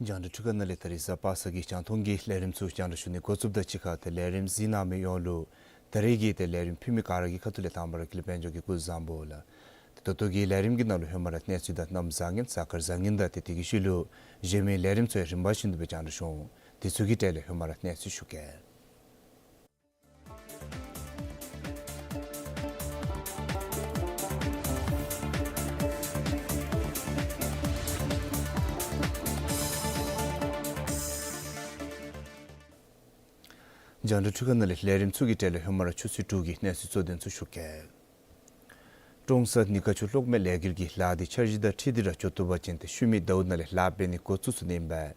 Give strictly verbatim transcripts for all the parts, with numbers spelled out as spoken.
རྒྱང་བསྒྲགས་འཕྲུལ་ཁང་ནང་ལས་ད་རིས་གཟའ་པ་སངས་ཀྱི་རྒྱང་མཐོང་གི་ལས་རིམ་ཚུ་རྒྱང་བསྒྲགས་ཞུ་ནི་འགོ་བཙུགསཔ་དང་གཅིག་ཁར་ཏེ་ལས་རིམ་གཟིགས་གནང་མི་ཡོངས་ལུ་ད་རིས་ཀྱི་ཏེ་ལས་རིམ་ཕུལ་མི་ག་ར་གི་ཁ་ཐུག་ལས་དང་པ་ར་ཀུན་ལེགས་དཔལ་འབྱོར་གྱིས་སྐུ་གཟུགས་བཟང་པོ་ལགས། ཏེ་ད་ལྟོ་གི་ལས་རིམ་གྱི་ནང་ལུ་ཧེ་མ་ར་གནས་ཚུལ་དང་གནམ་བཟང་ངན་གཟའ་སྐར་བཟང་ངན་དང་ཏེ་དེ་གི་ཤུལ་ལུ་གཞན་མི་ལས་རིམ་ཚུ་ཡང་རིམ་པ་བཞིན་དུ་སྦེ་རྒྱང་བསྒྲགས་ཞུ་འོང་། དེ་ཚུ་གི་གྲས་ལས་ཧེ་མ་ར་གནས་ཚུལ་ཞུ་གེ། རྒྱང་བསྒྲགས་འཕྲུལ་ཁང་ནང་ལས་ལས་རིམ་ཚུ་གི་གྲས་ལས་ཧེ་མ་ར་ཆུ་ཚོད་དྲུག་གི་གནས་ཚུལ་གཙོ་དོན་ཚུ་ཞུ་གེ། ཀྲོང་གསར་ནི་ཀ་ཆུ་གློག་མེ་ལས་འགུལ་གྱི་ལཱ་འདི་འཆར་གཞི་དང་འཁྲིལ་ཏེ་ར་འགྱོ་བཏུབ་པ་ཅིན་ཏེ་ཤུལ་མའི་ཟླཝ་ནང་ལས་ལཱ་འབད་ནི་འགོ་བཙུགས་ཚུགས་ནི་ཨིན་པས།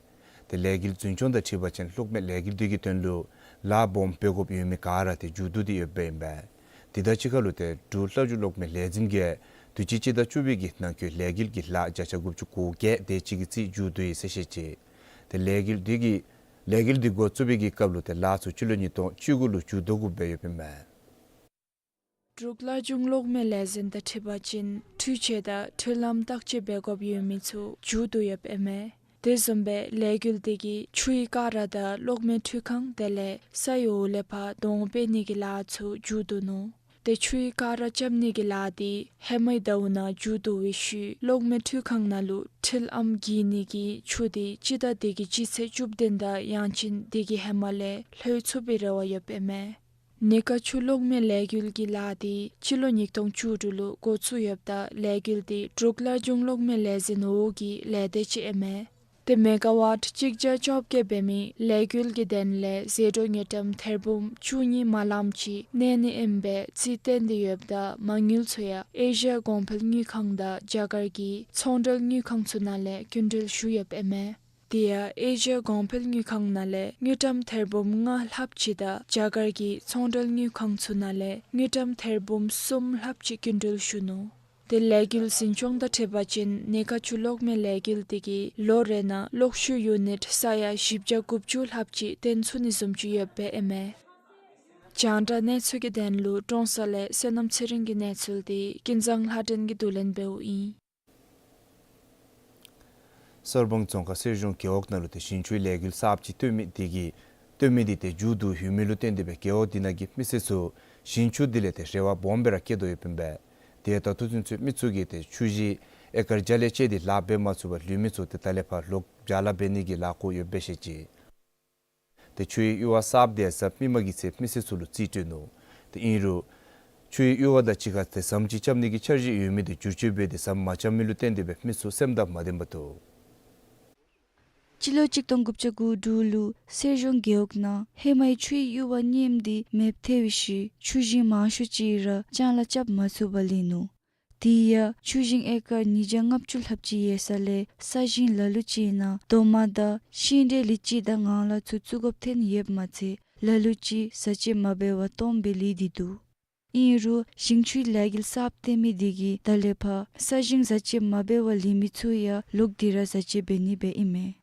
ཏེ་ལས་འགུལ་རྫུན་བྱུང་དང་འཁྲིལ་བ་ཅིན་གློག་མེ་ལས་འགུལ་འདི་གི་དོན་ལུ་ལཱ་སྦོམ་འབད་དགོཔ་ཡོད་མི་ག་ར་ཏེ་མཇུག་བསྡུ་སྟེ་ཡོདཔ་ཨིན་པས། དེ་དང་གཅིག་ཁར་ལུ་ཏེ་འབྲུག་ལྷ་སྒྲུང་གློག་མེ་ལས་འཛིན་གྱིས་དུས་ཅི་སྤྱི་ཟླ་བཅུ་པའི་གི་ནང་འཁོད་ལས་འགུལ་གྱི་ལཱ་བརྒྱ་ཆ་དགུ་བཅུ་གོ་བརྒྱད་དེ་ཅིག་གི་རྩིས་མཇུག་བསྡུ་ཡི་ཟེར་བཤད་ཅི། ཏེ་ལས་འགུལ་འདི་གི་ལས་འགུལ་འདི་འགོ་བཙུགས་པའི་གི་སྐབས་ལུ་ཏེ་ལཱ་ཚུ་སྤྱི་ལོ་ཉིས་སྟོང་བཅུ་དགུ་ལུ་མཇུག་བསྡུ་དགོཔ་སྦེ་ཡོདཔ་ཨིན་མས། འབྲུག་ལྷ་སྒྲུང་གློག་མེ་ལས་འཛིན་དང་འཁྲིལ་བ་ཅིན་འཕྲུལ་ཆས་དང་འཕྲུལ་ལམ་བརྟག་དཔྱད་འབད་དགོཔ་ཡོད་མི་ཚུ་མཇུག་བསྡུ་ཡོདཔ་ཨིན་མས། དེ་བཟུམ་སྦེ་ལས་འགུལ་འདི་གིས་ཆུའི་ཀ་ར་དང་གློག་མེ་འཕྲུལ་ཁང་དེ་ལས་ས་ཡི་འོག་ལས་ཕར་དོང་འབད་ནི་གི་ལཱ་ཚུ་མཇུག་བསྡུ་ནུག། ཏེ་ཆུའི་ཀ་ར་རྐྱབ་ནི་གི་ལཱ་འདི་ཧེ་མའི་ཟླཝ་ནང་མཇུག་བསྡུ་བའི་ཤུལ་གློག་མེ་འཕྲུལ་ཁང་ནང་ལུ་འཕྲུལ་ཨམ་བསྒྱིར་ནི་གི་ཆུ་འདི་སྤྱི་ཟླ་འདི་གི་སྤྱི་ཚེས་བཅུ་བདུན་དང་ཡང་ཅིན་དེ་གི་ཧེ་མ་ལས་ལྷོད་ཚུགས་པའི་རེ་བ་ཡོདཔ་ཨིན་མས། ནི་ཀ་ཆུ་གློག་མེ་ལས་འགུལ་གྱི་ལཱ་འདི་སྤྱི་ལོ་ཉིས་སྟོང་བཅུ་དྲུག་ལུ་འགོ་བཙུགས་ཡོདཔ་ད་ལས་འགུལ་འདི་འབྲུག་ལྷ་སྒྲུང་གློག་མེ་ལས་འཛིན་འོག་གི་ལས་སྡེ་ཅིག་ཨིན་མས། ཏེ་མེ་ག་ཝཊ་གཅིག་བརྒྱ་བཅོ་བརྒྱད་འབད་མི་ལས་འགུལ་གྱི་དོན་ལས་ཟད་འགྲོ་དངུལ་ཀྲམ་ཐེར་འབུམ་བཅུ་གཉིས་མ་ལམ་ཅིག་གནས་ནི་ཨིན་པའི་རྩིས་བཏོན་ཏེ་ཡོདཔ་ད་མ་དངུལ་ཚུ་ཡང་ཨེ་ཤི་ཡ་གོང་འཕེལ་དངུལ་ཁང་དང་རྒྱ་གར་གྱི་ཚོང་འབྲེལ་དངུལ་ཁང་ཚུ་ནང་ལས་སྐྱིན་འགྲུལ་ཞུ་ཡོདཔ་ཨིན་མས། དེ་ཡང་ཨེ་ཤི་ཡ་གོང་འཕེལ་དངུལ་ཁང་ནང་ལས་དངུལ་ཀྲམ་ཐེར་འབུམ་ལྔ་ལྷགཔ་ཅིག་དང་རྒྱ་གར་གྱི་ཚོང་འབྲེལ་དངུལ་ཁང་ཚུ་ནང་ལས་དངུལ་ཀྲམ་ཐེར་འབུམ་གསུམ་ལྷགཔ་ཅིག་སྐྱིན་འགྲུལ་ཞུ་ནུག། ཏེ་ལས་འགུལ་འཛིན་སྐྱོང་དང་འཁྲིལ་བ་ཅིན་ནི་ཀ་ཆུ་གློག་མེ་ལས་འགུལ་འདི་གིས་ལོ་རེ་ནང་གློག་ཤུགས་ཡུ་ནིཊ་ས་ཡ་བཞི་བརྒྱ་དགུ་བཅུ་ལྷགཔ་ཅིག་བཏོན་ཚུགས་ནི་བཟུམ་ཅིག་ཡོདཔ་ཨིན་མས། རྒྱང་བསྒྲགས་གནས་ཚུལ་གྱི་དོན་ལུ་ཀྲོང་གསར་ལས་བསོད་ནམས་ཚེ་རིང་གི་གནས་ཚུལ་འདི་ཀུན་བཟང་ལྷ་སྒྲོན་གྱིས་བསྡུ་ལེན་འབདཝ་ཨིན། གསར་སྤང་རྫོང་ཁག་གསེར་གཞོང་རྒེད་འོག་ནང་ལུ་ཏེ་ཞིང་ཆུའི་ལས་འགུལ་གསརཔ་ཅིག་བཏོན་མི་འདི་གིས་བཏོན་མི་འདི་ཏེ་མཇུག་བསྡུ་ཡོད་མི་ལུ་བརྟེན་ཏེ་སྦེ་རྒེད་འོག་འདི་ནང་གི་མི་སེར་ཚུ་ཞིང་ཆུ་འདི་ལས་ཏེ་རེ་བ་སྦོམ་སྦེ་ར་བསྐྱེད་དོ་ཡོདཔ་ཨིན་པས། ཏེ་ད་ལྟོ་ཚུན་ཚོད་མི་ཚུ་གིས་ཏེ་ཆུ་གཞི་ཨེ་ཀར་བརྒྱ་ལས་བཅད་དེ་ལཱ་འབད་མ་ཚུགས་པར་ལུས་མི་ཚུ་ཏེ་ད་ལས་ཕར་ལོག་བྱ་ལཱ་འབད་ནི་གི་ལཱ་འགོ་ཡོདཔ་སྦེ་བཤད་ཅི། ཏེ་ཆུའི་གཡུར་བ་གསརཔ་འདི་གཟའ་མིག་དམར་གྱི་ཚེ་མི་སེར་ཚུ་ལུ་རྩིས་སྤྲོད་ནུག། ཏེ་ཨིན་རུང་ཆུའི་གཡུར་བ་དང་གཅིག་ཁར་ཏེ་ཟམ་ཅིག་རྐྱབ་ནི་གི་འཆར་གཞི་ཡོད་མི་འདི་བསྒྱུར་བཅོས་འབད་དེ་ཟམ་མ་རྐྱབ་མི་ལུ་བརྟེན་ཏེ་སྦེ་མི་ཚུ་སེམས་དང་མ་ལྡན་པར་འདུག། སྤྱི་ལོ་གཅིག་སྟོང་དགུ་བརྒྱ་དགུ་དྲུག་ལུ་གསེར་གཞོང་རྒེད་འོག་ནང་ཧེ་མའི་ཆུའི་གཡུར་བ་གཉིསམ་འདི་མེདཔ་ཐལ་བའི་ཤུལ་ཆུ་ཞིང་མང་ཤོས་ཅིག་ར་ལྕང་ལཱ་རྐྱབ་མ་ཚུགས་པར་ལུས་ནུག། དེ་ཡང་ཆུ་ཞིང་ཨེ་ཀར་ཉིས་བརྒྱ་ལྔ་བཅུ་ལྷགཔ་ཅིག་ཡོད་ས་ལས་ས་ཞིང་ལ་ལུ་ཅིག་ནང་རྡོག་མ་དང་ཤིང་འབྲས་ལི་ཅི་དང་ངང་ལཱ་ཚུ་བཙུགས་དགོཔ་ཐོན་ཡོདཔ་མ་ཚད་ལ་ལུ་ཅིག་བཟའ་བཅའ་མ་འབད་བར་སྟོངམ་སྦེ་ལུས་ཏེ་འདུག། ཨིན་རུང་ཞིང་ཆུའི་ལས་འགུལ་གསརཔ་བཏོན་མི་འདི་གིས་ད་ལས་ཕར་ས་ཞིང་བཟའ་བཅའ་མ་འབད་བར་ལུས་མི་ཚུ་ཡང་ལོག་སྟེ་ར་བཟའ་བཅའ་འབད་ནི་སྦེ་ཨིན་མས།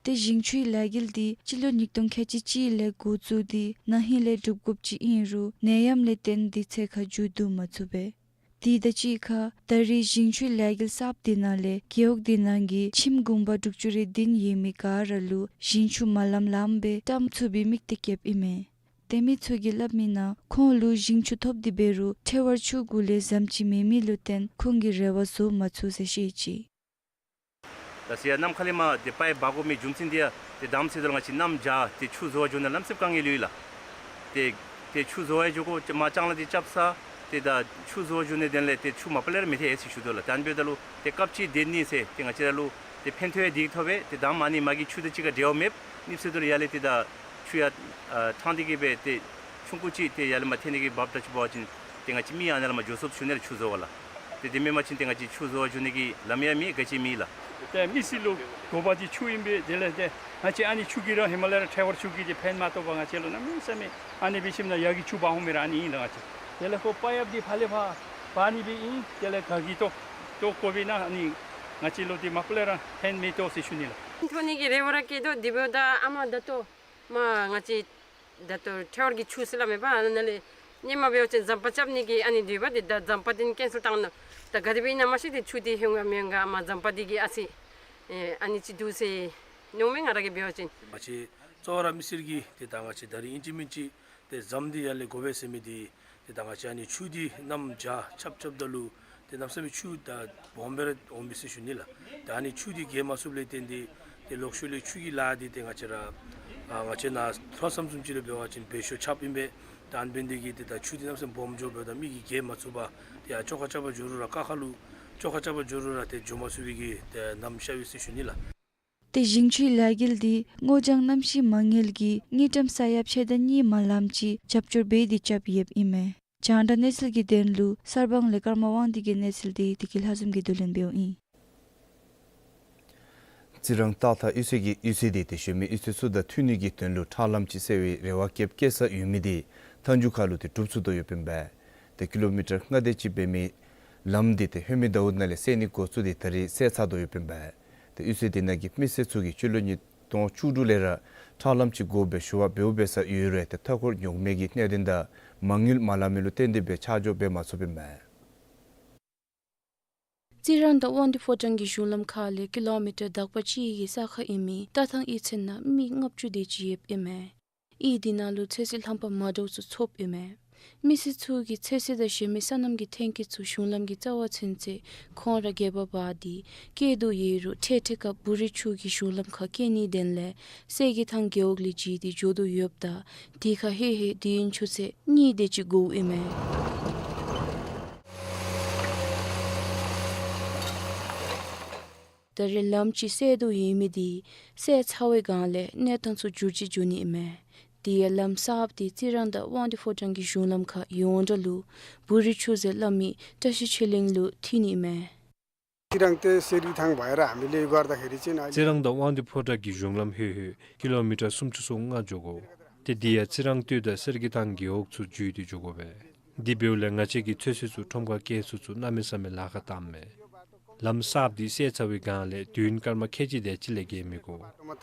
ཏེ་ཞིང་ཆུའི་ལས་འགུལ་འདི་སྤྱི་ལོ་ཉིས་སྟོང་ཁལ་གཅིག་གཅིག་ལས་འགོ་བཙུགས་ཏེ་ན་ཧིང་ལས་སྒྲུབ་དགོཔ་ཅིག་ཨིན་རུང་ནད་ཡམས་ལས་བརྟེན་ཏེ་ཚེ་ཁར་མཇུག་བསྡུ་མ་ཚུགས་པས། དེ་དང་གཅིག་ཁར་ད་རེས་ཞིང་ཆུའི་ལས་འགུལ་གསརཔ་འདི་ནང་ལས་རྒེད་འོག་འདི་ནང་གི་ཁྱིམ་གུང་པ་དྲུག་ཅུ་རེ་བདུན་ཡོད་མི་ག་ར་ལུ་ཞིང་ཆུ་མ་ལམ་ལམ་སྦེ་བཀྲམ་ཚུགས་པའི་དམིགས་གཏད་བསྐྱེདཔ་ཨིན་མས། ཏེ་མི་ཚུ་གིས་སླབ་མིའི་ནང་ཁོང་ལུ་ཞིང་ཆུ་ཐོབ་སྟེ་འབད་རུང་ཁྲེ་ཝར་ཆུ་གུ་ལས་ཟམ་ཅིག་མེད་མི་ལུ་བརྟེན་ཁོང་གིས་རེ་བ་བཟོ་མ་ཚུགས་ཟེར་བཤད་ཅི། ད་ཟེར་ཡང་གནམ་ཁ་ལས་མར་ཏེ་པའིཔ་འབག་དགོ་མི་རྒྱུ་མཚན་འདི་ཡང་ཏེ་དང་པ་ཟེརཝ་ད་ལུ་ང་བཅས་གནམ་བྱཱར་ཏེ་ཆུ་བཟོ་བར་འགྱོ་ནི་གནམ་སེམས་དཀའ་ངལ་ཡོད་ལགས། ཏེ་ཏེ་ཆུ་བཟོ་བར་འགྱོ་དགོ་མར་ལྕང་ལཱ་འདི་རྐྱབ་ས་ཏེ་ད་ཆུ་བཟོ་བར་འགྱོ་ནི་དོན་ལས་ཏེ་ཆུ་མ་པ་ལས་ར་མི་ཐོན་ཟེར་ཞུ་དོ་ལགས། ད་ཨ་ནི་འབདཝ་ད་ལུ་ཏེ་སྐབས་ཅིག་སྡོད་ནི་ཟེར་ཏེ་ང་བཅས་ར་ལུ་ ཏེ་ཕན་ཐོགས་ཡང་དེ་གིས་ཐོབ་པས། ཏེ་ད་མ་ནི་མ་གི་ཆུ་དང་གཅིག་ཁར་འབྲེལ་བ་མེདཔ་ནི་ཟེར་དོ་ལགས། ཡར་ལས་ཏེ་ད་ཆུ་ཡར་ཨ་ཐང་སྟེ་གི་སྦེ་ཏེ་ཆུང་ཀུ་ཅིག་ཏེ་ཡར་ལས་མར་འཐེན་ནི་གི་འབག་ད་ཅིག་འབད་བ་ཅིན་ཏེ་ང་བཅས་མི་ཡང་ཨ་ནཱ་ལས་མར་འགྱོ་ཚུགསཔ་ཞུ་ནི་ལགས། ཆུ་བཟོ་བ་ལགས། ཏེ་དེ་མེན་པ་ཅིན་ཏེ་ང་བཅས་ཆུ་བཟོ་བར་འགྱོ་ནི་གི་ལམ་ཡང་མེད། ག་ཅི་མེད་ལགས། ཏེ་མི་སེར་ལུ་དགོ་པ་འདི་ཆུ་ཨིན་པས། དེ་ལས་ཏེ་ང་བཅས་ཨ་ནི་ཆུ་གིས་ར་ཧི་མ་ལ་ཡ་ཊེ་ཝར་ཆུ་གིས་ཏེ་ཕན་མ་ཐོགས་པར་ང་བཅས་ལུ་གནམ་མེད་ས་མེད་ཨ་ནི་སྦེ་ཞིནམ་ན་ཡར་གྱི་ཆུ་འབག་འོང་མི་ར་ཨ་ནི་ཨིན་ལགས། ང་བཅས་དེ་ལས་ཁོ་པའིཔ་འདི་ཕར་ལས་ཕར་འབག་ནི་སྦེ་ཨིན། དེ་ལས་ག་གིས་བཏོག་བཏོག་དགོ་པས་ན་ཨ་ནི་ང་བཅས་ལུ་ཏེ་མ་པ་ལས་ར་ཕན་མི་ཐོགས་ཟེར་ཞུ་ནི་ལགས། ཐོན་ནི་གི་རེ་བ་ར་བསྐྱེད་དོ། དེ་འབདཝ་ད་ཨ་མ་ད་ལྟོ་མར་ང་བཅས་ད་ལྟོ་ཊེ་ཝར་གྱི་ཆུ་ཟེར་སླབ་མས་པ། ཨ་ནཱ་ལས་ཧེ་མ་འབད་བ་ཅིན་ཟམ་པ་རྐྱབ་ནི་གི་ཨ་ནི་འདུག་པ། ཏེ་ད་ཟམ་པ་འདི་ནི་ཀེན་སེལ་བཏང་ནུག། ད་ག་དེ་སྦེ་ཨིན་ན་མ་ཤེས། ཏེ་ཆུ་འདི་ཧེང་ག་མི་ཧེང་ག་མར་ཟམ་པ་འདི་གིས་ཨ་ཙི་ཨེ་ཨ་ནི་ཅིག་འདུག་ཟེར་མནོཝ་མས་ང་ར་གིས་འབད་བ་ཅིན། ང་བཅས་གཙོ་བོ་ར་མི་སེར་གྱིས་ཏེ་ད་ང་བཅས་ད་རིས་ཨིན་ཅི་མིན་ཅི་ཏེ་ཟམ་འདི་ཡར་ལས་དགོ་པས་ཟེར་མི་འདི་ཏེ་ད་ང་བཅས་ཨ་ནི་ཆུ་འདི་གནམ་བྱཱར་རྐྱབ་རྐྱབ་ད་ལུ་ཏེ་གནམ་མེད་ས་མེད་ཆུ་ད་སྦོམ་སྦེ་ར་འོང་པས་ཟེར་ཞུ་ནི་ལགས། ད་ཨ་ནི་ཆུ་འདི་རྒལ་མ་ཚུགསཔ་ལས་བརྟེན་ཏེ་ཏེ་ལོག་ཤུལ་ལས་ཆུ་གི་ལཱ་འདི་ཏེ་ང་བཅས་ར་ཨ་ང་བཅས་ནཱ་ལྷོ་མཚམས་བཟུམ་ཅིག་ལུ་འབད་བ་ཅིན་བེད་སྤྱོད་རྐྱབ་ཨིན་པས། ད་ཨ་ནི་འབད་ནི་འདི་གིས་ཏེ་ད་ཆུ་འདི་གནམ་མེད་ས་མེད་སྦོམ་འགྱོཝ་ད་མི་གིས་རྒལ་མ་ཚུགས་པར་ཏེ་ཡར་བཅོ་ཁ་རྐྱབ་པར་འགྱོ་རུང་ར་ཀ་ཁ་ལུ་བཅོ་ཁ་རྐྱབ་པར་འགྱོ་རུང་ར་ཏེ་འགྱོ་མ་ཚུགས་པའི་གི་ཏེ་གནམ་ཤར་བས་ཟེར་ཞུ་ནི་ལགས། ཏེ་ཞིང་ཆུའི་ལས་འགུལ་འདི་སྔོ་ལྗང་གནམ་གཤིས་མ་དངུལ་གྱི་དངུལ་ཀྲམ་ས་ཡ་ཕྱེད་དང་གཉིས་མ་ལམ་ཅིག་རྒྱབ་སྐྱོར་འབད་དེ་རྐྱབ་ཡོདཔ་ཨིན་མས། རྒྱང་བསྒྲགས་གནས་ཚུལ་གྱི་དོན་ལུ་གསར་སྤང་ལས་ཀརྨ་དབང་འདུས་ཀྱི་གནས་ཚུལ་འདི་བདེ་སྐྱིད་ལྷ་འཛོམས་ཀྱིས་བསྡུ་ལེན་འབདཝ་ཨིན། རྩི་རང་སྟག་ཐང་གཡུས་ཚན་གྱིས་གཡུས་ཚན་འདི་ཏེ་གཞན་མི་གཡུས་ཚན་ཚུ་དང་མཐུན་ནི་གི་དོན་ལུ་ཁྲག་ལམ་ཅིག་བསལ་བའི་རེ་བ་བསྐྱེད་བསྐྱེད་ས་ཡོད་མི་འདི་མཐའ་མཇུག་ཁར་ལུ་ཏེ་གྲུབ་ཚུགས་དོ་ཡོདཔ་ཨིན་པས། ཏེ་ཀི་ལོ་མི་ཊར་ལྔ་དེ་ཅིག་འབད་མི་ལམ་འདི་ཏེ་ཧེ་མའི་ཟླཝ་ནང་ལས་བསལ་ནི་འགོ་བཙུགས་ཏེ་ད་རིས་བསལ་ཚར་དོ་ཡོདཔ་ཨིན་པས། ཏེ་གཡུས་ཚན་འདི་ནང་གི་མི་སེར་ཚུ་གིས་སྤྱི་ལོ་ཉིས་སྟོང་བཅུ་དྲུག་ལས་ར་ཁྲག་ལམ་ཅིག་དགོ་པའི་ཞུ་བ་འབདཝ་འབད་ས་ཡོད་རུང་ཏེ་མཐའ་འཁོར་ཉོག་མེད་ཀྱི་གནད་དོན་དང་མ་དངུལ་མ་ལང་མི་ལུ་བརྟེན་ཏེ་སྦེ་ཆ་འཇོག་འབད་མ་ཚུགསཔ་ཨིན་པས། རྩི་རང་དང་དབང་འདུས་ཕོ་བྲང་གི་གཞུང་ལམ་ཁ་ལས་ཀི་ལོ་མི་ཊར་དག་པ་གཅིག་གི་ས་ཁར་ཨིན་མི་སྟག་ཐང་གཡུས་ཚན་ནང་མི་ལྔ་བཅུ་དེ་ཅིག་ཡོདཔ་ཨིན་མས། གཡུས་འདི་ནང་ལུ་ཚོད་བསྲེ་རྣམ་པ་མ་འདྲཝ་ཚུ་ཚོགསཔ་ཨིན་མས། མི་སེར་ཚུ་གིས་ཚོད་བསྲེ་དང་གཞན་མི་སོ་ནམ་གྱི་ཐོན་སྐྱེད་ཚུ་གཞུང་ལམ་གྱི་རྩ་བར་ཚུན་ཚོད་ཁོང་ར་སྒལ་པར་འབག་སྟེ་སྐྱེལ་དོ་ཡོད་རུང་འཕྲལ་འཕྲལ་ཁར་བོ་རི་ཆུ་གིས་གཞུང་ལམ་ཁར་སྐྱེལ་ནིའི་དོན་ལས་སེར་སྐྱའི་ཐང་རྒེད་འོག་ལས་བརྒྱུད་དེ་འགྱོ་དོ་ཡོདཔ་ད་དེ་ཁར་ཧེ་ཧེ་དུས་ཡུན་ཆུ་ཚོད་གཉིས་དེ་ཅིག་འགོརཝ་ཨིན་མས། ད་རེས་ལམ་ཅིག་བསལ་དོ་ཡོད་མི་འདི་བསལ་ཚར་བའི་སྒང་ལས་གནས་སྟངས་ཚུ་འགྱུར་ཅིག་འགྱུར་ནི་ཨིན་མས། དེ་ཡང་ལམ་གསརཔ་འདི་རྩི་རང་དང་དབང་འདུས་ཕོ་བྲང་གི་གཞུང་ལམ་ཁར་ཡོངས་གྲགས་ལུ་བོ་རི་ཆུ་ཟེར་སླབ་མི་བཀྲ་ཤིས་ཆོས་གླིང་ལུ་ཐོན་ནི་ཨིན་མས། རྩི་རང་དང་དབང་འདུས་ཕོ་བྲང་གི་གཞུང་ལམ་ལྷོད་ལྷོད་ཀི་ལོ་མི་ཊར་སུམ་ཅུ་སོ་ལྔ་འགྱོ་དགོ། ཏེ་འདི་ཡང་རྩི་རང་སྟོད་དང་སེར་སྐྱའི་ཐང་རྒེད་འོག་ཚུ་བརྒྱུད་དེ་འགྱོ་དགོ་པས། དེ་འབདཝ་ལས་ང་བཅས་ཀྱིས་ཚོད་བསྲེ་ཚུ་ཁྲོམ་ཁར་སྐྱེལ་ཚུགས་ཚུགས་གནམ་མེད་ས་མེད་ལཱ་ཁག་བཏངམ་མས། ལམ་གསརཔ་འདི་བསལ་ཚར་བའི་སྒང་ལས་དུས་ཡུན་སྐར་མ་ཁལ་གཅིག་དེ་ཅིག་ལས་བརྒལ་མི་དགོ།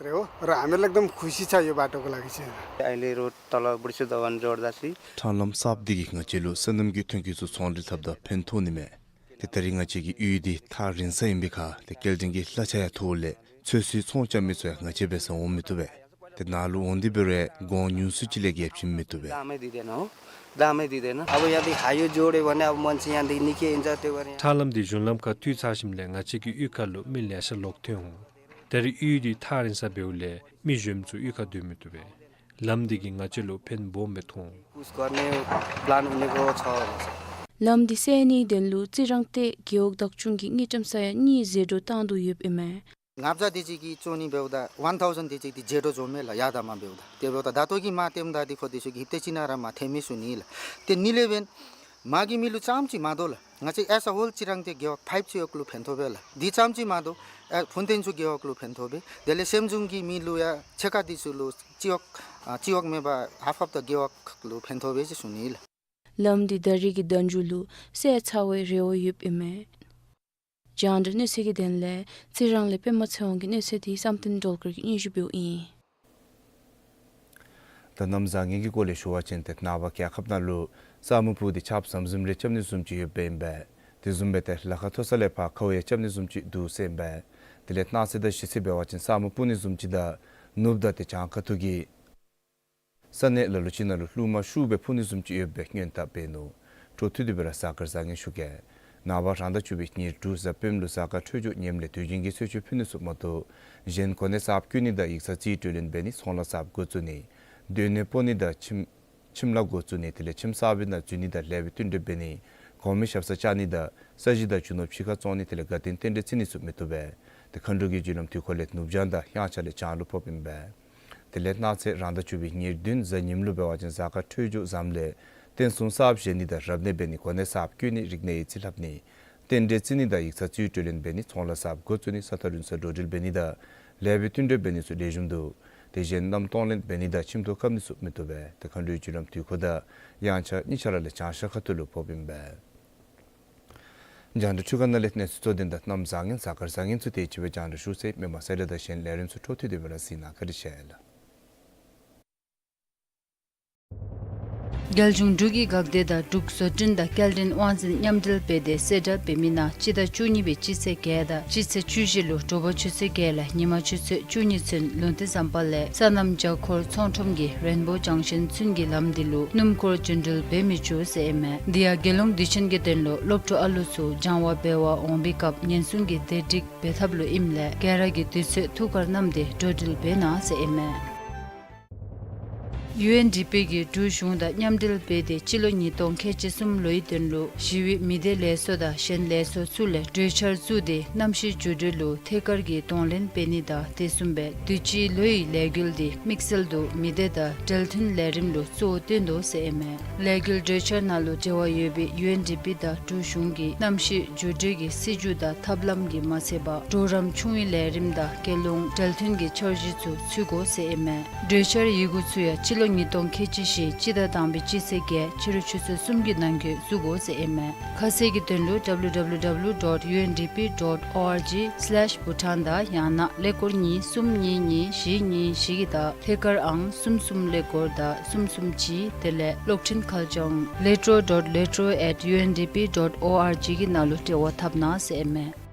र हामीलाई एकदम खुसी छ यो बाटोको लागि चाहिँ। अहिले रोड तल बुढेश्वर दवान जोड्दा चाहिँ। ཁྲག་ལམ་གསརཔ་འདི་གིས་ང་བཅས་ལུ་སོ་ནམ་གྱི་ཐོན་སྐྱེད་ཚུ་ཚོང་འབྲེལ་འཐབ་ད་ཕན་ཐོགས་ནི་མས། ཏེ་ད་རིས་ང་བཅས་ཀྱི་གཡུས་འདི་ཐག་རིང་ས་ཨིན་པའི་ཁར་ཏེ་སྐྱེལ་འདྲེན་གྱི་གླ་ཆ་ཡང་མཐོཝ་ལས་ཚོད་བསྲེ་ཚོང་རྐྱབ་མི་ཚུ་ཡང་ང་བཅས་འབད་སར་འོང་མི་བཏུབ་པས། ཏེ་ནཱ་ལུ་འོང་སྟེ་འབད་རུང་གོང་ཉུང་སུ་ཅིག་ལས་བརྒལ་བྱིན་མི་བཏུབ་པས། दामै दिँदैन हो, दामै दिँदैन। अब यहाँदेखि हाइवे जोड्यो भने अब मान्छे यहाँदेखि निकै हिँड्छ, त्यो भएर ཁྲག་ལམ་འདི་གཞུང་ལམ་ཁར་བཏུད་ཚར་ཞིནམ་ལས་ང་བཅས་ཀྱི་གཡུས་ཁར་ལུ་མི་ལེ་ཤ་ལོག་ཐོན་འོང་། ད་རིས་གཡུས་འདི་ཐག་རིང་ས་འབདཝ་ལས་མི་གཞོནམ་ཚུ་གཡུས་ཁར་སྡོད་མི་བཏུབ་པས། ལམ་འདི་གིས་ང་བཅས་ལུ་ཕན་སྦོམ་སྦེ་ཐོགས་འོང་། कुछ गर्ने प्लान उनीको छ भन्छ। ལམ་འདི་བསལ་ནིའི་དོན་ལུ་རྩི་རང་སྟོད་རྒེད་འོག་བདག་སྐྱོང་གིས་དངུལ་ཀྲམ་ས་ཡ་གཉིས་ཟད་འགྲོ་བཏང་དོ་ཡོདཔ་ཨིན་མས། ལྔ་བརྒྱ་དེ་ཅིག་གིས་བཙུགས་ནི་འབདཝ་ད་ཝན་ཐའུ་ཟེན་དེ་ཅིག་འདི་བརྗེ་འགྲོ་འགྱོཝ་མས་ལགས། ཡར་དང་མར་འབདཝ་ད། དེ་འབདཝ་ད་ད་ལྟོ་གི་མར་འཐེནམ་ད་འདི་ཁོ་དེ་ཚུ་གིས་ཧིབ་ཏེ་ཅིག་ནང་ར་མར་འཐེན་མི་ཚུགས་ནི་ལགས། ཏེ་ཨ་ནི་ལས་འབདན་མ་གི་མི་ལུ་ཙམ་ཅིག་མ་དོ་ལགས། ང་བཅས་as a whole རྩི་རང་སྟོད་རྒེད་འོག་ཕའིབ་ཅིག་ཡོག་ལུ་ཕན་ཐོགས་པས་ལགས། འདི་ཙམ་ཅིག་མ་དོ་ཨ་ཕུན་ཚོགས་རྒེད་འོག་ལུ་ཕན་ཐོགས་པས། དེ་ལས་སེམས་བཟུང་གི་མི་ལུ་ཡང་ཕྱེད་ཀ་དེ་ཚུ་ལུ་ཅིག་ཡོག་ཨ་ཅིག་ཡོག་མེད་པར་ཧཱཕ་ཧཱཕ་ད་རྒེད་འོག་ལུ་ཕན་ཐོགས་པས་ཅིག་ཞུ་ནི་ལགས། ལམ་འདི་ད་རིས་ཀྱི་ཟླཝ་མཇུག་ལུ་བསལ་ཚར་བའི་རེ་བ་ཡོདཔ་ཨིན་མས། རྒྱང་བསྒྲགས་གནས་ཚུལ་གྱི་དོན་ལས་རྩི་རང་ལས་པདྨ་ཚེ་དབང་གི་གནས་ཚུལ་འདི་བསམ་གཏན་སྒྲོལ་དཀར་གྱིས་སྙན་ཞུ་འབདཝ་ཨིན། ད་གནམ་བཟང་ངན་གྱི་སྐོར་ལས་ཞུ་བ་ཅིན་ཏེ་ནངས་པ་རྒྱལ་ཁབ་ནང་ལུ་ས་སྨུག་སྤུབས་ཏེ་ཆརཔ་ཟམ་ཟིམ་རེ་རྐྱབ་ནི་བཟུམ་ཅིག་ཡོདཔ་ཨིན་པས། དེ་བཟུམ་སྦེ་ཏེ་ལ་ཁ་མཐོ་ས་ལས་ཕར་ཁཝ་ཡང་རྐྱབ་ནི་བཟུམ་ཅིག་འདུག་ཟེར་ཨིན་པས། དེ་ལས་གནངས་ཚེ་དང་གཞེས་ཚེ་འབད་བ་ཅིན་ས་སྨུག་སྤུབས་ནི་བཟུམ་ཅིག་དང་ནུབ་དང་ཏེ་བྱང་ཁ་ཐུག་གི་ས་གནས་ལ་ལུ་ཅིག་ནང་ལུ་རླུང་མ་ཤུགས་སྦེ་འཕུ་ནི་བཟུམ་ཅིག་ཡོདཔ་སྦེ་སྔོན་དཔག་འབད་ནུག། འཕྲོ་མཐུད་དེ་སྦེ་ར་གཟའ་སྐར་བཟང་ངན་ཞུ་གེ། ནངས་པ་རང་ཟླ་བཅུ་པའི་ཉེར་དྲུག་གཟའ་སྤེནམ་ལུ་གཟའ་སྐར་འཕྲོད་སྦྱོར་ངནམ་ལས་དུས་རྒྱུན་གྱི་གསོལ་མཆོད་ཕུལ་ནི་ཚུ་མ་གཏོགས་གཞན་གོ་གནས་གསརཔ་བསྐོ་ནི་དང་ཡིག་ཚང་རྩིས་སྤྲོད་ལེན་འབད་ནི་ཚོང་ལཱ་གསརཔ་འགོ་བཙུགས་ནི་སྡོད་གནས་སྤོ་ནི་དང་ཁྱིམ་ཁྱིམ་ལཱ་འགོ་བཙུགས་ནི་དེ་ལས་ཁྱིམ་གསར་པའི་ནང་འཛུལ་ནི་དང་ལས་པའི་བསྟུན་གྲོས་འབད་ནི་གོང་མའི་ཞབས་སར་བཅར་ནི་དང་ས་གཞི་དང་རྒྱུ་ནོར་ཕྱི་ཁར་བཙོང་ནི་དེ་ལས་དགའ་སྟོན་རྟེན་འབྲེལ་བརྩི་ནི་ཚུ་མི་བཏུབ་པས། ཏེ་མཁའ་འགྲོ་གི་རྒྱུ་ལམ་དུས་འཁོར་ལས་ནུབ་བྱང་དང་དབྱངས་འཆར་ལས་བྱང་ལུ་ཕོགཔ་ཨིན་པས། དེ་ལས་གནངས་ཚེ་རང་ཟླ་བཅུ་པའི་ཉེར་བདུན་གཟའ་ཉིམ་ལུ་འབད་བ་ཅིན་གཟའ་སྐར་འཕྲོད་སྦྱོར་བཟངམ་ལས་རྟེན་གསུམ་གསརཔ་བཞེངས་ནི་དང་རབ་གནས་འབད་ནི་གོ་གནས་གསརཔ་བསྐོ་ནི་རིག་གནས་ཡིག་རྩིས་ལྷབ་ནི་རྟེན་འབྲེལ་བརྩི་ནི་དང་ཡིག་ཚང་རྩིས་སྤྲོད་ལེན་འབད་ནི་ཚོང་ལཱ་གསརཔ་འགོ་བཙུགས་ནི་ས་ཐག་རིང་སར་འགྲོ་འགྲུལ་འབད་ནི་དང་ལེགས་པའི་བསྟུན་གྲོས་འབད་ནི་ཚུ་ལེགས་ཤོམ་འདུག། དེ་བཞིན་མནའམ་གཏོང་ལེན་འབད་ནི་དང་ཁྱིམ་ཐོག་བཀབ་ནི་ཚུ་མི་བཏུབ་པས། ཏེ་མཁའ་འགྲོའི་རྒྱུ་ལམ་དུས་འཁོར་དང་དབྱངས་འཆར་གཉིས་ཆ་ར་ལས་བྱང་ཤར་ཁ་ཐུག་ལུ་ཕོགཔ་ཨིན་པས། རྒྱང་བསྒྲགས་འཕྲུལ་ཁང་ནང་ལས་གནས་ཚུལ་གཙོ་དོན་དང་གནམ་བཟང་ངན་གཟའ་སྐར་བཟང་ངན་ཚུ་དེ་ཅིག་སྦེ་རྒྱང་བསྒྲགས་ཞུ་ཚར་ཡི། མི་མང་གསལ་བསྒྲགས་དང་གཞན་ལས་རིམ་ཚུ་འཕྲོ་མཐུད་དེ་སྦེ་ར་གཟིགས་གནང་། བཀའ་དྲིན་ཆེ་ལགས། རྒྱལ་གཞུང་འབྲུག་གི་འགག་སྡེ་དང་འབྲུག་བཟོ་སྐྲུན་དང་སྐྱེལ་འདྲེན་དབང་འཛིན་མཉམ་འབྲེལ་འབད་དེ་གསལ་བསྒྲགས་འབད་མི་ནང་སྤྱི་ཟླ་བཅུ་གཉིས་པའི་སྤྱི་ཚེས་བརྒྱད་དང་སྤྱི་ཚེས་བཅུ་བཞི་ལུ་དྲོ་པ་ཆུ་ཚོད་བརྒྱད་ལས་ཉིན་མ་ཆུ་ཚོད་བཅུ་གཉིས་ཚུན་ལུང་བསྟན་ཟམ་པ་ལས་སོ་ནམ་བྱ་འཁོར་ཚོང་ཁྲོམ་གྱི་རེན་བོ་ཇང་ཤན་ཚུན་གྱི་ལམ་འདི་ལུ་སྣུམ་འཁོར་རྒྱུན་འགྲུལ་འབད་མི་ཆོག་ཟེར་ཨིན་མས། འདི་ཡང་རྒྱལ་ཡོངས་དུས་ཆེན་གྱི་དོན་ལུ་སློབ་ཕྲུག་ཨ་ལུ་ཚུ་སྦྱང་བ་འབད་བར་འོང་པའི་སྐབས་ཉེན་སྲུང་གི་བདེ་སྒྲིག་འབད་ཐབས་ལུ་ཨིནམ་ལས་ག་ར་གིས་དུས་ཚོད་ཐུགས་ཁར་བསྣམས་ཏེ་འགྲོ་འགྲུལ་འབད་གནང་ཟེར་ཨིན་མས། ཡུ་ཨེན་ཌི་པི་གིས་འབྲུག་གཞུང་དང་མཉམ་འབྲེལ་འབད་དེ་སྤྱི་ལོ་ཉིས་སྟོང་ཁལ་གཅིག་གསུམ་ལོའི་དོན་ལུ་ཞི་བའི་མི་སྡེ་ལས་ཚོགས་དང་གཞན་ལས་ཚོགས་ཚུ་ལས་གྲོས་འཆར་བཙུགས་ཏེ་གནམ་གཤིས་འགྱུར་འགྲོས་ལུ་ཐད་ཀར་གྱི་གདོང་ལེན་འབད་ནི་དང་དེ་བཟུམ་སྦེ་དུས་ཅི་ལོའི་ལས་འགུལ་འདི་དམིགས་བསལ་དུ་མི་སྡེ་དང་འབྲེལ་མཐུན་ལས་རིམ་ལུ་གཙོ་བོ་བཏོན་དོ་ཟེར་ཨིན་མས། ལས་འགུལ་གྲོས་འཆར་ནང་ལུ་འབྲེལ་བ་ཡོད་པའི་ཡུ་ཨེན་ཌི་པི་དང་འབྲུག་གཞུང་གི་གནམ་གཤིས་འགྱུར་འགྲོས་ཀྱི་སྲིད་བྱུས་དང་ཐབས་ལམ་གྱིས་མ་ཚད་པར་གྲོགས་རམ་ཆུང་བའི་ལས་རིམ་དང་རྒྱལ་ཡོངས་འབྲེལ་མཐུན་གྱི་འཆར་གཞི་ཚུ་ཚུད་དགོ་ཟེར་ཨིན་མས། གྲོས་འཆར་ཡི་གུ་ཚུ་ཡང་སྤྱི་ལོ་ཉིས་སྟོང་ཁལ་གཅིག་བཞི་སྤྱི་ཟླ་དང་པའི་སྤྱི་ཚེས་བརྒྱད་ཕྱི་རུ་ཆུ་ཚོད་གསུམ་གྱི་ནང་འཁོད་བཙུགས་དགོ་ཟེར་ཨིན་མས། ཁ་གསལ་གྱི་དོན་ལུ་W W W dot U N D P dot O R G slash Bhutan དང་ཡང་ན་ཀླད་ཀོར་གཉིས་གསུམ་གཉིས་གཉིས་བཞི་གཉིས་བཞི་གི་དང་ཐད་ཀར་ཨང་གསུམ་གསུམ་ཀླད་ཀོར་དང་གསུམ་གསུམ་གཅིག་དེ་ལས་གློག་འཕྲིན་ཁ་བྱང་letro dot letro at U N D P dot O R G གི་ནང་ལུ་འབྲེལ་བ་འཐབ་གནང་ཟེར་ཨིན་མས།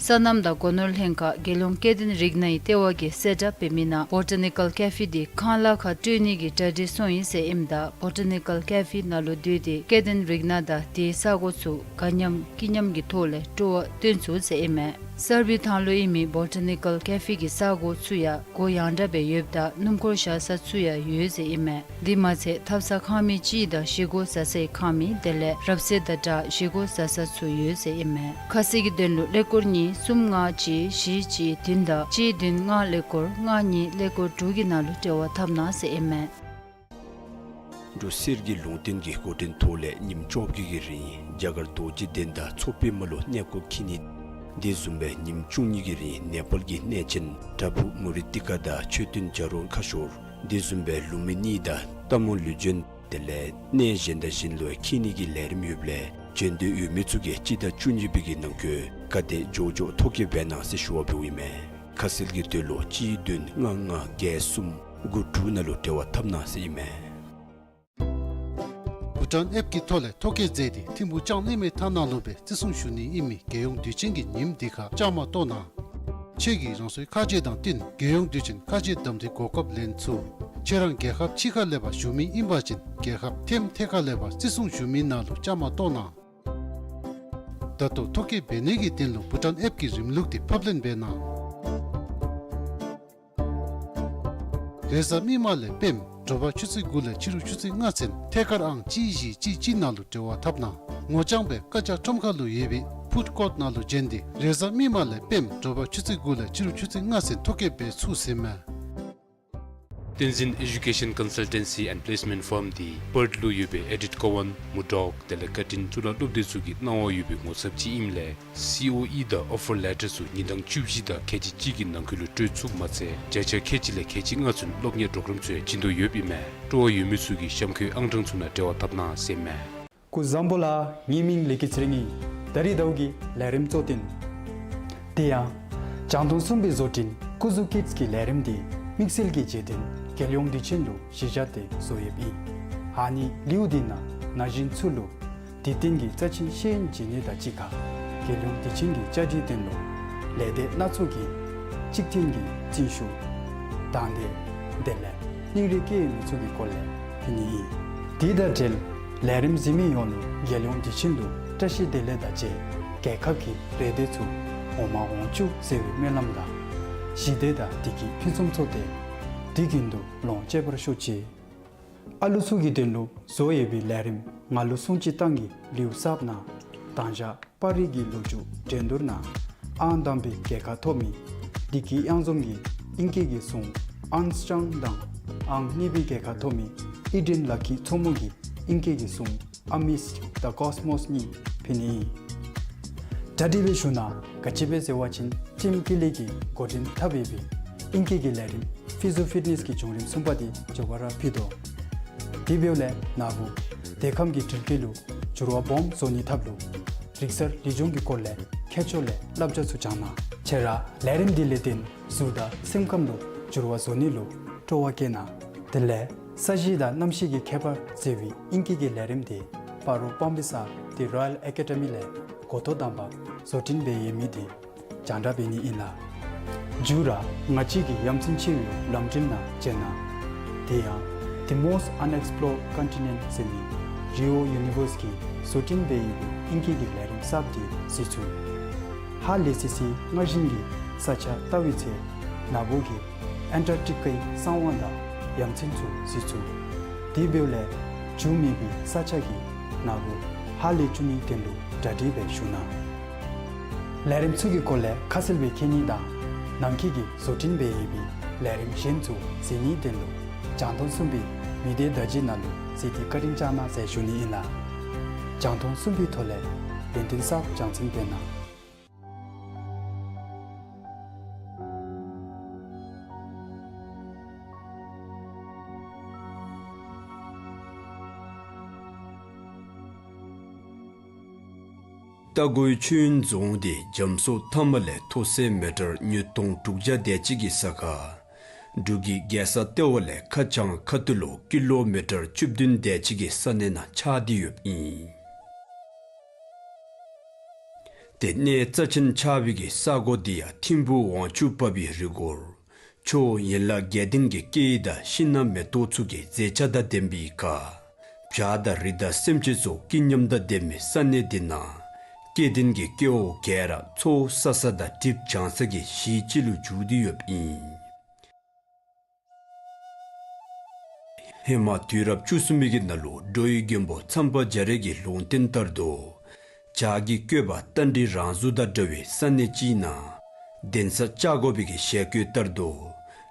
སོ་ནམ་དང་སྒོ་ནོར་ལྷན་ཁག་རྒྱལ་ཡོངས་སྐྱེ་ལྡན་རིགས་སྣའི་ལྟེ་བ་གིས་གསལ་བསྒྲགས་འབད་མི་ནང་བོ་ཊ་ནི་ཀཱལ་ཀེ་ཕི་འདི་ཁང་གླ་ཁར་སྤྲོད་ནི་གི་གྲ་སྒྲིག་སོང་ཡི་ཟེར་ཨིནམ་ད་བོ་ཊ་ནི་ཀཱལ་ཀེ་ཕི་ནང་ལུ་སྡོད་དེ་སྐྱེ་ལྡན་རིགས་སྣ་དང་དེའི་ས་གོ་ཚུ་དགའ་ཉམས་སྐྱིད་ཉམས་ཀྱི་ཐོག་ལས་སྤྲོ་བ་སྟོན་ཚུགས་ཟེར་ཨིན་མས། གསར་སྦས་ཐང་ལུ་ཨིན་མི་བོ་ཊ་ནི་ཀཱལ་ཀེ་ཕི་གི་ས་གོ་ཚུ་ཡང་སྒོ་ཡང་དྲགས་སྦེ་ཡོདཔ་ད་སྣུམ་འཁོར་བཞག་ས་ཚུ་ཡང་ཡོད་ཟེར་ཨིན་མས། འདི་མ་ཚད་ཐབ་ཚང་ཁང་མིག་གཅིག་དང་བཞེས་སྒོ་བཟའ་སའི་ཁང་མིག་དེ་ལས་རབ་གསལ་དང་སྦྲགས་བཞེས་སྒོ་བཟའ་ས་ཚུ་ཡོད་ཟེར་ཨིན་མས། ཁ་གསལ་གྱི་དོན་ལུ་ཀླད་ཀོར་གཉིས་གསུམ་ལྔ་གཅིག་བཞི་གཅིག་བདུན་དང་གཅིག་བདུན་ལྔ་ཀླད་ཀོར་ལྔ་གཉིས་ཀླད་ཀོར་དྲུག་གི་ནང་ལུ་འབྲེལ་བ་འཐབ་གནང་ཟེར་ཨིན་མས། འབྲུག་གསེར་གྱི་ལུང་བསྟན་གྱི་འགོ་འདྲེན་ཐོག་ལས་ཉིནམ་བཅོ་བརྒྱད་ཀྱི་རིང་རྒྱ་གར་རྡོ་རྗེ་གདན་དང་མཚོ་པདྨ་ལུ་གནས་སྐོར་འཁྱིད་ནི། དེ་བཟུམ་སྦེ་ཉིནམ་བཅུ་གཉིས་ཀྱི་རིང་ནེ་པཱལ་གྱི་གནས་ཆེན་པྲ་བྷུ་མུ་ནི་ཏི་ཀ་དང་མཆོད་རྟེན་བྱ་རོག་ཁ་ཤོར། དེ་བཟུམ་སྦེ་ལུམ་བི་ནི་དང་སྟག་མོ་ལུས་སྦྱིན་དེ་ལས་གནས་གཞན་དང་གཞན་ལུ་འཁྱིད་ནི་གི་ལས་རིམ་ཡོདཔ་ལས་འབྱོན་འདོད་ཡོད་མི་ཚུ་གིས་སྤྱི་ཟླ་བཅུ་གཉིས་པའི་གི་ནང་འཁོད་ག་དེ་མགྱོགས་མགྱོགས་ཐོ་བཀོད་འབད་གནང་ཟེར་ཞུ་བ་འབདཝ་ཨིན་མས། ཁ་གསལ་གྱི་དོན་ལུ་གཅིག་བདུན་ལྔ་ལྔ་བརྒྱད་གསུམ་དགུ་དྲུག་ནང་ལུ་འབྲེལ་བ་འཐབ་གནང་ཟེར་ཨིན་མས། བྷུ་ཊཱན་ཨེཔ་ཀྱི་ཐོག་ལས་ཐོ་བཀོད་མཛད་དེ་ཐིམ་ཕུག་ལྕང་གླིང་མའི་ཐང་ནང་ལུ་སྦེ་བརྩི་སྲུང་ཞུ་ནི་ཨིན་མི་རྒྱལ་ཡོངས་དུས་ཆེན་གྱི་ཉིནམ་འདི་ཁར་བཅའ་མར་གཏོགས་གནང་། ཁྱེད་ཀྱིས་རང་སོའི་ཁ་རྗེ་དང་བསྟུན་རྒྱལ་ཡོངས་དུས་ཆེན་ཁ་རྗེ་གདམ་འཐེན་གོ་སྐབས་ལེན་ཚུགས། ཁྱེད་རང་རྒྱལ་ཁབ་ཕྱི་ཁ་ལས་ཕར་བཞུགས་མི་ཨིན་པ་ཅིན་རྒྱལ་ཁབ་ཐེམ་ཐད་ཁ་ལས་ཕར་བརྩི་སྲུང་ཞུ་མི་ནང་ལུ་བཅའ་མར་གཏོགས་གནང་། ད་ལྟོ་ཐོ་བཀོད་འབད་ནི་གི་དོན་ལུ་བྷུ་ཊཱན་ཨེཔ་ཀྱི་རིམ་ལུགས་འདི་ཕབ་ལེན་འབད་གནང་། རེས་གཟའ་མིག་དམར་ལས་སྤེནམ་དྲོ་པ་ཆུ་ཚོད་དགུ་ལས་ཕྱི་རུ་ཆུ་ཚོད་ལྔ་ཚུན་ཐད་ཀར་ཨང་གཅིག་བཞི་གཅིག་གཅིག་ནང་ལུ་འབྲེལ་བ་འཐབ་གནང་། ངོ་རྐྱང་སྦེ་ཀ་ཅ་ཁྲོམ་ཁ་ལུ་ཡོད་པའི་ཕུཌ་ཀོརཊ་ནང་ལུ་བྱོན་ཏེ་རེས་གཟའ་མིག་དམར་ལས་སྤེནམ་དྲོ་པ་ཆུ་ཚོད་དགུ་ལས་ཕྱི་རུ་ཆུ་ཚོད་ལྔ་ཚུན་ཐོ་བཀོད་འབད་ཚུགས་ཟེར་མས། བསྟན་འཛིན་Education Consultancy and Placement Firm འདི་པརཐ་ལུ་ཡོད་པའི་ཨེ་ཌིཐ་ཀོ་ཝཱན་མུར་ཌོག་དེ་ལས་བཀའ་དྲིན་གཙུག་ལག་སློབ་སྡེ་ཚུ་གི་གནང་བ་ཡོད་པའི་ངོ་ཚབ་ཅིག་ཨིནམ་ལས་སི་ཨོ་ཨི་དང་ཨོ་ཕར་ལེ་ཊར་ཚུ་ཉིན་གྲངས་བཅུ་བཞི་དང་ཁལ་གཅིག་གཅིག་གི་ནང་འཁོད་ལུ་སྤྲོད་ཚུགསཔ་མ་ཚད་བརྒྱ་ཆ་ཁལ་གཅིག་ལས་ཁལ་གཅིག་ལྔ་ཚུན་སློབ་གཉེར་པོརོ་གརམ་ཚུ་ཡང་བྱིན་དོ་ཡོདཔ་ཨིན་མས། སྤྲོ་བ་ཡོད་མི་ཚུ་གིས་གཤམ་འཁོད་ཨང་གྲངས་ཚུ་ནང་འབྲེལ་བ་འཐབ་གནང་ཟེར་མས། སྐུ་གཟུགས་བཟང་པོ་ལགས། ངེའི་མིང་ལི་ཀི་ཚེ་རིང་ཨིན། ད་རིས་ཟླཝ་གི་ལས་རིམ་གཙོ་དོན། དེ་ཡང་བྱང་སྟོང་གསུམ་པའི་བཟོ་སྐྲུན་སྐུ་གཟུགས་ཀིཌསི་གི་ལས་རིམ་འདི་དམིགས་བསལ་གྱི་རྗེས་དྲན་རྒྱལ་ཡོངས་དུས་ཆེན་ལུ་གཞི་བཞག་སྟེ་བཟོ་ཡོདཔ་ཨིན། ཨ་ནི་ལེའུ་འདི་ནང་ན་གཞོན་ཚུ་ལུ་དུས་སྟོན་གྱི་རྩ་ཆེན་ཤེས་ཡོན་སྦྱིན་ནི་དང་གཅིག་ཁར་རྒྱལ་ཡོངས་དུས་ཆེན་གྱི་བཅའ་སྒྲིག་དོན་ལུ་ལས་སྡེ་སྣ་ཚོགས་ཀྱི་གཅིག་མཐུན་གྱི་རྩིས་ཞུ་དང་འདོད་དེ་ལས་སྙིང་རུས་བསྐྱེད་མི་ཚུ་གི་སྐོར་ལས་ཕུལ་ནི་ཨིན། དེ་དང་འབྲེལ་ལས་རིམ་གཟིགས་མི་ཡོངས་ལུ་རྒྱལ་ཡོངས་དུས་ཆེན་ལུ་བཀྲ་ཤིས་བདེ་ལེགས་དང་བཅས་རྒྱལ་ཁབ་ཀྱི་རེ་འདོད་ཚུ་འོང་མ་འོང་བཅུག་ཟེར་བའི་སྨོན་ལམ་དང་ཞི་བདེ་དང་བདེ་སྐྱིད་ཕུན་སུམ་ཚོགས་ཏེ་དུས་རྒྱུན་དུ་ལོངས་སྤྱོད་པར་ཤོག་ཅིག། ཨ་ལུ་ཚུ་གི་དོན་ལུ་བཟོ་ཡོད་པའི་ལས་རིམ་ང་ལུ་སྲུང་ཅིག་བཏང་གི་ལེའུ་གསརཔ་ནང་དང་ཞག་པར་རིས་ཀྱི་ལོ་རྒྱུས་འགྲན་བསྡུར་ནང་ ཨང་དང་པའི་རྒྱལ་ཁ་ཐོབ་མི་བདེ་སྐྱིད་གཡང་འཛོམས་ཀྱི་ཨིང་སྐད་ཀྱི་སྲུང་ཨརནསི་ཡང་དང་ཨང་གཉིས་པའི་རྒྱལ་ཁ་ཐོབ་མི་ཨི་ཌེན་ལག་ཁི་མཚོ་མོ་གི་ཨིང་སྐད་ཀྱི་སྲུང་Amidst the Cosmos གཉིས་ཕུལ་ནི་ཨིན། གྲ་སྒྲིག་སྦེ་ཞུ་གནང་། ག་ཅི་སྦེ་ཟེར་བ་ཅིན་ཅེམ་ཀི་ལི་གིས་འགོ་འདྲེན་འཐབ་ཡོད་པའི་ཨིང་སྐད་ཀྱི་ལས་རིམ་ཕི་ཛོ་ཕིཊ་ནེསི་གི་བྱུང་རིམ་གསུམ་པ་འདི་མགྱོགས་པ་ར་ཕུལ་དོ། དེ་འབདཝ་ལས་ནཱ་བུ་དེ་ཁམས་ཀྱི་འགྲུལ་སྐྱེལ་ལུ་འགྱུར་བ་སྦོམ་བཟོ་ནིའི་ཐབས་ལུ་རིག་གསར་ལུས་སྦྱོང་གི་སྐོར་ལས་མཁས་མཆོག་ལས་བསླབ་བྱ་ཚུ་སྦྱང་གནང་། ཁྱེད་ར་ལས་རིམ་འདི་ལས་བརྟེན་གཟུགས་དང་སེམས་ཁམས་ལུ་འགྱུར་བ་བཟོ་ནི་ལུ་སྤྲོ་བ་བསྐྱེད་གནང་། དེ་ལས་ས་གཞི་དང་གནམ་གཤིས་ཀྱི་ཁྱད་པར་ཟེར་བའི་ཨིང་སྐད་ཀྱི་ལས་རིམ་འདི་སྤ་རོ་སྤང་སྦིས་ས་ཏེ་རོ་ཡལ་ཨེ་ཀེ་ཌ་མི་ལས་འགོ་ཐོག་དང་པ་བཟོ་སྐྲུན་འབད་ཡོད་མི་འདི་རྒྱང་བསྒྲགས་འབད་ནི་ཨིན་ལགས། མཇུག་ར་ང་བཅས་ཀྱི་ཡ་མཚན་ཆེ་བའི་ལམ་འགྲུལ་ནང་མཇལ་གནང་། དེ་ཡང་The Most Unexplored Continent ཟེར་མི་རི་ཨོ་ཡུ་ནི་ཝརསི་གིས་བཟོ་སྐྲུན་འབད་ཡོད་པའི་ཨིང་སྐད་ཀྱི་ལས་རིམ་གསརཔ་འདི་གཟིགས་ཚུགས། ཧ་ལས་སི་སི་སྔར་བཞིན་གྱི་ས་ཆ་བལྟ་བའི་ཚེ་ནཱ་བུ་གིས་ཨན་ཊར་ཀི་ཊི་ཀའི་གསང་བ་དང་ཡ་མཚན་ཚུ་གཟིགས་ཚུགས། དེ་འབདཝ་ལས་འགྱུར་མེད་པའི་ས་ཆ་གི་ནཱ་བུ་ཧ་ལས་བཅུག་ནིའི་དོན་ལུ་གྲ་སྒྲིག་སྦེ་བཞུགས་གནང་། ལས་རིམ་ཚུ་གི་སྐོར་ལས་ཁ་གསལ་སྦེ་མཁྱེན་ནི་དང་ནང་འཁོད་ཀྱི་བཟོ་སྐྲུན་འབད་ཡོད་པའི་ལས་རིམ་གཞན་ཚུ་གཟིགས་ནིའི་དོན་ལུ་རྒྱང་མཐོང་གསུམ་པའི་མི་སྡེ་བརྡ་བརྒྱུད་ནང་ལུ་གཟིགས་ཏེ་བཀའ་དྲིན་བསྐྱང་གནང་ཟེར་ཞུ་ནི་ཨིན་ལགས། རྒྱང་མཐོང་གསུམ་པའི་ཐོག་ལས་ཡོན་ཏན་གསརཔ་སྦྱང་ཚུགས་པས་ན། རྟ་མགོའི་ཆོས་དབྱིངས་རྫོང་འདི་རྒྱ་མཚོ་མཐའ་མ་ལས་མཐོ་ས་མི་ཊར་ཉིས་སྟོང་དྲུག་བརྒྱ་དེ་ཅིག་གི་ས་ཁར་འབྲུག་གི་རྒྱལ་ས་ལྟེ་བ་ལས་ཁ་བྱང་ཁ་ཐུག་ལུ་ཀི་ལོ་མི་ཊར་བཅུ་བདུན་དེ་ཅིག་གི་ས་གནས་ནང་ཆགས་ཏེ་ཡོདཔ་ཨིན། དེ་གནས་རྩ་ཆེན་ཆགས་པའི་གི་ས་གོ་འདི་ཡང་ཐིམ་ཕུག་དབང་ཕྱུག་པ་བའི་རི་མགོར་ཆོས་ཡན་ལག་བརྒྱད་ལྡན་གྱི་སྐད་ཡིག་དང་ཤིང་ནགས་མེ་ཏོག་ཚུ་གི་མཛེས་ཆ་དང་ལྡན་པའི་ཁར་བྱ་དང་རི་དྭགས་སེམས་ཅན་སོགས་སྐྱིད་ཉམས་དང་ལྡན་མི་ས་གནས་འདི་ནང་སྐལ་ལྡན་གྱི་སྐྱེ་བོ་ག་ར་འཚོ་ས་ས་དང་གྲིབ་བྱང་ས་གི་གཞི་ཅིག་ལུ་འགྱུར་ཏེ་ཡོདཔ་ཨིན། ཧེ་མ་དུས་རབས་བཅུ་གསུམ་པའི་གི་ནང་ལུ་འགྲོ་བའི་མགོན་པོ་མཚམས་པ་རྒྱ་རས་ཀྱི་ལུང་བསྟན་ལྟར་དུ་བྱ་རྒོད་བཀོད་པ་རྟ་མགྲིན་རང་གཟུགས་དང་འདྲ་བའི་ས་གནས་ཅིག་ནང་གདན་ས་བཅའ་དགོ་པའི་གི་ཞལ་བཀོད་ལྟར་དུ་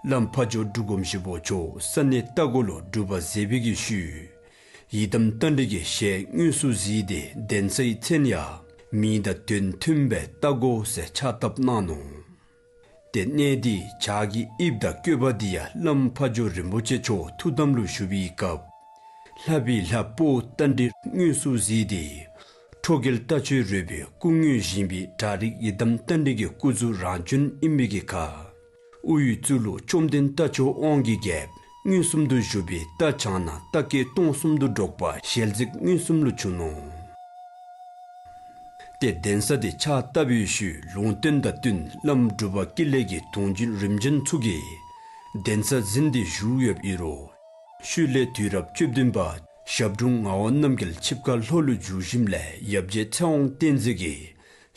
བླམ་ཕ་ཇོ་འབྲུག་སྒོམ་ཞིག་པོ་མཆོག་ས་གནས་རྟ་མགོ་ལུ་སྒྲུབ་པ་མཛད་པའི་གི་ཤུལ་ཡི་དམ་རྟ་མགྲིན་གྱི་ཞལ་དངོས་སུ་གཟིགས་ཏེ་གདན་སའི་མཚན་ཡང་མིང་དང་དོན་མཐུན་པའི་རྟ་མགོ་ཟེར་ཕྱག་བཏབ་གནང་ནུག། ཏེ་གནས་འདི་བྱ་གི་དབྱིབས་དང་བཀོད་པ་འདི་ཡང་བླམ་ཕ་ཇོ་རིན་པོ་ཆེ་མཆོག་ཐུགས་དམ་ལུ་བཞུགས་པའི་སྐབས་ལྷ་བི་ལྷ་དཔའ་བོ་རྟ་མགྲིན་དངོས་སུ་གཟིགས་ཏེ་ཁྲོ་རྒྱལ་རྟ་མཆོག་རོལ་པའི་སྐུ་དངོས་བཞེངས་པའི་གྲ་རིགས་ཡི་དམ་རྟ་མགྲིན་གྱི་སྐུ་གཟུགས་རང་བྱོན་ཨིན་མི་གི་ཁར་དབུའི་གཙུག་ལུ་བཅོམ་ལྡན་རྟ་མཆོག་དབང་གི་རྒྱལཔོ་མངོན་སུམ་དུ་བཞུགས་པའི་རྟ་བྱང་ན་རྟ་སྐད་སྟོང་གསུམ་དུ་སྒྲོག་པ་ཞལ་གཟིགས་མངོན་སུམ་ལུ་བྱུང་ནུག། ཏེ་གདན་ས་འདི་ཕྱག་བཏབ་པའི་ཤུལ་ལུང་བསྟན་དང་བསྟུན་བླམ་འབྲུག་པ་ཀུན་ལེགས་ཀྱི་དུང་རྒྱུན་རིམ་བྱོན་ཚུ་གིས་གདན་ས་འཛིན་ཏེ་བཞུགས་ཡོདཔ་ཨིན་རུང་ཤུལ་ལས་དུས་རབས་བཅུ་བདུན་པ་ཞབས་དྲུང་ངག་དབང་རྣམ་རྒྱལ་ཆིབས་ཁ་ལྷོ་ལུ་བསྒྱུར་ཞིནམ་ལས་ཡབ་རྗེ་ཚེ་དབང་བསྟན་འཛིན་གྱིས་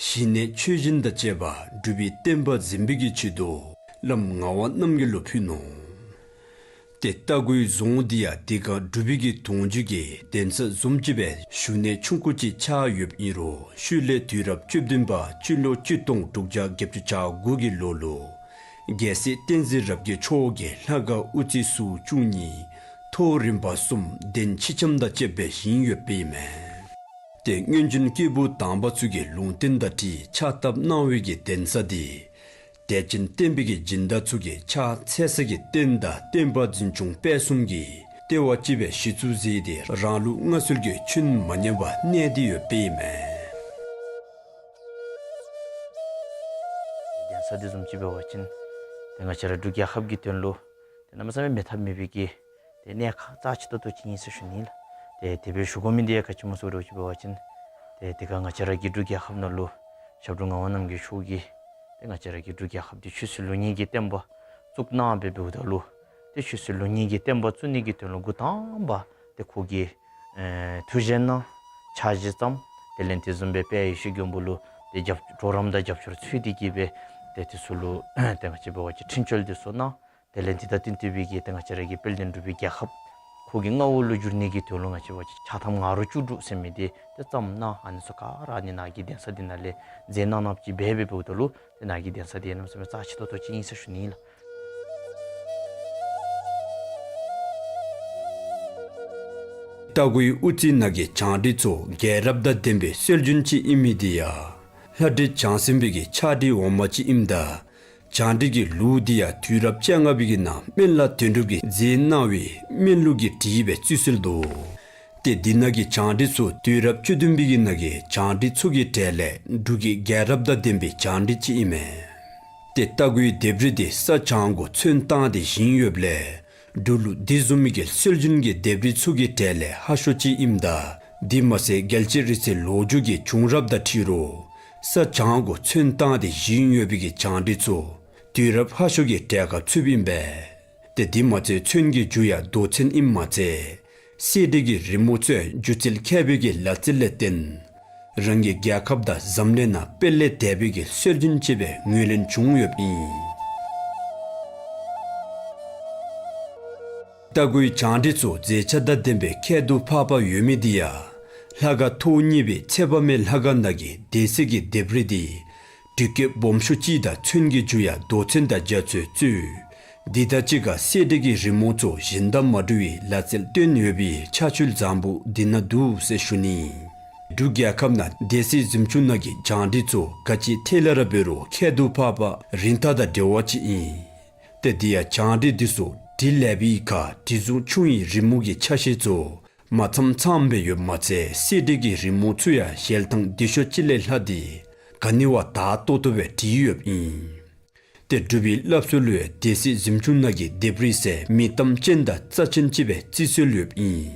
ཞི་གནས་ཆོས་སྦྱིན་དང་བཅས་པ་འབྲུག་པའི་བསྟན་པ་འཛིན་པའི་གི་ཆེད་དུ་བླམ་ངག་དབང་རྣམ་རྒྱལ་ལུ་ཕུལ་ནུག། ཏེ་རྟ་མགོའི་རྫོང་འདི་ཡང་དེ་སྒང་འབྲུག་པའི་གི་དུང་རྒྱུན་གྱི་གདན་ས་བཟུམ་ཅིག་སྦེ་བཞུགས་གནས་ཆུང་ཀུ་ཅིག་ཆགས་ཡོདཔ་ཨིན་རུང་ཤུལ་ལས་དུས་རབས་བཅུ་བདུན་པ་སྤྱི་ལོ་གཅིག་སྟོང་དྲུག་བརྒྱ་བརྒྱད་ཅུ་གྱ་དགུ་གི་ལོ་ལུ་རྒྱལ་སྲས་བསྟན་འཛིན་རབ་རྒྱས་མཆོག་གིས་ལྷ་ཁང་དབུ་རྩེ་ཟུར་བཅུ་གཉིས་ཐོག་རིམ་པ་གསུམ་གདན་ཕྱི་ཁྱམས་དང་བཅས་པ་བཞེངས་ཡོདཔ་ཨིན་མས། ཏེ་སྔོན་བྱོན་སྐྱེས་བུ་དམ་པ་ཚུ་གི་ལུང་བསྟན་དང་འཁྲིལ་ཕྱག་བཏབ་གནང་བའི་གི་གདན་ས་འདི་དད་ཅན་བསྟེན་པའི་གི་སྦྱིན་བདག་ཚུ་གིས་ཕྱག་འཚལ་ས་གི་རྟེན་དང་བསྟན་པ་འཛིན་སྐྱོང་སྤེལ་གསུམ་གྱི་ལྟེ་བ་ཅིག་སྦེ་གཞི་བཙུགས་མཛད་དེ་རང་ལུགས་སྔར་སྲོལ་གྱི་ཆོས་མ་ཉམས་པར་གནས་ཏེ་ཡོདཔ་ཨིན་མས། གདན་ས་འདི་བཟུམ་ཅིག་འབད་བ་ཅིན་ཏེ་ང་བཅས་ར་འབྲུག་རྒྱལ་ཁབ་ཀྱི་དོན་ལུ་ཏེ་གནམ་མེད་ས་མེད་མེད་ཐབས་མེད་པའི་གི་ཏེ་གནད་ཁག་རྩ་ཆེ་ཏོག་ཏོ་ཅིག་ཨིན་ཟེར་ཞུ་ནི་ལགས། ཏེ་དེ་སྦེ་ཞུ་དགོ་མི་འདི་ཡང་ག་ཅི་སྨོ་ཟེར་བ་ཅིན་ཏེ་དེ་སྒང་ང་བཅས་ར་གི་འབྲུག་རྒྱལ་ཁབ་ནང་ལུ་ཞབས་དྲུང་ངག་དབང་རྣམ་རྒྱལ་མཆོག་གིས་ཏེ་ང་བཅས་ར་གི་འབྲུག་རྒྱལ་ཁབ་འདི་ཆོས་སྲིད་ལུགས་གཉིས་ཀྱི་བསྟན་པ་བཙུགས་གནང་སྦེ་འབདཝ་ད་ལུ་ཏེ་ཆོས་སྲིད་ལུགས་གཉིས་ཀྱི་བསྟན་པ་བཙུགས་ནི་གི་དོན་ལུ་འགོ་དང་པ་ཏེ་ཁོ་གིས་ཨེ་ཐུགས་བཞེད་གནང་། ཕྱག་བཞེས་བརྩམས། དེ་ལས་དེ་བཟུམ་སྦེ་དཔལ་ཡེ་ཤེས་མགོན་པོ་ལུ་ཏེ་རྒྱབ་གྲོགས་རམ་དང་རྒྱབ་སྐྱོར་འཚོལ་ཏེ་གིས་སྦེ་ཏེ་དེ་ཚུ་ལུ་ཏེ་ང་བཅས་འབད་བ་ཅིན་འཕྲིན་བཅོལ་འདི་ཚུ་གནང་། དེ་ལས་འདི་དང་བསྟུན་ཏེ་སྦེ་གིས་ཏེ་ང་བཅས་ར་གི་དཔལ་ལྡན་འབྲུག་པའི་རྒྱལ་ཁབ་ ཕོ་གི་མངའ་འོག་ལུ་འགྱུར་ནི་གི་དོན་ལུ་ང་བཅས་འབད་བ་ཅིན་ཕྱག་ཐམ་ང་རོ་བཅུ་དྲུག་ཟེར་མི་འདི་ཏེ་བརྩམས་གནང་། ཨ་ནི་ཚུ་ག་ར་ཨ་ནི་ནང་གི་གདན་ས་འདི་ནང་ལས་མཛད་གནང་གནངམ་ཅིག་འབད་འབདཝ་ད་ལུ་ཏེ་ནང་གི་གདན་ས་འདི་གནམ་མེད་ས་མེད་རྩ་ཆེ་ཏོག་ཏོ་ཅིག་ཨིན་ཟེར་ཞུ་ནི་ཨིན་ལགས། རྟ་མགོའི་དབུ་རྩེ་ནང་གི་བྱང་ཁྲི་ཚུ་རྒྱལ་རབས་དང་ལྡན་པའི་སྲོལ་རྒྱུན་ཅིག་ཨིན་མི་འདི་ཡང་ལྷ་ཁྲི་བྱང་སེམས་པའི་གི་ཕྱག་བྲིས་འོག་མ་ཅིག་ཨིནམ་ད་བྱང་ཁྲི་གི་ལུགས་འདི་ཡང་དུས་རབས་བཅོ་ལྔ་པའི་གི་ནང་སྨན་བླ་དོན་གྲུབ་ཀྱིས་མཛད་གནང་བའི་སྨན་ལུགས་ཀྱིས་བྲིས་པའི་རྩིས་སྲོལ་འདུག། ཏེ་འདི་ནང་གི་བྱང་ཁྲི་ཚུ་དུས་རབས་བཅུ་བདུན་པའི་གི་ནང་གི་བྱང་ཁྲི་ཚུ་གི་གྲས་ལས་འབྲུག་གི་རྒྱལ་རབས་དང་ལྡན་པའི་བྱང་ཁྲི་ཅིག་ཨིན་མས། ཏེ་རྟ་མགོའི་ལྡེབས་རིས་འདི་ས་བྱང་གུ་ཚོན་བཏང་སྟེ་བཞེངས་ཡོདཔ་ལས་འབྲུག་ལུ་འདི་བཟུམ་མའི་གི་སྲོལ་རྒྱུན་གྱི་ལྡེབས་རིས་ཚུ་གི་གྲས་ལས་ཧ་ཤོས་ཅིག་ཨིནམ་ད་འདི་མ་ཚད་རྒྱལ་བྱེད་རིག་རྩལ་ལོ་རྒྱུས་ཀྱི་བྱུང་རབས་དང་འཁྲིལ་རུང་ས་བྱང་གུ་ཚོན་བཏང་སྟེ་བཞེངས་ཡོད་པའི་གི་བྱང་ཁྲི་ཚུ་དུས་རབས་ཧ་ཤོས་ཀྱི་གྲས་ཁར་ཚུདཔ་ཨིན་པས། ཏེ་འདི་མ་ཚད་ཚོན་གྱི་རྒྱུ་ཡང་རྡོ་ཚོན་ཨིནམ་མ་ཚད་གསེར་བྲིས་ཀྱི་རི་མོ་ཚུ་ཡང་སྒྱུ་རྩལ་མཁས་པའི་གི་ལག་རྩལ་ལས་བརྟེན་རང་གི་རྒྱལ་ཁབ་དང་འཛམ་གླིང་ནང་སྤེལ་ལེ་དེ་སྦེ་གི་སྲོལ་རྒྱུན་ཅིག་སྦེ་ངོས་ལེན་བྱུང་ཡོདཔ་ཨིན། རྟ་མགོའི་བྱང་ཁྲི་ཚུ་མཛེས་ཆ་དང་ལྡན་པའི་ཁྱད་དུ་འཕགས་པ་ཡོད་མི་འདི་ཡང་ལྷ་ཁང་ཐོག་གཉིས་པའི་ཚེ་དཔག་མེད་ལྷ་ཁང་ནང་གི་སྡེ་སྲིད་ཀྱི་ལྡེབས་རིས་འདི་དྲི་བཀོད་སྦོམ་ཤོས་ཅིག་དང་ཚོན་གྱི་རྒྱུ་ཡང་རྡོ་ཚོན་དང་རྒྱ་ཚོས་གཙོས། འདི་དང་གཅིག་ཁར་གསེར་བྲིས་ཀྱི་རི་མོ་ཚུ་གཞན་དང་མ་འདྲ་བའི་ལག་རྩལ་སྟོན་ཡོད་པའི་ཆ་ཆོལ་བཟང་པོ་འདི་ནང་འདུག་ཟེར་ཞུ་ནི། འབྲུག་རྒྱལ་ཁབ་ནང་སྡེ་སྲིད་གཟིམ་ཆུང་ནང་གི་བྱང་ཁྲི་ཚུ་ག་ཅི་ཐད་ལས་ར་འབད་རུང་ཁྱད་དུ་འཕགས་པ་རིན་ཐང་དང་འབྲེལ་བ་ཅིག་ཨིན། ཏེ་འདི་ཡང་བྱང་ཁྲི་འདི་ཚུ་བྲིས་ལེགས་པའི་ཁར་བྲིས་རྫུན་ཆུང་བའི་རི་མོ་གི་ཆ་ཤས་ཚུ་མ་ཚངམ་ཚངམ་སྦེ་ཡོདཔ་མ་ཚད་གསེར་བྲིས་ཀྱི་རི་མོ་ཚུ་ཡང་ཞལ་ཐང་བདེ་ཤོས་ཅིག་ལས་ལྷག་སྟེ་ག་ནི་བ་དག་ཏོག་ཏོ་སྦེ་བྲིས་ཡོདཔ་ཨིན། ཏེ་འབྲུག་པའི་སླབ་སྲོལ་ལུ་ཡང་སྡེ་སྲིད་གཟིམ་ཆུང་ནང་གི་ལྡེབས་རིས་ཟེར་མི་གཏམ་ཅན་དང་རྩ་ཅན་ཅིག་སྦེ་རྩིས་སྲོལ་ཡོདཔ་ཨིན།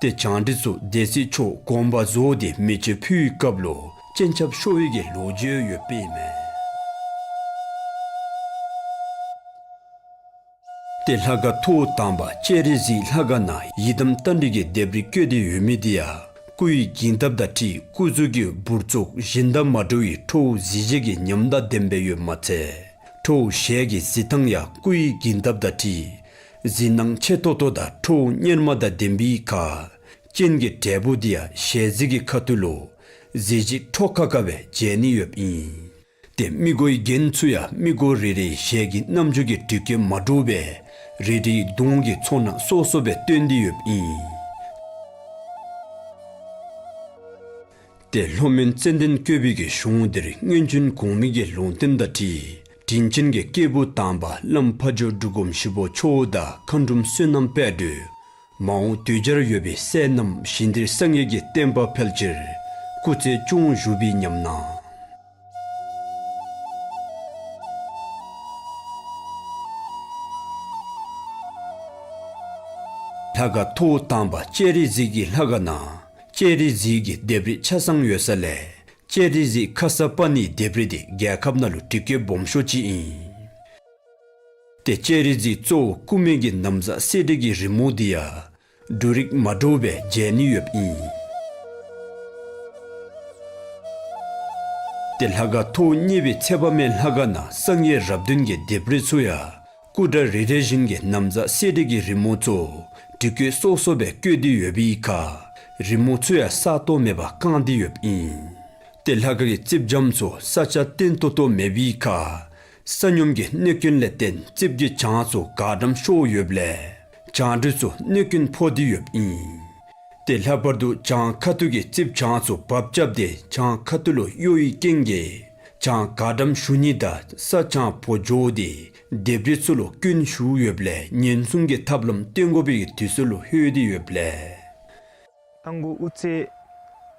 ཏེ་བྱང་ཁྲི་ཚུ་སྡེ་སྲིད་མཆོག་དགོངས་པ་རྫོགས་ཏེ་མེ་མཆོད་ཕུལ་བའི་སྐབས་ལུ་སྤྱན་ཆབ་ཤོར་བའི་གི་ལོ་རྒྱུས་ཡོདཔ་ཨིན་མས། ཏེ་ལྷ་ཁང་ཐོག་དང་པ་ལྕགས་རི་གཟིགས་ལྷ་ཁང་ནང་ཡི་དམ་རྟ་མགྲིན་གྱི་ལྡེབས་རིས་བཀོད་དེ་ཡོད་མི་འདི་ཡང་སྐུ་ཡི་བརྒྱན་སྟབས་དང་འཁྲིལ་སྐུ་གཟུགས་ཀྱི་འབུར་ཚོགས་གཞན་དང་མ་འདྲ་བའི་ཁྲོ་བོ་གཟི་བརྗིད་ཀྱི་ཉམས་དང་ལྡན་པའི་ཡོདཔ་མ་ཚད་ཁྲོ་བོ་ཞལ་གྱི་གཟི་མདངས་ཡང་སྐུ་ཡི་བརྒྱན་སྟབས་དང་འཁྲིལ་གཟི་སྣང་ཆེ་ཏོག་ཏོ་དང་ཁྲོ་བོ་གཉེར་མ་དང་ལྡན་པའི་ཁར་སྤྱན་གྱི་འབྲས་བུ་འདི་ཡང་ཞལ་གཟིགས་ཀྱི་ཁ་ཐུག་ལུ་གཟི་བརྗིད་འཕྲོ་ཁ་ཁ་སྦེ་མཇལ་ནི་ཡོདཔ་ཨིན། ཏེ་མི་མགོའི་རྒྱན་ཚུ་ཡང་མི་མགོ་རེ་རེའི་ཞལ་གྱི་རྣམ་འགྱུར་གྱི་འགྲེལ་བཀོད་མ་འདྲཝ་སྦེ་རེ་རེའི་གདོང་གི་ཚོར་སྣང་སོ་སོ་སྦེ་སྟོན་ཏེ་ཡོདཔ་ཨིན། ཏེ་ལྷོ་མོན་ཙན་དན་བཀོད་པའི་གི་གཞུང་འདིར་སྔོན་བྱོན་གོང་མའི་གི་ལུང་བསྟན་དང་འཁྲིལ་དྲིན་ཅན་གྱི་སྐྱེས་བུ་དམ་པ་བླམ་ཕ་ཇོ་འབྲུག་སྒོམ་ཞིག་པོ་མཆོག་དང་མཁའ་འགྲོམ་བསོད་ནམས་དཔལ་སྒྲོན་མ་འོངས་དུས་འཆར་ཡོད་པའི་སྲས་རྣམས་ཞིང་འདིར་སངས་རྒྱས་ཀྱི་བསྟན་པ་འཕེལ་ཕྱིར་སྐུ་ཚེ་སྐྱོང་བཞུགས་པའི་ཉམས་སྣང་། ལྷ་ཁང་ཐོག་དང་པ་ལྕགས་རི་གཟིགས་ཀྱི་ལྷ་ཁང་ནང་ལྕགས་རི་གཟིགས་ཀྱི་ལྡེབས་རིས་ཆ་ཚང་ཡོད་ས་ལས་ལྕགས་རི་གཟིགས་ཁ་ས་པ་ཎིའི་ལྡེབས་རིས་འདི་རྒྱལ་ཁབ་ནང་ལུ་འགྲེལ་བཀོད་སྦོམ་ཤོས་ཅིག་ཨིན། ཏེ་ལྕགས་རི་གཟིགས་གཙོ་བོ་སྐུ་སྨད་ཀྱི་ན་བཟའ་གསེར་བྲིས་ཀྱི་རི་མོ་འདི་ཡང་འབྲུག་རིགས་མ་འདྲཝ་སྦེ་མཇལ་ནི་ཡོདཔ་ཨིན། ཏེ་ལྷ་ཁང་ཐོག་གཉིས་པའི་ཚེ་དཔག་མེད་ལྷ་ཁང་ནང་སངས་རྒྱས་རབས་བདུན་གྱི་ལྡེབས་རིས་ཚུ་ཡང་སྐུ་འདྲ་རེ་རེ་བཞིན་གྱི་ན་བཟའ་གསེར་བྲིས་ཀྱི་རི་མོ་ཚུ་འབྲི་བཀོད་སོ་སོ་སྦེ་བཀོད་དེ་ཡོད་པའི་ཁར་རི་མོ་ཚུ་ཡང་ས་སྟོང་མེད་པར་བཀང་སྟེ་ཡོདཔ་ཨིན། ཏེ་ལྷ་ཁང་གི་རྩིགཔ་འཇམ་ཚུ་ས་ཆ་བརྟན་ཏོག་ཏོ་མེད་པའི་ཁར་ས་སྙོམས་ཀྱི་གནོད་སྐྱོན་ལས་བརྟེན་རྩིགཔ་གི་གྱང་ཚུ་ག་འགྲམ་ཤོར་ཡོདཔ་ལས་གྱང་ཁྲི་ཚུ་གནོད་སྐྱོན་ཕོག་སྟེ་ཡོདཔ་ཨིན། ཏེ་ལྷག་པར་དུ་གྱང་ཁ་ཐུག་གི་རྩིགཔ་གྱང་ཚུ་བབས་རྐྱབ་སྟེ་གྱང་ཁ་ཐུག་ལུ་གཡོ་བའི་རྐྱེན་གྱིས་གྱང་ག་འགྲམ་ཞུ་ནི་དང་ས་གྱང་བོ་འགྱོ་སྟེ་ལྡེབས་རིས་ཚུ་ལུ་སྐྱོན་ཞུགས་ཡོདཔ་ལས་ཉེན་སྲུང་གི་ཐབས་ལམ་སྟོན་དགོ་པའི་དུས་ཚོད་ལུ་ལྷོད་དེ་ཡོདཔ་ལས། རྟ་མགོ་དབུ་རྩེ་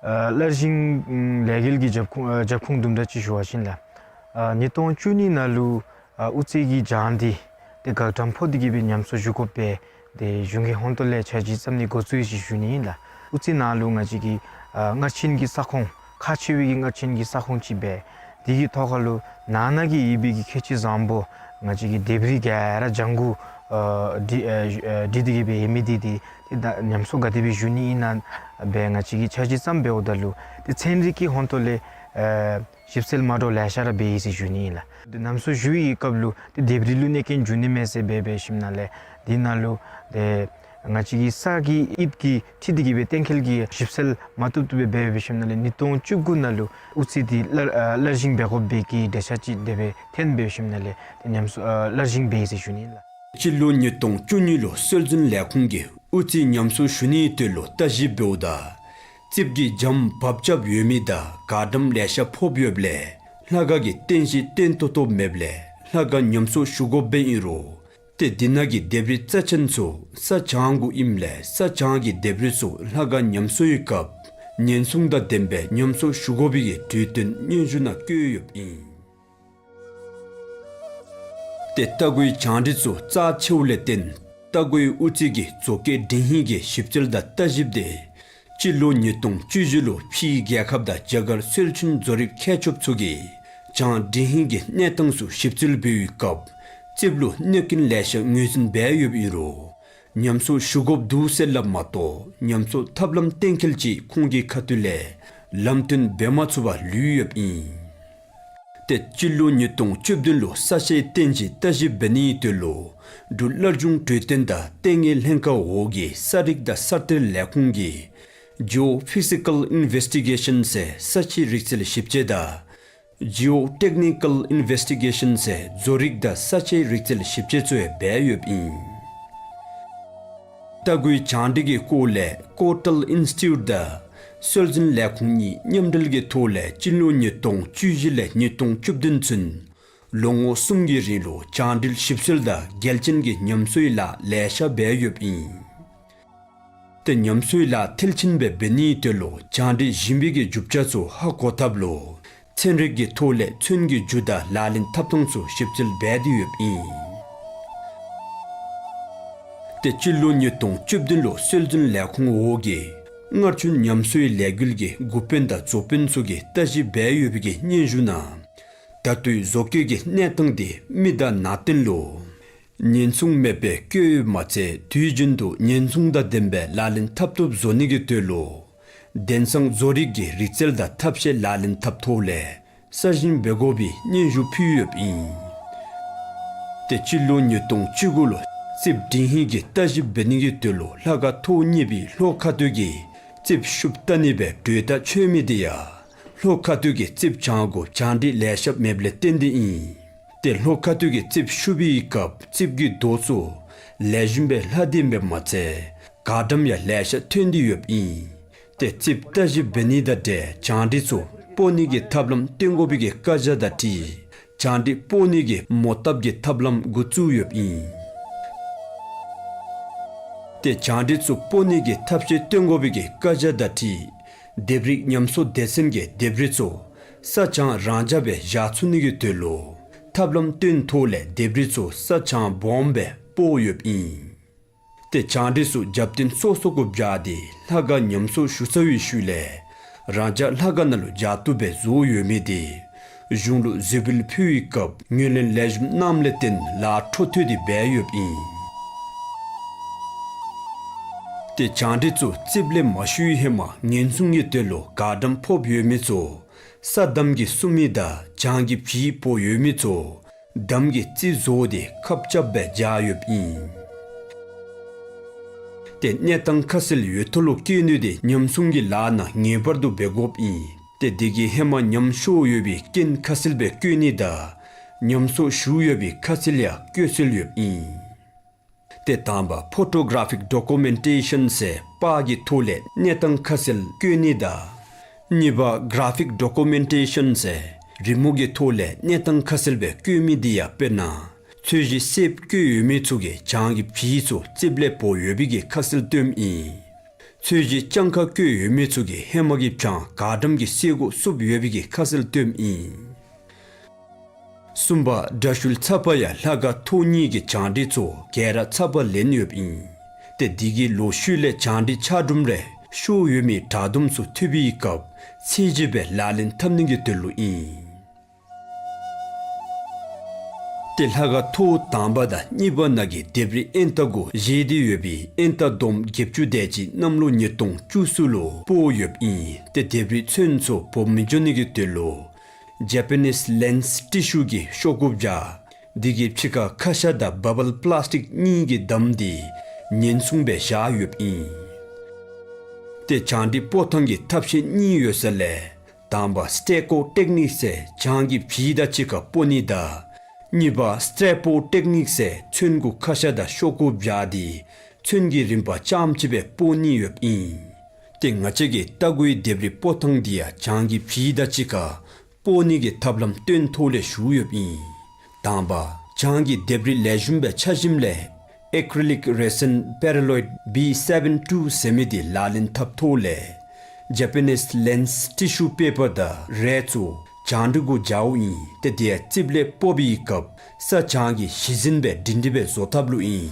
ཨ་སླར་བཞེངས་ལས་འགུལ་གྱི་རྒྱབ་ཁུངས་ཨ་རྒྱབ་ཁུངས་དུམ་གྲ་ཅིག་ཞུ་བ་ཅིན་ལགས། ཨ་ཉིས་སྟོང་བཅུ་གཉིས་ནང་ལུ་ཨ་དབུ་རྩེ་གི་གྱང་འདི་ཏེ་འགག་འགྲམ་ཕོག་སྟེ་གི་སྦེ་ཉམས་གསོ་ཞུ་དགོ་པའི་ཏེ་གཞུང་གི་ཧོང་ཏོ་ལས་འཆར་གཞི་བརྩམས་ནི་འགོ་བཙུགས་ཡི་ཟེར་ཞུ་ནི་ཨིན་ལགས། དབུ་རྩེ་ནང་ལུ་ང་བཅས་ཀྱི་ཨ་མངར་ཆེན་གྱི་ས་ཁོངས་ཁག་ཆེ་བའི་གི་མངར་ཆེན་གྱི་ས་ཁོངས་ཅིག་སྦེ་དེ་གི་ཐོག་ཁར་ལུ་ནང་ན་གི་ཡོད་པའི་གི་ཁྱད་ཆོས་བཟང་པོ་ང་བཅས་ཀྱི་ལྡེབས་རིས་ག་ར་ལྗང་གུ་ཨ་བྲི་ཨ་བྲི་སྟེ་གི་སྦེ་ཡོད་མི་འདི་ཏེ་ཏེ་ད་ཉམས་གསོ་ག་དེ་སྦེ་ཞུ་ནི་ཨིན་ན་སྦེ་ང་བཅས་ཀྱིས་འཆར་གཞི་བརྩམས་འབདཝ་ད་ལུ་ཏེ་ཚན་རིག་གི་ཧོང་ཏོ་ལས་ཨ་ཞིབ་འཚོལ་མ་འདྲཝ་ལེ་ཤ་ར་འབད་ཡི་ཟེར་ཞུ་ནི་ཨིན་ལགས། ཏེ་ཉམས་གསོ་ཞུ་བའི་སྐབས་ལུ་ཏེ་ལྡེབས་རིས་ལུ་གནོད་སྐྱོན་འབྱུང་ནི་མས་ཟེར་སྦེ་འབད་ཞིནམ་ལས་དེ་ནང་ལུ་ཏེ་ ང་བཅས་ཀྱི་ས་གི་དབྱིབས་ཀྱི་འཁྲིལ་ཏེ་གི་སྦེ་གཏན་འཁེལ་གྱི་ཞིབ་འཚོལ་མ་བཏུབ་བཏུབ་སྦེ་འབད་འབད་ཞིནམ་ལས་ཉིས་སྟོང་བཅུ་དགུ་ནང་ལུ་ཨུ་ཙི་འདི་སླར་ཨ་སླར་བཞེངས་འབད་དགོ་པའི་གི་འགྲེལ་བཤད་ཅིག་དེ་སྦེ་ཐོན་འབད་ཞིནམ་ལས་ཏེ་ཉམས་གསོ་ཨ་སླར་བཞེངས་འབད་ཡི་ཟེར་ཞུ་ནི་ལགས། སྤྱི་ལོ་ཉིས་སྟོང་བཅུ་གཉིས་ལུ་སྲོལ་འཛིན་ལས་ཁུངས་ཀྱིས་ཨུ་ཙི་ཉམས་གསོ་ཞུ་ནིའི་དོན་ལུ་བརྟག་ཞིབ་འབདཝ་ད་རྩིགཔ་གི་འཇམ་བབ་རྐྱབ་ཡོད་མི་དང་གར་འགྲམ་ལེ་ཤ་ཕོགཔ་ཡོདཔ་ལས་ལྷ་ཁང་གི་རྟེན་གཞི་བརྟན་ཏོག་ཏོ་མེདཔ་ལས་ལྷ་ཁང་ཉམས་གསོ་ཞུ་དགོཔ་སྦེ་ཨིན་རུང་ཏེ་དེ་ནང་གི་ལྡེབས་རིས་རྩ་ཆེན་ཚུ་ས་བྱང་གུ་ཨིནམ་ལས་ས་བྱང་གི་ལྡེབས་རིས་ཚུ་ལྷ་ཁང་ཉམས་གསོའི་སྐབས་ཉེན་སྲུང་དང་ལྡནམ་སྦེ་ཉམས་གསོ་ཞུ་དགོ་པའི་གི་གྲོས་བསྟུན་སྙན་ཞུ་ནང་བཀོད་ཡོདཔ་ཨིན། ཏེ་རྟ་མགོའི་བྱང་འདི་ཚུ་རྩ་ཆེཝ་ལས་བརྟེན་རྟ་མགོའི་ཨུ་ཙི་གི་བཟོ་བཀོད་འདྲེན་ཧིང་གི་ཞིབ་འཚོལ་དང་བརྟག་ཞིབ་དེ་སྤྱི་ལོ་ཉིས་སྟོང་བཅུ་བཞི་ལུ་ཕྱིའི་རྒྱལ་ཁབ་དང་རྒྱ་གར་སྲོལ་རྒྱུན་བཟོ་རིག་མཁས་མཆོགཔ་ཚུ་གིས་བྱང་འདྲེན་ཧིང་གི་གནས་སྟངས་ཚུ་ཞིབ་འཚོལ་འབད་བའི་སྐབས་རྩིགཔ་ལུ་གནོད་རྐྱེན་ལེ་ཤ་ངོས་འཛིན་འབད་ཡོདཔ་ཨིན་རུང་ཉམས་གསོ་ཞུ་དགོཔ་འདུག་ཟེར་སླབ་མ་གཏོགས་ཉམས་གསོ་ཐབས་ལམ་གཏན་འཁེལ་ཅིག་ཁོང་གི་ཁ་ཐུག་ལས་ལམ་སྟོན་འབད་མ་ཚུགས་པར་ལུས་ཡོདཔ་ཨིན། ཏེ་སྤྱི་ལོ་ཉིས་སྟོང་བཅུ་བདུན་ལུ་ས་ཆའི་རྟེན་གཞི་བརྟག་ཞིབ་འབད་ནིའི་དོན་ལུ་འབྲུག་སླར་འབྱུང་གྲོས་སྟོན་དང་ལྟེ་གནས་ལྷན་ཁག་འོག་གི་ས་རིག་དང་ས་མཐོའི་ལས་ཁུངས་ཀྱིས་Geophysical Investigation ཟེར་ས་ཆའི་རིག་རྩལ་ཞིབ་དཔྱད་དང་Geotechnical Investigation ཟེར་བཟོ་རིག་དང་ས་ཆའི་རིག་རྩལ་ཞིབ་དཔྱད་ཚུ་ཡང་འབད་ཡོདཔ་ཨིན། རྟ་མགོའི་བྱང་འདི་གི་སྐོར་ལས་ཀོར་ཊལ་ཨིན་སི་ཊི་ཊིའུཊ་དང་སྲོལ་འཛིན་ལས་ཁུངས་གཉིས་མཉམ་འབྲེལ་གྱི་ཐོག་ལས་སྤྱི་ལོ་ཉིས་སྟོང་བཅུ་བཞི་ལས་ཉིས་སྟོང་བཅུ་བདུན་ཚུན་ལོ་ངོ་གསུམ་གྱི་རིང་ལུ་བྱང་འདི་ཞིབ་འཚོལ་དང་གལ་ཅན་གྱི་ཉམས་གསོའི་ལཱ་ལེ་ཤ་འབད་ཡོདཔ་ཨིན། ཏེ་ཉམས་གསོའི་ལཱ་མཐིལ་ཕྱིན་སྦེ་འབད་ནིའི་དོན་ལུ་བྱང་འདི་ཞིང་པའི་གི་རྒྱུ་ཆ་ཚུ་ཧ་གོ་ཐབས་ལུ་ཚན་རིག་གི་ཐོག་ལས་ཚོན་གྱི་རྒྱུ་དང་ལག་ལེན་འཐབ་ཐངས་ཚུ་ཞིབ་འཚོལ་འབད་དེ་ཡོདཔ་ཨིན། ཏེ་སྤྱི་ལོ་ཉིས་སྟོང་བཅུ་བདུན་ལུ་སྲོལ་འཛིན་ལས་ཁུངས་འོག་གིས་སྔར་བྱུང་ཉམས་གསོའི་ལས་འགུལ་གྱི་འགོ་དཔོན་དང་བཟོ་དཔོན་ཚུ་གིས་བརྟག་ཞིབ་འབད་ཡོད་པའི་གི་སྙན་ཞུ་ནང་ད་ལྟོའི་བཟོ་བཀོད་ཀྱི་གནས་སྟངས་དེ་མི་དང་ནང་རྟེན་ལུ་ཉེན་སྲུང་མེད་པར་བཀོད་ཡོདཔ་མ་ཚད་དུས་རྒྱུན་དུ་ཉེན་སྲུང་དང་ལྡནམ་སྦེ་ལག་ལེན་འཐབ་བཏུབ་བཟོ་ནི་གི་དོན་ལུ་དེང་སང་བཟོ་རིག་གི་རིག་རྩལ་དང་ཐབས་ཤེས་ལག་ལེན་འཐབ་ཐོག་ལས་གསར་བཞེངས་འབད་དགོ་པའི་སྙན་ཞུ་ཕུལ་ཡོདཔ་ཨིན། ཏེ་སྤྱི་ལོ་ཉིས་སྟོང་བཅུ་དགུ་ལུ་རྩིགཔ་འདྲེན་ཧིང་གི་བརྟག་ཞིབ་འབད་ནི་གི་དོན་ལུ་ལྷ་ཁང་ཐོག་གཉིས་པའི་ལྷོ་ཁ་ཐུག་གི་རྩིགཔ་ཤུབས་བལྟ་ནི་སྦེ་གྲོས་ཐག་ཆོད་མི་དེ་ཡང་ལྷོ་ཁ་ཐུག་གི་རྩིགཔ་བྱང་གུ་བྱང་འདི་ལེ་ཤ་མེདཔ་ལས་བརྟེན་ཏེ་ཨིན། ཏེ་ལྷོ་ཁ་ཐུག་གི་རྩིགཔ་ཤུབ་པའི་སྐབས་རྩིགཔ་གི་རྡོ་ཚུ་ལེགས་ཤོམ་སྦེ་ལྷག་སྟེ་མེདཔ་མ་ཚད་གར་འགྲམ་ཡང་ལེ་ཤ་ཐོན་ཏེ་ཡོདཔ་ཨིན། ཏེ་རྩིགཔ་བརྟག་ཞིབ་འབད་ནི་དང་འབྲེལ་བྱང་འདི་ཚུ་སྤོ་ནི་གི་ཐབས་ལམ་སྟོན་དགོ་པའི་གི་བཀའ་རྒྱ་དང་འཁྲིལ་བྱང་འདི་སྤོ་ནི་གི་མོ་བཏབ་ཀྱི་ཐབས་ལམ་འགོ་བཙུགས་ཡོདཔ་ཨིན། ཏེ་བྱང་འདི་ཚུ་སྤོ་ནི་གི་ཐབས་ཤེས་སྟོན་དགོ་པའི་གི་བཀའ་རྒྱ་དང་འཁྲིལ་ལྡེབས་རིས་ཉམས་གསོ་སྡེ་ཚན་གྱིས་ལྡེབས་རིས་ཚུ་ས་བྱང་རང་འཇགས་སྦེ་བཞག་ཚུགས་ནི་གི་དོན་ལུ་ཐབས་ལམ་སྟོན་ཐོག་ལས་ལྡེབས་རིས་ཚུ་ས་བྱང་སྦོམ་སྦེ་སྤོ་ཡོདཔ་ཨིན། ཏེ་བྱང་འདི་ཚུ་རྒྱབ་རྟེན་སོ་སོ་གུ་བཞག་སྟེ་ལྷ་ཁང་ཉམས་གསོ་ཞུ་ཚར་བའི་ཤུལ་ལས་རང་འཇགས་ལྷ་ཁང་ནང་ལུ་བཞག་བཏུབ་སྦེ་བཟོ་ཡོད་མི་དེ་གཞུང་ལུ་གཟིགས་འབུལ་ཕུལ་བའི་སྐབས་ངོས་ལེན་ལེགས་ཤོམ་གནངམ་ལས་བརྟེན་ལཱ་འཕྲོ་མཐུད་དེ་འབད་ཡོདཔ་ཨིན། ཏེ་བྱང་འདི་ཚུ་རྩིགཔ་ལས་མ་བཤུད་ཧེ་མ་ཉེན་སྲུང་གི་དོན་ལུ་གར་འགྲམ་ཕོགཔ་ཡོད་མི་ཚུ་ས་འདམ་གྱིས་བསྲུབ་མི་དང་བྱང་གི་བྱི་སྤོ་ཡོད་མི་ཚུ་འདམ་གྱིས་རྩིག་བཟོ་སྟེ་ཁབ་རྐྱབ་སྦེ་བཞག་ཡོདཔ་ཨིན། ཏེ་གནས་སྟངས་ཁ་གསལ་ཡོད་ཐོག་ལུ་བཀོད་ནི་དེ་ཉམས་སྲུང་གི་ལཱ་ནང་ངེས་པར་དུ་འབད་དགོཔ་ཨིན། ཏེ་དེ་གིས་ཧེ་མ་ཉམས་ཤོར་ཡོད་པའི་རྐྱེན་ཁ་གསལ་སྦེ་བཀོད་ནི་དང་ཉམས་གསོ་ཞུ་ཡོད་པའི་ཁ་གསལ་ཡང་བཀོད་སྲོལ་ཡོདཔ་ཨིན། ཏེ་དང་པ་ཕོ་ཊོ་གྲ་ཕིག་ཌོ་ཀུ་མེན་ཊེ་ཤཱན་ཟེར་པར་གྱི་ཐོག་ལས་གནས་སྟངས་ཁ་གསལ་བཀོད་ནི་དང་གཉིས་པ་གྲ་ཕིག་ཌོ་ཀུ་མེན་ཊེ་ཤཱན་ཟེར་རི་མོ་གི་ཐོག་ལས་གནས་སྟངས་ཁ་གསལ་སྦེ་བཀོད་མི་དེ་ཡང་དཔེར་ན་ཚོས་གཞི་སེརཔོ་བཀོད་ཡོད་མི་ཚུ་གིས་བྱང་གི་བྱི་ཚུ་རྩིགཔ་ལས་སྤོ་ཡོད་པའི་གི་ཁ་གསལ་སྟོནམ་ཨིན། ཚོས་གཞི་སྤྱང་ཀ་བཀོད་ཡོད་མི་ཚུ་གིས་ཧེ་མ་གི་བྱང་གར་འགྲམ་གྱི་སེར་གུ་བསྲུབ་ཡོད་པའི་གི་ཁ་གསལ་སྟོནམ་ཨིན། གསུམ་པ་དགྲ་ཤུལ་ཚབ་པ་ཡང་ལྷ་ཁང་ཐོག་གཉིས་ཀྱི་བྱང་འདི་ཚུ་ག་ར་ཚབ་པ་ལེན་ཡོདཔ་ཨིན། ཏེ་དེ་གི་ལོག་ཤུལ་ལས་བྱང་འདི་ཆག་གྲུམ་རེ་ཤོར་ཡོད་མི་དྲག་དུམ་ཚུ་ཐུབ་པའི་སྐབས་ཚད་གཞི་སྦེ་ལག་ལེན་འཐབ་ནི་གི་དོན་ལུ་ཨིན། ཏེ་ལྷ་ཁང་ཐོག་དང་པ་དང་གཉིས་པ་ནང་གི་ལྡེབས་རིས་ཨེན་ཏ་གུ་བཞེས་ཏེ་ཡོད་པའི་ཨེན་ཏ་བསྡོམས་བརྒྱད་ཅུ་དེ་ཅིག་གནམ་ལོ་ཉིས་སྟོང་བཅུ་གསུམ་ལུ་སྤོ་ཡོདཔ་ཨིན། ཏེ་ལྡེབས་རིས་ཚོན་ཚུ་སྦོམ་མི་འགྱོ་ནི་གི་དོན་ལུ་ཇེ་པ་ནིས་ལེནསི་ཊི་ཤུ་གི་ཤོག་གུ་བཞག། དེ་གི་ཕྱི་ཁར་ཁ་ཤ་དང་བཱ་བཱལ་པ་ལཱསི་ཊིཀ་གཉིས་ཀྱིས་བསྡམས་ཏེ་ ཉེན་སྲུང་སྦེ་བཞག་ཡོདཔ་ཨིན། ཏེ་བྱང་འདྲི་སྤོ་ཐངས་ཀྱི་ཐབས་ཤེས་གཉིས་ཡོད་ས་ལས་དང་པ་སི་ཊེ་ཀོ་ཊེཀ་ནིཀ་ཟེར་བྱང་གི་བྱི་དང་གཅིག་ཁར་སྤོ་ནི་དང་གཉིས་པ་སི་ཊེ་པོ་ཊེཀ་ནིཀ་ཟེར་ཚོན་གུ་ཁ་ཤ་དང་ཤོག་གུ་སྦྱར་ཏེ་ཚོན་གྱི་རིམ་པ་རྐྱངམ་ཅིག་སྦེ་སྤོ་ནི་ཡོདཔ་ཨིན། ཏེ་ང་བཅས་ཀྱིས་རྟ་མགོའི་ལྡེབས་རིས་སྤོ་ཐངས་འདི་ཡང་བྱང་གི་བྱི་དང་གཅིག་ཁར་སྤོ་ནི་གི་ཐབས་ལམ་སྟོན་ཐོག་ལས་ཞུ་ཡོདཔ་ཨིན། དང་པ་བྱང་གི་ལྡེབས་རིས་ལེགས་ཤོམ་སྦེ་ཆ་ཞིནམ་ལས་ཨེ་ཀྲི་ལིཀ་རེ་སིན་པེ་ར་ལོའིཌ་བི་སེ་བེན་ཊུ་ཟེར་མི་འདི་ལག་ལེན་འཐབ་ཐོག་ལས་ཇ་པ་ནིས་ལེནསི་ཊི་ཤུ་པེ་པར་དང་རས་ཚུ་བྱང་འདྲི་གུ་སྦྱརཝ་ཨིན། ཏེ་དེ་ཡང་རྩིགཔ་ལས་སྤོ་བའི་སྐབས་ས་བྱང་གི་ཞི་ཟིན་སྦེ་སྒྲིང་སྒྲི་སྦེ་བཟོ་ཐབས་ལུ་ཨིན།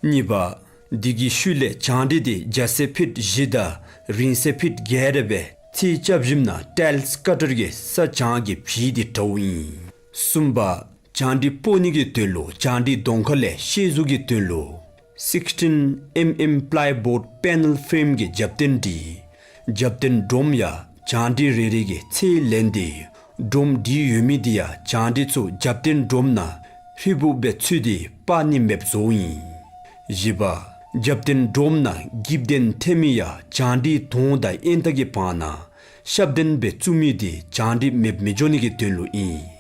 གཉིས་པ། དེ་གི་ཤུལ་ལས་བྱང་འདྲི་དེ་རྒྱ་ཚད་ཕིཊ་བཞི་དང་རིང་ཚད་ཕིཊ་བརྒྱད་རེ་སྦེ་ཚིག་རྐྱབ་ཞིནམ་ན་ཊེལ་སི་ཀ་ཊར་གྱིས་ས་བྱང་གི་བྱི་དེ་བྲཝ་ཨིན། གསུམ་པ། བྱང་འདྲི་སྤོ་ནི་གི་དོན་ལུ་བྱང་འདྲི་གདོང་ཁ་ལས་ཤེལ་གཟུགས་ཀྱི་དོན་ལུ་སིགསི་ཊིན་ཨེམ་ཨེམ་པ་ལའི་བོརཌ་པེ་ནལ་ཕྲེམ་གྱི་རྒྱབ་རྟེན་བྲིས། རྒྱབ་རྟེན་སྒྲོམ་ཡང་བྱང་འདྲི་རེ་རེ་གི་ཚད་ལེན་ཏེ་སྒྲོམ་བྲིས་ཡོད་མི་དེ་ཡང་བྱང་འདྲི་ཚུ་རྒྱབ་རྟེན་སྒྲོམ་ནང་ཧྲིལ་བུབ་སྦེ་ཚུད་དེ་སྤར་ནི་མེདཔ་བཟོཝ་ཨིན། བཞི་པ། རྒྱབ་རྟེན་སྒྲོམ་ནང་འགྱིབ་གདན་འཐེན་མི་ཡང་བྱང་འདྲི་དོང་དང་དབྱེན་རྟགས་ཀྱི་བར་ན་ཤབ་གདན་སྦེ་བཙུགས་མི་དེ་བྱང་འདྲི་མེདཔ་མི་འགྱོ་ནི་གི་དོན་ལུ་ཨིན།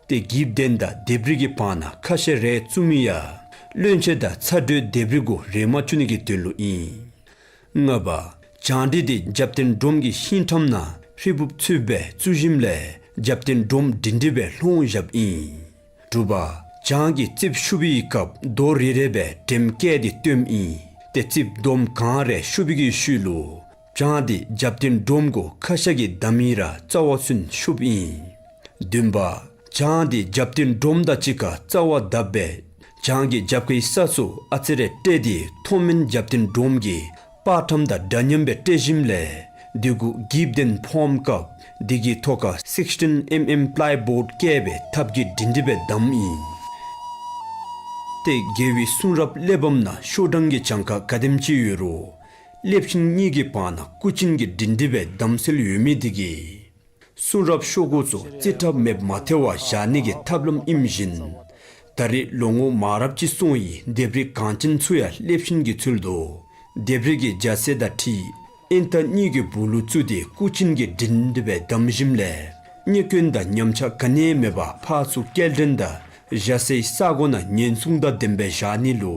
ཏེ་འགྱིབ་གདན་དང་ལྡེབས་རིས་ཀྱི་བར་ན་ཁ་ཤ་རེ་བཙུགས་མི་ཡང་བློན་ཆེན་དང་ཚ་དྲོད་ལྡེབས་རིས་གུ་རེག་མ་བཅུག་ནི་གི་དོན་ལུ་ཨིན། ལྔ་པ། བྱང་འདྲི་དེ་རྒྱབ་རྟེན་སྒྲོམ་གྱི་ཤིང་ཐམ་ནང་ཧྲིལ་བུབ་ཚུདཔ་སྦེ་བཙུགས་ཞིནམ་ལས་རྒྱབ་རྟེན་སྒྲོམ་སྒྲིང་སྒྲི་སྦེ་ལྷོང་བཞགཔ་ཨིན། དྲུག་པ། བྱང་གི་རྩིགཔ་བཤུབ་པའི་སྐབས་རྡོ་རེ་རེ་སྦེ་འགྲེམས་བཀལ་ཏེ་བཏོནམ་ཨིན། ཏེ་རྩིགཔ་འདོམ་གང་རེ་བཤུབ་པའི་གི་ཤུལ་ལུ་བྱང་དེ་རྒྱབ་རྟེན་སྒྲོམ་གུ་ཁ་ཤ་གིས་བསྡམ་མི་ར་རྩ་བ་ཚུན་བཤུབ་ཨིན། བདུན་པ། བྱང་དེ་རྒྱབ་རྟེན་སྒྲོམ་དང་གཅིག་ཁར་རྩ་བ་བརྡབ་སྦེ་བྱང་གི་རྒྱབ་ཁའི་ས་ཚུ་ཨ་ཙི་རེ་བཀྲེས་ཏེ་མཐོ་དམན་རྒྱབ་རྟེན་སྒྲོམ་གྱི་པར་ཁྲམ་དང་འདྲ་མཉམ་སྦེ་བཀྲེས་ཞིནམ་ལས་དེ་གུ་འགྱིབ་གདན་ཕོགཔ་སྐབས་དེ་གི་ཐོག་ཁར་སིགསི་ཊིན་ཨེམ་ཨེམ་པ་ལའི་བོརཌ་བཀལ་སྦེ་ཐབས་ཀྱིས་སྒྲིང་སྒྲི་སྦེ་བསྡམ་ཨིན། ཏེ་རྒྱལ་བའི་གསུང་རབ་གླེགས་བམ་ནང་ཤོག་གྲངས་ཀྱི་གྱངས་ཁ་ག་དེམ་ཅིག་ཡོད་རུང་གླེགས་ཆེན་གཉིས་ཀྱི་བར་ན་སྐུ་ཅན་གྱིས་སྒྲིང་སྒྲི་སྦེ་བསྡམ་སྲོལ་ཡོད་མི་དེ་གིས་གསུང་རབ་ཤོག་གུ་ཚུ་རྩིས་ཁྲ་མེདཔ་མ་ཐལ་བར་བཞག་ནི་གི་ཐབས་ལམ་ཨིནམ་བཞིན་ད་རེས་ལོ་ངོ་མང་རབས་ཅིག་སོང་ཡི་ལྡེབས་རིས་གངས་ཅན་ཚུ་ཡང་གླེགས་ཆེན་གྱི་ཚུལ་དུ་ལྡེབས་རིས་ཀྱི་རྒྱ་ཚད་དང་འཁྲིལ་དབྱེན་རྟགས་གཉིས་ཀྱི་སྦུག་ལུ་བཙུགས་ཏེ་སྐུ་ཅན་གྱིས་སྒྲིང་སྒྲི་སྦེ་བསྡམ་ཞིནམ་ལས་རྙེད་སྐྱོན་དང་ཉམས་ཆག་ག་ནི་ཡང་མེད་པར་ཕར་ཚུར་སྐྱེལ་འདྲེན་དང་བཞག་སའི་ས་སྒོ་ནང་ཉེན་སྲུང་དང་ལྡནམ་སྦེ་བཞག་ནི་ལུ་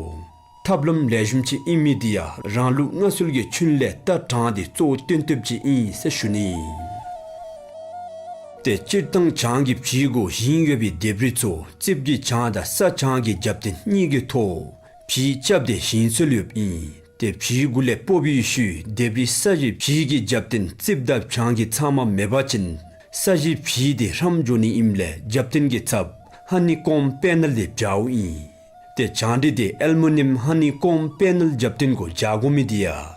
ཐབས་ལམ་ལེགས་ཤོམ་ཅིག་ཨིན་མི་དེ་ཡང་རང་ལུགས་སྔར་སྲོལ་གྱི་ཁྱོན་ལས་ལྟ་དྲངས་ཏེ་གཙོ་བོ་བཏོན་བཏོནམ་ཅིག་ཨིན་ཟེར་ཞུ་ནི་ཨིན། ཏེ་སྤྱིར་བཏང་བྱང་གི་བྱི་གུ་བཞེངས་ཡོད་པའི་ལྡེབས་རིས་ཚུ་རྩིགཔ་གི་བྱང་དང་ས་བྱང་གི་རྒྱབ་རྟེན་གཉིས་ཀྱི་ཐོག་བྱི་རྐྱབ་སྟེ་བཞེངས་སྲོལ་ཡོདཔ་ཨིན། ཏེ་བྱི་གུ་ལས་སྤོ་བའི་ཤུལ་ལྡེབས་རིས་ས་གཞི་བྱི་གི་རྒྱབ་རྟེན་རྩིགཔ་དང་བྱང་གི་ཚབ་མ་མེད་པ་ཅིན་ས་གཞི་བྱི་དེ་ཧྲམ་འགྱོ་ནི་ཨིནམ་ལས་རྒྱབ་རྟེན་གྱི་ཚབ་ཧ་ནི་ཀོམ་པེ་ནལ་དེ་སྦྱརཝ་ཨིན། ཏེ་བྱང་འདྲི་དེ་ཨལ་མུ་ནི་ཡམ་ཧ་ནི་ཀོམ་པེ་ནལ་རྒྱབ་རྟེན་གུ་སྦྱར་དགོ་མི་དེ་ཡང་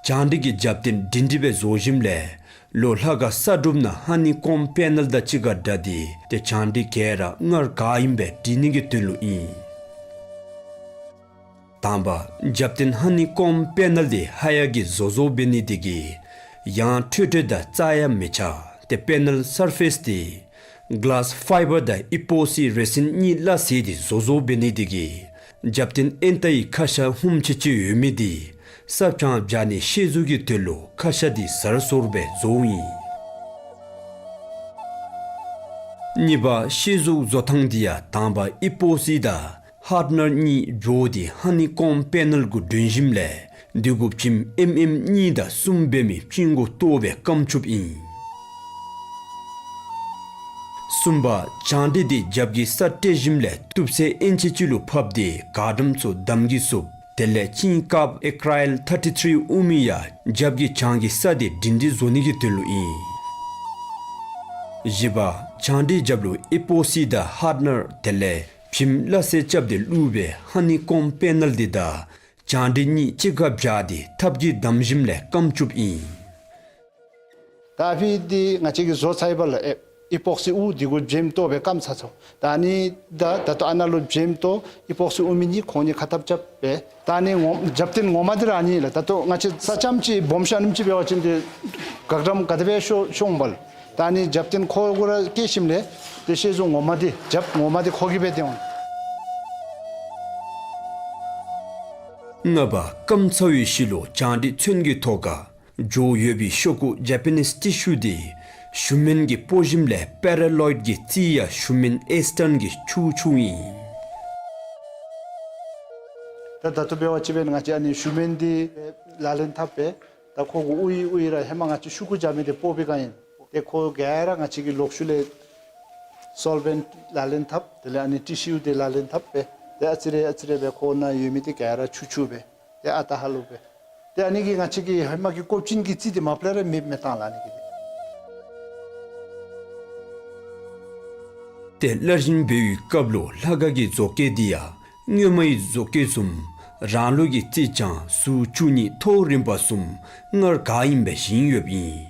བྱང་འདྲི་གི་རྒྱབ་རྟེན་སྒྲིང་སྒྲི་སྦེ་བཟོ་ཞིནམ་ལས་ལོག་ལྷ་ཁང་ས་སྒྲུབ་ནང་ཧ་ནི་ཀོམ་པེ་ནལ་དང་གཅིག་ཁར་སྦྲགས་ཏེ་ཏེ་བྱང་འདྲི་ག་ར་སྔར་ག་ཨིནམ་སྦེ་སྒྲིང་ནི་གི་དོན་ལུ་ཨིན། དང་པ་རྒྱབ་རྟེན་ཧ་ནི་ཀོམ་པེ་ནལ་དེ་ཧ་ཡ་གི་བཟོ་བཟོཝ་འབད་ནི་དེ་གིས་ཡང་འཕྲོད་འཕྲོད་དང་རྩ་ཡང་མི་ཆག། ཏེ་པེ་ནལ་སར་ཕེསི་དེ་ག་ལཱསི་ཕའི་བར་དང་ཨི་པོ་སི་རེ་སིན་གཉིས་སླ་བསྲེས་ཏེ་བཟོ་བཟོཝ་འབད་ནི་དེ་གིས་རྒྱབ་རྟེན་དབྱེན་རྟགས་ཀྱི་ཁ་ཤ་ཧུམ་ཆི་ཆི་ཡོད་མི་དེ་ས་བྱང་སྦྱར་ནི་ཤེལ་གཟུགས་ཀྱི་དོན་ལུ་ཁ་ཤ་དེ་གཟར་སོར་སྦེ་བཟོཝ་ཨིན། གཉིས་པ་ཤེལ་གཟུགས་བཟོ་ཐངས་དེ་ཡང་དང་པ་ཨི་པོ་སི་དང་ཧརཌ་ནར་གཉིས་འགྱོ་སྟེ་ཧ་ནི་ཀོམ་པེ་ནལ་གུ་སྒྲོན་ཞིནམ་ལས་དེ་གུ་བྱེམ་ཨེམ་ཨེམ་གཉིས་དང་གསུམ་འབད་མི་བྱིངས་གུ་གཏོགས་སྦེ་སྐམ་བཅུགཔ་ཨིན། གསུམ་པ་བྱང་འདྲི་དེ་རྒྱབ་ཀྱི་ས་བཀྲེས་ཞིནམ་ལས་གཏུབ་ཚད་ཨིན་ཅི་གཅིག་ལུ་ཕབ་སྟེ་གར་ཌམ་ཚུ་བསྡམ་གི་ཚུགས། དེ་ལས་ཅིན་ཀརབ་ཨེ་ཀྲ་ཡལ་ཐར་ཊི་ཐིརི་དབུ་མའི་ཡང་རྒྱབ་ཀྱི་བྱང་གི་ས་དེ་སྒྲིང་སྒྲི་བཟོ་ནི་གི་དོན་ལུ་ཨིན། བཞི་པ་བྱང་འདྲི་རྒྱབ་ལུ་ཨི་པོ་སི་དང་ཧརཌ་ནར་དེ་ལས་བྱེམ་སླ་བསྲེ་རྐྱབ་སྟེ་བླུགས་སྦེ་ཧ་ནི་ཀོམ་པེ་ནལ་དེ་དང་བྱང་འདྲི་གཉིས་གཅིག་ཁར་སྦྱར་ཏེ་ཐབས་ཀྱིས་བསྡམས་ཞིནམ་ལས་སྐམ་བཅུགཔ་ཨིན། ད་ཕི་འདི་ང་བཅས་ཀྱིས་བཟོ་ཚརཝ་ལས་ཨེ་ཨི་པོག་སི་དབུ་འདི་གུ་བྱེམ་གཏོགས་སྦེ་སྐམ་ཚར་སོང་། ད་ཨ་ནི་ད་ད་ལྟོ་ཨ་ནཱ་ལུ་བྱེམ་དང་ཨི་པོག་སི་དབུ་མའི་གཉིས་ཁོང་གཉིས་ཁ་འཐབ་རྐྱབ་སྦེ། ད་ཨ་ནི་ངོ་རྒྱབ་རྟེན་ངོ་མ་འདི་ར་ཨ་ནི་ལགས། ད་ལྟོ་ང་བཅས་ས་རྐྱངམ་ཅིག་སྦོམ་ཤོས་ཨ་ནེམ་ཅིག་འབད་བ་ཅིན་ཏེ་གར་ཌམ་ག་དེ་སྦེ་ཤོར་ཤོར་འོང་པ་ལགས། ད་ཨ་ནི་རྒྱབ་རྟེན་ཁོ་གུ་ར་བཀལ་ཞིནམ་ལས་ཏེ་ཤེལ་གཟུགས་ངོ་མ་འདི་རྒྱབ་ངོ་མ་འདི་ཁོ་གིས་སྦེ་སྟོན་འོང་། ལྔ་པ་སྐམ་ཚ་བའི་ཤུལ་ལུ་བྱང་འགྲིག་ཚོན་གྱི་ཐོག་ཁར་འགྱོ་ཡོད་པའི་ཤོག་ཀུ་ཇེ་པ་ནིས་ཊི་ཤུ་དེ་ཞུ་མིན་གྱི་སྤོ་ཞིམ་ལས་པེ་ར་ལོའིཌ་ཀྱི་རྩིས་ཡང་ཞུ་མིན་ཨེས་ཊན་གྱི་ཆུ་ཆུ་ཨིན། ད་ད་ལྟོ་འབད་བ་ཅིན་ང་བཅས་ཨ་ནི་ཞུ་མིན་འདི་ལག་ལེན་འཐབ་སྦེ་ད་ཁོ་གུ་ཨུ་ཡི་ཨུ་ཡི་ར་ཧེ་མ་ང་བཅས་ཤོག་ཀུ་རྐྱབ་མི་འདི་སྤོ་སྦེ་བཀལ་ཡི། ཏེ་ཁོ་ག་ར་ང་བཅས་ཀྱིས་ལོག་ཤུལ་ལས་སོལ་བེནཊ་ལག་ལེན་འཐབ། དེ་ལས་ཨ་ནི་ཊི་ཤུ་འདི་ལག་ལེན་འཐབ་སྦེ་ཏེ་ཨ་ཙི་རེ་ཨ་ཙི་རེ་སྦེ་ཁོ་ནང་ཡོད་མི་འདི་ག་ར་ཆུ་ཆུ་སྦེ་ཏེ་ཨ་རྟག་ཧ་ལུགས་སྦེ། ཏེ་ཨ་ནི་གིས་ང་བཅས་ཀྱི་ཧེ་མ་གི་ཀོབ་ཅིན་གྱི་རྩིས་འདི་མ་པ་ལས་ར་མེདཔ་མེདཔ་བཏང་ལགས། ཨ་ནི་གིས་ཏེ། ཏེ་སླར་བཞེངས་འབད་བའི་སྐབས་ལུ་ལྷ་ཁང་གི་བཟོ་བཀོད་འདི་ཡང་སྔོན་མའི་བཟོ་བཀོད་བཟུམ་རང་ལུགས་ཀྱི་རྩིག་གྱང་ཟུར་བཅུ་གཉིས་ཐོག་རིམ་པ་བཟུམ་སྔར་ག་ཨིནམ་སྦེ་བཞེངས་ཡོདཔ་ཨིན།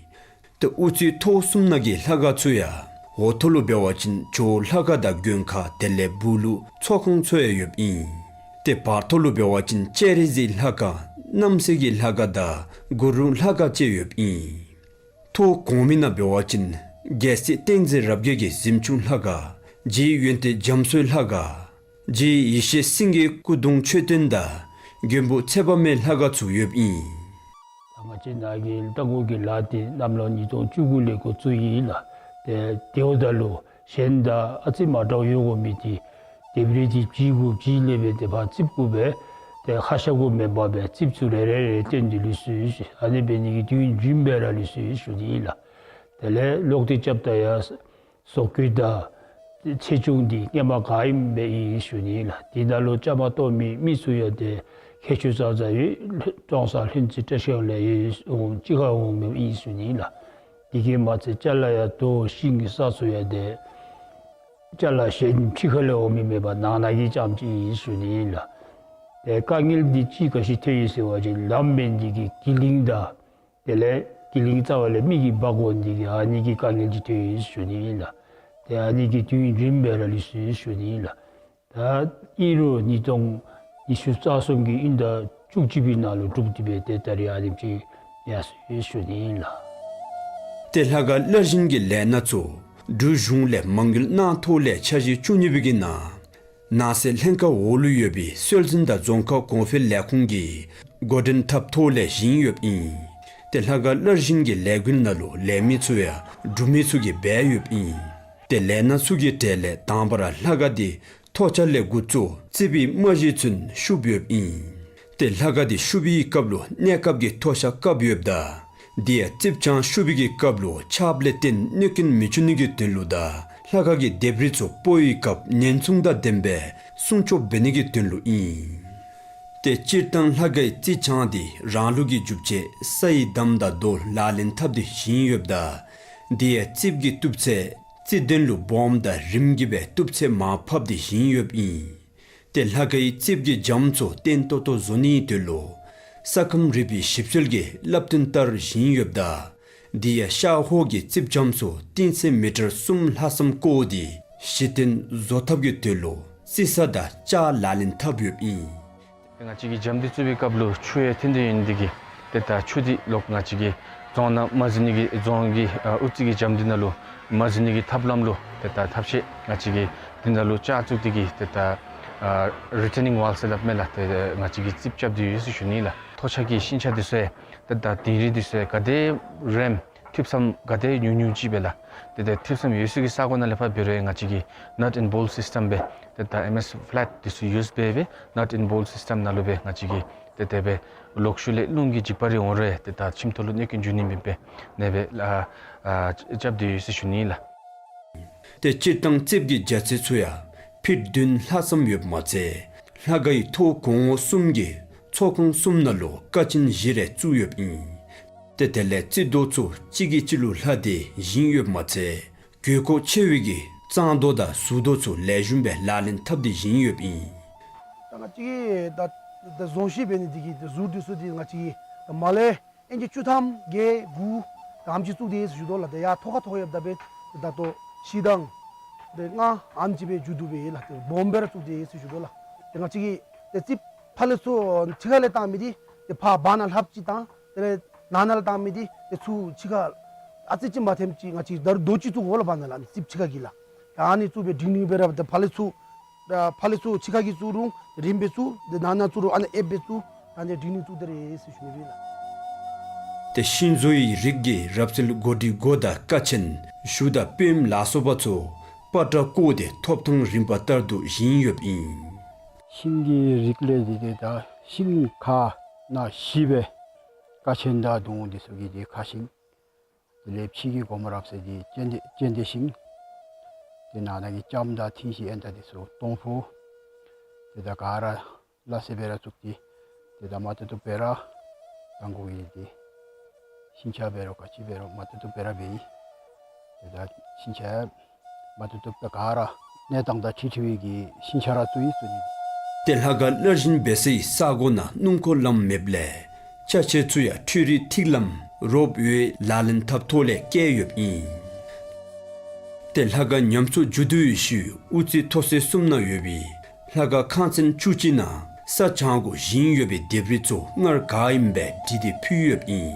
ཏེ་དབུ་རྩེ་ཐོག་གསུམ་ནང་གི་ལྷ་ཁང་ཚུ་ཡང་འོག་ཐོག་ལུ་འབད་བ་ཅིན་ཇོ་ལྷ་ཁང་དང་མགོན་ཁང་དེ་ལས་སྦུག་ལུ་ཚོགས་ཁང་ཚུ་ཡང་ཡོདཔ་ཨིན། ཏེ་བར་ཐོག་ལུ་འབད་བ་ཅིན་སྤྱན་རས་གཟིགས་ལྷ་ཁང་རྣམ་སྲས་ཀྱི་ལྷ་ཁང་དང་གུ་རུ་ལྷ་ཁང་བཅས་ཡོདཔ་ཨིན། ཐོག་གོང་མའི་ནང་འབད་བ་ཅིན་རྒྱལ་སྲས་བསྟན་འཛིན་རབ་རྒྱས་ཀྱི་གཟིམ་ཆུང་ལྷ་ཁང་རྗེ་ཡོན་ཏན་རྒྱ་མཚོའི་ལྷ་ཁང་རྗེ་ཡེ་ཤེས་སེང་གེའི་སྐུ་གདུང་མཆོད་རྟེན་དང་མགོན་པོ་ཚེ་དཔག་མེད་ལྷ་ཁང་ཚུ་ཡོདཔ་ཨིན། ད་ང་བཅས་ནཱ་གི་རྟ་མགོ་གི་ལ་འདི་གནམ་ལོ་ཉིས་སྟོང་བཅུ་དགུ་ལས་འགོ་བཙུགས་ཡི་ལགས། ཏེ་དེ་འབདཝ་ད་ལུ་གཞན་དང་ཨ་ཙི་མ་འདྲཝ་ཡོད་དགོ་མི་འདི་ལྡེབས་རིས་འདི་བརྗེ་དགོ་བརྗེ་ལས་སྦེ་ཏེ་ཕར་རྩིགཔ་གུ་སྦེ་ཏེ་ཁ་ཤ་གུ་མེན་པར་སྦེ་རྩིགཔ་ཚུ་རེ་རེ་རེ་བཏོན་ཏེ་ལུས་སོ་ཡི་ཟེར། ཨ་ནི་འབད་ནི་གི་དུས་རྒྱུན་སྦེ་ར་ལུས་སོ་ཡི་ཟེར་ཞུ་ནི་ཨིན་ལགས། དེ་ལས་ལོག་སྟེ་རྐྱབ་ད་ཡང་བཟོ་བཀོད་དང་ཆེ་ཆུང་འདི་སྔོན་མ་ག་ཨིནམ་སྦེ་ཨིན་ཞུ་ནི་ཨིན་ལགས། འདི་ནང་ལུ་བཅའ་མར་གཏོགས་མི་མི་ཚུ་ཡང་ཏེ་མཁས་མཆོག་ཙང་ཙང་ཡོད། ཀྲོང་གསར་ལྷུན་རྩེ་བཀྲ་ཤིས་ལས་ཡོད་འོང་གཅིག་ཁར་འོང་མི་ཨིན་ཞུ་ནི་ཨིན་ལགས། དེ་གིས་མ་ཚད་ཅ་ལ་ཡང་རྡོ་ཤིང་གི་ས་ཚུ་ཡང་ཏེ་ཅ་ལ་གཞན་ཕྱི་ཁ་ལས་འོང་མི་མེད་པར་ནང་ན་གི་རྐྱངམ་ཅིག་ཨིན་ཞུ་ནི་ཨིན་ལགས། ཏེ་དཀའ་ངལ་འདི་ཅིག་ག་ཅི་ཐོན་ཡི་ཟེར་བ་ཅིན་ལམ་མེད་ནི་འདི་གིས་གི་ལིང་དང་དེ་ལས་གི་ལིང་རྩ་བ་ལས་མི་གིས་འབག་འོང་ནི་འདི་གིས་ཨ་ནི་གི་དཀའ་ངལ་འདི་ཐོན་ཡི་ཞུ་ནི་ཨིན་ལགས། ཏེ་ཨ་ནི་གི་དུས་རྒྱུན་སྦེ་ར་ལུས་སོ་ཡི་ཞུ་ནི་ཨིན་ལགས། ད་ཨིན་རུང་ཉིས་སྟོང་ཉི་ཤུ་རྩ་གསུམ་གྱི་དབྱིན་ཟླ་བཅུ་གཅིག་པའི་ནང་ལུ་གྲུབ་སྟེ་སྦེ་ཏེ་ད་རིས་ཨ་ནེམ་ཅིག་ཡར་སོ་ཡི་ཞུ་ནི་ཨིན་ལགས། ཏེ་ལྷ་ཁང་སླར་བཞེངས་ཀྱི་ལས་སྣ་ཚུ་འབྲུག་གཞུང་ལས་མ་དངུལ་གནང་ཐོག་ལས་འཆར་གཞི་བཅུ་གཉིས་པའི་གི་ནང་ནང་སྲིད་ལྷན་ཁག་འོག་ལུ་ཡོད་པའི་སྲོལ་འཛིན་དང་རྫོང་ཁ་གོང་འཕེལ་ལས་ཁུངས་ཀྱིས་འགོ་འདྲེན་འཐབ་ཐོག་ལས་བཞེངས་ཡོདཔ་ཨིན། ཏེ་ལྷ་ཁང་སླར་བཞེངས་ཀྱི་ལས་འགུལ་ནང་ལུ་ལས་མི་ཚུ་ཡང་འབྲུག་མི་ཚུ་གིས་འབད་ཡོདཔ་ཨིན། ཏེ་ལས་སྣ་ཚུ་གི་གྲས་ལས་དང་པ་ར་ལྷ་ཁང་འདི་ཐོག་ཆ་ལས་འགོ་བཙུགས་རྩིགཔ་གི་རྨང་གཞི་ཚུན་བཤུབ་ཡོདཔ་ཨིན། ཏེ་ལྷ་ཁང་འདི་བཤུབ་པའི་སྐབས་ལུ་གནས་སྐབས་ཀྱི་ཐོག་ཆ་བཀབ་ཡོདཔ་ད་དེ་ཡང་རྩིགཔ་གྱང་བཤུབ་པའི་གི་སྐབས་ལུ་ཆརཔ་ལས་བརྟེན་གནོད་སྐྱོན་མི་འབྱུང་ནི་གི་དོན་ལུ་དང་ལྷ་ཁང་གི་ལྡེབས་རིས་ཚུ་སྤོ་བའི་སྐབས་ཉེན་སྲུང་དང་ལྡནམ་སྦེ་སྲུང་སྐྱོབ་འབད་ནི་གི་དོན་ལུ་ཨིན། ཏེ་སྤྱིར་བཏང་ལྷ་ཁང་གི་རྩིག་གྱང་འདི་རང་ལུགས་ཀྱི་རྒྱུ་ཆས་སའི་འདམ་དང་རྡོ་ལག་ལེན་འཐབ་སྟེ་བཞེངས་ཡོདཔ་ད་དེ་ཡང་རྩིགཔ་གི་གཏུབ་ཚད་རྩིག་གདན་ལུ་སྦོམ་དང་རིངམོ་གི་སྦེ་གཏུབ་ཚད་མར་ཕབ་སྟེ་བཞེངས་ཡོདཔ་ཨིན། ཏེ་ལྷ་ཁང་གི་རྩིགཔ་གི་རྒྱམ་ཚུ་བརྟན་ཏོག་ཏོ་བཟོ་ནིའི་དོན་ལུ་ས་ཁམས་རིག་པའི་ཞིབ་འཚོལ་གྱི་བསླབ་སྟོན་ལྟར་བཞེངས་ཡོདཔ་ད་དེ་ཡང་ཤར་ཧོག་གི་རྩིགཔ་རྒྱམ་ཚུ་གཏིང་ཚད་མི་ཊར་གསུམ་ལྷག་ཙམ་བརྐོ་སྟེ་གཞི་རྟེན་བཟོ་ཐབས་ཀྱི་དོན་ལུ་རྩིག་ས་དང་ལྕགས་ལག་ལེན་འཐབ་ཡོདཔ་ཨིན། ང་བཅས་ཀྱིས་རྒྱམ་འདི་བཙུགས་པའི་སྐབས་ལུ་ཆུ་ཡང་ཐོན་ཏེ་ཡོད་ནི་འདི་གིས་ཏེ་ད་ཆུ་འདི་ལོག་ང་བཅས་ཀྱི་རྫོང་ནང་མ་འཛུལ་ནི་གི་རྫོང་གི་ཨ་དབུ་རྩེ་གི་རྒྱམ་འདི་ནང་ལུ་མ་འཛུལ་ནི་གི་ཐབས་ལམ་ལུ་ཏེ་ད་ཐབས་ཤེས་ང་བཅས་ཀྱིས་འདི་ནང་ལུ་ལྕགས་བཙུགས་ཏེ་གིས་ཏེ་ད་ཨ་རི་ཊེ་ནིང་ཝཱལ་ཟེར་སླབ་མས་ལགས། ཏེ་ང་བཅས་ཀྱིས་རྩིགཔ་རྐྱབ་སྟེ་ཡོད་ཟེར་ཞུ་ནི་ལགས། ཐོག་ཆ་གི་ཤིང་ཆ་འདི་ཚུ་ཡང་ཏེ་ད་དིང་རི་འདི་ཚུ་ཡང་ག་དེ་རེམ་ཐིབས་སམ་ག་དེ་ཉུང་ཉུང་ཅིག་སྦེ་ལགས། ཏེ་ད་ཐིབས་སམ་ཡོད་ས་གི་ས་གོ་ནང་ལས་ཕར་འབད་རུང་ང་བཅས་ཀྱིས་ནཊ་ཨེན་བོལཊ་སིསི་ཊེམ་སྦེ་ཏེ་ད་ཨེམ་ཨེས་ཕ་ལེཊ་འདི་ཚུ་ཡུསི་འབད་སྦེ་ནཊ་ཨེན་བོལཊ་སིསི་ཊེམ་ནང་ལུ་སྦེ་ང་བཅས་ཀྱིས་ཏེ་དེ་སྦེ་ལོག་ཤུལ་ལས་རླུང་གི་འཇིགས་པ་རེ་འོང་རུང་ཏེ་ད་ཁྱིམ་ཐོག་ལུ་གནོད་སྐྱོན་འབྱུང་ནི་མེདཔ་སྦེ་ཨ་ཨ་རྐྱབ་སྟེ་ཡོད་ཟེར་ཞུ་ནི་ལགས། ཏེ་སྤྱིར་བཏང་རྩིགཔ་གི་རྒྱ་ཚད་ཚུ་ཡང་ཕིཊ་བདུན་ལྷག་ཙམ་ཡོདཔ་མ་ཚད་ལྷ་ཁང་གི་ཐོག་གོང་འོག་གསུམ་གྱི་ཚོགས་ཁང་གསུམ་ནང་ལུ་ཀ་ཆེན་བཞི་རེ་བཙུགས་ཡོདཔ་ཨིན། ཏེ་དེ་ལས་རྩིག་རྡོ་ཚུ་གཅིག་གིས་གཅིག་ལུ་ལྷག་སྟེ་བཞེངས་ཡོདཔ་མ་ཚད་དགོས་མཁོ་ཆེ་བའི་གི་གཙང་རྡོ་དང་ཟུར་རྡོ་ཚུ་ལེགས་ཤོམ་སྦེ་ལག་ལེན་འཐབ་སྟེ་བཞེངས་ཡོདཔ་ཨིན། ད་ང་བཅས་ཀྱིས་ད་ད་བཟོ་བཞིན་འབད་ནི་འདི་གིས་ད་ཟུར་འདི་ཚུ་འདི་ང་བཅས་ཀྱིས་ད་མར་ལས་ཨིན་ཅི་བཅུ་ཐམ་བརྒྱད་དགུ་དེམ་ཅིག་བཙུགས་ཏེ་ཡོད་ཟེར་ཞུ་དོ་ལགས། ད་ཡར་ཐོག་ཁར་ཐོག་ཡོདཔ་ད་སྦེ་ད་ལྟོ་བཞི་དང་ཏེ་ལྔ་ཨ་ནེམ་ཅིག་སྦེ་མཇུག་བསྡུ་སྦེ་ཡོད་ལགས། ཏེ་སྦོམ་སྦེ་ར་བཙུགས་ཏེ་ཡོད་ཟེར་ཞུ་དོ་ལགས། ཏེ་ང་བཅས་ཀྱིས་ཏེ་རྩིགཔ་ཕར་ལས་ཚུར་ཕྱི་ཁ་ལས་བཏང་མི་འདི་ཏེ་ཕར་བར་ན་ལྷགཔ་ཅིག་དང་དེ་ལས་ནང་ན་ལས་བཏང་མི་འདི་ཏེ་ཚུར་ཕྱི་ཁར་ཨ་ཙི་ཅིག་མ་ཐེམ་ཅིག་ང་བཅས་ད་རུང་རྡོ་ཅིག་བཙུགས་དགོ་ལགས། བར་ན་ལས་རྩིགཔ་ཕྱི་ཁ་གི་ལགས། ད་ཨ་ནི་བཙུགས་སྦེ་སྒྲིང་སྒྲིང་སྦེ་ར་ཏེ་ཕར་ལས་ཚུར་ད་ཕར་ལས་ཚུར་ཕྱི་ཁ་གི་བཙུགས་རུང་རིངམ་སྦེ་བཙུགས། ཏེ་ནང་ན་བཙུགས་རུང་ཨ་ནི་ཨེབ་སྦེ་བཙུགས། ད་ནི་འགྲིག་ནི་བཙུགས་ད་རེ་ཟེར་ཞུ་ནི་ཨིན་ལགས། ཏེ་ཤིང་བཟོ་ཡི་རིགས་ཀྱི་རབ་རྩལ་གོ་སྒྲིག་གོ་བརྡ་ཀ་ཆེན་གཞུ་དང་པདྨ་ལ་སོགས་པ་ཚུ་པ་ཏྲ་བརྐོ་སྟེ་ཐོབ་ཐང་རིམ་པ་ལྟར་དུ་བཞེངས་ཡོདཔ་ཨིན། ཤིང་གི་རིགས་ལས་འདི་ཏེ་ད་ཤིང་ཁག་ནང་བཞི་སྦེ་ཀ་ཆེན་དང་ལྡོང་འདི་ཚུ་གི་འདི་ཁ་ཤིང་། དེ་ལས་ཕྱི་གི་སྒོ་མོ་རབ་གསལ་འདི་ཙན་དན་ཙན་དན་ཤིང་། ཏེ་ནང་ན་གི་ལྕངམ་དང་མཐིང་ཤིང་ཨེན་ཏ་འདི་ཚུ་སྡོང་ཕུ། ཏེ་ད་ག་ར་ལ་སེ་སྦེ་ར་བཙུགས་ཏེ་ཏེ་ད་མ་བཏུབ་བཏུབ་སྦེ་ར་དང་གུ་གི་འདི་ཤིང་ཆ་འབད་རུང་ག་ཅི་འབད་རུང་མ་བཏུབ་བཏུབ་སྦེ་ར་འབད་ཡི། ཏེ་ད་ཤིང་ཆ་མ་བཏུབ་བཏུབ་སྦེ་ག་ར་གནས་སྟངས་དང་འཁྲིལ་འཁྲིལ་བའི་གི་ཤིང་ཆ་ར་བཙུགས་ཡི་བཙུགས་ནི། ཏེ་ལྷ་ཁང་སྣར་བཞེངས་འབད་སའི་ས་གོ་ནང་སྣུམ་འཁོར་ལམ་མེདཔ་ལས་ཅ་ཆས་ཚུ་ཡང་འཕྲུལ་རིག་ཐིག་ལམ་རོབ་ཝེ་ལག་ལེན་འཐབ་ཐོག་ལས་བསྐྱལ་ཡོདཔ་ཨིན། ཏེ་ལྷ་ཁང་ཉམས་གསོ་མཇུག་བསྡུ་བའི་ཤུལ་དབུ་རྩེ་མཐོ་ས་གསུམ་ནང་ཡོད་པའི་ལྷ་ཁང་ཁང་ཚན་བཅུ་གཅིག་ནང་ས་བྱང་སྒོ་བཞེངས་ཡོད་པའི་ལྡེབས་རིས་ཚུ་སྔར་ག་ཨིནམ་སྦེ་བྲིས་ཏེ་ཕུལ་ཡོདཔ་ཨིན།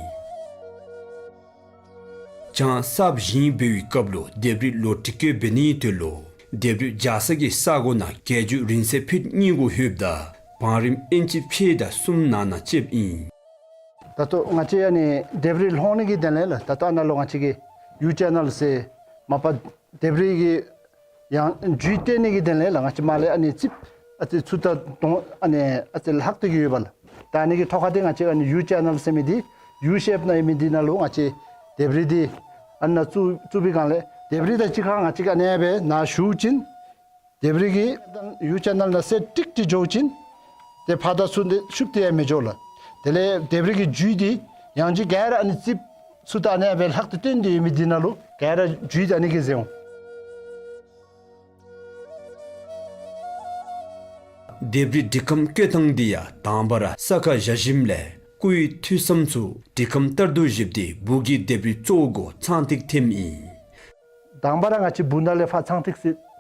བྱང་གསརཔ་བཞེངས་འབད་བའི་སྐབས་ལུ་ལྡེབས་རིས་ལོག་སྒྲིག་བཀོད་འབད་ནིའི་དོན་ལུ་ལྡེབས་རིས་སྦྱར་ས་གི་ས་གོ་ནང་བརྒྱད་ཅུ་རིང་ཚད་ཕིཊ་གཉིས་གུ་ལྷོདཔ་ད་བང་རིམ་ཨིན་ཅི་ཕྱེད་དང་གསུམ་ནང་ན་ཆད་པ་ཨིན། ད་ལྟོ་ང་བཅས་ཨ་ནི་ལྡེབས་རིས་ལྷོང་ནི་གི་དོན་ལས་ལགས། ད་ལྟོ་ཨ་ནཱ་ལུ་ང་བཅས་ཀྱིས་ཡུ་ཅེ་ནལ་ཟེར་མ་པ་ལྡེབས་རིས་ཀྱི་ཡང་རྒྱུད་བསྟན་ནི་གི་དོན་ལས་ལགས། ང་བཅས་མར་ལས་ཨ་ནི་རྩིགཔ་ཨ་ཙི་ཚུ་ད་དོང་ཨ་ནི་ཨ་ཙི་ལྷག་སྟེ་གི་ཡོདཔ་ལགས། ད་ཨ་ནི་གི་ཐོག་ཁ་འདི་ང་བཅས་ཨ་ནི་ཡུ་ཅེ་ནལ་ཟེར་མི་འདི་ཡུ་ཤེཔ་ནང་ཡོད་མི་འདི་ནང་ལུ་ང་བཅས་ལྡེབས་རིས་འདི་ཨ་ནཱ་བཙུགས་བཙུགས་པའི་སྒང་ལས་ལྡེབས་རིས་དང་གཅིག་ཁར་ང་བཅས་ཀྱིས་ཨ་ནེ་སྦེ་ནཱ་ཞུ་ཅིན་ལྡེབས་རིས་ཀྱི་ཡུ་ཅེ་ནལ་ནང་གསལ་ཏིག་ཏིག་འགྱོ་ཅིན་ཏེ་ཕར་དང་ཚུར་འདི་ཤུབ་སྟེ་ཡང་མི་འགྱོ་ལགས། དེ་ལས་ལྡེབས་རིས་ཀྱི་རྒྱུད་འདི་ཡང་ཅིན་ག་ར་ཨ་ནི་རྩིགཔ་ཚུ་ད་ཨ་ནེ་སྦེ་ལྷག་སྟེ་བཏོན་ཏེ་ཡོད་མི་འདི་ནང་ལུ་ག་ར་རྒྱུད་ཨ་ནི་གིས་གཟིགས་འོང་། ལྡེབས་རིས་སྒྲིག་ཁམས་བཀོད་ཐངས་འདི་ཡང་དང་པ་ར་ས་ཁར་བཞག་ཞིནམ་ལས་སྐུའི་ཐོད་ཚམ་ཚུ་སྒྲིག་ཁམས་ལྟར་དུ་བཞེས་ཏེ་སྦུག་གི་ལྡེབས་རིས་གཙོ་བོ་གུ་ཚངས་ཐིག་ཐེམ་ཨིན། དང་པ་ར་ང་བཅས་སྦུག་ནང་ལས་ཕར་ཚངས་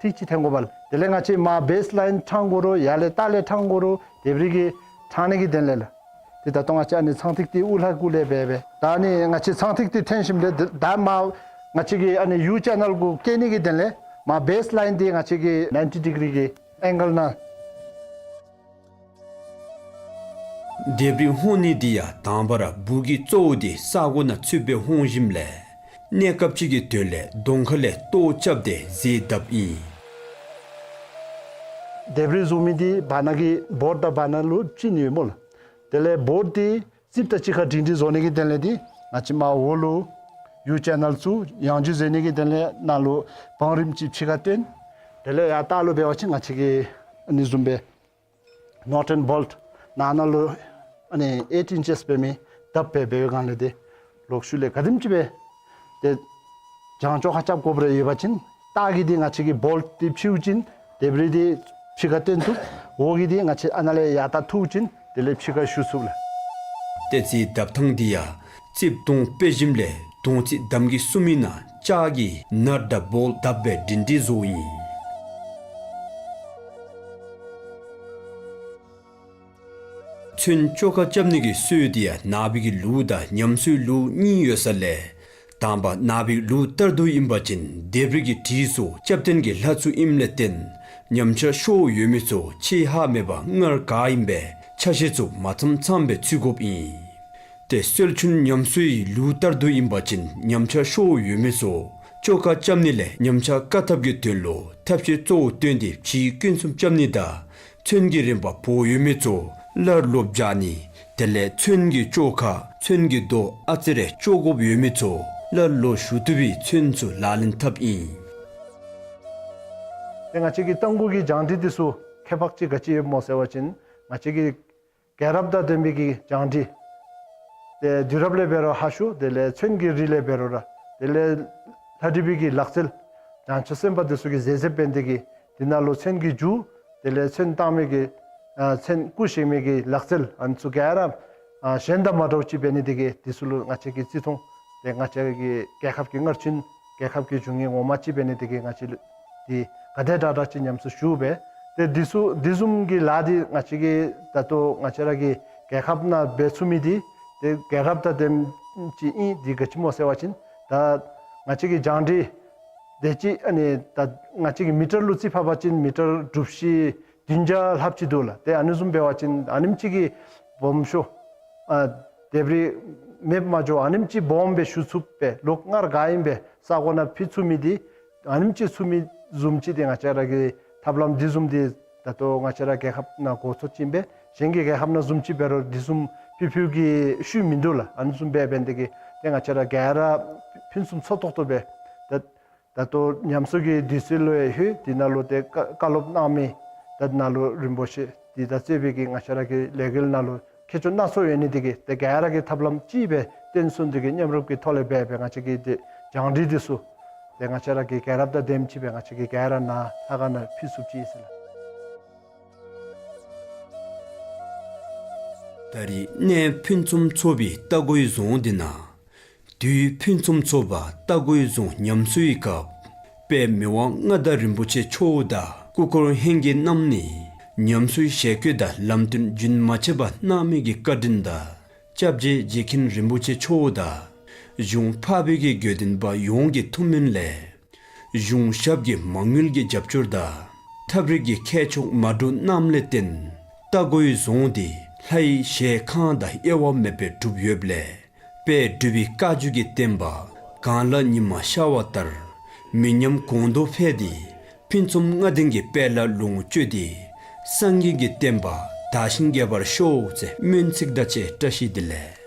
ཐིག་ཅིག་ཐེམ་དགོ་པས་ལགས། དེ་ལས་ང་བཅས་མར་བེསི་ལའིན་ཕྲང་དགོ་རུང་ཡར་ལས་ལྟག་ལས་ཕྲང་དགོ་རུང་ལྡེབས་རིས་ཀྱི་ཕྲང་ནི་གི་དོན་ལས་ལགས། ཏེ་ད་ལྟོ་ང་བཅས་ཨ་ནི་ཚངས་ཐིག་འདི་དབུ་ལྷ་གུ་ལས་འབད་འབད། ད་ཨ་ནི་ང་བཅས་ཚངས་ཐིག་འདི་ཐེམ་ཞིནམ་ལས་ད་མར་ང་བཅས་ཀྱི་ཨ་ནི་ཡུ་ཅེ་ནལ་གུ་བཀལ་ནི་གི་དོན་ལས་མར་བེསི་ལའིན་འདི་ང་བཅས་ཀྱིས་ནའིན་ཊི་ཌི་གི་རི་གི་ཨེང་གལ་ནང་ལྡེབས་རིས་ཧོང་ནི་འདི་ཡང་དང་པ་ར་སྦུག་གི་གཙོ་བོ་འདི་ས་གོ་ནང་ཚུད་པའི་ཧོང་ཞིནམ་ལས་གནས་སྐབས་ཅིག་གི་དོན་ལས་གདོང་ཁ་ལས་ལྟོ་རྐྱབ་སྟེ་རྫས་བརྡབ་ཨིན། ལྡེབས་རིས་བཟོ་མི་འདི་བར་ན་གི་བོརཌ་དང་བར་ན་ལུ་བཅིངས་ནི་ཡོད་སྨོ་ལགས། དེ་ལས་བོརཌ་འདི་རྩིགཔ་དང་གཅིག་ཁར་སྒྲིང་སྒྲི་བཟོ་ནི་གི་དོན་ལས་འདི་ང་བཅས་མར་འོག་ལུ་ཡུ་ཅེ་ནལ་བཙུགས། ཡང་རྒྱུད་བཟོ་ནི་གི་དོན་ལས་ནཱ་ལུ་བང་རིམ་ཅིག་ཕྱི་ཁར་བཏོན། དེ་ལས་ཡར་ལྟག་ལུ་འབད་བ་ཅིན་ང་བཅས་ཀྱིས་ཨ་ནི་བཟུམ་སྦེ་ནཊ་ཨེནཌ་བོལཊ་ནང་ན་ལུ་ཨ་ནི་ཨེཊ་ཨིན་ཅེསི་འབད་མི་བརྡབ་སྦེ་འབད་བའི་སྒང་ལས་ཏེ་ལོག་ཤུལ་ལས་ག་དེམ་ཅིག་སྦེ་ཏེ་བྱང་ཅོག་ཁར་རྐྱབ་དགོཔ་རེ་ཡོད་པ་ཅིན་ལྟག་གི་འདི་ང་བཅས་ཀྱིས་བོལཊ་འདི་ཕྱེ་ཅིན་ལྡེབས་རིས་འདི་ཕྱི་ཁར་བཏོན་བཏུབ། འོག་གི་འདི་ང་བཅས་ཨ་ནཱ་ལས་ཡར་ལྟ་འཐུ་ཅིན་དེ་ལས་ཕྱི་ཁར་ཞུ་ཚུགས་ལགས། ཏེ་རྫས་བརྡབ་ཐངས་འདི་ཡང་རྩིགཔ་དོང་སྤེལ་ཞིནམ་ལས་དོང་རྩིག་འདམ་གྱིས་བསུབ་མི་ནང་ལྕགས་ཀྱི་ནཊ་དང་བོལཊ་བརྡབ་སྦེ་སྒྲིང་སྒྲི་བཟོཝ་ཨིན། ཚོན་བཅོ་ཁ་རྐྱབ་ནི་གི་སྲོལ་འདི་ཡང་ནག་པའི་གི་ལུགས་དང་ཉམས་གསོའི་ལུགས་གཉིས་ཡོད་ས་ལས་དང་པ་ནག་པའི་ལུགས་ལྟར་དུ་ཨིན་པ་ཅིན་ལྡེབས་རིས་ཀྱི་བྲིས་སོགས་རྐྱབ་རྟེན་གྱི་ལྷ་ཚུ་ཨིནམ་ལས་བརྟེན་ཉམས་ཆག་ཤོར་ཡོད་མི་ཚུ་ཆད་ཧ་མེད་པར་སྔར་ག་ཨིནམ་སྦེ་ཆ་ཤས་ཚུ་མ་ཚངམ་ཚངམ་སྦེ་ཚུད་དགོཔ་ཨིན། ཏེ་སྲོལ་རྒྱུན་ཉམས་གསོའི་ལུགས་ལྟར་དུ་ཨིན་པ་ཅིན་ཉམས་ཆག་ཤོར་ཡོད་མི་ཚུ་བཅོ་ཁ་རྐྱབ་ནི་ལས་ཉམས་ཆག་བཀག་ཐབས་ཀྱི་དོན་ལུ་ཐབས་ཤེས་གཙོ་བོ་བཏོན་ཏེ་བྲིས་སྐྱོན་སྲུང་རྐྱབ་ནི་དང་ཚོན་གྱི་རིམ་པ་བོར་ཡོད་མི་ཚུ་སླར་ལོག་སྦྱར་ནི། དེ་ལས་ཚོན་གྱི་བཅོ་ཁ་ཚོན་གྱི་རྡོ་ཨ་ཙི་རེ་བཅོ་དགོཔ་ཡོད་མི་ཚུ་སླར་ལོག་ཞུ་བཏུབ་པའི་ཚོན་ཚུ་ལག་ལེན་འཐབ་ཨིན། ཏེ་ང་བཅས་ཀྱི་རྟ་མགོ་གི་བྱང་སྒྲིག་འདི་ཚུ་ཁྱད་པར་ཅིག་ག་ཅི་ཡོདཔ་སྨོ་ཟེར་བ་ཅིན་ང་བཅས་ཀྱི་རྒྱལ་རབས་དང་ལྡན་པའི་གི་བྱང་སྒྲིག། ཏེ་དུས་རབས་ལས་འབད་རུང་ཧ་ཤུ་དེ་ལས་ཚོན་གྱི་རིགས་ལས་འབད་རུང་ར་དེ་ལས་ལྷ་བྲིས་པའི་གི་ལག་རྩལ་བྱང་ཆུབ་སེམས་དཔའ་འདི་ཚུ་གིས་མཛད་མཛདཔ་འབད་ནི་དེ་གིས་འདི་ནང་ལུ་ཚོན་གྱི་རྒྱུ་དེ་ལས་ཚོན་བཏང་མི་གི་ཨ་ཚོན་སྐུ་བཞེངས་མི་གི་ལག་རྩལ་ཨ་ནི་ཚུ་ག་ར་ཨ་གཞན་དང་མ་འདྲཝ་ཅིག་འབད་ནི་དེ་གིས་འདི་ཚུ་ལུ་ང་བཅས་ཀྱིས་བརྩི་མཐོང་ཏེ་ང་བཅས་ཀྱི་རྒྱལ་ཁབ་ཀྱི་སྔར་བྱོན་རྒྱལ་ཁབ་ཀྱི་འབྱུང་བའི་ངོ་མ་ཅིག་འབད་ནི་དེ་གིས་ང་བཅས་ལུ་འདི་ག་དེ་དྲག་དྲག་ཅིག་ཉམས་གསོ་ཞུ་སྦེ། ཏེ་འདི་ཚུ་འདི་བཟུམ་གྱི་ལཱ་འདི་ང་བཅས་ཀྱི་ད་ལྟོ་ང་བཅས་ར་གི་རྒྱལ་ཁབ་ནང་འབད་ཚུགས་མི་འདི་ཏེ་རྒྱལ་རབས་དང་ལྡནམ་ཅིག་ཨིན། འདི་ག་ཅི་སྨོ་ཟེར་བ་ཅིན་ད་ང་བཅས་ཀྱི་བྱང་སྒྲིག་དེ་ཅིག་ཨ་ནི་ད་ང་བཅས་ཀྱི་མི་ཊར་ལུ་རྩིས་ཕབ་པ་ཅིན་མི་ཊར་གྲུ་བཞི་བདུན་བརྒྱ་ལྷགཔ་ཅིག་འདུག་ལགས། ཏེ་ཨ་ནི་བཟུམ་འབད་བ་ཅིན་ཨ་ནེམ་ཅིག་གི་ སྦོམ་ཤོས་ཨ་དེ་སྦེ་ར་མེདཔ་མ་འགྱོ་ཨ་ནེམ་ཅིག་སྦོམ་སྦེ་ཞུ་ཚུགསཔ་སྦེ་ལོག་སྔར་ག་ཨིནམ་སྦེ་ས་གོ་ནང་ཕུལ་ཚུགས་མི་འདི་ཨ་ནེམ་ཅིག་ཚུགས་མི་བཟུམ་ཅིག་འདི་ང་བཅས་ར་གི་ཐབས་ལམ་འདི་བཟུམ་འདི་ད་ལྟོ་ང་བཅས་ར་རྒྱལ་ཁབ་ནང་འགོ་ཚུགས་ཅི་ཨིན་པས། གཞན་གྱི་རྒྱལ་ཁབ་ནང་བཟུམ་ཅིག་འབད་རུང་འདི་བཟུམ་ཕུལ་ཕུལ་གྱི་ཤུལ་མིན་འདུག་ལགས། ཨ་ནི་བཟུམ་སྦེ་འབད་ནི་དེ་གིས་ཏེ་ང་བཅས་ར་ག་ར་ཕུན་སུམ་ཚོགས་ཏོག་ཏོ་སྦེ་ད་ད་ལྟོ་ཉམས་གསོ་གི་དུས་ཚོད་ལུ་ཡང་ལྷོད། དེ་ནང་ལུ་ཏེ་བཀའ་བཀའ་སློབ་གནང་མི་ད་ནང་ལུ་རིན་པོ་ཆེ་འདི་དང་གཙོས་པའི་གི་ང་བཅས་ར་གི་ལས་འགུལ་ནང་ལུ་མཁས་མཆོག་སྣ་ཚོགས་ཡོད་ནི་དེ་གིས་ཏེ་ག་ར་གིས་ཐབས་ལམ་ཅིག་སྦེ་བརྟེན་གསུམ་འདི་གི་མཉམ་རུབ་ཀྱི་ཐོག་ལས་འབད་འབད་ང་བཅས་ཀྱི་ཏེ་བྱང་སྒྲིག་འདི་ཚུ་ཏེ་ང་བཅས་ར་གི་རྒྱལ་རབས་དང་ལྡནམ་ཅིག་སྦེ་ང་བཅས་ཀྱི་ག་ར་ནཱ་ལྷ་ཁང་ནང་ཕུལ་ཚུགསཔ་ཅིག་ཨིན་ཟེར་ལགས། ད་རེས་གནས་ཕུན་སུམ་ཚོགས་པའི་རྟ་མགོའི་རྫོང་འདི་ནང་དུས་ཕུན་སུམ་ཚོགས་པ་རྟ་མགོའི་རྫོང་ཉམས་གསོའི་སྐབས་དཔལ་མི་དབང་མངའ་བདག་རིན་པོ་ཆེ་མཆོག་དང་སྐུ་འཁོར་ལྷན་རྒྱས་རྣམས་ནས་ཉམས་གསོའི་ཞལ་བཀོད་དང་ལམ་སྟོན་རྒྱུན་མ་ཆད་པར་གནང་མི་གི་བཀའ་དྲིན་དང་སྐྱབས་རྗེ་རྗེ་མཁན་རིན་པོ་ཆེ་མཆོག་དང་གཞུང་འཕགས་པའི་གི་དགེ་འདུན་པ་ཡོངས་ཀྱི་ཐུགས་སྨོན་ལས་གཞུང་ཞབས་ཀྱི་མ་དངུལ་གྱི་རྒྱབ་སྐྱོར་དང་ཐབས་རིག་གི་མཁས་མཆོག་མ་འདྲཝ་རྣམས་ལས་བརྟེན་རྟ་མགོའི་རྫོང་འདི་ལྷའི་ཞལ་ཁང་དང་དབྱེ་བ་མེད་པར་གྲུབ་ཡོདཔ་ལས་དཔལ་འབྲུག་པའི་བཀའ་བརྒྱུད་ཀྱི་བསྟན་པ་གང་ལ་ཉི་མ་ཤར་བ་ལྟར་མི་ཉམས་གོང་དུ་འཕེལ་ཏེ་ཕུན་སུམ་ལྔ་ལྡན་གྱི་དཔལ་ལ་ལོངས་སྤྱོད་དེ་སངས་རྒྱས་ཀྱི་བསྟན་པ་དར་ཞིང་རྒྱས་པར་ཤོག་ཟེར་སྨོན་ཚིག་དང་བཅས་བཀྲ་ཤིས་བདེ་ལེགས།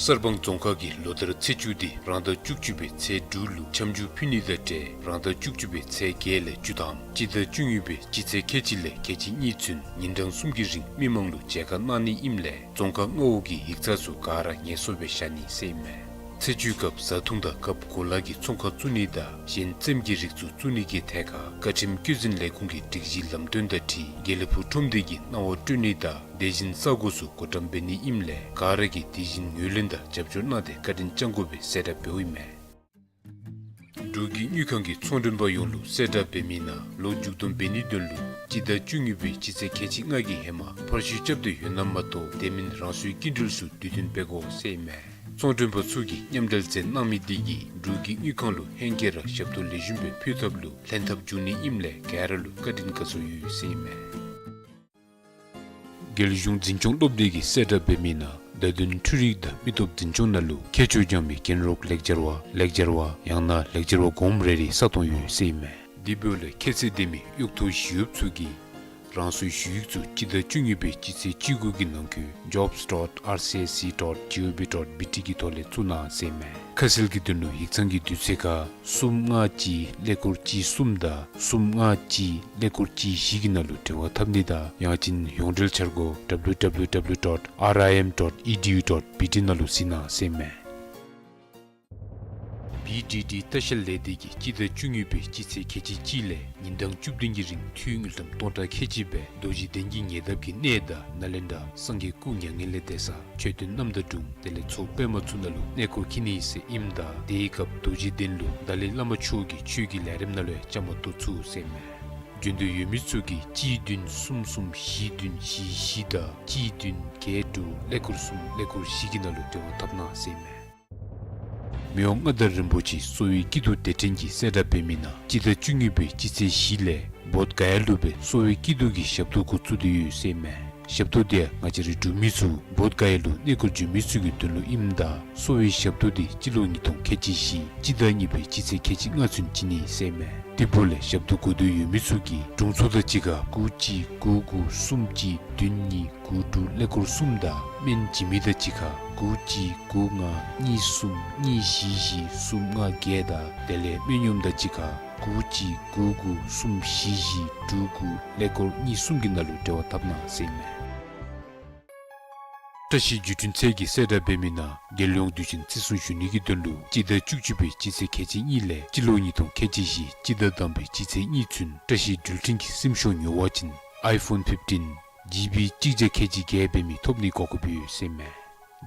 གསར་སྤང་རྫོང་ཁག་གིས་ལོ་ལྟར་ཚེས་བཅུ་དེ་རང་ཟླ་བཅུ་གཅིག་པའི་ཚེས་དྲུག་ལུ་འཆམ་འཇུག་ཕུལ་ནི་དང་འབྲེལ་རང་ཟླ་བཅུ་གཅིག་པའི་ཚེས་བརྒྱད་ལས་བཅུ་དང་སྤྱི་ཟླ་བཅུ་གཉིས་པའི་སྤྱི་ཚེས་ཁལ་གཅིག་ལས་ཁལ་གཅིག་གཉིས་ཚུན་ཉིན་གྲངས་གསུམ་གྱི་རིང་མི་མང་ལུ་མཇལ་ཁ་གནང་ནི་ཨིནམ་ལས་རྫོང་ཁག་མངའ་འོག་གི་ཡིག་ཚང་ཚུ་ག་ར་ངལ་གསོ་སྦེ་བཞག་ནི་ཟེར་ཨིན་མས། ཚེས་བཅུའི་སྐབས་བཟའ་འཐུང་དང་སྐབས་གོ་ལ་གི་ཚོང་ཁང་བཙུགས་ནི་དང་གཞན་རྩེདམོ་གི་རིགས་ཚུ་བཙུགས་ནི་གི་ཐད་ཁར་བཀའ་ཁྲིམས་བཀོད་འཛིན་ལས་ཁུངས་ཀྱི་སྒྲིག་གཞི་ལམ་སྟོན་དང་འཁྲིལ་དགེ་ལེགས་ཕུག་ཁྲོམ་སྡེ་གིས་གནང་བ་སྤྲོད་ནི་དང་དེ་བཞིན་ས་གོ་ཚུ་བགོ་བཀྲམ་འབད་ནི་ཨིནམ་ལས་ག་ར་གིས་དེ་བཞིན་ངོས་ལེན་དང་རྒྱབ་སྐྱོར་གནང་སྟེ་བཀའ་དྲིན་བསྐྱང་དགོ་པའི་གསལ་བསྒྲགས་འབདཝ་ཨིན་མས། འབྲུག་གི་དངུལ་ཁང་གིས་ཚོང་མགྲོན་པ་ཡོངས་ལུ་གསལ་བསྒྲགས་འབད་མི་ནང་ལོ་མཇུག་སྡོམ་འབད་ནིའི་དོན་ལུ་སྤྱི་ཟླ་བཅུ་གཉིས་པའི་སྤྱི་ཚེས་ཁལ་གཅིག་ལྔ་གི་ཧེ་མ་ཕར་ཞུ་རྐྱབ་སྟེ་ཡོད་ན་མ་གཏོགས་དེ་མིན་རང་སོའི་སྐྱིན་འགྲུལ་ཚུ་དུས་མཐུན་འབད་དགོ་ཟེར་ཨིན་མས། ཚོང་མགྲོན་པ་ཚུ་གིས་མཉམ་འབྲེལ་མཛད་གནང་མི་དེ་གིས་འབྲུག་གི་དངུལ་ཁང་ལུ་ཧེང་སྐལ་ར་ཞབས་ཏོག་ལེགས་ཤོམ་སྦེ་ཕུལ་ཐབས་ལུ་ལྷན་ཐབས་འབྱུང་ནི་ཨིནམ་ལས་ག་ར་ལུ་བཀའ་དྲིན་དགའ་ཚོར་ཡོད་ཟེར་ཨིན་མས། རྒྱལ་གཞུང་འཛིན་སྐྱོང་སློབ་སྡེ་གིས་གསལ་བསྒྲགས་འབད་མི་ནང་བརྡ་དོན་འཕྲུལ་རིག་དང་མི་སྟོབས་འཛིན་སྐྱོང་ནང་ལུ་མཁས་མཆོག་སྦྱང་མི་རྒན་རོགས་ལེགས་སྦྱར་བ་ལེགས་སྦྱར་བ་ཡང་ན་ལེགས་སྦྱར་བ་གོངམ་རེ་རེ་ས་སྟོང་ཡོད་ཟེར་ཨིན་མས། དེ་འབདཝ་ལས་ཁྱད་ཚད་ལྡན་མི་གཡོག་ཐོ་ཞུ་ཡོདཔ་ཚུ་གིས་རང་སོའི་ཞུ་ཡིག་ཚུ་སྤྱི་ཟླ་བཅུ་གཉིས་པའི་སྤྱི་ཚེས་བཅུ་དགུ་གི་ནང་འཁོད་jobs dot R C S C dot G O V dot B T གི་ཐོག་ལས་བཙུགས་གནང་ཟེར་ཨིན་མས། ཁ་གསལ་གྱི་དོན་ལུ་ཡིག་ཚང་གི་དུས་ཚོད་ཁར་གསུམ་ལྔ་གཅིག་ཀླད་ཀོར་གཅིག་གསུམ་དང་གསུམ་ལྔ་གཅིག་ཀླད་ཀོར་གཅིག་བཞི་གི་ནང་ལུ་འབྲེལ་བ་འཐབ་ནི་དང་ཡང་ཅིན་ཡོངས་འབྲེལ་འཆར་སྒོ་W W W dot R I M dot E D U dot B T ནང་ལུ་གཟིགས་གནང་ཟེར་ཨིན་མས། B D D ལྟ་བཤལ་ལས་སྡེ་གིས་སྤྱི་ཟླ་བཅུ་གཉིས་པའི་སྤྱི་ཚེས་ཁལ་གཅིག་གཅིག་ལས་ཉིན་གྲངས་བཅུ་བདུན་གྱི་རིང་འཐུས་དངུལ་ཀྲམ་སྟོང་ཕྲག་ཁལ་གཅིག་སྦེ་རྡོ་རྗེ་གདན་གྱི་ཉེ་འདབས་ཀྱི་གནས་དང་ནཱ་ལེནྡྲ་སངས་རྒྱས་སྐུ་མྱ་ངན་ལས་འདས་ས་མཆོད་རྟེན་རྣམ་དག་དྲུང་དེ་ལས་མཚོ་པདྨ་མཚོ་ནང་ལུ་གནས་སྐོར་འཁྱིད་ནི་ཟེར་ཨིནམ་ད་དེའི་སྐབས་རྡོ་རྗེ་གདན་ལུ་ཏཱ་ལའི་བླ་མ་མཆོག་གི་ཆོས་ཀྱི་ལས་རིམ་ནང་ལུ་ཡང་བཅའ་མར་གཏོགས་ཚུགས་ཟེར་ཨིན་མས། འབྱོན་འདོད་ཡོད་མི་ཚུ་གིས་གཅིག་བདུན་གསུམ་གསུམ་བཞི་བདུན་བཞི་བཞི་དང་གཅིག་བདུན་བརྒྱད་དྲུག་ཀླད་ཀོར་གསུམ་ཀླད་ཀོར་བཞི་གི་ནང་ལུ་འབྲེལ་བ་འཐབ་གནང་ཟེར་ཨིན་མས། མི་དབང་མངའ་བདག་རིན་པོ་ཆེ་གསོ་བའི་སྐྱིད་སྡུག་སྡེ་ཕྲན་གྱིས་གསལ་བསྒྲགས་འབད་མི་ནང་སྤྱི་ཟླ་བཅུ་གཉིས་པའི་སྤྱི་ཚེས་བཞི་ལས་བོདྷ་ག་ཡ་ལུ་སྦེ་གསོ་བའི་སྐྱིད་སྡུག་གི་ཞབས་ཏོག་འགོ་བཙུགས་ཏེ་ཡོད་ཟེར་ཨིན་མས། ཞབས་ཏོག་དེ་ཡང་ང་བཅས་རའི་འབྲུག་མི་ཚུ་བོདྷ་ག་ཡ་ལུ་གནས་སྐོར་འབྱོན་མི་ཚུ་གི་དོན་ལུ་ཨིནམ་ད་གསོ་བའི་ཞབས་ཏོག་དེ་སྤྱི་ལོ་ཉིས་སྟོང་ཁལ་གཅིག་བཞི་སྤྱི་ཟླ་གཉིས་པའི་སྤྱི་ཚེས་ཁལ་གཅིག་ལྔ་ཚུན་བྱིན་ནི་ཟེར་ཨིན་མས། དེ་འབདཝ་ལས་ཞབས་ཏོག་དགོ་འདོད་ཡོད་མི་ཚུ་གིས་དྲུང་འཚོ་དང་གཅིག་ཁར་དགུ་གཅིག་དགུ་དགུ་གསུམ་གཅིག་བདུན་གཉིས་དགུ་དྲུག་ཀླད་ཀོར་གསུམ་དང་སྨན་བྱིན་མི་དང་གཅིག་ཁར་དགུ་གཅིག་དགུ་ལྔ་གཉིས་གསུམ་གཉིས་བཞི་བཞི་གསུམ་ལྔ་བརྒྱད་དང་དེ་ལས་སྨན་གཡོགམ་དང་གཅིག་ཁར་དགུ་གཅིག་དགུ་དགུ་གསུམ་བཞི་བཞི་དྲུག་དགུ་ཀླད་ཀོར་གཉིས་གསུམ་གྱི་ནང་ལུ་འབྲེལ་བ་འཐབ་གནང་ཟེར་ཨིན་མས། བཀྲ་ཤིས་བརྒྱུད་འཕྲིན་ཚད་ཀྱིས་གསལ་བསྒྲགས་འབད་མི་ནང་རྒྱལ་ཡོངས་དུས་ཆེན་བརྩི་སྲུང་ཞུ་ནི་གི་དོན་ལུ་སྤྱི་ཟླ་བཅུ་གཅིག་པའི་སྤྱི་ཚེས་ཁལ་གཅིག་གཉིས་ལས་སྤྱི་ལོ་ཉིས་སྟོང་ཁལ་གཅིག་བཞི་སྤྱི་ཟླ་དང་པའི་སྤྱི་ཚེས་གཉིས་ཚུན་བཀྲ་ཤིས་འགྲུལ་འཕྲིན་གྱི་སིམ་ཤོག་ཉོ་བ་ཅིན་iPhone fifteen G B གཅིག་བརྒྱ་ཁལ་གཅིག་བརྒྱད་འབད་མི་ཐོབ་ནི་གོ་སྐབས་ཡོད་ཟེར་ཨིན་མས།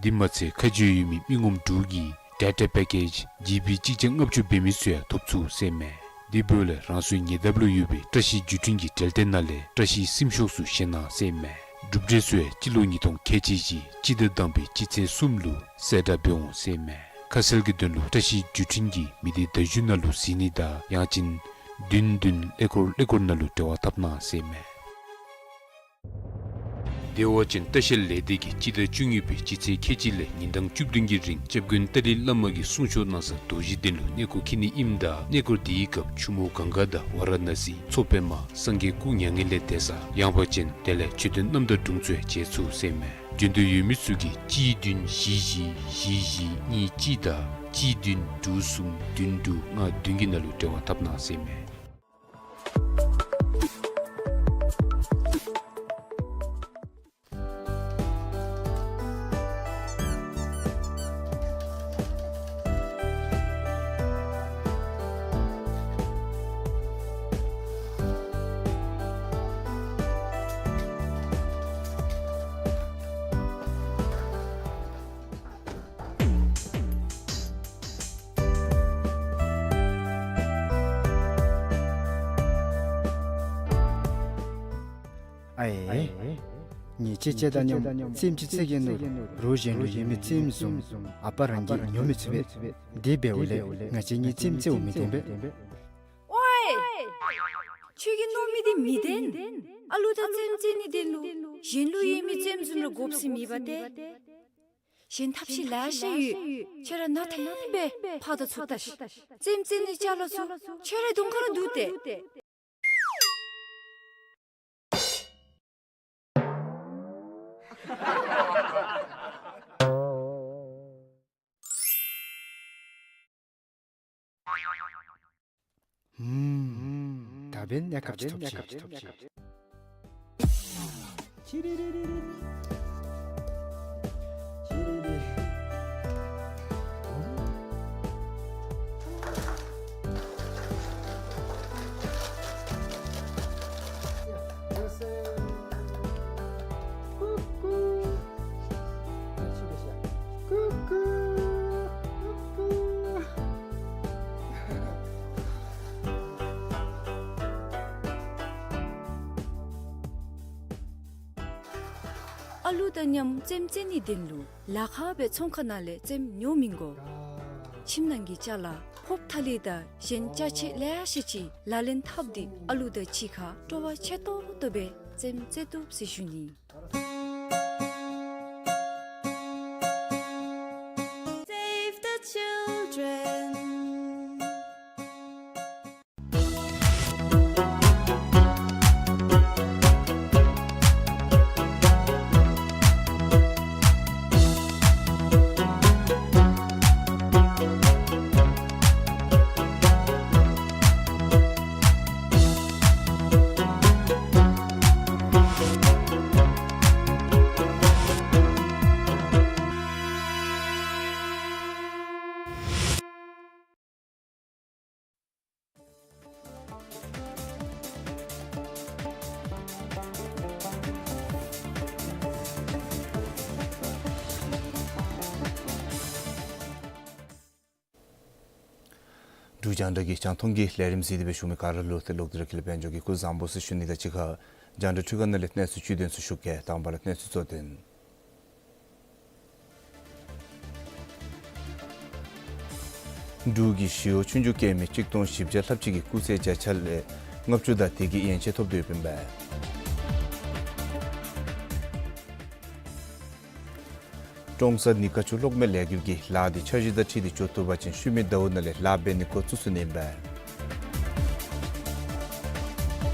དེ་མ་ཚད་ཁ་རྗེ་ཡོད་མི་མི་ངོམ་དྲུག་གིས་data package G B གཅིག་བརྒྱ་ལྔ་བཅུ་འབད་མི་ཚུ་ཡང་ཐོབ་ཚུགས་ཟེར་ཨིན་མས། དེ་འབདཝ་ལས་རང་སོའི་ཉེ་འདབས་ལུ་ཡོད་པའི་བཀྲ་ཤིས་བརྒྱུད་འཕྲིན་གྱི་འབྲེལ་ཐད་ནང་ལས་བཀྲ་ཤིས་སིམ་ཤོག་ཚུ་བཞེས་གནང་ཟེར་ཨིན་མས། གྲུབ་འབྲས་ཚུ་ཡང་སྤྱི་ལོ་ཉིས་སྟོང་ཁལ་གཅིག་བཞི་སྤྱི་ཟླ་དང་པའི་སྤྱི་ཚེས་གསུམ་ལུ་གསལ་བསྒྲགས་འབད་འོང་ཟེར་ཨིན་མས། ཁ་གསལ་གྱི་དོན་ལུ་བཀྲ་ཤིས་བརྒྱུད་འཕྲིན་གྱིས་མི་སྡེ་བརྡ་བརྒྱུད་ནང་ལུ་གཟིགས་ནི་དང་ཡང་ཅིན་བདུན་བདུན་ཀླད་ཀོར་ཀླད་ཀོར་ནང་ལུ་འབྲེལ་བ་འཐབ་གནང་ཟེར་མས། བདེ་བ་ཅན་ལྟ་བཤལ་ལས་སྡེ་གིས་སྤྱི་ཟླ་བཅུ་གཉིས་པའི་སྤྱི་ཚེས་ཁལ་གཅིག་ལས་ཉིན་གྲངས་བཅུ་བདུན་གྱི་རིང་སྐྱབས་མགོན་ཏཱ་ལའི་བླ་མ་གི་གསུང་ཆོག་གནང་ས་རྡོ་རྗེ་གདན་ལུ་གནས་སྐོར་འཁྱིད་ནི་ཨིནམ་ད་གནས་སྐོར་དེའི་སྐབས་ཆུ་མོ་གངྒཱ་དང་ཝཱ་ར་ཎཱ་སི་མཚོ་པདྨ་སངས་རྒྱས་སྐུ་མྱ་ངན་ལས་འདས་ས་ཡངས་པ་ཅན་དེ་ལས་མཆོད་རྟེན་རྣམ་དག་དྲུང་འཚོ་མཇལ་ཚུགས་ཟེར་མས། འབྱོན་འདོད་ཡོད་མི་ཚུ་གིས་གཅིག་བདུན་བཞི་བཞི་བཞི་བཞི་གཉིས་གཅིག་དང་གཅིག་བདུན་དྲུག་གསུམ་བདུན་དྲུག་ལྔ་བདུན་གྱི་ནང་ལུ་འབྲེལ་བ་འཐབ་གནང་ཟེར་མས། ཨའེ། ངེའི་ཅེ་ཅེ་དང་མཉམ་རྩེདམོ་ཅིག་རྩེ་གེ་མནོ། རོགས་གཞན་ལུ་ཡོད་མི་རྩེདམོ་བཟུམ་ཨ་པ་རང་གིས་ཉོ་མི་ཚུགས་པས། དེ་འབདཝ་ལས་ང་བཅས་གཉིས་རྩེདམོ་རྩེཝ་མི་བཏུབ་པས། ཨོའེ། ཁྱོད་ཀྱིས་མནོ་མི་དེ་མི་བདེན། ཨ་ལུ་དང་རྩེདམོ་རྩེ་ནི་དོན་ལུ་གཞན་ལུ་ཡོད་མི་རྩེདམོ་བཟུམ་ར་དགོཔ་ཟེར་མེད་པ་ཏེ། གཞན་ཐབས་ཤེས་ལེ་ཤ་ཡོད། ཁྱོད་ར་ནང་ཐེངས་སྦེ་ཕར་དང་ཚུར་བལྟ་ཤིག། རྩེདམོ་རྩེ་ནི་ཅ་ལ་ཚུ་ཁྱོད་རའི་གདོང་ཁར་ར་འདུག་སྟེ། ཧུམ། ད་འབདན་གནས་སྐབས་ཅིག་ཐོབ་ཅི། ཨ་ལུ་དང་མཉམ་རྩེདམོ་རྩེ་ནི་དོན་ལུ་ལཱ་ཁག་སྦེ་ཚོང་ཁང་ནང་ལས་རྩེདམོ་ཉོ་མི་དགོ། ཁྱིམ་ནང་གི་ཅ་ལ་ཕོརཔ་ཐ་ལི་དང་གཞན་ཅ་ཆས་ལེ་ཤ་ཅིག་ལག་ལེན་འཐབ་སྟེ་ཨ་ལུ་དང་གཅིག་ཁར་སྤྲོ་བ་ཆེ་ཏོག་ཏོ་སྦེ་རྩེདམོ་རྩེ་བཏུབ་ཟེར་ཞུ་ནི། Save the children. འབྲུག་རྒྱང་བསྒྲགས་ཀྱི་རྒྱང་མཐོང་གི་ལས་རིམ་གཟིགས་ཏེ་སྦེ་བཞུགས་མི་ག་ར་ལུ་ཏེ་ལོག་སྟེ་ར་ཁྱེད་ལུ་དཔལ་འབྱོར་གྱིས་སྐུ་གཟུགས་བཟང་པོ་ཟེར་ཞུ་ནི་དང་གཅིག་ཁར་རྒྱང་བསྒྲགས་འཕྲུལ་ཁང་ནང་ལས་གནས་ཚུལ་བཅུད་དོན་ཚུ་ཞུ་གེ། དང་པ་ར་གནས་ཚུལ་གཙོ་དོན། འབྲུག་གི་ཞི་གཡོག་ཆོས་རྒྱུགས་རྐྱབ་མི་གཅིག་སྟོང་བཞི་བརྒྱ་ལྷགཔ་ཅིག་གི་སྐུགས་ཚད་བརྒྱ་ཆ་ལས་ལྔ་བཅུ་དང་དེ་གི་ཡན་ཆད་ཐོབ་སྟེ་ཡོདཔ་ཨིན་པས། ཀྲོང་གསར་ནི་ཀ་ཆུ་གློག་མེ་ལས་འགུལ་གྱི་ལཱ་འདི་འཆར་གཞི་དང་འཁྲིལ་ཏེ་འགྱོ་བཏུབ་པ་ཅིན་ཤུལ་མའི་ཟླཝ་ནང་ལས་ལཱ་འབད་ནི་འགོ་བཙུགས་ཚུགས་ནི་ཨིན་པས།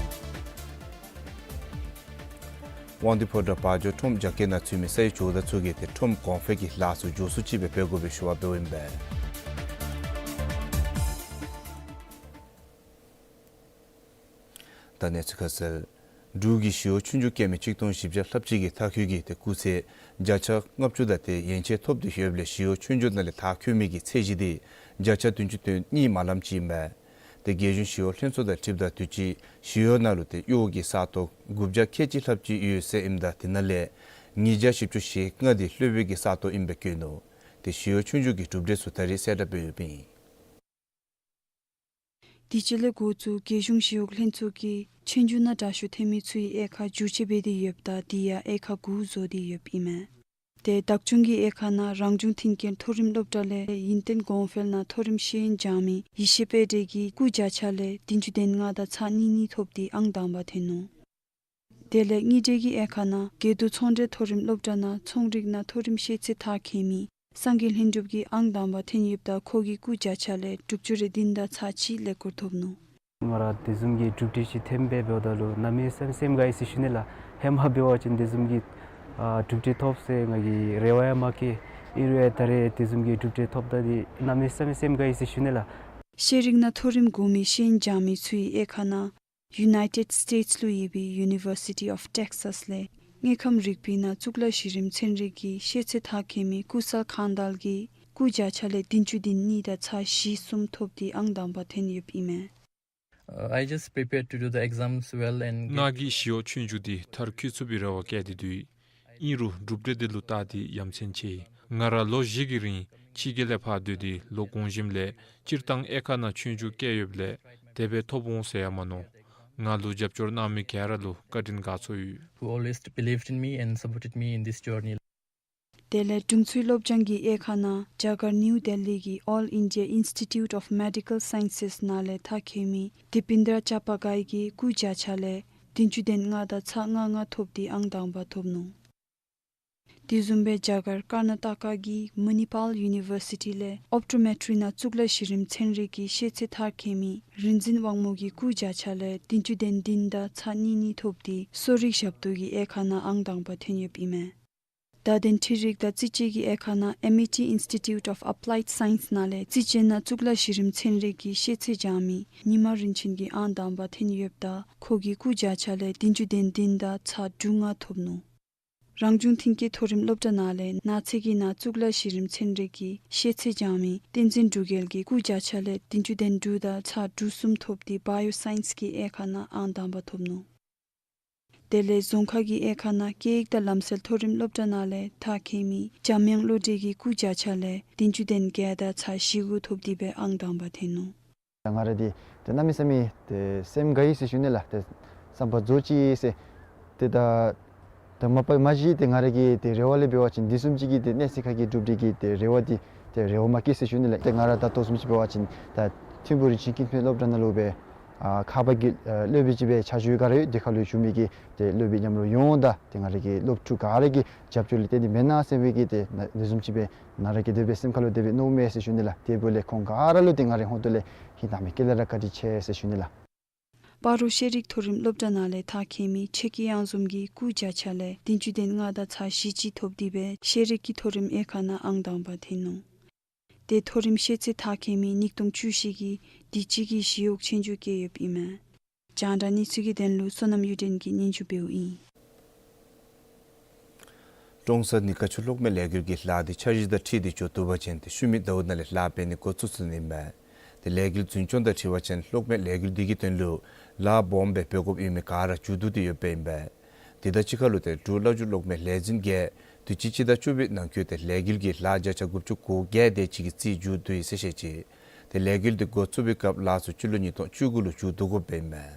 དབང་འདུས་ཕོ་བྲང་བ་འཇོ་ཁྲོམ་རྒྱ་བསྐྱེད་ནང་ཚུད་མི་ས་ཡི་ཇོ་བདག་ཚུ་གིས་ཏེ་ཁྲོམ་གོང་འཕེལ་གྱི་ལཱ་ཚུ་མགྱོགས་སུ་ཅིག་སྦེ་འབད་དགོ་པའི་ཞུ་བ་འབདཝ་ཨིན་པས། ད་གནས་ཚུལ་ཁ་གསལ། འབྲུག་གི་ཞི་གཡོག་ཆོས་རྒྱུགས་རྐྱབ་མི་གཅིག་སྟོང་བཞི་བརྒྱ་ལྷགཔ་ཅིག་གིས་མཐར་འཁྱོལ་གྱི་ཏེ་སྐུགས་ཚད་བརྒྱ་ཆ་ལྔ་བཅུ་དང་དེ་ཡན་ཆད་ཐོབ་སྟེ་ཡོདཔ་ལས་ཞི་གཡོག་ཆོས་རྒྱུགས་ནང་ལས་མཐར་འཁྱོལ་མི་གི་ཚད་གཞི་འདི་བརྒྱ་ཆ་བདུན་ཅུ་དོན་གཉིས་མ་ལངམ་ཅིག་ཨིན་པས། ཏེ་རྒྱལ་གཞུང་ཞི་གཡོག་ལྷན་ཚོགས་དང་འཁྲིལཝ་ད་དུས་ཅི་ཞི་གཡོག་ནང་ལུ་ཏེ་གཡོག་གི་ས་སྟོང་དགུ་བརྒྱ་ཁལ་གཅིག་ལྷགཔ་ཅིག་ཡོད་ཟེར་ཨིནམ་ད་དེ་ནང་ལས་ཉིས་བརྒྱ་བཞི་བཅུ་ཞེ་ལྔ་འདི་ལྷོད་པའི་གི་ས་སྟོང་ཨིནམ་སྦེ་བཀོད་ནུག། ཏེ་ཞི་གཡོག་ཆོས་རྒྱུགས་ཀྱི་གྲུབ་འབྲས་ཚུ་ད་རེས་གསལ་བསྒྲགས་འབད་ཡོདཔ་ཨིན། དུས་ཅི་ལས་འགོ་བཙུགས་རྒྱལ་གཞུང་ཞི་གཡོག་ལྷན་ཚོགས་ཀྱིས་ཆོས་རྒྱུགས་ནང་དྲག་ཤོས་ཐོན་མི་ཚུ་གི་དབྱེ་ཁག་བསྒྱུར་བཅོས་འབད་དེ་ཡོདཔ་ད་དེ་ཡང་དབྱེ་ཁག་དགུ་བཟོ་སྟེ་ཡོདཔ་ཨིན་མས། དེ་བདག་སྐྱོང་གི་དབྱེ་ཁག་ནང་རང་བྱུང་མཐུན་རྐྱེན་མཐོ་རིམ་སློབ་གྲྭ་ལས་ཡུན་བརྟན་གོང་འཕེལ་ནང་མཐོ་རིམ་ཤེས་ཡོན་སྦྱང་མི་ཡེ་ཤེས་དཔལ་སྒྲོན་གྱིས་སྐུ་བརྒྱ་ཆ་ལས་བདུན་ཅུ་དོན་ལྔ་དང་ཚག་གཉིས་གཉིས་ཐོབ་སྟེ་ཨང་དང་པ་ཐོན་ནུག། དེ་ལས་དངུལ་འབྲེལ་གྱི་དབྱེ་ཁག་ནང་དགེ་འདུན་ཚོང་འབྲེལ་མཐོ་རིམ་སློབ་གྲྭ་ནང་ཚོང་རིག་ནང་མཐོ་རིམ་ཤེས་ཚད་མཐར་འཁྱོལ་མི་སངས་རྒྱས་ལྷུན་གྲུབ་ཀྱིས་ཨང་དང་པ་ཐོན་ཡོདཔ་ད་ཁོ་གིས་སྐུ་བརྒྱ་ཆ་ལས་དྲུག་ཅུ་རེ་བདུན་དང་ཚག་གཅིག་ཀླད་ཀོར་ཐོབ་ནུག། ང་ར་དེ་བཟུམ་གྱི་གྲུབ་འབྲས་ཅིག་ཐོནམ་སྦེ་འབདཝ་ད་ལུ་གནམ་མེད་ས་མེད་སེམས་དགའ་ཡི་ཟེར་ཞུ་ནི་ལགས། ཧེ་མ་འབད་བ་ཅིན་དེ་བཟུམ་གྱི་ཨ་གྲུབ་འབྲས་ཐོབ་ཟེར་ང་གིས་རེ་བ་ཡང་མ་བསྐྱེད། ཨིན་རུང་ད་རེས་དེ་བཟུམ་གྱི་གྲུབ་འབྲས་ཐོབ་ད་འདི་གནམ་མེད་ས་མེད་སེམས་དགའ་ཡི་ཟེར་ཞུ་ནི་ལགས། ཤེས་རིག་ནང་མཐོ་རིམ་གོང་མའི་ཤེས་ཡོན་སྦྱང་མི་ཚུའི་དབྱེ་ཁག་ནང་ཡུ་ནའི་ཊེཌ་སི་ཊེཊ་སི་ལུ་ཡོད་པའི་ཡུ་ནི་ཝར་སི་ཊི་ཨོཕ་ཊེག་སཱས་ལས་དངོས་ཁམས་རིག་པའི་ནང་གཙུག་ལག་གཞི་རིམ་ཚན་རིག་གི་ཤེས་ཚད་མཐར་འཁྱོལ་མི་ཀུ་སལ་ཁང་དལ་གྱིས་སྐུ་བརྒྱ་ཆ་ལས་བདུན་ཅུ་དོན་གཉིས་དང་ཚག་བཞི་གསུམ་ཐོབ་སྟེ་ཨང་དང་པ་ཐོན་ཡོདཔ་ཨིན་མས། Uh, I just prepared to do the exams well and get ང་གིས་ཞི་གཡོག་ཆོས་རྒྱུགས་འདི་མཐར་འཁྱོལ་ཚུགས་པའི་རེ་བ་བསྐྱེད་དེ་འདུག། ཨིན་རུང་གྲུབ་འབྲས་འདི་ལུ་བལྟ་སྟེ་ཡ་མཚན་ཆེ། ང་ར་ལོ་བཞི་གི་རིང་ཕྱི་རྒྱལ་ལས་ཕར་སྡོད་དེ་ལོ་གོང་ཞིནམ་ལས་སྤྱིར་བཏང་དབྱེ་ཁག་ནང་ཆོས་རྒྱུགས་བཀལ་ཡོདཔ་ལས་དེ་སྦེ་ཐོབ་འོང་ཟེར་ཡང་མ་མནོ། ང་ལུ་རྒྱབ་སྐྱོར་གནང་མི་ག་ར་ལུ་བཀའ་དྲིན་དགའ་ཚོར་ཡོད། Who always believed in me and supported me in this journey. དེ་ལས་དྲུང་འཚོའི་སློབ་སྦྱོང་གི་དབྱེ་ཁག་ནང་རྒྱ་གར་ནིའུ་ལྡི་ལི་གི་All India Institute of Medical Sciences ནང་ལས་མཐར་འཁྱོལ་མི་དི་པིན་དྲ་ཅ་པ་གྷའི་གིས་སྐུ་བརྒྱ་ཆ་ལས་བདུན་ཅུ་དོན་ལྔ་དང་ཚག་ལྔ་ལྔ་ཐོབ་སྟེ་ཨང་དང་པ་ཐོབ་ནུག། དེ་བཟུམ་སྦེ་རྒྱ་གར་ཀར་ན་ཊ་ཀ་གི་མ་ནི་པཱལ་ཡུ་ནི་ཝར་སི་ཊི་ལས་ཨོབ་ཊོ་མེ་ཊི་རི་ནང་གཙུག་ལག་གཞི་རིམ་ཚན་རིག་གི་ཤེས་ཚད་མཐར་འཁྱོལ་མི་རིག་འཛིན་དབང་མོ་གིས་སྐུ་བརྒྱ་ཆ་ལས་བདུན་ཅུ་དོན་བདུན་དང་ཚག་གཉིས་གཉིས་ཐོབ་སྟེ་གསོ་རིག་ཞབས་ཏོག་གི་དབྱེ་ཁག་ནང་ཨང་དང་པ་ཐོན་ཡོདཔ་ཨིན་མས། བརྡ་དོན་འཕྲུལ་རིག་དང་རྩིས་དཔྱད་ཀྱི་དབྱེ་ཁག་ནང་ཨེམ་ཨའི་ཊི་Institute of Applied Science ནང་ལས་རྩིས་དཔྱད་ནང་གཙུག་ལག་གཞི་རིམ་ཚན་རིག་གི་ཤེས་ཚད་སྦྱང་མི་ཉི་མ་རིན་ཆེན་གྱིས་ཨང་དང་པ་ཐོན་ཡོདཔ་ད་ཁོ་གིས་སྐུ་བརྒྱ་ཆ་ལས་བདུན་ཅུ་དོན་བདུན་དང་ཚག་དྲུག་ལྔ་ཐོབ་ནུག། རང་བྱུང་མཐུན་རྐྱེན་མཐོ་རིམ་སློབ་གྲྭ་ནང་ལས་ནགས་ཚལ་གྱི་ནང་གཙུག་ལག་གཞི་རིམ་ཚན་རིག་གི་ཤེས་ཚད་སྦྱང་མི་བསྟན་འཛིན་འབྲུག་རྒྱལ་གྱིས་སྐུ་བརྒྱ་ཆ་ལས་བདུན་ཅུ་དོན་དྲུག་དང་ཚག་དྲུག་གསུམ་ཐོབ་སྟེ་བཱ་ཡོ་སའིནསི་གི་དབྱེ་ཁག་ནང་ཨང་དང་པ་ཐོབ་ནུག། དེ་ལས་རྫོང་ཁ་གི་དབྱེ་ཁག་ནང་སྐད་ཡིག་དང་ལམ་སྲོལ་མཐོ་རིམ་སློབ་གྲྭ་ནང་ལས་མཐར་འཁྱོལ་མི་འཇམ་དབྱངས་བློ་གྲོས་ཀྱིས་སྐུ་བརྒྱ་ཆ་ལས་བདུན་ཅུ་དོན་བརྒྱད་དང་ཚག་བཞི་དགུ་ཐོབ་སྟེ་སྦེ་ཨང་དང་པ་ཐོན་ནུག། ད་ང་ར་འདི་ཏེ་གནམ་མེད་ས་མེད་ཏེ་སེམས་དགའ་ཡི་ཟེར་ཞུ་ནི་ལགས། ཏེ་བསམ་པ་རྫོགས་ཅི་ཟེར། ཏེ་ད་ད་མ་པ་མ་གཞི་ཏེ་ང་ར་གི་ཏེ་རེ་བ་ལས་འབད་བ་ཅིན་འདི་བཟུམ་ཅིག་གི་ཏེ་གནས་ཚད་ཁ་གི་གྲུབ་འབྲས་ཀྱི་ཏེ་རེ་བ་འདི་ཏེ་རེ་བ་མ་བསྐྱེད་ཟེར་ཞུ་ནི་ལགས། ཏེ་ང་ར་ད་ལྟོ་བཟུམ་ཅིག་འབད་བ་ཅིན་ད་ཐིམ་ཕུག་རིན་ཆེན་ཀུན་ཕན་སློབ་གྲྭ་ནང་ལུ་སྦེ་ཨ་ཁག་པ་གི་ཨ་སློབ་དཔོན་ཅིག་སྦེ་ཕྱག་ཞུ་ག་ར་ཡོད། དེ་ཁར་ལུ་བཞུགས་མི་གི་ཏེ་སློབ་དཔོན་མཉམ་རོགས་ཡོངས་དང་ཏེ་ང་ར་གི་སློབ་ཕྲུག་ག་ར་གི་རྒྱབ་སྐྱོར་ལས་བརྟེན་ཏེ་འབད་ན་ཟེར་བའི་གི་ཏེ་ན་དེ་བཟུམ་ཅིག་སྦེ་ང་ར་གིས་དེ་སྦེ་སེམས་ཁ་ལུ་དེ་སྦེ་མནོཝ་མས་ཟེར་ཞུ་ནི་ལགས། དེ་འབདཝ་ལས་ཁོང་ག་ར་ལུ་ཏེ་ང་རའི་ཧོངས་ལས་ཧིང་དྭངས་མའི་དཀྱིལ་ལས་ར་བཀའ་དྲིན་ཆེ་ཟེར་ཞུ་ནི་ལགས། སྤ་རོ་ཤེས་རིག་མཐོ་རིམ་སློབ་གྲྭ་ནང་ལས་མཐར་འཁྱོལ་མི་ཆོས་སྐྱིད་གཡང་འཛོམས་ཀྱིས་སྐུ་བརྒྱ་ཆ་ལས་བདུན་ཅུ་དོན་ལྔ་དང་ཚག་བཞི་གཅིག་ཐོབ་སྟེ་སྦེ་ཤེས་རིག་གི་མཐོ་རིམ་དབྱེ་ཁག་ནང་ཨང་དང་པ་ཐོན་ནུག། ཏེ་མཐོ་རིམ་ཤེས་ཚད་མཐར་འཁྱོལ་མི་ཉིས་སྟོང་བཅུ་བཞི་གིས་དུས་ཅི་གི་ཞི་གཡོག་ཆོས་རྒྱུགས་བཀལ་ཡོདཔ་ཨིན་མས། རྒྱང་བསྒྲགས་གནས་ཚུལ་གྱི་དོན་ལུ་བསོད་ནམས་གཡུ་སྒྲོན་གྱིས་སྙན་ཞུ་འབདཝ་ཨིན། ཀྲོང་གསར་ནི་ཀ་ཆུ་གློག་མེ་ལས་འགུལ་གྱི་ལཱ་འདི་འཆར་གཞི་དང་འཁྲིལ་ཏེ་འགྱོ་དོ་བ་ཅིན་ཏེ་ཤུལ་མའི་ཟླཝ་ནང་ལས་ལཱ་འབད་ནི་འགོ་བཙུགས་ཚུགས་ནི་ཨིན་པས། ཏེ་ལས་འགུལ་འཛིན་སྐྱོང་དང་འཁྲིལ་བ་ཅིན་གློག་མེ་ལས་འགུལ་འདི་གི་དོན་ལུ་ལཱ་སྦོམ་སྦེ་འབད་དགོཔ་ཡོད་མི་ག་ར་མཇུག་བསྡུ་སྟེ་ཡོདཔ་ཨིན་པས། དེ་དང་གཅིག་ཁར་ལུ་ཏེ་འབྲུག་བླ་བརྒྱུད་གློག་མེ་ལས་འཛིན་གྱིས་དུས་ཅི་སྤྱི་ཟླ་བཅུ་པའི་ནང་འཁོད་ཏེ་ལས་འགུལ་གྱི་ལཱ་བརྒྱ་ཆ་དགུ་བཅུ་གོ་བརྒྱད་དེ་ཅིག་གི་རྩིས་མཇུག་བསྡུ་ཡི་ཟེར་བཤད་ཅི། ཏེ་ལས་འགུལ་འདི་འགོ་བཙུགས་པའི་སྐབས་ལཱ་ཚུ་སྤྱི་ལོ་ཉིས་སྟོང་བཅུ་དགུ་ལུ་མཇུག་བསྡུ་དགོཔ་ཨིན་མས།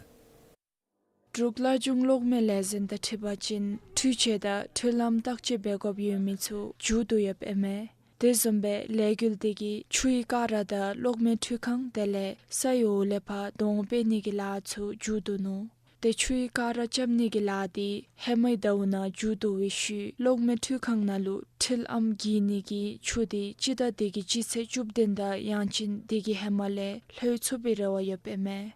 འབྲུག་བླ་བརྒྱུད་གློག་མེ་ལས་འཛིན་དང་འཁྲིལ་བ་ཅིན་འཕྲུལ་ཆས་དང་འཕྲུལ་ལམ་བརྟག་དཔྱད་འབད་དགོཔ་ཡོད་མི་ཚུ་མཇུག་བསྡུ་ཡོདཔ་ཨིན་མས། དེ་བཟུམ་སྦེ་ལས་འགུལ་འདི་གིས་ཆུའི་ཀ་ར་དང་གློག་མེ་འཕྲུལ་ཁང་དེ་ལས་ས་ཡི་འོག་ལས་ཕར་དོང་འབད་ནི་གི་ལཱ་ཚུ་མཇུག་བསྡུ་ནུག། ཏེ་ཆུའི་ཀ་ར་རྐྱབ་ནི་གི་ལཱ་འདི་ཧེ་མའི་ཟླཝ་ནང་མཇུག་བསྡུ་བའི་ཤུལ་གློག་མེ་འཕྲུལ་ཁང་ནང་ལུ་འཕྲུལ་ཨམ་བསྒྱིར་ནི་གི་ཆུ་འདི་སྤྱི་ཟླ་འདི་གི་སྤྱི་ཚེས་བཅུ་བདུན་དང་ཡང་ཅིན་འདི་གི་ཧེ་མ་ལས་ལྷོད་ཚུགས་པའི་རེ་བ་ཡོདཔ་ཨིན་མས།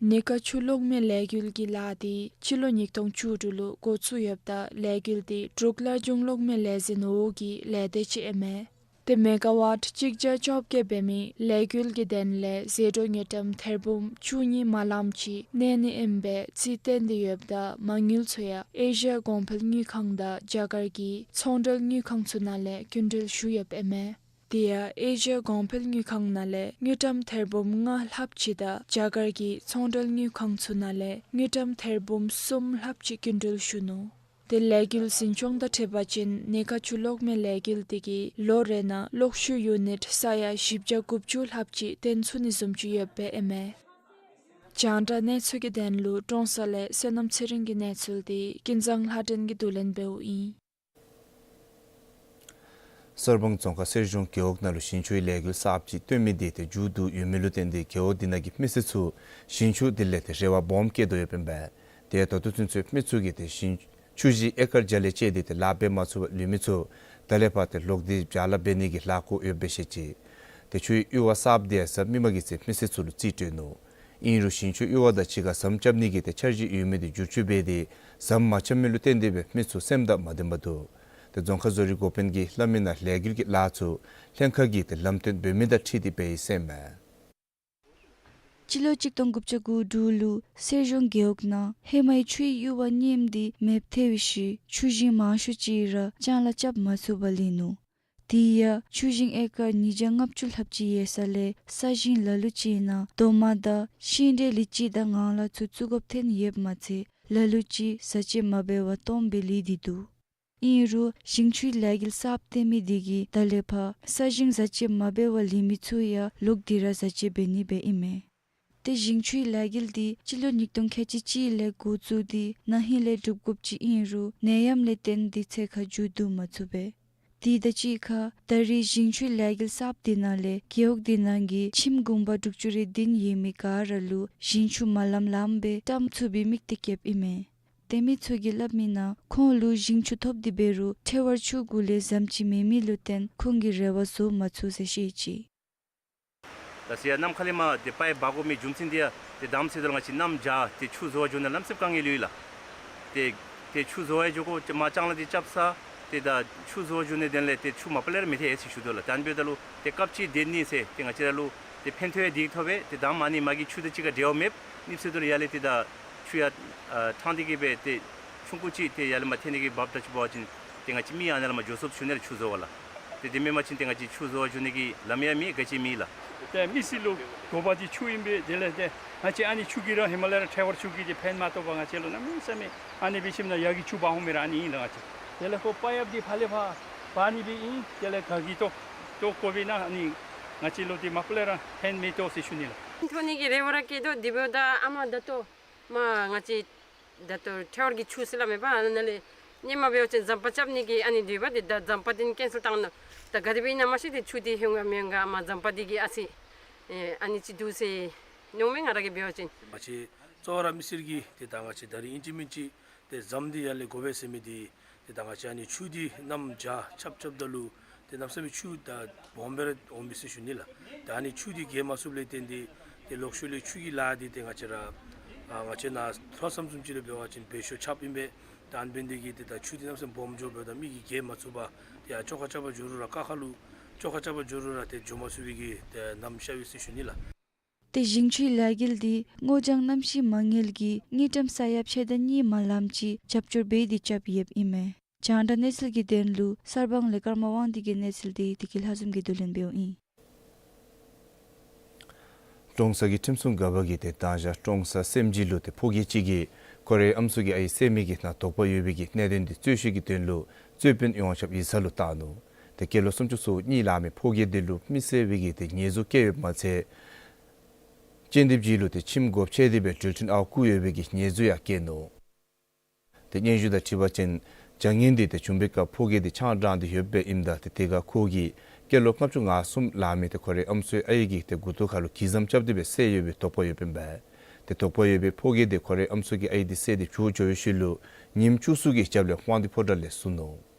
ནི་ཀ་ཆུ་གློག་མེ་ལས་འགུལ་གྱི་ལཱ་འདི་སྤྱི་ལོ་ཉིས་སྟོང་བཅུ་དྲུག་ལུ་འགོ་བཙུགས་ཡོདཔ་ད་ལས་འགུལ་འདི་འབྲུག་བླ་བརྒྱུད་གློག་མེ་ལས་འཛིན་འོག་གི་ལས་སྡེ་ཅིག་ཨིན་མས། ཏེ་མེ་ག་ཝཊ་གཅིག་བརྒྱ་བཅོ་བརྒྱད་འབད་མི་ལས་འགུལ་གྱི་དོན་ལས་ཟད་འགྲོ་དངུལ་ཀྲམ་ཐེར་འབུམ་བཅུ་གཉིས་མ་ལངམ་ཅིག་གནས་ནི་ཨིན་པའི་རྩིས་བཏོན་ཏེ་ཡོདཔ་ད་མ་དངུལ་ཚུ་ཡང་ཨེ་ཤི་ཡ་གོང་འཕེལ་དངུལ་ཁང་དང་རྒྱ་གར་གྱི་ཚོང་འབྲེལ་དངུལ་ཁང་ཚུ་ནང་ལས་སྐྱིན་འགྲུལ་ཞུ་ཡོདཔ་ཨིན་མས། དེ་ཡང་ཨེ་ཤི་ཡ་གོང་འཕེལ་དངུལ་ཁང་ནང་ལས་དངུལ་ཀྲམ་ཐེར་འབུམ་ལྔ་ལྷགཔ་ཅིག་དང་རྒྱ་གར་གྱི་ཚོང་འབྲེལ་དངུལ་ཁང་ཚུ་ནང་ལས་དངུལ་ཀྲམ་ཐེར་འབུམ་གསུམ་ལྷགཔ་ཅིག་སྐྱིན་འགྲུལ་ཞུ་ནུག། ཏེ་ལས་འགུལ་འཛིན་སྐྱོང་དང་འཁྲིལ་བ་ཅིན་ནི་ཀ་ཆུ་གློག་མེ་ལས་འགུལ་འདི་གིས་ལོ་རེ་ནང་གློག་ཤུགས་ཡུ་ནིཊ་ས་ཡ་བཞི་བརྒྱ་དགུ་བཅུ་ལྷགཔ་ཅིག་བཏོན་ཚུགས་ནི་བཟུམ་ཅིག་ཡོདཔ་ཨིན་མས། རྒྱང་བསྒྲགས་གནས་ཚུལ་གྱི་དོན་ལུ་ཀྲོང་གསར་ལས་བསོད་ནམས་ཚེ་རིང་གི་གནས་ཚུལ་འདི་ཀུན་བཟང་ལྷ་སྒྲོན་གྱིས་བསྡུ་ལེན་འབདཝ་ཨིན། གསར་སྤང་རྫོང་ཁག་གསེར་གཞོང་རྒེད་འོག་ནང་ལུ་ཞིང་ཆུའི་ལས་འགུལ་གསརཔ་ཅིག་བཏོན་མི་འདི་ཏེ་མཇུག་བསྡུ་ཡོད་མི་ལུ་བརྟེན་ཏེ་རྒེད་འོག་འདི་ནང་གི་མི་སེར་ཚུ་ཞིང་ཆུ་དེ་ལས་ཏེ་རེ་བ་སྦོམ་བསྐྱེད་དོ་ཡོདཔ་ཨིན་པས། ཏེ་ད་ལྟོ་ཚུན་ཚོད་མི་ཚུ་གིས་ཏེ་ཞིང་ཆུ་གཞི་ཨེ་ཀར་བརྒྱ་ལས་བཅད་དེ་ཏེ་ལཱ་འབད་མ་ཚུགས་པར་ལུས་མི་ཚུ་ད་ལས་ཕར་ཏེ་ལོག་སྟེ་བརྒྱ་ལཱ་འབད་ནི་གི་ལཱ་འགོ་ཡོདཔ་སྦེ་བཤད་ཅི། ཏེ་ཆུའི་གཡུར་བ་གསརཔ་འདི་ཡང་གཟའ་མིག་དམར་གྱི་ཚེ་མི་སེར་ཚུ་ལུ་རྩིས་སྤྲོད་ནུག། ཨིན་རུང་ཞིང་ཆུ་གཡུར་བ་དང་གཅིག་ཁར་ཟམ་རྐྱབ་ནི་གི་ཏེ་འཆར་གཞི་ཡོད་མི་འདི་བསྒྱུར་བཅོས་འབད་དེ་ཟམ་མ་རྐྱབ་མི་ལུ་བརྟེན་ཏེ་སྦེ་མི་ཚུ་སེམས་དང་མ་ལྡནམ་འདུག། ཏེ་རྫོང་ཁག་བཟོ་རིག་འགོ་དཔོན་གྱིས་སླབ་མིའི་ནང་ལས་འགུལ་གྱི་ལཱ་ཚུ་ལྷན་ཁག་གིས་ཏེ་ལམ་སྟོན་འབད་མི་དང་འཁྲིལ་ཏེ་འབད་ཡི་ཟེར་ཨིན་མས། སྤྱི་ལོ་གཅིག་སྟོང་དགུ་བརྒྱ་དགུ་དྲུག་ལུ་གསེར་གཞོང་རྒེད་འོག་ནང་ཧེ་མའི་ཆུའི་གཡུར་བ་ངནམ་འདི་མེདཔ་ཐལ་བའི་ཤུལ་ཆུ་ཞིང་མང་ཤོས་ཅིག་ར་ལྕང་ལཱ་རྐྱབ་མ་ཚུགས་པར་ལུས་ནུག། དེ་ཡང་ཆུ་ཞིང་ཨེ་ཀར་ཉིས་བརྒྱ་ལྔ་བཅུ་ལྷགཔ་ཅིག་ཡོད་ས་ལས་ས་ཞིང་ལ་ལུ་ཅིག་ནང་རྡོག་མ་དང་ཤིང་འབྲས་ལི་ཅི་དང་ངང་ལཱ་ཚུ་བཙུགས་དགོཔ་ཐོན་ཡོདཔ་མ་ཚད་ལ་ལུ་ཅིག་བཟའ་སྤྱོད་མ་འབད་བར་སྟོངམ་སྦེ་ལུས་ཏེ་འདུག། ཨིན་རུང་ཞིང་ཆུའི་ལས་འགུལ་གསརཔ་བཏོན་མི་འདི་གིས་ད་ལས་ཕར་ས་ཞིང་བཟའ་སྤྱོད་མ་འབད་བར་ལུས་མི་ཚུ་ཡང་ལོག་སྟེ་ར་བཟའ་སྤྱོད་འབད་ནི་སྦེ་ཨིན་མས། ཏེ་ཞིང་ཆུའི་ལས་འགུལ་འདི་སྤྱི་ལོ་ཉིས་སྟོང་ཁལ་གཅིག་གཅིག་ལས་འགོ་བཙུགས་ཏེ་ན་ཧིང་ལས་སྒྲུབ་དགོཔ་ཅིག་ཨིན་རུང་ནད་ཡམས་ལས་བརྟེན་ཏེ་ཚེ་ཁར་མཇུག་བསྡུ་མ་ཚུགས་པས། དེ་དང་གཅིག་ཁར་ད་རེས་ཞིང་ཆུའི་ལས་འགུལ་གསརཔ་འདི་ནང་ལས་རྒེད་འོག་འདི་ནང་གི་ཁྱིམ་གུང་པ་དྲུག་ཅུ་རེ་བདུན་ཡོད་མི་ག་ར་ལུ་ཞིང་ཆུ་མ་ལམ་ལམ་སྦེ་བཀྲམ་ཚུགས་པའི་དམིགས་གཏད་བསྐྱེདཔ་ཨིན་མས། ཏེ་མི་ཚུ་གིས་སླབ་མིའི་ནང་ཁོང་ལུ་ཞིང་ཆུ་ཐོབ་སྟེ་འབད་རུང་ཁྲེ་ཝར་ཆུ་གུ་ལས་ཟམ་ཅིག་མེད་མི་ལུ་བརྟེན་ཁོང་གིས་རེ་བ་བཟོ་མ་ཚུགས་ཟེར་བཤད་ཅི། ད་ཟེར་ཡང་གནམ་ཁ་ལས་མར་ཏེ་པའིཔ་འབག་དགོ་མི་རྒྱུ་མཚན་འདི་ཡང་ཏེ་དང་པ་ཟེརཝ་ད་ལུ་ང་བཅས་གནམ་བྱཱར་ཏེ་ཆུ་བཟོ་བར་འགྱོ་ནི་གནམ་མེད་ས་མེད་དཀའ་ངལ་ཡོད་ལགས། ཏེ་ཏེ་ཆུ་བཟོ་བར་འགྱོ་དགོ་མར་ལྕང་ལཱ་འདི་རྐྱབ་ས་ཏེ་ད་ཆུ་བཟོ་བར་འགྱོ་ནི་དོན་ལས་ཏེ་ཆུ་མ་པ་ལས་ར་མི་ཐོན་ཡི་ཟེར་ཞུ་དོ་ལགས། ད་ཨ་ནི་འབདཝ་ད་ལུ་ཏེ་སྐབས་ཅིག་སྡོད་ནི་ཟེར་ཏེ་ང་བཅས་ར་ལུ་ཏེ་ཕན་ཐོགས་ཡང་འདི་ཐོབ་པས། ཏེ་ད་མ་ནི་མ་གི་ཆུ་དང་གཅིག་ཁར་འབྲེལ་བ་མེདཔ་ཨིནམ་ཟེརཝ་ད་ལུ་ཡར་ལས་ཏེ་ད་ཆུ་ཡར་ཨ་ཐང་སྟེ་གི་སྦེ་ཏེ་ཆུང་ཀུ་ཅིག་ཏེ་ཡར་ལས་མར་ཐོན་ནི་གི་འབབ་ད་ཅིག་འབད་བ་ཅིན་ཏེ་ང་བཅས་མི་ཡང་ཨ་ནཱ་ལས་མར་འགྱོ་ཚུགསཔ་ཞུ་ནི་ལགས། ཆུ་བཟོ་བར་ལགས། ཏེ་དེ་མེན་པ་ཅིན་ཏེ་ང་བཅས་ཆུ་བཟོ་བར་འགྱོ་ནི་གི་ལམ་ཡང་མེད་ག་ཅི་མེད་ལགས། ཏེ་མི་སེར་ལུ་དགོ་པ་འདི་ཆུ་ཨིན་པས། དེ་ལས་ཏེ་ང་བཅས་ཨ་ནི་ཆུ་གིས་ར་ཧེ་མ་ལས་ར་ཁྲེ་ཝར་ཆུ་གིས་ཏེ་ཕན་མ་ཐོགས་པར་ང་བཅས་ལུ་གནམ་མེད་ས་མེད་ཨ་ནི་སྦེ་ཞིནམ་ན་ཡར་གྱི་ཆུ་འབག་འོང་མི་ར་ཨ་ནི་ཨིན་ལགས། ང་བཅས་དེ་ལས་ཁོ་པའིཔ་འདི་ཕར་ལས་ཕར་འབག་ནི་སྦེ་ཨིན། དེ་ལས་ག་གིས་བཏོག་བཏོག་དགོ་པས་ན་ཨ་ནི་ང་བཅས་ལུ་ཏེ་མ་པ་ལས་ར་ཕན་མི་ཐོགས་ཟེར་ཞུ་ནི་ལགས། ཐོན་ནི་གི་རེ་བ་ར་བསྐྱེད་དོ། དེ་འབདཝ་ད་ཨ་མ་ད་ལྟོ་མར་ང་བཅས་ད་ལྟོ་ཁྲེ་ཝར་གྱི་ཆུ་ཟེར་སླབ་མས་པ། ཨ་ནཱ་ལས་སྔོན་མ་འབད་བ་ཅིན་ཟམ་པ་རྐྱབ་ནི་གི་ཨ་ནི་འདུག་པ། ཏེ་ད་ཟམ་པ་འདི་ནི་ཀེན་སེལ་བཏང་ནུག། ད་ག་དེ་སྦེ་ཨིན་ན་མ་ཤེས། ཏེ་ཆུ་འདི་ལྷོད་ག་མི་ལྷོད་ག་ཨ་མ་ཟམ་པ་འདི་གིས་ཨ་ཙི་ཨེ་ཨ་ནི་ཅིག་འདུག་ཟེར་མནོཝ་མས་ང་ར་གིས་འབད་བ་ཅིན། ང་བཅས་གཙོ་བོ་ར་མི་སེར་གྱིས་ཏེ་ད་ང་བཅས་ད་རིས་ཨིན་ཅི་མིན་ཅི་ཏེ་ཟམ་འདི་ཡར་ལས་དགོ་པས་ཟེར་མི་འདི་ཏེ་ད་ང་བཅས་ཨ་ནི་ཆུ་འདི་གནམ་བྱཱར་རྐྱབ་རྐྱབ་ད་ལུ་ཏེ་གནམ་མེད་ས་མེད་ཆུ་ད་སྦོམ་སྦེ་ར་འོང་པས་ཟེར་ཞུ་ནི་ལགས། ད་ཨ་ནི་ཆུ་འདི་རྒལ་མ་ཚུགསཔ་ལས་བརྟེན་ཏེ་ཏེ་ལོག་ཤུལ་ལས་ཆུ་གི་ལཱ་འདི་ཏེ་ང་བཅས་ར་ཨ་ང་བཅས་ནཱ་ལྷོ་མཚམས་བཟུམ་ཅིག་ལུ་འབད་བ་ཅིན་འབད་ཤོག་རྐྱབ་ཨིན་པས། ད་ཨ་ནི་འབད་ནི་དེ་གིས་ཏེ་ད་ཆུ་འདི་གནམ་མེད་ས་མེད་སྦོམ་འགྱོ་འབདཝ་ད་མི་གིས་རྒལ་མ་ཚུགས་པར་ཏེ་ཡར་བཅོ་ཁ་རྐྱབ་པར་འགྱོ་རུང་ར་ཀ་ཁ་ལུ་བཅོ་ཁ་རྐྱབ་པར་འགྱོ་རུང་ར་ཏེ་འགྱོ་མ་ཚུགས་པའི་གི་ཏེ་ནམ་ཤར་ཡི་ཟེར་ཞུ་ནི་ལགས། ཏེ་ཞིང་ཆུའི་ལས་འགུལ་འདི་སྔོ་ལྗང་གནམ་གཤིས་མ་དངུལ་གྱི་དངུལ་ཀྲམ་ས་ཡ་ཕྱེད་དང་གཉིས་མ་ལངམ་ཅིག་རྒྱབ་སྐྱོར་འབད་དེ་རྐྱབ་ཡོདཔ་ཨིན་མས། རྒྱང་བསྒྲགས་གནས་ཚུལ་གྱི་དོན་ལུ་གསར་སྤང་ལས་ཀརྨ་དབང་འདུས་ཀྱི་གནས་ཚུལ་འདི་བདེ་སྐྱིད་ལྷ་འཛོམས་ཀྱིས་བསྡུ་ལེན་འབདཝ་ཨིན། ཀྲོང་གསར་གྱི་ཁྲིམས་སྲུང་འགག་པ་གིས་ཏེ་དང་ཞག་ཀྲོང་གསར་སེམས་རྒྱས་ལུ་ཏེ་ཕོ་སྐྱེས་ཅིག་གིས་ཁོ་རའི་ཨམ་སྲུ་གི་ཨའི་བསད་མི་གི་ནང་དོགས་པ་ཡོད་པའི་གི་གནད་དོན་འདི་རྩོད་བཤེར་གྱི་དོན་ལུ་རྩོད་དཔོན་ཡོངས་ཁྱབ་ཡིག་ཚང་ལུ་བཏང་ནུག། ཏེ་སྐྱེས་ལོ་སུམ་ཅུ་སོ་གཉིས་ལང་མི་ཕོ་སྐྱེས་འདི་ལུ་མི་བསད་པའི་གི་ཏེ་ཉེས་འཛུགས་བཀལ་ཡོདཔ་མ་ཚད་སྤྱན་ལྡེབ་རྗེས་ལུ་ཏེ་ཁྱིམ་སྒོ་ཕྱེ་སྟེ་སྦེ་འགྲུལ་འཕྲིན་ཨརཝ་བརྐུ་ཡོད་པའི་གི་ཉེས་འཛུགས་ཡང་བཀལ་ནུག། ཏེ་སྙན་ཞུ་དང་འཁྲིལ་བ་ཅིན་བྱ་ངན་འདི་ཏེ་བྱུང་པའི་སྐབས་ཕོ་སྐྱེས་འདི་ཆང་དྲངས་ཏེ་ཡོདཔ་སྦེ་ཨིནམ་ད་ཏེ་དེ་ཁར་ཁོ་གིས་སྐྱེས་ལོ་ལྔ་བཅུ་ང་གསུམ་ལང་མི་ཏེ་ཁོ་རའི་ཨམ་སྲུའི་ཨའི་གི་ཏེ་མགུ་ཏོ་ཁ་ལུ་གྱི་ཟམ་རྐྱབ་སྟེ་སྦེ་བསད་ཡོད་པའི་དོགས་པ་ཡོདཔ་ཨིན་པས། ཏེ་དོགས་པ་ཡོད་པའི་ཕོ་སྐྱེས་འདི་ཁོ་རའི་ཨམ་སྲུ་གི་ཨའི་འདི་བསད་དེ་བྱོག་འགྱོ་བའི་ཤུལ་ལུ་ཉིནམ་བཅུ་གསུམ་གྱི་རྒྱབ་ལས་དབང་འདུས་ཕོ་བྲང་ལས་བསུ་ནུག།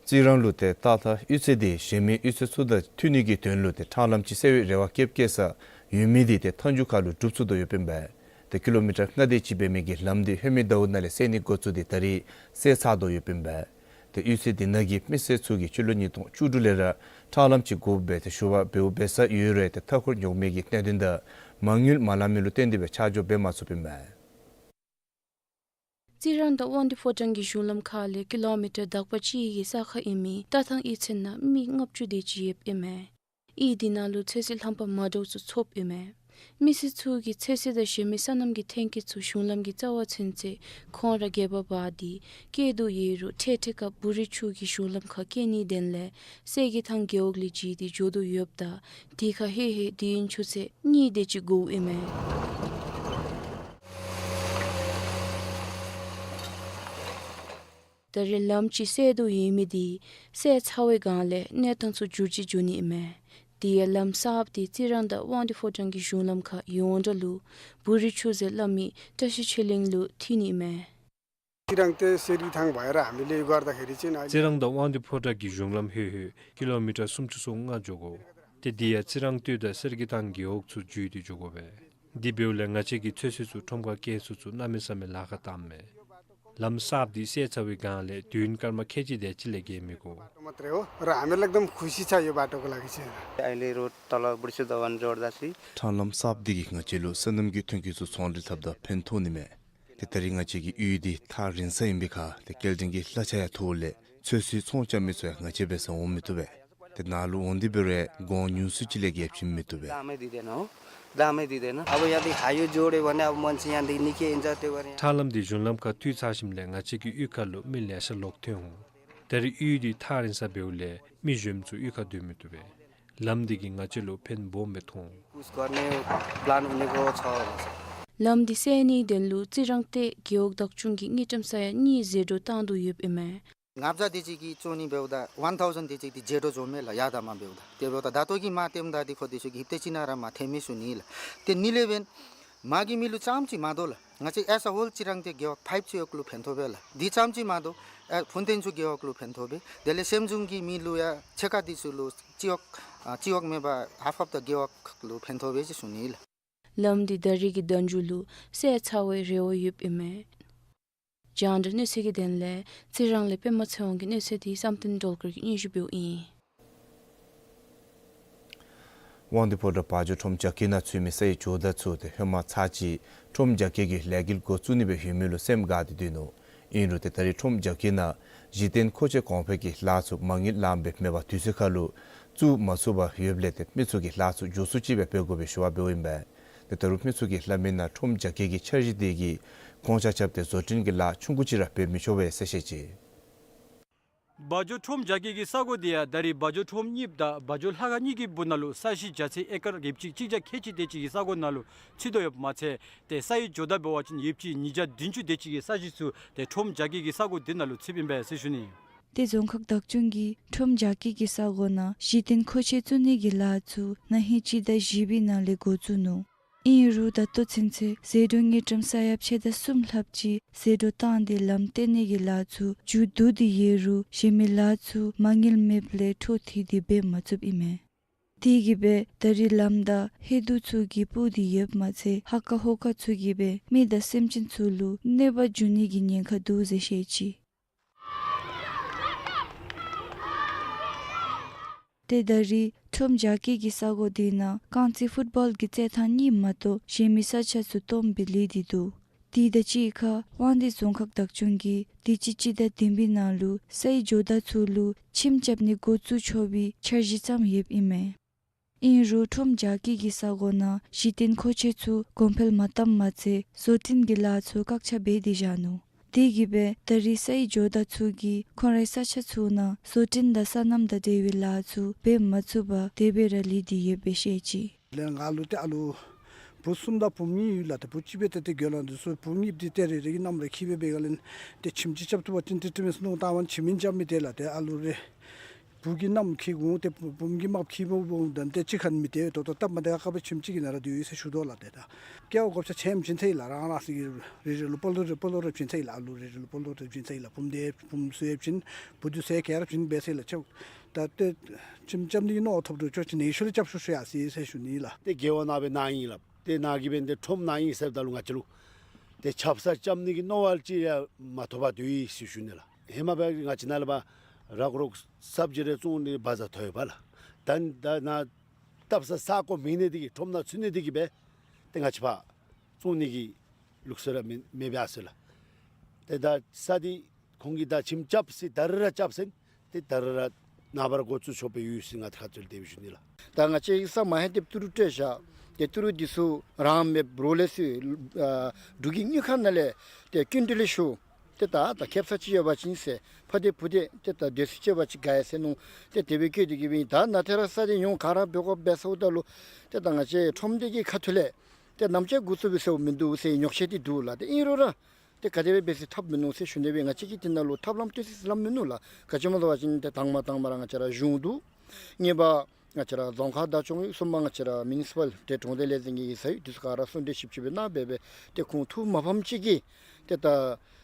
རྩི་རང་ལུ་ཏེ་ཏག་ཏག་གཡུས་ཚན་འདི་གཞན་མི་གཡུས་ཚན་ཚུ་དང་མཐུན་ནི་གི་དོན་ལུ་ཏེ་ཁྲང་ལམ་ཅིག་སེལ་བའི་རེ་བ་བསྐྱེད་བསྐྱེད་ས་ཡོད་མི་འདི་ཏེ་མཐའ་མཇུག་ཁ་ལུ་འགྲུབ་ཚུགས་དོ་ཡོདཔ་ཨིན་པས། ཏེ་ཀི་ལོ་མི་ཊར་ལྔ་དེ་ཅིག་འབད་མི་གི་ལམ་འདི་ཧེ་མའི་ཟླཝ་ནང་ལས་སེལ་ནི་འགོ་བཙུགས་ཏེ་ད་རིས་སེལ་ཚར་དོ་ཡོདཔ་ཨིན་པས། ཏེ་གཡུས་ཚན་འདི་ནང་གི་མི་སེར་ཚུ་གིས་སྤྱི་ལོ་ཉིས་སྟོང་བཅུ་དྲུག་ལས་ར་ཁྲང་ལམ་ཅིག་དགོ་པས་ཏེ་ཞུ་བ་འབདཝ་འབད་ས་ཡོད་རུང་ཏེ་མཐའ་འཁོར་ཉོག་མེད་ཀྱི་གནད་དོན་དང་མ་དངུལ་མ་ལང་མི་ལུ་བརྟེན་ཏེ་སྦེ་ཆ་འཇོག་འབད་མ་ཚུགསཔ་ཨིན་པས། རྩི་རང་དང་དབང་འདུས་ཕོ་བྲང་གི་གཞུང་ལམ་ཁ་ལས་ཀི་ལོ་མི་ཊར་དག་པ་ཅིག་གི་ས་ཁར་ཨིན་མི་རྟ་ཐང་གཡུས་ཚན་ནང་མི་ལྔ་བཅུ་དེ་ཅིག་ཡོདཔ་ཨིན་མས། གཡུས་འདི་ནང་ལུ་ཚོད་བསྲེ་རྣམ་པ་མ་འདྲཝ་ཚུ་ཚོགསཔ་ཨིན་མས། མི་སེར་ཚུ་གིས་ཚོད་བསྲེ་དང་གཞན་མི་སོ་ནམ་གྱི་ཐོན་སྐྱེད་ཚུ་གཞུང་ལམ་གྱི་རྩ་བར་ཚུན་ཚོད་ཁོང་ར་སྒལ་པར་འབག་སྟེ་སྐྱེལ་དོ་ཡོད་རུང་འཕྲལ་འཕྲལ་སྐབས་བོ་རི་ཆུ་གིས་གཞུང་ལམ་ཁར་སྐྱེལ་ནིའི་དོན་ལས་གསེར་གྱི་ཐང་རྒེད་འོག་ལས་བརྒྱུད་དེ་འགྱོ་དོ་ཡོདཔ་ད་དེ་ཁར་ཧེ་ཧེ་དུས་ཡུན་ཆུ་ཚོད་གཉིས་དེ་ཅིག་འགོརཝ་ཨིན་མས། ད་རེས་ལམ་ཅིག་སེལ་དོ་ཡོད་མི་འདི་སེལ་ཚར་བའི་སྒང་ལས་གནས་སྟངས་ཚུ་འགྱུར་བཅོས་འགྱོ་ནི་ཨིན་མས། དེ་ཡང་ལམ་གསརཔ་འདི་རྩི་རང་དང་དབང་འདུས་ཕོ་བྲང་གི་གཞུང་ལམ་ཁ་ཡོངས་གྲགས་ལུ་བོ་རི་ཆུ་ཟེར་སླབ་མི་བཀྲ་ཤིས་ཆོས་གླིང་ལུ་མཐུད་ནི་ཨིན་མས། རྩི་རང་སྟེ་གསེར་གྱི་ཐང་བ་ར་མི་ལས་གར་ད་ཧེ་རི་ཅན་ཨ། རྩི་རང་དང་དབང་འདུས་ཕོ་བྲང་གི་གཞུང་ལམ་ལྷོད་ལྷོད་ཀི་ལོ་མི་ཊར་སུམ་ཅུ་སོ་ལྔ་འགྱོ་དགོ། ཏེ་འདི་ཡང་རྩི་རང་སྟོད་དང་གསེར་གྱི་ཐང་རྒེད་འོག་ཚུ་བརྒྱུད་དེ་འགྱོ་དགོ་པས། འདི་འབདཝ་ལས་ང་བཅས་ཀྱི་ཚོད་བསྲེ་ཚུ་ཁྲོམ་ཁར་བསྐྱལ་ཚུགས་ཚུགས་གནམ་མེད་ས་མེད་ལཱ་ཁག་བཏངམ་མས། ལམ་གསརཔ་འདི་སེལ་ཚར་བའི་སྒང་ལས་དུས་ཡུན་སྐར་མ་ཁལ་གཅིག་དེ་ཅིག་ལས་བརྒལ་མི་དགོ། मात्रै हो र हामीलाई एकदम खुसी छ यो बाटोको लागि चाहिँ। अहिले रोड तल बुढीचोक दवान जोड्दा चाहिँ। ཁྲང་ལམ་གསརཔ་འདི་གིས་ང་བཅས་ལུ་སོ་ནམ་གྱི་ཐོན་སྐྱེད་ཚུ་ཚོང་འབྲེལ་འཐབ་ད་ཕན་ཐོགས་ནི་མས། ཏེ་ད་རིས་ང་བཅས་ཀྱི་གཡུས་འདི་ཐག་རིང་ས་ཨིན་པའི་ཁར་ཏེ་སྐྱེལ་འདྲེན་གྱི་གླ་ཆ་ཡང་ཐོགས་ལས་ཚོད་བསྲེ་ཚོང་རྐྱབ་མི་ཚུ་ཡང་ང་བཅས་འབད་སར་འོང་མི་བཏུབ་པས། ཏེ་ནཱ་ལུ་འོང་སྟེ་འབད་རུང་གོང་ཉུང་སུ་ཅིག་ལས་བརྒལ་བྱིན་མི་བཏུབ་པས། दामै दिँदैन हो, दामै दिँदैन। अब यहाँदेखि हाइवे जोड्यो भने अब मान्छे यहाँदेखि निकै हिँड्छ, त्यही भएर यहाँ। ཁྲང་ལམ་འདི་གཞུང་ལམ་ཁར་བཏུད་ཚར་ཞིནམ་ལས་ང་བཅས་ཀྱི་གཡུས་ཁ་ལུ་མི་ལེ་ཤ་ལོག་ཐོན་འོང་། ད་རིས་གཡུས་འདི་ཐག་རིང་ས་འབདཝ་ལས་མི་གཞོནམ་ཚུ་གཡུས་ཁར་སྡོད་མི་བཏུབ་པས། ལམ་འདི་གིས་ང་བཅས་ལུ་ཕན་སྦོམ་སྦེ་ཐོགས་འོང་། कुछ गर्ने प्लान उनीको छ भन्छ। ལམ་འདི་སེལ་ནིའི་དོན་ལུ་རྩི་རང་སྟེ་རྒེད་འོག་བདག་སྐྱོང་གིས་དངུལ་ཀྲམ་ས་ཡ་གཉིས་ཟད་འགྲོ་བཏང་དོ་ཡོདཔ་ཨིན་མས། ལྔ་བརྒྱ་དེ་ཅིག་གིས་བཙུགས་ནི་འབདཝ་ད་ཝན་ཐའུ་ཟེན་དེ་ཅིག་འདི་ཟད་འགྲོ་འགྱོཝ་མས་ལགས། ཡར་དང་མར་འབདཝ་ད། དེ་འབདཝ་ད་ད་ལྟོ་གི་མར་བཏོནམ་ད་འདི་ཁོ་དེ་ཚུ་གིས་ཧིབ་སྟེ་ཅིག་ནང་ར་མར་ཐོན་མི་ཚུགས་ནི་ལགས། ཏེ་ནི་ལས་འབདན་མ་གི་མི་ལུ་ཙམ་ཅིག་མ་དོ་ལགས། ང་བཅས་as a whole རྩི་རང་སྟེ་རྒེད་འོག་ཕའིབ་ཅིག་ཡོད་ལུ་ཕན་ཐོགས་པས་ལགས། འདི་ཙམ་ཅིག་མ་དོ་ཨ་ཕུན་ཚོགས་རྒེད་འོག་ལུ་ཕན་ཐོགས་པས། དེ་ལས་སེམས་བཟུང་གི་མི་ལུ་ཡང་ཕྱེད་ཀ་དེ་ཚུ་ལུ་རྩི་འོག་ཨ་རྩི་འོག་མེད་པར་ཧཱཕ་ཧཱཕ་ད་རྒེད་འོག་ལུ་ཕན་ཐོགས་པས་ཅིག་ཞུ་ནི་ལགས། ལམ་འདི་ད་རིས་ཀྱི་ཟླ་མཇུག་ལུ་སེལ་ཚར་བའི་རེ་བ་ཡོདཔ་ཨིན་མས། རྒྱང་བསྒྲགས་གནས་ཚུལ་གྱི་དོན་ལས་རྩི་རང་ལས་པདྨ་ཚེ་དབང་གི་གནས་ཚུལ་འདི་བསམ་གཏན་སྒྲོལ་དཀར་གྱིས་སྙན་ཞུ་འབདཝ་ཨིན། དབང་འདུས་ཕོ་བྲང་བ་འཇོ་ཁྲོམ་རྒྱགས་སྐྱེལ་ནང་ཚུད་མི་ས་ཡི་ཇོ་བདག་ཚུ་ཏེ་ཧེ་མ་ཚར་གཅིག་ཁྲོམ་རྒྱགས་སྐྱེལ་གྱི་ལས་འགུལ་འགོ་བཙུགས་ནི་སྦེ་ཡོད་མི་ལུ་སེམས་དགའ་སྟེ་སྡོད་ནུག། ཨིན་རུང་ཏེ་ད་རིས་ཁྲོམ་རྒྱགས་སྐྱེལ་ནང་གཞི་རྟེན་མཁོ་ཆས་གོང་འཕེལ་གྱི་ལཱ་ཚུ་མ་དངུལ་ལངམ་སྦེ་མེད་པར་དུས་ཚོད་ཁར་ལུ་བཙུགས་མ་ཚུགས་པར་ཡོདཔ་ལས་ཏེ་མི་ཚུ་གིས་ལཱ་ཚུ་མགྱོགས་སུ་ཅིག་སྦེ་འབད་དགོ་པའི་ཞུ་བ་འབདཝ་ཨིན་པས། ཏེ་ད་རུང་མི་ཚུ་གིས་སླབ་མི་ནང་ཁྲོམ་རྒྱགས་སྐྱེལ་གྱི་འཆར་གཞི་དེ་གིས་ཁོང་ཆ་ཁྱབ་ཏེ་བཟོ་སྐྲུན་གྱི་ལཱ་ཆུང་ཀུ་ཅིག་ར་འབད་མི་ཆོག་པས་ཟེར་བཤད་ཅི། བ་འཇོ་ཁྲོམ་རྒྱགས་སྐྱེལ་གྱི་ས་གོ་འདི་ཡང་ད་རིས་བ་འཇོ་ཁྲོམ་གཉིསཔ་དང་བ་འཇོ་ལྷ་ཁང་གཉིས་ཀྱི་སྦུག་ན་ལུ་ས་གཞི་རྒྱ་ཚད་ཨེ་ཀར་ཡོདཔ་ཅིག་གཅིག་བརྒྱ་ཁལ་གཅིག་དེ་ཅིག་གི་ས་གོ་ནང་ལུ་ཚུད་དོ་ཡོདཔ་མ་ཚད་ཏེ་ས་ཡི་ཇོ་བདག་འབད་བ་ཅིན་ཡོདཔ་ཅིག་ཉིས་བརྒྱ་བདུན་ཅུ་དེ་ཅིག་གི་ས་གཞི་ཚུ་ཏེ་ཁྲོམ་རྒྱགས་སྐྱེལ་གྱི་ས་གོ་འདི་ནང་ལུ་ཚུདཔ་ཨིན་པས་ཟེར་ཞུ་ནི། ཏེ་རྫོང་ཁག་བདག་སྐྱོང་གིས་ཁྲོམ་རྒྱགས་སྐྱེལ་གྱི་ས་གོ་ནང་གཞི་རྟེན་མཁོ་ཆས་བཙུགས་ནི་གི་ལཱ་ཚུ་ན་ཧིང་སྤྱི་ཟླ་བཞི་པའི་ནང་ལས་འགོ་བཙུགས་ནུག། ཨིན་རུང་ད་ལྟོ་ཚུན་ཚོད་ཟད་འགྲོ་དངུལ་ཀྲམ་ས་ཡ་ཕྱེད་དང་གསུམ་ལྷགཔ་ཅིག་ཟད་འགྲོ་བཏང་སྟེ་ལམ་བཏོན་ནི་གི་ལཱ་ཚུ་མཇུག་བསྡུ་སྟེ་ཡོད་རུང་གཞན་མི་ལཱ་ཚུ་མ་དངུལ་མེདཔ་ལས་འཕྲོ་མཐུད་དེ་འབད་མ་ཚུགསཔ་ཨིན་མས། དེ་གིས་སྦེ་ད་རིས་ལམ་དང་ཧེ་དུ་ཚུ་གིས་སྤུབ་སྟེ་ཡོདཔ་མ་ཚད་ཧ་ཀ་ཧོ་ཀ་ཚུ་གིས་སྦེ་མི་དང་སེམས་ཅན་ཚུ་ལུ་གནོད་པ་འབྱུང་ནི་གི་ཉེན་ཁ་འདུག་ཟེར་བཤད་ཅི། ཏེ་ད་རིས་ཁྲོམ་རྒྱགས་སྐྱེལ་གྱི་ས་གོ་དེ་ནང་རྐང་རྩེད་ཕུཊ་བཱོལ་གྱི་རྩེད་ཐང་གཉིས་མ་གཏོགས་གཞན་མི་ས་ཆ་ཚུ་སྟོངམ་སྦེ་ལུས་ཏེ་འདུག། དེ་དང་གཅིག་ཁར་དབང་འདུས་རྫོང་ཁག་བདག་སྐྱོང་གིས་དུས་ཅི་སྤྱི་ཟླ་བདུན་པའི་ནང་ལུ་ས་ཡི་ཇོ་བདག་ཚུ་ལུ་ཁྱིམ་རྐྱབ་ནི་འགོ་བཙུགས་ཆོག་པའི་འཆར་གཞི་བརྩམས་ཡོདཔ་ཨིན་མས། ཨིན་རུང་ཁྲོམ་རྒྱགས་སྐྱེལ་གྱི་ས་གོ་ནང་གཞི་རྟེན་མཁོ་ཆས་ཚུ་གོང་འཕེལ་མ་བཏངམ་མ་ཚད་བཟོ་སྐྲུན་གྱི་ལཱ་ཚུ་བཀག་ཆ་འབད་དེ་བཞག་ནུག། དེ་གིས་སྦེ་ད་རིས་ས་ཡི་ཇོ་བདག་ཚུ་གིས་ཁོང་རའི་ས་ཆ་ཚུ་ནང་བཟོ་སྐྲུན་དང་སོ་ནམ་དང་འབྲེལ་བའི་ལཱ་ཚུ་འབད་མ་ཚུགས་པར་དེ་སྦེ་ར་ལུས་ཏེ་ཡོདཔ་སྦེ་བཤད་ཅི། ལས་ང་ལུ་ཏེ་ཨ་ལུ་བུ་གསུམ་དང་བུམོ་གཉིས་ཡོད་ལགས། ཏེ་བུ་གཅིག་སྦེ་ཏེ་ཏེ་དགེ་སློང་འདི་ཚུ་བུ་གཉིས་འདི་ཏེ་རེ་རེ་གི་མནའམ་ར་འཁྱིད་སྦེ་འབད་ག་ལས་ཏེ་ཁྱིམ་ཅིག་རྐྱབ་བཏུབ་པ་ཅིན་ཏེ་ཏེ་མེན་སོང་ནུག། ད་ཝ་ཁྱིམ་མིན་རྐྱབ་མི་དེ་ལགས། ཏེ་ཨ་ལུ་རེ་བུ་གི་མནའམ་འཁྱིད་འོང་། ཏེ་བུམོ་གི་མནའམ་འཁྱིད་འོང་། ད་ཏེ་གཅིག་ཁར་མི་སྡོད་དོ། ཏེ་སྟབས་མ་བདེ་ཁག་པའི་ཁྱིམ་ཅིག་གི་ནང་ར་སྡོད་ཡི་ཟེར་ཞུ་དོ་ལགས། ཏེ་ད་སྐྱེ་བ་གོ་ཆ་ཆེམ་བྱིན་ཚར་ཡི་ལགས། རང་རང་སོ་སོ་གི་རེ་རེ་ལུ་སྤོ་ལོ་རེ་སྤོ་ལོ་རེ་བྱིན་ཚར་ཡི་ལགས། ཨ་ལུ་རེ་རེ་ལུ་སྤོ་ལོ་རེ་བྱིན་ཚར་ཡི་ལགས། བུམོ་དེ་བུམོ་ཚུ་ཡང་བྱིན། བུ་དེ་ཚུ་ཡང་ག་ར་བྱིན་སྦེ་ཟེར་ལགས། ད་ཏེ་ཁྱིམ་རྐྱབ་ནི་གི་མནོ་བ་ཐོབ་འགྱོ་ཅི་ནི་ཤུལ་ལས་རྐྱབ་ཤོག་ཤོག་ཡ་ཟེར་ཟེར་ཞུ་ནི་ལགས། ཏེ་རྒེད་འོག་ནང་སྦེ་གནང་ཡི་ལགས། ཏེ་ནཱ་གིས་འབདན་ཏེ་ཁྲོམ་གནང་ཡི་ཟེརཝ་ད་ལུ་ང་བཅས་ལུ་ཏེ་ཆབ་གསང་རྐྱབ་ནི་གི་མནོ་བ་ཅིག་ཡང་མ་ཐོབ་པར་སྡོད་ཡི་ཟེར་ཞུ་ནི་ལགས། ཧེ་མ་སྦེ་ང་བཅས་ནཱ་ལས་ཕར་རག་རོག་སབ་ཇི་རེ་བཙོང་ནི་བ་ཛར་ཐོབ་ཡོདཔ་ལགས། ད་ད་ནཱ་བཏབ་ས་ས་གོ་མེད་ནི་དེ་གིས་ཁྲོམ་ནང་ཚུད་ནི་དེ་གིས་སྦེ་ཏེ་ང་བཅས་ཕར་བཙོང་ནི་གི་ལུགས་སྲོལ་ར་མེད་མེདཔ་ཡར་སོ་ཡི་ལགས། ཏེ་ད་ས་འདི་ཁོང་གིས་ད་ཁྱིམ་རྐྱབ་ཟེར་ད་རེས་ར་རྐྱབ་ཟེར་ཏེ་ད་རེས་ར་ནངས་པར་འགོ་བཙུགས་ཆོག་པའི་ཡོད་ཟེར་ང་ཁ་ཐུག་ལས་དེ་སྦེ་ཞུ་ནི་ལགས། ད་ང་བཅས་ཀྱིས་ས་མ་ཧེ་ཏེ་ཏི་རུ་སྤྲོད་བཞག། ཏེ་ཏི་རུ་འདི་ཚུ་རང་མེདཔ་རོགས་ལས་ཚུར་ཨ་འབྲུག་གི་དངུལ་ཁང་ནང་ལས་ཏེ་སྐྱིན་འགྲུལ་ལས་ཞུ། ཏེ་ད་ད་ཁེབ་ས་ཅིག་ཡོད་པ་ཅིན་ཟེར་ཕ་དེ་བུ་དེ་ཏེ་ད་སྡོད་ས་ཅིག་ཡོད་པ་ཅིན་དགའ་ཡི་ཟེར་མནོ། ཏེ་དེ་སྦེ་བཀོད་དེ་གིས་སྦེ་ད་ནཱ་ཏེ་ར་ས་འདི་ཡོངས་ག་ར་འབད་དགོཔ་སྦེ་སོངམ་ད་ལུ་ཏེ་ད་ང་བཅས་ཁྲོམ་སྡེ་གི་ཁ་ཐུག་ལས་ཏེ་ནམ་ཅིག་འགོ་བཙུགས་པའི་ཟེརཝ་མིན་འདུག་ཟེར་ཉོགས་བཤད་འདི་འདུག་ལགས། ཏེ་ཨིན་རུང་ར་ ཏེ་ག་དེ་སྦེ་འབད་ཟེར་ཐབས་མིན་ནུག་ཟེར་ཞུ་ནི་སྦེ། ང་བཅས་ཀྱིས་དེ་ནང་ལུ་ཐབས་ལམ་སྟོན་ས་ལམ་མིན་ནུག་ལགས། ག་ཅི་སྨོ་ཟེར་བ་ཅིན་ཏེ་དང་པ་དང་པ་ར་ང་བཅས་ར་གཞུང་འདུག། གཉིས་པ་ང་བཅས་ར་རྫོང་ཁག་བདག་སྐྱོང་ཡོད། གསུམ་པ་ང་བཅས་ར་མུ་ནི་སི་པལ་ཏེ་གྲོང་སྡེ་ལས་འཛིན་གྱི་ཡིག་ཚང་ཡོད། དེ་ཚུ་ག་ར་གསུང་གྲོས་ཞིབ་ཞིབ་སྦེ་གནང་སྦེ་སྦེ་ཏེ་ཁོང་ཐུགས་མ་ཕམ་ཅིག་གིས་ཏེ་ད་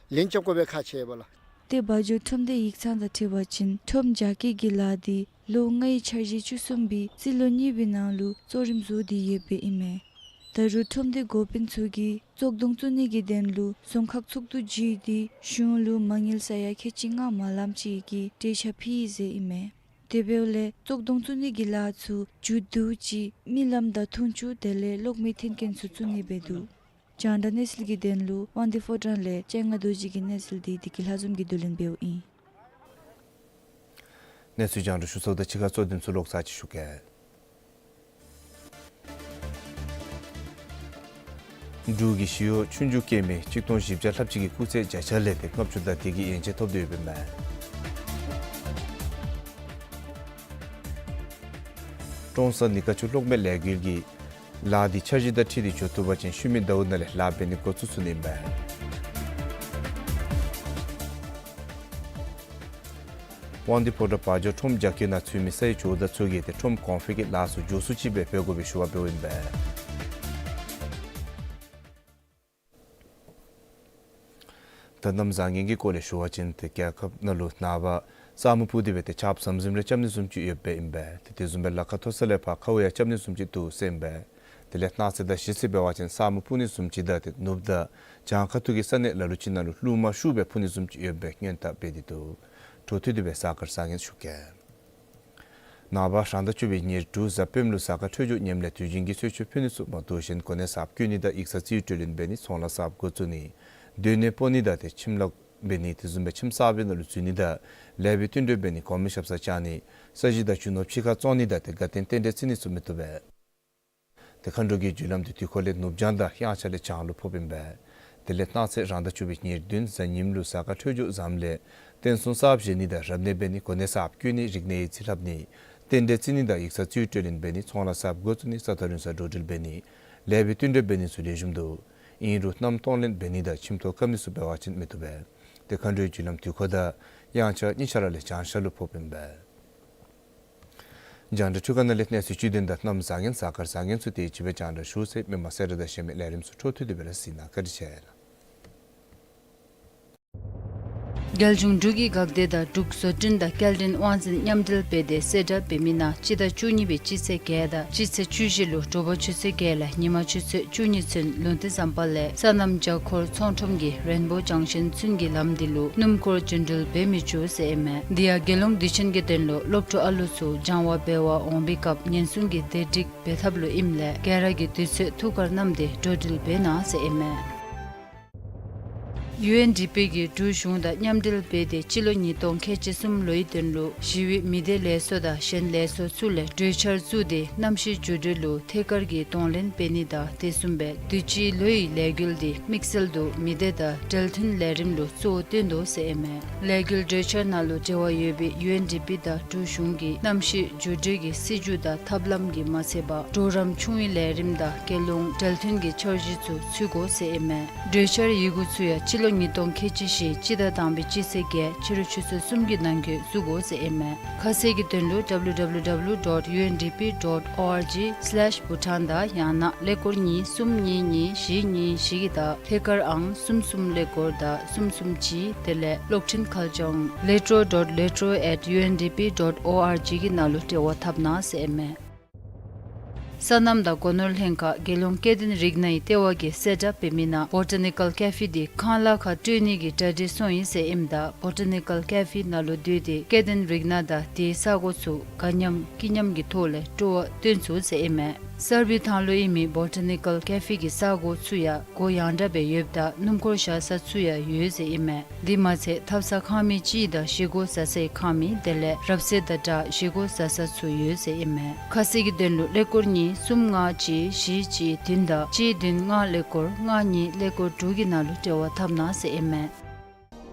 ལན་རྐྱབ་དགོ་པའི་ཁག་ཆེ་བས་ལགས། ཏེ་བ་འཇོ་ཁྲོམ་སྡེ་ཡིག་ཚང་དང་འཁྲིལ་བ་ཅིན་ཁྲོམ་རྒྱ་སྐྱེད་ཀྱི་ལཱ་འདི་ལོ་ལྔའི་འཆར་གཞི་བཅུ་གསུམ་པའི་རྩིས་ལོ་གཉིས་པའི་ནང་ལུ་གཙོ་རིམ་བཟུང་སྟེ་ཡོདཔ་ཨིན་མས། ད་རུང་ཁྲོམ་སྡེ་འགོ་དཔོན་ཚུ་གིས་བཙོག་དོང་བཙུགས་ནི་གི་དོན་ལུ་རྫོང་ཁག་ཚོགས་འདུ་བརྗེས་ཏེ་གཞུང་ལུ་མ་དངུལ་ས་ཡ་ཁལ་གཅིག་ལྔ་མ་ལམ་ཅིག་གི་འབྲེལ་ཆ་ཕུལ་ཡི་ཟེར་ཨིན་མས། དེ་འབདཝ་ལས་བཙོག་དོང་བཙུགས་ནི་གི་ལཱ་ཚུ་མཇུག་བསྡུ་ཅིག་རྨི་ལམ་དང་འཐུང་ཆུ་དེ་ལས་གློག་མེ་མཐུན་རྐྱེན་ཚུ་བཙུགས་ནི་སྦེ་འདུག། རྒྱང་བསྒྲགས་གནས་ཚུལ་གྱི་དོན་ལུ་དབང་འདུས་ཕོ་བྲང་ལས་སྤྱན་སྔ་རྡོ་རྗེ་གི་གནས་ཚུལ་འདི་བདེ་སྐྱིད་ལྷ་འཛོམས་ཀྱིས་བསྡུ་ལེན་འབདཝ་ཨིན། གནས་ཚུལ་རྒྱང་བསྒྲགས་ཞུ་ཚརཝ་ད་ཕྱི་ཁ་གཙོ་དོན་ཚུ་ལོག་ཚར་ཅིག་ཞུ་གེ། འབྲུག་གི་ཞི་གཡོག་ཆུང་ཆུང་སྐྱེས་མི་གཅིག་སྟོང་བཞི་བརྒྱ་ལྷགཔ་ཅིག་གིས་སྐུགས་ཚད་བརྒྱ་ཆ་ལས་ཏེ་ལྔ་བཅུ་དང་དེ་གི་ཡན་ཆད་ཐོབ་སྟེ་ཡོདཔ་ཨིན་མས། ཀྲོང་གསར་ནི་ཀ་ཆུ་གློག་མེ་ལས་འགུལ་གྱི་ལཱ་འདི་འཆར་གཞི་དང་འཁྲིལ་ཏེ་འགྱོ་བཏུབ་པ་ཅིན་ཤུལ་མའི་ཟླཝ་ནང་ལས་ལཱ་འབད་ནི་འགོ་བཙུགས་ཚུགས་ནི་ཨིན་པས། དབང་འདུས་ཕོ་བྲང་བ་འཇོ་ཁྲོམ་རྒྱ་སྐྱེད་ནང་ཚུད་མི་ས་ཡ་བཅུ་དང་ཚུ་གིས་ཏེ་ཁྲོམ་གོང་འཕེལ་གྱི་ལཱ་ཚུ་མགྱོགས་སུ་ཅིག་སྦེ་འབད་དགོ་པའི་ཞུ་བ་འབདཝ་ཨིན་པས། ད་གནམ་བཟང་ངན་གྱི་སྐོར་ལས་ཞུ་བ་ཅིན་ཏེ་རྒྱལ་ཁབ་ནང་ལུ་ནངས་པ་ས་སྨུག་སྤུབས་ཏེ་སྦེ་ཏེ་ཆརཔ་ཟམ་ཟིམ་རེ་རྐྱབ་ནི་བཟུམ་ཅིག་ཡོདཔ་ཨིན་པས། ཏེ་དེ་བཟུམ་སྦེ་ལ་ཁ་མཐོ་ས་ལས་ཕར་ཁཝ་ཡང་རྐྱབ་ནི་བཟུམ་ཅིག་འདུག་ཟེར་ཨིན་པས། དེ་ལས་གནངས་ཚེ་དང་གཞེས་ཚེ་འབད་བ་ཅིན་ས་སྨུག་སྤུབས་ནི་བཟུམ་ཅིག་དང་ཏེ་ནུབ་དང་བྱང་ཁ་ཐུག་གི་ས་གནས་ལ་ལུ་ཅིག་ནང་ལུ་རླུང་མ་ཤུགས་སྦེ་འཕུ་ནི་བཟུམ་ཅིག་ཡོདཔ་སྦེ་སྔོན་བརྡ་འབད་དེ་འདུག། འཕྲོ་མཐུད་དེ་སྦེ་གཟའ་སྐར་བཟང་ངན་ཞུ་གེ། ནངས་པ་རང་ཟླ་བཅུ་པའི་ཉེར་དྲུག་གཟའ་སྤེནམ་ལུ་གཟའ་སྐར་འཕྲོད་སྦྱོར་ངནམ་ལས་དུས་རྒྱུན་གྱི་གསོལ་མཆོད་ཕུལ་ནི་ཚུ་མ་གཏོགས་གཞན་གོ་གནས་གསརཔ་བསྐོ་ནི་དང་ཡིག་ཚང་རྩིས་སྤྲོད་ལེན་འབད་ནི་ཚོང་ལཱ་གསརཔ་འགོ་བཙུགས་ནི་སྡོད་གནས་སྤོ་ནི་དང་ཏེ་ཁྱིམ་ལཱ་འབད་ནི་དེ་བཟུམ་སྦེ་ཁྱིམ་གསརཔ་ནང་ལུ་འཛུལ་ནི་དང་ལེགས་པའི་བསྟུན་གྲོས་འབད་ནི་གོང་མའི་ཞབས་སར་བཅར་ནི་ས་གཞི་དང་རྒྱུ་ནོར་ཕྱི་ཁར་བཙོང་ནི་དང་ཏེ་དགའ་སྟོན་རྟེན་འབྲེལ་བརྩི་ནི་ཚུ་མི་བཏུབ་པས། ཏེ་མཁའ་འགྲོ་གི་རྒྱུ་ལམ་འདི་དུས་འཁོར་ལས་ནུབ་བྱང་དང་དབྱངས་འཆར་ལས་བྱང་ལུ་ཕོགཔ་ཨིན་པས། དེ་ལས་གནངས་ཚེ་རང་ཟླ་བཅུ་པའི་ཉེར་བདུན་གཟའ་ཉིམ་ལུ་གཟའ་སྐར་འཕྲོད་སྦྱོར་བཟངམ་ལས་རྟེན་གསུམ་གསརཔ་བཞེངས་ནི་དང་རབ་གནས་འབད་ནི་གོ་གནས་གསརཔ་བསྐོ་ནི་རིག་གནས་ཡིག་རྩིས་ལྷབ་ནི་རྟེན་འབྲེལ་བརྩི་ནི་དང་ཡིག་ཚང་རྩིས་སྤྲོད་ལེན་འབད་ནི་ཚོང་ལཱ་གསརཔ་འགོ་བཙུགས་ནི་ས་ཐག་རིང་སར་འགྲོ་འགྲུལ་འབད་ནི་ལེགས་པའི་བསྟུན་གྲོས་འབད་ནི་ཚུ་ལེགས་ཤོམ་འདུག། ཨིན་རུང་གནམ་སྟོང་ལེན་འབད་ནི་དང་ཁྱིམ་ཐོག་བཀབ་ནི་ཚུ་འབད་བ་ཅིན་མི་བཏུབ་པས། ཏེ་མཁའ་འགྲོའི་རྒྱུ་ལམ་དུས་འཁོར་དང་དབྱངས་འཆར་གཉིས་ཆ་ར་ལས་བྱང་ཤར་ལུ་ཕོགཔ་ཨིན་པས། རྒྱང་བསྒྲགས་འཕྲུལ་ཁང་ནང་ལས་གནས་ཚུལ་བཅུད་དོན་དང་གནམ་བཟང་ངན་གཟའ་སྐར་བཟང་ངན་ཚུ་དེ་ཅིག་སྦེ་རྒྱང་བསྒྲགས་ཞུ་ཚར་ཡི། མི་མང་གསལ་བསྒྲགས་དང་གཞན་མི་ལས་རིམ་ཚུ་འཕྲོ་མཐུད་དེ་སྦེ་ར་གཟིགས་གནང་། བཀའ་དྲིན་ཆེ་ལགས། རྒྱལ་གཞུང་འབྲུག་གི་འགག་སྡེ་དང་འབྲུག་བཟོ་སྐྲུན་དང་སྐྱེལ་འདྲེན་དབང་འཛིན་མཉམ་འབྲེལ་འབད་དེ་གསལ་བསྒྲགས་འབད་མི་ནང་སྤྱི་ཟླ་བཅུ་གཉིས་པའི་སྤྱི་ཚེས་བརྒྱད་དང་སྤྱི་ཚེས་བཅུ་བཞི་ལུ་དྲོ་པ་ཆུ་ཚོད་བརྒྱད་ལས་ཉིན་མ་ཆུ་ཚོད་བཅུ་གཉིས་ཚུན་ལུང་བསྟན་ཟམ་པ་ལས་སོ་ནམ་བརྒྱ་འཁོར་ཚོང་ཁྲོམ་གྱི་རེན་བོ་ཇང་ཤིན་ཚུན་གྱི་ལམ་འདི་ལུ་སྣུམ་འཁོར་རྒྱུན་འགྲུལ་འབད་མི་ཆོག་ཟེར་ཨིན་མས། འདི་ཡང་དགེ་སློང་དུས་ཆེན་གྱི་དོན་ལུ་སློབ་ཕྲུག་ཨ་ལུ་ཚུ་སྦྱང་བ་འབད་བར་འོང་པའི་སྐབས་ཉེན་སྲུང་གི་བདེ་སྒྲིག་འབད་ཐབས་ལུ་ཨིནམ་ལས་ག་ར་གིས་དུས་ཚོད་ཐུགས་ཁར་བསྣམས་ཏེ་འགྲོ་འགྲུལ་འབད་གནང་ཟེར་ཨིན་མས། ཡུ་ཨེན་ཌི་པི་གིས་འབྲུག་གཞུང་དང་མཉམ་འབྲེལ་འབད་དེ་སྤྱི་ལོ་ཉིས་སྟོང་ཁལ་གཅིག་གསུམ་ལོའི་དོན་ལུ་ཞི་བའི་མི་སྡེ་ལས་ཚོགས་དང་གཞན་ལས་ཚོགས་ཚུ་ལས་གྲོས་འཆར་བཙུགས་ཏེ་གནམ་གཤིས་འགྱུར་འགྲོས་ལུ་ཐད་ཀར་གྱི་གདོང་ལེན་འབད་ནི་དང་དེ་བཟུམ་སྦེ་དུས་ཅི་ལོའི་ལས་འགུལ་འདི་དམིགས་བསལ་དུ་མི་སྡེ་དང་འབྲེལ་མཐུན་ལས་རིམ་ལུ་གཙོ་བོ་བཏོན་དོ་ཟེར་ཨིན་མས། ལས་འགུལ་གྲོས་འཆར་ནང་ལུ་འབྲེལ་བ་ཡོད་པའི་ཡུ་ཨེན་ཌི་པི་དང་འབྲུག་གཞུང་གི་གནམ་གཤིས་འགྱུར་འགྲོས་ཀྱི་སྲིད་བྱུས་དང་ཐབས་ལམ་གྱིས་མ་ཚད་པར་གྲོགས་རམ་ཆུང་བའི་ལས་རིམ་དང་དགེ་སློང་འབྲེལ་མཐུན་གྱི་འཆར་གཞི་ཚུ་ཚུད་དགོ་ཟེར་ཨིན་མས། གྲོས་འཆར་ཡི་གུ་ཚུ་ཡང་སྤྱི་ལོ་ཉིས་སྟོང་ཁལ་གཅིག་བཞི་སྤྱི་ཟླ་དང་པའི་སྤྱི་ཚེས་བརྒྱད་ཕྱི་རུ་ཆུ་ཚོད་གསུམ་གྱི་ནང་འཁོད་བཙུགས་དགོ་ཟེར་ཨིན་མས། ཁ་གསལ་གྱི་དོན་ལུ་W W W dot U N D P dot O R G slash Bhutan དང་ཡང་ན་ཀླད་ཀོར་གཉིས་གསུམ་གཉིས་གཉིས་བཞི་གཉིས་བཞི་གི་དང་ཐད་ཀར་ཨང་གསུམ་གསུམ་ཀླད་ཀོར་དང་གསུམ་གསུམ་གཅིག་དེ་ལས་གློག་འཕྲིན་ཁ་བྱང་letro dot letro at U N D P dot O R G གི་ནང་ལུ་འབྲེལ་བ་འཐབ་གནང་ཟེར་ཨིན་མས། སོ་ནམ་དང་སྒོ་ནོར་ལྷན་ཁག་དགེ་སློང་སྐལ་ལྡན་རིག་གནས་ཀྱི་ལྟེ་བ་གིས་གསལ་བསྒྲགས་འབད་མི་ནང་བོ་ཊ་ནི་ཀཱལ་ཀེ་ཕི་འདི་ཁང་གླ་ཁར་སྤྲོད་ནི་གི་གྲ་སྒྲིག་སོང་ཡི་ཟེར་ཨིནམ་ད་བོ་ཊ་ནི་ཀཱལ་ཀེ་ཕི་ནང་ལུ་སྡོད་དེ་སྐལ་ལྡན་རིག་གནས་དང་དེའི་ས་གོ་ཚུ་དགའ་ཉམས་སྐྱིད་ཉམས་ཀྱི་ཐོག་ལས་སྤྲོ་བ་སྟོན་ཚུགས་ཟེར་ཨིན་མས། གསར་སྦས་ཐང་ལུ་ཨིན་མི་བོ་ཊ་ནི་ཀཱལ་ཀེ་ཕི་གི་ས་གོ་ཚུ་ཡང་སྒོ་ཡང་དྲགས་སྦེ་ཡོདཔ་ད་སྣུམ་འཁོར་བཞག་ས་ཚུ་ཡང་ཡོད་ཟེར་ཨིན་མས། དེ་མ་ཚད་ཐབ་ཚང་ཁང་མིག་གཅིག་དང་བཞེས་སྒོ་ཟ་སའི་ཁང་མིག་དེ་ལས་རབ་གསལ་དང་སྦྲགས་བཞེས་སྒོ་ཟ་ས་ཚུ་ཡོད་ཟེར་ཨིན་མས། ཁ་གསལ་གྱི་དོན་ལུ་ཀླད་ཀོར་གཉིས་གསུམ་ལྔ་གཅིག་བཞི་གཅིག་བདུན་དང་གཅིག་བདུན་ལྔ་ཀླད་ཀོར་ལྔ་གཉིས་ཀླད་ཀོར་དྲུག་གི་ནང་ལུ་འབྲེལ་བ་འཐབ་གནང་ཟེར་ཨིན་མས།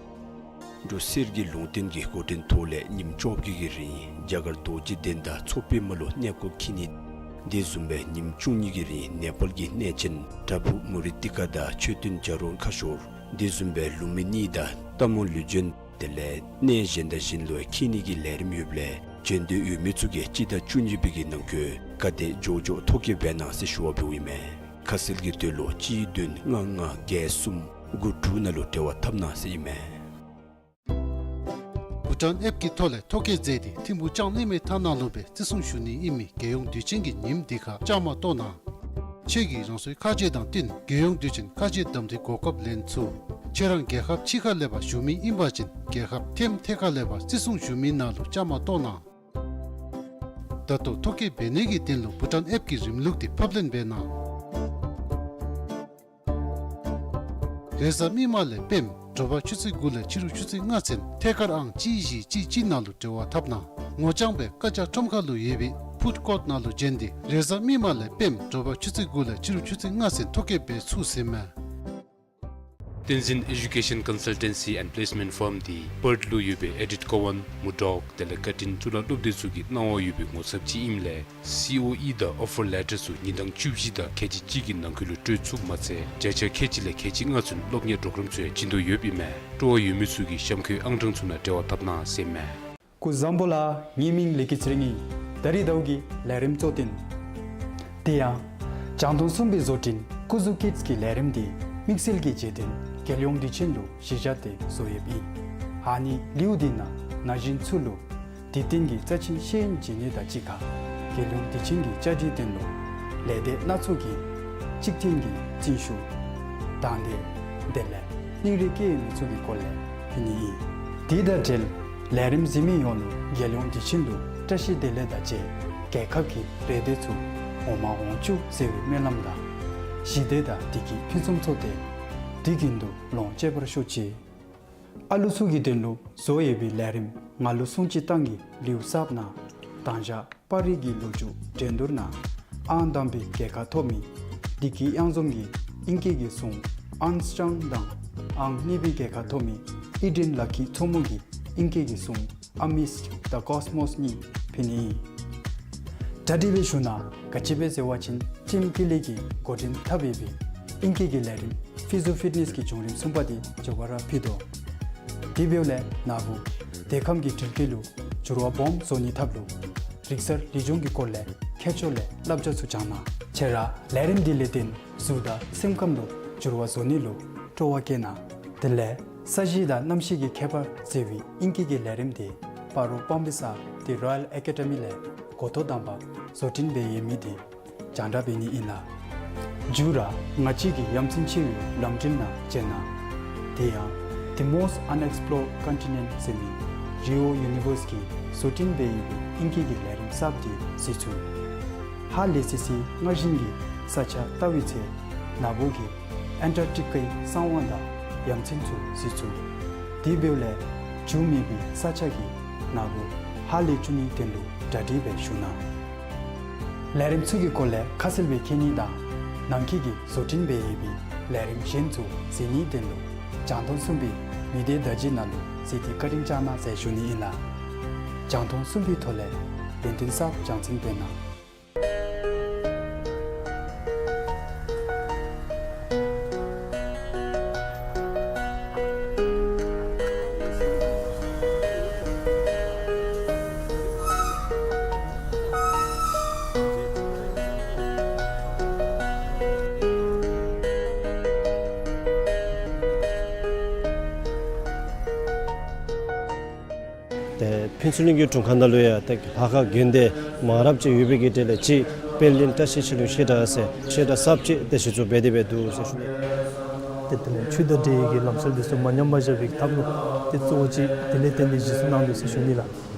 འབྲུག་གསེར་གྱི་ལུང་བསྟན་གྱི་འགོ་འདྲེན་ཐོག་ལས་ཉིནམ་བཅོ་བརྒྱད་ཀྱི་རིང་རྒྱ་གར་རྡོ་རྗེ་གདན་དང་མཚོ་པདྨ་ལུ་གནས་སྒོ་འཁྱིད་ནི། དེ་བཟུམ་སྦེ་ཉིནམ་བཅུ་གཉིས་ཀྱི་རིང་ནེ་པཱལ་གྱི་གནས་ཆེན་བྲག་ཕུག་མུ་རི་ཏི་ཀ་དང་མཆོད་རྟེན་བྱ་རུང་ཁ་ཤོར། དེ་བཟུམ་སྦེ་ལུང་མི་གཉིས་དང་སྟག་མོ་ལུས་སྦྱིན། དེ་ལས་གནས་གཞན་དང་གཞན་ལུ་འཁྱིད་ནི་གི་ལས་རིམ་ཡོདཔ་ལས་བྱོན་འདོད་ཡོད་མི་ཚུ་གིས་སྤྱི་ཟླ་བཅུ་གཉིས་པའི་གི་ནང་འཁོད་ག་དེ་མགྱོགས་མགྱོགས་ཐོ་བཀོད་འབད་གནང་ཟེར་ཞུ་བ་འབདཝ་ཨིན་མས། ཁ་གསལ་གྱི་དོན་ལུ་གཅིག་བདུན་ལྔ་ལྔ་བརྒྱད་གསུམ་དགུ་དྲུག་ནང་ལུ་འབྲེལ་བ་འཐབ་གནང་ཟེར་ཨིན་མས། བྷུ་ཊཱན་ཨེཔ་ཀྱི་ཐོག་ལས་ཐོ་བཀོད་མཛད་དེ་ཐིམ་ཕུག་ལྕང་གླིང་མའི་ཐང་ནང་ལུ་སྦེ་བརྩི་སྲུང་ཞུ་ནི་ཨིན་མི་རྒྱལ་ཡོངས་དུས་ཆེན་གྱི་ཉིནམ་འདི་ཁར་བཅའ་མར་གཏོགས་གནང་། ཁྱོད་ཀྱིས་རང་སོའི་ཁ་རྗེ་དང་བསྟུན་རྒྱལ་ཡོངས་དུས་ཆེན་ཁ་རྗེ་གདམ་འཐུའི་གོ་སྐབས་ལེན་ཚུགས། ཁྱོད་རང་རྒྱལ་ཁབ་ཕྱི་ཁ་ལས་ཕར་བཞུགས་མི་ཨིན་པ་ཅིན་རྒྱལ་ཁབ་ཐེམ་ཐད་ཁ་ལས་ཕར་བརྩི་སྲུང་ཞུ་མི་ནང་ལུ་བཅའ་མར་གཏོགས་གནང་། ད་ལྟོ་ཐོ་བཀོད་འབད་ནི་གི་དོན་ལུ་བྷུ་ཊཱན་ཨེཔ་ཀྱི་རིམ་ལུགས་འདི་ཕབ་ལེན་འབད་གནང་། རེས་གཟའ་མིག་དམར་ལས་སྤེནམ་དྲོ་པ་ཆུ་ཚོད་དགུ་ལས་ཕྱི་རུ་ཆུ་ཚོད་ལྔ་ཚུན་ཐད་ཀར་ཨང་གཅིག་བཞི་གཅིག་གཅིག་ནང་ལུ་འབྲེལ་བ་འཐབ་གནང་། ངོ་རྐྱང་སྦེ་བཀའ་རྒྱ་ཁྲོམ་ཁ་ལུ་ཡོད་པའི་ཕུཌ་ཀོརཊ་ནང་ལུ་བྱོན་ཏེ་རེས་གཟའ་མིག་དམར་ལས་སྤེནམ་དྲོ་པ་ཆུ་ཚོད་དགུ་ལས་ཕྱི་རུ་ཆུ་ཚོད་ལྔ་ཚུན་ཐོ་བཀོད་འབད་ཚུགས་ཟེར་མས། བསྟན་འཛིན་ཨེ་ཌུ་ཀེ་ཤཱན་ཀོན་སཱལ་ཊེན་སི་ཨེནཌ་པི་ལེསི་མེནཊ་ཕཱརམ་འདི་པརཐ་ལུ་ཡོད་པའི་ཨེ་ཌིཊ་ཀོ་ཝཱན་མུར་ཌོག་དེ་ལས་ཀར་ཊིན་གཙུག་ལག་སློབ་སྡེ་ཚུ་གི་གནང་བ་ཡོད་པའི་ངོ་ཚབ་ཅིག་ཨིནམ་ལས་སི་ཨོ་ཨི་དང་ཨོ་ཕར་ལེ་ཊར་ཚུ་ཉིན་གྲངས་བཅུ་བཞི་དང་ཁལ་གཅིག་གཅིག་གི་ནང་འཁོད་ལུ་སྤྲོད་ཚུགསཔ་མ་ཚད་བརྒྱ་ཆ་ཁལ་གཅིག་ལས་ཁལ་གཅིག་ལྔ་ཚུན་སློབ་གཉེར་གྲོགས་རམ་ཚུ་ཡང་བྱིན་དོ་ཡོདཔ་ཨིན་མས། སྤྲོ་བ་ཡོད་མི་ཚུ་གིས་གཤམ་འཁོད་ཨང་གྲངས་ཚུ་ནང་འབྲེལ་བ་འཐབ་གནང་ཟེར་མས། སྐུ་གཟུགས་བཟང་པོ་ལགས། ངེའི་མིང་ལི་ཀི་ཚེ་རིང་ཨིན། ད་རིས་ཟླཝ་གི་ལས་རིམ་གཙོ་དོན་དེ་ཡང་རྒྱང་མཐོང་གསུམ་པའི་བཟོ་སྐྲུན་ཀུ་ཟུ་ཀིཌསི་གི་ལས་རིམ་འདི་དམིགས་བསལ་གྱི་རྗེས་དྲན་རྒྱལ་ཡོངས་དུས་ཆེན་ལུ་གཞི་བཞག་སྟེ་བཟོ་ཡོདཔ་ཨིན། ཨ་ནི་ལེའུ་འདི་ནང་ན་གཞོན་ཚུ་ལུ་དུས་སྟོན་གྱི་རྩ་ཆེན་ཤེས་ཡོན་སྦྱིན་ནི་དང་གཅིག་ཁར་རྒྱལ་ཡོངས་དུས་ཆེན་གྱི་བཅའ་སྒྲིག་དོན་ལུ་ལས་སྡེ་སྣ་ཚོགས་ཀྱི་གཅིག་མཐུན་གྱི་རྩིས་ཞུ་དང་དེ་དེ་ལས་སྙིང་རུས་བསྐྱེད་ཡོད་མི་ཚུ་གི་སྐོར་ལས་ཕུལ་ནི་ཨིན། དེ་དང་འབྲེལ་ལས་རིམ་གཟིགས་མི་ཡོངས་ལུ་རྒྱལ་ཡོངས་དུས་ཆེན་ལུ་བཀྲ་ཤིས་བདེ་ལེགས་དང་བཅས་རྒྱལ་ཁབ་ཀྱི་རེ་འདོད་ཚུ་འོང་མ་འོང་བཅུག་ཟེར་བའི་སྨོན་ལམ་དང་ཞི་བདེ་དང་བདེ་སྐྱིད་ཕུན་སུམ་ཚོགས་ཏེ་དུས་རྒྱུན་དུ་ལོངས་སྤྱོད་པར་ཤོག་ཅིག། ཨ་ལུ་ཚུ་གི་དོན་ལུ་བཟོ་ཡོད་པའི་ལས་རིམ་ང་ལུ་སྲུང་ཅིག་བཏང་གི་ལེའུ་གསརཔ་ནང་དང་ཞག་པར་རིས་ཀྱི་ལོ་རྒྱུས་འགྲན་བསྡུར་ནང་ཨང་དང་པའི་རྒྱལ་ཁ་ཐོབ་མི་བདེ་སྐྱིད་གཡང་འཛོམས་ཀྱིས་ཨིང་སྐད་ཀྱི་གཟུངས་ཨརམ་སི་ཊོང་དང་ཨང་གཉིས་པའི་རྒྱལ་ཁ་ཐོབ་མི་ཨི་ཌེན་ལ་ཁི་མཚོ་མོ་གིས་ཨིང་སྐད་ཀྱི་གཟུངས་ཨ་མིཌསི་ཛ་ཀོས་མོས་གཉིས་ཕུལ་ནི་ཨིན། གྲ་སྒྲིག་འབད་ཞིནམ་ལས་ག་ཅི་འབད་ཟེར་བ་ཅིན་ཅིམ་ཀི་ལི་གིས་འགོ་འདྲེན་འཐབ་ཡོད་པའི་ཨིང་སྐད་ཀྱི་ལས་རིམ་ཕི་ཟོ་ཕིཊ་ནེསི་གི་བྱུང་རིམ་གསུམ་པ་འདི་མགྱོགས་པ་ར་ཕུལ་དོ། དེ་འབདཝ་ལས་ན་བུ་དེ་ཁམས་ཀྱི་འགྲུལ་སྐྱེལ་ལུ་འགྱུར་བ་སྦོམ་བཟོ་ནི་འཐབ་ལུ་རིག་གསར་ལེགས་ཆུང་གི་སྐོར་ལས་ཁྱད་ཆོས་ལས་བསླབ་བྱ་ཚུ་སྦྱང་གནང་། ཁྱེད་ར་ལས་རིམ་འདི་ལས་བརྟེན་གཟུགས་དང་སེམས་ཁམས་ལུ་འགྱུར་བ་བཟོ་ནི་ལུ་སྤྲོ་བ་བསྐྱེད་གནང་། དེ་ལས་ས་གཞི་དང་གནམ་གཤིས་ཀྱི་ཁྱད་པར་ཟེར་བའི་ཨིང་སྐད་ཀྱི་ལས་རིམ་འདི་སྤ་རོ་སྤང་སྦིས་ས་ཏེ་རོ་ཡཱལ་ཨེ་ཀ་ཌི་མི་ལས་འགོ་ཐོག་དང་པ་བཟོ་སྐྲུན་འབད་ཡོད་མི་འདི་རྒྱང་བསྒྲགས་འབད་ནི་ཨིན་ལགས། མཇུག་ར་ང་བཅས་ཀྱི་ཡ་མཚན་ཆེ་བའི་ལམ་འགྲུལ་ནང་མཇལ་གནང་། དེ་ཡང་The Most Unexplored Continent ཟེར་མི་རི་ཨོ་ཡུ་ནི་ཝརསི་གིས་བཟོ་སྐྲུན་འབད་ཡོད་པའི་ཨིང་སྐད་ཀྱི་ལས་རིམ་གསརཔ་འདི་གཟིགས་ཚུགས། ཧ་ལས་སི་སི་སྔར་བཞིན་གྱི་ས་ཆ་བལྟ་བའི་ཚེ་ན་བུ་གིས་ཨན་ཊར་ཀི་ཀའི་གསང་བ་དང་ཡ་མཚན་ཚུ་གཟིགས་ཚུགས། དེ་འབདཝ་ལས་འགྱུར་མེད་པའི་ས་ཆ་གི་ན་བུ་ཧ་ལས་བཅུག་ནིའི་དོན་ལུ་གྲ་སྒྲིག་འབད་ཞུ་གནང་། ལས་རིམ་ཚུ་གི་སྐོར་ལས་ཁ་གསལ་སྦེ་མཁྱེན་ནི་དང་ནང་འཁོད་ཀྱི་བཟོ་སྐྲུན་འབད་ཡོད་པའི་ལས་རིམ་གཞན་ཚུ་གཟིགས་ནིའི་དོན་ལུ་རྒྱང་མཐོང་གསུམ་པའི་མི་སྡེ་བརྡ་བརྒྱུད་ནང་ལུ་གཟིགས་ཏེ་བཀའ་དྲིན་བསྐྱང་གནང་ཟེར་ཞུ་ནི་ཨིན་ལགས། རྒྱང་མཐོང་གསུམ་པའི་ཐོག་ལས་ཡོན་ཏན་གསརཔ་སྦྱང་ཚུགསཔ་འབད་གནང་། ཏེ་ཕུན་ཚོགས་གླིང་གི་དྲུང་ཁག་ནང་ལུ་ཡང་ཏེ་ལྷ་ཁང་དགོན་སྡེ་མང་རབས་ཅིག་ཡོད་པའི་གི་གྲས་ལས་ཅིག་དཔལ་ལྡན་བཀྲ་ཤིས་ཆོས་གླིང་བཤད་གྲྭ་ཟེར་བཤད་གྲྭ་གསརཔ་ཅིག་ཏེ་གཞི་བཙུགས་འབད་དེ་འབད་འདུག་ཟེར་ཞུ་ནི། ཏེ་དེ་ནང་ཆོས་དང་འབྲེལ་བའི་གི་ལམ་སྲོལ་འདི་ཚུ་མ་ཉམས་པར་བཞག་པའི་ཐབས་ལུ་ཏེ་གཙོ་བོ་ཅིག་དེ་ལས་བརྟེན་ཏེ་གཞི་བཙུགས་གནང་འདུག་ཟེར་ཞུ་ནི་ལགས།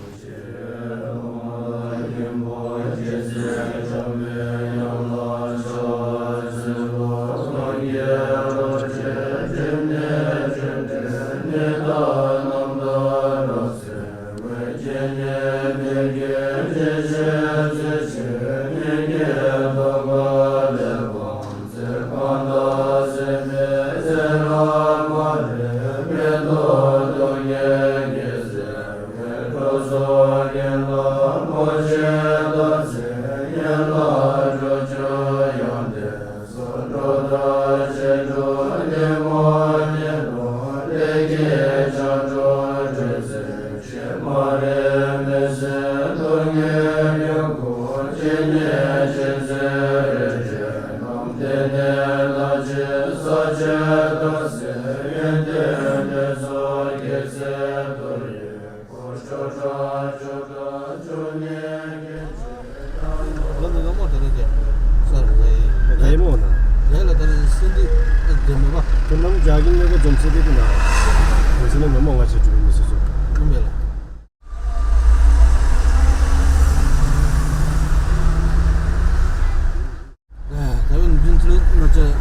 ཨེ་ད་ཡང་ཕུན་ཚོགས་གླིང་ང་བཅས་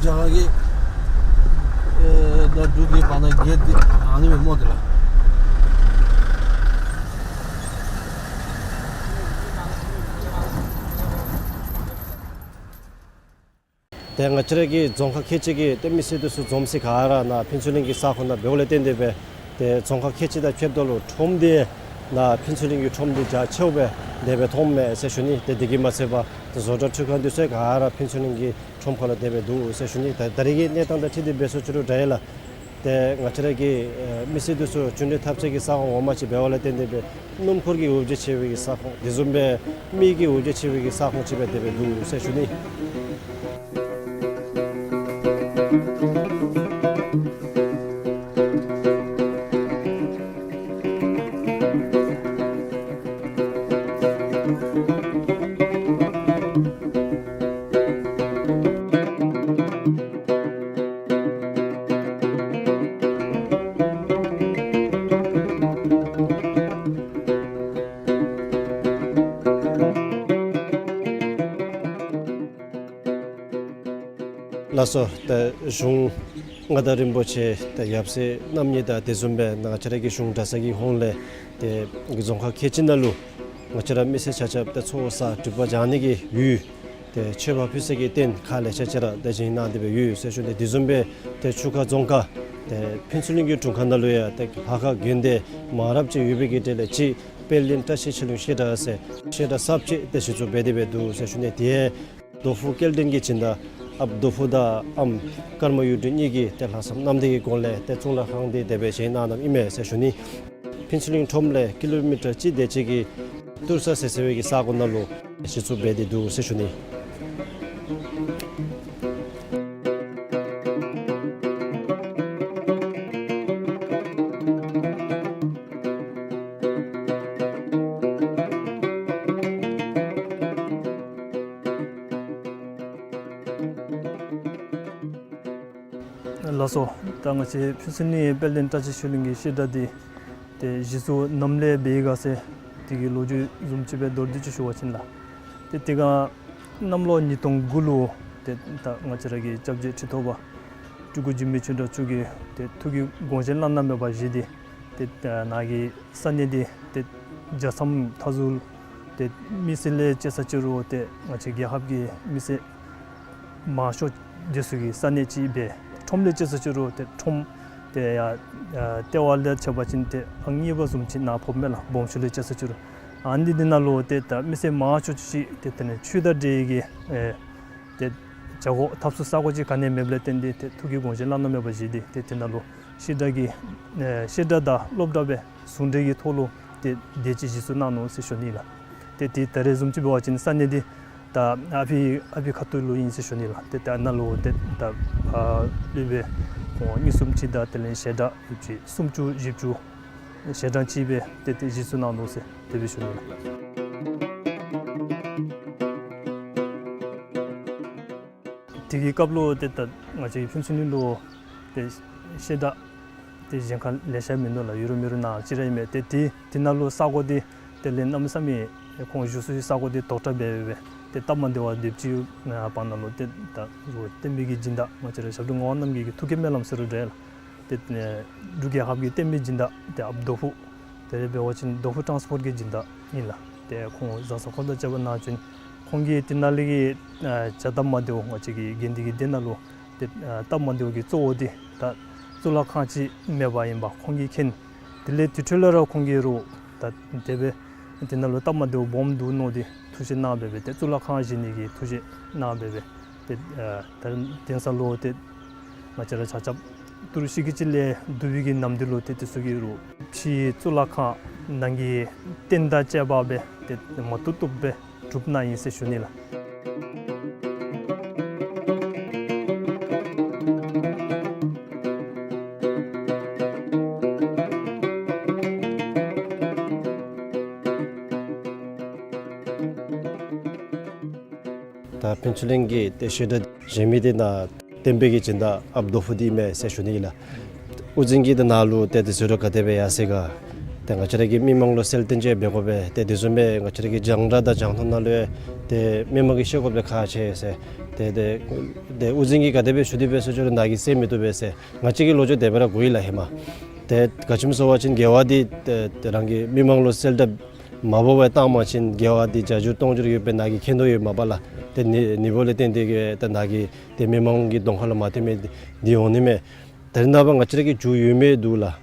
རྒྱ་གར་གྱི་ཨེ་ད་འབྲུག་གི་བར་ན་གེཊ་འདི་ཨ་ནི་སྦེ་སྨོ་དེ་ལགས། ཏེ་ང་བཅས་ར་གི་རྫོང་ཁག་ཁལ་གཅིག་གི་ཏེ་མི་སེར་འདི་ཚུ་འཛོམས་ས་ག་ར་ནཱ་ཕུན་ཚོགས་གླིང་གི་ས་ཁོངས་ནང་འབདཝ་ལས་བརྟེན་ཏེ་སྦེ་ཏེ་རྫོང་ཁག་ཁལ་གཅིག་དང་ཕྱདཔ་ད་ལུ་ཁྲོམ་འདི་ནཱ་ཕུན་ཚོགས་གླིང་གི་ཁྲོམ་འདི་རྒྱ་ཆེཝ་སྦེ་དེ་སྦེ་མཐོངམ་མས་ཟེར་ཞུ་ནི། ཏེ་དེ་གིས་མ་ཚད་པར་ཏེ་བཟོ་གྲྭ་འཕྲུལ་ཁང་འདི་ཚུ་ག་ར་ཕུན་ཚོགས་གླིང་གི་ཁྲོམ་ཁ་ལུ་དེ་སྦེ་འདུག་ཟེར་ཞུ་ནི། ད་ད་རེས་ཀྱི་གནས་སྟངས་དང་འཁྲིལ་ཏེ་འབད་ཟེར་ཞུ་རུང་འདྲ་ཡི་ལགས། ཏེ་ང་བཅས་ར་གི་ཨེ་མི་སེར་འདི་ཚུ་གྲུབ་འབྲས་ཐོབ་ཚད་ཀྱི་ས་ཁོངས་ངོ་མ་ཅིག་འབདཝ་ལས་བརྟེན་ཏེ་སྦེ་སྣུམ་འཁོར་གྱི་འོ་བརྒྱལ་ཆེ་བའི་གི་ས་ཁོངས་དེ་བཟུམ་སྦེ་མི་གི་འོ་བརྒྱལ་ཆེ་བའི་གི་ས་ཁོངས་ཅིག་སྦེ་དེ་སྦེ་འདུག་ཟེར་ཞུ་ནི། ལགས་སོ། ད་གཞུང་མངའ་བདག་རིན་པོ་ཆེ་ད་ཡབ་སྲས་རྣམ་གཉིས་དང་དེ་བཟུམ་སྦེ་ང་བཅས་ར་གི་གཞུང་གྲྭ་ཚང་གི་ཧོངས་ལས་ཏེ་རྫོང་ཁག་ཁལ་གཅིག་ནང་ལུ་ང་བཅས་ར་མི་སེར་ཆ་ཁྱབ་ཏེ་ཚོགས་བསགས་སྒྲིབ་པ་སྦྱང་ནི་གི་ཡུལ་ཏེ་མཆོད་པ་ཕུལ་ས་གི་རྟེན་ཁག་ལེ་ཤ་ཅིག་ར་ཏེ་བཞེངས་གནང་སྟེ་སྦེ་ཡོད་ཟེར་ཞུ་ནི། དེ་བཟུམ་སྦེ་ཏེ་ཆུ་ཁ་རྫོང་ཁག་ཏེ་ཕུན་ཚོགས་གླིང་གི་དྲུང་ཁག་ནང་ལུ་ཡང་ཏེ་ལྷ་ཁང་དགོན་སྡེ་མང་རབས་ཅིག་ཡོད་པའི་གི་གྲས་ལས་གཅིག་དཔལ་ལྡན་བཀྲ་ཤིས་ཆོས་གླིང་བཤད་གྲྭ་ཟེར་བཤད་གྲྭ་གསརཔ་ཅིག་ཏེ་གཞི་བཙུགས་འབད་དེ་སྦེ་འདུག་ཟེར་ཞུ་ནི། དེ་རྡོ་ཕུག་སྐལ་ལྡན་གྱི་སྦྱིན་བདག་ཨཔ་རྡོ་ཕུག་དང་ཨམ་ཀརྨ་གཡུ་སྒྲོན་གཉིས་ཀྱིས་ཏེ་ལྷག་བསམ་རྣམ་དག་གི་སྒོ་ལས་ཏེ་གཙུག་ལག་ཁང་འདི་དེ་སྦེ་བཞེངས་གནང་གནངམ་ཨིན་མས་ཟེར་ཞུ་ནི། ཕུན་ཚོགས་གླིང་ཁྲོམ་ལས་ཀི་ལོ་མི་ཊར་གཅིག་དེ་ཅིག་གི་ཏུར་ས་ཟེར་ཟེར་བའི་གི་ས་གོ་ནང་ལུ་གཞི་བཙུགས་འབད་དེ་འདུག་ཟེར་ཞུ་ནི། ལགས་སོ། ད་ང་བཅས་ཕུན་ཚོགས་གླིང་དཔལ་ལྡན་བཀྲ་ཤིས་ཆོས་གླིང་གི་བཤད་གྲྭ་འདི་ཏེ་གཞི་བཙུགས་ནམ་ལས་འབད་ཡི་ག་ཟེར་དེ་གི་ལོ་རྒྱུས་བཟུམ་ཅིག་སྦེ་མདོར་བསྡུས་ཅིག་ཞུ་བ་ཅིན་ལགས། ཏེ་དེ་སྒང་གནམ་ལོ་ཉིས་སྟོང་དགུ་ལུ་ཏེ་ད་ང་བཅས་ར་གི་སྐྱབས་རྗེ་ཁྲི་ཐོག་པ་སྤྲུལ་སྐུ་འཇིགས་མེད་ཆོས་གྲགས་མཆོག་གིས་ཏེ་ཐུགས་ཀྱི་དགོངས་བཞེད་བླ་ན་མེད་པ་བཞེས་ཏེ་ཏེ་ནཱ་གི་ས་གནས་འདི་ཏེ་རྒྱལ་མཚམས་མཐའ་ཟུར་ཏེ་མི་སེར་ལས་ཅིག་ཟེར་ཅི་རུང་ཏེ་ང་བཅས་རྒྱལ་ཁབ་ཀྱི་མི་སེར་མང་ཤོས་འདི་ཚུ་གི་ས་གནས་ཅིག་སྦེ་ཁྲོམ་ལས་ཅིག་ཟེར་ཅི་རུང་ཏེ་ཁྲོམ་ཏེ་ཡ་ཨ་ལྟེ་བ་ལས་ཕྱེ་བ་ཅིན་ཏེ་ཨང་གཉིས་པ་བཟུམ་ཅིག་ནཱ་ཕོགཔ་མས་ལགས། སྦོམ་ཤོས་ལས་ཅིག་ཟེར་ཅི་རུང་ཨ་ནི་འདི་ནང་ལུ་ཏེ་ད་མི་སེར་མང་ཤོས་ཅིག་ཏེ་དེ་ནི་ཆོས་དང་འབྲེལ་གྱི་ཨེ་ཏེ་བྱ་སྒོ་འཐབ་ས་ས་གོ་ཅིག་ག་ནི་མེདཔ་ལས་བརྟེན་ཏེ་ཏེ་ཐུགས་ཀྱི་དགོངས་བཞེད་བླ་ན་མེད་པ་བཞེས་ཏེ་ཏེ་དེ་ནང་ལུ་བཤད་གྲྭ་གི་ཨེ་བཤད་གྲྭ་དང་སློབ་གྲྭ་སྦེ་ཟུང་འབྲེལ་གྱི་ཐོག་ལུ་ཏེ་དེ་ཅིག་གཞི་བཙུགས་གནང་ནུག་ཟེར་ཞུ་ནི་ལགས། ཏེ་དེ་ད་རེས་བཟུམ་ཅིག་འབད་བ་ཅིན་ས་གནས་འདི་ད་ཨ་ཕི་ཨ་ཕི་ཁ་ཐུག་ལུ་ཨིན་ཟེར་ཞུ་ནི་ལགས། ཏེ་ད་ནཱ་ལུ་ཏེ་ད་ཨ་སློབ་དཔོན་ཁོང་གཉིས་གསུམ་ཅིག་དང་དེ་ལས་ཞལ་གྲངས་ཡོད་ཅིག་སུམ་ཅུ་བཞི་བཅུ་ཞལ་གྲངས་ཅིག་སྦེ་ཏེ་དེ་གཞི་བཙུགས་གནང་ནུག་ཟེར་དེ་སྦེ་ཞུ་ནི་ལགས། དེ་གི་སྐབས་ལུ་ཏེ་ད་ང་བཅས་ཕུན་ཚོགས་གླིང་ལུ་ཏེ་བཤད་གྲྭ་ཏེ་གཞན་ཁར་ལེ་ཤ་མིན་འདུག་ལགས། ཡོད་རུང་མེད་རུང་ནཱ་ཅིག་ར་ཨིན་མས། ཏེ་དེ་དེ་ནང་ལུ་ས་གོ་འདི་དེ་ལས་གནམ་མེད་ས་མེད་ཁོང་བཞུགས་ས་ས་གོ་འདི་དོག་དྲགས་འབད་འབད་དེ་སྟབས་མ་བདེཝ་དེ་ཅིག་ཡོད་པ་ནང་ལུ་ཏེ་ད་བསྟན་པའི་གི་སྦྱིན་བདག་ང་བཅས་ར་ཞབས་དྲུང་ངག་དབང་རྣམ་རྒྱལ་གྱི་ཐུགས་བསྐྱེད་སྨོན་ལམ་ཟེར་རུང་འདྲ་ལགས། ཏེ་འབྲུག་རྒྱལ་ཁབ་ཀྱི་བསྟན་པའི་སྦྱིན་བདག་ཏེ་ཨཔ་རྡོ་ཕུག་དེ་ལས་འབད་བ་ཅིན་རྡོ་ཕུག་ཊཱནསི་པོརཊ་གི་སྦྱིན་བདག་ཨིན་ལགས། ཏེ་ཁོང་བཟའ་ཚང་ཁོང་དང་བཅས་པ་ནང་བཞིན་ཁོང་གིས་དེ་ནང་ལས་ཀྱི་བྱ་སྟབས་མ་བདེཝ་ང་བཅས་ཀྱི་དགེ་འདུན་གྱི་སྡེ་ནང་ལུ་ཏེ་སྟབས་མ་བདེཝ་གི་གཙོ་བོ་འདི་ད་གཙུག་ལག་ཁང་ཅིག་མེདཔ་ཨིནམ་ཁོང་གིས་མཁྱེན། དེ་ལས་དེ་འཕྲོ་ལས་ར་ཁོང་གིས་རུང་ད་དེ་སྦེ་དེ་ནང་ལུ་སྟབས་མ་བདེཝ་སྦོམ་འདུག་མནོ་སྟེ་ཐུགས་བཞེད་གནང་འབད་འབད་དེ་གཙུག་ལག་ཁང་བཞེངས་ནི་གི་ཐུགས་བཞེད་གནང་འབད་འབད་དེ་ད་དེང་སང་ལུ་ཏེ་ང་བཅས་ར་ཆ་ཁྱབ་ཏི་རུ་ཤི་གི་ཅིག་ལས་བསྡུ་བའི་གི་ནམ་དུས་ལུ་ཏེ་དེ་ཚུ་གིས་རུང་ཕྱི་གཙུག་ལག་ཁང་ནང་གི་རྟེན་དང་བཅས་པ་སྦེ་ཏེ་མ་བཏུབ་བཏུབ་སྦེ་གྲུབ་ནི་ཨིན་ཟེར་ཞུ་ནི་ལགས། ཕུན་ཚོགས་གླིང་གི་ཏེ་བཤད་གྲྭ་གཞན་མི་འདི་ནཱ་བསྟན་པའི་གི་སྦྱིན་བདག་ཨཔ་རྡོ་ཕུ་འདི་མས་ཟེར་ཞུ་ནི་ཨིན་ལགས། དབུ་འཛིན་གྱིས་ཏེ་ནཱ་ལུ་ཏེ་ཏེ་ཟེར་རུང་ག་དེ་སྦེ་ཡར་སོང་ག། ཏེ་ང་བཅས་ར་གི་མི་མང་ལུ་གསལ་སྟོན་ཅིག་འབད་དགོ་པས། ཏེ་དེ་བཟུམ་སྦེ་ང་བཅས་ར་གི་རྒྱང་བསྒྲགས་དང་རྒྱང་མཐོང་ནང་ལུ་ཡང་ཏེ་མི་མང་གིས་ཤེས་དགོཔ་ཁག་ཆེ་ཟེར། ཏེ་ཏེ་ཏེ་དབུ་འཛིན་གྱིས་ག་དེ་སྦེ་ཞུ་སྟེ་སྦེ་ཟེར་ཞུ་རུང་ནཱ་གིས་གསན་མི་བཏུབ་པས་ཟེར། ང་བཅས་ཀྱིས་ལོ་རྒྱུས་དེ་སྦེ་ར་གོ་ཡི་ལགས་ཧེ་མ། ཏེ་ག་ཅི་སྨོ་ཟེར་བ་ཅིན་དགེ་བ་འདི་ཏེ་ཏེ་རང་གི་མི་མང་ལུ་གསལ་བསྒྲགས་མ་འབད་བར་བཏང་པ་ཅིན་དགེ་བ་འདི་བརྒྱ་འགྱུར་སྟོང་འགྱུར་ཡོདཔ་སྦེ་ནཱ་གིས་མཁྱེན་དོ་ཡོདཔ་མས་པ་ལགས། ཏེ་ནི་ནི་འབདཝ་ལས་བརྟེན་ཏེ་གིས་ཏེ་ནཱ་གིས་ཏེ་མི་མང་གི་གདོང་ཁ་ལུ་མ་ཐོན་མི་འདི་འདི་འོང་ནི་མས། ད་རེས་ནངས་པ་ང་བཅས་ར་གི་རྒྱུ་ཡོད་མི་འདུག་ལགས།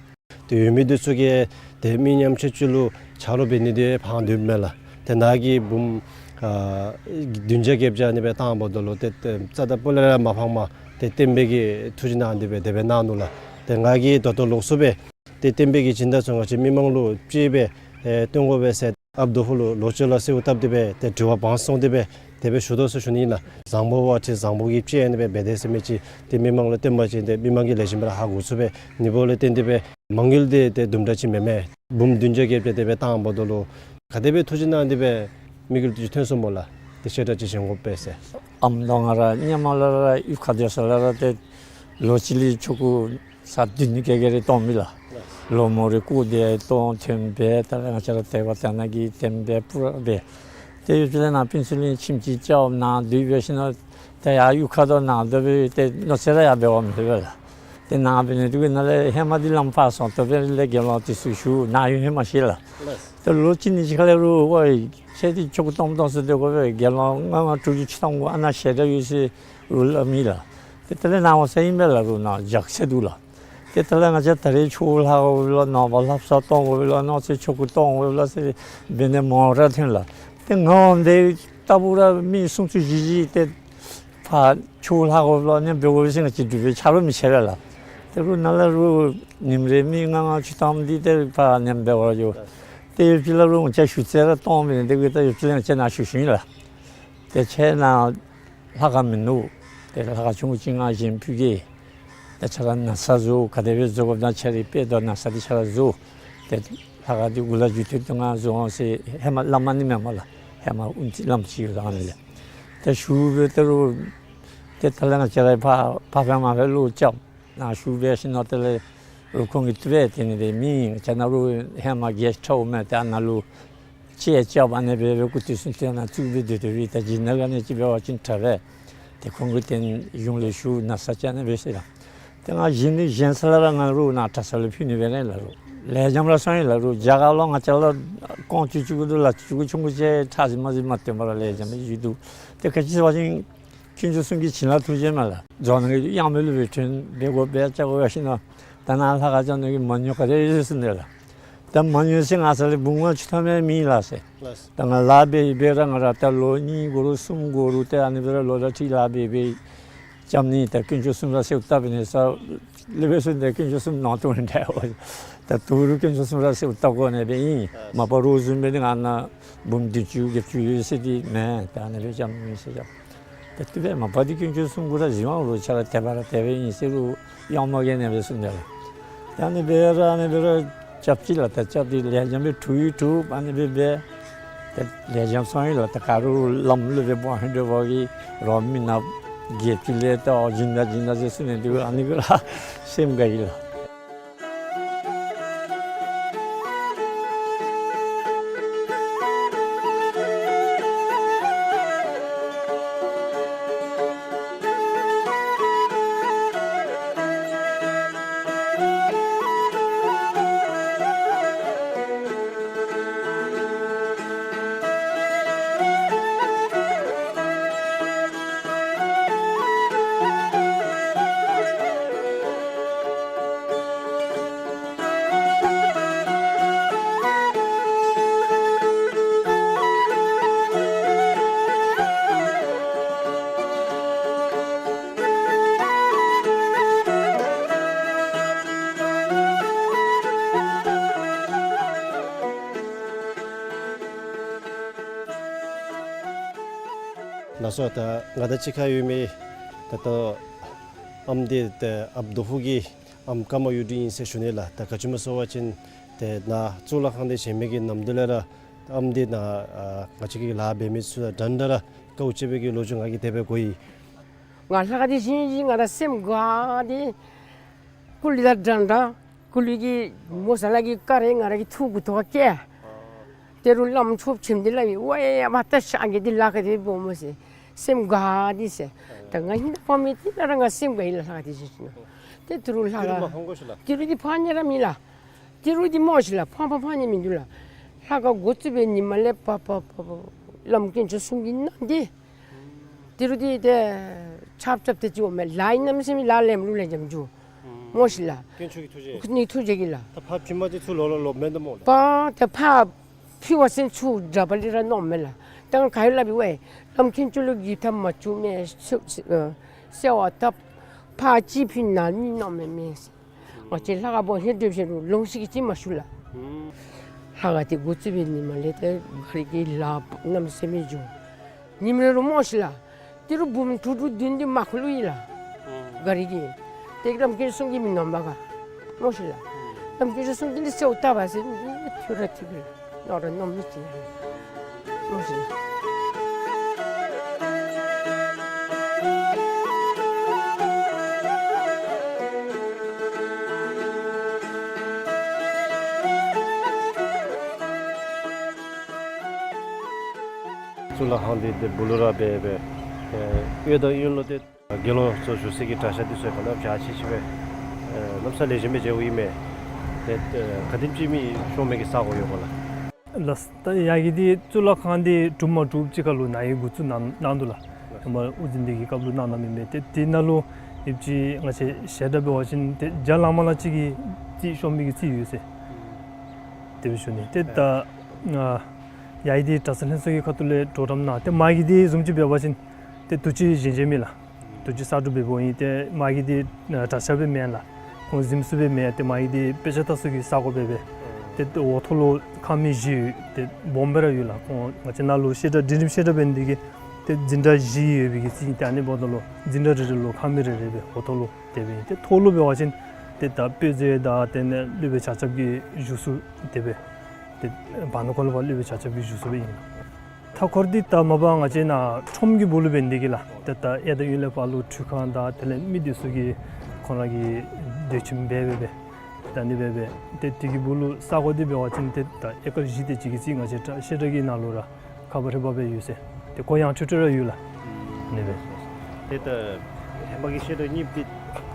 ཏེ་ཡོད་མི་འདི་ཚུ་གིས་ཏེ་མི་ཉམ་ཆུང་ཚུ་ལུ་ཆ་རོགས་འབད་ནི་འདི་ཕངས་དོ་མས་ལགས། ཏེ་ནཱ་གིས་འབུམ་ཨ་བདུན་བརྒྱ་བརྒྱད་བརྒྱ་ཨ་ནི་སྦེ་བཏང་འབདཝ་ད་ལུ་ཏེ་ཏེ་རྩ་དང་སྤུ་ལས་ར་མ་ཕངས་པར་ཏེ་བསྟན་པའི་གི་ཐུགས་རྗེ་གནང་སྟེ་སྦེ་དེ་སྦེ་གནང་ནུག་ལགས། ཏེ་ང་གིས་ད་ལྟོ་ལོགས་སུ་སྦེ་ཏེ་བསྟན་པའི་གི་སྦྱིན་བདག་ཚུ་ང་བཅས་མི་མང་ལུ་ཅིག་སྦེ་ཨེ་སྟོན་དགོ་པས་ཟེར་ཨཔ་རྡོ་ཕུ་ལུ་ལོག་སྤྱོད་ལ་གསོལཝ་བཏབ་སྟེ་སྦེ་ཏེ་དྲི་བ་དབང་སོང་སྟེ་སྦེ་དེ་སྦེ་ཞུ་དོ་ཟེར་ཞུ་ནི་ཨིན་ལགས། བཟང་པོ་བ་ཅིན་བཟང་པོ་གི་ཅིག་ཨ་ནི་སྦེ་འབད་དེས་ཟེར་མི་ཅིག་ཏེ་མི་མང་ལུ་སྟོན་པ་ཅིན་ཏེ་མི་མང་གིས་ལེགས་ཤོམ་སྦེ་ར་ཧ་གོ་ཚུགས་པས། ནི་འབདཝ་ལས་བརྟེན་ཏེ་སྦེ་མ་དངུལ་འདི་ཏེ་དུམ་གྲ་ཅིག་མེན་མས། འབུམ་བདུན་བརྒྱ་བརྒྱད་བརྒྱ་དེ་སྦེ་བཏང་འབདཝ་ད་ལུ་ག་དེ་སྦེ་ཐུགས་རྗེ་གནང་སྟེ་སྦེ་དམིགས་ཡུལ་འདི་ཚུ་ཐོན་སོང་སྨོ་ལགས། ཏེ་བཤད་གྲྭ་ཅིག་བཞེངས་དགོ་པས་ཟེར། ཨམ་ད་ང་ར་སྔོན་མ་ལས་ར་གཡུས་ཁར་སྡོད་ས་ལས་ར་ཏེ་ལོ་གཅིག་ལས་ཆོ་ག་ས་བདུན་ནི་བརྒྱད་བརྒྱད་རེ་གཏང་མི་ལགས། ལོ་མོ་རེ་བཀོ་སྟེ་གཏང་ཐོན་སྦེ་ད་ལས་ང་བཅས་ར་དེ་བ་དེ་ནང་གི་བསྟན་པའི་སྤུ་ར་འབད། ཏེ་ཡུལ་ལས་ནཱ་ཕུན་ཚོགས་གླིང་ཁྱིམ་ཅིག་རྐྱབ་ནཱ་སྡོད་འབད་ཞིནམ་ལས་ཏེ་ཡར་གཡུས་ཁར་དང་ནཱ་སྡོད་སྦེ་ཏེ་མནོ་ཚད་ར་ཡར་འབད་བ་མེད་པས་ལགས། ཏེ་ནཱ་འབད་ནི་དེ་གིས་ནཱ་ལས་ཧེ་མ་འདི་ལམ་ཕར་སོང་སྟེ་སྦེ་ལས་དགེ་སློང་དེ་ཚུ་ཞུ་ནཱ་ཡོད་ཧེ་མ་ཤེས་ལགས། ཏེ་ལོ་གཅིག་གཉིས་ཅིག་ཁ་ལས་རུང་ཝའེ་ཁྱེད་འདི་ཆོ་ག་གཏང་གཏང་ས་དེ་གོ་སྦེ་དགེ་སློང་ལྔ་ལྔ་དྲུག་ཅུ་ཅིག་གཏང་དགོ་ཨ་ནཱ་ཞལ་གྲངས་ཡོད་ཟེར་རུང་སླབ་མི་ལགས། ཏེ་དེ་ལས་ནཱ་འོང་ས་ཨིན་པས་ལགས་རུང་ནཱ་ཇག་ཚད་འདུག་ལགས། ཏེ་དེ་ལས་ང་བཅས་ད་རེས་ཆོས་ལྷབ་དགོ་པས་ལགས། ནངས་པ་ལྷ་བསངས་གཏང་དགོ་པས་ལགས། གནངས་ཚེ་ཆོ་ག་གཏང་དགོ་པས་ལགས་ཟེར་འབད་ནི་མང་ར་ཐོན་ལགས། ཏེ་ང་འོང་དེ་ལྟ་བུ་ར་མི་སུམ་ཅུ་བཞི་བཞི་ཏེ་ཕར་ཆོས་ལྷབ་དགོ་པས་ལགས། ཨ་ནི་འབད་དགོ་པས་ཟེར་ང་བཅས་འདི་སྦེ་ཆ་རོགས་མི་ཆེ་བས་ལགས། ཏེ་རུང་ནཱ་ལས་རུང་ཉིནམ་རེ་མི་ལྔ་ལྔ་བཅུ་ཐམ་འདི་ཏེ་ཕར་ཨ་ནི་འབད་བར་འགྱོ། ཏེ་ཡུལ་ལས་རུང་ང་བཅས་ཞུ་ཚད་ར་གཏང་མི་ནི་དེ་གིས་ད་ཡུལ་ལས་ང་བཅས་ནཱ་ཞུ་ཞུ་ཡི་ལགས། ཏེ་ཁྱེད་ནཱ་ལྷ་ཁང་མིན་འདུག། ཏེ་ལྷ་ཁང་ཆུང་ཀུ་ཅིག་ང་བཞེངས་ཕུལ་གེ། ཏེ་ཁྱེད་ར་ན་བཟའ་བཟོ་ག་དེ་སྦེ་བཟོ་དགོཔ་དང་ཁྱེད་རའི་དཔེ་དང་ན་བཟའ་འདི་ཁྱེད་ར་བཟོ། ཏེ་ལྷ་ཁང་འདི་འགོ་ལས་མཇུག་མཐུད་དེ་ང་བཟོ་འོང་ཟེར་ཧེ་མ་སླབ་མ་ནི་མེན་མས་ལགས། ཧེ་མ་ཨུན་ཙི་ལམ་ཅིག་ཡོད་ཨ་ནི་ལས། ཏེ་ཞུ་སྦེ་ཏེ་རུང་ཏེ་དེ་ལས་ང་བཅས་ར་ཕར་ཕར་ཕར་མར་ཕར་ལུ་རྐྱབ། ནཱ་ཞུ་འབད་ཞིནམ་ལས་དེ་ལས་རུང་ཁོང་གིས་དེ་སྦེ་དེ་ནི་དེ་མི་ང་བཅས་ནཱ་རུང་ཧེ་མ་གེསཊ་ཧའུསི་མས། ཏེ་ཨ་ནཱ་ལུ་ཅིག་རྐྱབ་ཨ་ནི་སྦེ་སྦེ་སྐུ་དུས་སུ་ཏེ་ནཱ་བཙུགས་སྦེ་སྡོད་སྡོད་པའི་ད་ཇི་ནང་ག་ནི་ཅིག་འབད་བ་ཅིན་དྲག་པས། ཏེ་ཁོང་གིས་ཏེ་གཞུང་ལས་ཞུ་ན་བཟའ་ཅིག་ཨ་ནི་སྦེ་ཟེར་ལགས། ཏེ་ང་བཞེངས་ནི་བཞེངས་ས་ལས་ར་ང་རུང་ནཱ་གྲྭ་ས་ལུ་ཕུལ་ནི་འབད་རན་ལགས་རུང་ལེགས་ཤོམ་ར་སོང་ཡི་ལགས་རུང་རྒྱ་གར་ལུ་ང་བཅས་ལུ་རྐང་བཅུ་བཅུ་དགུ་དང་ལག་བཅུ་དགུ་ཆུང་ཀུ་ཅིག་ཁྲག་ཟེར་མ་ཟེར་མ་སྟོན་པར་ལེགས་ཤོམ་སྦེ་བཞུགས་འདུག། ཏེ་ག་ཅི་ཟེར་བ་ཅིན་དཀོན་མཆོག་གསུམ་གྱི་བྱིན་རླབས་ཐུགས་རྗེ་མས་ལགས། རྫོང་ནང་གི་གཡང་མེ་ལུ་སྦེ་ཐོན་འབད་དགོ་འབད་བཅའ་དགོ་ཡར་སོང་ནུག། ད་ནཱ་ལྷ་ཁང་རྐྱབ་ནི་གི་མ་དངུལ་ག་དེ་ཡོད་ཟེར་ནི་ལགས། ད་མ་དངུལ་ཟེར་ང་བཅས་ལས་འབུམ་ལྔ་བཅུ་ཐམ་ཡང་མེད་ལགས་ཟེར། ད་ང་ལཱ་འབད་འབད་ར་ང་ར་ད་ལོ་གཉིས་འགོར་རུང་གསུམ་འགོར་རུང་ཏེ་ཨ་ནི་སྦེ་ར་ལོ་ཟླ་ཁྲིག་ལཱ་འབད་འབད་རྐྱབ་ནི། ད་དཀོན་མཆོག་གསུམ་ར་གསོལཝ་བཏབ་ནི་ས་ལས་འབད་ས་ཏེ་དཀོན་མཆོག་གསུམ་ནང་དོན་འདྲ་འོང་། ད་ད་རུང་དཀོན་མཆོག་གསུམ་ར་གསོལཝ་བཏབ་དགོ་ནི་སྦེ་ཨིན། མ་པ་རོགས་བཟུམ་སྦེ་ནི་ང་ནཱ་འབུམ་བདུན་ཅུ་བརྒྱད་ཅུ་ཡོད་ཟེར་འདི་མེན། ད་ཨ་ནི་སྦེ་རྐྱབ་མི་ཟེར་རྐྱབ། ད་དེ་སྦེ་མ་པ་འདི་དཀོན་མཆོག་གསུམ་གུ་ར་གཟིགས་དབང་ལུ་ཆ་ར་དེ་སྦེ་ར་དེ་སྦེ་ཨིན་ཟེར་རུང་གཡང་མ་གིས་ཨ་ནི་སྦེ་གསུངས་ནུག་ལགས། ད་ཨ་ནི་སྦེ་ར་ཨ་ནི་སྦེ་ར་རྐྱབ་ཅི་ལགས། ད་རྐྱབ་སྟེ་ལེགས་ཤོམ་སྦེ་གྲུབ་ཡང་གྲུབ་ཨ་ནི་སྦེ་འབད། ད་ལེགས་ཤོམ་སོང་ཡི་ལགས། ད་ག་རུང་ལམ་ལུ་སྦེ་འབད་ཧིང་འདོད་པ་གིས་རོགས་མི་ནག་བརྒྱད་ཅུ་ལས་ད་སྦྱིན་བདག་སྦྱིན་བདག་ཟེར་གསུངས་ནི་འདུག། ཨ་ནི་གུ་ར་སེམས་དགའ་ཡི་ལགས། ལགས་སོ། ད་ང་དང་གཅིག་ཁར་ཡོད་མི་ད་ལྟོ་ཨམ་འདི་ད་ཨཔ་རྡོ་ཕུ་གི་ཨམ་ཀརྨ་གཡུ་སྒྲོན་ཨིན་ཟེར་ཞུ་ནི་ལགས། ད་ག་ཅི་སྨོ་ཟེར་བ་ཅིན་ཏེ་ནཱ་གཙུག་ལག་ཁང་འདི་བཞེངས་མི་གི་ནམ་དུས་ལས་ར་ཨམ་འདི་ནཱ་ཨ་ང་བཅས་ཀྱི་ལཱ་འབད་མི་ཚུ་དང་འདྲན་འདྲ་ར་ ལོ་ཅིག་སྦེ་གི་ལོ་རྒྱུས་ང་གིས་དེ་སྦེ་གོ་ཡི། ང་ལྷ་ཁང་འདི་བཞེངས་ཞིནམ་ང་ར་སེམས་དགའ་སྟེ་ཀུ་ལི་དང་འདྲན་འདྲ་ཀུ་ལི་གི་མོ་ས་ལ་གི་ཀ་རེ་ང་ར་གི་ཐུགས་གུ་ཐོག་བཀལ། ཏེ་རུང་བླམ་ཆོསཔ་ཆེན་འདི་ལགས་ཀྱིས་ཝའེ་ཡ་མ་ད་ཤ་གི་འདི་ལྷ་ཁང་འདི་སྦོམ་མས་ཟེར། སེམས་དགའ་སྟེ་ཟེར། ད་ང་ཧིང་ད་ཕ་མེད་དེ་ན་ར་ང་སེམས་དགའ་ཡི་ལགས། ལྷ་ཁང་འདི་བཞེངས་ཞིནམ་ལས། ཏེ་ཏི་རུ་ལྷ་ཏི་རུ་མ་ཁང་གོ་ཤིག་ལགས། ཏི་རུ་འདི་ཕར་ཉལ་ར་མེད་ལགས། ཏི་རུ་འདི་སྨོ་ཤིག་ལགས། ཕར་ཕར་ཕར་ཉལ་མི་འདུག་ལགས། ལྷ་ཁང་འགོ་བཙུགས་པའི་ཉིནམ་ལས་ཕར་ཕར་ཕར་ཕར་བླམ་དཀོན་མཆོག་གསུམ་གྱི་སྣང་འདི། ཏི་རུ་འདི་ཏེ་ཆབ་ཆབ་ཏེ་ཅིག་འོང་མས། ལཱ་ཨིན་ནམ་ཟེར་མི་ལཱ་ལེམ་ལུ་ལེ་འཇམ་འགྱོ། སྨོ་ཤིག་ལགས། དཀོན་མཆོག་གི་ཐུགས་རྗེ། ནི་ཐུགས་རྗེ་གིས་ལགས། ད་ཕར་བྱོན་པ་ཅིན་ཚུར་ལོག་ལོག་ལོགཔ་མེན་ད་སྨོ་ལགས། པ་ཏེ་ཕར་ཕུལ་བ་ཅིན་ཚུར་དགྲ་བ་ལས་ར་མནོཝ་མས་ལགས། ད་ང་ག་ཡོད་སླབ་ཡི་ཝའེ། བླམ་དཀོན་མཆོག་ལུ་གི་ཐབས་མ་བྱུང་མས། གསོལ་བ་བཏབ། ཕར་ཅིག་ཕུལ་ན་ནི་མནོཝ་མས་མས། ང་བཅས་ལྷ་ཁང་སྦོམ་ཧེ་སྒྲུབ་ཞིནམ་ལུ་ལོང་ཤིག་གི་ཅིག་མ་ཞུ་ལགས། ལྷ་ཁང་འདི་འགོ་བཙུགས་པའི་ཉིནམ་ལས་ཏེ་ག་རི་གི་ལཱ་གནམ་མེད་ས་མེད་འགྱོ། ཉིནམ་རེ་རུ་སྨོ་ཤིག་ལགས། ཏི་རུ་འབུམ་དྲུག་དྲུག་བདུན་བདུན་མར་ཁུ་ལུ་ཡོད་ལགས། ག་རི་གི། ཏེ་བླམ་དཀོན་མཆོག་གསུམ་གྱི་མི་ནོམ་པ་ག། སྨོ་ཤིག་ལགས། བླམ་དཀོན་མཆོག་གསུམ་གྱི་འདི་གསོལཝ་བཏབ་པ་ཟེར་འདི་ཐུ་ར་ཐུ་གི་ལགས། ནོར་ར་ནོར་མི་ཅིག་ལགས། སྨོ་ཤིག་ལགས། གཙུག་ལག་ཁང་འདི་འདི་སྦུག་ལུ་ར་སྦེ་སྦེ་ཨེ་གཡས་དང་གཡོན་ལུ་ཏེ་དགེ་སློང་ཚུ་བཞུགས་སའི་གི་གྲྭ་ཤག་འདི་ཚུ་གནམ་མེད་ས་མེད་ཅིག་སྦེ་ཨེ་གནམ་མེད་ས་མེད་ལེགས་ཤོམ་སྦེ་མཇལཝ་ཨིན་མས། ཏེ་ཨེ་ག་དེམ་ཅིག་མི་ཤོང་མི་གི་ས་གོ་ཡོད་ག་ལགས། ལགས། ད་ཡ་གི་འདི་གཙུག་ལག་ཁང་འདི་གྲུབ་མ་གྲུབ་ཅིག་ཁར་ལུ་ནཱ་གི་འགོ་བཙུགས་གནང་གནང་འདུག་ལགས། ཧེ་མ་དབུ་འཛིན་འདི་གི་སྐབས་ལུ་གནང་གནངམ་ཨིན་མས། ཏེ་དེ་ནང་ལུ་ཡོདཔ་ཅིག་ང་བཅས་བཤད་གྲྭ་འབད་བ་ཅིན་ཏེ་བརྒྱ་ལང་མ་ལང་ཅིག་གི་རྩིས་ཤོང་མི་གི་རྩིས་ཡོད་ཟེར། དེ་སྦེ་ཞུ་ནི། ཏེ་ད་ཡ་གི་འདི་གྲྭ་ཚང་ལྷན་ཚོགས་ཀྱི་ཁ་ཐུག་ལས་གྲོགས་རམ་གནང་། ཏེ་མ་གི་འདི་བཟུམ་ཅིག་འབད་བ་ཅིན་ཏེ་དུས་ཅི་བཞེངས་བཞེངསམ་ཨིན་ལགས། དུས་ཅི་གསར་སྒྲུབ་འབདཝ་ཨིན། ཏེ་མ་གི་འདི་གྲྭ་ཤག་སྦེ་མེན་ལགས། ཁོང་གཟིམ་ས་སྦེ་མེན། ཏེ་མ་གི་འདི་དཔེ་ཆ་ལྟ་ས་གི་ས་གོ་སྦེ་སྦེ། ཏེ་འོག་ཐོག་ལུ་ཁང་མིག་བཞི་ཡོད། ཏེ་སྦོམ་སྦེ་ར་ཡོད་ལགས། ཁོང་ང་བཅས་ནཱ་ལུ་བཤད་གྲྭ་འབྲིང་རིམ་བཤད་གྲྭ་འབད་ནི་དེ་གིས་ཏེ་འཛིན་གྲྭ་བཞི་ཡོད་པའི་གི་རྩིས་ཨིན། ཏེ་ཨ་ནི་འབདཝ་ད་ལུ་འཛིན་གྲྭ་རེ་རེ་ལུ་ཁང་མིག་རེ་རེ་སྦེ་འོག་ཐོག་ལུ་དེ་སྦེ་ཨིན། ཏེ་ཐོག་ལུ་འབད་བ་ཅིན་ཏེ་ད་དཔེ་མཛོད་དང་དེ་ལས་སློབ་དཔོན་ཆ་ཁྱབ་ཀྱི་བཞུགས་ས་དེ་སྦེ། ཏེ་བར་ན་ཁོ་ལུ་ཕར་སློབ་དཔོན་ཆ་ཁྱབ་ཀྱི་བཞུགས་ས་སྦེ་ཨིན། མཐའ་འཁོར་འདི་ད་མ་པ་ང་བཅས་ནཱ་ཁྲོམ་གྱི་སྦུག་ལུ་འབད་ནི་དེ་གིས་ལགས། ཏེ་ད་གཡས་དང་གཡོན་ལས་ཕར་ལུ་ཁྲུས་ཁང་དང་དེ་ལས་མི་སྡོད་ས་གི་ཁོང་ར་གི་སྡོད་ཁྱིམ་སྦེ་སྦེ་སྦེ། ད་ཨ་ནི་སྦེ་སྦེ་ཏེ་དེ་གི་སྦུག་ལུ་ས་གོ་འདི་འབད་བ་ཅིན་ཏེ་ད་ཨེ་ཀར་བཞི་དེ་ཅིག་གི་རྩིས་ང་བཅས་བཤད་གྲྭ་གི་ནང་ལུ་ར་ཁ་འབག་རི་འབག་སྦེ་ཡོད་ཟེར། ཏེ་གོ་ཡངས་ཁྲོལ་ཁྲོལ་ར་ཡོད་ལགས། ཨ་ནི་སྦེ། ཏེ་ད་ཧེ་མ་གི་བཤད་གྲྭ་རྙིངམ་འདི་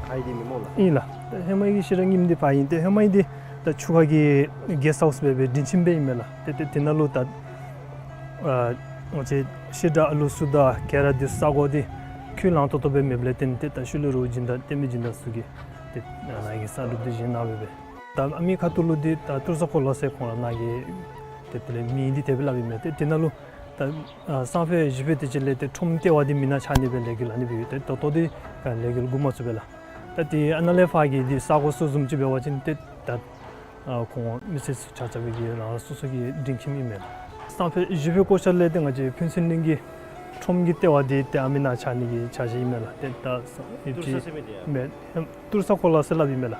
ཕར་ཨིན་ཏེ་མེན་སྨོ་ལགས། ཨིན་ལགས། ད་ཧེ་མ་གི་བཤད་གྲྭ་རྙིངམ་འདི་ཕར་ཨིན། ཏེ་ཧེ་མ་གི་འདི་ད་ཆུ་ཁ་གི་གེསཊ་ཧའུསི་སྦེ་སྦེ་སྒྲིང་ཁྱིམ་སྦེ་ཨིན་མས་ལགས། ཏེ་ཏེ་དེ་ནང་ལུ་ད་ཨ་ང་བཅས་བཤད་གྲྭ་ཨ་ལུ་ཚུ་དང་ག་ར་འདི་ས་གོ་འདི་ཁོད་ལང་ཏོག་ཏོ་སྦེ་མེདཔ་ལས་བརྟེན་ཏེ་ད་ཤུལ་ལས་ར་སྦྱིན་བདག་བསྟན་པའི་སྦྱིན་བདག་ཚུ་གིས་ཏེ་ནཱ་གི་གསར་སྒྲུབ་འདི་བཞེངས་གནང་སྦེ་སྦེ། ད་ཨ་མི་ཁ་ཐུག་ལུ་འདི་ད་ཏུར་ས་གོ་ལ་ཟེར་ཁོང་ར་ནཱ་གི་ཏེ་དེ་ལས་མིང་འདི་དེ་སྦེ་སླབ་ཨིན་མས། ཏེ་དེ་ནང་ལུ་ད་ཨ་སང་ཕོད་གཞེས་ཕོད་དེ་ཅིག་ལས་ཏེ་ཁྲོམ་ལྟེ་བ་འདི་མེ་ནང་ཆགས་ནི་སྦེ་ལས་འགུལ་ཨ་ནི་སྦེ་ཡོད། ཏེ་ད་ལྟོ་འདི་ལས་འགུལ་འགོ་མ་བཙུགས་པས་ལགས། ད་ཏེ་ཨ་ནཱ་ལས་ཕར་གྱི་འདི་ས་གོ་ཚུ་བཟུམ་ཅིག་འབད་བ་ཅིན་ཏེ་ད་ཨ་ཁོང་མི་སེར་ཚུ་ཆ་ཁྱབ་ཀྱི་རང་སོ་སོ་གི་སྒྲིང་ཁྱིམ་ཨིན་མས་ལགས། སང་ཕོད་གཞེས་ཕོད་སྐོར་ཆ་ལས་ཏེ་ང་བཅས་ཕུན་ཚོགས་གླིང་གི་ཁྲོམ་གྱི་ལྟེ་བ་འདི་ཏེ་ཨ་མི་ནང་ཆགས་ནི་གི་འཆར་གཞི་ཨིན་མས་ལགས། ཏེ་ད་ས་ཨེ་ཏུར་ས་ཟེར་མི་འདི་ཡ། མེན་ཧེ་ཏུར་ས་གོ་ལ་ཟེར་སླབ་ཨིན་མས་ལགས།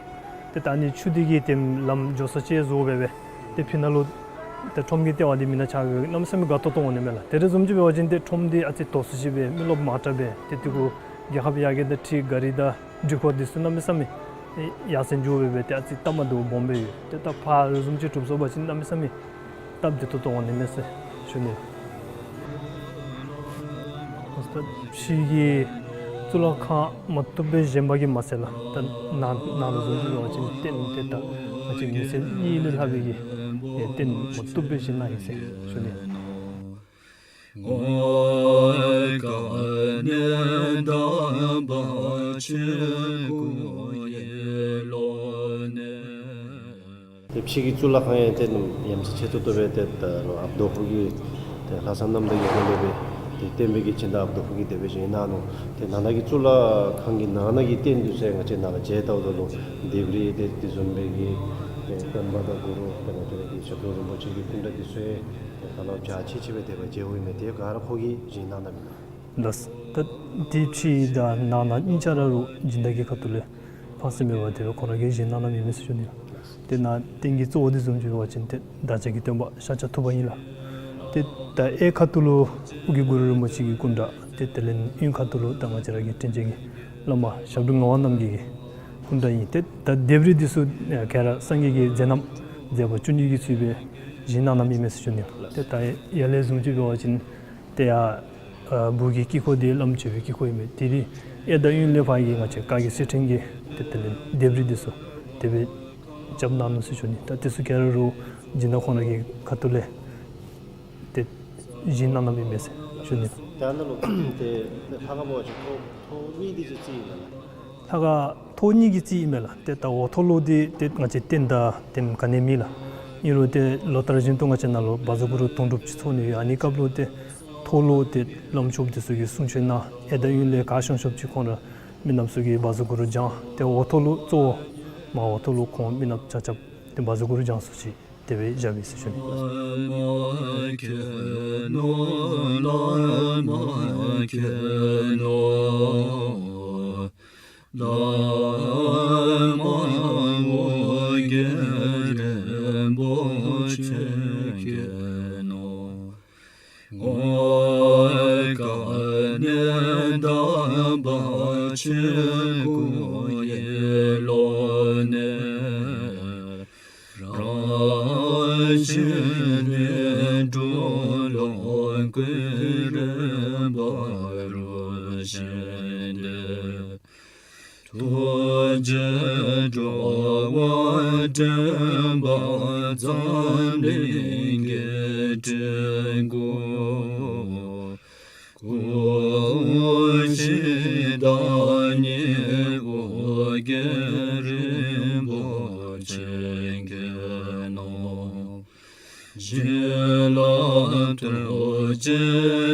ཏེ་ད་ཨ་ནི་ཆུ་འདི་གིས་ཏེ་ལམ་འགྱོ་ས་ཅིག་བཟོ་སྦེ་སྦེ་ཏེ་ཕི་ནང་ལུ་ཏེ་ཁྲོམ་གྱི་ལྟེ་བ་འདི་མེ་ནང་ཆགས་སྦེ་གནམ་མེད་ས་མེད་དགའ་ཏོག་ཏོ་འོང་ནི་མས་ལགས། ཏེ་རེ་བཟུམ་ཅིག་འབད་བ་ཅིན་ཏེ་ཁྲོམ་འདི་ཨ་ཙི་དོག་སུ་ཅིག་སྦེ་མི་རློབས་མང་དྲགས་སྦེ་ཏེ་དེ་གུ་རྒྱལ་ཁབ་ཡར་རྒྱས་དང་འཁྲིལ་ག་རི་དང་འགྲུལ་འཁོར་འདི་ཚུ་གནམ་མེད་ས་མེད་ཡར་སེང་འགྱོ་སྦེ་སྦེ་ཏེ་ཨ་ཙི་སྟབས་མ་བདེཝ་སྦོམ་སྦེ་ཡོད། ཏེ་ད་ཕར་རེ་བཟུམ་ཅིག་གྲུབ་སོང་པ་ཅིན་གནམ་མེད་ས་མེད་སྟབས་བདེ་ཏོག་ཏོ་འོང་ནི་མས་ཟེར་ཞུ་ནི། ཕྱི་གི་གཙུག་ལག་ཁང་མ་བཏུབ་སྦེ་བཞེངས་པ་གིས་མ་ཚད་ལགས། ད་ནང་ནང་ལུ་བཟུམ་ཅིག་འབད་བ་ཅིན་རྟེན་འདི་ད་ང་བཅས་མི་ཚེ་གཉིས་ལས་ལྷག་པའི་གི་རྟེན་མ་བཏུབ་སྦེ་བཞེངས་གནང་ཡི་ཟེར་ཞུ་ནི། ཏེ་ཕྱི་གི་གཙུག་ལག་ཁང་ཡང་ཏེ་ཡ་མཚན་ཆེ་ཏོག་ཏོ་སྦེ་ཏེ་ད་རུང་ཨཔ་རྡོ་ཕུག་གི་ཏེ་ལྷ་བསངས་གནམ་ཐང་གི་སྒོ་ལས་སྦེ་ཏེ་བསྟན་པའི་གི་སྦྱིན་བདག་ཨཔ་རྡོ་ཕུག་གིས་དེ་སྦེ་བཞེངས་གནང་ནུག། ཏེ་ནང་ན་གི་གཙུག་ལག་ཁང་གི་ནང་ན་གི་རྟེན་འདི་ཚུ་ཡང་ང་བཅས་ནཱ་ལུ་མཇལ་བལྟཝ་ད་ལུ་ལྡེབས་རིས་ཏེ་དེ་བཟུམ་སྦེ་གི་ཏེ་སྟོན་པ་དང་གུ་རུ་ཏེ་ང་བཅས་ར་གི་ཞབས་དྲུང་རིན་པོ་ཆེ་གི་སྐུ་འདྲ་འདི་ཚུ་ཡང་ཏེ་ཧ་ལམ་འཇའ་ཆི་ཆི་སྦེ་དེ་སྦེ་མཇལཝ་ཨིན་མས། ཏེ་ག་ར་ཁོ་གིས་བཞེངས་གནང་གནངམ་ཨིན་ལགས། ལགས། ད་ཏེ་ཕྱི་དང་ནང་ན་གཉིས་ཆ་ར་རུང་སྦྱིན་བདག་གི་ཁ་ཐུག་ལས་ཕངས་སེམས་མེད་པར་དེ་སྦེ་ཁོང་ར་གིས་བཞེངས་གནང་གནངམ་ཨིན་མས་ཟེར་ཞུ་ནི་ལགས། ཏེ་ནཱ་རྟེན་གྱི་གཙོ་བོ་འདི་བཟུམ་ཅིག་འབད་བ་ཅིན་ཏེ་བདག་ཅག་གི་སྟོན་པ་ཤཱཀྱ་ཐུབ་པ་ཨིན་ལགས། ཏེ་ད་གཡས་ཁ་ཐུག་ལུ་ཨོ་རྒྱན་གུ་རུ་རིན་པོ་ཆེ་གི་སྐུ་འདྲ། ཏེ་དེ་ལས་གཡོན་ཁ་ཐུག་ལུ་ད་ང་བཅས་ར་གི་དྲིན་ཅན་གྱི་བླ་མ་ཞབས་དྲུང་ངག་དབང་རྣམ་རྒྱལ་གྱི་སྐུ་འདྲ་ཨིན། ཏེ་ད་ལྡེབས་རིས་འདི་ཚུ་ག་ར་སངས་རྒྱས་ཀྱི་མཛད་རྣམ་མཛད་པ་བཅུ་གཉིས་ཀྱིས་ཚུད་པའི་བཞེངས་གནང་གནངམ་ཨིན་མས་ཟེར་ཞུ་ནི། ཏེ་ད་ཡར་ལས་བཟུང་སྟེ་འབད་བ་ཅིན་ཏེ་ཡར་སྦུག་གི་དཀྱིལ་འཁོར་འདི་བླམ་མཆོད་པའི་དཀྱིལ་འཁོར་ཨིན་མས། དེ་རིང་གཡས་དང་གཡོན་ལས་ཕར་གྱི་ང་བཅས་བཀའ་བརྒྱུད་གསེར་ཕྲེང་གི་ཏེ་དེ་ལས་ལྡེབས་རིས་འདི་ཚུ་དེ་སྦེ་རྐྱབ་གནང་ནུག་ཟེར་ཞུ་ནི། ད་དེ་ཚུ་ག་ར་རུང་སྦྱིན་བདག་ཁོང་ར་གི་ཁ་ཐུག་ལས་ཏེ་བཞེངས་གནང་གནངམ་ཨིན་མས་ཟེར་ཞུ་ནི། ད་ནཱ་ལུ་ཏེ་ལྷ་ཁང་འབད་བ་ཅིན་ཐོག་ཐོག་གཉིས་འདི་ཅིག་རྩིགཔ་ཨིན་མས་ལགས། ལྷ་ཁང་ཐོག་གཉིས་ཀྱིས་རྩིགཔ་ཨིན་མས་ལགས། ཏེ་ད་འོག་ཐོག་ལུ་འདི་ཏེ་ང་བཅས་རྟེན་དང་དེམ་ག་ནི་མེད་ལགས། ཨིན་རུང་ཏེ་ལོ་ལྟར་བཞིན་དུ་ང་བཅས་ནཱ་ལུ་བཛྲ་གུ་རུ་དུང་སྒྲུབ་ཅིག་ཚོགས་ནི་ཡོད། ཨ་ནི་སྐབས་ལུ་ཏེ་ཐོག་ལུ་ཏེ་བླམ་ཆོསཔ་འདི་ཚུ་གིས་གསུང་ཆོག་གནང་། གཡས་དང་གཡོན་ལས་ག་ཤོང་ཤོངམ་ཅིག་ཁོང་ར་མི་ནགཔ་ཚུ་གིས་བཛྲ་གུ་རུ་བགྱང་། ཏེ་འོག་ཐོག་ལུ་གཙོ་བོ་མར་འོག་ཐོག་ལུ་ཁོང་མི་ནགཔ་ཆ་ཁྱབ་ཏེ་བཛྲ་གུ་རུ་བགྱང་ས་ཅིག་དེ་སྦེ་བཞགཔ་ཨིན་ཟེར་ཞུ་ནི། ཐུགས་རྗེས་འགྲོ་བ་འདྲེན་པ་འཛམ་གླིང་གི་སྤྲུལ་སྐུ། སྐུ་བཞི་བདག་ཉིད་ཨོ་རྒྱན་རིན་པོ་ཆེ་མཁྱེན་ནོ། ཞི་ལ་ཐུགས་རྗེ་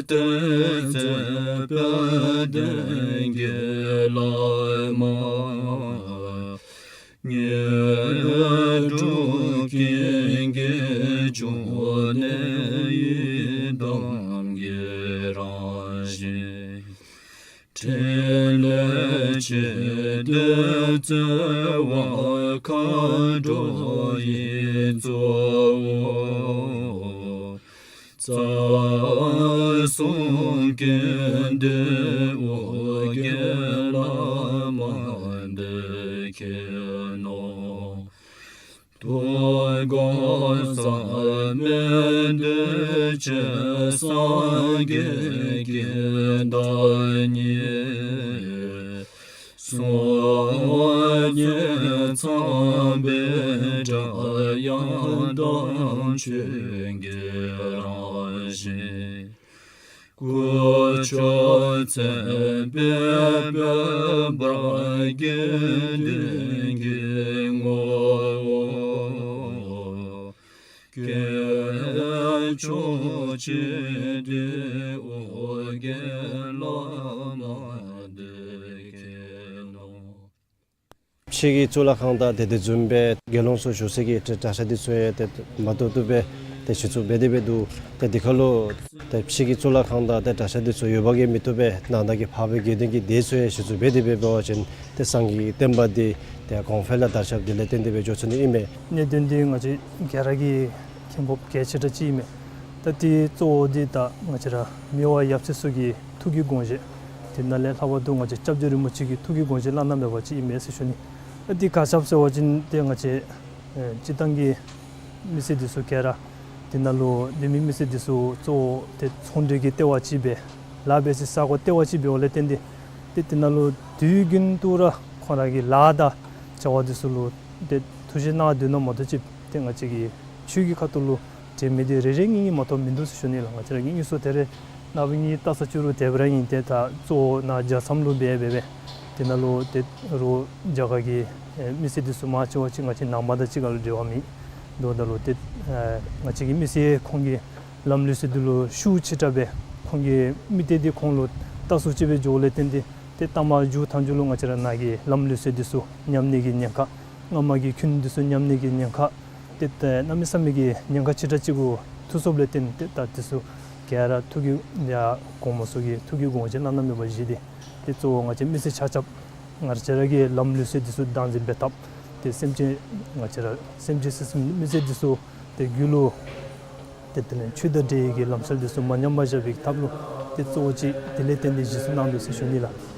ཏེ་རྩེ་དཔལ་ལྡན་གྱི་བླ་མ། དངོས་གྲུབ་ཀུན་གྱི་འབྱུང་གནས་ཡི་དམ་གྱི་རང་བཞིན། ཕྲིན་ལས་ཆེ་འདི་བརྩེ་བ་མཁའ་འགྲོ་ཡི་གཙོ་བོ། རྩ་གསུམ་ཀུན་འདུས་ཨོ་རྒྱན་བླ་མ་འདི་མཁྱེན་ནོ། དུས་འཁོར་མཚམས་མེད་འདུས་བྱས་སངས་རྒྱས་ཀྱི་བདག་ཉིད། སྲོག་བརྙན་ཚངས་པའི་སྒྲ་དབྱངས་དང་ཆོས་ཀྱི་རང་བཞིན། སྐུ་མཆོག་མཚན་དཔལ་འབར་བ་དགེ་འདུན་གྱི་ངོ་བོ། སྐྱེས་མཆོག་ཆེ་འདི་ཨོ་རྒྱན་བླ་མ་འདི་མཁྱེན་ནོ། ཕྱི་གི་གཙུག་ལག་ཁང་དང་ཏེ་དེ་བཟུམ་སྦེ་དགེ་སློང་ཚུ་བཞུགས་ས་གི་གྲྭ་ས་འདི་ཚུ་ཡང་ཏེ་མ་ཏོག་ཏོ་སྦེ་ཏེ་ཞུ་ཚུགས་འབད་དེ་འབད་འདུག། ཏེ་དེ་ཁར་ལུ་ཏེ་ཕྱི་གི་གཙུག་ལག་ཁང་དང་ཏེ་གྲྭ་ས་འདི་ཚུ་ཡོདཔ་གིས་མི་བཏུབ་པས། ནང་ན་གི་འཕགས་པའི་དགེ་འདུན་གྱི་སྡེ་ཚུ་ཡང་ཞུ་ཚུགས་འབད་དེ་འབད་བ་ཅིན་ཏེ་སངས་རྒྱས་ཀྱི་བསྟན་པ་འདི་ཏེ་གོང་འཕེལ་ལ་དར་ཁྱབ་འདི་ལས་བརྟེན་ཏེ་སྦེ་འགྱོ་ཚུགས་ནི་ཨིན་མས། གནད་དོན་འདི་ང་བཅས་ག་ར་གིས་མཁྱེན་དགོཔ་གལ་ཆེ་དྲགས་ཅིག་ཨིན་མས། ད་འདི་གཙོ་བོ་འདི་ད་ང་བཅས་ར་མི་དབང་ཡབ་སྲས་ཚུ་གི་ཐུགས་ཀྱི་དགོངས་བཞེད། དེ་ནང་ལས་ལྷག་པར་དུ་ང་བཅས་སྐྱབས་རྗེ་རིན་པོ་ཆེ་གི་ཐུགས་ཀྱི་དགོངས་བཞེད་བླ་ན་མེད་པ་ཅིག་ཨིན་མས་ཟེར་ཞུ་ནི། ད་འདི་ག་ཅི་སྦེ་ཟེར་བ་ཅིན་ཏེ་ང་བཅས་ཨེ་སྤྱིར་བཏང་གི་མི་སེར་འདི་ཚུ་ག་ར་དེ་ནང་ལུ་འདི་མི་མི་སེར་འདི་ཚུ་གཙོ་བོ་ཏེ་ཚོང་འབྲེལ་གྱི་ལྟེ་བ་ཅིག་སྦེ་ལཱ་འབད་སའི་ས་གོ་ལྟེ་བ་ཅིག་འབདཝ་ལས་བརྟེན་ཏེ་ཏེ་དེ་ནང་ལུ་དུས་རྒྱུན་དུ་ར་ཁོང་ར་གི་ལཱ་དང་བྱ་བ་འདི་ཚུ་ལུ་ཏེ་ཐུགས་བཞེད་གནང་སྡོད་ནི་མ་གཏོགས་ཅིག་ཏེ་ང་བཅས་ཀྱི་ཆོས་ཀྱི་ཁ་ཐུག་ལུ་དྲན་མི་འདི་རེ་རེ་གཉིས་གཉིས་མ་གཏོགས་མིན་འདུག་ཟེར་ཞུ་ནི་ལགས། ང་བཅས་ར་གཉིས་གཉིས་སུ་ཏེ་རེ་ནངས་པ་གཉིས་ལྟ་ས་ཅིག་རུང་དེ་སྦེ་ར་ཨིན། ཏེ་ད་གཙོ་བོ་ནཱ་རྒྱལ་མཚམས་ལུ་འབད་འབད་སྦེ་དེ་ནང་ལུ་ཏེ་རུང་རྒྱ་གར་གྱི་ཨེ་མི་སེར་འདི་ཚུ་མང་ཆེ་བ་ཅིག་ང་བཅས་ནང་པ་དང་གཅིག་ཁར་ལུ་འབྲེལ་བ་མེད། འདུག་ད་ལུ་ཏེ་ཨེ་ང་བཅས་ཀྱི་མི་སེར་ཁོང་གི་ལམ་ལུགས་སྲོལ་འདི་ལུ་ཤུགས་ཆེ་དྲགས་སྦེ་ཁོང་གི་མི་སྡེ་འདི་ཁོང་ལུ་ལྟ་སུ་ཅིག་སྦེ་འགྱོཝ་ལས་བརྟེན་ཏེ་ཏེ་ལྟ་མ་འགྱོ་ཐངས་ཅིག་ལུ་ང་བཅས་ར་ནཱ་གི་ལམ་ལུགས་སྲོལ་འདི་ཚུ་ཉམས་ནི་གི་ཉེན་ཁ། སྔ་མ་གི་ཁུངས་འདི་ཚུ་ཉམས་ནི་གི་ཉེན་ཁ། ཏེ་ད་གནམ་མེད་ས་མེད་ཀྱི་ཉེན་ཁ་ཆེ་དྲགས་ཅིག་གུ་ཐུག་སོངམ་ལས་བརྟེན་ཏེ་ད་འདི་ཚུ་ག་ར་ཐུགས་ཀྱི་ཡ་གོང་མ་ཚུ་གིས་ཐུགས་ཀྱི་དགོངས་བཞེད་བླ་ན་མེད་པ་བཞེས་ཏེ་ཏེ་གཙོ་བོ་ང་བཅས་མི་སེར་ཆ་ཁྱབ་ང་བཅས་ར་གི་ལམ་ལུགས་སྲོལ་འདི་ཚུ་བདག་འཛིན་འབད་ཐབས། ཏེ་སེམས་ཅན་ང་བཅས་ར་སེམས་ཅན་སེམས་ཅན་མི་སེར་འདི་ཚུ་ཏེ་རྒྱུད་ལུ་ ཏེ་དེ་ལས་ཆོས་དང་འབྲེལ་བའི་གི་ལམ་སྲོལ་འདི་ཚུ་མ་ཉམས་པར་བཞག་པའི་ཐབས་ལུ་ཏེ་གཙོ་བོ་ཅིག་དེ་ལས་བརྟེན་ཏེ་གཞི་བཙུགས་གནང་དོ་ཟེར་ཞུ་ནི་ལགས།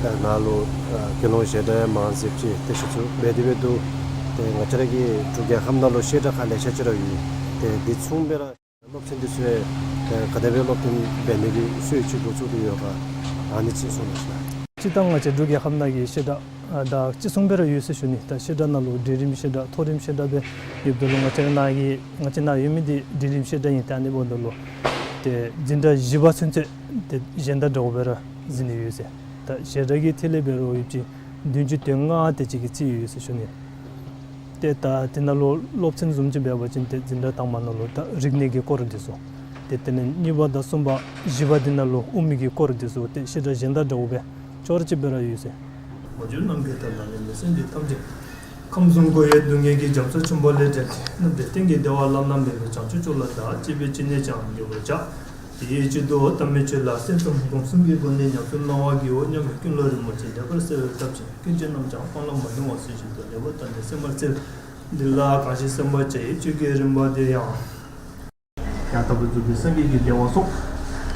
ད་ནཱ་ལུ་ཨ་དགེ་སློང་ཞལ་གྲངས་མང་ཟེར་ཅིག་ཏེ་ཞུ་ཚུལ་འབད་དེ་འབད་འདུག། ཏེ་ང་བཅས་ར་གི་འབྲུག་རྒྱལ་ཁབ་ནང་ལུ་བཤད་གྲྭ་ཁག་ལེ་ཤ་ཅིག་ར་ཡོད། ཏེ་འདི་མཚུངས་པའི་ར་སློབ་ཚན་འདི་ཚུ་ཨེ་ག་དེ་སྦེ་སློབ་སྟོན་འབད་ནི་གི་སྲོལ་ཅིག་འགོ་བཙུགས་ཏེ་ཡོད་ག། ཨ་ནི་ཅིག་གསུང་གནང་ཤིག་ལགས། སྤྱིར་བཏང་ང་བཅས་འབྲུག་རྒྱལ་ཁབ་ནང་གི་བཤད་གྲྭ་ཨ་ད་ཅི་གསུངས་པའི་ར་ཡོད་ཟེར་ཞུ་ནི། ད་བཤད་གྲྭ་ནང་ལུ་འབྲིང་རིམ་བཤད་གྲྭ་མཐོ་རིམ་བཤད་གྲྭ་སྦེ་ཡོདཔ་ད་ལུ་ང་བཅས་ར་ནཱ་གི་ང་བཅས་ནཱ་ཡོད་མི་འདི་འབྲིང་རིམ་བཤད་གྲྭ་ཨིན། ཏེ་ཨ་ནི་འབདཝ་ད་ལུ་ཏེ་འཛིན་གྲྭ་བཞི་པ་ཚུན་ཚོད་ཏེ་གཞན་དང་འདྲཝ་སྦེ་ར་འཛིན་ནི་ཡོད་ཟེར། ད་བཤད་གྲྭ་གི་ཐད་ལས་འབད་རུང་ཡོདཔ་ཅིག་བདུན་ཅུ་དོན་ལྔ་དེ་ཅིག་གི་རྩིས་ཡོད་ཟེར་ཞུ་ནི། ཏེ་ད་དེ་ནང་ལུ་སློབ་ཚན་བཟུམ་ཅིག་འབད་བ་ཅིན་ཏེ་འཛིན་གྲྭ་དང་པ་ནང་ལུ་ད་རིག་གནས་ཀྱི་སྐོར་འདི་ཚུ། ཏེ་དེ་ལས་གཉིས་པ་དང་གསུམ་པ་བཞི་པ་འདི་ནང་ལུ་དབུ་མའི་གི་སྐོར་འདི་ཚུ་ཏེ་བཤད་གྲྭ་གཞན་དང་འདྲཝ་སྦེ་ཅོག་ར་གཅིག་སྦེ་ར་ཡོད་ཟེར། མ་གྱུར་ནམ་མཁའི་མཐའ་ལ་གནས་པའི་སེམས་ཅན་ཐམས་ཅད། ཁམས་གསུམ་འཁོར་བའི་སྡུག་བསྔལ་གྱི་རྒྱ་མཚོ་ཆེན་པོ་ལས་བསྒྲལ་ཏེ། རྣམ་གྲོལ་གཏན་གྱི་བདེ་བ་བླ་ན་མེད་པའི་བྱང་ཆུབ་མཆོག་ལ་བདག་གཅིག་པུས་ཅི་ནས་ཀྱང་འགོད་པར་བྱ། དེའི་ཕྱིར་དུ་ལྟ་སྨོས་ཅི་ལ་སེམས་ཙམ་སྒོམ་གསུམ་གྱི་སྒོ་ནས་ཉམས་སུ་བླང་བར་བགྱིའོ་སྙམ་པའི་ཀུན་སློང་རིན་པོ་ཆེ་ལེགས་པར་གསལ་བའི་སྟབས་ཀྱིས་ཀུན་གཞི་རྣམས་ཀྱང་སྤང་བླང་མ་ལྡང་བར་གསལ་བཞིན་དུ་ལེགས་པར་བརྟགས་ནས་སེམས་པར་འཚལ། འདི་ལ་གང་ཞིག་སེམས་པར་བྱ་ཡི་ཆོས་ཀྱི་རིམ་པ་དེ་ཡང་། ཡང་དག་པར་རྫོགས་པའི་སངས་རྒྱས་ཀྱི་བདེ་བ་སོགས།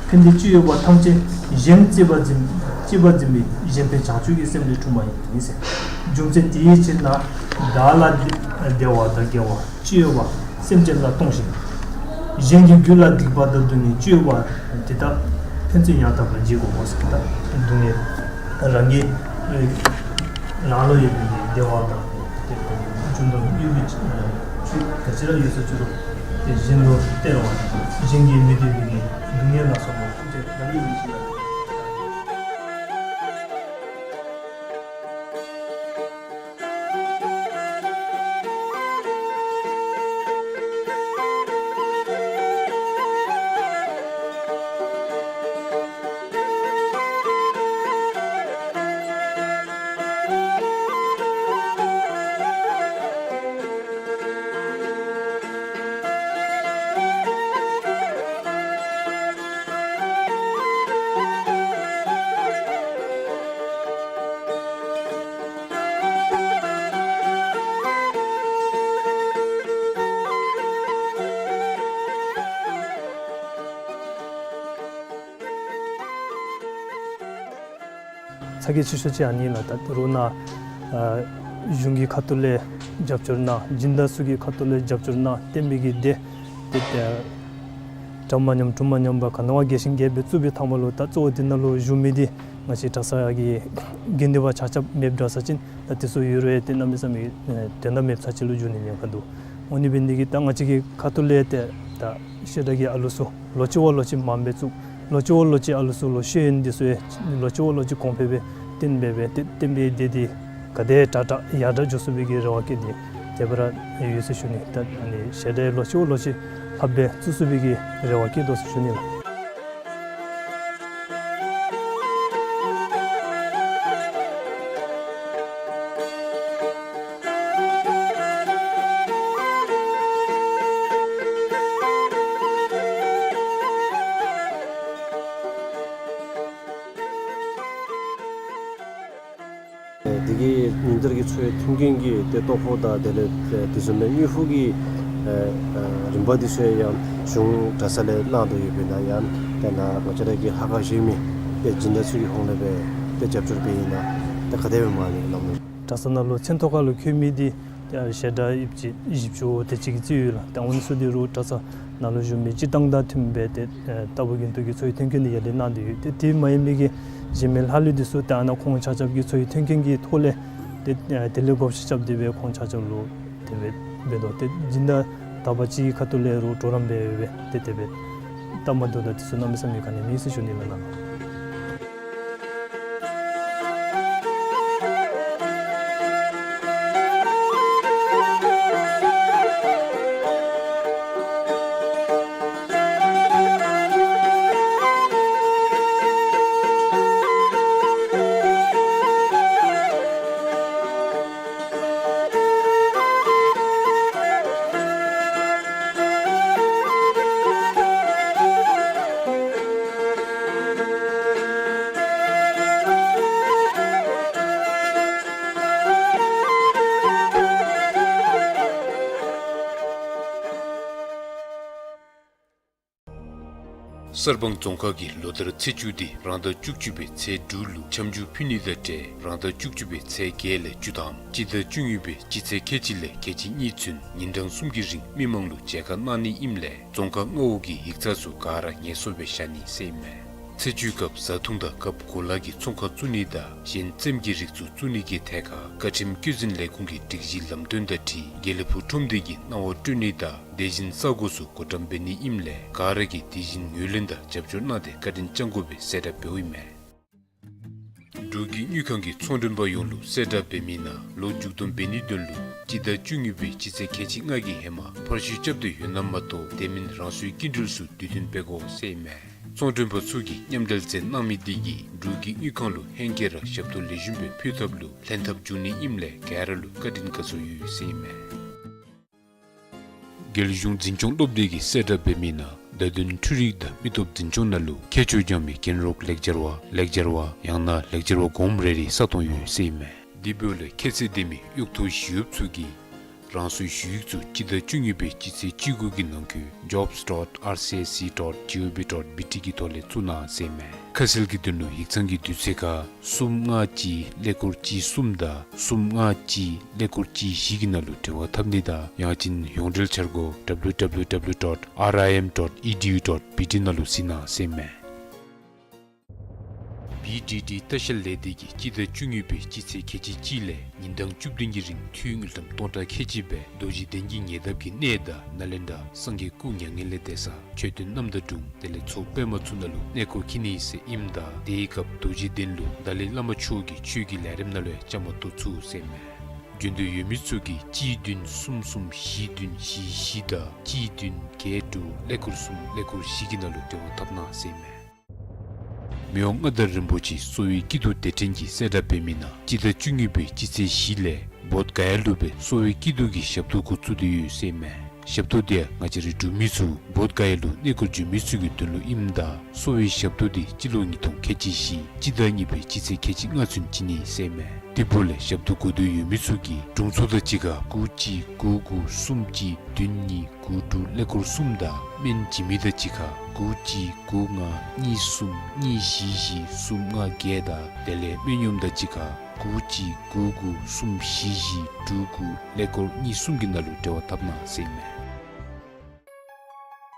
ཕན་བདེ་ཅི་ཡོད་པ་ཐམས་ཅད་གཞན་གཅེས་པར་འཛིན་གཅེས་པར་འཛིན་པའི་གཞན་ཕན་བྱང་ཆུབ་ཀྱི་སེམས་ལས་འཁྲུངས་པ་ཡིན་ཟེར། རྒྱུ་མཚན་དེའི་ཕྱིར་ན་བདག་ལ་བདེ་བ་དང་དགེ་བ་ཅི་ཡོད་པ་སེམས་ཅན་ལ་གཏོང་ཞིང་། གཞན་གྱི་རྒྱུད་ལ་སྡིག་པ་དང་སྡུག་བསྔལ་ཅི་ཡོད་པ་དེ་དག་ཕན་ཚུན་ཡང་དག་པར་བརྗེ་དགོ་ཟེར། ད་སྡུག་བསྔལ་རང་གི་རང་ལུ་ཡོད་པའི་བདེ་བ་དང་དེ་རྒྱུ་ནོར་དབུལ་བའི་ཆོས་ག་ཅི་ར་ཡོད་ས་ཅིག་རུང་དེ་གཞན་ལུ་སྟེར་བ་དང་གཞན་གྱིས་མི་བདེ་བའི་སྡུག་བསྔལ་ལ་སོགས་པ་ཐམས་ཅད་རང་གི་ཡིད་བཞིན་ལ། ཚ་གྱང་ཆེ་ཤོས་ཅིག་ཨ་ནི་ལགས། ད་ད་རུང་ནཱ་ཨ་གཞུང་གི་ཁ་ཐུག་ལས་རྒྱབ་སྐྱོར་གནང་། སྦྱིན་བདག་ཚུ་གི་ཁ་ཐུག་ལས་རྒྱབ་སྐྱོར་གནང་། བསྟན་པའི་གི་སྡེ་དེ་ད་འདྲ་མ་ཉམས་གྲུབ་མ་ཉམས་པར་ག་ནི་བ་རྒྱས་ཤིང་རྒྱས་པར་བཙུགས་པའི་ཐ་མ་ལུ་ད་གཙོ་བོ་དེ་ནང་ལུ་བཞུགས་མི་དེ་ང་བཅས་གྲྭ་ཚང་གི་དགེ་འདུན་པ་ཆ་ཁྱབ་མེདཔ་འདྲ་ས་ཅིན་ད་དེ་ཚུ་ཡོད་རུང་ཏེ་གནམ་མེད་ས་མེད་དོན་དག་མེདཔ་ས་ཅིག་ལུ་འགྱུར་ནི་ཉེན་ཁ་འདུག། འོ་ནི་འབད་ནི་དེ་གིས་ད་ང་བཅས་ཀྱི་ཁ་ཐུག་ལས་ཏེ་ད་བཤད་གྲྭ་གི་ཨ་ལུ་ཚུ་ལོ་གཅིག་བ་ལོ་གཅིག་མངམ་སྦེ་བཙུགས། ལོ་གཅིག་བ་ལོ་གཅིག་ཨ་ལུ་ཚུ་ལུ་ཤེས་ཡོན་འདི་ཚུ་ཡང་ལོ་གཅིག་བ་ལོ་གཅིག་གོང་འཕེལ་སྦེ་བསྟན་འབད་སྦེ་ཏེ་བསྟན་པའི་སྡེ་འདི་ག་དེ་དྲག་དྲག་ཡར་དྲག་འགྱོ་ཚུགས་པའི་གི་རེ་བ་བསྐྱེད་དེ་དེ་སྦེ་ར་ཡོད་ཟེར་ཞུ་ནི། ད་ཨ་ནི་བཤད་གྲྭ་ལོ་གཅིག་བ་ལོ་གཅིག་ལྷགཔ་སྦེ་བཙུགས་ཚུགས་པའི་གི་རེ་བ་བསྐྱེད་དོ་ཟེར་ཞུ་ནི་ལགས། དེ་གི་ཉིན་ལྟར་གྱི་འཚོ་བའི་མཐུན་རྐྱེན་གྱི་ཏེ་ལྟོ་ཕོགས་དང་དེ་ལས་དེ་བཟུམ་སྦེ་དངུལ་ཕོགས་ཀྱི་ཨེ་ཨེ་རིམ་པ་འདི་ཚུ་ཡང་གཞུང་གྲྭ་ཚང་ལས་གནང་དོ་ཡོདཔ་ཨིན་ན་ཡང་ཏེ་ནཱ་ང་བཅས་ར་གི་ལྷ་ཁང་བཞེངས་མི་ཏེ་སྦྱིན་བདག་ཚུ་གི་ཧོངས་ལས་སྦེ་ཏེ་རྒྱབ་སྐྱོར་འབད་ཨིན་ན་ཏེ་ག་དེ་སྦེ་མ་ལས་ལམ་ལུགས། གྲྭ་ས་ནང་ལུ་མཚན་ཐོ་ཁ་ལུ་འཁོད་མི་འདི་ཏེ་ཞལ་གྲངས་ཡོདཔ་ཅིག་བཞི་བཅུ་དེ་ཅིག་གི་རྩིས་ཡོད་ལགས། ཏེ་ཨ་ནི་ཚུ་འདི་རུང་གྲྭ་ས་ནང་ལུ་བཞུགས་མི་སྤྱིར་བཏང་དང་མཐུནམ་སྦེ་ཏེ་ཨེ་རྟག་བུ་དགེ་འདུན་གྱི་འཚོ་བའི་མཐུན་རྐྱེན་འདི་ཡར་ལས་གནང་སྟེ་ཡོད། ཏེ་དེ་མ་ཡིན་མི་གི་གཞན་མི་ལྷག་ལུས་འདི་ཚུ་ཏེ་ཨ་ནཱ་ཁོང་ཆ་ཁྱབ་ཀྱི་འཚོ་བའི་མཐུན་རྐྱེན་གྱི་ཐོག་ལས་ཏེ་ཨེ་དེ་ལས་བགོ་བཤའ་རྐྱབ་སྟེ་སྦེ་ཁོང་ཆ་ཁྱབ་ལུ་དེ་སྦེ་འབད་དོ། ཏེ་སྦྱིན་བདག་དག་པ་ཅིག་གི་ཁ་ཐུག་ལས་རུང་གྲོགས་རམ་འབད་སྦེ་ཏེ་དེ་སྦེ་སྟབས་མ་བདེཝ་དང་དེ་ཚུ་གནམ་མེད་ས་མེད་ག་ནི་མེད་ཟེར་ཞུ་ནི་ལགས་ནཱ། གསར་སྤང་རྫོང་ཁག་གིས་ལོ་ལྟར་ཚེས་བཅུ་འདི་རང་ཟླ་བཅུ་གཅིག་པའི་ཚེས་དྲུག་ལུ་འཆམ་འགྱུར་ཕུལ་ནི་དང་འབྲེལ་རང་ཟླ་བཅུ་གཅིག་པའི་ཚེས་བརྒྱད་ལས་བཅུ་དང་སྤྱི་ཟླ་བཅུ་གཉིས་པའི་སྤྱི་ཚེས་ཁལ་གཅིག་ལས་ཁལ་གཅིག་གཉིས་ཚུན་ཉིན་གྲངས་གསུམ་གྱི་རིང་མི་མང་ལུ་མཇལ་ཁ་གནང་ནི་ཨིནམ་ལས་རྫོང་ཁག་མངའ་འོག་གི་ཡིག་ཚང་ཚུ་ག་ར་ངལ་གསོ་སྦེ་བཞག་ནི་ཟེར་ཨིན་མས། ཚེས་བཅུའི་སྐབས་བཟའ་འཐུང་དང་སྐབས་གོ་ལ་གི་ཚོང་ཁང་བཙུགས་ནི་དང་གཞན་རྩེདམོ་གི་རིགས་ཚུ་བཙུགས་ནི་གི་ཐད་ཁར་བཀའ་ཁྲིམས་བཀོད་འཛིན་ལས་ཁུངས་ཀྱི་སྒྲིག་གཞི་ལམ་སྟོན་དང་འཁྲིལ་དགེ་ལེགས་ཕུག་ཁྲོམ་སྡེ་གིས་གནང་བ་སྤྲོད་ནི་དང་དེ་བཞིན་ས་གོ་ཚུ་བགོ་བཀྲམ་འབད་ནི་ཨིནམ་ལས་ག་ར་གིས་དེ་བཞིན་ངོས་ལེན་དང་རྒྱབ་སྐྱོར་གནང་སྟེ་བཀའ་དྲིན་བསྐྱང་དགོ་པའི་གསལ་བསྒྲགས་འབདཝ་ཨིན་མས། འབྲུག་གི་དངུལ་ཁང་གིས་ཚོང་མགྲོན་པ་ཡོངས་ལུ་གསལ་བསྒྲགས་འབད་མི་ནང་ལོ་མཇུག་སྡོམ་འབད་ནིའི་དོན་ལུ་སྤྱི་ཟླ་བཅུ་གཉིས་པའི་སྤྱི་ཚེས་ཁལ་གཅིག་ལྔ་གི་ཧེ་མ་ཕར་ཤུད་རྐྱབ་སྟེ་ཡོད་ན་མ་གཏོགས་དེ་མིན་རང་སོའི་སྐྱིན་འགྲུལ་ཚུ་དུས་མཐུན་འབད་དགོ་ཟེར་ཨིན་མས། ཚོང་མགྲོན་པ་ཚུ་གིས་མཉམ་འབྲེལ་རྩོད་གནང་མི་དེ་གིས་འབྲུག་གི་དངུལ་ཁང་ལུ་ཧེང་སྐལ་ར་ཞབས་ཏོག་ལེགས་ཤོམ་སྦེ་ཕུལ་ཐབས་ལུ་ལྷན་ཐབས་འབྱུང་ནི་ཨིནམ་ལས་ག་ར་ལུ་བཀའ་དྲིན་དགའ་ཚོར་ཡོད་ཟེར་ཨིན་མས། རྒྱལ་གཞུང་འཛིན་སྐྱོང་སློབ་སྡེ་གིས་གསལ་བསྒྲགས་འབད་མི་ནང་བརྡ་དོན་འཕྲུལ་རིག་དང་མི་སྟོབས་འཛིན་སྐྱོང་ནང་ལུ་མཁས་མཆོག་སྦྱང་མི་རྒན་རོགས་ལེགས་སྦྱར་བ་ལེགས་སྦྱར་བ་ཡང་ན་ལེགས་སྦྱར་བ་གོངམ་རེ་རེའི་ས་སྟོང་ཡོད་ཟེར་ཨིན་མས། དེ་འབདཝ་ལས་ཁྱད་ཚད་ལྡན་མི་གཡོག་ཐོ་ཞུ་ཡོདཔ་ཚུ་གིས་རང་སོའི་ཞུ་ཡིག་ཚུ་སྤྱི་ཟླ་བཅུ་གཉིས་པའི་སྤྱི་ཚེས་བཅུ་དགུ་གི་ནང་འཁོད་jobs dot R C S C dot G O V dot B T གི་ཐོག་ལས་བཙུགས་གནང་ཟེར་ཨིན་མས། ཁ་གསལ་གྱི་དོན་ལུ་ཡིག་ཚང་གི་དུས་ཚོད་ཁར་གསུམ་ལྔ་གཅིག་ཀླད་ཀོར་གཅིག་གསུམ་དང་གསུམ་ལྔ་གཅིག་ཀླད་ཀོར་གཅིག་བཞི་གི་ནང་ལུ་འབྲེལ་བ་འཐབ་ནི་དང་ཡང་ཅིན་ཡོངས་འབྲེལ་འཆར་སྒོ་W W W dot R I M dot E D U dot B T ནང་ལུ་གཟིགས་གནང་ཟེར་ཨིན་མས། B D D ལྟ་བཤལ་ལས་སྡེ་གིས་སྤྱི་ཟླ་བཅུ་གཉིས་པའི་སྤྱི་ཚེས་ཁལ་གཅིག་གཅིག་ལས་ཉིན་གྲངས་བཅུ་བདུན་གྱི་རིང་འཐུས་དངུལ་ཀྲམ་སྟོང་ཕྲག་ཁལ་གཅིག་སྦེ་རྡོ་རྗེ་གདན་གྱི་ཉེ་འདབས་ཀྱི་གནས་དང་ནཱ་ལེནྡྲ་སངས་རྒྱས་སྐུ་མྱ་ངན་ལས་འདས་ས་མཆོད་རྟེན་རྣམ་དག་དྲུང་དེ་ལས་མཚོ་པདྨ་མཚོ་ནང་ལུ་གནས་སྐོར་འཁྱིད་ནི་ཟེར་ཨིནམ་ད་དེའི་སྐབས་རྡོ་རྗེ་གདན་ལུ་ཏཱ་ལའི་བླ་མ་མཆོག་གི་ཆོས་ཀྱི་ལས་རིམ་ནང་ལུ་ཡང་བཅའ་མར་གཏོགས་ཚུགས་ཟེར་ཨིན་མས། འབྱོན་འདོད་ཡོད་མི་ཚུ་གིས་གཅིག་བདུན་གསུམ་གསུམ་བཞི་བདུན་བཞི་བཞི་དང་གཅིག་བདུན་བརྒྱད་དྲུག་ཀླད་ཀོར་གསུམ་ཀླད་ཀོར་བཞི་གི་ནང་ལུ་འབྲེལ་བ་འཐབ་གནང་ཟེར་ཨིན་མས། མི་དབང་མངའ་བདག་རིན་པོ་ཆེ་གསོ་བའི་སྐྱིད་སྡུག་སྡེ་ཕྲན་གྱིས་གསལ་བསྒྲགས་འབད་མི་ནང་སྤྱི་ཟླ་བཅུ་གཉིས་པའི་སྤྱི་ཚེས་བཞི་ལས་བོདྷ་ག་ཡ་ལུ་སྦེ་གསོ་བའི་སྐྱིད་སྡུག་གི་ཞབས་ཏོག་འགོ་བཙུགས་ཏེ་ཡོད་ཟེར་ཨིན་མས། ཞབས་ཏོག་དེ་ཡང་ང་བཅས་རའི་འབྲུག་མི་ཚུ་བོདྷ་ག་ཡ་ལུ་གནས་སྐོར་འབྱོན་མི་ཚུ་གི་དོན་ལུ་ཨིནམ་ད་གསོ་བའི་ཞབས་ཏོག་དེ་སྤྱི་ལོ་ཉིས་སྟོང་ཁལ་གཅིག་བཞི་སྤྱི་ཟླ་གཉིས་པའི་སྤྱི་ཚེས་ཁལ་གཅིག་ལྔ་ཚུན་བྱིན་ནི་ཟེར་ཨིན་མས། དེ་འབདཝ་ལས་ཞབས་ཏོག་དགོ་འདོད་ཡོད་མི་ཚུ་གིས་དྲུང་འཚོ་དང་གཅིག་ཁར་དགུ་གཅིག་དགུ་དགུ་གསུམ་གཅིག་བདུན་གཉིས་དགུ་དྲུག་ཀླད་ཀོར་གསུམ་དང་སྨན་བྱིན་མི་དང་གཅིག་ཁར་དགུ་གཅིག་དགུ་ལྔ་གཉིས་གསུམ་གཉིས་བཞི་བཞི་གསུམ་ལྔ་བརྒྱད་དང་དེ་ལས་སྨན་གཡོགམ་དང་གཅིག་ཁར་དགུ་གཅིག་དགུ་དགུ་གསུམ་བཞི་བཞི་དྲུག་དགུ་ཀླད་ཀོར་གཉིས་གསུམ་གྱི་ནང་ལུ་འབྲེལ་བ་འཐབ་གནང་ཟེར་ཨིན་མས།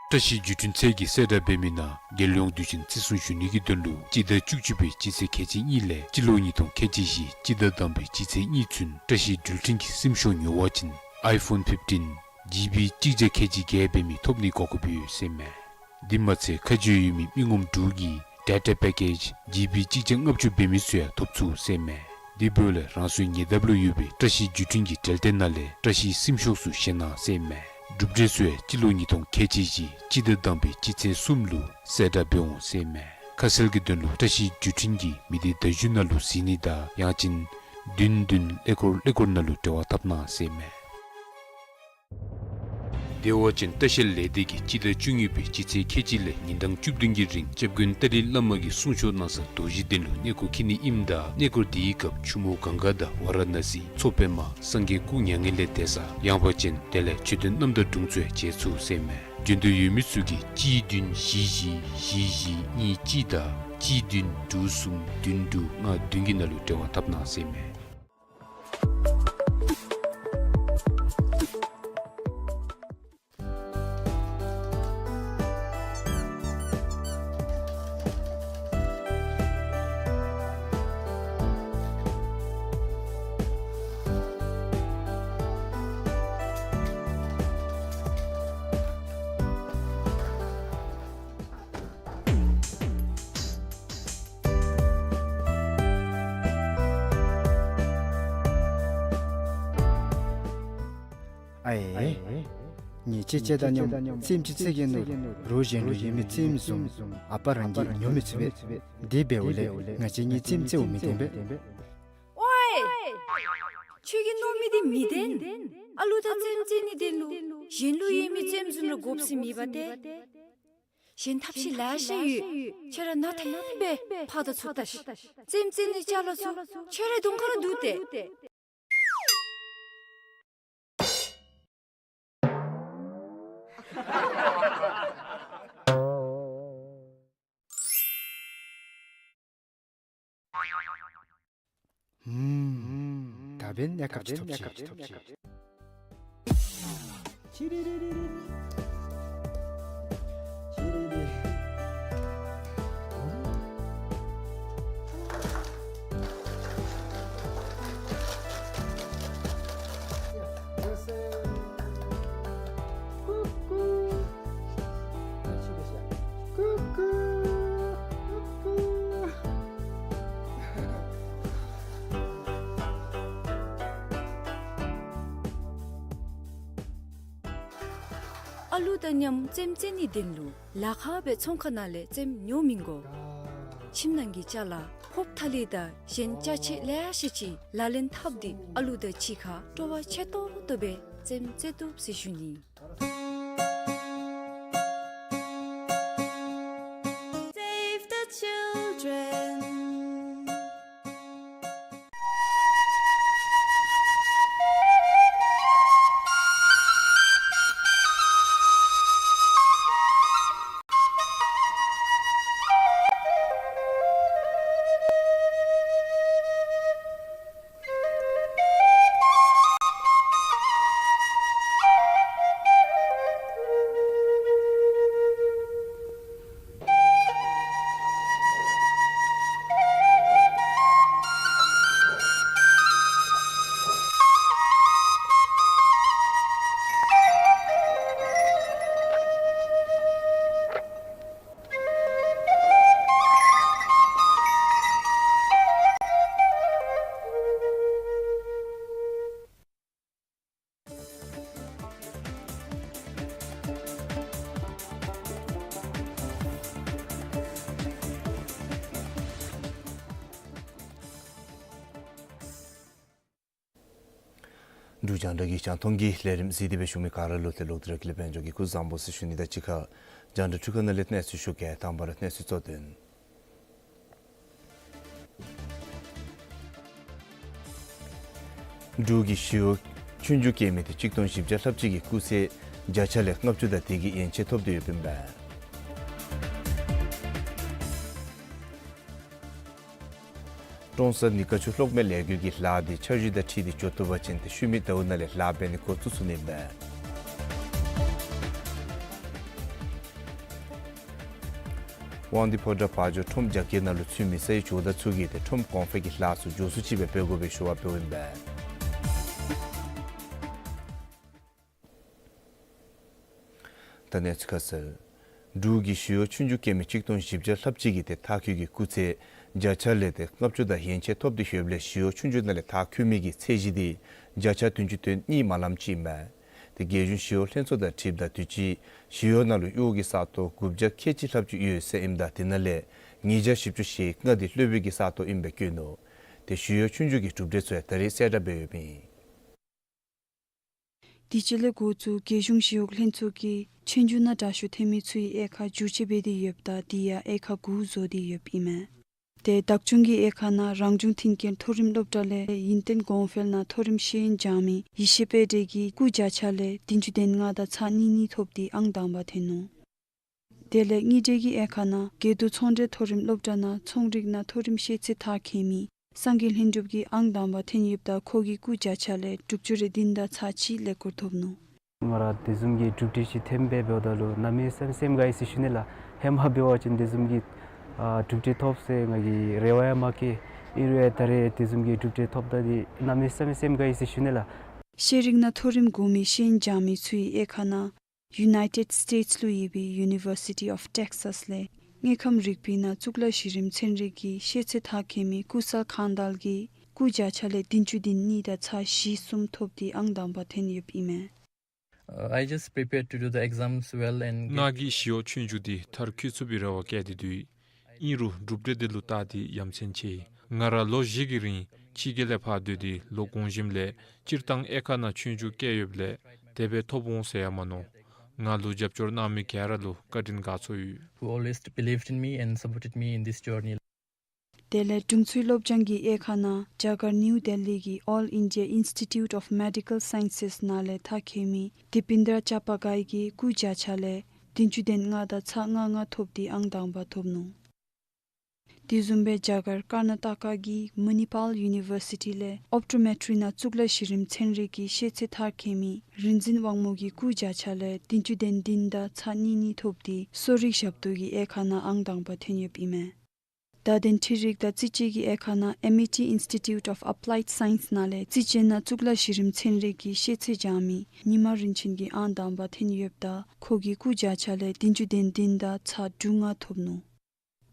བཀྲ་ཤིས་བརྒྱུད་འཕྲིན་ཚད་ཀྱིས་གསལ་བསྒྲགས་འབད་མི་ནང་རྒྱལ་ཡོངས་དུས་ཆེན་བརྩི་སྲུང་ཞུ་ནི་གི་དོན་ལུ་སྤྱི་ཟླ་བཅུ་གཅིག་པའི་སྤྱི་ཚེས་ཁལ་གཅིག་གཉིས་ལས་སྤྱི་ལོ་ཉིས་སྟོང་ཁལ་གཅིག་བཞི་སྤྱི་ཟླ་དང་པའི་སྤྱི་ཚེས་གཉིས་ཚུན་བཀྲ་ཤིས་འགྲུལ་འཕྲིན་གྱི་སིམ་ཤོག་ཉོ་བ་ཅིན་iPhone fifteen G B གཅིག་བརྒྱ་ཁལ་གཅིག་བརྒྱད་འབད་མི་ཐོབ་ནི་གོ་སྐབས་ཡོད་ཟེར་ཨིན་མས། དེ་མ་ཚད་ཁ་རྗེ་ཡོད་མི་མི་ངོམ་དྲུག་གིས་data package G B གཅིག་བརྒྱ་ལྔ་བཅུ་འབད་མི་ཚུ་ཡང་ཐོབ་ཚུགས་ཟེར་ཨིན་མས། དེ་འབདཝ་ལས་རང་སོའི་ཉེ་འདབས་ལུ་ཡོད་པའི་བཀྲ་ཤིས་བརྒྱུད་འཕྲིན་གྱི་འབྲེལ་ཐད་ནང་ལས་བཀྲ་ཤིས་སིམ་ཤོག་ཚུ་བཞེས་གནང་ཟེར་ཨིན་མས། གྲུབ་འབྲས་ཚུ་ཡང་སྤྱི་ལོ་ཉིས་སྟོང་ཁལ་གཅིག་བཞི་སྤྱི་ཟླ་དང་པའི་སྤྱི་ཚེས་གསུམ་ལུ་གསལ་བསྒྲགས་འབད་འོང་ཟེར་ཨིན་མས། ཁ་གསལ་གྱི་དོན་ལུ་བཀྲ་ཤིས་བརྒྱུད་འཕྲིན་གྱི་མི་སྡེ་བརྡ་བརྒྱུད་ནང་ལུ་གཟིགས་ནི་དང་ཡང་ཅིན་བདུན་བདུན་ཀླད་ཀོར་ཀླད་ཀོར་ནང་ལུ་འབྲེལ་བ་འཐབ་གནང་ཟེར་ཨིན་མས། བདེ་བ་ཅན་ལྟ་བཤལ་ལས་སྡེ་གིས་སྤྱི་ཟླ་བཅུ་གཉིས་པའི་སྤྱི་ཚེས་ཁལ་གཅིག་ལས་ཉིན་གྲངས་བཅུ་བདུན་གྱི་རིང་སྐྱབས་མགོན་ཏཱ་ལའི་བླ་མ་གིས་གསུང་ཆོག་གནང་ས་རྡོ་རྗེ་གདན་ལུ་གནས་སྐོར་འཁྱིད་ནི་ཨིནམ་ད་གནས་སྐོར་དེའི་སྐབས་ཆུ་མོ་གངྒཱ་དང་ཝཱ་ར་ཎ་སི་མཚོ་པདྨ་སངས་རྒྱས་སྐུ་མྱ་ངན་ལས་འདས་ས་ཡངས་པ་ཅན་དེ་ལས་མཆོད་རྟེན་རྣམ་དག་དྲུང་ཚུ་ཡང་མཇལ་ཚུགས་ཟེར་ཨིན་མས། འབྱོན་འདོད་ཡོད་མི་ཚུ་གིས་གཅིག་བདུན་བཞི་བཞི་བཞི་གཉིས་གཅིག་དང་གཅིག་བདུན་དྲུག་གསུམ་བདུན་དྲུག་ལྔ་བདུན་གྱི་ནང་ལུ་འབྲེལ་བ་འཐབ་གནང་ཟེར་ཨིན་མས། ཨའེ། ངེའི་ཅེ་ཅེ་དང་མཉམ་རྩེདམོ་ཅིག་རྩེ་གེ་མནོ། རོགས་གཞན་ལུ་ཡོད་མི་རྩེདམོ་བཟུམ་ཨ་པ་རང་གིས་ཉོ་མི་ཚུགས་པས། དེ་འབདཝ་ལས་ང་བཅས་གཉིས་རྩེདམོ་རྩེཝ་མི་བདེན་པས། ཝའེ། ཁྱོད་ཀྱིས་མནོ་མི་དེ་མི་བདེན། ཨ་ལུ་དང་རྩེདམོ་རྩེ་ནི་དོན་ལུ་གཞན་ལུ་ཡོད་མི་རྩེདམོ་བཟུམ་ར་དགོཔ་ཟེར་མེད་པ་ཏེ། གཞན་ཐབས་ཤེས་ལེ་ཤ་ཡོད། ཁྱོད་ར་ནང་ཐེངས་སྦེ་ཕར་དང་ཚུར་ལྟ་ཤིག། རྩེདམོ་རྩེ་ནི་ཅ་ལ་ཚུ་ཁྱོད་རའི་གདོང་ཁར་འདུག་སྟེ། ཧུམ། ད་འབདན་གནས་སྐབས་ཅིག་ཐོབ་ཅི། ཨ་ལུ་དང་མཉམ་རྩེདམོ་རྩེ་ནི་དོན་ལུ་ལཱ་ཁག་སྦེ་ཚོང་ཁང་ནང་ལས་རྩེདམོ་ཉོ་མི་དགོ། ཁྱིམ་ནང་གི་ཅ་ལ་ཕོརཔ་ཐ་ལི་དང་གཞན་ཅ་ཆས་ལེ་ཤ་ཅིག་ལག་ལེན་འཐབ་སྟེ་ཨ་ལུ་དང་གཅིག་ཁར་སྤྲོ་བ་ཆེ་ཏོག་ཏོ་སྦེ་རྩེདམོ་རྩེ་བཏུབ་ཟེར་ཞུ་ནི། Save the children. འབྲུག་རྒྱང་བསྒྲགས་ཀྱི་རྒྱང་མཐོང་གི་ལས་རིམ་གཟིགས་ཏེ་སྦེ་བཞུགས་མི་ག་ར་ལུ་ཏེ་ལོག་སྟེ་ར་ཀུན་ལེགས་དཔལ་འབྱོར་གྱིས་སྐུ་གཟུགས་བཟང་པོ་ཟེར་ཞུ་ནི་དང་གཅིག་ཁར་རྒྱང་བསྒྲགས་འཕྲུལ་ཁང་ནང་ལས་གནས་ཚུལ་ཞུ་གེ། དང་པ་ར་གནས་ཚུལ་གཙོ་དོན། འབྲུག་གི་ཞི་གཡོག་ཆོས་རྒྱུགས་རྐྱབ་མི་དེ་གཅིག་སྟོང་བཞི་བརྒྱ་ལྷགཔ་ཅིག་གིས་སྐུགས་ཚད་བརྒྱ་ཆ་ལས་ལྔ་བཅུ་དང་དེ་གི་ཡན་ཆད་ཐོབ་སྟེ་ཡོདཔ་ཨིན་པས། ཀྲོང་གསར་ནི་ཀ་ཆུ་གློག་མེ་ལས་འགུལ་གྱི་ལཱ་དེ་འཆར་གཞི་དང་འཁྲིལ་ཏེ་འགྱོ་བཏུབ་པ་ཅིན་ཏེ་ཤུལ་མའི་ཟླཝ་ནང་ལས་ལཱ་འབད་ནི་འགོ་བཙུགས་ཚུགས་ནི་ཨིན་པས། དབང་འདུས་ཕོ་བྲང་བ་འཇོ་ཁྲོམ་རྒྱ་བསྐྱེད་ནང་ལུ་ཚུད་མི་ས་ཡི་ཇོ་བདག་ཚུ་གིས་ཏེ་ཁྲོམ་གོང་འཕེལ་གྱི་ལཱ་ཚུ་མགྱོགས་སུ་ཅིག་སྦེ་འབད་དགོ་པའི་ཞུ་བ་འབདཝ་ཨིན་པས། ད་གནས་ཚུལ་ཁ་གསལ། འབྲུག་གི་ཞི་གཡོག་ཆོས་རྒྱུགས་རྐྱབ་མི་གཅིག་སྟོང་བཞི་བརྒྱ་ལྷགཔ་ཅིག་གིས་ཏེ་མཐར་འཁྱོལ་གྱི་སྐུགས་ཚད་བརྒྱ་ཆ་ལས་ཏེ་ལྔ་བཅུ་དང་ཡན་ཆད་ཐོབ་སྟེ་ཡོདཔ་ལས་ཞི་གཡོག་ཆོས་རྒྱུགས་ནང་ལས་མཐར་འཁྱོལ་མི་གི་ཚད་གཞི་དེ་བརྒྱ་ཆ་བདུན་ཅུ་དོན་གཉིས་མ་ལངམ་ཅིག་ཨིན་མས། ཏེ་རྒྱལ་གཞུང་ཞི་གཡོག་ལྷན་ཚོགས་དང་འཁྲིལཝ་ད་དུས་ཅི་ཞི་གཡོག་ནང་ལུ་གཡོག་གི་ས་སྟོང་དགུ་བརྒྱ་ཁལ་གཅིག་ལྷགཔ་ཅིག་ཡོད་ཟེར་ཨིནམ་ད་དེ་ནང་ལས་ཉིས་བརྒྱ་བཞི་བཅུ་ཞེ་ལྔ་དེ་སློབ་དཔོན་གྱི་ས་སྟོང་ཨིན་པའི་བཀོད་ནུག། ཏེ་ཞི་གཡོག་ཆོས་རྒྱུགས་ཀྱི་གྲུབ་འབྲས་ཚུ་ཡང་ད་རེས་གསལ་བསྒྲགས་འབད་ཡོདཔ་ཨིན། དུས་ཅི་ལས་འགོ་བཙུགས་རྒྱལ་གཞུང་ཞི་གཡོག་ལྷན་ཚོགས་ཀྱིས་ཆོས་རྒྱུགས་ནང་དྲག་ཤོས་ཐོན་མི་ཚུ་ཡི་དབྱེ་ཁག་བསྒྱུར་བཅོས་འབད་དེ་ཡོདཔ་ད་དེ་ཡང་དབྱེ་ཁག་དགུ་བཟོ་སྟེ་ཡོདཔ་ཨིན་མས། ཏེ་བདག་སྐྱོང་གི་དབྱེ་ཁག་ནང་རང་བྱུང་མཐུན་རྐྱེན་མཐོ་རིམ་སློབ་གྲྭ་ལས་ཡུན་བརྟན་གོང་འཕེལ་ནང་མཐོ་རིམ་ཤེས་ཡོན་སྦྱང་མི་ཡེ་ཤེས་དཔལ་སྒྲོན་གྱིས་སྐུགས་བརྒྱ་ཆ་ལས་བདུན་ཅུ་དོན་ལྔ་དང་ཚག་གཉིས་གཉིས་ཐོབ་སྟེ་ཨང་དང་པ་ཐོན་ནུག། དེ་ལས་གཉིས་འབྲེལ་གྱི་དབྱེ་ཁག་ནང་དགེ་འདུན་ཚོང་འབྲེལ་མཐོ་རིམ་སློབ་གྲྭ་ནང་ཚོང་རིག་ནང་མཐོ་རིམ་ཤེས་ཚད་མཐར་འཁྱོལ་མི་སངས་རྒྱས་ལྷུན་གྲུབ་ཀྱིས་ཨང་དང་པ་ཐོན་ཡོདཔ་ད་ཁོ་གིས་སྐུགས་བརྒྱ་ཆ་ལས་དྲུག་ཅུ་རེ་བདུན་དང་ཚག་གཅིག་ཀླད་ཀོར་ཐོབ་ནུག། ང་ར་དེ་བཟུམ་གྱི་གྲུབ་འབྲས་ཅིག་ཐོནམ་སྦེ་འབདཝ་ད་ལུ་གནམ་མེད་ས་མེད་སེམས་དགའ་ཡི་ཟེར་ཞུ་ནི་ལགས། ཧེ་མ་འབད་བ་ཅིན་དེ་བཟུམ་གྱི་ཨ་གྲུབ་འབྲས་ཐོབ་ཟེར་ང་གིས་རེ་བ་ཡང་མ་བསྐྱེད། ཨིན་རུང་ད་རེས་དེ་བཟུམ་གྱི་གྲུབ་འབྲས་ཐོབ་ད་འདི་གནམ་མེད་ས་མེད་སེམས་དགའ་ཡི་ཟེར་ཞུ་ནི་ལགས། ཤེས་རིག་ནང་མཐོ་རིམ་གོང་མའི་ཤེས་ཡོན་སྦྱང་མི་ཚུ་ཡི་དབྱེ་ཁག་ནང་ཡུ་ནའི་ཊེཌ་སི་ཊེཊསི་ལུ་ཡོད་པའི་ཡུ་ནི་ཝར་སི་ཊི་ཨོཕ་ཊེག་སཱས་ལས་དངོས་ཁམས་རིག་པའི་ནང་གཙུག་ལག་གཞི་རིམ་ཚན་རིག་གི་ཤེས་ཚད་མཐར་འཁྱོལ་མི་ཀུ་ཤལ་ཁང་དལ་གྱིས་སྐུགས་བརྒྱ་ཆ་ལས་བདུན་ཅུ་དོན་གཉིས་དང་ཚག་བཞི་གསུམ་ཐོབ་སྟེ་ཨང་དང་པ་ཐོན་ཡོདཔ་ཨིན་མས། Uh, I just prepared to do the exams well and get ང་གིས་ཞི་གཡོག་ཆོས་རྒྱུགས་འདི་མཐར་འཁྱོལ་ཚུགས་པའི་རེ་བ་བསྐྱེད་དེ་འདུག། ཨིན་རུང་གྲུབ་འབྲས་འདི་ལུ་བལྟ་སྟེ་ཡ་མཚན་ཆེ། ང་ར་ལོ་བཞི་གི་རིང་ཕྱི་རྒྱལ་ལས་ཕར་སྡོད་དེ་ལོ་གོང་ཞིནམ་ལས་སྤྱིར་བཏང་དབྱེ་ཁག་ནང་ཆོས་རྒྱུགས་བཀལ་ཡོདཔ་ལས་དེ་སྦེ་ཐོབ་འོང་ཟེར་ཡང་མ་མནོ། ང་ལུ་རྒྱབ་སྐྱོར་གནང་མི་ག་ར་ལུ་བཀའ་དྲིན་དགའ་ཚོར་ཡོད། Who always believed in me and supported me in this journey. དེ་ལས་དྲུང་འཚོའི་སློབ་སྦྱོང་གི་དབྱེ་ཁག་ནང་རྒྱ་གར་ནིའུ་ལྡི་ལི་གི་All India Institute of Medical Sciences ནང་ལས་མཐར་འཁྱོལ་མི་དིབ་པིན་དྲ་ཅ་པ་གྷའི་གིས་སྐུགས་བརྒྱ་ཆ་ལས་བདུན་ཅུ་དོན་ལྔ་དང་ཚག་ལྔ་ལྔ་ཐོབ་སྟེ་ཨང་དང་པ་ཐོབ་ནུག། དེ་བཟུམ་སྦེ་རྒྱ་གར་ཀར་ན་ཊ་ཀ་གི་Manipal University ལས་ཨོབ་ཊོ་མེ་ཊི་རི་ནང་གཙུག་ལག་གཞི་རིམ་ཚན་རིག་གི་ཤེས་ཚད་མཐར་འཁྱོལ་མི་རིག་འཛིན་དབང་མོ་གིས་སྐུགས་བརྒྱ་ཆ་ལས་བདུན་ཅུ་དོན་བདུན་དང་ཚག་གཉིས་གཉིས་ཐོབ་སྟེ་གསོ་རིག་ཞབས་ཏོག་གི་དབྱེ་ཁག་ནང་ཨང་དང་པ་ཐོན་ཡོདཔ་ཨིན་མས། བརྡ་དོན་འཕྲུལ་རིག་དང་རྩིས་དཔྱད་ཀྱི་དབྱེ་ཁག་ནང་Amity Institute of Applied Science ནང་ལས་རྩིས་དཔྱད་ནང་གཙུག་ལག་གཞི་རིམ་ཚན་རིག་གི་ཤེས་ཚད་སྦྱང་མི་ཉི་མ་རིན་ཆེན་གྱིས་ཨང་དང་པ་ཐོན་ཡོདཔ་ད་ཁོ་གིས་སྐུགས་བརྒྱ་ཆ་ལས་བདུན་ཅུ་དོན་བདུན་དང་ཚག་དྲུག་ལྔ་ཐོབ་ནུག།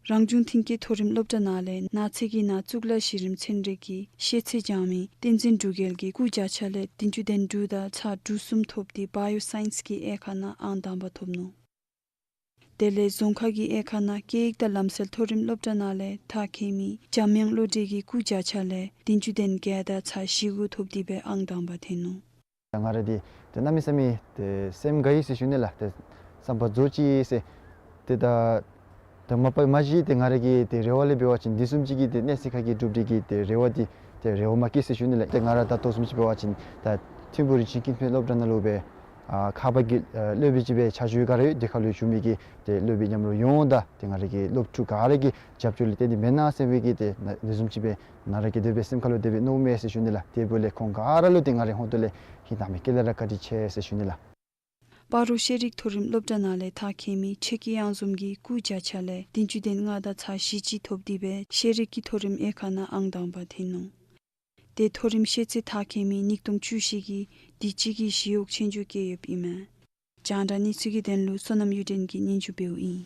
རང་བྱུང་མཐུན་རྐྱེན་མཐོ་རིམ་སློབ་གྲྭ་ནང་ལས་ནགས་ཚལ་གྱི་ནང་གཙུག་ལག་གཞི་རིམ་ཚན་རིག་གི་ཤེས་ཚད་སྦྱང་མི་བསྟན་འཛིན་འབྲུག་རྒྱལ་གྱིས་སྐུགས་བརྒྱ་ཆ་ལས་བདུན་ཅུ་དོན་དྲུག་དང་ཚག་དྲུག་གསུམ་ཐོབ་སྟེ་བཱ་ཡོ་སའིནསི་གི་དབྱེ་ཁག་ནང་ཨང་དང་པ་ཐོབ་ནུག། དེ་ལས་རྫོང་ཁ་གི་དབྱེ་ཁག་ནང་སྐད་ཡིག་དང་ལམ་སྲོལ་མཐོ་རིམ་སློབ་གྲྭ་ནང་ལས་མཐར་འཁྱོལ་མི་འཇམ་དབྱངས་བློ་གྲོས་ཀྱིས་སྐུགས་བརྒྱ་ཆ་ལས་བདུན་ཅུ་དོན་བརྒྱད་དང་ཚག་བཞི་དགུ་ཐོབ་སྟེ་སྦེ་ཨང་དང་པ་ཐོན་ནུག། ང་ར་འདི་ཏེ་གནམ་མེད་ས་མེད་ཏེ་སེམས་དགའ་ཡི་ཟེར་ཞུ་ནི་ལགས། ཏེ་བསམ་པ་རྫོགས་ཅི་ཟེར། ཏེ་ད་ད་མ་པ་མ་གཞི་ཏེ་ང་ར་གི་ཏེ་རེ་བ་ལས་འབད་བ་ཅིན་འདི་བཟུམ་ཅིག་གི་ཏེ་གནས་ཚད་ཁ་གི་གྲུབ་འབྲས་ཀྱི་ཏེ་རེ་བ་འདི་ཏེ་རེ་བ་མ་སྐྱེས་ཟེར་ཞུ་ནི་ལགས། ཏེ་ང་ར་ད་ལྟོ་བཟུམ་ཅིག་འབད་བ་ཅིན་ད་ཐིམ་ཕུག་རིན་ཆེན་ཀུན་ཕན་སློབ་གྲྭ་ནང་ལུ་སྦེ་ཨ་ཁ་པར་གྱི་ཨ་སློབ་དཔོན་ཅིག་སྦེ་ཕྱག་ཞུ་ག་ར་ཡོད། དེ་ཁར་ལུ་བཞུགས་མི་གི་ཏེ་སློབ་དཔོན་མཉམ་རོགས་ཡོངས་དང་ཏེ་ང་ར་གི་སློབ་ཕྲུག་ག་ར་གི་རྒྱབ་སྐྱོར་ལས་བརྟེན་ཏེ་མེན་ན་ཟེར་བའི་གི་ཏེ་ན་འདི་བཟུམ་ཅིག་སྦེ་ང་ར་གིས་དེ་སྦེ་སེམས་ཁ་ལུ་དེ་སྦེ་མནོཝ་མས་ཟེར་ཞུ་ནི་ལགས། དེ་འབདཝ་ལས་ཁོང་ག་ར་ལུ་ཏེ་ང་རའི་ཧོངས་ཏོ་ལས་ཧིང་དྭངས་མའི་དཀྱིལ་ལས་ར་བཀའ་དྲིན་ཆེ་ཟེར་ཞུ་ནི་ལགས། སྤ་རོ་ཤེས་རིག་མཐོ་རིམ་སློབ་གྲྭ་ནང་ལས་མཐར་འཁྱོལ་མི་ཆོས་སྐྱིད་གཡང་འཛོམས་ཀྱིས་སྐུགས་བརྒྱ་ཆ་ལས་བདུན་ཅུ་དོན་ལྔ་དང་ཚག་བཞི་གཅིག་ཐོབ་སྟེ་སྦེ་ཤེས་རིག་གི་མཐོ་རིམ་དབྱེ་ཁག་ནང་ཨང་དང་པ་ཐོན་ནུག། ཏེ་མཐོ་རིམ་ཤེས་ཚད་མཐར་འཁྱོལ་མི་ཉིས་སྟོང་བཅུ་བཞི་གིས་དུས་ཅི་གི་ཞི་གཡོག་ཆོས་རྒྱུགས་བཀལ་ཡོདཔ་ཨིན་མས། རྒྱང་བསྒྲགས་གནས་ཚུལ་གྱི་དོན་ལུ་བསོད་ནམས་གཡུ་སྒྲོན་གྱིས་སྙན་ཞུ་འབདཝ་ཨིན།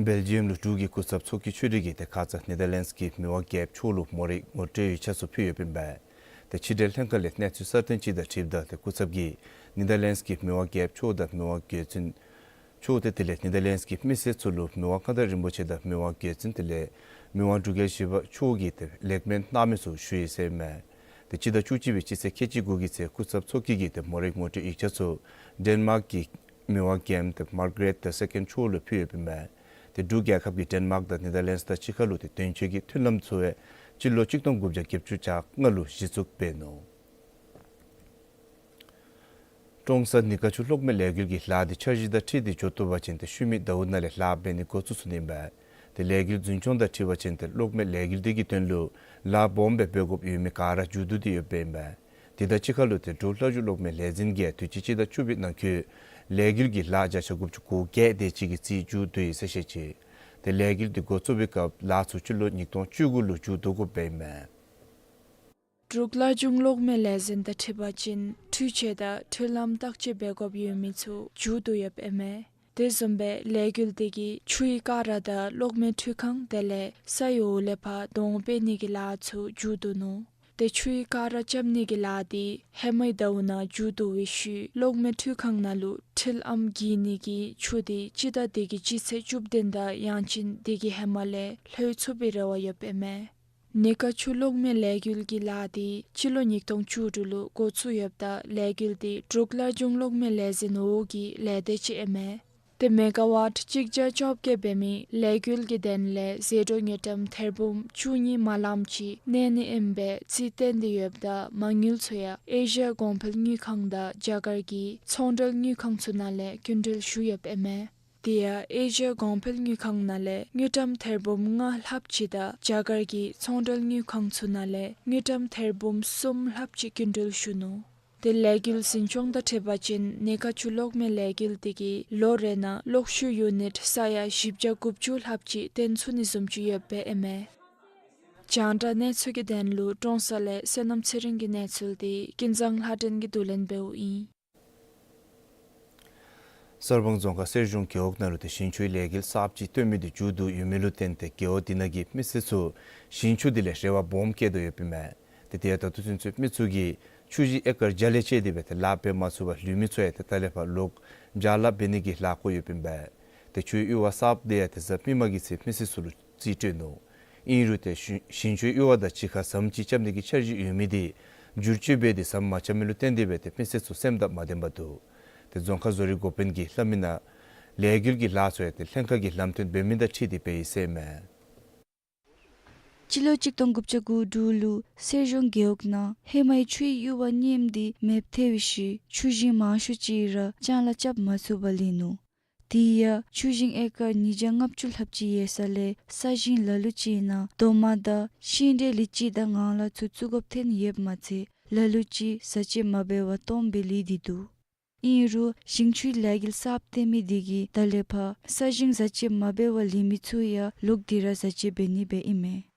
སྦེལ་ཇི་ཡམ་ལུ་འབྲུག་གི་སྐུ་ཚབ་ཚོགས་ཀྱི་ཆོས་རིག་གིས་ཏེ་ཁ་ཙ་ནེ་དར་ལེནཌསི་གི་མི་དབང་རྒྱལཔོ་མཆོག་ལུ་མོ་རའི་ངོ་སྤྲོད་ཡིག་ཆ་ཚུ་ཕུལ་ཡོདཔ་ཨིན་པས། ཏེ་ཕྱི་འབྲེལ་ལྷན་ཁག་ལས་གནས་ཚུལ་གསར་བཏོན་ཅིག་དང་འཁྲིལཝ་ད་ཏེ་སྐུ་ཚབ་ཀྱིས་ནེ་དར་ལེནཌསི་གི་མི་དབང་རྒྱལཔོ་མཆོག་དང་མི་དབང་རྒྱལ་བཙུན་མཆོག་ཏེ་དེ་ལས་ནེ་དར་ལེནཌསི་གི་མི་སེར་ཚུ་ལུ་མི་དབང་མངའ་བདག་རིན་པོ་ཆེ་དང་མི་དབང་རྒྱལ་བཙུན་དེ་ལས་མི་དབང་འབྲུག་རྒྱལ་བཞི་པ་མཆོག་གིས་ཏེ་ལེགས་སྨོན་གནང་མི་ཚུ་ཞུ་ཡི་ཟེར་ཨིན་མས། ཏེ་སྤྱི་ཟླ་བཅུ་གཅིག་པའི་སྤྱི་ཚེས་ཁལ་གཅིག་དགུ་གི་ཚེ་སྐུ་ཚབ་ཚོགས་ཀྱི་གིས་ཏེ་མོ་རའི་ངོ་སྤྲོད་ཡིག་ཆ་ཚུ་ཌེན་མཱརཀ་གི་མི་དབང་རྒྱལམོ་ཏེ་མར་གེ་རེཊ་དི་སེ་ཀེནཌ་མཆོག་ལུ་ཕུལ་ཡོདཔ་ཨིན་མས། ཏེ་འབྲུག་རྒྱལ་ཁབ་ཀྱིས་ཌེན་མཱརཀ་དང་ནེ་དར་ལེནཌསི་དང་གཅིག་ཁར་ལུ་ཏེ་དོན་གཅོད་ཀྱི་མཐུན་ལམ་ཚུ་ཡང་སྤྱི་ལོ་གཅིག་སྟོང་དགུ་བརྒྱ་བརྒྱད་ཅུ་གྱ་ལྔ་ལུ་གཞི་བཙུགས་འབད་ནུག། ཀྲོང་གསར་ནི་ཀ་ཆུ་གློག་མེ་ལས་འགུལ་གྱི་ལཱ་འདི་འཆར་གཞི་དང་འཁྲིལ་ཏེ་འགྱོ་བཏུབ་པ་ཅིན་ཏེ་ཤུལ་མའི་ཟླཝ་ནང་ལས་ལཱ་འབད་ནི་འགོ་བཙུགས་ཚུགས་ནི་ཨིན་པས། ཏེ་ལས་འགུལ་རྫུན་ཆུང་དང་འཁྲིལ་བ་ཅིན་ཏེ་གློག་མེ་ལས་འགུལ་འདི་གི་དོན་ལུ་ལཱ་སྦོམ་སྦེ་འབད་དགོཔ་ཡོད་མི་ག་ར་མཇུག་བསྡུ་སྟེ་ཡོདཔ་ཨིན་པས། དེ་དང་གཅིག་ཁར་ལུ་ཏེ་འབྲུག་ལྷ་ཆུ་གློག་མེ་ལས་འཛིན་གྱིས་དུས་ཅི་སྤྱི་ཟླ་བཅུ་པའི་ནང་འཁོད་ལས་འགུལ་གྱི་ལཱ་བརྒྱ་ཆ་དགུ་བཅུ་གོ་བརྒྱད་དེ་ཅིག་གི་རྩིས་མཇུག་བསྡུ་ཡི་ཟེར་བཤད་ཅི། ཏེ་ལས་འགུལ་འདི་འགོ་བཙུགས་པའི་སྐབས་ལཱ་ཚུ་སྤྱི་ལོ་ཉིས་སྟོང་བཅུ་དགུ་ལུ་མཇུག་བསྡུ་དགོཔ་ཨིན་མས། འབྲུག་ལྷ་ཆུ་གློག་མེ་ལས་འཛིན་དང་འཁྲིལ་བ་ཅིན་འཕྲུལ་ཆས་དང་འཕྲུལ་ལམ་བརྟག་དཔྱད་འབད་དགོཔ་ཡོད་མི་ཚུ་མཇུག་བསྡུ་ཡོདཔ་ཨིན་མས། དེ་བཟུམ་སྦེ་ལས་འགུལ་འདི་གིས་ཆུའི་ཀ་ར་དང་གློག་མེ་འཕྲུལ་ཁང་དེ་ལས་ས་ཡི་འོག་ལས་ཕར་དོང་སྤེལ་ནི་གི་ལཱ་ཚུ་མཇུག་བསྡུ་ནུག། ཏེ་ཆུའི་ཀ་ར་རྐྱབ་ནི་གི་ལཱ་འདི་ཧེ་མའི་ཟླཝ་ནང་མཇུག་བསྡུ་བའི་ཤུལ་གློག་མེ་འཕྲུལ་ཁང་ནང་ལུ་འཕྲུལ་ཨམ་བསྒྱིར་ནི་གི་ཆུ་འདི་སྤྱི་ཟླ་འདི་གི་སྤྱི་ཚེས་བཅུ་བདུན་དང་ཡང་ཅིན་འདི་གི་ཧེ་མ་ལས་ལྷོད་ཚུགས་པའི་རེ་བ་ཡོདཔ་ཨིན་མས། ནི་ཀ་ཆུ་གློག་མེ་ལས་འགུལ་གྱི་ལཱ་འདི་སྤྱི་ལོ་ཉིས་སྟོང་བཅུ་དྲུག་ལུ་འགོ་བཙུགས་ཡོདཔ་ད་ལས་འགུལ་འདི་འབྲུག་ལྷ་ཆུ་གློག་མེ་ལས་འཛིན་འོག་གི་ལས་སྡེ་ཅིག་ཨིན་མས། ཏེ་མེ་ག་ཝཊ་གཅིག་བརྒྱ་བཅོ་བརྒྱད་འབད་མི་ལས་འགུལ་གྱི་དོན་ལས་ཟད་འགྲོ་དངུལ་ཀྲམ་ཐེར་འབུམ་བཅུ་གཉིས་མ་ལངམ་ཅིག་གནས་ནི་ཨིན་པའི་རྩིས་བཏོན་ཏེ་ཡོདཔ་ད་མ་དངུལ་ཚུ་ཡང་ཨེ་ཤི་ཡ་གོང་འཕེལ་དངུལ་ཁང་དང་རྒྱ་གར་གྱི་ཚོང་འབྲེལ་དངུལ་ཁང་ཚུ་ནང་ལས་སྐྱིན་འགྲུལ་ཞུ་ཡོདཔ་ཨིན་མས། དེ་ཡང་ཨེ་ཤི་ཡ་གོང་འཕེལ་དངུལ་ཁང་ནང་ལས་དངུལ་ཀྲམ་ཐེར་འབུམ་ལྔ་ལྷགཔ་ཅིག་དང་རྒྱ་གར་གྱི་ཚོང་འབྲེལ་དངུལ་ཁང་ཚུ་ནང་ལས་དངུལ་ཀྲམ་ཐེར་འབུམ་གསུམ་ལྷགཔ་ཅིག་སྐྱིན་འགྲུལ་ཞུ་ནུག། དེ་ལས་འགུལ་འཛིན་སྐྱོང་དང་འཁྲིལ་བ་ཅིན་ནི་ཀ་ཆུ་གློག་མེ་ལས་འགུལ་འདི་གིས་ལོ་རེ་ནང་གློག་ཤུགས་ཡུ་ནིཊ་ས་ཡ་བཞི་བརྒྱ་དགུ་བཅུ་ལྷགཔ་ཅིག་བཏོན་ཚུགས་ནི་བཟུམ་ཅིག་ཡོདཔ་ཨིན་མས། རྒྱང་བསྒྲགས་གནས་ཚུལ་གྱི་དོན་ལུ་ཀྲོང་གསར་ལས་བསོད་ནམས་ཚེ་རིང་གི་གནས་ཚུལ་འདི་ཀུན་བཟང་ལྷ་སྒྲོན་གྱིས་བསྡུ་ལེན་འབདཝ་ཨིན། གསར་སྤང་རྫོང་ཁག་གསེར་གཞོང་རྒེད་འོག་ནང་ལུ་ཏེ་ཞིང་ཆུའི་ལས་འགུལ་གསརཔ་ཅིག་བཏོན་མི་འདི་མཇུག་བསྡུ་ཡོད་མི་ལུ་བརྟེན་ཏེ་རྒེད་འོག་འདི་ནང་གི་མི་སེར་ཚུ་ཞིང་ཆུ་འདི་ལས་རེ་བ་སྦོམ་བསྐྱེད་དོ་ཡོདཔ་ཨིན་མས། ཏེ་དེ་ཡང་ད་ལྟོ་ཚུན་ཚོད་མི་ཚུ་གིས་ ཆུ་ཞིང་ཨེ་ཀར་བརྒྱ་ལས་བཅད་དེ་སྦེ་ཏེ་ལཱ་འབད་མ་ཚུགས་པར་ལུས་མི་ཚུ་ཡང་ཏེ་ད་ལས་ཕར་ལོག་བྱ་ལཱ་འབད་ནི་གི་ལཱ་བཀོད་ཡོདཔ་ཨིན་པས། ཏེ་ཆུའི་གཡུར་བ་གསརཔ་དེ་ཡང་ཏེ་གཟའ་མིག་དམར་གྱི་ཚེ་མི་སེར་ཚུ་ལུ་རྩིས་སྤྲོད་ནུག། ཨིན་རུང་ཏེ་ཞིང་ཆུའི་གཡུར་བ་དང་གཅིག་ཁར་ཟམ་ཅིག་རྐྱབ་ནི་གི་འཆར་གཞི་ཡོད་མི་དེ་བསྒྱུར་བཅོས་འབད་དེ་ཟམ་མ་རྐྱབ་མི་ལུ་བརྟེན་ཏེ་སྦེ་ཏེ་མི་སེར་ཚུ་སེམས་དང་མ་ལྡན་པར་འདུག། ཏེ་རྫོང་ཁག་བཟོ་རིག་འགོ་དཔོན་གྱིས་སླབ་མི་ནང་ལས་འགུལ་གྱི་ལཱ་ཚུ་ཡང་ཏེ་ལྷན་ཁག་གི་ལམ་སྟོན་འབད་མི་དང་འཁྲིལ་ཏེ་འབད་ཡི་ཟེར་མས། སྤྱི་ལོ་གཅིག་སྟོང་དགུ་བརྒྱ་དགུ་བཅུ་ལུ་སེར་གཞུང་རྒེད་འོག་ནང་ཧེ་མའི་ཆུའི་གཡུར་བ་ངནམ་དེ་མེདཔ་ཐལ་བའི་ཤུལ་ཆུ་ཞིང་མང་ཤོས་ཅིག་ར་ལྕང་ལཱ་རྐྱབ་མ་ཚུགས་པར་ལུས་ནུག། དེ་ཡང་ཆུ་ཞིང་ཨེ་ཀར་ཉིས་བརྒྱ་ལྔ་བཅུ་ལྷགཔ་ཅིག་ཡོད་ས་ལས་ས་ཞིང་ལ་ལུ་ཅིག་ནང་རྡོག་མ་དང་ཤིང་འབྲས་ལི་ཅི་དང་ངང་ལག་ཚུ་བཙུགས་དགོཔ་ཐོན་ཡོདཔ་མ་ཚད་ལ་ལུ་ཅིག་བཟའ་བཅའ་མ་འབད་བར་སྟོངམ་སྦེ་ལུས་ཏེ་འདུག། ཨིན་རུང་ཞིང་ཆུའི་ལས་འགུལ་གསརཔ་བཏོན་མི་དེ་གིས་ད་ལས་ཕར་ས་ཞིང་བཟའ་བཅའ་མ་འབད་བར་ལུས་མི་ཚུ་ཡང་ལོག་སྟེ་ར་བཟའ་བཅའ་འབད་ནི་སྦེ་ཨིན་མས།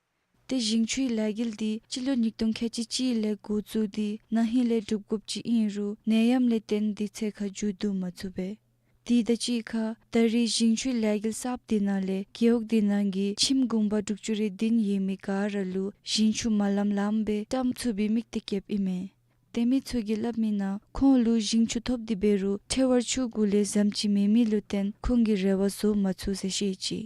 ཏེ་ཞིང་ཆུའི་ལས་འགུལ་དེ་སྤྱི་ལོ་ཉིས་སྟོང་ཁལ་གཅིག་གཅིག་ལས་འགོ་བཙུགས་ཏེ་ན་ཧིང་ལས་གྲུབ་དགོཔ་ཅིག་ཨིན་རུང་ནད་ཡམས་ལས་བརྟེན་ཏེ་ཚེ་ཁར་མཇུག་བསྡུ་མ་ཚུགས་པས། དེ་དང་གཅིག་ཁར་ད་རེས་ཞིང་ཆུའི་ལས་འགུལ་གསརཔ་དེ་ནང་ལས་རྒེད་འོག་དེ་ནང་གི་ཁྱིམ་གུང་པ་དྲུག་ཅུ་རེ་བདུན་ཡོད་མི་ག་ར་ལུ་ཞིང་ཆུ་མ་ལམ་ལམ་སྦེ་བཀྲམ་ཚུགས་པའི་དམིགས་གཏད་བསྐྱེདཔ་ཨིན་མས། དེ་མི་ཚུ་གིས་སླབ་མི་ནང་ཁོང་ལུ་ཞིང་ཆུ་ཐོབ་སྟེ་འབད་རུང་ཕྲེད་དབར་ཆུ་གུ་ལས་ཟམ་ཅིག་མེད་མི་ལུ་བརྟེན་ཁོང་གིས་རེ་བ་བཟོ་མ་ཚུགས་ཟེར་བཤད་ཅི།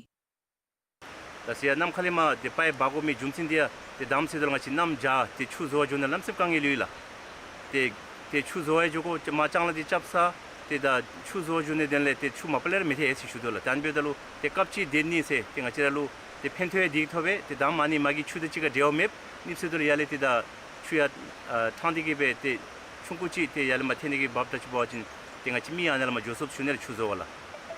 ད་ཟེར་ཡང་གནམ་ཁ་ལས་མར་ཏེ་པའིཔ་འབག་དགོ་མི་རྒྱུ་མཚན་དེ་ཡང་ཏེ་དམ་ཟེར་དོ་ལགས། ང་བཅས་གནམ་བྱཱར་ཏེ་ཆུ་བཟོ་བར་འགྱོ་ནི་གནམ་མེད་ས་མེད་དཀའ་ངལ་ཡོད་ལགས། ཏེ་ཏེ་ཆུ་བཟོ་བར་འགྱོ་དགོ་མར་ལྕང་ལཱ་དེ་རྐྱབ་ས་ཏེ་ད་ཆུ་བཟོ་བར་འགྱོ་ནི་དེ་ལས་ཏེ་ཆུ་མ་པ་ལས་ར་མི་ཐལ་ཟེར་ཞུ་དོ་ལགས། ད་ཨ་ནི་འབདཝ་ད་ལུ་ཏེ་སྐབས་ཅིག་སྡོད་ནི་ཟེར་ཏེ་ང་བཅས་ར་ལུ་ཏེ་ཕན་ཐོགས་ཡང་དེ་ཐོབ་པས། ཏེ་དམ་ཨ་ནི་མ་གི་ཆུ་དང་གཅིག་ཁར་འབྲེལ་བ་མེདཔ་ཨིནམ་ཟེར་དོ་ལགས། ཡར་ལས་ཏེ་ད་ཆུ་ཡར་ཨ་ཐང་སྟེ་གི་སྦེ་ཏེ་ཆུང་ཀུ་ཅིག་ཏེ་ཡར་ལས་མར་ཐོན་ནི་གི་འབབ་ད་ཅིག་འབད་བ་ཅིན་ཏེ་ང་བཅས་མི་ཨ་ནཱ་ལས་མར་འགྱོ་ཚུགསཔ་ཞུ་ནི་ལགས། ཆུ་བཟོ་བར་ལགས།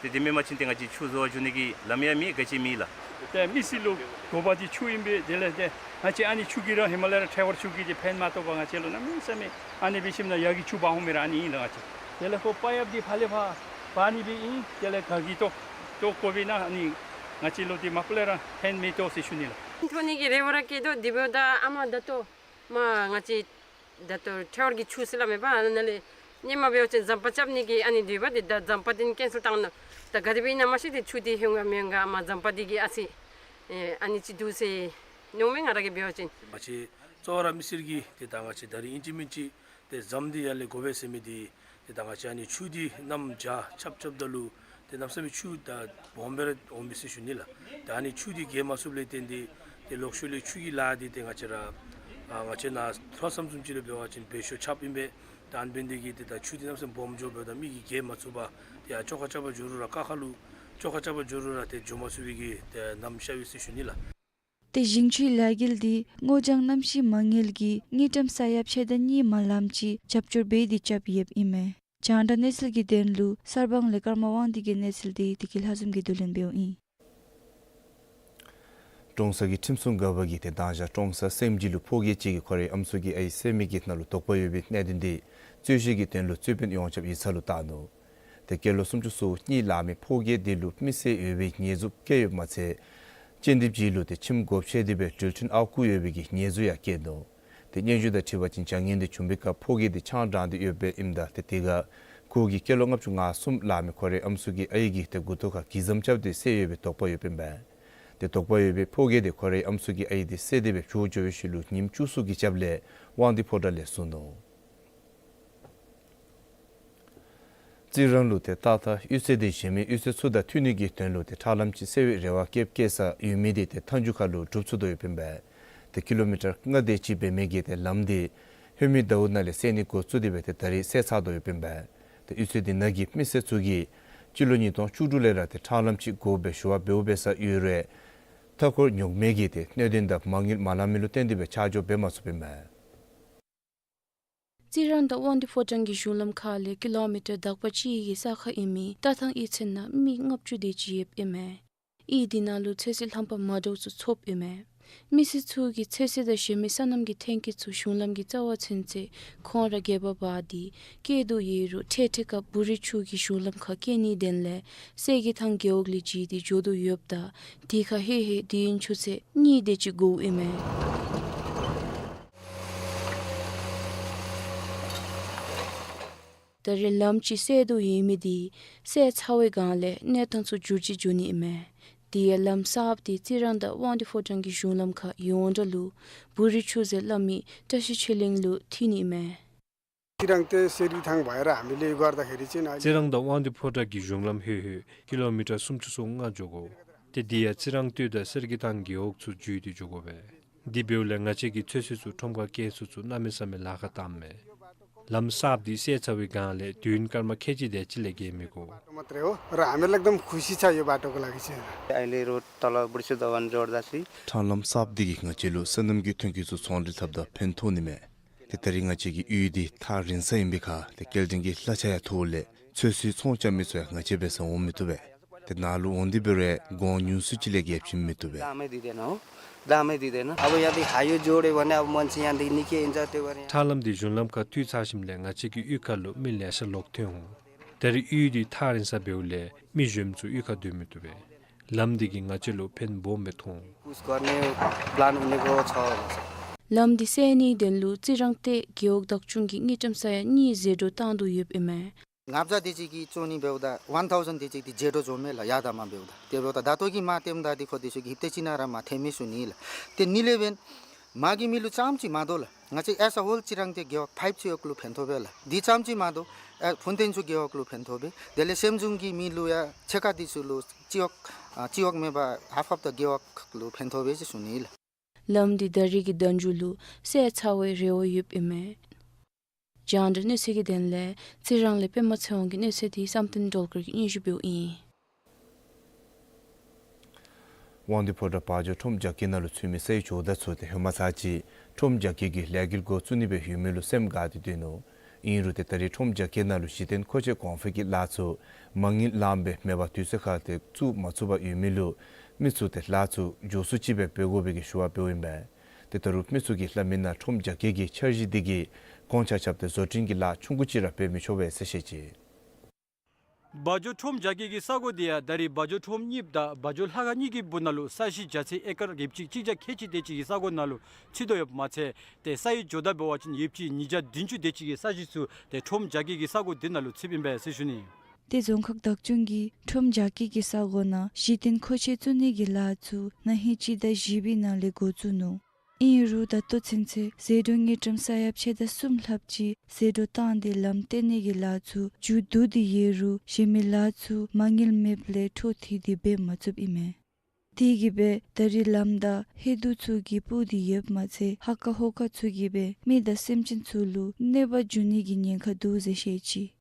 ཏེ་དེ་མེན་པ་ཅིན་ཏེ་ང་བཅས་ཆུ་བཟོ་བར་འགྱོ་ནི་གི་ལམ་ཡང་མེད། ག་ཅི་མེད་ལགས། ཏེ་མི་སེར་ལུ་དགོ་པ་དེ་ཆུ་ཨིན་པས། དེ་ལས་ཏེ་ང་བཅས་ཨ་ནི་ཆུ་གིས་ར་ཧེ་མ་ལས་ར་ཕྲེད་དབར་ཆུ་གིས་ཏེ་ཕན་མ་ཐོགས་པར་ང་བཅས་ལུ་གནམ་མེད་ས་མེད་ཨ་ནི་འབད་ཞིནམ་ན་ཡར་གྱི་ཆུ་འབག་འོང་མི་ར་ཨ་ནི་ཨིན་ལགས། ང་བཅས་དེ་ལས་ཁོ་པའིཔ་དེ་ཕར་ལས་ཕར་འབག་ནི་སྦེ་ཨིན། དེ་ལས་ག་གིས་བཏོག་བཏོག་དགོ་པས་ན་ཨ་ནི་ང་བཅས་ལུ་ཏེ་མ་པ་ལས་ར་ཕན་མི་ཐོགས་ཟེར་ཞུ་ནི་ལགས། ཐོན་ནི་གི་རེ་བ་ར་བསྐྱེད་དོ། དེ་འབདཝ་ད་ཨ་མ་ད་ལྟོ་མར་ང་བཅས་ད་ལྟོ་ཕྲེད་དབར་གྱི་ཆུ་ཟེར་སླབ་མས་པ། ཨ་ནཱ་ལས་ཧེ་མ་འབད་བ་ཅིན་ཟམ་པ་རྐྱབ་ནི་གི་ཨ་ནི་འདུག་པ། ཏེ་ད་ཟམ་པ་དེ་ནི་ཀེན་སེལ་བཏང་ནུག། ད་ག་དེ་སྦེ་ཨིན་ན་མ་ཤེས། ཏེ་ཆུ་དེ་ཧེ་མ་མེན་ག་མར་ཟམ་པ་དེ་གིས་ཨ་ཙི་ཨེ་ཨ་ནི་ཅིག་འདུག་ཟེར་མནོཝ་མས་ང་ར་གིས་འབད་བ་ཅིན། ང་བཅས་གཙོ་བོ་ར་མི་སེར་གྱིས་ཏེ་ད་ང་བཅས་ད་རིས་ཨིན་ཅི་མིན་ཅི་ཏེ་ཟམ་དེ་ཡར་ལས་དགོ་པས་ཟེར་མི་དེ་ཏེ་ད་ང་བཅས་ཨ་ནི་ཆུ་དེ་གནམ་བྱཱར་རྐྱབ་རྐྱབ་ད་ལུ་ཏེ་གནམ་མེད་ས་མེད་ཆུ་ད་སྦོམ་སྦེ་ར་འོང་མི་ཟེར་ཞུ་ནི་ལགས། ད་ཨ་ནི་ཆུ་དེ་རྒལ་མ་ཚུགསཔ་ལས་བརྟེན་ཏེ་ཏེ་ལོག་ཤུལ་ལས་ཆུ་གི་ལཱ་དེ་ཏེ་ང་བཅས་ར་ཨ་ང་བཅས་ནཱ་ལྷོ་མཚམས་བཟུམ་ཅིག་ལུ་འབད་བ་ཅིན་བེད་སྤྱོད་རྐྱབ་ཨིན་པས། ད་ཨ་ནི་འབད་ནི་དེ་གིས་ཏེ་ད་ཆུ་དེ་གནམ་མེད་ས་མེད་སྦོམ་འགྱོ་འབདཝ་ད་མི་གིས་རྒལ་མ་ཚུགས་པར་ཏེ་ཡར་བཅོ་ཁ་རྐྱབ་པར་འགྱོ་རུང་ར་ཀ་ཁ་ལུ་བཅོ་ཁ་རྐྱབ་པར་འགྱོ་རུང་ར་ཏེ་འགྱོ་མ་ཚུགས་པའི་གི་ཏེ་ནམ་ཤར་ཡོད་ཟེར་ཞུ་ནི་ལགས། ཏེ་ཞིང་ཆུའི་ལས་འགུལ་དེ་སྔོ་ལྗང་གནམ་གཤིས་མ་དངུལ་གྱིས་དངུལ་ཀྲམ་ས་ཡ་ཕྱེད་དང་གཉིས་མ་ལམ་ཅིག་རྒྱབ་སྐྱོར་འབད་དེ་རྐྱབ་ཡོདཔ་ཨིན་མས། རྒྱང་བསྒྲགས་གནས་ཚུལ་གྱི་དོན་ལུ་གསར་སྤང་ལས་ཀརྨ་དབང་འདུས་ཀྱི་གནས་ཚུལ་དེ་བདེ་སྐྱིད་ལྷ་འཛོམས་ཀྱིས་བསྡུ་ལེན་འབདཝ་ཨིན། ཀྲོང་གསར་གྱི་ཁྲིམས་སྲུང་འགག་པ་གིས་ཏེ་མདང་ཞག་ཀྲོང་གསར་སེམས་རྒྱས་ལུ་ཕོ་སྐྱེས་ཅིག་གིས་ཁོ་རའི་ཨམ་སྲུ་གི་ཨའི་བསད་མི་གི་ནང་ལུ་དོགས་པ་ཡོད་པའི་གནད་དོན་དེ་རྩོད་གཞི་གི་དོན་ལུ་རྩོད་དཔོན་ཡོངས་ཁྱབ་ཡིག་ཚང་ལུ་བཏང་ནུག། ཏེ་སྐྱེས་ལོ་སུམ་ཅུ་སོ་གཉིས་ལང་མི་ཕོ་སྐྱེས་དེ་ལུ་མི་བསད་ཡོད་པའི་ཉེས་འཛུགས་བཀལ་ཡོདཔ་མ་ཚད་སྤྱི་འདེམས་ཅིག་ལུ་ཏེ་ཁྱིམ་སྒོ་ཕྱེ་སྟེ་སྦེ་འགྲུལ་འཕྲིན་ཨར་བརྐུ་ཡོད་པའི་གི་ཉེས་འཛུགས་ཡང་བཀལ་ནུག། ཏེ་སྙན་ཞུ་དང་འཁྲིལ་བ་ཅིན་བྱ་ངན་དེ་བྱུང་པའི་སྐབས་ཕོ་སྐྱེས་དེ་ཆང་འགྲངས་ཏེ་ཡོདཔ་ཨིནམ་ད་ཏེ་དེ་ཁར་ཁོ་གི་སྐྱེས་ལོ་ལྔ་བཅུ་ང་གསུམ་ལང་མི་ཁོ་རའི་ཨམ་སྲུ་གི་ཨའི་གིས་ཏེ་མགུ་ཏོ་ཁར་གྱི་ཟམ་རྐྱབ་སྟེ་བསད་ཡོད་པའི་དོགས་པ་ཡོདཔ་ཨིན་པས། ཏེ་དོགས་པ་ཡོད་པའི་ཕོ་སྐྱེས་དེ་ཁོ་རའི་ཨམ་སྲུ་གི་ཨའི་དེ་བསད་དེ་སྦེ་བྱོག་འགྱོ་བའི་ཤུལ་ལུ་ཉིནམ་བཅུ་གསུམ་གྱི་རྒྱབ་ལས་དབང་འདུས་ཕོ་བྲང་ལས་བཟུང་ནུག། རྩི་རང་ལུ་ཏེ་རྟ་ཐང་གཡུས་ཚན་དེ་གཞན་མི་གཡུས་ཚན་ཚུ་དང་མཐུད་ནི་གི་དོན་ལུ་ཏེ་ཁྲག་ལམ་ཅིག་སེལ་བའི་རེ་བ་བསྐྱེདཔ་བསྐྱེད་ས་ཡོད་མི་དེ་ཏེ་མཐའ་མཇུག་ཁར་ལུ་འགྲུབ་ཚུགས་དོ་ཡོདཔ་ཨིན་པས། ཏེ་ཀི་ལོ་མི་ཊར་ལྔ་དེ་ཅིག་འབད་མི་གི་ཏེ་ལམ་དེ་ཧོད་མེད་ཟླཝ་ནང་ལས་སེལ་ནི་འགོ་བཙུགས་ཏེ་སྦེ་ཏེ་ད་རིས་སེལ་ཚར་དོ་ཡོདཔ་ཨིན་པས། ཏེ་གཡུས་ཚན་དེ་ནང་གི་མི་སེར་ཚུ་གིས་སྤྱི་ལོ་ཉིས་སྟོང་བཅུ་དྲུག་ལས་ར་ཏེ་ཁྲག་ལམ་ཅིག་དགོ་པའི་ཞུ་བ་འབདཝ་འབད་ས་ཡོད་རུང་མཐའ་འཁོར་ཉོག་མེད་ཀྱི་ཏེ་གནད་དོན་དང་མ་དངུལ་མ་ལང་མི་ལུ་བརྟེན་ཏེ་སྦེ་ཆ་འཇོག་འབད་མ་ཚུགསཔ་ཨིན་པས། རྩི་རང་དང་དབང་འདུས་ཕོ་བྲང་གི་གཞུང་ལམ་ཁ་ལས་ཀི་ལོ་མི་ཊར་དག་པ་ཅིག་གི་ས་ཁར་ཨིན་མི་རྟ་ཐང་གཡུས་ཚན་ནང་མི་ལྔ་བཅུ་དེ་ཅིག་ཡོདཔ་ཨིན་མས། གཡུས་དེ་ནང་ལུ་ཚོད་བསྲེ་རྣམ་པ་མ་འདྲཝ་ཚུ་ཚོགསཔ་ཨིན་མས། མི་སེར་ཚུ་གིས་ཚོད་བསྲེ་དང་གཞན་མི་སོ་ནམ་གྱི་ཐོན་སྐྱེད་ཚུ་གཞུང་ལམ་གྱི་རྩ་བར་ཚུན་ཚོད་ཁོང་ར་སྒལ་པར་འབག་སྟེ་སྐྱེལ་དོ་ཡོད་རུང་འཕྲལ་འཕྲལ་སྐབས་བོ་རི་ཆུ་གིས་གཞུང་ལམ་ཁར་སྐྱེལ་ནིའི་དོན་ལས་གསེར་གྱི་ཐང་རྒེད་འོག་ལས་བརྒྱུད་དེ་འགྱོ་དོ་ཡོདཔ་ད་དེ་ཁར་ཧེ་ཧེ་དུས་ཡུན་ཆུ་ཚོད་གཉིས་དེ་ཅིག་འགོརཝ་ཨིན་མས། ད་རེས་ལམ་ཅིག་སེལ་དོ་ཡོད་མི་དེ་སེལ་ཚར་བའི་སྒང་ལས་གནས་སྟངས་ཚུ་འགྱུར་བཅོས་འགྱོ་ནི་ཨིན་མས། དེ་ཡང་ལམ་གསརཔ་དེ་རྩི་རང་དང་དབང་འདུས་ཕོ་བྲང་གི་གཞུང་ལམ་ཁར་ཡོངས་གྲགས་ལུ་བོ་རི་ཆུ་ཟེར་སླབ་མི་བཀྲ་ཤིས་ཆོས་གླིང་ལུ་མཐུད་ནི་ཨིན་མས། ཙི་རང་སྟོད་གསེར་གྱི་ཐང་བར་ར་ཧ་མི་ལས་གར་ད་ཁེ་རི་ཅིན་ཨ། ཙི་རང་དང་དབང་འདུས་ཕོ་བྲང་གི་གཞུང་ལམ་ལྷོད་ལྷོད་ཀི་ལོ་མི་ཊར་སུམ་ཅུ་སོ་ལྔ་འགྱོ་དགོ། ཏེ་འདི་ཡང་ཙི་རང་སྟོད་དང་གསེར་གྱི་ཐང་རྒེད་འོག་ཚུ་བརྒྱུད་དེ་འགྱོ་དགོ་པས། འདི་འབདཝ་ལས་ང་བཅས་ཀྱི་ཚོད་བསྲེ་ཚུ་ཁྲོམ་ཁར་བསྐྱལ་ཚུ་ཚུ་གནམ་མེད་ས་མེད་ལཱ་ཁག་བཏངམ་མས། ལམ་གསརཔ་འདི་བསལ་ཚར་བའི་སྒང་ལས་དུས་ཡུན་སྐར་མ་ཁལ་གཅིག་དེ་ཅིག་ལས་བརྒལ་མི་དགོ། ཁྲང་ལམ་གསརཔ་འདི་གིས་ང་བཅས་ལུ་སོ་ནམ་གྱི་ཐོན་སྐྱེད་ཚུ་ཚོང་འབྲེལ་འཐབ་ད་ཕན་ཐོགས་ནི་མས། ཏེ་ད་རིས་ང་བཅས་ཀྱི་གཡུས་འདི་ཐག་རིང་ས་ཨིན་པའི་ཁར་ཏེ་སྐྱེལ་འདྲེན་གྱི་གླ་ཆ་ཡང་མཐོཝ་ལས་ཚོད་བསྲེ་ཚོང་རྐྱབ་མི་ཚུ་ཡང་ང་བཅས་འབད་སར་འོང་མི་བཏུབ་པས། ཏེ་ནཱ་ལུ་འོང་སྟེ་འབད་རུང་གོང་ཉུང་སུ་ཅིག་ལས་བརྒལ་བྱིན་མི་བཏུབ་པས། ཁྲང་ལམ་འདི་གཞུང་ལམ་ཁར་མཐུད་ཚར་ཞིནམ་ལས་ང་བཅས་ཀྱི་གཡུས་ཁར་ལུ་མི་ལེ་ཤ་ལོག་ཐོན་འོང་། ད་རིས་གཡུས་འདི་ཐག་རིང་ས་འབདཝ་ལས་མི་གཞོནམ་ཚུ་གཡུས་ཁར་སྡོད་མི་བཏུབ་པས། ལམ་འདི་གིས་ང་བཅས་ལུ་ཕན་སྦོམ་སྦེ་ཐོགས་འོང་། ལམ་འདི་བསལ་ནིའི་དོན་ལུ་ཙི་རང་སྟོད་རྒེད་འོག་བདག་སྐྱོང་གིས་དངུལ་ཀྲམ་ས་ཡ་གཉིས་ཟད་འགྲོ་བཏང་དོ་ཡོདཔ་ཨིན་མས། ལྔ་བརྒྱ་དེ་ཅིག་གི་བཙོང་ནི་འབདཝ་ད་ཝན་ཐའུ་ཟེན་དེ་ཅིག་འདི་ཟད་འགྲོ་འགྱོཝ་མས་ལགས། ཡར་དང་མར་འབདཝ་ད། དེ་འབདཝ་ད་ད་ལྟོ་གི་མར་ཐེམ་ད་འདི་ཁོ་འདི་ཚུ་གིས་ཧིབ་ཏེ་ཅིག་ནང་ར་མར་ཐེམ་མི་ཚུགས་ནི་ལགས། ཏེ་ཨ་ནི་ལས་འབདན་མར་གྱི་མི་ལུ་ཙམ་ཅིག་མ་དོ་ལགས། ང་བཅས་as a whole ཙི་རང་སྟོད་རྒེད་འོག་ཕའིབ་ཚུ་ཡོད་ལུ་ཕན་ཐོགས་པས་ལགས། འདི་ཙམ་ཅིག་མ་དོ་ཨ་ཕུན་ཐོན་ཚུ་རྒེད་འོག་ལུ་ཕན་ཐོགས་པས། དེ་ལས་སེམས་བཟུང་གི་མི་ལུ་ཡང་ཕྱེད་ཀ་འདི་ཚུ་ལུ་སྤྱི་འོག་ཨ་སྤྱི་འོག་མེན་པར་ཧཱཕ་ཧཱཕ་ད་རྒེད་འོག་ལུ་ཕན་ཐོགས་པས་ཟེར་ཞུ་ནི་ལགས། ལམ་འདི་ད་རིས་ཀྱི་ཟླཝ་མཇུག་ལུ་བསལ་ཚར་བའི་རེ་བ་ཡོདཔ་ཨིན་མས། རྒྱང་བསྒྲགས་གནས་ཚུལ་གྱི་དོན་ལས་ཙི་རང་ལས་པདྨ་ཚེ་དབང་གི་གནས་ཚུལ་འདི་བསམ་གཏན་སྒྲོལ་དཀར་གྱིས་སྙན་ཞུ་འབདཝ་ཨིན། དབང་འདུས་ཕོ་བྲང་བ་འཇོ་ཁྲོམ་རྒྱགས་སྐྱེལ་ནང་ལུ་ཚུད་མི་ས་ཡི་ཇོ་བདག་ཚུ་ཏེ་ཧེ་མ་ཚར་ཅིག་ཁྲོམ་རྒྱགས་སྐྱེལ་གྱི་ལས་འགུལ་འགོ་བཙུགས་ནི་སྦེ་ཡོད་མི་ལུ་སེམས་དགའ་སྟེ་སྡོད་ནུག། ཨིན་རུང་ཏེ་ད་རིས་ཁྲོམ་རྒྱགས་སྐྱེལ་ནང་ལུ་གཞི་རྟེན་མཁོ་ཆས་གོང་འཕེལ་གྱི་ལཱ་ཚུ་མ་དངུལ་ལངམ་སྦེ་མེད་པར་དུས་ཚོད་ཁར་ཏེ་བཙུགས་མ་ཚུགས་པར་ཡོད་མི་ལུ་མི་ཚུ་ཏེ་ལཱ་ཚུ་མགྱོགས་སུ་ཅིག་སྦེ་འབད་དགོ་པའི་གི་ཞུ་བ་འབདཝ་ཨིན་པས། ཏེ་ད་རུང་མི་ཚུ་གིས་སླབ་མི་ནང་ཁྲོམ་རྒྱགས་སྐྱེལ་གྱི་འཆར་གཞི་འདི་གིས་གོང་ཆ་རྐྱབ་སྟེ་བཟོ་སྐྲུན་གྱི་ལཱ་ཆུང་ཀུ་ཅིག་ར་འབད་མི་ཆོག་པས་ཟེར་བཤད་ཅི། བ་འཇོ་ཁྲོམ་རྒྱགས་སྐྱེལ་གྱི་ས་གོ་འདི་ཡང་ད་རིས་བ་འཇོ་ཁྲོམ་གཉིསཔ་དང་བ་འཇོ་ལྷ་ཁང་གཉིས་ཀྱི་སྦུག་ན་ལུ་ས་གཞི་རྒྱ་ཚད་ཨེ་ཀར་ཡོདཔ་ཅིག་གཅིག་བརྒྱ་ཁལ་གཅིག་དེ་ཅིག་གི་ས་གོ་ནང་ལུ་ཚུད་དོ་ཡོདཔ་མ་ཚད་ཏེ་ས་ཡི་ཇོ་བདག་འབད་བ་ཅིན་ཡོདཔ་ཅིག་ཉིས་བརྒྱ་བདུན་ཅུ་དེ་ཅིག་གི་ས་གཞི་ཚུ་ཏེ་ཁྲོམ་རྒྱགས་སྐྱེལ་གྱི་ས་གོ་འདི་ནང་ལུ་ཚུདཔ་ཨིན་པས་ཟེར་ཞུ་ནི། ཏེ་རྫོང་ཁག་བདག་སྐྱོང་གིས་ཁྲོམ་རྒྱགས་སྐྱེལ་གྱི་ས་གོ་ནང་གཞི་རྟེན་མཁོ་ཆས་བཙུགས་ནི་གི་ལཱ་ཚུ་ན་ཧིང་སྤྱི་ཟླ་བཞི་པའི་ནང་ལས་འགོ་བཙུགས་ནུག། ཨིན་རུང་ད་ལྟོ་ཚུན་ཚོད་ཟད་འགྲོ་དངུལ་ཀྲམ་ས་ཡ་ཕྱེད་དང་གསུམ་ལྷགཔ་ཅིག་ཟད་འགྲོ་བཏང་སྟེ་ལམ་བཏོན་ནི་གི་ལཱ་ཚུ་མཇུག་བསྡུ་སྟེ་ཡོད་རུང་གཞན་མི་ལཱ་ཚུ་མ་དངུལ་མེདཔ་ལས་འཕྲོ་མཐུད་དེ་འབད་མ་ཚུགསཔ་ཨིན་མས། དེ་གིས་སྦེ་ད་རིས་ལམ་དང་ཧེ་དུ་ཚུ་གིས་སྤུབས་ཏེ་ཡོདཔ་མ་ཚད་ཧ་ཀ་ཧོ་ཀ་ཚུ་གིས་སྦེ་མི་དང་སེམས་ཅན་ཚུ་ལུ་གནོད་པ་འབྱུང་ནི་གི་ཉེན་ཁ་འདུག་ཟེར་བཤད་ཅི།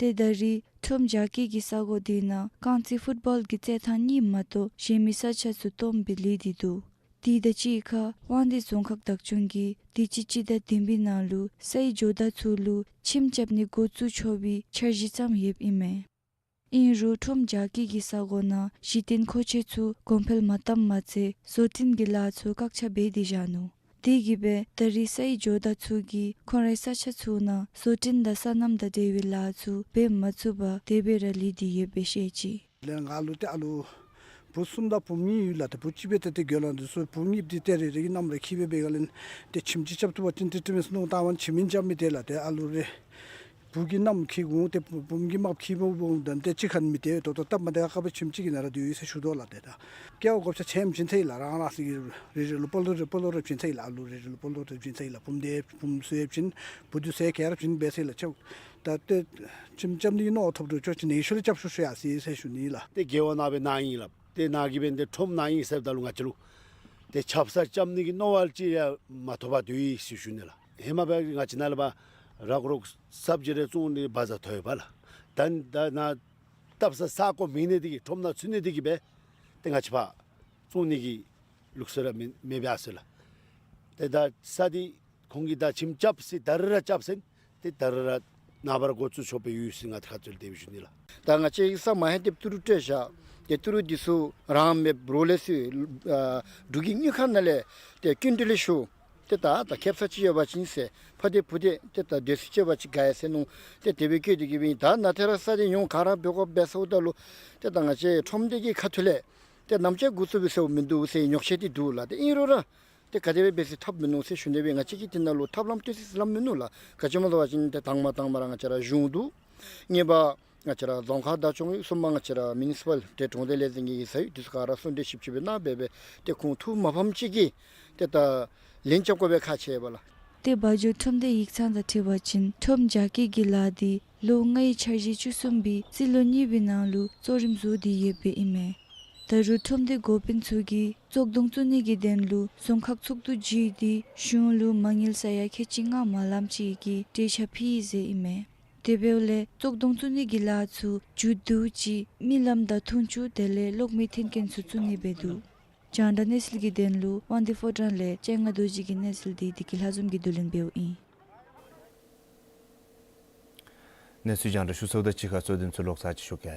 ཏེ་ད་རིས་ཁྲོམ་རྒྱགས་སྐྱེལ་གྱི་ས་གོ་འདི་ནང་རྐང་རྩེད་ཕུཊ་བཱོལ་གྱི་རྩེད་ཐང་གཉིས་མ་གཏོགས་གཞན་མི་ས་ཆ་ཚུ་སྟོངམ་སྦེ་ལུས་ཏེ་འདུག། དེ་དང་གཅིག་ཁར་དབང་འདུས་རྫོང་ཁག་བདག་སྐྱོང་གིས་དུས་ཅི་སྤྱི་ཟླ་བདུན་པའི་ནང་ལུ་ས་ཡི་ཇོ་བདག་ཚུ་ལུ་ཁྱིམ་རྐྱབ་ནི་འགོ་བཙུགས་ཆོག་པའི་འཆར་གཞི་བརྩམས་ཡོདཔ་ཨིན་མས། ཨིན་རུང་ཁྲོམ་རྒྱགས་སྐྱེལ་གྱི་ས་གོ་ནང་གཞི་རྟེན་མཁོ་ཆས་ཚུ་གོང་འཕེལ་མ་བཏངམ་མ་ཚད་བཟོ་སྐྲུན་གྱི་ལཱ་ཚུ་བཀག་ཆ་འབད་དེ་བཞག་ནུག། དེ་གིས་སྦེ་ད་རིས་ས་ཡི་ཇོ་བདག་ཚུ་གིས་ཁོང་རའི་ས་ཆ་ཚུ་ནང་བཟོ་སྐྲུན་དང་སོ་ནམ་དང་འབྲེལ་བའི་ལཱ་ཚུ་འབད་མ་ཚུགས་པར་དེ་སྦེ་ར་ལུས་ཏེ་ཡོདཔ་སྦེ་བཤད་ཅི། ལས་ང་ལུ་ཏེ་ཨ་ལུ་བུ་གསུམ་དང་བུམོ་གཉིས་ཡོད་ལགས། ཏེ་བུ་གཅིག་སྦེ་ཏེ་ཏེ་དགེ་སློང་འདི་ཚུ་བུ་གཉིས་འདི་ཏེ་རེ་རེ་གི་མནའམ་ར་འཁྱིད་སྦེ་འབད་ག་ལས་ཏེ་ཁྱིམ་ཅིག་རྐྱབ་བཏུབ་པ་ཅིན་ཏེ་ཏེ་མེན་སྨོ་ད་ཝ་ཁྱིམ་མིན་རྐྱབ་མི་དེ་ལགས། ཏེ་ཨ་ལུ་རེ་བུ་གི་མནའམ་འཁྱིད་འོང་ཏེ་བུམོ་གི་མགཔ་འཁྱིད་འོང་དེ་ཏེ་གཅིག་ཁར་མི་སྡོད་པས། ད་ལྟོ་སྟབས་མ་བདེ་ཁག་པ་ཁྱིམ་གཅིག་གི་ནང་ར་སྡོད་ཡི་ཟེར་ཞུ་དོ་ལགས། ཏེ་ད་སྐྱེ་བ་བགོ་བཤའ་ཆེམ་བྱིན་ཚར་ཡི་ལགས། རང་རང་སོ་གི་རེ་རེ་ལུ་སྤོ་ལོ་རེ་སྤོ་ལོ་རེ་བྱིན་ཚར་ཡི་ལགས། ཨ་ལུ་རེ་རེ་ལུ་སྤོ་ལོ་རེ་བྱིན་ཚར་ཡི་ལགས། བུམོ་དེ་བུམོ་སུ་ཡང་བྱིན་བུ་འདི་སུ་ཡང་ག་ར་བྱིན་འབད་ཚར་ཡི་ལགས། ཆེ་ད་ཏེ་ཁྱིམ་རྐྱབ་ནི་གི་མནོ་བ་ཐོབ་འགྱོ་ཅི་ནི་ཤུལ་ལས་རྐྱབ་ཤོག་ཤོག་ཡ་ཟེར་ཟེར་ཞུ་ནི་ལགས། ཏེ་རྒེད་འོག་ནང་སྦེ་གནང་ཡི་ལགས། ཏེ་ནཱ་གིས་འབདན་ཏེ་ཁྲོམ་གནང་ཡི་ཟེརཝ་ད་ལུ་ང་བཅས་ལུ་ཏེ་ཆབ་གསང་རྐྱབ་ནི་གི་མནོ་བ་ཅིག་ཡང་མ་ཐོབ་པར་སྡོད་ཡི་ཟེར་ཞུ་ནི་ལགས། ཧེ་མ་སྦེ་ང་བཅས་ནཱ་ལས་ཕར་རག་རོག་སབ་ཇི་རེ་བཙོང་ནི་བ་ཛར་ཐོབ་ཡོད་པ་ལགས། ད་ད་ནཱ་བཏབ་ས་ས་གོ་མེད་ནི་དེ་གིས་ཁྲོམ་ནང་ཚུད་ནི་དེ་གིས་སྦེ་ཏེ་ང་བཅས་ཕར་བཙོང་ནི་གི་ལུགས་སྲོལ་ར་མེད་མེད་པས་ཟེར་ལགས། ཏེ་ད་ས་འདི་ཁོང་གིས་ད་ཁྱིམ་རྐྱབ་ཟེར་ད་རེས་ར་རྐྱབ་ཟེར་ཏེ་ད་རེས་ར་ནངས་པ་ར་འགོ་བཙུགས་ཆོགཔ་སྦེ་ཡོད་ཟེར་ང་བཅས་ཁ་ཐུག་ལས་དེ་སྦེ་ཞུ་ནི་ལགས། ད་ང་བཅས་ཀྱིས་ས་མ་ཧེ་སྟེ་ཏི་རུ་སྤྲོད་བཞག། ཏེ་ཏི་རུ་འདི་ཚུ་རང་མེདཔ་རོགས་ལས་ཚུར་ཨ་འབྲུག་གི་དངུལ་ཁང་ནང་ལས་ཏེ་སྐྱིན་འགྲུལ་ལས་ཞུ། ཏེ་ད་ད་ཁེབ་ས་ཅིག་ཡོད་པ་ཅིན་ཟེར་ཕ་དེ་བུ་དེ་ཏེ་ད་སྡོད་ས་ཅིག་ཡོད་པ་ཅིན་དགའ་ཡི་ཟེར་མནོ་སྟེ་དེ་སྦེ་བསྐྱོད་དེ་གིས་སྦེ་ད་ནཱ་ཏེ་ར་ས་འདི་ཡོངས་ག་ར་འབད་དགོཔ་འབད་ཚརཝ་ད་ལུ་ཏེ་ད་ང་བཅས་ཁྲོམ་སྡེ་གི་ཁ་ཐུག་ལས་ཏེ་ནམ་ཅིག་འགོ་བཙུགས་པའི་ཟེརཝ་མིན་འདུག་ཟེར་ཉོགས་བཤད་འདི་འདུག་ལགས། ཏེ་ཨིན་རུང་ར་ཏེ་ག་དེ་སྦེ་འབད་ཟེར་ཐབས་མིན་ནུག་ཟེར་ཞུ་ནི་སྦེ་ང་བཅས་ཀྱིས་དེ་ནང་ལུ་ཐབས་ལམ་སྟོན་ས་ལམ་མིན་ནུག་ལགས། ག་ཅི་སྨོ་ཟེར་བ་ཅིན་ཏེ་དང་པ་དང་པ་ར་ང་བཅས་ར་གཞུང་འདུག། གཉིས་པ་ང་བཅས་ར་རྫོང་ཁག་བདག་སྐྱོང་ཡོད། གསུམ་པ་ང་བཅས་ར་མུ་ནི་སི་པཱལ་ཏེ་གྲོང་སྡེ་ལས་འཛིན་གྱི་ཡིག་ཚང་ཡོད། འདི་ཚུ་ག་ར་གསུང་གྲོས་ཞིབ་ཞིབ་སྦེ་གནང་སྦེ་སྦེ་ཏེ་ཁོང་ཐུགས་མ་ཕམ་ཅིག་གིས་ཏེ་ད་ ལན་རྐྱབ་དགོ་པའི་ཁག་ཆེ་བས་ལགས། ཏེ་བ་འཇོ་ཁྲོམ་སྡེའི་ཡིག་ཚང་དང་འཁྲིལ་བ་ཅིན་ཁྲོམ་རྒྱགས་སྐྱེལ་གྱི་ལཱ་འདི་ལོ་ལྔའི་འཆར་གཞི་བཅུ་གསུམ་པའི་རྩིས་ལོ་གཉིས་པའི་ནང་ལུ་གཙོ་རིམ་བཟོ་སྟེ་ཡོདཔ་སྦེ་ཨིན་མས། ད་རུང་ཁྲོམ་སྡེ་འགོ་དཔོན་ཚུ་གིས་བཙོག་དོང་བཙུགས་ནི་གི་དོན་ལུ་རྫོང་ཁག་ཚོགས་འདུ་བརྗེས་ཏེ་གཞུང་ལུ་མ་དངུལ་ས་ཡ་ཁལ་གཅིག་ལྔ་མ་ལངམ་ཅིག་གི་གྲོས་འཆར་ཕུལ་ཡི་ཟེར་ཨིན་མས། དེ་འབདཝ་ལས་བཙོག་དོང་བཙུགས་ནི་གི་ལཱ་ཚུ་མཇུག་བསྡུ་ཅིག་རྨི་ལམ་དང་འཐུང་ཆུ་དེ་ལས་གློག་མེ་འཐེན་མཁན་ཚུ་བཙུགས་ནི་འབད་འདུག། རྒྱང་བསྒྲགས་གནས་ཚུལ་གྱི་དོན་ལུ་དབང་འདུས་ཕོ་བྲང་ལས་སྤྱན་སྔ་རྡོ་རྗེ་གི་གནས་ཚུལ་འདི་བདེ་སྐྱིད་ལྷ་འཛོམས་ཀྱིས་བསྡུ་ལེན་འབདཝ་ཨིན། གནས་ཚུལ་རྒྱང་བསྒྲགས་ཞུ་ཚརཝ་དང་གཅིག་ཁར་གཙོ་དོན་ཚུ་ལོག་ཚར་ཅིག་ཞུ་གེ།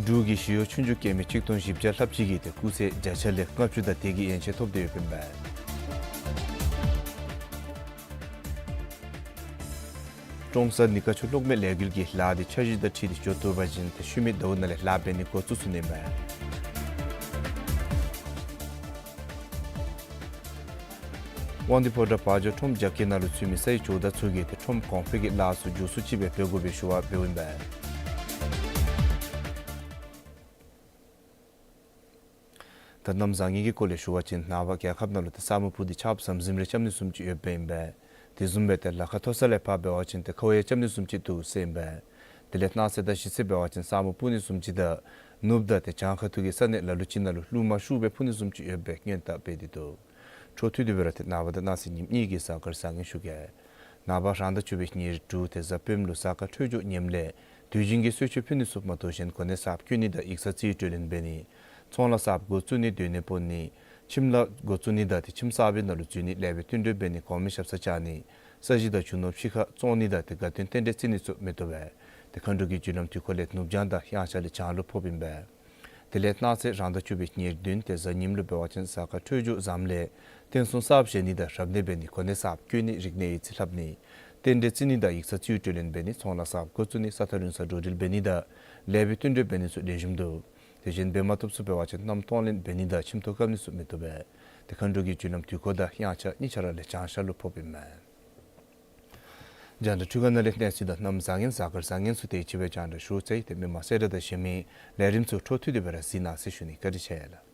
འབྲུག་གི་ཞི་གཡོག་ཆོས་རྒྱུགས་སྐྱེལ་མི་ཆིག་སྟོང་བཞི་བརྒྱ་ལྷགཔ་ཅིག་གིས་ཏེ་སྐུགས་ཚད་བརྒྱ་ཆ་ལས་ལྔ་བཅུ་དང་དེ་གི་ཡན་ཆད་ཐོབ་སྟེ་ཡོདཔ་ཨིན་པས། ཀྲོང་གསར་ནི་ཀ་ཆུ་གློག་མེ་ལས་འགུལ་གྱི་ལཱ་འདི་འཆར་གཞི་དང་འཁྲིལ་ཏེ་འགྱོ་བཏུབ་པ་ཅིན་ཏེ་ཤུལ་མའི་ཟླཝ་ནང་ལས་ལཱ་འབད་ནི་འགོ་བཙུགས་ཚུགས་ནི་ཨིན་པས། དབང་འདུས་ཕོ་བྲང་བ་འཇོ་ཁྲོམ་རྒྱགས་སྐྱེལ་ནང་ལུ་ཚུད་མི་སའི་ཇོ་བདག་ཚུ་གིས་ཏེ་ཁྲོམ་གོང་འཕེལ་གྱི་ལཱ་ཚུ་མགྱོགས་སུ་ཅིག་སྦེ་འབད་དགོ་པའི་ཞུ་བ་འབདཝ་ཨིན་པས། ད་གནམ་བཟང་ངན་གྱི་སྐོར་ལས་ཞུ་བ་ཅིན་ནངས་པ་རྒྱལ་ཁབ་ནང་ལུ་ཏེ་ས་སྨུག་སྤུབས་ཏེ་ཆརཔ་ཟམ་ཟིམ་རེ་རྐྱབ་ནི་བཟུམ་ཅིག་ཡོདཔ་ཨིན་པས། དེ་བཟུམ་སྦེ་ཏེ་ལ་ཁ་མཐོ་ས་ལས་ཕར་འབད་བ་ཅིན་ཏེ་ཁཝ་ཡང་རྐྱབ་ནི་བཟུམ་ཅིག་འདུག་ཟེར་ཨིན་པས། དེ་ལས་གནངས་ཚེ་དང་གཞེས་ཚེ་འབད་བ་ཅིན་ས་སྨུག་སྤུབས་ནི་བཟུམ་ཅིག་དང་ནུབ་དང་ཏེ་བྱང་ཁ་ཐུག་གི་ས་གནས་ལ་ལུ་ཅིག་ནང་ལུ་རླུང་མ་ཤུགས་སྦེ་འཕུ་ནི་བཟུམ་ཅིག་ཡོད་པའི་སྔོན་བརྡ་འབད་དེ་འདུག། འཕྲོ་མཐུད་དེ་སྦེ་ར་ཏེ་ནངས་པ་དང་གནངས་ཚེ་ཉིནམ་གཉིས་ཀྱི་གཟའ་སྐར་བཟང་ངན་ཞུ་གེ། ནངས་པ་རང་ཟླ་བཅུ་པའི་ཉེར་དྲུག་ཏེ་གཟའ་སྤེནམ་ལུ་གཟའ་སྐར་འཕྲོད་སྦྱོར་ངནམ་ལས་དུས་རྒྱུན་གྱི་གསོལ་མཆོད་ཕུལ་ནི་ཚུ་མ་གཏོགས་གཞན་གོ་གནས་གསརཔ་བསྐོ་ནི་དང་ཡིག་ཚང་རྩིས་སྤྲོད་ལེན་འབད་ནི། ཚོང་ལཱ་གསརཔ་འགོ་བཙུགས་ནི་སྡོད་གནས་སྤོ་ནི། ཁྱིམ་ལཱ་འགོ་བཙུགས་ནི་དང་ཏེ་ཁྱིམ་གསར་པའི་ནང་ལུ་འཛུལ་ནི་ལེགས་པའི་བསྟུན་གྲོས་འབད་ནི་གོང་མའི་ཞབས་སར་བཅར་ནི། ས་གཞི་དང་རྒྱུ་ནོར་ཕྱི་ཁར་བཙོང་ནི་དང་ཏེ་དགའ་སྟོན་རྟེན་འབྲེལ་བརྩི་ནི་ཚུ་མི་བཏུབ་པས། ཏེ་མཁའ་འགྲོ་གི་རྒྱུ་ལམ་དུས་འཁོར་ལས་ནུབ་བྱང་དང་དབྱངས་འཆར་ལས་བྱང་ལུ་ཕོགཔ་ཨིན་པས། དེ་ལས་གནངས་ཚེ་རང་ཟླ་བཅུ་པའི་ཉེར་བདུན་ཏེ་གཟའ་ཉིམ་ལུ་འབད་བ་ཅིན་གཟའ་སྐར་འཕྲོད་སྦྱོར་བཟངམ་ལས་རྟེན་གསུམ་གསརཔ་བཞེངས་ནི་དང་རབ་གནས་འབད་ནི་གོ་གནས་གསརཔ་བསྐོ་ནི་རིག་གནས་ཡིག་རྩིས་ལྷབ་ནི། རྟེན་འབྲེལ་བརྩི་ནི་དང་ཡིག་ཚང་རྩིས་སྤྲོད་ལེན་འབད་ནི་ཚོང་ལཱ་གསརཔ་འགོ་བཙུགས་ནི་ས་ཐག་རིང་སར་འགྲོ་འགྲུལ་འབད་ནི་དང་ལེགས་པའི་བསྟུན་གྲོས་འབད་ནི་ཚུ་ལེགས་ཤོམ་འདུག། དེ་བཞིན་འབད་མ་བཏུབ་ཚུ་འབད་བ་ཅིན་མནའམ་གཏོང་ལེན་འབད་ནི་དང་ཁྱིམ་ཐོག་བཀབ་ནི་ཚུ་མི་བཏུབ་པས། ཏེ་མཁའ་འགྲོ་གི་རྒྱུ་ལམ་དུས་འཁོར་དང་དབྱངས་འཆར་གཉིས་ཆ་ར་ལས་བྱང་ཤར་ལུ་ཕོགཔ་ཨིན་མས། རྒྱང་བསྒྲགས་འཕྲུལ་ཁང་ནང་ལས་གནས་ཚུལ་དང་གནམ་བཟང་ངན་གཟའ་སྐར་བཟང་ངན་ཚུ་དེ་ཅིག་སྦེ་རྒྱང་བསྒྲགས་ཞུ་ཚར་ཡི། ཏེ་མི་མང་གསལ་བསྒྲགས་དང་གཞན་མི་ལས་རིམ་ཚུ་འཕྲོ་མཐུད་དེ་སྦེ་ར་གཟིགས་གནང་ཟེར་ཞུ་ནི། བཀའ་དྲིན་ཆེ་ལགས།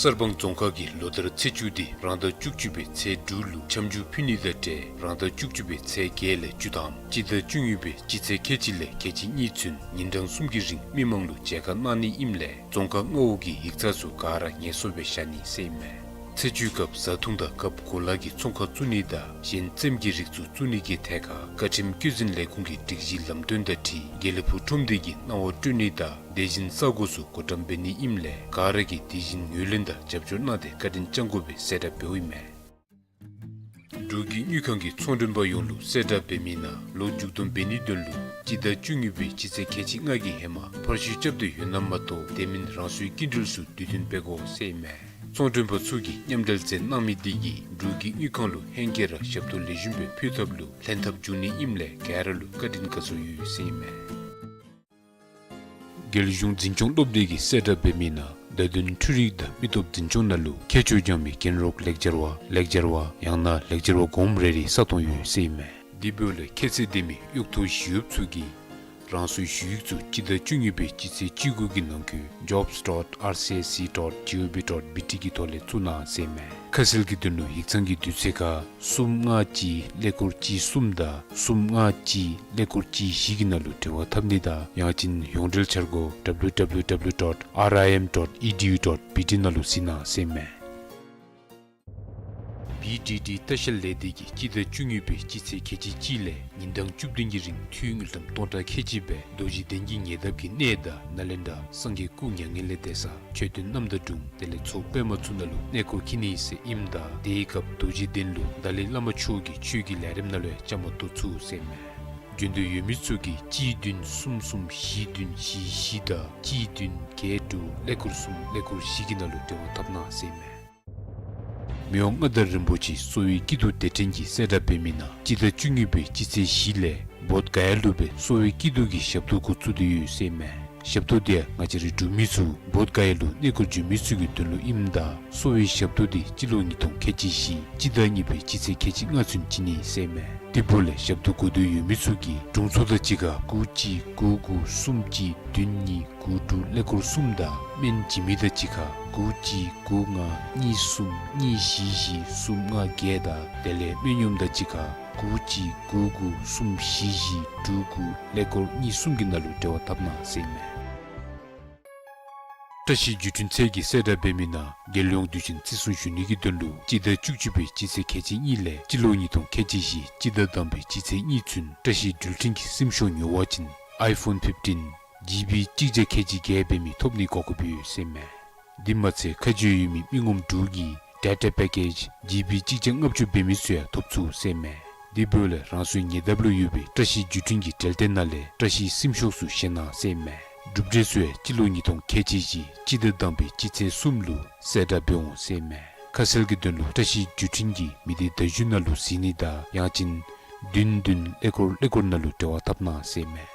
གསར་སྤང་རྫོང་ཁག་གིས་ལོ་ལྟར་ཚེས་བཅུ་འདི་རང་ཟླ་བཅུ་གཅིག་པའི་ཚེས་དྲུག་ལུ་འཆམ་འཇུག་ཕུལ་ནི་དང་འབྲེལ་རང་ཟླ་བཅུ་གཅིག་པའི་ཚེས་བརྒྱད་ལས་བཅུ་དང་སྤྱི་ཟླ་བཅུ་གཉིས་པའི་སྤྱི་ཚེས་ཁལ་གཅིག་ལས་ཁལ་གཅིག་གཉིས་ཚུན་ཉིན་གྲངས་གསུམ་གྱི་རིང་མི་མང་ལུ་མཇལ་ཁ་གནང་ནི་ཨིནམ་ལས་རྫོང་ཁག་ལྔ་པོ་གི་ཡིག་ཚང་ཚུ་ག་ར་ངལ་གསོ་སྦེ་བཞག་ནི་ཟེར་ཨིན་མས། ཚེས་བཅུའི་སྐབས་བཟའ་འཐུང་དང་རྒཔོ་གོ་ལ་གི་ཚོང་ཁང་བཙུགས་ནི་དང་གཞན་རྩེདམོ་གི་རིགས་ཚུ་བཙུགས་ནི་གི་ཐད་ཁར་བཀའ་ཁྲིམས་བཀོད་འཛིན་ལས་ཁུངས་ཀྱི་སྒྲིག་གཞི་ལམ་སྟོན་དང་འཁྲིལ་དགེ་ལེགས་ཕུག་ཁྲོམ་སྡེ་གིས་གནང་བ་སྤྲོད་ནི་དང་དེ་བཞིན་ས་གོ་ཚུ་བགོ་བཀྲམ་འབད་ནི་ཨིནམ་ལས་ག་ར་གིས་དེ་བཞིན་ངོས་ལེན་དང་རྒྱབ་སྐྱོར་གནང་སྟེ་བཀའ་དྲིན་བསྐྱང་དགོ་པའི་གསལ་བསྒྲགས་འབདཝ་ཨིན་མས། འབྲུག་གི་དངུལ་ཁང་གིས་ཚོང་མགྲོན་པ་ཡོངས་ལུ་གསལ་བསྒྲགས་འབད་མི་ནང་ལོ་མཇུག་སྡོམ་འབད་ནིའི་དོན་ལུ་སྤྱི་ཟླ་བཅུ་གཉིས་པའི་སྤྱི་ཚེས་ཁལ་གཅིག་ལྔ་གི་ཧེ་མ་ཕར་ཞུ་རྐྱབ་སྟེ་ཡོད་ན་མ་གཏོགས་དེ་མིན་རང་སོའི་སྐྱིན་འགྲུལ་ཚུ་དུས་མཐུན་འབད་དགོ་ཟེར་ཨིན་མས། ཚོང་མགྲོན་པ་ཚུ་གིས་མཉམ་འབྲེལ་མཛད་གནང་མི་དེ་གིས་འབྲུག་གི་དངུལ་ཁང་ལུ་ཧེང་སྐལ་ར་ཞབས་ཏོག་ལེགས་ཤོམ་སྦེ་ཕུལ་ཐབས་ལུ་ལྷན་ཐབས་འབྱུང་ནི་ཨིནམ་ལས་ག་ར་ལུ་བཀའ་དྲིན་དགའ་ཚོར་ཡོད་ཟེར་ཨིན་མས། རྒྱལ་གཞུང་འཛིན་སྐྱོང་སློབ་སྡེ་གིས་གསལ་བསྒྲགས་འབད་མི་ནང་བརྡ་དོན་འཕྲུལ་རིག་དང་མི་སྟོབས་འཛིན་སྐྱོང་ནང་ལུ་ཁྱད་ཆོས་ཀྱང་མི་རྒན་རོགས་ལེགས་སྦྱར་བ་ལེགས་སྦྱར་བ་ཡང་ན་ལེགས་སྦྱར་བ་གོངམ་རེ་རེ་ས་སྟོང་ཡོད་ཟེར་ཨིན་མས། དེ་འབདཝ་ལས་ཁྱད་ཚད་ལྡན་མི་གཡོག་ཐོ་ཞི་གཡོགཔ་ཚུ་གིས་ རང་སོའི་ཞུ་ཡིག་ཚུ་སྤྱི་ཟླ་བཅུ་གཉིས་པའི་སྤྱི་ཚེས་བཅུ་དགུ་གི་ནང་འཁོད་jobs dot R C S C dot G O V dot B T གི་ཐོག་ལས་བཙུགས་གནང་ཟེར་མས། ཁ་གསལ་གྱི་དོན་ལུ་ཡིག་ཚང་གི་དུས་ཚོད་ཁར་གསུམ་ལྔ་གཅིག་ཀླད་ཀོར་གཅིག་གསུམ་དང་གསུམ་ལྔ་གཅིག་ཀླད་ཀོར་གཅིག་བཞི་གི་ནང་ལུ་འབྲེལ་བ་འཐབ་ནི་དང་ཡང་ཅིན་ཡོངས་འབྲེལ་འཆར་སྒོ་W W W dot R I M dot E D U dot B T ནང་ལུ་གཟིགས་གནང་ཟེར་མས། B D D ལྟ་བཤལ་ལས་སྡེ་གིས་སྤྱི་ཟླ་བཅུ་གཉིས་པའི་སྤྱི་ཚེས་ཁལ་གཅིག་གཅིག་ལས་ཉིན་གྲངས་བཅུ་བདུན་གྱི་རིང་འཐུས་དངུལ་ཀྲམ་སྟོང་ཕྲག་ཁལ་གཅིག་སྦེ་རྡོ་རྗེ་གདན་གྱི་ཉེ་འདབས་ཀྱི་གནས་བདག་ནཱ་ལེནྡྲ་སངས་རྒྱས་སྐུ་མྱ་ངན་ལས་འདས་ས་མཆོད་རྟེན་རྣམ་དག་དྲུང་དེ་ལས་མཚོ་པདྨ་ཚུ་ནང་ལུ་གནས་སྐོར་འཁྱིད་ནི་ཟེར་ཨིནམ་ད་དེའི་སྐབས་རྡོ་རྗེ་གདན་ལུ་ཏཱ་ལའི་བླ་མ་མཆོག་གི་ཆོས་ཀྱི་ལས་རིམ་ནང་ལུ་ཡང་བཅའ་མར་གཏོགས་ཚུགས་ཟེར་མས། འབྱོན་འདོད་ཡོད་མི་ཚུ་གིས་གཅིག་བདུན་གསུམ་གསུམ་བཞི་བདུན་བཞི་བཞི་དང་གཅིག་བདུན་བརྒྱད་དྲུག་ཀླད་ཀོར་གསུམ་ཀླད་ཀོར་བཞི་གི་ནང་ལུ་འབྲེལ་བ་འཐབ་གནང་ཟེར་མས། མི་དབང་མངའ་བདག་རིན་པོ་ཆེ་གསོ་བའི་སྐྱིད་སྡུག་སྡེ་ཕྲན་གྱིས་གསལ་བསྒྲགས་འབད་མི་ནང་སྤྱི་ཟླ་བཅུ་གཉིས་པའི་སྤྱི་ཚེས་བཞི་ལས་བོདྷ་ག་ཡ་ལུ་སྦེ་གསོ་བའི་སྐྱིད་སྡུག་གི་ཞབས་ཏོག་འགོ་བཙུགས་ཏེ་ཡོད་ཟེར་མས། ཞབས་ཏོག་དེ་ཡང་ང་བཅས་རའི་འབྲུག་མི་ཚུ་བོདྷ་ག་ཡ་ལུ་གནས་སྐོར་འབྱོན་མི་ཚུ་གི་དོན་ལུ་ཨིནམ་ད་གསོ་བའི་ཞབས་ཏོག་དེ་སྤྱི་ལོ་ཉིས་སྟོང་ཁལ་གཅིག་བཞི་སྤྱི་ཟླ་གཉིས་པའི་སྤྱི་ཚེས་ཁལ་གཅིག་ལྔ་ཚུན་བྱིན་ནི་ཟེར་མས། དེ་འབདཝ་ལས་ཞབས་ཏོག་དགོས་འདོད་ཡོད་མི་ཚུ་གིས་དྲུང་འཚོ་དང་གཅིག་ཁར་དགུ་གཅིག་དགུ་དགུ་གསུམ་གཅིག་བདུན་གཉིས་དགུ་དྲུག་ཀླད་ཀོར་གསུམ་དང་སྨན་བྱིན་མི་དང་གཅིག་ཁར་དགུ་གཅིག་དགུ་ལྔ་གཉིས་གསུམ་གཉིས་བཞི་བཞི་གསུམ་ལྔ་བརྒྱད་དང་དེ་ལས་སྨན་གཡོགམ་དང་གཅིག་ཁར་དགུ་གཅིག་དགུ་དགུ་གསུམ་བཞི་བཞི་དྲུག་དགུ་ཀླད་ཀོར་གཉིས་གསུམ་གྱི་ནང་ལུ་འབྲེལ་བ་འཐབ་གནང་ཟེར་མས། བཀྲ་ཤིས་བརྒྱུད་འཕྲིན་ཚད་ཀྱིས་གསལ་བསྒྲགས་འབད་མི་ནང་རྒྱལ་ཡོངས་དུས་ཆེན་བརྩི་སྲུང་ཞུ་ནི་གི་དོན་ལུ་སྤྱི་ཟླ་བཅུ་གཅིག་པའི་སྤྱི་ཚེས་ཁལ་གཅིག་གཉིས་ལས་སྤྱི་ལོ་ཉིས་སྟོང་ཁལ་གཅིག་བཞི་སྤྱི་ཟླ་དང་པའི་སྤྱི་ཚེས་གཉིས་ཚུན་བཀྲ་ཤིས་འགྲུལ་འཕྲིན་གྱི་སིམ་ཤོག་ཉོ་བ་ཅིན་ཨའི་ཕོན་ཕིཕ་ཊིན་ཇི་བི་གཅིག་བརྒྱ་ཁལ་གཅིག་བརྒྱད་འབད་མི་ཐོབ་ནི་གོ་སྐབས་ཡོད་ཟེར་མས། དེ་མ་ཚད་ཁ་གྱེས་ཡོད་མི་མི་ངོམ་དྲུག་གིས་ཌེ་ཊ་པེ་ཀེཇ་ཇི་བི་གཅིག་བརྒྱ་ལྔ་བཅུ་འབད་མི་ཚུ་ཡང་ཐོབ་ཚུགས་ཟེར་མས། དེ་འབདཝ་ལས་རང་སོའི་ཉེ་འདབས་ལུ་ཡོད་པའི་བཀྲ་ཤིས་བརྒྱུད་འཕྲིན་གྱི་འབྲེལ་ཐད་ནང་ལས་བཀྲ་ཤིས་སིམ་ཤོག་ཚུ་བཞེས་གནང་ཟེར་མས། གྲུབ་འབྲས་ཚུ་ཡང་སྤྱི་ལོ་ཉིས་སྟོང་ཁལ་གཅིག་བཞི་སྤྱི་ཟླ་དང་པའི་སྤྱི་ཚེས་གསུམ་ལུ་གསལ་བསྒྲགས་འབད་འོང་ཟེར་མས། ཁ་གསལ་གྱི་དོན་ལུ་བཀྲ་ཤིས་བརྒྱུད་འཕྲིན་གྱི་མི་སྡེ་བརྡ་བརྒྱུད་ནང་ལུ་གཟིགས་ནི་དང་ཡང་ཅིན་བདུན་བདུན་ཀླད་ཀོར་ཀླད་ཀོར་ནང་ལུ་འབྲེལ་བ་འཐབ་གནང་ཟེར་མས།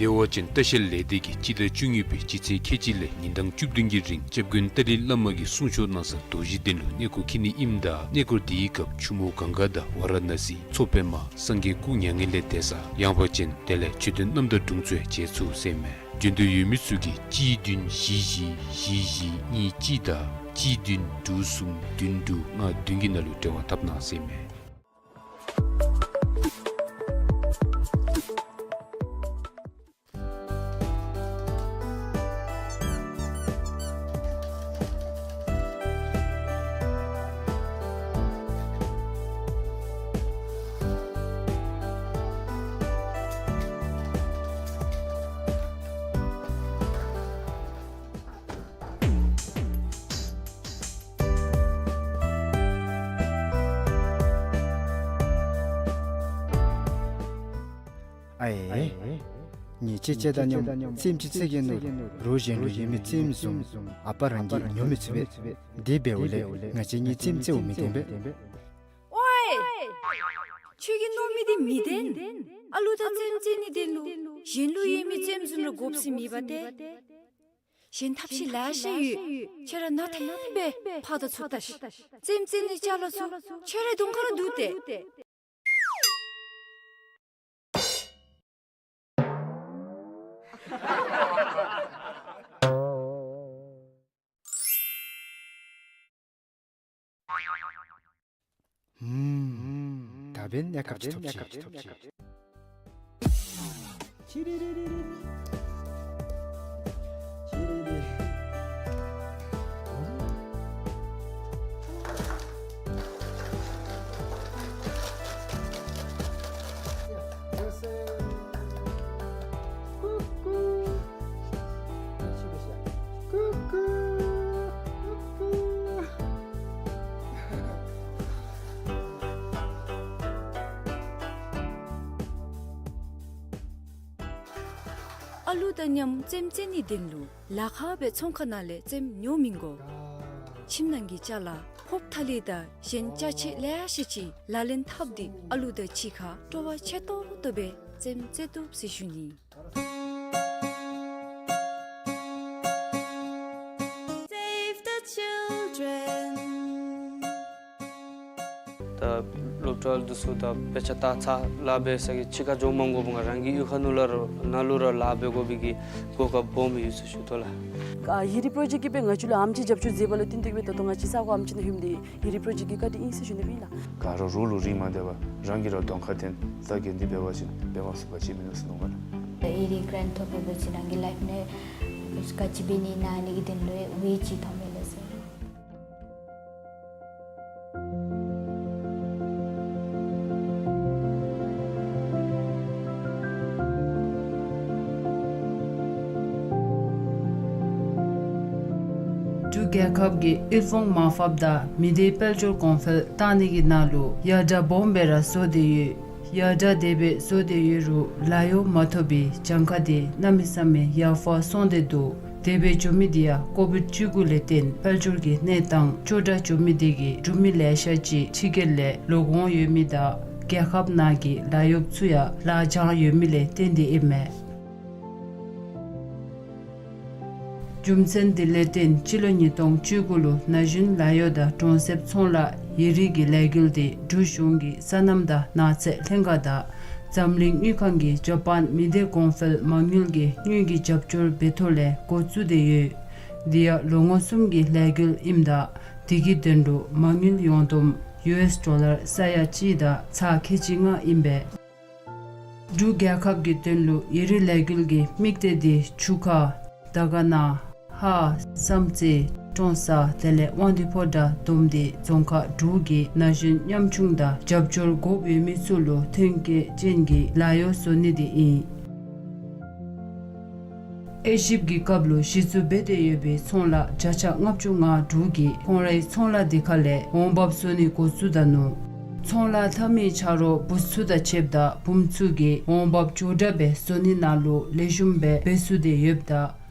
བདེ་བ་ཅན་ལྟ་བཤལ་ལས་སྡེ་གིས་སྤྱི་ཟླ་བཅུ་གཉིས་པའི་སྤྱི་ཚེས་ཁལ་གཅིག་ལས་ཉིན་གྲངས་བཅུ་བདུན་གྱི་རིང་སྐྱབས་མགོན་ཏཱ་ལའི་བླ་མ་གིས་གསུང་ཆོག་གནང་ས་རྡོ་རྗེ་གདན་ལུ་གནས་སྐོར་འཁྱིད་ནི་ཨིནམ་ད་གནས་སྐོར་དེའི་སྐབས་ཆུ་མོ་གངྒཱ་དང་ཝཱ་ར་ཎ་སི་མཚོ་པདྨ་སངས་རྒྱས་སྐུ་མྱ་ངན་ལས་འདས་ས་ཡངས་པ་ཅན་དེ་ལས་མཆོད་རྟེན་རྣམ་དག་དྲུང་ཚུ་ཡང་མཇལ་ཚུགས་ཟེར་མས། འབྱོན་འདོད་ཡོད་མི་ཚུ་གིས་གཅིག་བདུན་བཞི་བཞི་བཞི་བཞི་གཉིས་གཅིག་དང་གཅིག་བདུན་དྲུག་གསུམ་བདུན་དྲུག་ལྔ་བདུན་གྱི་ནང་ལུ་འབྲེལ་བ་འཐབ་གནང་ཟེར་མས། ཨའེ། ཉེས་ཅན་བཅས་དང་མཉམ་རྩེདམོ་ཅིག་རྩེ་གེ་མནོ་རུང་རོགས་གཞན་ལུ་ཡོད་མི་རྩེདམོ་བཟུམ་ཨ་པ་རང་གིས་ཉོ་མི་ཚུགས་པས། དེ་འབདཝ་ལས་ང་བཅས་གཉིས་རྩེདམོ་རྩེཝ་མི་བཏུབ་པས། ཨོའེ། ཁྱོད་ཀྱིས་མནོ་མི་དེ་མི་བདེན། ཨ་ལུ་དང་རྩེདམོ་རྩེ་ནི་དོན་ལུ་གཞན་ལུ་ཡོད་མི་རྩེདམོ་བཟུམ་ར་དགོཔ་ཟེར་མེད་པ་ཏེ། གཞན་ཐབས་ཤེས་ལེ་ཤ་ཡོད། ཁྱོད་ར་ནང་ཐེངས་སྦེ་ཕར་དང་ཚུར་ལྟ་ཤིག། རྩེདམོ་རྩེ་ནི་ཅ་ལ་ཚུ་ཁྱོད་རའི་གདོང་ཁར་ར་འདུག་སྟེ། ཧུམ། ད་འབདན་གནས་སྐབས་ཅིག་ཐོབ་ཅི། ཨ་ལུ་དང་མཉམ་རྩེདམོ་རྩེ་ནི་དོན་ལུ་ལཱ་ཁག་སྦེ་ཚོང་ཁང་ནང་ལས་རྩེདམོ་ཉོ་མི་དགོ། ཁྱིམ་ནང་གི་ཅ་ལ་ཕོརཔ་ཐ་ལི་དང་གཞན་ཅ་ཆས་ལེ་ཤ་ཅིག་ལག་ལེན་འཐབ་སྟེ་ཨ་ལུ་དང་གཅིག་ཁར་སྤྲོ་བ་ཆེ་ཏོག་ཏོ་སྦེ་རྩེདམོ་རྩེ་བཏུབ་ཟེར་ཞུ་ནི། Save the children. ད་སློབ་གྲྭ་འདི་ཚུ་ད་དཔེ་ཆ་ལྟ་ཚར་ལཱ་འབད་ས་གི་ཕྱི་ཁར་འགྱོ་མ་དགོ་པར་རང་གི་གཡུས་ཁ་ནང་ལུ་ར་ནང་ལུ་ར་ལཱ་འབད་དགོ་པའི་གི་གོ་སྐབས་སྦོམ་ཡོད་ཟེར་ཞུ་དོ་ལགས། ཨ་ཡི་རི་པྲོ་ཇེཀཊ་ཀྱིས་སྦེ་ང་བཅས་ལུ་ཨེམ་ཆི་རྒྱབ་སྐྱོར་མཛད་པ་ལུ་བརྟེན་ཏེ་གིས་སྦེ་ད་ལྟོ་ང་བཅས་ས་གོ་ཨེམ་ཆི་ནང་ལྷོདཔ་འདི་ཡི་རི་པྲོ་ཇེཀཊ་ཀྱི་བཀའ་དྲིན་ཨིན་ཟེར་ཞུ་ནི་ཨིན་ལགས། ག་ར་རོགས་ལུ་རིན་མ་བསྡད་པར་རང་གིས་ར་གདོང་ཁར་འཐོན་ས་གི་འདི་འབད་བ་ཅིན་འབད་བ་ཚུགས་པ་ཅིག་མིན་ནུག་ཟེར་མནོཝ་མས། ཡི་རི་གྲེནཊ་ཐོབ་པའི་བར་ཅིག་རང་གི་ལའིཕ་ནང་ག་ཅི་འབད་ནི་ཨིན་ན་ཨ་ནི་གི་དོན་ལུ་ཝེ་ཅིག་ཐོབ་མས་ལགས་ཟེར། འབྲུག་རྒྱལ་ཁབ་ཀྱི་དབུལ་ཕོངས་མར་ཕབ་དང་མི་སྡེ་དཔལ་འབྱོར་གོང་འཕེལ་གཏང་ནི་གི་ནང་ལུ་ཡར་དྲག་སྦོམ་སྦེ་ར་བཟོ་སྟེ་ཡོད། ཡར་དྲག་དེ་སྦེ་བཟོ་སྟེ་ཡོད་རུང་ལཱ་གཡོག་མ་ཐོབ་པའི་གྱངས་ཁ་དེ་གནམ་མེད་ས་མེད་ཡར་འཕར་སོང་སྟེ་འདུག། དེ་སྦེ་འགྱོ་མི་དེ་ཡང་ཀོ་བིཌ་བཅུ་དགུ་ལས་བརྟེན་དཔལ་འབྱོར་གྱི་གནས་སྟངས་སྐྱོ་དྲགས་འགྱོ་མི་དེ་གིས་འབྲུག་མི་ལེ་ཤ་ཅིག་ཕྱི་རྒྱལ་ལས་ལོག་འོང་ཡོད་མི་དང་རྒྱལ་ཁབ་ནང་གི་ལཱ་གཡོགཔ་ཚུ་ཡང་ལཱ་འགྱངས་ཡོད་མི་ལས་བརྟེན་ཏེ་ཨིན་མས། རྒྱུ་མཚན་དེ་ལས་བརྟེན་སྤྱི་ལོ་ཉིས་སྟོང་བཅུ་དགུ་ལུ་ན་གཞོན་ལཱ་གཡོག་དང་གྲོང་གསེབ་ཚོང་ལཱ་ཡི་རིགས་ཀྱི་ལས་འགུལ་དེ་འབྲུག་གཞུང་གི་སོ་ནམ་དང་ནགས་ཚལ་ལྷན་ཁག་དང་འཛམ་གླིང་དངུལ་ཁང་གིས་ཇ་པཱན་མི་སྡེ་གོང་འཕེལ་མ་དངུལ་གྱི་དངུལ་གྱི་རྒྱབ་སྐྱོར་འབད་ཐོག་ལས་འགོ་བཙུགས་ཏེ་ཡོད། དེ་ཡང་ལོ་ངོ་གསུམ་གྱི་ལས་འགུལ་ཨིནམ་ད་དེ་གི་དོན་ལུ་མ་དངུལ་ཡོངས་བསྡོམས་ཡུ་ཨེསི་ཌོ་ལར་ས་ཡ་གཅིག་དང་ཚག་ཁལ་གཅིག་ལྔ་ཨིན་པས། འབྲུག་རྒྱལ་ཁབ་ཀྱི་དོན་ལུ་ཡི་རི་ལས་འགུལ་གྱི་དམིགས་གཏད་དེ་ཆུ་ཁ་དར་དཀར་ན་ཧཱ་བསམ་རྩེ་ཀྲོང་གསར་དེ་ལས་དབང་འདུས་ཕོ་བྲང་བསྡོམས་ཏེ་རྫོང་ཁག་དྲུག་གི་ན་གཞོན་ཉམ་ཆུང་དང་རྒྱབ་སྐྱོར་དགོཔ་ཡོད་མི་ཚུ་ལུ་ཐོན་སྐྱེད་ཅན་གྱི་ལཱ་གཡོག་བཟོ་ནི་དེ་ཨིན། དབྱེ་ཞིབ་ཀྱི་སྐབས་ལུ་གཞི་བཙུགས་འབད་དེ་ཡོད་པའི་ཚོང་ལཱ་བརྒྱ་ཆ་ལྔ་བཅུ་ང་དྲུག་གིས་ཁོང་རའི་ཚོང་ལཱ་དེ་ཁ་ལས་འོང་འབབ་བཟོ་ནི་འགོ་བཙུགས་ད་ནུག། ཚོང་ལཱ་འཐབ་མི་ཆ་རོགས་བུཚ་ཚུ་དང་ཕྱདཔ་ད་བུམོ་ཚུ་གིས་འོང་འབབ་མགྱོགས་དྲགས་སྦེ་བཟོ་ནི་ནང་ལུ་ལེགས་ཤོམ་སྦེ་འབད་ཚུགས་ཏེ་ཡོདཔ་ད།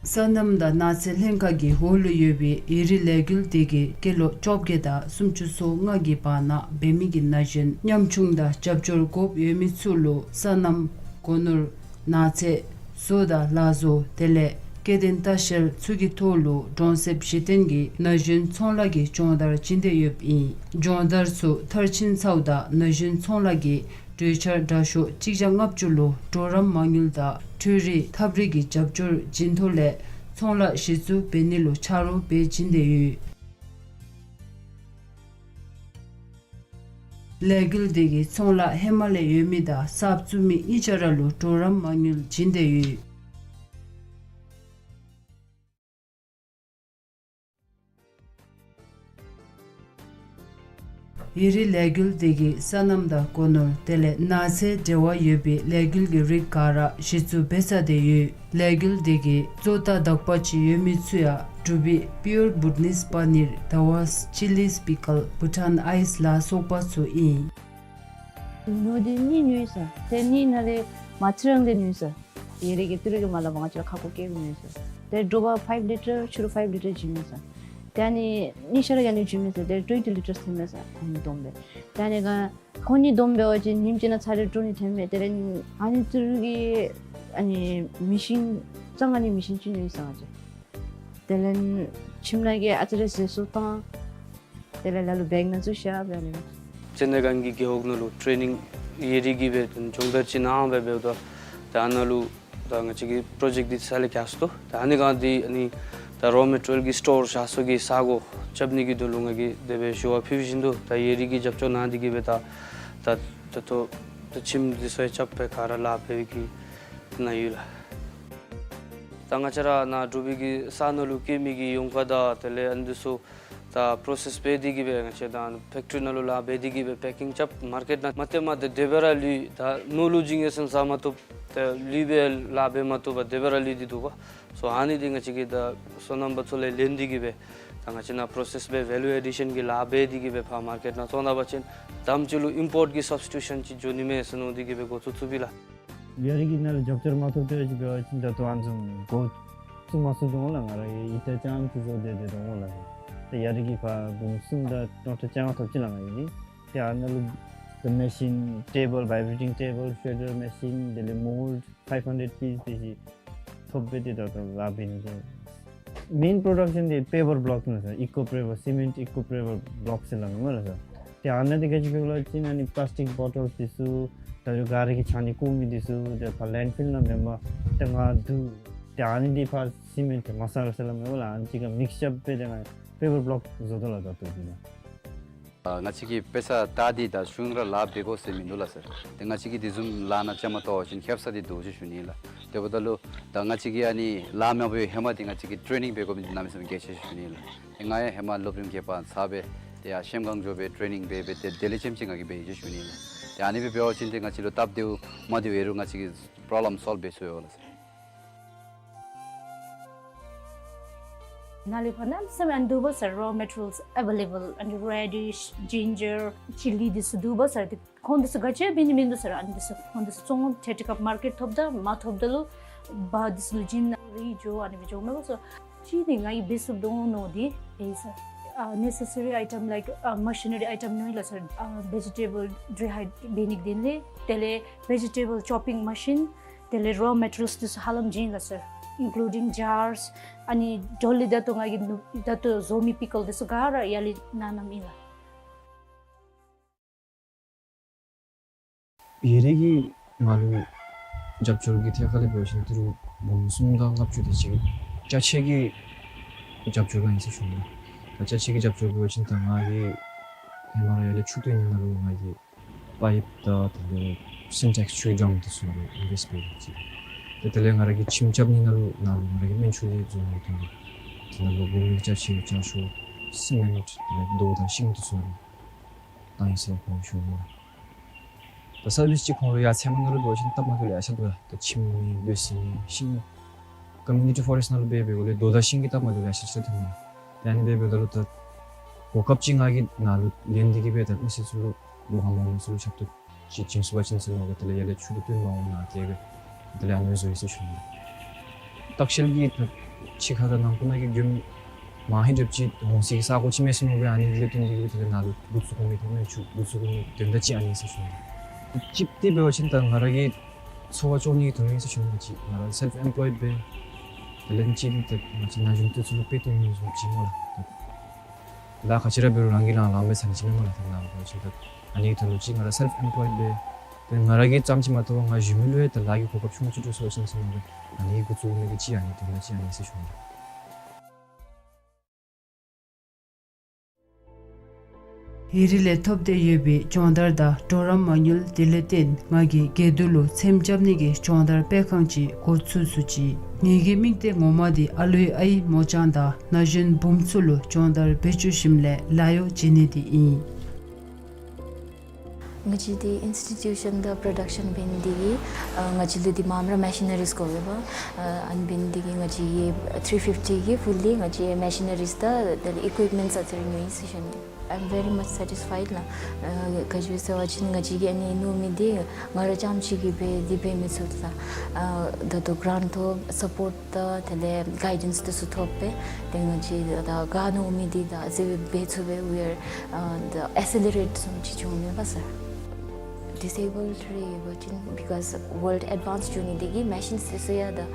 སོ་ནམ་དང་ནགས་ཚལ་ལྷན་ཁག་གི་འོག་ལུ་ཡོད་པའི་ཡི་རི་ལས་འགུལ་དེ་གིས་སྐྱེས་ལོ་བཅོ་བརྒྱད་དང་སུམ་ཅུ་སོ་ལྔ་གི་བར་ན་འབད་མི་གི་ན་གཞོན་ཉམ་ཆུང་དང་རྒྱབ་སྐྱོར་དགོཔ་ཡོད་མི་ཚུ་ལུ་སོ་ནམ་སྒོ་ནོར་ནགས་ཚལ་བཟོ་དང་ལག་བཟོ་དེ་ལས་སྐྱེ་ལྡན་ལྟ་བཤལ་ཚུ་གི་ཐོག་ལུ་གྲོང་གསེབ་གཞི་རྟེན་གྱི་ན་གཞོན་ཚོང་ལཱ་གི་སྦྱོང་བརྡར་བྱིན་ཏེ་ཡོདཔ་ཨིན། སྦྱོང་བརྡར་ཚུ་མཐར་ཕྱིན་ཚརཝ་ད་ན་གཞོན་ཚོང་ལཱ་གི་གྲོས་འཆར་དྲག་ཤོས་གཅིག་བརྒྱ་ལྔ་བཅུ་ལུ་གྲོགས་རམ་མ་དངུལ་དང་འཕྲུལ་རིག་ཐབས་རིག་གི་རྒྱབ་སྐྱོར་བྱིན་ཐོག་ལས་ཚོང་ལཱ་གཞི་བཙུགས་འབད་ནི་ལུ་ཆ་རོགས་འབད་བྱིན་ཏེ་ཡོད། ལས་འགུལ་དེ་གིས་ཚོང་ལཱ་ཧེ་མ་ལས་ཡོད་མི་དང་གསརཔ་བཙུགས་མི་གཉིས་ཆ་ར་ལུ་གྲོགས་རམ་མ་དངུལ་བྱིན་ཏེ་ཡོད། ཡི་རི་ལས་འགུལ་དེ་གིས་སོ་ནམ་དང་སྒོ་ནོར་དེ་ལས་ནགས་ཚལ་འབྲེལ་བ་ཡོད་པའི་ལས་འགུལ་གྱི་རིགས་ག་ར་གཞི་བཙུགས་འབད་ཚར་ཏེ་ཡོད། ལས་འགུལ་དེ་གིས་བཙོ་ཐལ་དག་པ་ཅིག་ཡོད་མི་ཚུ་ཡང་འབྲུག་པའི་པིའུར་བུ་ཊ་ནིས་པ་ནིར་དཱ་ཝཱས་ཅི་ལིས་པི་ཀལ་བུ་ཊཱན་ཨའིས་ལ་སོགས་པ་ཚུ་ཨིན། ཉོ་དེ་གཉིས་ཉོ་ཡི་ས། དེ་གཉིས་ནང་ལས་མ་ཚིག་རང་དེ་ཉོ་ཡི་ས། ཡི་རི་གི་ཏི་རུ་གི་མ་ལ་བ་ང་བཅས་ལུ་ཁག་པོ་བཀལ་ཏེ་ཉོ་ཡི་ས། དེ་དྲོ་པ་ཕའིབ་ལི་ཊར་ཕྱི་རུ་ཕའིབ་ལི་ཊར་བྱིན་མི་ས། དེ་ཨ་ནི་གཉིས་ཆ་ར་ཨ་ནི་བྱིན་མི་ས། དེ་ཊུ་ཝེན་ཊི་ལི་ཊར་ཐོན་མི་ས། ཨ་ནི་བསྡོམས་སྦེ། དེ་ཨ་ནི་ག་ཁོང་གཉིས་བསྡོམས་འབད་བ་ཅིན་ཉིནམ་གཅིག་ནང་ཚར་རེ་དྲོ་ནི་ཐོན་མས། དེ་ལས་ཨ་ནི་ཏི་རུ་གི་ཨ་ནི་མེ་ཤིན་གཙང་ཨ་ནི་མེ་ཤིན་ཅིག་ཉོ་ཡི་ས་ང་བཅས། དེ་ལས་ཁྱིམ་ནང་གི་ཨ་ཙི་རེ་ཟད་སོང་ད་དེ་ལས་ལ་ལུ་བེག་ནང་བཙུགས་བཞག་སྦེ་ཨ་ནི། སེ་ནེ་གཱལ་གྱི་རྒེད་འོག་ནང་ལུ་ཊེ་ནིང་ཡི་རི་གི་སྦེ་སྦྱོང་བརྡར་ཅིག་གནང་སྦེ་འབདཝ་ད་ད་ཨ་ནཱ་ལུ་ད་ང་བཅས་ཀྱི་པྲོ་ཇེཀཊ་འདི་ས་ལས་བཀག་སོ་ད། ཨ་ནི་ག་འདི་ཨ་ནི་ད་རོ་མེ་ཊི་རི་ཡལ་གྱི་སི་ཊོར་བཞག་ས་གི་ས་གོ་རྐྱབ་ནི་གི་དོན་ལུ་ང་གིས་དེ་སྦེ་ཞུ་བ་ཕུལ་བཞིན་དུ་ད་ཡི་རི་གིས་རྒྱབ་སྐྱོར་གནང་སྟེ་གི་སྦེ་ད་ད་ད་ལྟོ་ད་ཁྱིམ་འདི་ཚུ་ཡང་རྐྱབ་སྦེ་ག་ར་ལཱ་འབད་བའི་གི་ནང་ཡོད་ལགས། ད་ང་བཅས་ར་ནཱ་འབྲུག་པའི་གི་ས་ནང་ལུ་སྐྱེ་མི་གི་ཡོང་ཁ་དང་དེ་ལས་ཨ་ནི་འདི་ཚུ་ད་པྲོ་སེསི་འབད་དེ་གི་སྦེ་ང་བཅས་ད་ཕེཀ་ཊི་རི་ནང་ལུ་ལཱ་འབད་དེ་གི་སྦེ་པེ་ཀིང་རྐྱབ་མར་ཀེཊ་ནང་མ་སྟེརཝ་མ་ད་དེ་སྦེ་ར་ལུས། ད་ནོར་ལུ་བྱིན་ཡི་ཟེར་ཟ་མ་བཏུབ། ད་ལུས་སྦེ་ལཱ་འབད་མ་བཏུབ་པར་དེ་སྦེ་ར་ལུས་ཏེ་འདུག་པ། སོ་ཨ་ནི་འདི་ང་བཅས་ཀྱིས་ད་སོ་ནམ་པ་ཚུ་ལས་ལེན་ཏེ་གི་སྦེ་ད་ང་བཅས་ནཱ་པྲོ་སེསི་འབད་ཝེ་ལུ་ཨེ་ཌི་ཤན་གྱི་ལཱ་འབད་དེ་གི་སྦེ་ཕར་མར་ཀེཊ་ནང་བཙོང་ད་པ་ཅིན་དེམ་ཅིག་ལུ་ཨིམ་པོརཊ་གི་སབ་སི་ཊི་ཊུ་ཤན་ཅིག་འགྱོ་ནི་མས་ཟེར་མནོ་སྟེ་གི་སྦེ་འགོ་བཙུགས་བཙུགསཔ་ཨིན་ལགས། ཡི་རི་གི་ནང་ལུ་རྒྱབ་སྐྱོར་མ་ཐོབ་སྟེ་འབད་བ་ཅིན་ད་ལྟོ་ཨ་ནི་བཟུམ་འགོ་བཙུགས་མ་ཚུགས་དོ་འོང་ལགས། ང་ར་གིས་ཡི་ཏ་རྐྱངམ་ཅིག་བཟོ་སྡོད་སྡོདཔ་འོང་ལགས། ད་ཡི་རི་གི་ཕར་འབུམ་གསུམ་དང་སྟོང་ཕྲག་བཅོ་ལྔ་ཐོབ་ཅི་ལགས་ང་གིས། ཏེ་ཨ་ནཱ་ལུ་ད་མེ་ཤིན་ཊེ་བཱལ་བཱའི་བེ་རེ་ཊིང་ཊེ་བཱལ་ཤྲེ་ཌར་མེ་ཤིན་དེ་ལས་མོལཌ་ཕའིབ་ཧན་ཌེཌ་པིས་དེ་ཅིག་ཐོབ་སྦེ་ཏེ་ད་ལྟོ་ལཱ་འབད་ནི་དེ། མེན་པྲོ་ཌག་ཤཱན་འདི་པེ་པར་བི་ལོཀ་ཨིན་ལགས་སར། ཨི་ཀོ་པེ་པར་སི་མེནཊ་ཨི་ཀོ་པེ་པར་བི་ལོཀ་ཟེར་སླབ་མས་ལགས་སར། ཏེ་ཨ་ནི་འདི་ག་ཅི་འབད་གོ་ལགས་ཟེར་ན་ཨ་ནི་པ་ལཱསི་ཊིཀ་བོ་ཊལ་འདི་ཚུ་ད་རུང་ག་ར་གིས་ཆ་ནི་ཀོ་མི་འདི་ཚུ་ཏེ་ཕར་ལེནཌ་ཕིལ་ནང་མེན་པར་ཏེ་ང་བསྡུ། ཏེ་ཨ་ནི་འདི་ཕར་སི་མེནཊ་མ་སཱ་ལ་ཟེར་སླབ་མས་ལགས། ཨ་ནི་གཅིག་ཁར་མིགསི་ཅར་འབད་དེ་ང་པེ་པར་བི་ལོཀ་བཟོ་དོ་ལགས་ད་ལྟོ་འདི་ནང་། ཨ་ང་བཅས་ཀྱིས་དཔེ་ཆ་ལྟ་སྟེ་ད་གཞུང་ར་ལཱ་འབད་དགོ་ཟེར་མིན་འདུག་ལགས་སར། ཏེ་ང་བཅས་ཀྱིས་དེ་བཟུམ་ལཱ་ནང་བཅའ་མར་གཏོགས་པ་ཅིན་ཁེབ་ས་འདི་འདུག་ཅེས་ཞུ་ནི་ལགས། དེ་འབདཝ་ད་ལུ་ད་ང་བཅས་ཀྱིས་ཨ་ནི་ལཱ་མ་འབད་བའི་ཧེ་མ་འདི་ང་བཅས་ཀྱིས་ཊེ་ནིང་འབད་དགོ་མི་འདི་གནམ་མེད་ས་མེད་གལ་ཆེ་ཞུ་ནི་ལགས། ཏེ་ང་ཡང་ཧེ་མ་སློབ་རིམ་བརྒྱད་པ་ཚར་སྦེ་ཏེ་ཡར་གཤམ་གངས་ལྗོངས་སྦེ་ཊེ་ནིང་འབད་སྦེ་ཏེ་དེ་ལས་ལྕེམ་ཅིག་ང་གིས་འབད་ཡི་ཅེས་ཞུ་ནི་ལགས། ཏེ་ཨ་ནི་སྦེ་འབད་བ་ཅིན་ཏེ་ང་བཅས་ལུ་སྟབས་བདེཝ་མ་བདེཝ་ཨིན་རུང་ང་བཅས་ཀྱིས་པྲོབ་ལེམ་སོལབ་འབད་ཚུགས་ཡོད་ལགས་སར། ནཱ་ལས་ཕར་གནམ་མེད་ས་མེད་ཨ་ནི་འདུག་པ་སར། རོ་མེ་ཊི་རི་ཡལསི་ཨ་བེ་ལེ་བཱལ། ཨ་ནི་རེ་ཌིཤ་ཇིན་ཇར་ཅི་ལི་འདི་ཚུ་འདུག་པ་སར། ཏེ་ཁོང་འདི་ཚུ་ག་ཅི་འབད་ནི་མིན་འདུག་སར། ཨ་ནི་འདི་ཚུ་ཁོང་འདི་ཚུ་བཙོང་ཏེ་ཏེ་ཀ་མར་ཀེཊ་ཐོབ་ད་མ་ཐོབ་ད་ལུ་བ་འདི་ཚུ་ལུ་བྱིན་ནཱ་རེ་འགྱོ་ཨ་ནི་སྦེ་འགྱོཝ་མས་པ་སར། གཅིག་འདི་ང་གིས་འབད་ཚུགས་དོ་མནོ་སྟེ་འབད་ཡི་སར། ཨ་ནེ་སེ་སི་རི་ཨའི་ཊམ་ལའིཀ་ཨ་མ་ཤི་ནེ་རི་ཨའི་ཊམ་ནང་ལགས་སར། ཨ་བེ་ཇི་ཊེ་བཱལ་ཌི་རའི་ཧའིཌ་འབད་ནི་དེ་ལས་དེ་ལས་བེ་ཇི་ཊེ་བཱལ་ཅོ་པིང་མ་ཤིན། དེ་ལས་རོ་མེ་ཊི་རི་ཡལསི་འདི་ཚུ་ཧ་ལམ་བྱིན་ཡི་ལགས་སར། ཨིན་ཀུ་ལུ་ཌིང་ཇརསི། ཨ་ནི་དོ་ལི་ད་ལྟོ་ང་གིས་ནུ་ད་ལྟོ་བཟོ་མི་པི་ཀལ་འདི་ཚུ་ག་ར་ཡར་ལས་ནང་བསྣམས་ཡི་ལགས། ཡུན་རིང་གི་ང་ལུ་རྒྱབ་སྐྱོར་གྱི་ཐད་ཁར་ལས་འབད་བ་ཅིན་ཏི་རུ་འབུམ་གསུམ་དང་ལྔ་བཅུ་དེ་ཅིག་ཅ་ཆས་ཀྱི་རྒྱབ་སྐྱོར་གནང་ཡི་ཟེར་ཞུ་ནི། ད་ཅ་ཆས་ཀྱི་རྒྱབ་སྐྱོར་འབད་བ་ཅིན་ད་ང་གིས་ཧེ་མ་ར་ཡར་ལས་ཆུ་བཏོན་ནི་ནང་ལུ་ང་གིས་པའིཔ་དང་དེ་ལས་སིན་ཊེགསི་ཆུའི་ཌམ་འདི་ཚུ་ནང་ལུ་ཨིན་ཝེསཊ་འབད་ཡི་ཟེར། ཏེ་དེ་ལས་ང་ར་གིས་ཁྱིམ་རྐྱབ་ནི་ནང་ལུ་ནཱ་ལུ་ང་ར་གིས་སྨན་ཆུ་ལས་བཟོ་ནི་དོན་ལུ་དེ་ནང་ལུ་དགོ་མི་ཅ་ཆས་ཅ་ཤོག་སི་མེནཊ་དེ་ལས་རྡོ་དང་ཤིང་འདི་ཚུ་ནང་ལུ་བཏང་ཡི་ཟེར་ཁོང་ཞུ་ནི། ད་སར་བིསི་ཅིག་ཁོང་ལུ་ཡར་ཚལ་མ་ནང་ལུ་འབད་བ་ཅིན་སྟབས་མ་བདེཝ་ལེ་ཤ་འདུག་ལགས། ད་ཁྱིམ་ནི་ལུ་ཟེར་ནི་ཤིང་ཀོ་མིའུ་ནི་ཊི་ཕོ་རེསཊ་ནང་ལུ་འབད་འབདཝ་ལས་རྡོ་དང་ཤིང་གི་སྟབས་མ་བདེཝ་ལེ་ཤ་ཅིག་ར་ཐོན་ནི། ད་ཨ་ནི་སྦེ་འབདཝ་ད་ལུ་ད་གོ་སྐབས་ཅིག་ང་གིས་ནཱ་ལུ་ལེན་ཏེ་གིས་སྦེ་ད་མི་སེར་ཚུ་ལུ་ལོ་ཧ་མ་མི་ཚུ་ལུ་ཞབས་ཏོག་ཅིག་བྱིན་ཚུགས་པ་ཅིན་ཟེར་མནོ་སྦེ་དེ་ལས་ཡར་ལས་ཆུ་གི་བཏོན་མ་འོང་ན་དེ་སྦེ་དེ་ལས་ཨ་ནི་བཟོ་ཡི་ཟེར་ཞུ་ནི། ལྟ་བཤལ་གྱི་ད་ཕྱི་ཁ་དང་ནང་ཁུལ་ནང་གི་མགྱོནམ་མ་ཧིང་རེབ་ཅིག་འོང་སའི་ས་གོ་ཅིག་མས་ཟེར་མནོ་སྦེ་ཨ་ནི་ལས་བརྟེན་ཏེ་གིས་དེ་ལས་ནཱ་ལུ་འགོ་བཙུགས་དགོ་མི་དེ་སྨན་ཆུ་འགོ་བཙུགས་དགོ་མི་དོན་དག་ཅིག་ཨ་ནི་ཟེར་ཞུ་ནི། གཅིག་འདི་འབད་བ་ཅིན་ད་ང་ར་གི་འཚོ་བ་སྐྱོང་ནི་གི་དོན་ལུ་ཨིན་ཟེར་ཞུ་ནི། ཅིག་ང་ར་སེལཕ་ཨེམ་པོལོའིཌ་སྦེ་དེ་ལས་གཅིག་འདི་ད་ང་བཅས་ན་གཞོན་འདི་ཚུ་ལུ་དཔེ་སྟོན་ནི་བཟུམ་ཅིག་སྨོ་ལགས། ད་ལཱ་ག་ཅི་ར་འབད་རུང་རང་གིས་རང་ལངམ་སྦེ་ཟ་ནི་ཅིག་མེན་སྨོ་ལགས། ད་ནཱ་འབད་བ་ཅིན་ད་ཨ་ནི་གི་དོན་ལུ་ཅིག་ང་ར་སེལཕ་ཨེམ་པོལོའིཌ་སྦེ་ཏེ་ང་ར་གིས་ཙམ་ཅིག་མ་གཏོགས་ང་གཞོན་མི་ལུ་ཡང་ད་ལཱ་གི་གོ་སྐབས་ཆུང་ཀུ་ཅིག་སྤྲོད་ཚུགས་པ་ཅིན་ཟེར་མནོ་སྦེ་ཨ་ནི་འགོ་བཙུགས་མི་གི་ཅིག་ཨ་ནི་དོན་དག་ཅིག་ཨ་ནི་ཟེར་ཞུ་ནི། ཡུན་རིང་ལས་ཐོབ་སྟེ་ཡོད་པའི་སྦྱོང་བརྡར་དང་གྲོགས་རམ་མ་དངུལ་དེ་ལས་བརྟེན་ང་གིས་དགེ་འདུན་ལུ་ཚེམ་རྐྱབ་ནི་གི་སྦྱོང་བརྡར་སྤེལ་ཁང་ཅིག་འགོ་བཙུགས་ཚུགས་ཅི། ངེ་གི་དམིགས་གཏད་ངོ་མ་འདི་ཨ་ལུའི་ཨའི་མོ་གཙང་དང་ན་གཞོན་བུམོ་ཚུ་ལུ་སྦྱོང་བརྡར་འབད་བཅུག་ཞིནམ་ལས་ལཱ་གཡོག་བྱིན་ནི་འདི་ཨིན། ང་བཅས་འདི་ཨིནསི་ཊི་ཊིའུ་ཤཱན་དང་པྲོ་ཌག་ཤཱན་འབད་ནི་འདི་གིས་ཨ་ང་བཅས་ལུ་འདི་མངམ་ར་མེ་ཤི་ནི་རིསི་དགོ་པས་པ། ཨ་ཨ་ནི་འབད་ནི་འདི་གིས་ང་བཅས་ཀྱིས་ཐི་རི་ཕིཕ་ཊི་གི་ཕུལ་ལི་ང་བཅས་མེ་ཤི་ནི་རིསི་དང་དེ་ལས་ཨི་ཀུའིཔ་མེནཊསི་ཨ་ཙི་རེ་ཉོ་ཡི་ཟེར་ཞུ་ནི། I'm very much satisfied ལགས། ཨ་ག་ཅི་སྦེ་ཟེར་བ་ཅིན་ང་བཅས་ཀྱིས་ཨ་ནི་ཉོ་མི་འདི་ང་ར་རྐྱངམ་ཅིག་གིས་འབད་འདི་འབད་མི་ཚུགས་ལགས། ཨ་ད་ལྟོ་གྲཱནཊ་ཐོབ་སཔོརཊ་དང་དེ་ལས་གའི་ཌེནསི་འདི་ཚུ་ཐོབ་སྦེ་ཏེ་ང་བཅས་ད་ག་ཉོ་མི་འདི་ད་ཨ་ཙི་སྦེ་འབད་ཚུགས་པས། We are uh, the accelerate བཟུམ་ཅིག་བྱུང་མས་པ་སར། ཌིསི་ཨེ་བཱལཌ་རེ་ཡོད་པ་ཅིན་because world advance འགྱོ་ནི་འདི་གིས་མེ་ཤིནསི་འདི་ཚུ་ཡང་ད་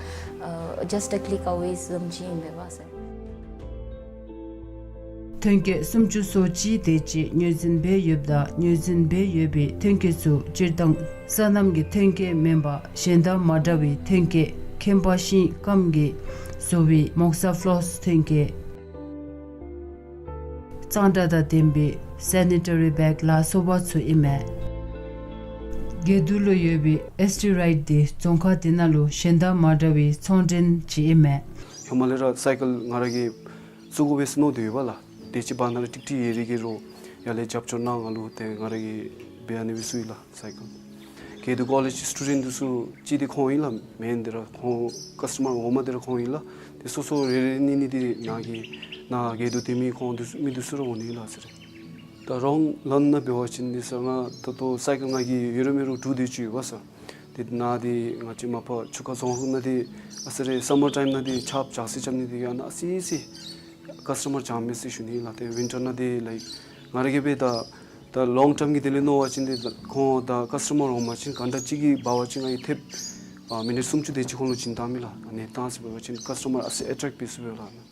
ཨ་just a click away བཟུམ་ཅིག་ཨིན་པས་པ་སར། ཐོན་སྐྱེད་སུམ་ཅུ་སོ་གཅིག་དེ་ཅིག་ངོས་འཛིན་འབད་ཡོདཔ་ད་ངོས་འཛིན་འབད་ཡོད་པའི་ཐོན་སྐྱེད་ཚུ་སྤྱིར་བཏང་སོ་ནམ་གྱི་ཐོན་སྐྱེད་མེན་པར་གཞན་དང་མ་འདྲ་བའི་ཐོན་སྐྱེད་ཁྱད་པར་ཤིང་སྐམ་གྱིས་བཟོ་བའི་མོག་ས་ཕློསི་ཐོན་སྐྱེད། གཙང་སྦྲ་དང་ལྡན་པའི་སེ་ནི་ཊ་རི་བེག་ལ་སོགས་པ་ཚུ་ཨིན་མས། དགེ་འདུན་ལུ་ཡོད་པའི་ཨེསི་ཊི་རའིཊ་འདི་རྫོང་ཁག་འདི་ནང་ལུ་གཞན་དང་མ་འདྲ་བའི་ཚོང་འདྲེན་ཅིག་ཨིན་མས། ཧེ་མ་ལས་ར་སའི་ཀལ་ང་ར་གིས་བཙུགས་དགོ་པས་ཟེར་མནོ་སྟེ་ཡོད་པ་ལགས། དེ་ཅིག་བར་ན་ར་ཀྲིག་ཀྲི་ཡུན་རིང་གི་རོགས་ཡར་ལས་རྒྱབ་སྐྱོར་གནང་ང་ལུ་ཏེ་ང་ར་གིས་འབད་ཨ་ནི་སྦེ་བཙུགས་ཡི་ལགས་སའི་ཀལ། གལ་ཏེ་ཀོ་ལེཇ་སི་ཊུ་ཌེནཊ་འདི་ཚུ་ཅིག་འདི་ཁོང་ཨིན་ལགས། མེན་འདི་ར་ཁོང་ཀཱསི་ཊ་མར་ངོ་མ་འདི་ར་ཁོང་ཨིན་ལགས། ཏེ་སོ་སོ་རེ་རེ་ནི་ནི་འདི་ནཱ་གི་ནཱ་གི་དུ་དེ་མི་ཁོང་འདི་ཚུ་མི་འདི་ཚུ་ར་འོང་ནི་ལགས་ཟེར། ད་རོང་ལཱན་ནང་འབད་བ་ཅིན་འདི་ས་ང་ད་ལྟོ་སའི་ཀལ་ང་གིས་ཡོད་རུང་མེད་རུང་དྲུག་དེ་ཅིག་ཡོད་པ་ས། ཏེ་ནཱ་འདི་ང་བཅས་མ་པ་ཆུ་ཁ་རྫོང་ཁག་ནང་འདི་ཨ་ཙི་རེ་སམ་མར་ཊའིམ་ནང་འདི་ཆརཔ་ཇག་སི་རྐྱབ་ནི་འདི་ཡང་ན་ཨ་ཙི་ཙི་ཀཱསི་ཊ་མར་འཇམ་མས་ཟེར་ཞུ་ནི་ལགས། ཏེ་ཝིན་ཊར་ནང་འདི་ལའིཀ་ང་ར་གིས་འབད་ད་ད་ལོང་ཊརམ་གྱི་དོན་ལས་མནོ་བ་ཅིན་འདི་ད་ཁོང་ད་ཀཱསི་ཊ་མར་འོང་པ་ཅིན་གཱན་ཊ་གཅིག་གི་འབད་བ་ཅིན་ང་གིས་ཐེབས་ཨ་མི་ནིཊ་སུམ་ཅུ་དེ་ཅིག་ཁོང་ལུ་བྱིན་བཏང་མས་ལགས། ཨ་ནི་བཏང་ཟེར་འབད་བ་ཅིན་ཀཱསི་ཊ་མར་ཨ་ཙི་ཨེ་ཊེཀ་འབད་ཚུགས་པས་ལགས།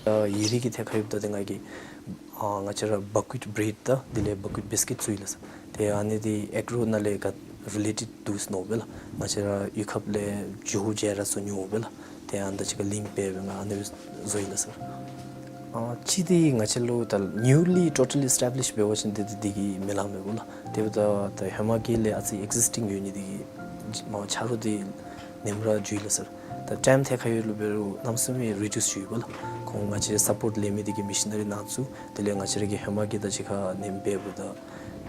ཨ་ཡི་རིགས་ཀྱི་ཐད་ཁར་ཡོདཔ་ད་ཏེ་ང་གིས་ཨ་ང་བཅས་ར་བག་ཀུའིཊ་བྲེཌ་དང་དེ་ལས་བག་ཀུའིཊ་བིསི་ཀིཊ་བཙུགས་ཡི་ལགས་སར། ཏེ་ཨ་ནི་འདི་ཨེག་རོ་ནང་ལས་ག་རི་ལེ་ཊེཌ་འདུག་ཟེར་མནོཝ་སྦེ་ལགས། ང་བཅས་ར་གཡུས་ཁབ་ལས་ཇོ་བོ་རྗེ་ར་བཟོ་མྱོང་སྦེ་ལགས། ཏེ་ཨ་ནི་དང་གཅིག་ཁར་ལིངཀ་འབད་སྦེ་ང་ཨ་ནི་སྦེ་བཟོ་ཡི་ལགས་སར། ཨ་གཅིག་འདི་ང་བཅས་ལུ་ད་ནིའུ་ལི་ཊོ་ཊ་ལི་ཨེསི་ཊེབ་ལིཤ་འབད་བ་ཅིན་འདི་འདི་འདི་གིས་མི་ལང་མས་སྦོ་ལགས། དེ་འབདཝ་ད་ད་ཧེ་མ་གི་ལས་ཨ་ཙི་ཨེག་ཛིསི་ཊིང་ཡོད་ནི་འདི་གིས་མ་ཆ་རོགས་འདི་ནེམ་ར་འགྱོ་ཡི་ལགས་སར། ད་ཊའིམ་ཐད་ཁར་ཡོད་ལུ་འབད་རུང་གནམ་མེད་ས་མེད་རི་ཌིའུསི་འགྱོ་ཡི་སྦོ་ལགས། ཁོང་ང་བཅས་སཔོརཊ་ལེན་མི་འདི་གིས་མེ་ཤི་ནེ་རི་ནང་བཙུགས། དེ་ལས་ང་བཅས་ར་གི་ཧེ་མ་གི་དང་གཅིག་ཁར་ནེམ་འབདཝ་ད་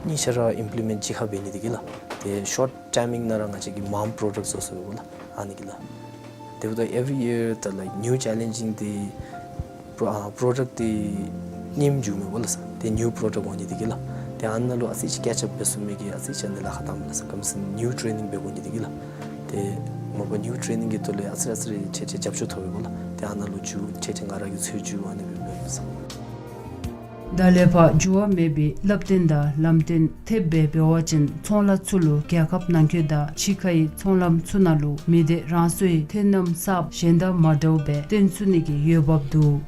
གཉིས་ཆ་ར་ཨིམ་པི་ལི་མེནཊ་གཅིག་ཁར་འབད་ནི་འདི་གིས་ལགས། ཏེ་ཤོརཊ་ཊའིམ་ནང་ར་ང་བཅས་ཀྱིས་མངམ་པྲོ་ཌཀཊ་བཟོ་ཚུགས་སྦོ་ལགས། ཨ་ནི་གིས་ལགས། དེ་འབདཝ་ད་ཨེ་བི་རི་ཡར་ད་ལའིཀ་ནིའུ་ཆེ་ལེནཇིང་འདི་པྲོ་ཨ་པྲོ་ཌཀཊ་འདི་རྙིངམ་འགྱོཝ་མས་སྦོ་ལགས་སར། ཏེ་ནིའུ་པྲོ་ཌཀཊ་འོང་ནི་འདི་གིས་ལགས། ཏེ་ཨ་ནཱ་ལུ་ཨ་ཙི་ཅིག་ཀེཆ་ཨཔ་འབད་ཚུགས་མི་གི་ཨ་ཙི་ཅིག་ཨ་ནི་ལཱ་ཁག་བཏངམ་མས་ལགས་སར། ག་ཅི་སྨོ་ཟེར་ན་ནིའུ་ཊེ་རེ་ནིང་འབད་དགོ་ནི་འདི་གིས་ལགས། ཏེ་མ་པ་ནིའུ་ཊེ་རེ་ནིང་གི་ཐོག་ལས་ཨ་ཙི་རེ་ཨ་ཙི་རེ་ཁྱེད་ཁྱེད་རྒྱབ་སྐྱོར་ཐོབ་པས་སྦོ་ལགས། ཏེ་ཨ་ནཱ་ལུ་མཇུག་ཁྱེད་ཁྱེད་ང་ར་གིས་འཚོལ་འགྱོ་ཨ་ནི་སྦེ་འབད་ཡི་ལགས་སར། ད་ལས་ཕར་འགྱུར་བ་མེད་པའི་བསླབ་སྟོན་དང་ལམ་སྟོན་ཐེབས་སྦེ་འབད་བ་ཅིན་ཚོང་ལཱ་ཚུ་ལུ་རྒྱལ་ཁབ་ནང་འཁོད་དང་ཕྱི་ཁའི་ཚོང་ལམ་ཚུ་ནང་ལུ་མི་སྡེ་རང་སོའི་ཐོན་རྣམ་གསརཔ་གཞན་དང་མ་འདྲཝ་སྦེ་སྟོན་ཚུགས་ནི་གི་འོས་འབབ་འདུག།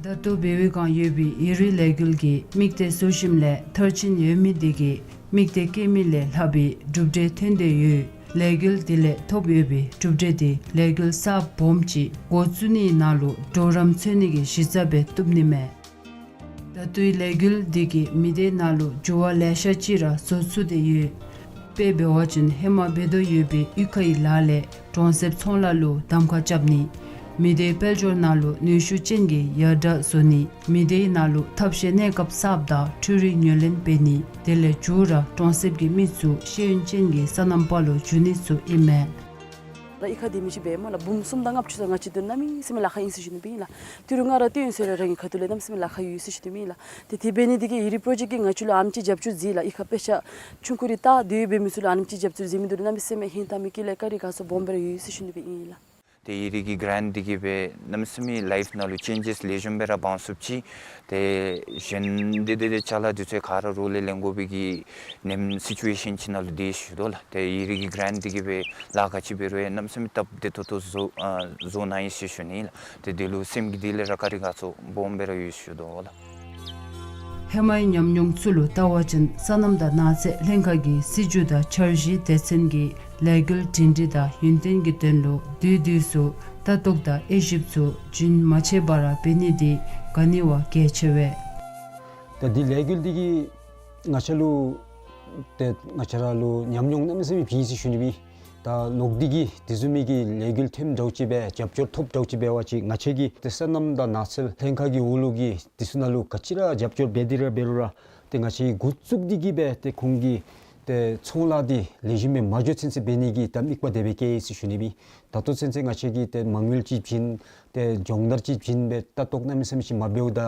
ད་ལྟོ་བལ་པོའི་སྒང་ཡོད་པའི་ཡུན་རིང་ལས་འགུལ་གྱིས་དམིགས་གཏད་བཟོ་ཞིནམ་ལས་མཐར་ཕྱིན་ཡོད་མི་འདི་གིས་དམིགས་གཏད་བསྐྱེད་མི་ལས་ལྷག་པའི་གྲུབ་འབྲས་ཐོན་ཏེ་ཡོད། ལས་འགུལ་འདི་ལས་ཐོབ་ཡོད་པའི་གྲུབ་འབྲས་འདི་ལས་འགུལ་གསརཔ་སྦོམ་ཅིག་འགོ་བཙུགས་ནིའི་ནང་ལུ་གྲོགས་རམ་འཚོལ་ནི་གི་གཞི་རྩ་སྦེ་བཏུབ་ནི་མས། ད་ལྟོའི་ལས་འགུལ་འདི་གིས་མི་སྡེ་ནང་ལུ་འགྱུར་བ་ལེ་ཤ་ཅིག་ར་བཟོ་ཚུགས་ཏེ་ཡོད། དཔེ་འབད་བ་ཅིན་ཧེ་མ་འབད་དོ་ཡོད་པའི་གཡུས་ཁའི་ལཱ་ལས་གྲོང་གསེབ་ཚོང་ལཱ་ལུ་གདམ་ཁ་རྐྱབ་ནི། མི་སྡེའི་དཔལ་འབྱོར་ནང་ལུ་ནུས་ཤུགས་ཅན་གྱི་ཡར་དྲག་བཟོ་ནི། མི་སྡེའི་ནང་ལུ་ཐབས་ཤེས་གནས་སྐབས་གསརཔ་དང་འཕྲུལ་རིག་ཉོ་ལེན་འབད་ནི། དེ་ལས་མཇུག་ར་གྲོང་གསེབ་ཀྱི་མི་ཚུ་ཤེས་ཡོན་ཅན་གྱི་སོ་ནམ་པ་ལུ་འགྱུར་ནི་ཚུ་ཨིན་མས། ད་གཡུས་ཁར་སྡོད་མི་ཅིག་འབད་སྨོ་ལགས། འབུམ་གསུམ་དང་ལྔ་བཅུ་ཙམ་ང་བཅས་འདི་གནམ་མེད་ས་མེད་ལཱ་ཁག་ཨིན་ཟེར་ཞུ་ནི་སྦེ་ཨིན་ལགས། ཏི་རུ་ང་ར་སྟོན་ཟེར་ར་རང་གི་ཁ་ཐུག་ལས་གནམ་མེད་ས་མེད་ལཱ་ཁག་ཡོད་ཟེར་ཞུ་ནི་སྦེ་ཨིན་ལགས། ཏེ་དེ་འབད་ནི་འདི་གིས་ཡུན་རིང་པྲོ་ཇེཀཊ་གིས་ང་བཅས་ལུ་ཨ་ནེམ་ཅིག་རྒྱབ་སྐྱོར་མཛད་ལགས། གཡུས་ཁར་དཔེ་ཆ་ཆུང་ཀུ་རེ་ལྟ་སྡོད་པའི་མི་ཚུ་ལུ་ཨ་ནེམ་ཅིག་རྒྱབ་སྐྱོར་མཛད་མི་འདི་ལུ་གནམ་མེད་ས་མེད་ཧིང་དང་མི་དཀྱིལ་ལས་བཀའ་དྲིན་དགའ་ཚོར་སྦོམ་སྦེ་ར་ཡོད་ཟེར་ཞུ་ནི་སྦེ་ཨིན་ལགས། ཏེ་ཡུན་རིང་གི་གྲཱནཊ་འདི་གིས་སྦེ་གནམ་མེད་ས་མེད་ལའིཕ་ནང་ལུ་ཅེན་ཇེསི་ལེགས་ཤོམ་སྦེ་ར་འབྱུང་ཚུགསཔ་ཅིག། ཏེ་གཞན་འདི་འདི་འདི་ཅ་ལ་འདི་ཚུ་ག་ར་རོགས་ལས་ལེན་དགོ་པའི་གི་ནེམ་སི་ཅུ་ཝེ་ཤཱན་ཅིག་ནང་ལུ་སྡོད་ཞུ་དོ་ལགས། ཏེ་ཡུན་རིང་གི་གྲཱནཊ་འདི་གིས་སྦེ་ལཱ་ག་ཅི་འབད་རུང་ཡང་གནམ་མེད་ས་མེད་སྟབས་བདེ་ཏོག་ཏོ་བཟོ་ཨ་བཟོ་གནང་ཡི་ཟེར་ཞུ་ནི་ལགས། ཏེ་འདི་ལུ་སེམས་ཀྱི་གཏིང་ལས་ར་བཀའ་དྲིན་དགའ་ཚོར་སྦོམ་སྦེ་ར་ཡོད་ཞུ་དོ་ལགས། ཧེ་མའི་ཉམས་མྱོང་ཚུ་ལུ་བལྟ་བ་ཅིན་སོ་ནམ་དང་ནགས་ཚལ་ལྷན་ཁག་གི་སྲིད་བྱུས་དང་འཆར་གཞིའི་སྡེ་ཚན་གྱིས་ལས་འགུལ་སྒྲིང་སྒྲི་དང་ཡུན་བརྟན་གྱི་དོན་ལུ་དུས་དུས་སུ་ལྟ་རྟོག་དང་དབྱེ་ཞིབ་ཚུ་རྒྱུན་མ་ཆད་པར་འབད་ནི་འདི་ག་ནི་བ་གལ་ཆེ་བས། ད་འདི་ལས་འགུལ་འདི་གིས་ང་བཅས་ལུ་ཏེ་ང་བཅས་ར་ལུ་ཉམས་མྱོང་གནམ་མེད་ས་མེད་བྱིན་ཡི་ཟེར་ཞུ་ནི་སྦེ། ད་ལོག་སྟེ་གིས་དེ་བཟུམ་མའི་གི་ལས་འགུལ་ཐོནམ་འདྲཝ་ཅིག་སྦེ་རྒྱབ་སྐྱོར་ཐོབ་འདྲཝ་ཅིག་འབད་བ་ཅིན་ང་བཅས་ཀྱིས་ཏེ་སོ་ནམ་དང་ནགས་ཚལ་ལྷན་ཁག་གི་འོག་ལུ་གི་དེ་ཚུ་ནང་ལུ་ག་ཅི་ར་རྒྱབ་སྐྱོར་འབད་དེ་ར་འབད་རུང་ར་ཏེ་ང་བཅས་འགོ་བཙུགས་ཏེ་གིས་སྦེ་ཏེ་ཁོང་གི་ཏེ་ཚོང་ལཱ་འདི་ལེགས་ཤོམ་སྦེ་མ་འགྱོ་ཚུན་ཚོད་འབད་ནི་གི་ད་དམིགས་པ་དེ་སྦེ་བསྐྱེད་ཡི་ཟེར་ཞུ་ནི་སྦེ། ད་ལྟོ་ཚུན་ཚོད་ང་བཅས་ཀྱིས་ཏེ་མ་དངུལ་ཅིག་བྱིན་ཏེ་སྦྱོང་བརྡར་ཅིག་བྱིན་སྦེ་ལྟ་རྟོག་གནམ་མེད་ས་མེད་ཅིག་མ་འབདཝ་ད་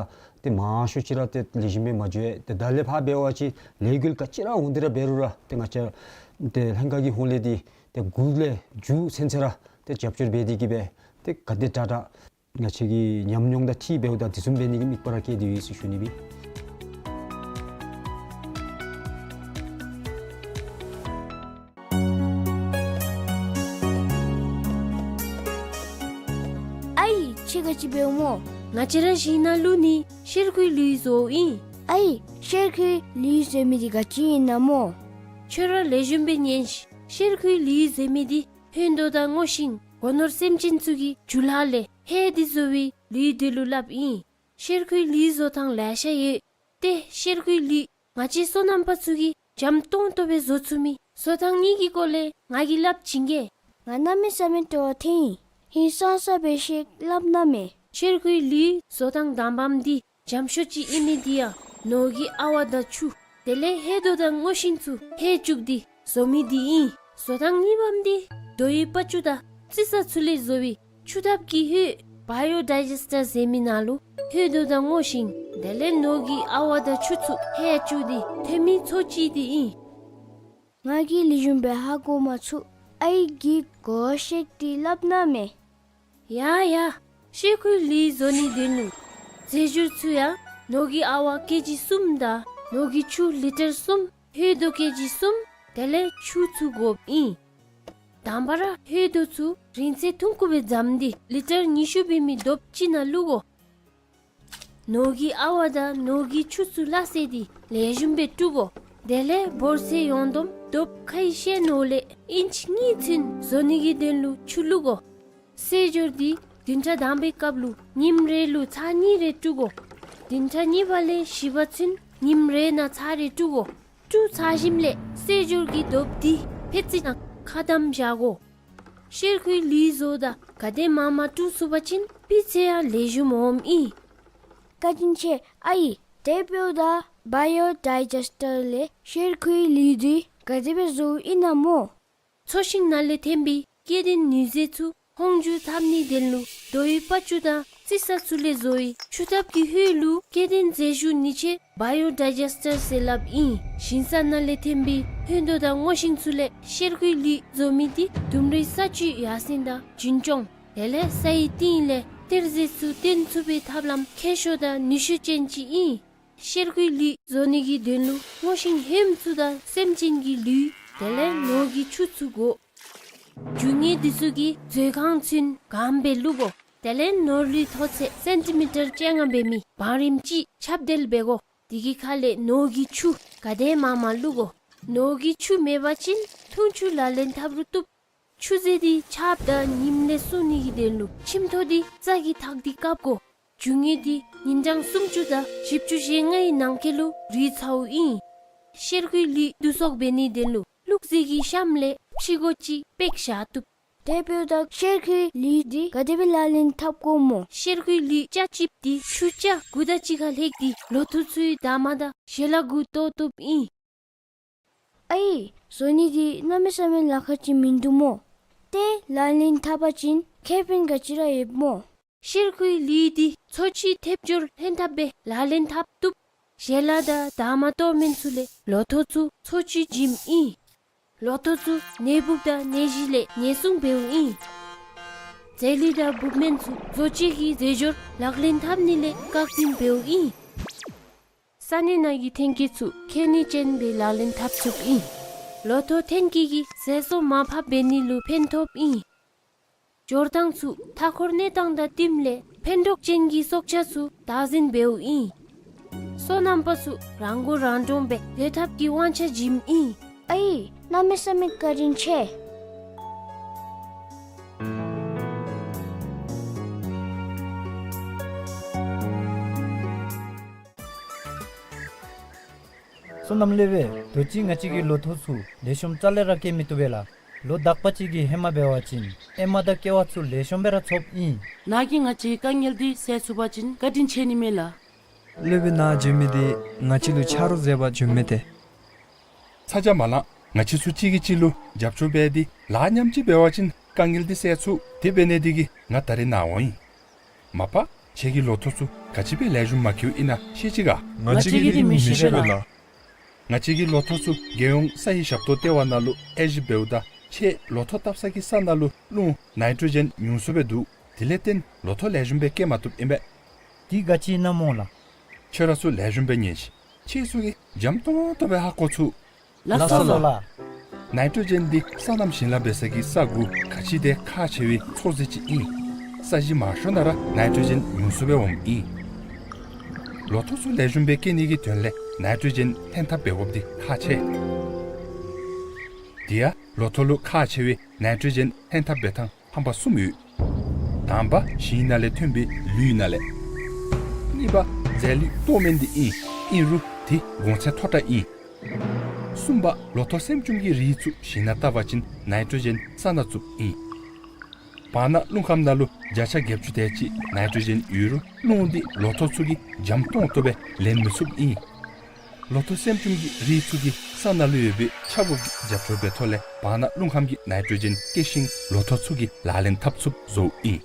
ཏེ་མང་ཤོས་ཅིག་ར་ཏེ་ལེགས་ཤོམ་སྦེ་མ་འགྱོ་ཡི། ཏེ་ད་ལས་ཕར་འབད་བ་ཅིན་ལས་འགུལ་ག་ཅི་ར་འོང་སྟེ་ར་འབད་རུང་ར་ཏེ་ང་བཅས་ཏེ་ལྷན་ཁག་གི་ཧོངས་ལས་འདི་ཏེ་འགོ་ལས་མཇུག་ཚུན་ཚོད་ར་ཏེ་རྒྱབ་སྐྱོར་འབད་དེ་གིས་སྦེ་ཏེ་ག་དེ་དྲག་དྲག་ང་བཅས་ཀྱི་ཉམས་མྱོང་དང་འཁྲིལ་འབདཝ་ད་དེ་བཟུམ་འབད་ནི་གི་དམིགས་པ་ར་བསྐྱེད་དེ་ཡོད་ཟེར་ཞུ་ནི་སྦེ། ཨའི་ཁྱོད་ག་ཅི་འབདཝ་སྨོ། ང་བཅས་ར་ཞིང་ནང་ལུ་ནི་གཤེར་ཁུའི་ལུད་བཟོཝ་ཨིན། ཨའི་གཤེར་ཁུའི་ལུད་བཟོ་མི་འདི་ག་ཅི་ཨིན་ན་སྨོ། ཁྱོད་ར་ལེགས་ཤོམ་སྦེ་ཉན་ཤིག། གཤེར་ཁུའི་ལུད་བཟོ་མི་འདི་ཧོད་དོ་དང་སྔོ་ཤིང་སྒོ་ནོར་སེམས་ཅན་ཚུ་གི་རྒྱུ་ལྷག་ལས་ཧེ་འདི་བཟོ་བའི་ལུད་འདི་ལུ་སླབ་ཨིན། གཤེར་ཁུའི་ལུད་བཟོ་ཐངས་ལེ་ཤ་ཡོད། ཏེ་གཤེར་ཁུའི་ལུད་ང་བཅས་སོ་ནམ་པ་ཚུ་གིས་འཇམ་ཏོང་ཏོ་སྦེ་བཟོ་ཚུགས་མི་བཟོ་ཐངས་གཉིས་ཀྱི་སྐོར་ལས་ང་གིས་སླབ་བྱིན་གེ། ང་གནམ་མེད་ས་མེད་སྤྲོ་བ་ཐོན་ཡི། ཧིང་སངས་ས་སྦེ་ཤིག་སླབ་གནང་མས། གཤེར་ཁུའི་ལུད་བཟོ་ཐངས་དང་པམ་འདི་འཇམ་ཤོས་ཅིག་ཨིན་མི་འདི་ཡང་ནོར་གྱི་ཨ་ཝ་དང་ཆུ་དེ་ལས་ཧོད་དོ་དང་སྔོ་ཤིང་ཚུ་ཧེ་བཅུག་སྟེ་བཟོ་མི་འདི་ཨིན། བཟོ་ཐངས་གཉིས་པམ་འདི་རྡོ་ཡི་པ་ཅུ་དང་རྩི་ས་ཚུ་ལས་བཟོ་བའི་ཆུ་ཐབ་ཀྱི་ཧོད་བཱ་ཡོ་ཌའི་ཇེསི་ཊར་ཟེར་མི་ནང་ལུ་ཧོད་དོ་དང་སྔོ་ཤིང་དེ་ལས་ནོར་གྱི་ཨ་ཝ་དང་ཆུ་ཚུ་ཧེ་བཅུག་སྟེ་ཐོན་མི་ཚོ་ཅིག་འདི་ཨིན། ང་གིས་ལེགས་ཤོམ་སྦེ་ཧ་གོ་མ་ཚུགས། ཨའི་གིས་གོ་བཤད་དེ་སླབ་གནང་མས། ཡ་ཡ། གཤེར་ཁུའི་ལུད་བཟོ་ནིའི་དོན་ལུ་རྫས་སྦྱོར་ཚུ་ཡང་ནོར་གྱི་ཨ་ཝ་ཀེ་ཇི་གསུམ་དང་ནོར་གྱི་ཆུ་ལི་ཊར་གསུམ་ཧོད་དོ་ཀེ་ཇི་གསུམ་དེ་ལས་ཆུ་ཚུ་དགོཔ་ཨིན། དང་པ་ར་ཧོད་རྡོ་ཚུ་རིང་ཚད་ཐུང་ཀུ་སྦེ་བཟུམ་སྟེ་ལི་ཊར་ཉི་ཤུ་འབད་མི་རྡོཔ་ཅིག་ནང་བླུག་དགོ། ནོར་གྱི་ཨ་ཝ་དང་ནོར་གྱི་ཆུ་ཚུ་སླ་བསྲེ་སྟེ་ལེགས་ཤོམ་སྦེ་བཀྲུ་དགོ། དེ་ལས་འབོར་ཚད་ཡོངས་བསྡོམས་རྡོཔ་ཁའི་ཤེལ་ནོར་ལས་ཨིན་ཅི་གཉིས་ཚུན་བཟོ་ནི་གི་དོན་ལུ་ཆུ་བླུག་དགོ། སེལ་སྦྱོར་འདི་བདུན་ཕྲག་དང་པའི་སྐབས་ལུ་ཉིནམ་རེ་ལུ་ཚར་གཉིས་རེ་བཀྲུ་དགོ། བདུན་ཕྲག་གཉིས་པ་ལས་བཞི་པ་ཚུན་ཉིནམ་རེ་ནང་ཚར་རེ་བཀྲུ་དགོ། བཀྲུ་ཚར་ཞིནམ་ལས་སེལ་སྦྱོར་གྱི་རྡོཔ་འདི་ཕད་ཙི་ནང་ཁ་དམ་བཞག་དགོ། གཤེར་ཁུའི་ལུད་བཟོཝ་ད་ག་དེ་མང་མང་བཀྲུ་ཚུགས་པ་ཅིན་སྤུས་ཚད་ཡང་ལེགས་ཤོམ་འོངམ་ཨིན། བཀའ་དྲིན་ཆེ་ཨའི། དེ་འབདཝ་ད་བཱའི་ཡོ་ཌའི་ཇེསི་ཊར་ལས་གཤེར་ཁུའི་ལུད་འདི་ག་དེ་སྦེ་བཟོཝ་ཨིན་ན་སྨོ། ཚོས་ཤིང་ནང་ལས་ཐོན་པའི་སྐྱེ་ལྡན་ནུས་རྫས་ཚུ་ཧོང་འགྱུར་འཐབ་ནིའི་དོན་ལུ་རྡོའི་པ་ཅུ་དང་རྩི་ས་ཚུ་ལས་བཟོ་བའི་ཆུ་ཐབ་ཀྱི་ཧོད་ལུ་སྐྱེ་ལྡན་རྫས་ཞུ་ནུས་ཆེ་བཱའི་ཡོ་ཌའི་ཇེསི་ཊར་ཟེར་སླབ་ཨིན། ཞིང་ས་ནང་ལས་ཐོན་པའི་ཧོད་རྡོ་དང་སྔོ་ཤིང་ཚུ་ལས་གཤེར་ཁུའི་ལུད་བཟོ་མི་འདི་ལྡུམ་རའི་ས་བཅུད་ཡར་སེང་དང་རྒྱུན་སྐྱོང་དེ་ལས་སའི་གཏིང་ལས་གཏེར་རྫས་ཚུ་བཏོན་ཚུགས་པའི་ཐབས་ལམ་མཁས་ཤོས་དང་ནུས་ཤུགས་ཅན་ཅིག་ཨིན། གཤེར་ཁུའི་ལུད་བཟོ་ནི་གི་དོན་ལུ་སྔོ་ཤིང་ཧོནམ་ཚུ་དང་སྲནམ་ཅན་གྱི་ལུད་དེ་ལས་ནོར་གྱི་ཆུ་ཚུ་དགོ། རྒྱུ་དངོས་འདི་ཚུ་གི་མཛོད་ཁང་ཚུན་གང་སྦེ་བླུག་དགོ། དེ་ལས་ནོར་ལུད་མཐོ་ཚད་སེན་ཊི་མི་ཊར་བཅོ་ལྔ་འབད་མི་བང་རིམ་ཅིག་ཁྱབ་བརྡལ་འབད་དགོ། དེ་གི་ཁ་ལས་ནོར་གྱི་ཆུ་ག་དེ་མང་མང་བླུག་དགོ། ནོར་གྱི་ཆུ་མེད་པ་ཅིན་འཐུང་ཆུ་ལག་ལེན་འཐབ་རུང་བཏུབ། ཆུ་རྫས་འདི་ཆརཔ་དང་ཉིམ་ལས་སྲུང་ནི་གི་དོན་ལུ་ཆུམ་ཐོག་འདི་རྩྭ་གིས་བཏགས་ཏེ་བཀབ་དགོ། རྒྱུ་དངོས་འདི་ཉིན་གྲངས་སུམ་ཅུ་དང་བཞི་བཅུ་ཞེ་ལྔའི་ནང་འཁོད་ལུ་རུལ་ཚརཝ་ཨིན། གཤེར་ཁུའི་ལུད་བསྡུ་གསོག་འབད་ནིའི་དོན་ལུ་བླུགས་རྫས་ཀྱི་གཤམ་ལས་ཕྱི་སྒོ་ཅིག་སྤེག་བཞག་བཏུབ། དེ་འབདཝ་ད་གཤེར་ཁུའི་ལུད་འདི་ག་དེ་སྦེ་ལག་ལེན་འཐབ་དགོཔ་སྨོ། གཤེར་ཁུའི་ལུད་ཆ་གཅིགཔོ་འདི་ཆུ་རྐྱལ་དགུ་དང་གཅིག་ཁར་ལྷོད་དེ་ལོ་ཐོག་ཚུའི་འདབ་མ་དང་ཞལ་ལག་གུ་གཏོར་བཏུབ་ཨིན། ཨའི། བཟོ་ནི་འདི་གནམ་མེད་ས་མེད་ལཱ་ཁག་ཅིག་མིན་འདུག་སྨོ། ཏེ་ལག་ལེན་འཐབ་པ་ཅིན་ཁེ་ཕན་ག་ཅི་ར་ཡོདཔ་སྨོ། གཤེར་ཁུའི་ལུད་འདི་འཚོ་བཅུད་ཐེབས་སྦྱོར་ལྷན་ཐབས་སྦེ་ལག་ལེན་འཐབ་བཏུབ། ཞལ་ལག་དང་འདབ་མ་གཏོར་སྨན་ཚུ་ལས་ལོ་ཐོག་ཚུ་འཚོ་བཅུད་བྱིནམ་ཨིན། ལོ་ཐོག་ཚུ་ནད་འབུཔ་དང་ནད་གཞི་ལས་ཉེན་སྲུང་འབདཝ་ཨིན། རྫས་ལུད་དང་འབུཔ་སྨན་ཚུ་བཟོ་བཅོས་ཀྱི་རྫས་སྦྱོར་ལག་ལེན་འཐབ་ནི་ལས་བཀག་འཛིན་འབདཝ་ཨིན། ས་གནས་ནང་གི་ཐོན་སྐྱེད་ཚུ་ཁེ་ནི་ཅན་སྦེ་ལག་ལེན་འཐབ་ཚུགསཔ་ཨིན། ལོ་ཐོག་ཐོན་སྐྱེད་ཀྱིས་ཟས་སོགས་མར་ཕབ་འབད་ནི་ལུ་ཕན་ཐོགསཔ་ཨིན། སྦྱོར་སྟངས་ཚུ་མཐའ་འཁོར་གནས་སྟངས་དང་བསྟུནམ་ལས་ཕན་གྲོགས་ཅན་གྱི་སྲོག་ཆགས་ཚུ་བདག་འཛིན་འབདཝ་ཨིན། སོ་ནམ་པ་ཚུ་རང་མགོ་རང་འདྲོངས་སྦེ་སྡོད་ཐབས་ཀྱི་དབང་ཆ་བྱིནམ་ཨིན། ཨའི། གནམ་མེད་ས་མེད་བཀའ་དྲིན་ཆེ། སོ་ནམ་སློབ་དཔོན། དུས་ཅི་ང་བཅས་ཀྱི་ལོ་ཐོག་ཚུ་ལེགས་ཤོམ་རྩ་ལས་ར་སྐྱེ་མི་བཏུབ་པས་ལགས། ལོ་དག་པ་ཅིག་གི་ཧེ་མ་འབད་བ་ཅིན་ཨེ་མ་དང་ཀེ་བ་ཚུ་ལེགས་ཤོམ་སྦེ་ར་ཚོགསཔ་ཨིན། ནཱ་གིས་ང་བཅས་ཀྱི་དཀའ་ངལ་འདི་སེལ་ཚུགས་པ་ཅིན་བཀའ་དྲིན་ཆེ་ནི་མས་ལགས། སློབ་དཔོན་ནཱ་བྱོན་མི་འདི་ང་བཅས་ལུ་ཆ་རོགས་མཛད་པར་བྱོན་མི་ཏེ། ཚ་གྱང་མ་ལང་། ང་བཅས་ཚུ་གཅིག་གིས་གཅིག་ལུ་རྒྱབ་སྐྱོར་འབད་དེ་ལཱ་མཉམ་གཅིག་འབད་བ་ཅིན་དཀའ་ངལ་འདི་སེལ་ཚུགས། དེ་འབད་ནི་དེ་གིས་ང་ད་རིས་ནཱ་འོང་ཡི། མ་པ་ཁྱེད་ཀྱི་ལོ་ཐོག་ཚུ་ག་ཅི་སྦེ་ལེགས་ཤོམ་མ་འཁྱོལཝ་ཨིན་ན་ཤེས་ཅི་ག། ང་བཅས་ཀྱིས་འདི་མི་ཤེས་པས་ལགས། ང་བཅས་ཀྱི་ལོ་ཐོག་ཚུ་རྒྱལ་ཡོངས་ས་ཡི་ཞབས་ཏོག་ལྟེ་བ་ནང་ལུ་དབྱེ་ཞིབ་འབདཝ་ད་ཁྱེད་ལོ་ཐོག་བཏབ་ས་གི་ས་ནང་ལུ་རླུང་ནའི་ཊྲོ་ཇེན་ཉུང་སུ་སྦེ་འདུག། དེ་ལས་བརྟེན་ལོ་ཐོག་ལེགས་ཤོམ་སྦེ་སྐྱེ་མ་བཏུབ་ཨིན་པས། འདི་ག་ཅི་ཨིན་ན་སྨོ་ལགས། ཁྱོད་ར་ཚུ་ལེགས་ཤོམ་སྦེ་ཉན་ཤིག། ཁྱེད་ཚུ་གིས་འཇམ་ཏོང་ཏོ་སྦེ་ཧ་གོ་ཚུགས། ལགས་སོ་ལགས། ནའི་ཊྲོ་ཇེན་འདི་སོ་ནམ་ཞིང་ལཱ་འབད་ས་གི་ས་གུ་ག་ཅི་དེ་ཁག་ཆེ་བའི་ཚོགས་རྫས་ཅིག་ཨིན། ས་གཞི་མང་ཤོས་ནང་ར་ནའི་ཊྲོ་ཇེན་ཉུང་སུ་སྦེ་འོངམ་ཨིན། ལོ་ཐོག་ཚུ་ལེགས་ཤོམ་སྦེ་སྐྱེ་ནི་གི་དོན་ལས་ནའི་ཊྲོ་ཇེན་ལྷན་ཐབས་འབད་དགོཔ་འདི་ཁག་ཆེ། དེ་ཡང་ལོ་ཐོག་ལུ་ཁག་ཆེ་བའི་ནའི་ཊྲོ་ཇེན་ལྷན་ཐབས་འབད་ཐངས་ཧམ་པ་གསུམ་ཡོད། དང་པ་ཞིང་ནང་ལས་ཐོན་པའི་ལུད་ནང་ལས། གཉིས་པ་རྫས་ལུད་གཏོར་སྨན་འདི་ཨིན། ཨིན་རུང་དེ་གོང་ཚད་མཐོ་དྲགས་ཨིན། གསུམ་པ་ལོ་ཐོག་སྲནམ་ཅུམ་གྱི་རིགས་ཚུ་ཞིང་ནང་བཏབ་པ་ཅིན་ནའི་ཊྲོ་ཇེན་ས་ནང་བཙུགསཔ་ཨིན། བར་ན་རླུང་ཁམས་ནང་ལུ་བརྒྱ་ཆ་བརྒྱད་ཅུ་དེ་ཅིག་ནའི་ཊྲོ་ཇེན་ཡོད་རུང་རླུང་འདི་ལོ་ཐོག་ཚུ་གིས་འཇམ་ཏོང་ཏོ་སྦེ་ལེན་མི་ཚུགསཔ་ཨིན། ལོ་ཐོག་སྲནམ་ཅུམ་གྱི་རིགས་ཚུ་གིས་ས་ནང་ལུ་ཡོད་པའི་ཆརཔ་གི་རྒྱབ་སྐྱོར་འབད་ཐོག་ལས་བར་ན་རླུང་ཁམས་ཀྱི་ནའི་ཊྲོ་ཇེན་སྐྱེད་ཤིང་ལོ་ཐོག་ཚུ་གིས་ལག་ལེན་འཐབ་ཚུགསཔ་བཟོཝ་ཨིན།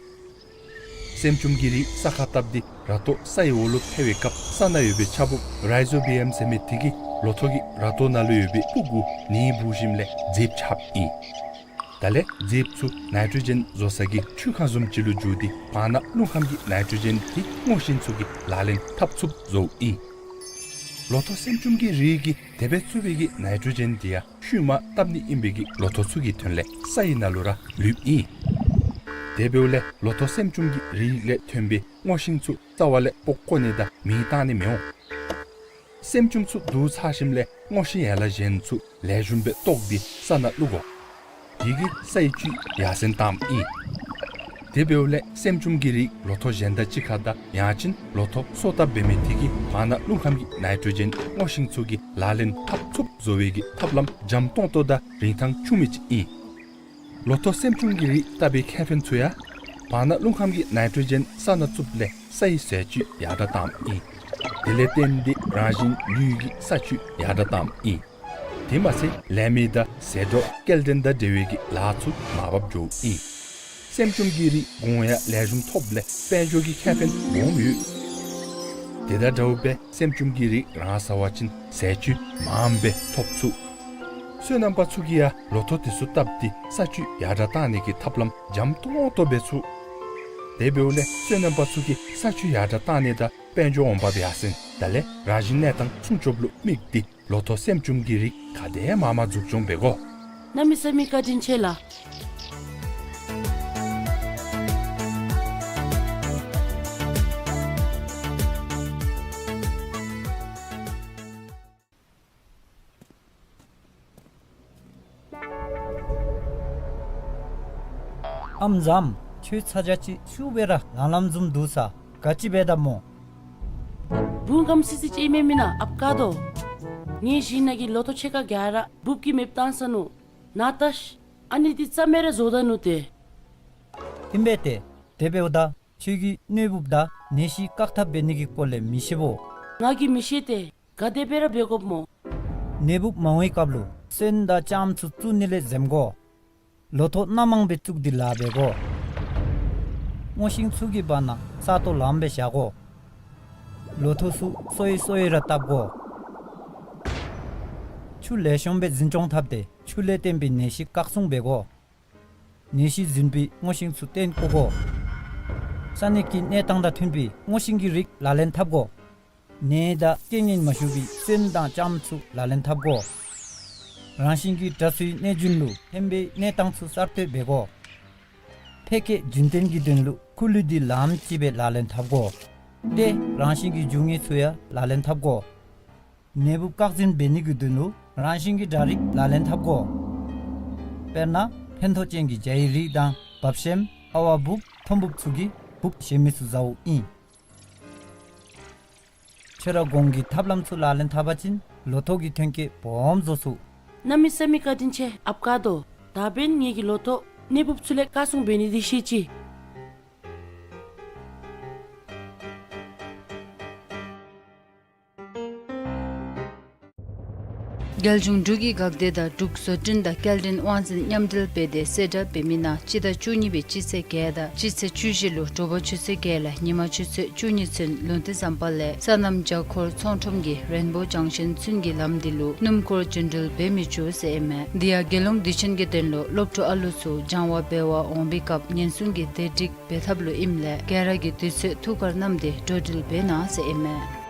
སྲནམ་ཅུམ་གྱི་རིགས་ས་ཁར་བཏབ་སྟེ་ར་ཏོ་ས་ཡི་འོག་ལུ་འཕེལ་བའི་སྐབས་ས་ནང་ཡོད་པའི་ཆརཔ་རའི་ཛོ་བི་ཡམ་ཟེར་མི་དེ་གིས་ལོ་ཐོག་གི་ར་ཏོ་ནང་ལུ་ཡོད་པའི་སྤུ་གུ་ནི་འབུ་ཞིནམ་ལས་རྫིཔ་ཆགསཔ་ཨིན། དེ་ལས་རྫིཔ་ཚུ་ནའི་ཊྲོ་ཇེན་བཟོ་ས་གི་འཕྲུལ་ཁང་བཟུམ་ཅིག་ལུ་འགྱུར་ཏེ་བར་ན་རླུང་ཁམས་ཀྱི་ནའི་ཊྲོ་ཇེན་དེ་སྔོ་ཤིང་ཚུ་གིས་ལག་ལེན་འཐབ་ཚུགསཔ་བཟོཝ་ཨིན། ལོ་ཐོག་སེམ་ཅུམ་གྱི་རིགས་ཀྱིས་དེ་སྦེ་བཙུགས་པའི་གི་ནའི་ཊྲོ་ཇེན་དེ་ཡང་ཤུལ་མ་བཏབ་ནི་ཨིན་པའི་གི་ལོ་ཐོག་ཚུ་གི་དོན་ལས་ས་ཡི་ནང་ལུ་ར་ལུསཔ་ཨིན། དེ་འབདཝ་ལས་ལོ་ཐོག་སེམ་ཅུམ་གྱི་རིགས་ལས་ཐོན་པའི་སྔོ་ཤིང་ཚུ་རྩ་བ་ལས་སྤོ་བཀོ་ནི་དང་མེ་བཏང་ནི་མི་འོང་། སེམ་ཅུམ་ཚུ་བསྡུ་ཚར་ཞིནམ་ལས་སྔོ་ཤིང་ཡན་ལག་གཞན་ཚུ་ལེགས་ཤོམ་སྦེ་བཏོག་སྟེ་ས་ནང་བླུག་དགོ། དེ་གིས་ས་ཡི་བཅུད་ཡར་སེང་བཏངམ་ཨིན། དེ་འབདཝ་ལས་སེམ་ཅུམ་གྱི་རིགས་ལོ་ཐོག་གཞན་དང་གཅིག་ཁར་དང་ཡང་ཅིན་ལོ་ཐོག་སོ་བཏབ་འབད་མི་དེ་གིས་བར་ན་རླུང་ཁམས་ཀྱི་ནའི་ཊྲོ་ཇེན་སྔོ་ཤིང་ཚུ་གི་ལག་ལེན་འཐབ་ཚུགསཔ་བཟོ་བའི་གི་ཐབས་ལམ་འཇམ་ཏོང་ཏོ་དང་རིན་ཐང་ཆུང་མི་ཅིག་ཨིན། ལོ་ཐོག་སེམ་ཅུམ་གྱི་རིགས་བཏབ་པའི་ཁེ་ཕན་ཚུ་ཡང་བར་ན་རླུང་ཁམས་ཀྱི་ནའི་ཊྲོ་ཇེན་ས་ནང་བཙུགསཔ་ལས་ས་ཡི་ཟས་བཅུད་ཡར་དྲག་བཏངམ་ཨིན། དེ་ལས་བརྟེན་ཏེ་རང་བཞིན་ལུས་ཀྱི་ས་བཅུད་ཡར་དྲག་བཏངམ་ཨིན། དེ་མ་ཚད་ལས་མི་དང་ཟད་འགྲོ་སྐྱེལ་འདྲེན་དང་འབྲེལ་བའི་གི་ལཱ་ཚུ་མར་བབས་འགྱོཝ་ཨིན། སེམ་ཅུམ་གྱི་རིགས་གོང་ཡང་ལེགས་ཤོམ་ཐོབ་ལས་དཔལ་འབྱོར་གྱི་ཁེ་ཕན་སྦོམ་ཡོད། དེ་དང་འདྲཝ་སྦེ་སེམ་ཅུམ་གྱི་རིགས་རང་ཟ་བ་ཅིན་ཟས་བཅུད་མངམ་སྦེ་ཐོབ་ཚུགས། སོ་ནམ་པ་ཚུ་གིས་ཡང་ལོ་ཐོག་དེ་ཚུ་བཏབ་སྟེ་ས་བཅུད་ཡར་དྲག་བཏང་ནི་གི་ཐབས་ལམ་འཇམ་ཏོང་ཏོ་འབད་ཚུགས། དེ་འབདཝ་ལས་སོ་ནམ་པ་ཚུ་གིས་ས་བཅུད་ཡར་དྲག་བཏང་ནི་དང་དཔལ་འབྱོར་འོང་འབབ་ཡར་སེང་དང་ལས་རང་བཞིན་གནས་སྟངས་སྲུང་སྐྱོབ་ལུ་དམིགས་ཏེ་ལོ་ཐོག་སེམ་ཅུམ་གྱི་རིགས་ག་དེ་མང་མང་འཛུགས་སྐྱོང་འབད་དགོ། གནམ་མེད་ས་མེད་བཀའ་དྲིན་ཆེ་ལགས། ཨམ་བཟངམ། ཁྱོད་ཚ་གྱང་ཅིག་ཤུགས་སྦེ་ར་ལངམ་ལངམ་བཟུམ་འདུག་ས། ག་ཅི་འབད་དཝ་སྨོ། བུམོ་གམ་སི་སི་ཅིག་མེན་མེན་ན་ཨཔ་ཀ་དོ། ངེའི་གཞི་ནང་གི་ལོ་ཐོག་ཕྱེད་ཀ་ག་ར་འབུཔ་གིས་མེདཔ་བཏང་ས་ནུག། ན་ཏ་ཤ་ཨ་ནི་འདི་རྩ་མེད་ར་བཟོ་ད་ནུག་ཏེ། ཨིན་པས་ཏེ། དེ་འབདཝ་ད་ཁྱོད་ཀྱིས་གནོད་འབུཔ་དང་ནད་གཞི་བཀག་ཐབས་འབད་ནི་གི་སྐོར་ལས་མི་ཤེས་བོ། ང་གིས་མི་ཤེས་ཏེ། ག་དེ་སྦེ་ར་འབད་དགོཔ་སྨོ། ནད་འབུཔ་མ་འོང་བའི་སྐབས་ལུ་སོན་དང་ལྕངམ་ཚུ་བཙུགས་ནི་ལས་འཛེམ་དགོ། ལོ་ཐོག་སྣ་མང་སྦེ་བཙུགས་ཏེ་ལཱ་འབད་དགོ། སྔོ་ཤིང་ཚུ་གི་བར་ན་ས་སྟོང་ལངམ་སྦེ་བཞག་དགོ། ལོ་ཐོག་ཚུ་སོ་ཡི་སོ་ཡི་ར་བཏབ་དགོ། ཆུ་ལེགས་ཤོམ་སྦེ་འཛིན་སྐྱོང་འཐབ་སྟེ་ཆུ་ལས་བརྟེན་པའི་ནད་གཞི་བཀག་སྲུང་འབད་དགོ། ནད་གཞི་འཛིན་པའི་སྔོ་ཤིང་ཚུ་བཏོན་བཀོ་དགོ། ས་གནས་ཀྱི་གནས་སྟངས་དང་མཐུན་པའི་སྔོ་ཤིང་གི་རིགས་ལག་ལེན་འཐབ་དགོ། ནད་དང་རྐྱེན་ངན་མ་ཞུགས་པའི་སོན་དང་ལྕངམ་ཚུ་ལག་ལེན་འཐབ་དགོ། རང་བཞིན་གྱིས་དྲག་སུའི་གནས་རྒྱུན་ལུ་ཕན་པའི་གནས་སྟངས་ཚུ་གསར་གཏོད་འབད་དགོ། ཕལ་སྐད་རྒྱུན་བརྟན་གྱི་དོན་ལུ་ཁུ་ལུ་འདི་ལངམ་ཅིག་སྦེ་ལག་ལེན་འཐབ་དགོ། ཏེ་རང་བཞིན་གྱི་རྒྱུ་ངན་ཚུ་ཡང་ལག་ལེན་འཐབ་དགོ། ནད་འབུཔ་བཀག་འཛིན་འབད་ནི་གི་དོན་ལུ་རང་བཞིན་གྱི་དྲག་རིགས་ལག་ལེན་འཐབ་དགོ། དཔེར་ན་ཕན་ཐོགས་ཅན་གྱི་བྱའི་རིགས་དང་བབ་ཤེམ་ཨ་ཝ་འབུཔ་ཐོམ་འབུཔ་ཚུ་གིས་འབུཔ་གཞན་མི་ཚུ་ཟཝ་ཨིན། ཁྱོད་ར་གོང་གི་ཐབས་ལམ་ཚུ་ལག་ལེན་འཐབ་པ་ཅིན་ལོ་ཐོག་གི་ཐོན་སྐྱེད་སྦོམ་བཟོ་ཚུགས། གནམ་མེད་ས་མེད་བཀའ་དྲིན་ཆེ་ཨཔ་ཀ་དོ། ད་འབདན་ངེ་གི་ལོ་ཐོག་ནད་འབུཔ་ཚུ་ལས་བཀག་སྲུང་འབད་ནི་འདི་ཤེས་ཅི། རྒྱལ་གཞུང་འབྲུག་གི་འགག་སྡེ་དང་འབྲུག་བཟོ་སྐྲུན་དང་སྐྱེལ་འདྲེན་དབང་འཛིན་མཉམ་འབྲེལ་འབད་དེ་གསལ་བསྒྲགས་འབད་མི་ནང་སྤྱི་ཟླ་བཅུ་གཉིས་པའི་སྤྱི་ཚེས་བརྒྱད་དང་སྤྱི་ཚེས་བཅུ་བཞི་ལུ་དྲོ་པ་ཆུ་ཚོད་བརྒྱད་ལས་ཉིན་མ་ཆུ་ཚོད་བཅུ་གཉིས་ཚུན་ལུང་བསྟན་ཟམ་པ་ལས་སོ་ནམ་བྱ་འཁོར་ཚོང་ཁྲོམ་གྱི་རེན་བོ་ཇང་ཤིན་ཚུན་གྱི་ལམ་འདི་ལུ་སྣུམ་འཁོར་རྒྱུན་འགྲུལ་འབད་མི་ཆོག་ཟེར་ཨིན་མས། འདི་ཡང་དགེ་སློང་དུས་ཆེན་གྱི་དོན་ལུ་སློབ་ཕྲུག་ཨ་ལུ་ཚུ་སྦྱང་བ་འབད་བར་འོང་པའི་སྐབས་ཉེན་སྲུང་གི་བདེ་སྒྲིག་འབད་ཐབས་ལུ་ཨིནམ་ལས་ག་ར་གིས་དུས་ཚོད་ཐུགས་ཁར་བསྣམས་ཏེ་འགྲོ་འགྲུལ་འབད་གནང་ཟེར་ཨིན་མས།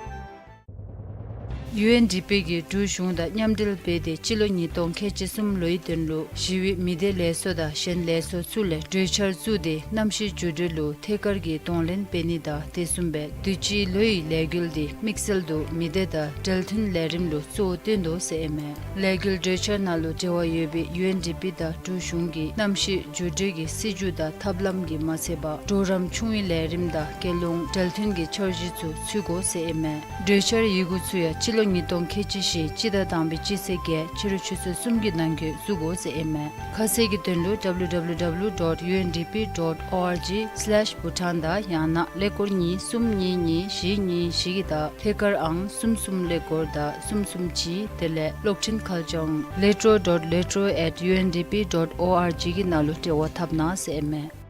ཡུ་ཨེན་ཌི་པི་གིས་འབྲུག་གཞུང་དང་མཉམ་འབྲེལ་འབད་དེ་སྤྱི་ལོ་ཉིས་སྟོང་ཁལ་གཅིག་གསུམ་ལོའི་དོན་ལུ་ཞི་བའི་མི་སྡེ་ལས་ཚོགས་དང་གཞན་ལས་ཚོགས་ཚུ་ལས་གྲོས་འཆར་བཙུགས་ཏེ་གནམ་གཤིས་འགྱུར་འགྲོས་ལུ་ཐད་ཀར་གྱི་གདོང་ལེན་འབད་ནི་དང་དེ་བཟུམ་སྦེ་དུས་ཅི་ལོའི་ལས་འགུལ་འདི་དམིགས་བསལ་དུ་མི་སྡེ་དང་འབྲེལ་མཐུན་ལས་རིམ་ལུ་གཙོ་བོ་བཏོན་དོ་ཟེར་ཨིན་མས། ལས་འགུལ་གྲོས་འཆར་ནང་ལུ་འབྲེལ་བ་ཡོད་པའི་ཡུ་ཨེན་ཌི་པི་དང་འབྲུག་གཞུང་གི་གནམ་གཤིས་འགྱུར་འགྲོས་ཀྱི་སྲིད་བྱུས་དང་ཐབས་ལམ་གྱིས་མ་ཚད་པར་གྲོགས་རམ་ཆུང་བའི་ལས་རིམ་དང་དགེ་སློང་འབྲེལ་མཐུན་གྱི་འཆར་གཞི་ཚུ་ཚུད་དགོ་ཟེར་ཨིན་མས། གྲོས་འཆར་ཡི་གུ་ཚུ་ཡང་སྤྱི་ལོ་ཉིས་སྟོང་ཁལ་གཅིག་བཞི་སྤྱི་ཟླ་དང་པའི་སྤྱི་ཚེས་བརྒྱད་ཕྱི་རུ་ཆུ་ཚོད་གསུམ་གྱི་ནང་འཁོད་བཙུགས་དགོ་ཟེར་ཨིན་མས། ཁ་གསལ་གྱི་དོན་ལུ་W W W dot U N D P dot O R G slash Bhutan དང་ཡང་ན་ཀླད་ཀོར་གཉིས་གསུམ་གཉིས་གཉིས་བཞི་གཉིས་བཞི་གི་དང་ཐད་ཀར་ཨང་གསུམ་གསུམ་ཀླད་ཀོར་དང་གསུམ་གསུམ་གཅིག་དེ་ལས་གློག་འཕྲིན་ཁ་བྱང་letro dot letro at U N D P dot O R G གི་ནང་ལུ་འབྲེལ་བ་འཐབ་གནང་ཟེར་ཨིན་མས།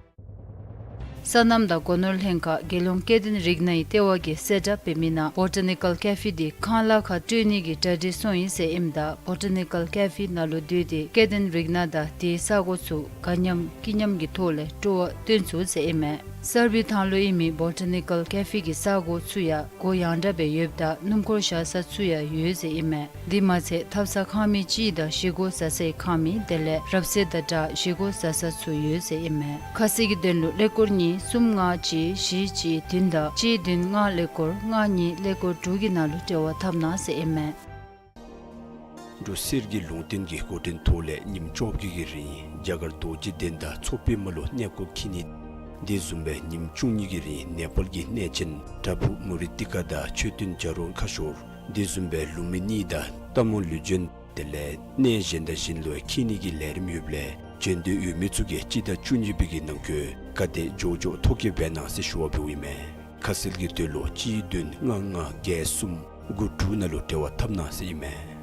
སོ་ནམ་དང་སྒོ་ནོར་ལྷན་ཁག་དགེ་སློང་སྐལ་ལྡན་རིག་ནའི་ལྟེ་བ་གིས་གསལ་བསྒྲགས་འབད་མི་ནང་བོ་ཊ་ནི་ཀཱལ་ཀེ་ཕི་འདི་ཁང་གླ་ཁར་སྤྲོད་ནི་གི་གྲ་སྒྲིག་སོང་ཡི་ཟེར་ཨིནམ་ད་བོ་ཊ་ནི་ཀཱལ་ཀེ་ཕི་ནང་ལུ་སྡོད་དེ་སྐལ་ལྡན་རིག་ན་དང་དེའི་ས་གོ་ཚུ་དགའ་ཉམས་སྐྱིད་ཉམས་ཀྱི་ཐོག་ལས་སྤྲོ་བ་སྟོན་ཚུགས་ཟེར་ཨིན་མས། གསར་སྦིས་ཐང་ལུ་ཨིན་མི་བོ་ཊ་ནི་ཀཱལ་ཀེ་ཕེ་གི་ས་གོ་ཚུ་ཡང་སྒོ་ཡང་དྲགས་སྦེ་ཡོདཔ་ད་སྣུམ་འཁོར་བཞག་ས་ཚུ་ཡང་ཡོད་ཟེར་ཨིན་མས། དེ་མ་ཚད་ཐབ་ཚང་ཁང་མིག་གཅིག་དང་བཞེས་སྒོ་བཟའ་སའི་ཁང་མིག་དེ་ལས་རབ་གསལ་དང་སྦྲགས་བཞེས་སྒོ་བཟའ་ས་ཚུ་ཡོད་ཟེར་ཨིན་མས། ཁ་གསལ་གྱི་དོན་ལུ་ཀླད་ཀོར་གཉིས་གསུམ་ལྔ་གཅིག་བཞི་གཅིག་བདུན་དང་གཅིག་བདུན་ལྔ་ཀླད་ཀོར་ལྔ་གཉིས་ཀླད་ཀོར་དྲུག་གི་ནང་ལུ་འབྲེལ་བ་འཐབ་གནང་ཟེར་ཨིན་མས། འབྲུག་གསེར་གྱི་ལུང་བསྟན་གྱི་འགོ་འདྲེན་ཐོག་ལས་ཉིནམ་བཅོ་བརྒྱད་ཀྱི་རིང་རྒྱ་གར་རྡོ་རྗེ་གདན་དང་མཚོ་པདྨ་ལུ་གནས་སྐོར་འཁྱིད་ནི། དེ་བཟུམ་སྦེ་ཉིནམ་བཅུ་གཉིས་ཀྱི་རིང་ནེ་པཱལ་གྱི་གནས་ཆེན་པྲ་བྷུ་མུ་རི་ཏི་ཀ་དང་མཆོད་རྟེན་བྱ་རུང་ཁ་ཤོར། དེ་བཟུམ་སྦེ་ལུམ་བི་ནི་དང་རྟ་མོ་ལུས་སྦྱིན་དེ་ལས་གནས་གཞན་དང་གཞན་ལུ་འཁྱིད་ནི་གི་ལས་རིམ་ཡོདཔ་ལས་བྱོན་འདོད་ཡོད་མི་ཚུ་གིས་སྤྱི་ཟླ་བཅུ་གཉིས་པའི་གི་ནང་འཁོད་ག་དེ་མགྱོགས་མགྱོགས་ཐོ་བཀོད་འབད་གནང་ཟེར་ཞུ་བ་འབདཝ་ཨིན་མས། ཁ་གསལ་གྱི་དོན་ལུ་གཅིག་བདུན་ལྔ་ལྔ་བརྒྱད་གསུམ་དགུ་དྲུག་ནང་ལུ་འབྲེལ་བ་འཐབ་གནང་ཟེར་ཨིན་མས།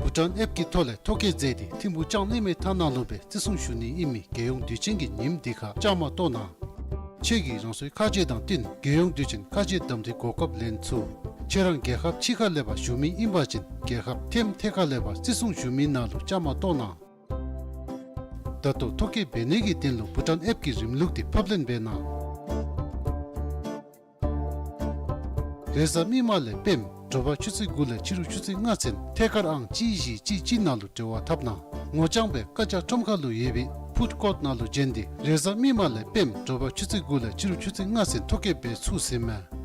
བྷུ་ཊཱན་ཨེཔ་ཀྱི་ཐོག་ལས་ཐོ་བཀོད་མཛད་དེ་ཐིམ་ཕུག་ལྕང་གླིང་མའི་ཐང་ནང་ལུ་སྦེ་བརྩི་སྲུང་ཞུ་ནི་ཨིན་མི་རྒྱལ་ཡོངས་དུས་ཆེན་གྱི་ཉིནམ་འདི་ཁར་བཅའ་མར་གཏོགས་གནང་། ཁྱེད་ཀྱིས་རང་སོའི་ཁ་རྗེ་དང་བསྟུན་རྒྱལ་ཡོངས་དུས་ཆེན་ཁ་རྗེ་གདམ་འཐུའི་གོ་སྐབས་ལེན་ཚུགས། ཁྱེད་རང་རྒྱལ་ཁབ་ཕྱི་ཁ་ལས་ཕར་བཞུགས་མི་ཨིན་པ་ཅིན་རྒྱལ་ཁབ་ཐེམ་ཐེ་ཁ་ལས་ཕར་བརྩི་སྲུང་ཞུ་མི་ནང་ལུ་བཅའ་མར་གཏོགས་གནང་། ད་ལྟོ་ཐོ་བཀོད་འབད་ནི་གི་དོན་ལུ་བྷུ་ཊཱན་ཨེཔ་ཀྱི་རིམ་ལུགས་འདི་ཕབ་ལེན་འབད་གནང་། རེས་གཟའ་མིག་དམར་ལས་སྤེནམ་དྲོ་པ་ཆུ་ཚོད་དགུ་ལས་ཕྱི་རུ་ཆུ་ཚོད་ལྔ་ཚུན་ཐད་ཀར་ཨང་གཅིག་བཞི་གཅིག་གཅིག་ནང་ལུ་འབྲེལ་བ་འཐབ་གནང་། ངོ་རྐྱང་སྦེ་བཀའ་རྒྱ་ཁྲོམ་ཁ་ལུ་ཡོད་པའི་ཕུཌ་ཀོརཊ་ནང་ལུ་བྱོན་ཏེ་རེས་གཟའ་མིག་དམར་ལས་སྤེནམ་དྲོ་པ་ཆུ་ཚོད་དགུ་ལས་ཕྱི་རུ་ཆུ་ཚོད་ལྔ་ཚུན་ཐོ་བཀོད་འབད་ཚུགས་ཟེར་ཨིན་མས།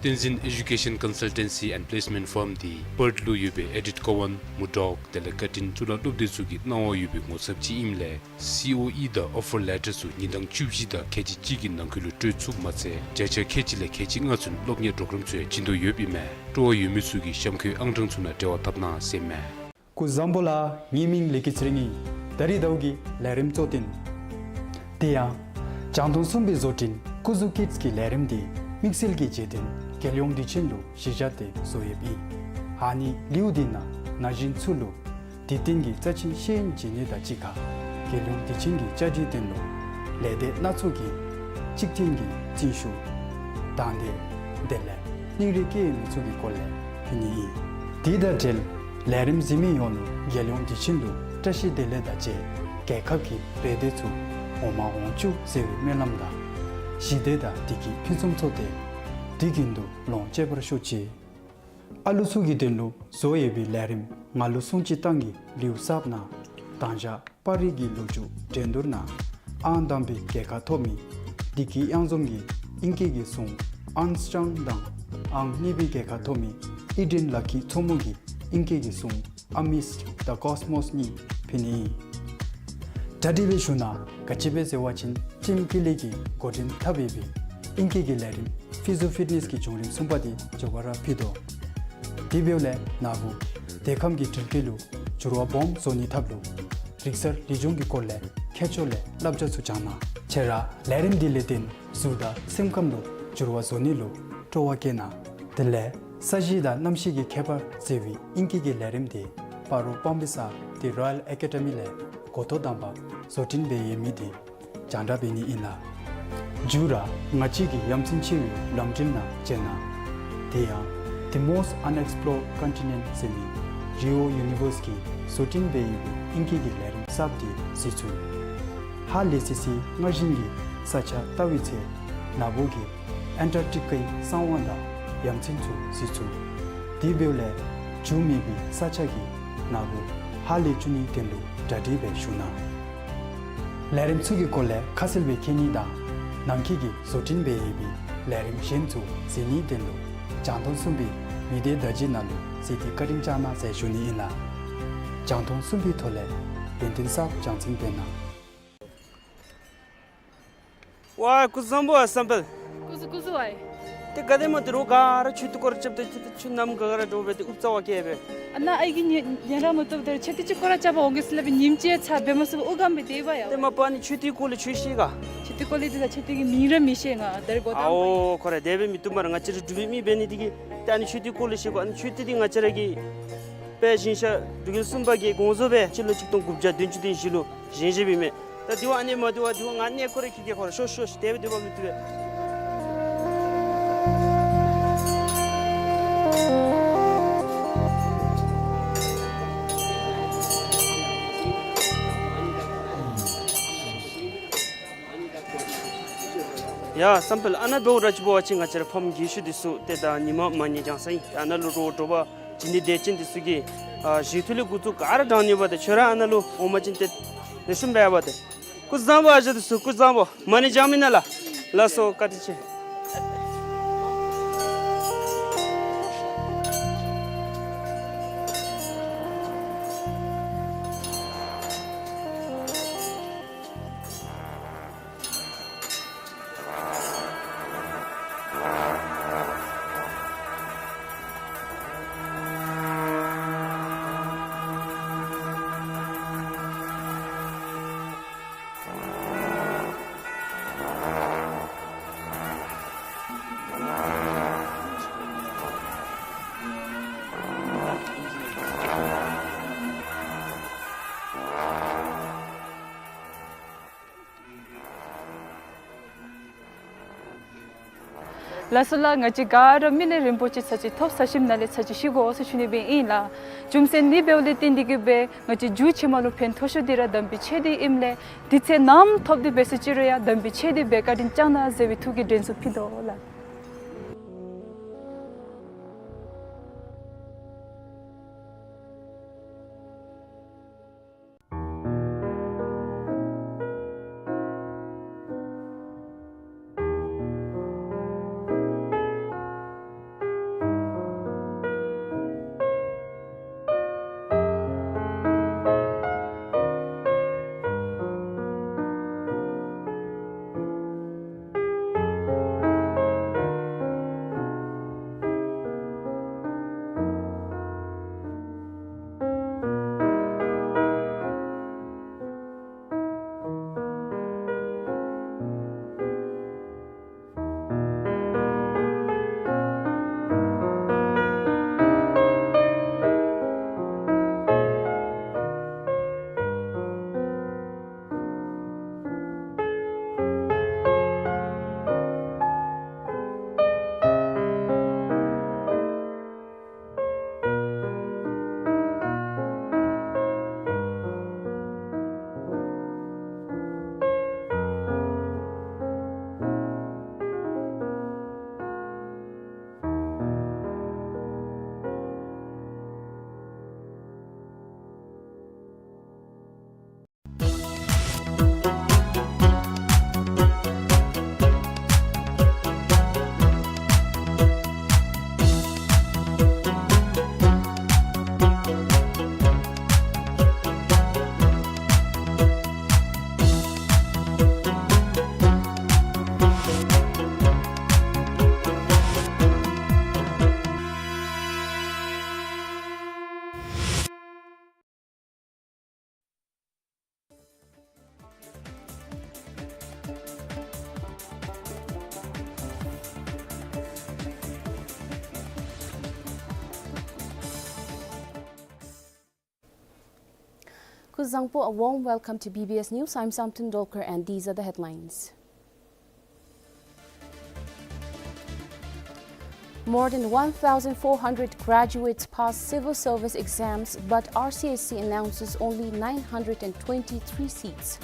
བསྟན་འཛིན་ཨེ་ཌུ་ཀེ་ཤཱན་ཀོན་སཱལ་ཊེན་སི་ཨེནཌ་པི་ལེསི་མེནཊ་ཕརམ་འདི་པརཐ་ལུ་ཡོད་པའི་ཨེ་ཌིཐ་ཀོ་ཝཱན་མུར་ཌོག་དེ་ལས་ཀར་ཊིན་གཙུག་ལག་སློབ་སྡེ་ཚུ་གིས་གནང་བ་ཡོད་པའི་ངོ་ཚབ་ཅིག་ཨིནམ་ལས་སི་ཨོ་ཨི་དང་ཨོ་ཕར་ལེ་ཊར་ཚུ་ཉིན་གྲངས་བཅུ་བཞི་དང་ཁལ་གཅིག་གཅིག་གི་ནང་འཁོད་ལུ་སྤྲོད་ཚུགསཔ་མ་ཚད་བརྒྱ་ཆ་ཁལ་གཅིག་ལས་ཁལ་གཅིག་ལྔ་ཚུན་སློབ་གཉེར་པྲོ་གརམ་ཚུ་ཡང་བྱིན་དོ་ཡོདཔ་ཨིན་མས། སྤྲོ་བ་ཡོད་མི་ཚུ་གིས་གཤམ་འཁོད་ཨང་གྲངས་ཚུ་ནང་འབྲེལ་བ་འཐབ་གནང་ཟེར་ཨིན་མས། སྐུ་གཟུགས་བཟང་པོ་ལགས། ངེའི་མིང་ལི་ཀི་ཚེ་རིང་ཨིན། ད་རིས་ཟླཝ་གི་ལས་རིམ་གཙོ་དོན་དེ་ཡང་རྒྱང་མཐོང་གསུམ་པའི་བཟོ་སྐྲུན་སྐུ་གཟུགས་ཀིཌས་ཀྱི་ལས་རིམ་འདི་དམིགས་བསལ་གྱི་རྗེས་དྲན་རྒྱལ་ཡོངས་དུས་ཆེན་ལུ་གཞི་བཞག་སྟེ་བཟོ་ཡོདཔ་ཨིན། ཨ་ནི་ལེའུ་འདི་ནང་ན་གཞོན་ཚུ་ལུ་དུས་སྟོན་གྱི་རྩ་ཆེན་ཤེས་ཡོན་སྦྱིན་ནི་དང་གཅིག་ཁར་རྒྱལ་ཡོངས་དུས་ཆེན་གྱི་བཅའ་སྒྲིག་དོན་ལུ་ལས་སྡེ་སྣ་ཚོགས་ཀྱི་གཅིག་མཐུན་གྱི་རྩིས་ཞུ་དང་འབྲེལ་དེ་ལས་སྙིང་རུས་བསྐྱེད་མི་ཚུ་གི་སྐོར་ལས་ཕུལ་ནི་ཨིན། དེ་དང་འབྲེལ་ལས་རིམ་གཟིགས་མི་ཡོངས་ལུ་རྒྱལ་ཡོངས་དུས་ཆེན་ལུ་བཀྲ་ཤིས་བདེ་ལེགས་དང་བཅས་རྒྱལ་ཁབ་ཀྱི་རེ་འདོད་ཚུ་འོང་མ་འོང་བཅུག་ཟེར་བའི་སྨོན་ལམ་དང་ཞི་བདེ་དང་བདེ་སྐྱིད་ཕུན་སུམ་ཚོགས་ཏེ་དུས་རྒྱུན་དུ་ལོངས་སྤྱོད་པར་ཤོག་ཅིག། ཨ་ལུ་ཚུ་གི་དོན་ལུ་བཟོ་ཡོད་པའི་ལས་རིམ་ང་ལུ་སྲུང་བརྩི་བཏང་གི་ལེའུ་གསརཔ་ནང་དང་ཞག་པར་རིས་ཀྱི་ལོ་རྒྱུས་འགྲན་བསྡུར་ནང་ཨང་དང་པའི་རྒྱལ་ཁ་ཐོབ་མི་བདེ་སྐྱིད་གཡང་འཛོམས་ཀྱིས་ཨིང་སྐད་ཀྱི་གཟུངས་ཨརམ་སི་ཊོང་དང་ཨང་གཉིས་པའི་རྒྱལ་ཁ་ཐོབ་མི་ཨི་ཌེན་ལ་ཁི་མཚོ་མོ་གིས་ཨིང་སྐད་ཀྱི་གཟུངས་Amidst the Cosmos གཉིས་ཕུལ་ནི་ཨིན། གྲ་སྒྲིག་འབད་ཞུ་ནི་ག་ཅི་སྦེ་ཟེར་བ་ཅིན་ཊིམ་ཀི་ལི་གིས་འགོ་འདྲེན་འཐབ་ཡོད་པའི་ཨིང་སྐད་ཀྱི་ལས་རིམ་ཕི་ཟོ་ཕིཊ་ནེསི་གི་བྱུང་རིམ་གསུམ་པ་འདི་མགྱོགས་པ་ར་ཕུལ་དོ། དེ་འབདཝ་ལས་ན་བུ་དེ་ཁམས་ཀྱི་དྲིན་སྐྱེལ་ལུ་འགྱུར་བ་སྦོམ་བཟོ་ནིའི་ཐབས་ལུ་རིག་གསར་ལེགས་ཆུང་གི་སྐོར་ལས་མཁས་མཆོག་ལས་བསླབ་བྱ་ཚུ་སྦྱང་གནང་། ཁྱེད་ར་ལས་རིམ་འདི་ལས་བརྟེན་གཟུགས་དང་སེམས་ཁམས་ལུ་འགྱུར་བ་བཟོ་ནི་ལུ་སྤྲོ་བ་བསྐྱེད་གནང་། དེ་ལས་ས་གཞི་དང་གནམ་གཤིས་ཀྱི་ཁྱད་པར་ཟེར་བའི་ཨིང་སྐད་ཀྱི་ལས་རིམ་འདི་སྤ་རོ་སྤང་སྦིས་ས་ཏེ་རོ་ཡཱལ་ཨེ་ཀེ་ཌ་མི་ལས་འགོ་ཐོག་དང་པ་བཟོ་སྐྲུན་འབད་ཡོད་མི་འདི་རྒྱང་བསྒྲགས་འབད་ནི་ཨིན་ལགས། མཇུག་ར་ང་བཅས་ཀྱི་ཡ་མཚན་ཆེ་བའི་ལམ་འགྲུལ་ནང་མཇལ་གནང་། དེ་ཡང་The Most Unexplored Continent ཟེར་མི་རི་ཨོ་ཡུ་ནི་ཝརསི་གིས་བཟོ་སྐྲུན་འབད་ཡོད་པའི་ཨིང་སྐད་ཀྱི་ལས་རིམ་གསརཔ་འདི་གཟིགས་ཚུགས། ཧ་ལས་སི་སི་སྔར་བཞིན་གྱི་ས་ཆ་བལྟ་བའི་ཚེ་ན་བུ་གིས་ཨན་ཊར་ཀི་ཊི་ཀའི་གསང་བ་དང་ཡ་མཚན་ཚུ་གཟིགས་ཚུགས། དེ་འབདཝ་ལས་འགྱུར་མེད་པའི་ས་ཆ་གི་ན་བུ་ཧ་ལས་བཅུག་ནིའི་དོན་ལུ་གྲ་སྒྲིག་འབད་ཞུ་གནང་། ལས་རིམ་ཚུ་གི་སྐོར་ལས་ཁ་གསལ་སྦེ་མཁྱེན་ནི་དང་ནང་འཁོད་ཀྱི་བཟོ་སྐྲུན་འབད་ཡོད་པའི་ལས་རིམ་གཞན་ཚུ་གཟིགས་ནིའི་དོན་ལུ་རྒྱང་མཐོང་གསུམ་པའི་མི་སྡེ་བརྡ་བརྒྱུད་ནང་ལུ་གཟིགས་ཏེ་བཀའ་དྲིན་བསྐྱང་གནང་ཟེར་ཞུ་ནི་ཨིན་ལགས། རྒྱང་མཐོང་གསུམ་པའི་ཐོག་ལས་ཡོན་ཏན་གསརཔ་སྦྱང་ཚུགས་པས་ན། ཝའི་སྐུ་གཟུགས་བཟང་པོ་ཨ་བསམ་འཕེལ། སྐུ་གཟུགས་སྐུ་གཟུགས་ཨའི། ཏེ་ག་དེ་མ་ཏེ་རོགས་ག་ར་མཆོད་རྟེན་སྐོར་ར་རྐྱབ་སྟེ་ཏེ་ཏེ་ཁྱོད་ནམ་ག་ག་ར་འདྲོག་སྦེ་ཏེ་ཨུབ་རྩ་བ་བཀལ་སྦེ། ཨ་ནཱ་ཨའི་གི་ཉེ་ཉེ་རང་མ་བཏུབ་ཏེ་མཆོད་རྟེན་ཅིག་སྐོར་ར་རྐྱབ་པར་འོང་གེ་ཟེར་སླབ་སྦེ་ཉིནམ་གཅིག་ཚར་འབད་མ་ཚུགས་པར་ཨུ་གམ་སྦེ་སྡོད་པ་ཡ། ཏེ་མ་པ་ནི་མཆོད་རྟེན་སྐོར་ལས་ཁྱོད་ཤེས་ག། མཆོད་རྟེན་སྐོར་ལས་ཏེ་ད་མཆོད་རྟེན་གྱི་མིང་ར་མི་ཤེས་ང་ད་རེས་འགོ་དང་པ་ཨིན། ཨའོ་ཁོ་ར་དེ་སྦེ་མི་བཏུབ་སྨ་རེ། ང་བཅས་ར་འབྲུག་པའི་མི་འབད་ནི་འདི་གིས་ཏེ་ཨ་ནི་མཆོད་རྟེན་སྐོར་ལས་ཤེས་དགོ། ཨ་ནི་མཆོད་རྟེན་འདི་ང་བཅས་ར་གི་དཔལ་ཞིང་གཤེགས་འབྲུག་རྒྱལ་གསུམ་པ་གིས་དགོངས་རྫོགས་སྦེ་སྤྱི་ལོ་གཅིག་སྟོང་དགུ་བརྒྱ་བདུན་ཅུ་དོན་བཞི་ལུ་བཞེངས་བཞེངསམ་ཨིན་མས། ད་དེ་བ་ཨ་ནི་མ་དེ་བ་དེ་བ་ང་གནས་སྐོར་ར་འཁྱིད་གེ། ཁོ་ར་ཤོག་ཤོག་ཤོག་དེ་སྦེ་སྡོད་པ་མི་བཏུབ་པས། ཡ་བསམ་འཕེལ། ཨ་ནཱ་འབདཝ་ར་ཅིག་འབད་བ་ཅིན་ང་བཅས་ར་ཕམ་རྒས་ཤོས་འདི་ཚུ་ཏེ་ད་ཉི་མ་མ་ཉལ་རྐྱངམ་ཅིག་ཨ་ནཱ་ལུ་རོགས་དྲོ་པ་འབྲི་ནི་དེ་ཅིག་འདི་ཚུ་གིས་ཨ་བཞེས་ཐུགས་ལས་འགོ་བཙུགས་ག་ར་དྲང་ནི་འབདཝ་ད་ཁྱོད་ར་ཨ་ནཱ་ལུ་འོང་པ་ཅིན་ཏེ་ལེགས་ཤོམ་འབད་བ་ཏེ། སྐུ་གཟུགས་བཟང་པོ། ཨ་ཞང་འདི་ཚུ་སྐུ་གཟུགས་བཟང་པོ། མ་ཎི་བགྱང་མི་ནང་ལགས། ལགས་སོ། བཀའ་དྲིན་ཆེ། ལགས་སོ་ལགས། ང་བཅས་ག་ར་མི་ལས་རིན་པོ་ཆེ་ཚར་གཅིག་ཐོབ་ཚར་ཞིནམ་ལས་ཚར་གཅིག་ཤི་དགོ་ཟེར་ཞུ་ནི་སྦེ་ཨིན་ལགས། རྒྱུ་མཚན་འདི་འབདཝ་ལས་བརྟེན་ཏེ་གིས་སྦེ་ང་བཅས་རྒྱུ་ཕྱི་མ་ལུ་ཕན་ཐོགས་ཤོས་འདི་ར་དམ་པའི་ཆོས་འདི་ཨིནམ་ལས་དུས་ཚོད་ནམ་ཐོབ་སྟེ་འབད་ས་ཅིག་རུང་ཡང་དམ་པའི་ཆོས་འདི་འབད་བཀའ་དྲིན་བསྐྱང་གནང་ཟེར་བའི་ཐུགས་ཀྱི་དྲན་གསོ་ཕུལ་དོ་ལགས། Sir, a warm welcome to B B S News. I'm Samten Dolkar, and these are the headlines. More than one thousand four hundred graduates pass civil service exams, but R C S C announces only nine hundred and twenty-three seats.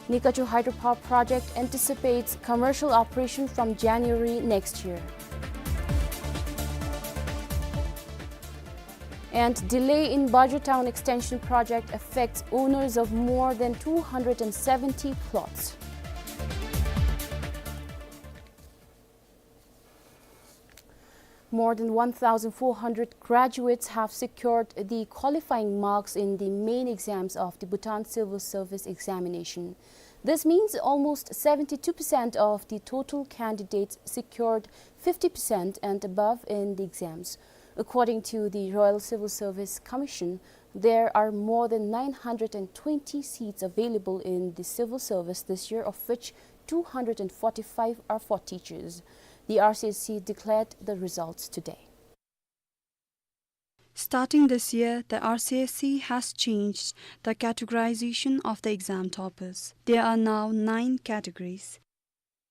Nikachu hydropower project anticipates commercial operation from January next year. And delay in Bajra Town Extension project affects owners of more than two hundred and seventy plots. More than one thousand four hundred graduates have secured the qualifying marks in the main exams of the Bhutan Civil Service Examination. This means almost seventy-two percent of the total candidates secured fifty percent and above in the exams. According to the Royal Civil Service Commission, there are more than nine hundred and twenty seats available in the civil service this year, of which two hundred and forty-five are for teachers. The R C S C declared the results today. Starting this year, the R C S C has changed the categorization of the exam toppers. There are now nine categories.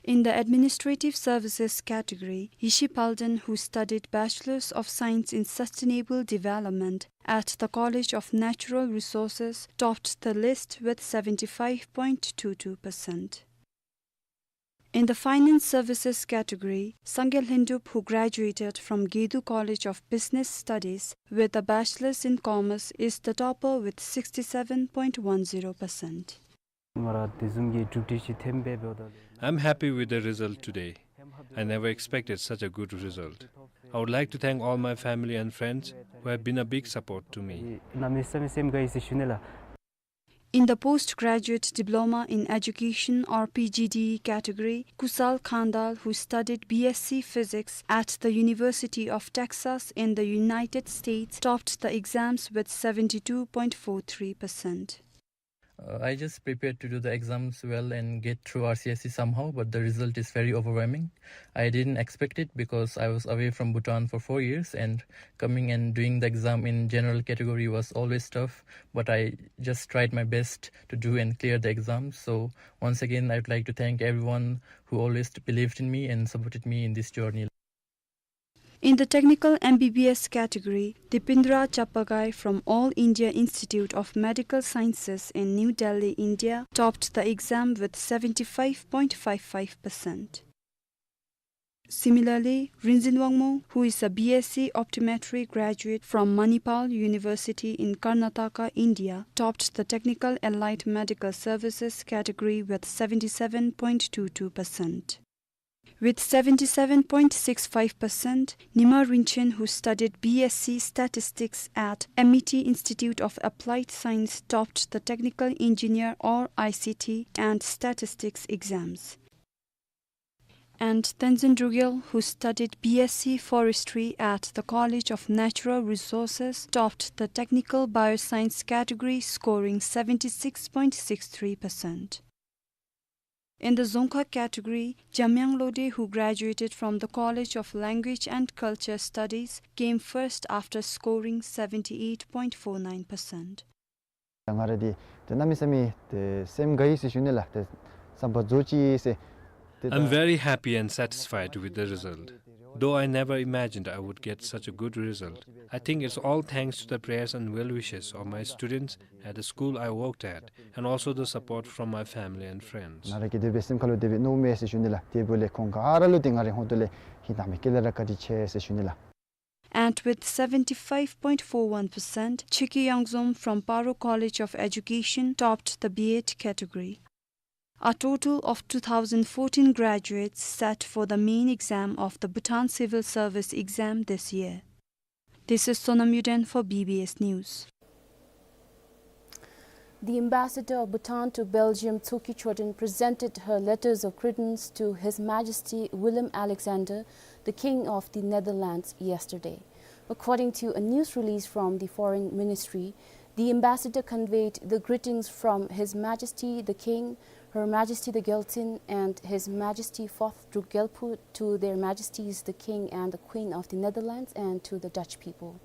In the Administrative Services category, Yishi Palden, who studied Bachelor's of Science in Sustainable Development at the College of Natural Resources, topped the list with seventy-five point two two percent. In the Finance Services category, Sangay Lhendup, who graduated from Gedu College of Business Studies with a Bachelor's in Commerce, is the topper with sixty-seven point one zero percent. ང་ར་དེ་བཟུམ་གྱི་གྲུབ་འབྲས་ཅིག་ཐོན་པས་འབདཝ་ད་ལུ། I'm happy with the result today. I never expected such a good result. I would like to thank all my family and friends who have been a big support to me. གནམ་མེད་ས་མེད་སེམས་དགའ་ཡི་ཟེར་ཞུ་ནི་ལགས། In the Postgraduate Diploma in Education, or P G D E category, Kusal Khandal, who studied B S C Physics at the University of Texas in the United States, topped the exams with seventy-two point four three percent. Uh, I just prepared to do the exams well and get through R C S E somehow, but the result is very overwhelming. I didn't expect it because I was away from Bhutan for four years, and coming and doing the exam in general category was always tough, but I just tried my best to do and clear the exam. So once again, I would like to thank everyone who always believed in me and supported me in this journey. In the Technical M B B S category, Dipindra Chappagai from All India Institute of Medical Sciences in New Delhi, India, topped the exam with seventy-five point five five percent. Similarly, Rinzin Wangmo, who is a B S C Optometry graduate from Manipal University in Karnataka, India, topped the Technical Allied Medical Services category with seventy-seven point two two percent. With seventy-seven point six five percent, Nima Rinchen, who studied B S C Statistics at M I T Institute of Applied Science, topped the Technical Engineer, or I C T, and Statistics exams. And Tenzin Drugyal, who studied B S C Forestry at the College of Natural Resources, topped the Technical Bioscience category, scoring seventy-six point six three percent. In the Dzongkha category, Jamyang Lode, who graduated from the College of Language and Culture Studies, came first after scoring seventy-eight point four nine percent. ང་ར་འདི་ཏེ་གནམ་མེད་ས་མེད་ཏེ་སེམས་དགའ་ཡི་ཟེར་ཞུ་ནི་ལགས། ཏེ་བསམ་པ་རྫོགས་ཅི་ཟེར། ཏེ་I'm ད་very happy and satisfied with the result, though I never imagined I would get such a good result. I think it's all thanks to the prayers and well wishes of my students at the school I worked at, and also the support from my family and friends. ང་ར་གིས་དེ་སྦེ་སེམས་ཁ་ལུ་དེ་སྦེ་མནོཝ་མས་ཟེར་ཞུ་ནི་ལགས། དེ་འབདཝ་ལས་ཁོང་ག་ར་ལུ་ཏེ་ང་རའི་ཧོངས་ཏོ་ལས་ཧིང་དྭངས་མའི་དཀྱིལ་ལས་ར་བཀའ་དྲིན་ཆེ་ཟེར་ཞུ་ནི་ལགས། And with seventy-five point four one percent, Cheki Yangzom from Paro College of Education topped the B Ed category. A total of two thousand fourteen graduates sat for the main exam of the Bhutan Civil Service exam this year. This is Sonam Yuden for B B S News. The ambassador of Bhutan to Belgium, Tsoki Choden, presented her letters of credence to His Majesty Willem-Alexander, the King of the Netherlands, yesterday. According to a news release from the Foreign Ministry, the ambassador conveyed the greetings from His Majesty the King, Her Majesty the Gyaltsuen, and His Majesty Fourth Druk Gyalpo to Their Majesties the King and the Queen of the Netherlands and to the Dutch people.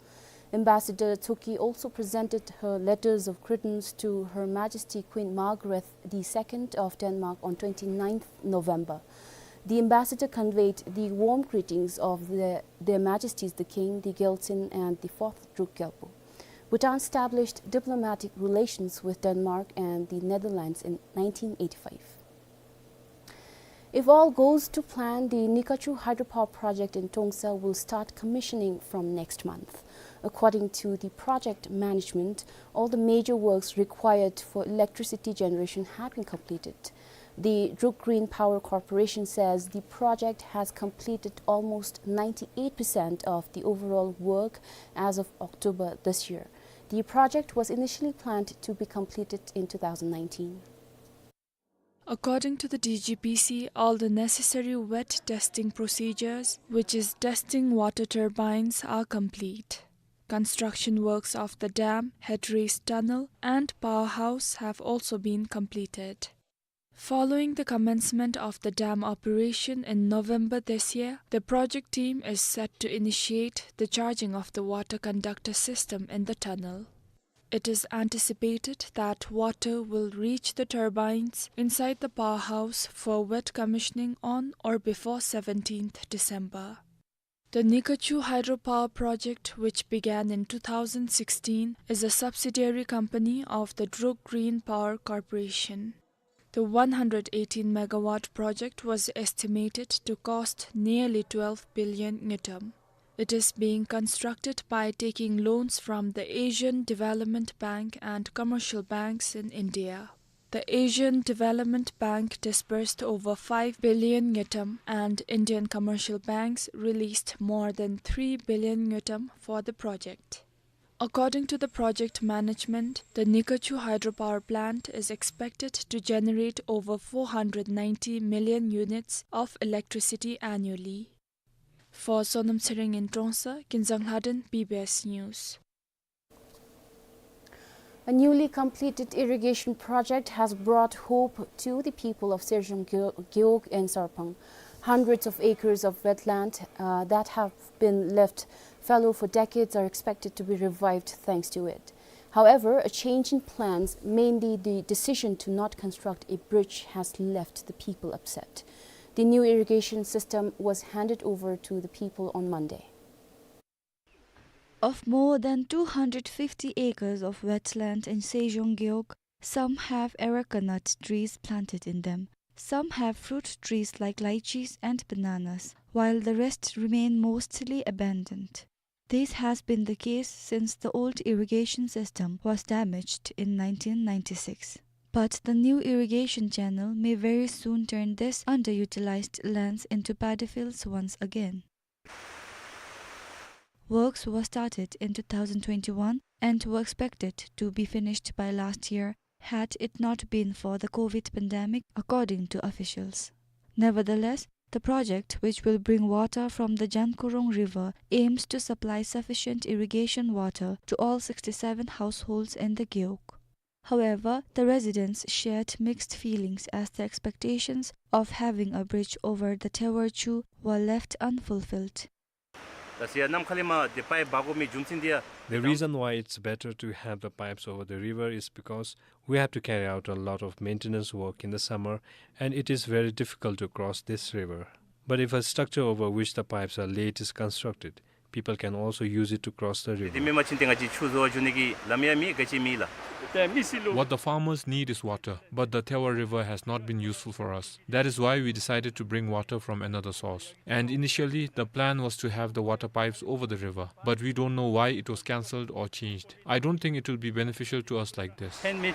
Ambassador Tsoki also presented her letters of credence to Her Majesty Queen Margrethe the Second of Denmark on twenty-ninth November. The ambassador conveyed the warm greetings of the, Their Majesties the King, the Gyaltsuen, and the Fourth Druk Gyalpo. Bhutan established diplomatic relations with Denmark and the Netherlands in nineteen eighty-five. If all goes to plan, the Nikachu hydropower project in Tongsa will start commissioning from next month. According to the project management, all the major works required for electricity generation have been completed. The Druk Green Power Corporation says the project has completed almost ninety-eight percent of the overall work as of October this year. The project was initially planned to be completed in two thousand nineteen. According to the D G P C, all the necessary wet testing procedures, which is testing water turbines, are complete. Construction works of the dam, headrace tunnel, and powerhouse have also been completed. Following the commencement of the dam operation in November this year, the project team is set to initiate the charging of the water conductor system in the tunnel. It is anticipated that water will reach the turbines inside the powerhouse for wet commissioning on or before seventeenth December. The Nikachu hydropower project, which began in two thousand sixteen, is a subsidiary company of the Druk Green Power Corporation. The one hundred eighteen megawatt project was estimated to cost nearly twelve billion ngultrum. It is being constructed by taking loans from the Asian Development Bank and commercial banks in India. The Asian Development Bank disbursed over five billion ngultrum, and Indian commercial banks released more than three billion ngultrum for the project. According to the project management, the Nikachu hydropower plant is expected to generate over four hundred ninety million units of electricity annually. For Sonam Tshering in Trongsa, Kinzang Lhaden, B B S News. A newly completed irrigation project has brought hope to the people of Sejong Gyo-, Gewog in Sarpang. Hundreds of acres of wetland, uh, that have been left fallow for decades are expected to be revived thanks to it. However, a change in plans, mainly the decision to not construct a bridge, has left the people upset. The new irrigation system was handed over to the people on Monday. Of more than two hundred fifty acres of wetland in Sejong Gewog, some have areca nut trees planted in them. Some have fruit trees like lychees and bananas, while the rest remain mostly abandoned. This has been the case since the old irrigation system was damaged in nineteen ninety-six. But the new irrigation channel may very soon turn this underutilized lands into paddy fields once again. Works were started in two thousand twenty-one and were expected to be finished by last year had it not been for the COVID pandemic, according to officials. Nevertheless, the project, which will bring water from the Jankurong River, aims to supply sufficient irrigation water to all sixty-seven households in the Gewog. However, the residents shared mixed feelings as the expectations of having a bridge over the Thewarchu were left unfulfilled. ད་ཟེར་ཡ་གནམ་ཁ་ལས་མར་དེ་པའིཔ་འབག་དགོ་མི་རྒྱུ་མཚན་དེ་ཡ། The reason why it's better to have the pipes over the river is because we have to carry out a lot of maintenance work in the summer, and it is very difficult to cross this river. But if a structure over which the pipes are laid is constructed, people can also use it to cross the river. དེ་མེན་པ་ཅིན་ཏེ་ང་བཅས་ཆུ་བཟོ་བ་འགྱོ་ནི་གི་ལམ་ཡང་མེད། ག་ཅི་མེད་ལགས། What the farmers need is water, but the Thewa River has not been useful for us. That is why we decided to bring water from another source. And initially, the plan was to have the water pipes over the river, but we don't know why it was cancelled or changed. I don't think it will be beneficial to us like this. We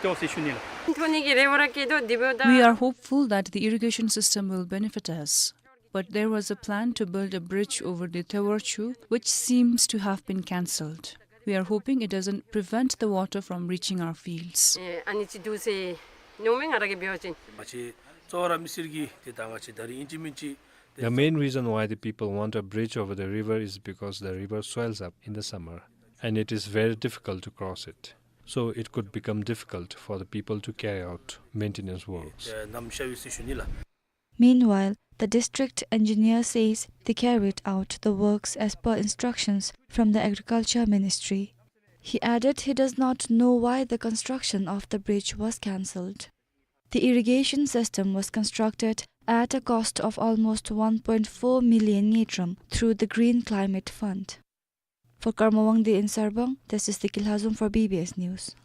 are hopeful that the irrigation system will benefit us. But there was a plan to build a bridge over the Thewarchu, which seems to have been cancelled. We are hoping it doesn't prevent the water from reaching our fields. ཨེ་ཨ་ནི་ཅིག་འདུག་ཟེར་མནོཝ་མས་ང་ར་གིས་འབད་བ་ཅིན། ང་བཅས་གཙོ་བོ་ར་མི་སེར་གྱིས་ཏེ་ད་ང་བཅས་ད་རིས་ཨིན་ཅི་མིན་ཅི། The main reason why the people want a bridge over the river is because the river swells up in the summer, and it is very difficult to cross it. So it could become difficult for the people to carry out maintenance works. ཨེ་ནམ་ཤ་ཡོད་ཟེར་ཞུ་ནི་ལགས། Meanwhile, the district engineer says they carried out the works as per instructions from the Agriculture Ministry. He added he does not know why the construction of the bridge was cancelled. The irrigation system was constructed at a cost of almost one point four million ngultrum through the Green Climate Fund. For Karma Wangdi in Sarpang, this is Deki Lhazom for B B S News.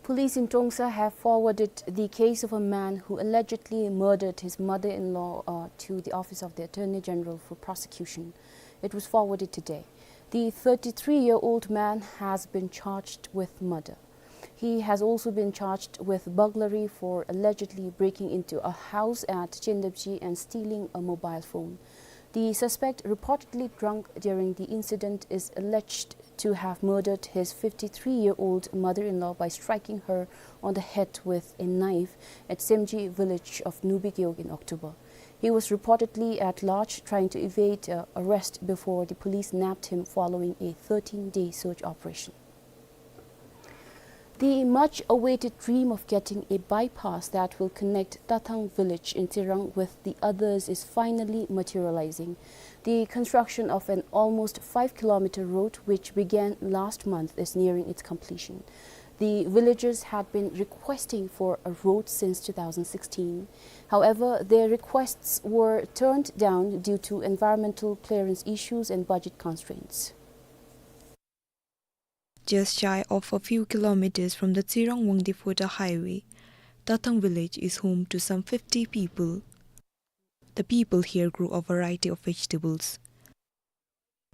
Police in Trongsa have forwarded the case of a man who allegedly murdered his mother-in-law, uh, to the Office of the Attorney General for prosecution. It was forwarded today. The thirty-three-year-old man has been charged with murder. He has also been charged with burglary for allegedly breaking into a house at Chendebji and stealing a mobile phone. The suspect, reportedly drunk during the incident, is alleged to have murdered his fifty-three-year-old mother-in-law by striking her on the head with a knife at Semji village of Nubi Gewog in October. He was reportedly at large trying to evade, uh, arrest before the police nabbed him following a thirteen-day search operation. The much-awaited dream of getting a bypass that will connect Tathang village in Tsirang with the others is finally materializing. The construction of an almost five-kilometer road, which began last month, is nearing its completion. The villagers had been requesting for a road since two thousand sixteen. However, their requests were turned down due to environmental clearance issues and budget constraints. Just shy of a few kilometers from the Tsirang-Wangdue Phodrang highway, Tathang village is home to some fifty people. The people here grow a variety of vegetables.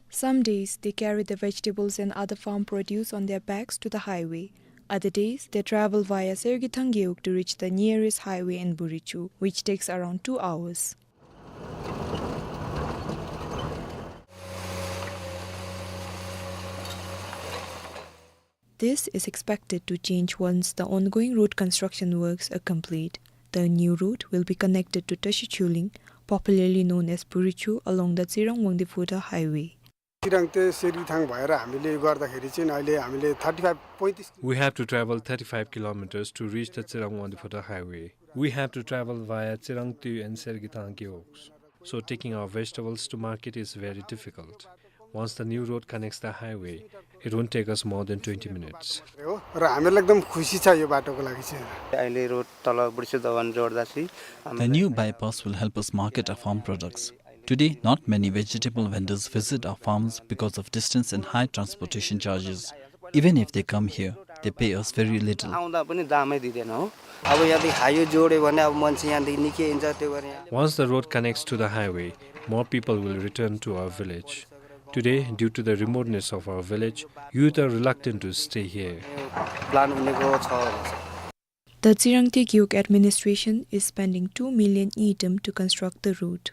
Some days, they carry the vegetables and other farm produce on their backs to the highway. Other days, they travel via Sergithang Gewog to reach the nearest highway in Buricho, which takes around two hours. This is expected to change once the ongoing road construction works are complete. The new road will be connected to Tashi Chuling, popularly known as Buricho, along the Tsirang-Wangdue Phodrang highway. Tsirang to Sergithang भएर हामीले गर्दाखेरि चाहिँ अहिले हामीले thirty five, पैँतिस We have to travel thirty-five kilometers to reach the Tsirang-Wangdue Phodrang highway. We have to travel via Tsirang Tui and Sergithang Gewogs. So taking our vegetables to market is very difficult. Once the new road connects the highway, it won't take us more than twenty minutes. हो र हामीलाई एकदम खुसी छ यो बाटोको लागि चाहिँ। अहिले रोड तल बुढिचु दोभान जोड्दा चाहिँ The new bypass will help us market our farm products. Today, not many vegetable vendors visit our farms because of distance and high transportation charges. Even if they come here, they pay us very little. आउँदा पनि दामै दिँदैन हो। अब यदि हाइवे जोड्यो भने अब मान्छे यहाँदेखि निक्लिन्छ, त्यो भएर यहाँ Once the road connects to the highway, more people will return to our village. Today, due to the remoteness of our village, youth are reluctant to stay here. Plan उनेको छ भनेर चाहिँ। The Tsirang Tui Gewog administration is spending two million ngultrum to construct the road.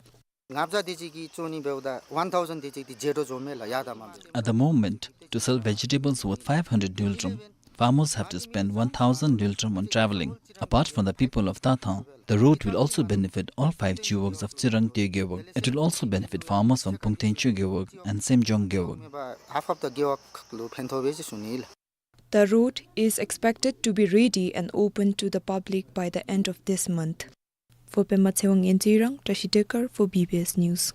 ङ्‌हाप्जा देचेकी चोनी बेहुदा one thousand देचेकी जेठो जोमेला यादा माम। At the moment, to sell vegetables worth five hundred ngultrum, farmers have to spend one thousand ngultrum on traveling. Apart from the people of Tathang, the road will also benefit all five gewogs of Tsirang Tui Gewog. It will also benefit farmers from Pungtengchuk Gewog and Semjong Gewog. Half of the gewog lo phentho beji sunil. The road is expected to be ready and open to the public by the end of this month. For Pema Tshewang in Tsirang, Tashi Tekar for B B S News.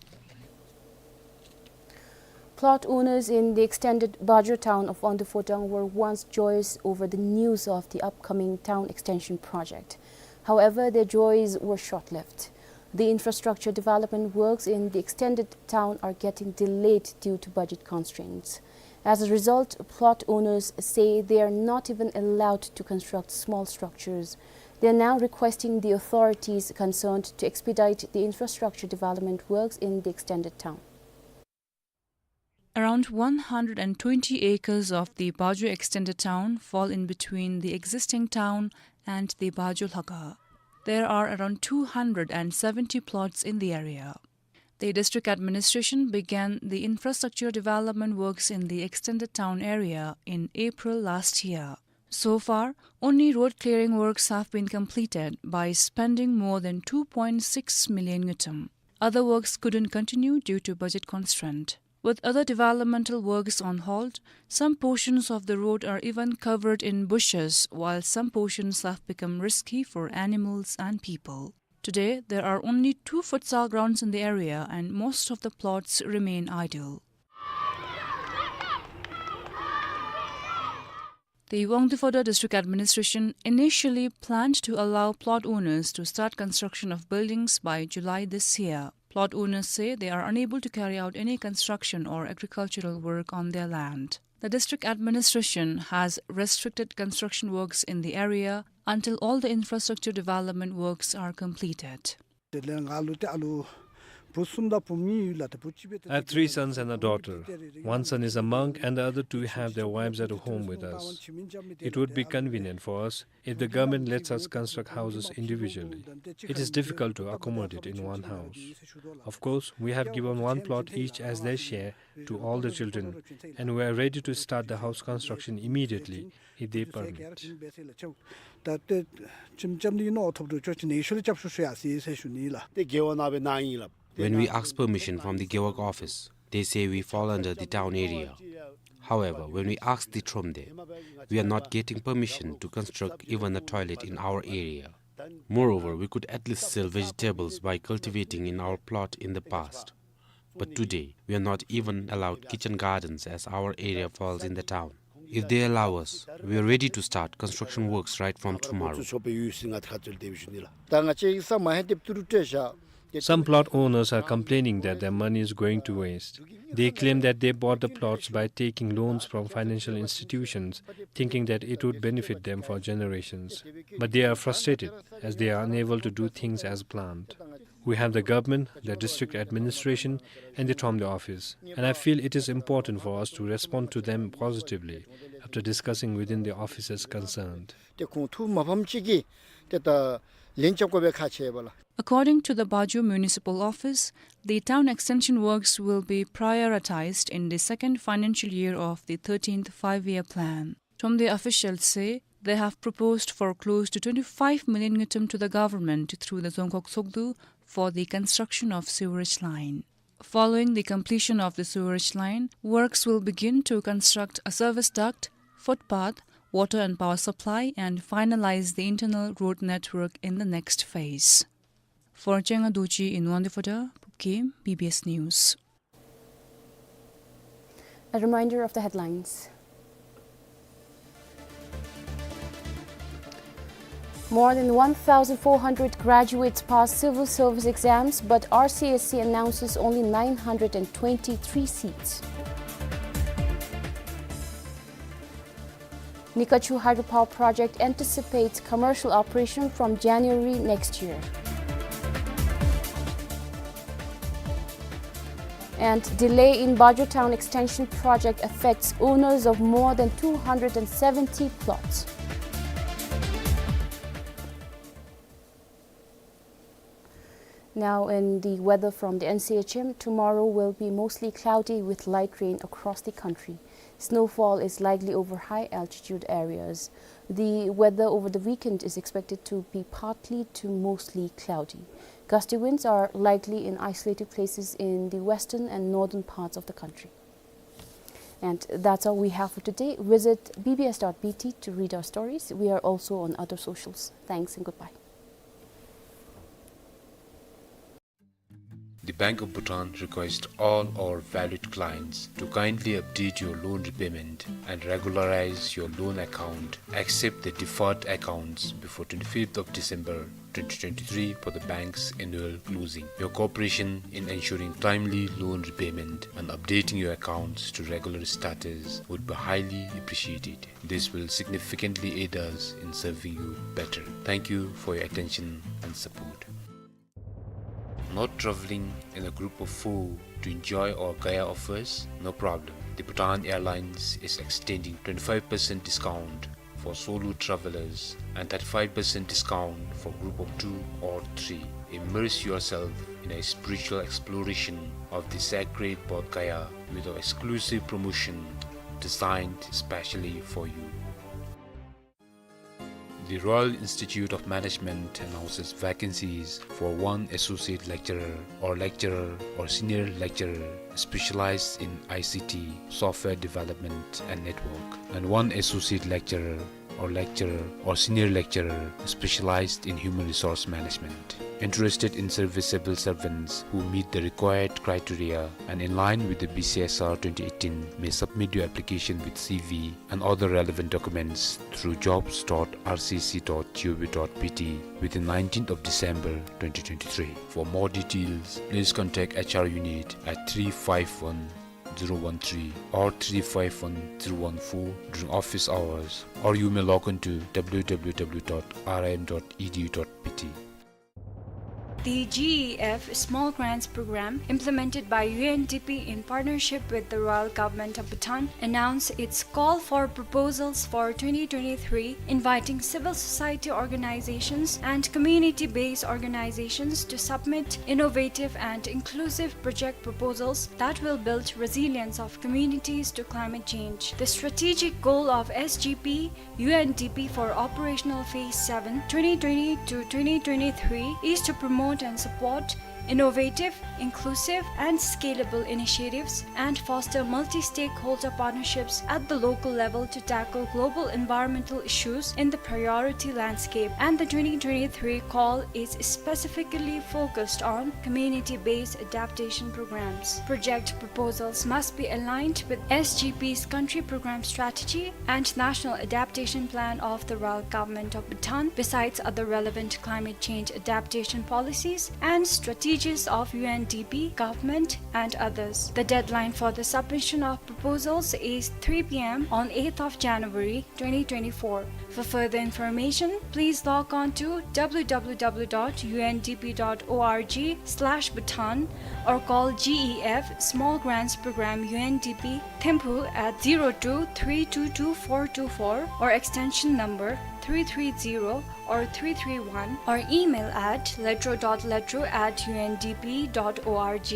Plot owners in the extended Bajor town of Wangdue Phodrang were once joyous over the news of the upcoming town extension project. However, their joys were short-lived. The infrastructure development works in the extended town are getting delayed due to budget constraints. As a result, plot owners say they are not even allowed to construct small structures. They are now requesting the authorities concerned to expedite the infrastructure development works in the extended town. Around one hundred and twenty acres of the Bajor extended town fall in between the existing town and the Bajor Lhaka. There are around two hundred and seventy plots in the area. The district administration began the infrastructure development works in the extended town area in April last year. So far, only road clearing works have been completed by spending more than two point six million ngultrum. Other works couldn't continue due to budget constraint. With other developmental works on hold, some portions of the road are even covered in bushes, while some portions have become risky for animals and people. Today, there are only two futsal grounds in the area and most of the plots remain idle. The Wangdue Phodrang District Administration initially planned to allow plot owners to start construction of buildings by July this year. Plot owners say they are unable to carry out any construction or agricultural work on their land. The district administration has restricted construction works in the area until all the infrastructure development works are completed. དེ་ལས་ང་ལུ་ཏེ་ཨ་ལུ་བུ་གསུམ་དང་བུ་མོ་གཉིས་ཡོད་ལགས། ཏེ་བུ་གཅིག་པོ་ཏེ། I have three sons and a daughter. One son is a monk and the other two have their wives at home with us. It would be convenient for us if the government lets us construct houses individually. It is difficult to accommodate in one house. Of course, we have given one plot each as their share to all the children, and we are ready to start the house construction immediately if they permit. ད་ལྟོ་ཅིམ་ཅམ་འདི་ནོར་ཐོབ་འགྲོ་ཆོག་ཅི་ནེ་ཤུལ་རྐྱབ་ཤོག་ཤོག་ཡ་ཟེར་ཟེར་ཞུ་ནི་ལགས། ཏེ་རྒེད་འོག་ནང་སྦེ་གནང་ཡི་ལགས། When we ask permission from the Gewog office, they say we fall under the town area. However, when we asked the Thromde, we are not getting permission to construct even a toilet in our area. Moreover, we could at least sell vegetables by cultivating in our plot in the past. But today, we are not even allowed kitchen gardens as our area falls in the town. If they allow us, we are ready to start construction works right from tomorrow. Some plot owners are complaining that their money is going to waste. They claim that they bought the plots by taking loans from financial institutions, thinking that it would benefit them for generations. But they are frustrated as they are unable to do things as planned. We have the government, the district administration, and the Thromde office, and I feel it is important for us to respond to them positively after discussing within the offices concerned. ཏེ་ཁོང་ཐུགས་མ་ཕམ་ཅིག་གིས་ཏེ་ད་ལན་རྐྱབ་དགོ་པའི་ཁག་ཆེ་བས་ལགས། According to the Bajo Municipal Office, the town extension works will be prioritized in the second financial year of the thirteenth Five-Year Plan. Thromde officials say they have proposed for close to twenty-five million ngultrum to the government through the Dzongkhag Tshogdu for the construction of sewerage line. Following the completion of the sewerage line, works will begin to construct a service duct, footpath, water and power supply, and finalize the internal road network in the next phase. For Chenga Dorji in Wangdue Phodrang, Pupkim, B B S News. A reminder of the headlines. More than one thousand four hundred graduates pass civil service exams, but R C S C announces only nine hundred and twenty-three seats. Nikachu hydropower project anticipates commercial operation from January next year. And delay in Bajo Town Extension project affects owners of more than two hundred and seventy plots. Now, in the weather from the N C H M, tomorrow will be mostly cloudy with light rain across the country. Snowfall is likely over high altitude areas. The weather over the weekend is expected to be partly to mostly cloudy. Gusty winds are likely in isolated places in the western and northern parts of the country. And that's all we have for today. Visit B B S dot B T to read our stories. We are also on other socials. Thanks and goodbye. The Bank of Bhutan requests all our valued clients to kindly update your loan repayment and regularize your loan account, except the deferred accounts, before twenty-fifth of December twenty twenty-three for the bank's annual closing. Your cooperation in ensuring timely loan repayment and updating your accounts to regular status would be highly appreciated. This will significantly aid us in serving you better. Thank you for your attention and support. Not traveling in a group of four to enjoy our Gaya offers? No problem. The Bhutan Airlines is extending twenty-five percent discount for solo travelers and thirty-five percent discount for group of two or three. Immerse yourself in a spiritual exploration of the sacred Bodh Gaya with our exclusive promotion designed specially for you. The Royal Institute of Management announces vacancies for one associate lecturer or lecturer or senior lecturer specialized in I C T, software development and network, and one associate lecturer or lecturer or senior lecturer specialized in human resource management. Interested in serviceable servants who meet the required criteria and in line with the B C S R twenty eighteen may submit your application with C V and other relevant documents through jobs dot R C C dot G O V dot B T within nineteenth of December twenty twenty-three. For more details, please contact H R unit at three five one zero one three or three five one zero one four during office hours, or you may log on to W W W dot R I M dot E D U dot B T. The G E F Small Grants Program, implemented by U N D P in partnership with the Royal Government of Bhutan, announced its call for proposals for twenty twenty-three, inviting civil society organizations and community-based organizations to submit innovative and inclusive project proposals that will build resilience of communities to climate change. The strategic goal of S G P U N D P for operational phase seven, twenty twenty to twenty twenty-three, is to promote and support innovative, inclusive, and scalable initiatives and foster multi-stakeholder partnerships at the local level to tackle global environmental issues in the priority landscape. And the twenty twenty-three call is specifically focused on community-based adaptation programs. Project proposals must be aligned with S G P's country program strategy and National Adaptation Plan of the Royal Government of Bhutan, besides other relevant climate change adaptation policies and strategies of U N D P, government, and others. The deadline for the submission of proposals is three P M on eighth of January twenty twenty-four. For further information, please log on to W W W dot U N D P dot org slash Bhutan or call G E F Small Grants Program U N D P Thimphu at zero two three two two four two four or extension number three three zero or three three one or email at letro dot letro at U N D P dot org.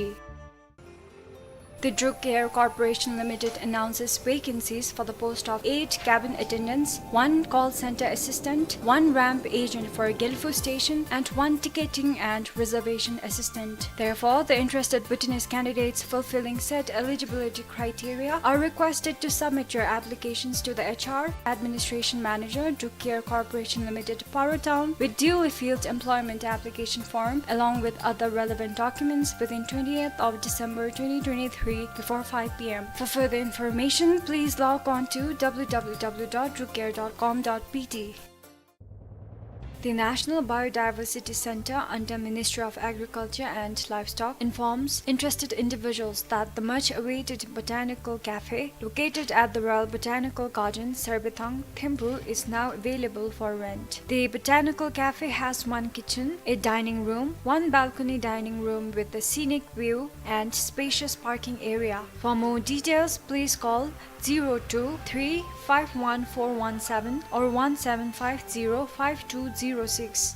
The Druk Air Corporation Limited announces vacancies for the post of eight cabin attendants, one call center assistant, one ramp agent for Gelphu Station, and one ticketing and reservation assistant. Therefore, the interested Bhutanese candidates fulfilling said eligibility criteria are requested to submit your applications to the H R Administration Manager, Druk Air Corporation Limited, Paro Town, with duly filled employment application form, along with other relevant documents, within twentieth of December twenty twenty-three before five P M. For further information, please log on to W W W dot druk air dot com dot B T. The National Biodiversity Center under Ministry of Agriculture and Livestock informs interested individuals that the much-awaited Botanical Cafe, located at the Royal Botanical Garden, Sarbithang, Thimphu, is now available for rent. The Botanical Cafe has one kitchen, a dining room, one balcony dining room with a scenic view, and spacious parking area. For more details, please call zero two three five one four one seven or one seven five zero five two zero six.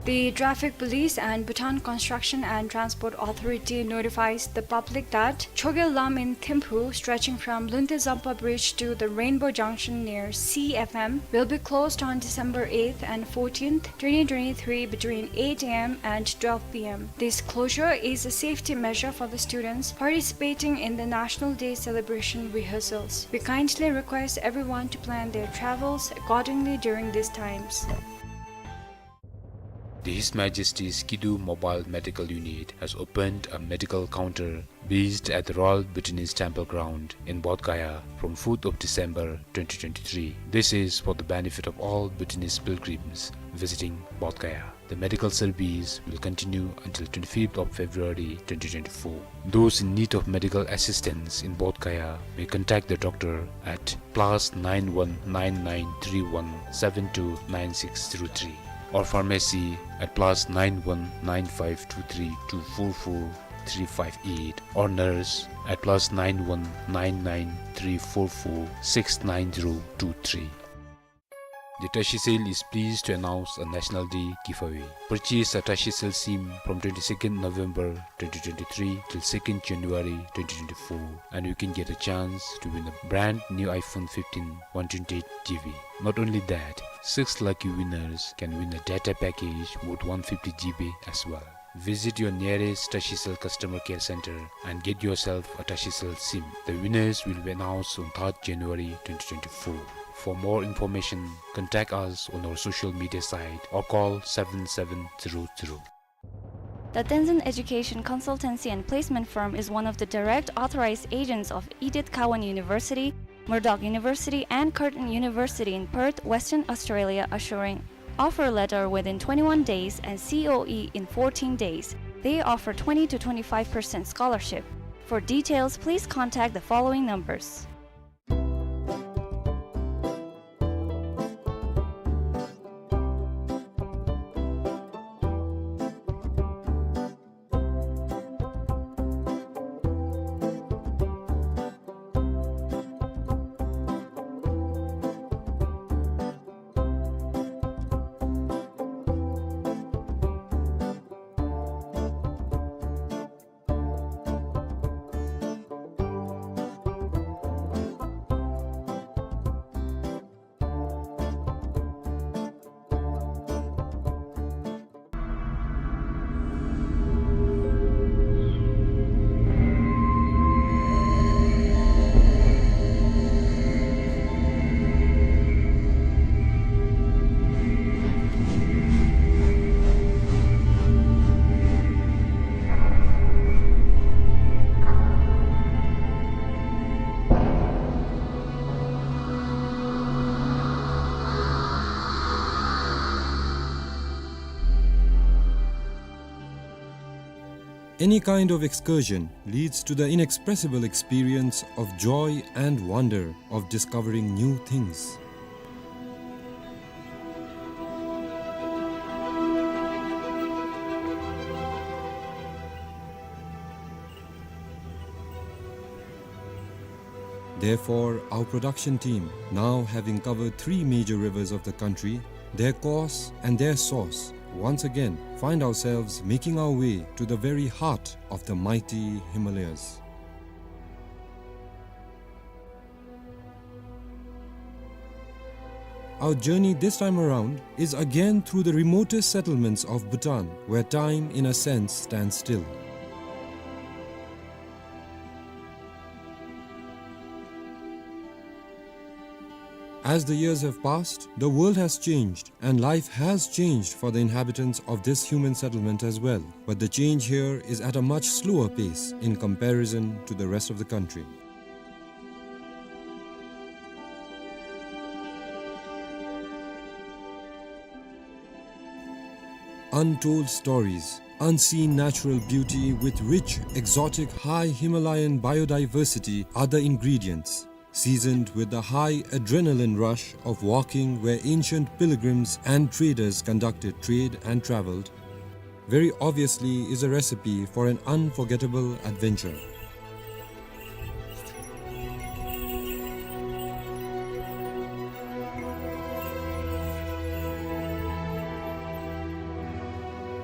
The Traffic Police and Bhutan Construction and Transport Authority notifies the public that Chogyal Lam in Thimphu, stretching from Luntezampa Bridge to the Rainbow Junction near C F M, will be closed on December eighth and fourteenth, twenty twenty-three, between eight A M and twelve P M. This closure is a safety measure for the students participating in the National Day celebration rehearsals. We kindly request everyone to plan their travels accordingly during these times. The His Majesty's Kidu Mobile Medical Unit has opened a medical counter based at the Royal Bhutanese Temple Ground in Bodh Gaya from fourth of December twenty twenty-three. This is for the benefit of all Bhutanese pilgrims visiting Bodh Gaya. The medical service will continue until twenty-fifth of February twenty twenty-four. Those in need of medical assistance in Bodh Gaya may contact the doctor at plus nine one nine nine three one seven two nine six zero three, or pharmacy at plus nine one nine five two three two four four three five eight, or nurse at plus nine one nine nine three four four six nine zero two three. The Tashicel is pleased to announce a National Day giveaway. Purchase a Tashicel SIM from twenty-second November twenty twenty-three till second January twenty twenty-four, and you can get a chance to win a brand new iPhone fifteen one twenty-eight G B. Not only that, six lucky winners can win a data package worth one fifty G B as well. Visit your nearest Tashicel customer care center and get yourself a Tashicel SIM. The winners will be announced on third January twenty twenty-four. For more information, contact us on our social media site or call seven seven zero zero. The Tenzin Education Consultancy and Placement Firm is one of the direct authorized agents of Edith Cowan University, Murdoch University, and Curtin University in Perth, Western Australia, assuring offer letter within twenty-one days and C O E in fourteen days. They offer twenty to twenty-five percent scholarship. For details, please contact the following numbers. Any kind of excursion leads to the inexpressible experience of joy and wonder of discovering new things. Therefore, our production team, now having covered three major rivers of the country, their course and their source, once again find ourselves making our way to the very heart of the mighty Himalayas. Our journey this time around is again through the remotest settlements of Bhutan, where time, in a sense, stands still. As the years have passed, the world has changed, and life has changed for the inhabitants of this human settlement as well. But the change here is at a much slower pace in comparison to the rest of the country. Untold stories, unseen natural beauty with rich, exotic, high Himalayan biodiversity are the ingredients, seasoned with the high adrenaline rush of walking where ancient pilgrims and traders conducted trade and traveled, very obviously is a recipe for an unforgettable adventure.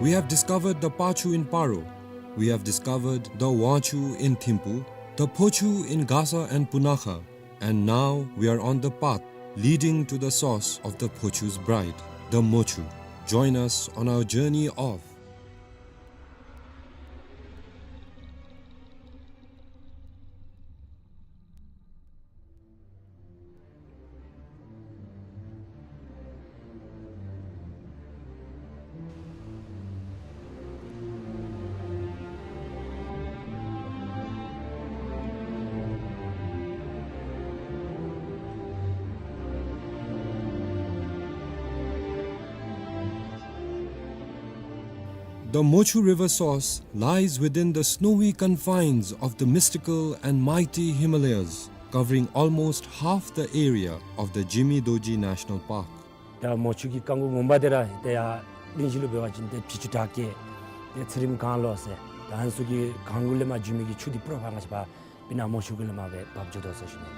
We have discovered the Pachu in Paro. We have discovered the Wangchu in Thimphu, the Phochu in Gasa and Punakha, and now we are on the path leading to the source of the Phochu's bride, the Mochu. Join us on our journey of The Mochu River source lies within the snowy confines of the mystical and mighty Himalayas, covering almost half the area of the Jimi Dorji National Park. ད་མོ་ཆུ་གི་རྐང་མགོ་ངོ་མ་འདི་ར་ཏེ་ཡར་གླིང་བཞི་ལུ་འབད་བ་ཅིན་ཏེ་བྱི་ཅུ་བྲག་སྐྱེས་ཏེ་ཚེ་རིངམ་གངས་ལོ་ཟེར། ད་ཨ་ནི་ཚུ་གི་གངས་གུ་ལས་མར་འགྱོ་མི་གི་ཆུ་འདི་པུ་ར་ཕར་ང་བཅས་པ་སྤུ་ན་མོ་ཆུ་གུ་ལས་མར་སྦེ་འབབ་འགྱོ་དོ་ཟེར་ཞུ་ནི།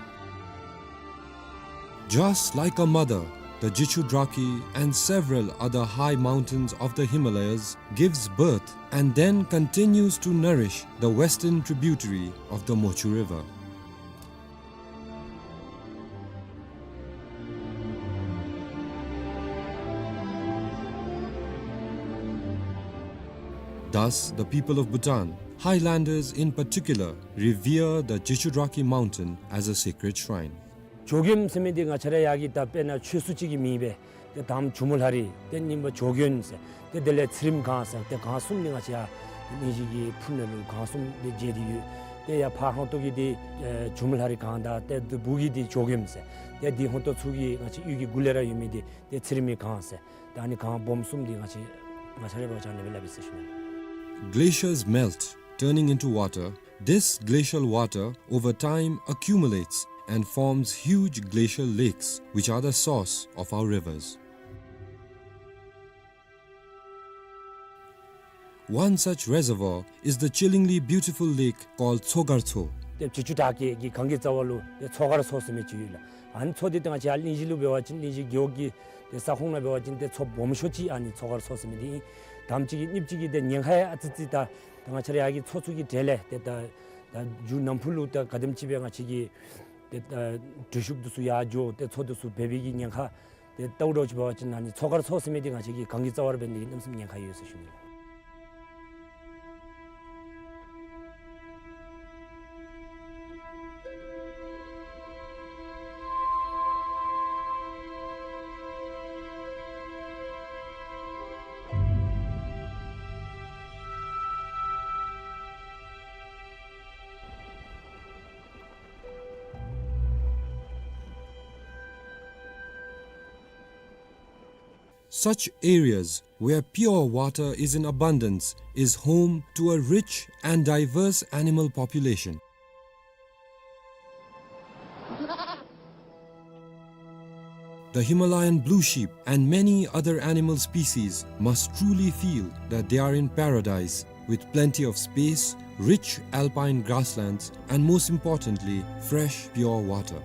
Just like a mother, the Jichudrakhi and several other high mountains of the Himalayas gives birth and then continues to nourish the western tributary of the Mochu River. Thus, the people of Bhutan, highlanders in particular, revere the Jichudrakhi mountain as a sacred shrine. ཇོ་མགོན་ཟེར་མི་འདི་ང་བཅས་ར་ཡར་གྱི་ད་དཔེར་ན་ཆོས་སྲུང་ཅིག་གི་མིང་སྦེ། ཏེ་དང་པ་ཇོ་མོ་ལྷ་རི་ཏེ་གཉིས་པ་ཇོ་མགོན་ཟེར། ཏེ་དེ་ལས་ཚེ་རིངམ་གངས་ཟེར། ཏེ་གངས་གསུམ་འདི་ང་བཅས་ཡར་གླིང་བཞི་གི་ཕུ་ནང་ལུ་གངས་གསུམ་འདི་བརྗེ་སྟེ་ཡོད། ཏེ་ཡར་ཕར་ཧོང་ཏོ་གི་འདི་ཨེ་ཇོ་མོ་ལྷ་རི་གངས་དང་ཏེ་འདི་སྦུག་གི་འདི་ཇོ་མགོན་ཟེར། ཏེ་འདི་ཧོང་ཏོ་ཚུ་གི་ང་བཅས་གཡུས་ཀྱི་གུ་ལས་ར་ཡོད་མི་འདི་ཏེ་ཚེ་རིངམ་གངས་ཟེར། ད་ཨ་ནི་གངས་སྦོམ་གསུམ་འདི་ང་བཅས་ང་བཅས་ར་འབད་བ་ཅིན་ཨ་ནི་སྦེ་སླབ་ཨིན་ཟེར་ཞུ་ནི། Glaciers melt, turning into water. This glacial water, over time, accumulates and forms huge glacial lakes, which are the source of our rivers. One such reservoir is the chillingly beautiful lake called Tsogartso. ཏེ་བྱི་ཅུ་བྲག་སྐྱེས་ཀྱི་གངས་ཀྱི་རྩ་བ་ལུ་ཏེ་མཚོ་མཁར་མཚོ་ཟེར་མི་ཅིག་ཡོད་ལགས། ཨ་ནི་མཚོ་འདི་ཏེ་ང་བཅས་ཡར་གླིང་བཞི་ལུ་འབད་བ་ཅིན་གླིང་བཞི་རྒེད་འོག་གི་ཏེ་ས་ཁོངས་ནང་འབད་བ་ཅིན་ཏེ་མཚོ་སྦོམ་ཤོས་ཅིག་ཨ་ནི་མཚོ་མཁར་མཚོ་ཟེར་མི་འདི་ཨིན། དང་པ་ཅིག་གི་གཉིས་པ་ཅིག་གི་ཏེ་ཉེན་ཁ་ཡང་ཨ་ཙི་ཙི་ད་ད་ང་བཅས་ར་ཡར་གྱི་མཚོ་ཚུ་གི་གྲས་ལས་ཏེ་ད་ད་མཇུག་ནམ་ཕུགས་ལུ་ད་ག་དེམ་ཅིག་སྦེ་ང་བཅས་ཀྱི་ཏེ་ད་འགྲུལ་བཞུད་འདི་ཚུ་ཡར་འགྱོ་ཏེ་མཚོ་འདི་ཚུ་འབད་བའི་གི་ཉེན་ཁ་ཏེ་ལྟཝ་ད་ཅིག་འབད་བ་ཅིན་ཨ་ནི་མཚོ་མཁར་མཚོ་ཟེར་མི་འདི་ང་བཅས་ཀྱི་གངས་ཀྱི་རྩ་བར་འབད་ནི་གི་གནམ་མེད་ས་མེད་ཉེན་ཁ་ཡོད་ཟེར་ཞུ་ནི། Such areas where pure water is in abundance is home to a rich and diverse animal population. The Himalayan blue sheep and many other animal species must truly feel that they are in paradise, with plenty of space, rich alpine grasslands, and most importantly, fresh, pure water.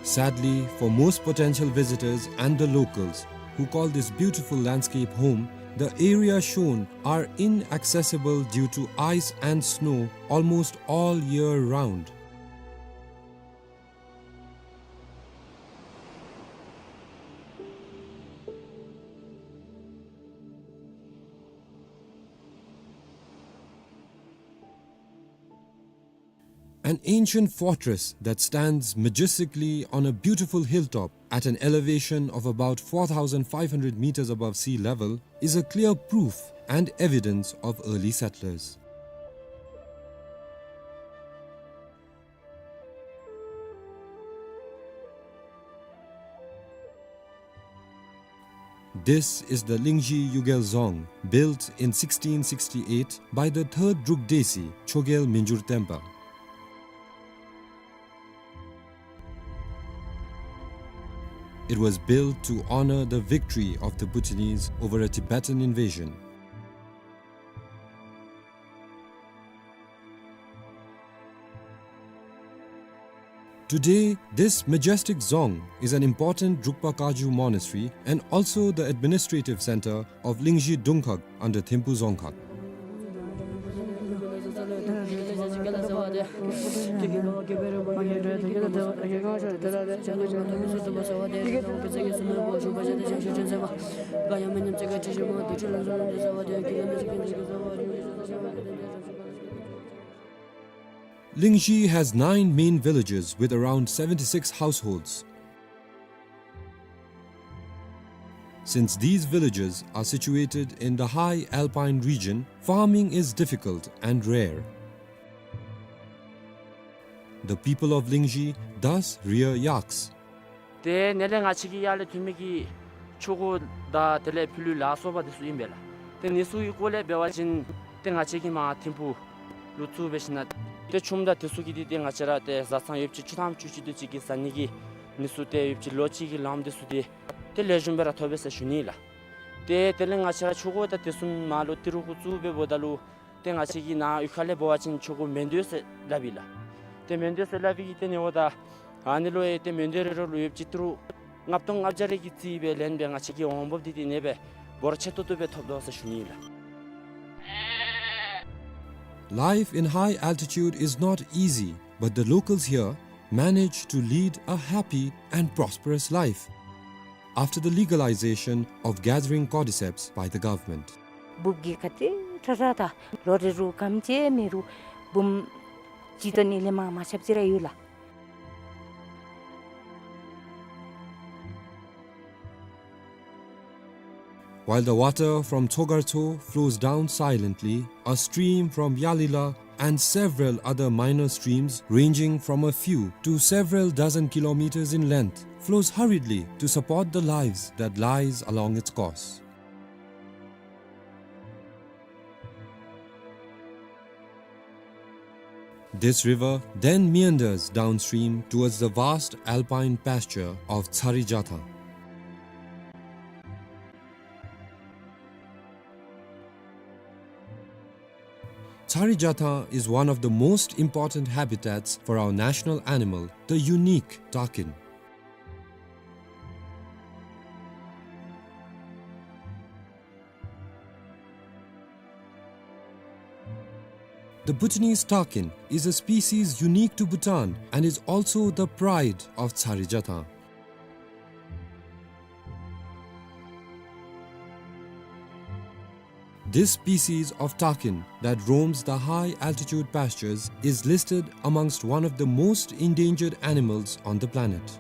Sadly, for most potential visitors and the locals, who call this beautiful landscape home, the area shown are inaccessible due to ice and snow almost all year round. An ancient fortress that stands majestically on a beautiful hilltop at an elevation of about four thousand five hundred meters above sea level is a clear proof and evidence of early settlers. This is the Lingzhi Yugel Dzong, built in sixteen sixty-eight by the third Druk Desi, Chogyel Minjur Tenpa. It was built to honor the victory of the Bhutanese over a Tibetan invasion. Today, this majestic dzong is an important Drukpa Kagyu monastery and also the administrative center of Lingzhi Dungkhag under Thimphu Dzongkhag. Lingzhi has nine main villages with around seventy-six households. Since these villages are situated in the high alpine region, farming is difficult and rare. The people of Lingzhi thus rear yaks. ཏེ་ནཱ་ལས་ང་བཅས་ཀྱི་ཡར་ལས་ཐོན་མི་གི་ཆུ་འགོ་དང་དེ་ལས་ཕུ་ལུ་ལ་སོགས་པ་དེ་ཚུ་ཨིན་པས་ལགས། ཏེ་ཨ་ནི་ཚུ་གི་སྐོར་ལས་འབད་བ་ཅིན་ཏེ་ང་བཅས་ཀྱིས་མར་ཐིམ་ཕུག་ལུ་བཙུགས་འབད་ཞིནམ་ལས་ཏེ་ཆུམ་དང་དེ་ཚུ་གི་འདི་ཏེ་ང་བཅས་ར་ཏེ་བཟའ་ཚང་ཡོདཔ་ཅིག་བཅུ་ཐམ་བཅུ་གཅིག་དེ་ཅིག་གི་བཟའ་ནི་གི་ཨ་ནི་ཚུ་ཏེ་ཡོདཔ་ཅིག་ལོ་གཅིག་གི་ལངམ་དེ་ཚུ་ཏེ་ཏེ་ལེགས་ཤོམ་སྦེ་ར་ཐོབ་པས་ཟེར་ཞུ་ནི་ལགས། ཏེ་དེ་ལས་ང་བཅས་ར་ཆུ་འགོ་དང་དེ་ཚུ་མར་ལུ་ཏི་རུ་གུ་བཙུགས་འབདཝ་ད་ལུ་ཏེ་ང་བཅས་ཀྱི་ནཱ་གཡུས་ཁ་ལས་འབད་བ་ཅིན་ཆུ་འགོ་མེན་དོ་ཟེར་སླབ་ཨིན་ལགས། ཏེ་མེན་དོ་ཟེར་སླབ་པའི་གི་ཏེ་ཨ་ནི་འབདཝ་ད་ཨ་ནི་ལུ་ཡང་ཏེ་མེན་དོ་རེ་རེ་ལུ་ཡོདཔ་ཅིག་ཏི་རུ་ལྔ་སྟོང་ལྔ་བརྒྱ་རེ་གི་རྩིས་སྦེ་ལེན་སྦེ་ང་བཅས་ཀྱི་འོང་འབབ་འདི་ཏེ་ཨ་ནེ་སྦེ་འབོར་ཆེ་ཏོག་ཏོ་སྦེ་ཐོབ་དོ་ཟེར་ཞུ་ནི་ཨིན་ལགས། Life in high altitude is not easy, but the locals here manage to lead a happy and prosperous life after the legalization of gathering cordyceps by the government. འབུཔ་གི་ཁ་ཏེ་ཁྲ་ཁྲ་དང་ལོ་རེ་རུ་སྐམ་ཅིག་མེད་རུང་འབུམ་གཅིག་དང་ཨ་ནི་ལས་མར་མ་ཆགཔ་ཅིག་ར་ཡོད་ལགས། While the water from Tsogartso flows down silently, a stream from Yalila and several other minor streams ranging from a few to several dozen kilometers in length flows hurriedly to support the lives that lies along its course. This river then meanders downstream towards the vast alpine pasture of Tsari Jathang. Tsari Jathang is one of the most important habitats for our national animal, the unique takin. The Bhutanese takin is a species unique to Bhutan and is also the pride of Tsari Jathang. This species of takin that roams the high altitude pastures is listed amongst one of the most endangered animals on the planet.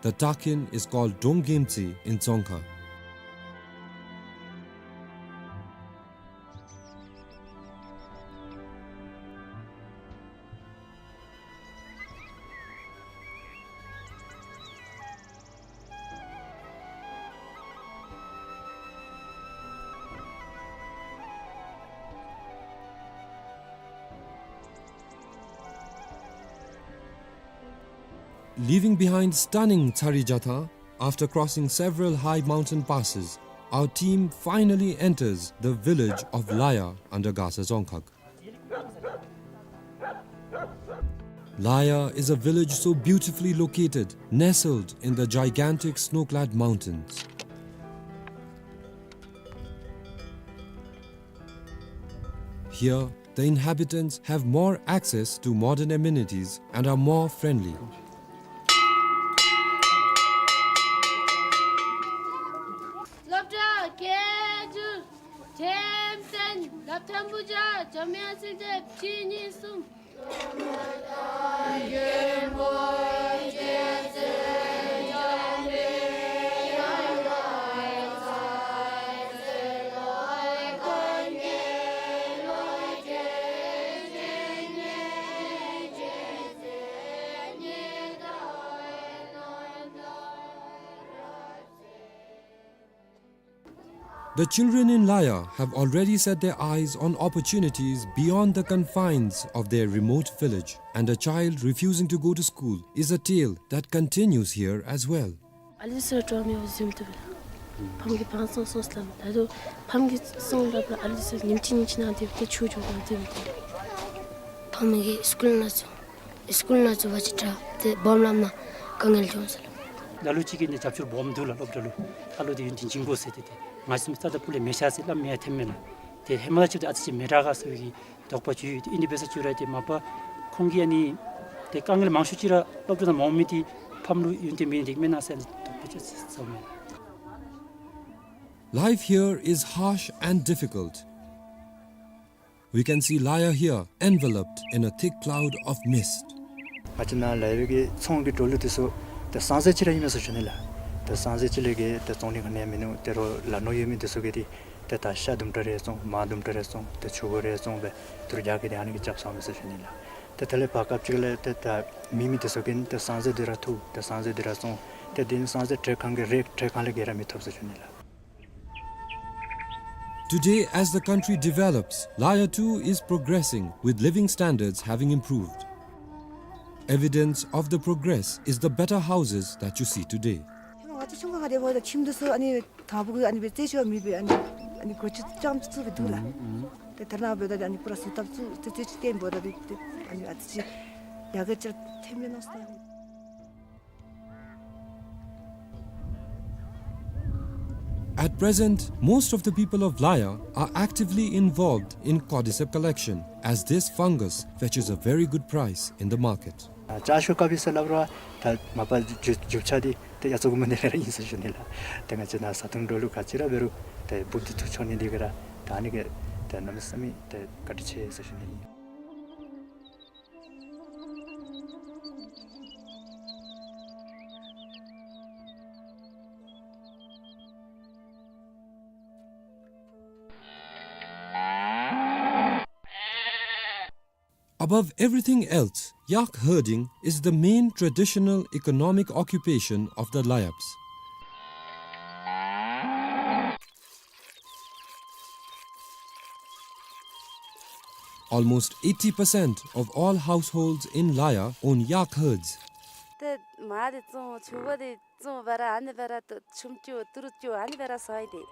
The takin is called Donggemtsi in Dzongkha. Leaving behind stunning Tsari Jatha, after crossing several high mountain passes, our team finally enters the village of Laya under Gasa Dzongkhag. Laya is a village so beautifully located, nestled in the gigantic snow-clad mountains. Here, the inhabitants have more access to modern amenities and are more friendly. སློབ་གྲྭ་སྐད་སྒྱུར་འགྲེམས་སྟོན་སློབ་ཐོན་པོ་བརྒྱ་འཇམ་དབྱངས་ཚེ་བརྟན་བཅུ་གཉིས་གསུམ། The children in Laya have already set their eyes on opportunities beyond the confines of their remote village, and a child refusing to go to school is a tale that continues here as well. ཨ་ལི་སི་ར་ཏྲོ་མི་བ་ཟིམ་ཏུ་བ་ལ། ཕམ་གི་བང་སོང་སོང་སླབ། ད་དུང་ཕམ་གི་སོང་སླབ་ལ་ཨ་ལི་སི་ཉིནམ་གཅིག་ཉིནམ་གཅིག་ནང་དེ་བ་ཏེ་ཆུ་འགྱོ་གང་དེ་བ་ཏེ། ཕམ་གི་སི་ཀུལ་ནང་ཚུ་སི་ཀུལ་ནང་ཚུ་བ་ཅིག་དྲག་ཏེ་སྦོམ་ལམ་ནང་དཀའ་ངལ་བྱུང་ཟེར་ལོ། ལ་ལུ་ཅིག་གིས་ནི་རྒྱབ་སྐྱོར་སྦོམ་འདུག་ལ། སློབ་གྲྭ་ལུ་ཨ་ལོ་དེ་ཡུན་བརྟན་བྱིན་དགོ་ཟེར་ཏེ་ཏེ་ང་བཅས་རྩ་དང་སྤུ་ལས་མེད་ཤག་ཟེར་སླབ་མི་ཡང་ཐོནམ་མེད་ལ། ཏེ་ཧེ་མ་ལས་ཅིག་ཏེ་ཨ་ཙི་ཅིག་མི་དྲག་ག་ཟེར་བའི་གི་དོགས་པ་ཅིག་ཡོད། ཏེ་ཨིན་ཏེ་འབད་ས་ཅིག་ར་ཏེ་མ་པ་ཁོང་གིས་ཨ་ནི་ཏེ་དཀའ་ངལ་མང་ཤོས་ཅིག་ར་སློབ་གྲྭ་ནང་མ་འོང་མི་དེ་ཕམ་ལུ་ཡུན་བརྟན་མེད་ནི་དེ་གིས་མེན་ན་ཟེར་ཨ་ནི་དོགས་པ་ཅིག་ཨ་ཙི་ཙི་ཡོད། Life here is harsh and difficult. We can see Laya here enveloped in a thick cloud of mist. ང་བཅས་ནཱ་ལ་ཡོད་པའི་གི་ཚོང་གི་འགྲོ་ལུགས་དེ་ཚུ་ཏེ་སང་ཟེར་ཅིག་ར་ཨིན་མས་ཟེར་ཞུ་ནི་ལགས། ཏེ་སང་ཟེར་ཅིག་ལས་བརྒལ་ཏེ་བཙོང་ནི་ག་ནི་ཡང་མིན་ནུག། ཏེ་རོགས་ལ་ནོར་ཡོད་མི་དེ་ཚུ་གིས་ཏེ་ཏེ་ད་ཤ་དུམ་གྲ་རེ་བཙོང་མར་དུམ་གྲ་རེ་བཙོང་ཏེ་ཕྱུར་བུ་རེ་བཙོང་སྦེ་ཏེ་རོགས་རྒྱག་གི་ཏེ་ཨ་ནི་གིས་རྐྱབ་སོང་མས་ཟེར་ཞུ་ནི་ལགས། ཏེ་དེ་ལས་བར་སྐབས་ཅིག་ལས་ཏེ་ད་མེད་མི་དེ་ཚུ་གིས་ཏེ་སང་ཟེར་དེ་ར་འཐུ་ཏེ་སང་ཟེར་དེ་ར་བཙོང་ཏེ་དེ་ནི་སང་ཟེར་ཊེ་ཁང་གི་རེ་ཊེ་ཁང་ལས་བརྒལ་ར་མི་ཐོབ་ཟེར་ཞུ་ནི་ལགས། Today, as the country develops, Laya too is progressing, with living standards having improved. Evidence of the progress is the better houses that you see today. ང་བཅས་ཆུང་ཀུ་ཁར་དེ་འབདཝ་ད་ཁྱིམ་དེ་ཚུ་ཨ་ནི་དང་པོ་གི་ཨ་ནི་སྦེ་རྩེ་ཆུ་མེད་པའི་ཨ་ནི་ཨ་ནི་སྒོ་ཕྱེ་རྐྱངམ་ཅིག་བཙུགས་སྦེ་འདུག་ལགས། ཨུམ་ཨུམ། ཏེ་ད་རེས་ནངས་པ་འབདཝ་ད་ཨ་ནི་པུ་ར་བཟོ་ཐབས་ཚུ་ཏེ་རྩེ་ཆུ་བརྟེན་འབདཝ་ད་ཏེ་ཏེ་ཨ་ནི་ཨ་ཙི་ཅིག་ཡར་རྒྱས་ཅིག་ཐོནམ་མས་མནོ་སོང་། At present, most of the people of Laya are actively involved in cordyceps collection, as this fungus fetches a very good price in the market. ཨ་ཅ་ཤོ་ཀ་པི་ཟེར་སླབ་རུང་ད་མ་པ་རྒྱུ་རྒྱུ་ཆ་འདི་ཏེ་ཡ་ཚོ་གུ་མ་ནི་ར་ཨིན་ཟེར་ཞུ་ནི་ལགས། ཏེ་ང་བཅས་ནཱ་བཟའ་འཐུང་འགྲོ་ལུགས་ག་ཅི་ར་འབད་རུང་ཏེ་འབུཔ་འདི་འཐུ་འགྱོ་ནི་འདི་གིས་ར་ད་ཨ་ནི་གིས་ཏེ་གནམ་མེད་ས་མེད་ཏེ་བཀའ་དྲིན་ཆེ་ཟེར་ཞུ་ནི་ཨིན། Above everything else, yak herding is the main traditional economic occupation of the Layaps. Almost eighty percent of all households in Laya own yak herds. ཏེ་མར་འདི་བཙོང་ཕྱུར་བུ་འདི་བཙོང་སྦེ་ར་ཨ་ནི་སྦེ་ར་ཏེ་ཆུམ་རྐྱབ་ཏི་རུ་རྐྱབ་ཨ་ནི་སྦེ་ར་ཟ་ཡི་ཏེ།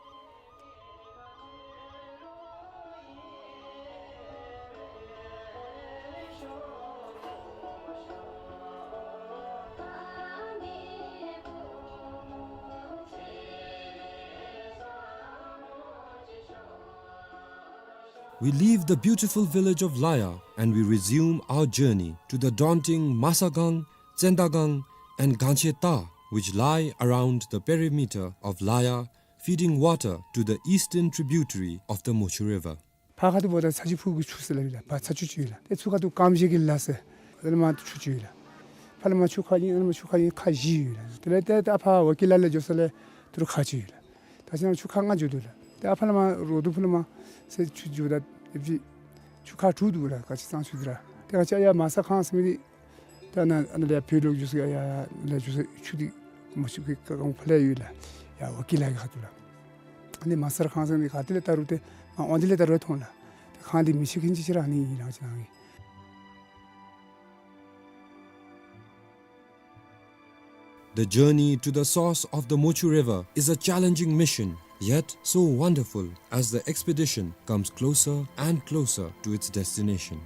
We leave the beautiful village of Laya and we resume our journey to the daunting Masagang, Tsendagang, and Gancheta, which lie around the perimeter of Laya, feeding water to the eastern tributary of the Mochu River. ཕར་ཁ་ཐུག་འབདཝ་ད་ཚ་ཆུ་ཕུག་གི་ཆུ་ཟེར་སླབ་ཨིན་ལགས། ཕར་ཚ་ཆུ་ཅིག་ཡོད་ལགས། ཏེ་ཚུར་ཁ་ཐུག་ཀམ་ཤེ་གི་ལ་ཟེར་ཨ་ནི་མར་ཆུ་ཅིག་ཡོད་ལགས། ཕར་ལས་མར་ཆུ་ཁ་ཨིན། ཨ་ནི་མར་ཆུ་ཁ་ཨིན་ཁ་བཞི་ཡོད་ལགས། དེ་ལས་ཏེ་ཏེ་ཨ་ཕར་ཝ་ཀི་ལ་ལས་འགྱོ་ས་ལས་ཏི་རུ་ཁ་ཅིག་ཡོད་ལགས། ད་ཅི་ནཱ་ཆུ་ཁ་ལྔ་འགྱོ་དོ་ལགས། ཏེ་ཨ་ཕར་ལས་མར་རོ་དུ་ཕུ་ལས་མར་ཟེར་ཆུ་འགྱོཝ་ད་ཨེ་ཕྱི་ཆུ་ཁ་དྲུག་འདུག་ལགས། ག་ཅི་གཙང་ཆུ་འདི་ར། ཏེ་ག་ཅི་ཡར་མ་ས་ཁང་ཟེར་མི་འདི་ད་ནཱ་ཨ་ནཱ་ལས་བོད་ལུ་འགྱོ་ས་ཡར་ལས་འགྱོ་ས་ཆུ་འདི་མ་ཆུ་གི་ཀ་ཀང་ཕར་ལས་ཡོད་ལགས། ཡར་ཝ་ཀི་ལ་གི་ཁ་ཐུག་ལགས། ཨ་ནི་མ་ས་ཁང་ཟེར་མི་ག་ཏེ་ལས་བལྟ་རུང་ཏེ་མར་འོང་དེ་ལས་བལྟ་རུང་མཐོང་ལགས། ཏེ་ཁང་འདི་མི་ཆེ་མཁན་ཅིག་ཅིག་ར་ཨ་ནི་ཨིན་ལགས་ཅི་ནང་གི། The journey to the source of the Mochu River is a challenging mission, yet so wonderful as the expedition comes closer and closer to its destination.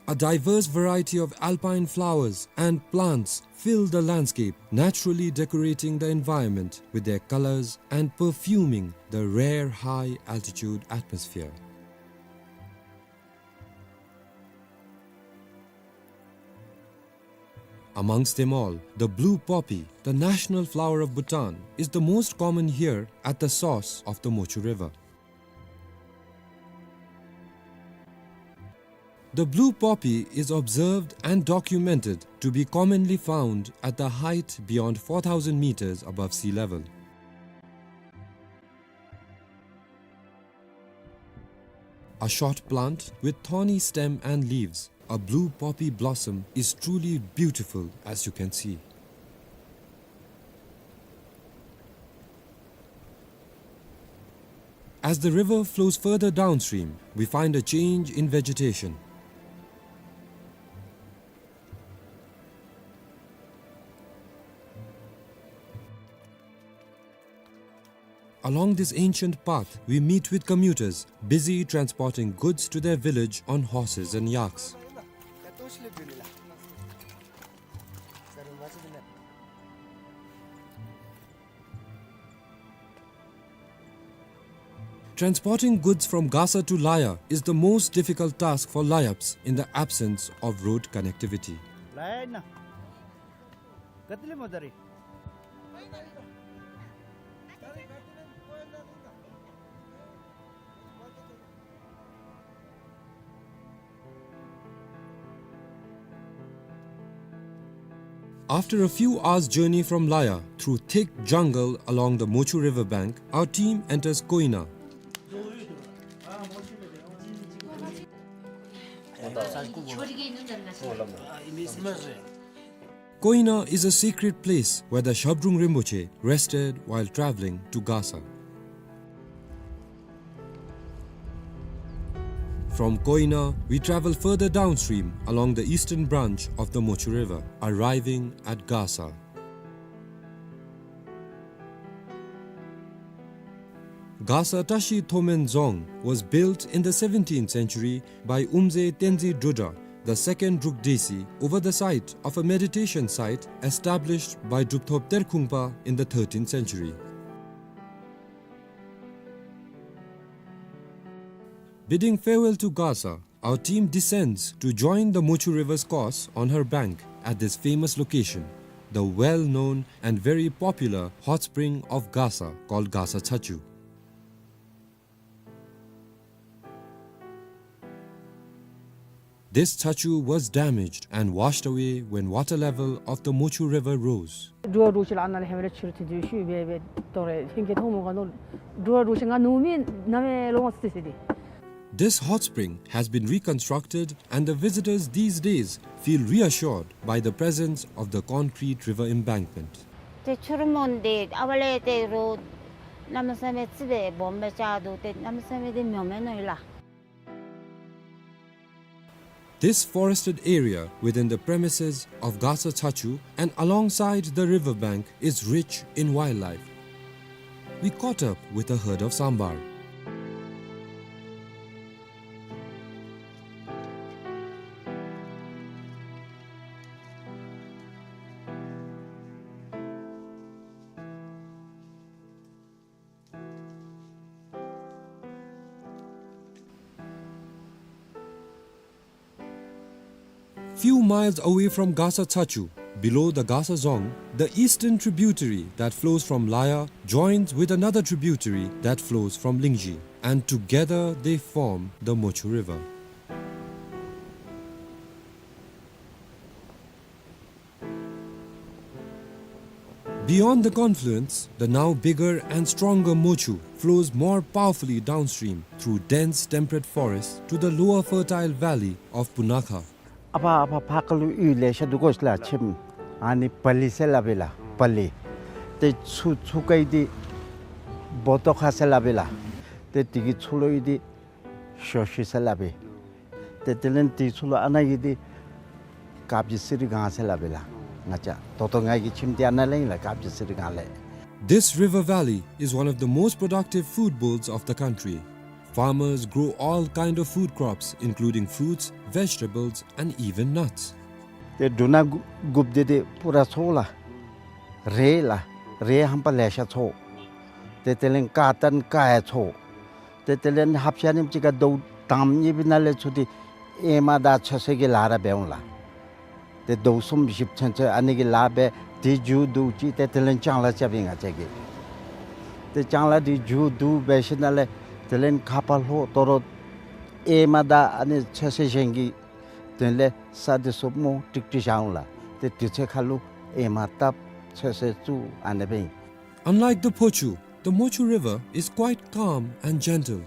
A diverse variety of alpine flowers and plants fill the landscape, naturally decorating the environment with their colors and perfuming the rare high-altitude atmosphere. Amongst them all, the blue poppy, the national flower of Bhutan, is the most common here at the source of the Mochu River. The blue poppy is observed and documented to be commonly found at the height beyond four thousand meters above sea level. A short plant with thorny stem and leaves, a blue poppy blossom is truly beautiful, as you can see. As the river flows further downstream, we find a change in vegetation. Along this ancient path, we meet with commuters busy transporting goods to their village on horses and yaks. Transporting goods from Gasa to Laya is the most difficult task for Layaps in the absence of road connectivity. After a few hours' journey from Laya through thick jungle along the Mochu river bank, our team enters Koina. Koina is a sacred place where the Shabdrung Rinpoche rested while traveling to Gasa. From Koina, we travel further downstream along the eastern branch of the Mochu River, arriving at Gasa. Gasa Tashi Thomen Dzong was built in the seventeenth century by Umze Tenzin Drudra, the second Druk Desi, over the site of a meditation site established by Drupthop Terkhungpa in the thirteenth century. Bidding farewell to Gasa, our team descends to join the Mochu River's course on her bank at this famous location, the well-known and very popular hot spring of Gasa called Gasa Chachu. This chachu was damaged and washed away when water level of the Mochu River rose. འགྲོ་བ་འགྲོ་ཤེས་ལ་ཨ་ནཱ་ལས་ཧེ་མ་ར་ཕྱི་རུ་ཐོན་ཏེ་ཤུལ་སྦེ་སྦེ་དོ་རེ་ཧིང་གི་ཐོག་མོ་ག་ནོ་འགྲོ་བ་འགྲོ་ཤེས་ང་ནུ་མི་ན་མེ་ལོ་མ་སི་སི་དེ། This hot spring has been reconstructed and the visitors these days feel reassured by the presence of the concrete river embankment. ཏེ་ཆུ་རུ་མོན་དེ་ཨ་བ་ལས་ཏེ་རོ་གནམ་མེད་ས་མེད་ཙི་དེ་སྦོམ་སྦེ་ཆགས་འདུག། ཏེ་གནམ་མེད་ས་མེད་དེ་མྱོ་མེན་ནོ་ཡི་ལགས། This forested area within the premises of Gasa Chachu and alongside the river bank is rich in wildlife. We caught up with a herd of sambar. Few miles away from Gasa Chachu, below the Gasa Dzong, the eastern tributary that flows from Laya joins with another tributary that flows from Lingzhi, and together they form the Mochu River. Beyond the confluence, the now bigger and stronger Mochu flows more powerfully downstream through dense temperate forest to the lower fertile valley of Punakha. ཨ་ཕ་ཨ་ཕ་ཕར་ཁ་ལུ་གཡུས་ལེ་ཤ་འདུག་གོ་ཤ་ལགས་ཁྱིམ། ཨ་ནི་པ་ལི་ཟེར་སླབ་པས་ལགས་པ་ལི། ཏེ་ཚུར་ཚུར་ཁ་གི་འདི་བོ་ཏོ་ཁ་ཟེར་སླབ་པས་ལགས། ཏེ་དེ་གི་ཚུར་ལུ་གི་འདི་ཞོ་ཤི་ཟེར་སླབ་པས། ཏེ་དེ་ལས་དེ་ཚུར་ལུ་ཨ་ནཱ་གི་འདི་ དཀར་སྦྱིས་གསེར་སྒང་ཟེར་སླབ་ཨིན་ལགས། ང་བཅས་ད་ལྟོ་ང་གི་ཁྱིམ་འདི་ཨ་ནཱ་ལས་ཨིན་ལགས། དཀར་སྦྱིས་གསེར་སྒང་ལས། This river valley is one of the most productive food bowls of the country. Farmers grow all kind of food crops, including fruits, vegetables, and even nuts. ཏེ་འབྲུ་སྣ་དགུ་དགུཔ་འདི་ཏེ་པུ་ར་འཚོ་ལགས། རེད་ལགས། རེད་ཧམ་པ་ལེ་ཤ་འཚོ། ཏེ་དེ་ལས་ཀར་ཏན་ཀར་ཡང་འཚོ། ཏེ་དེ་ལས་ཧབ་ཤ་ནི་ཅིག་ཁར་ཟླཝ་དང་པ་གཉིས་པའི་ནང་ལས་ཚུར་ཏེ་ཨེ་མ་དང་ཚོད་བསྲེ་གི་ལཱ་ར་འབད་འོང་ལགས། ཏེ་ཟླཝ་གསུམ་བཞི་ཚུན་ཚོད་ཨ་ནི་གི་ལཱ་འབད། དེ་མཇུག་བསྡུ་ཅི་ཏེ་དེ་ལས་ལྕང་ལཱ་རྐྱབ་ཨིན་ང་བཅས་ཀྱིས། ཏེ་ལྕང་ལཱ་དེ་མཇུག་བསྡུ་འབད་ཞིནམ་ལས་དེ་ལས་ཁ་ཕར་ལྷོད་དོ་རུང་ཨེ་མ་དང་ཨ་ནི་ཚོད་བསྲེ་གཞན་གྱི་དོན་ལས་ས་འདི་ཚུ་མོ་ཀྲིག་ཀྲི་བཞག་འོང་ལགས། ཏེ་དུས་ཚོད་ཁར་ལུ་ཨེ་མ་བཏབ་ཚོད་བསྲེ་བཙུགས་ཨ་ནི་སྦེ་ཨིན། Unlike the Phochu, the Mochu River is quite calm and gentle.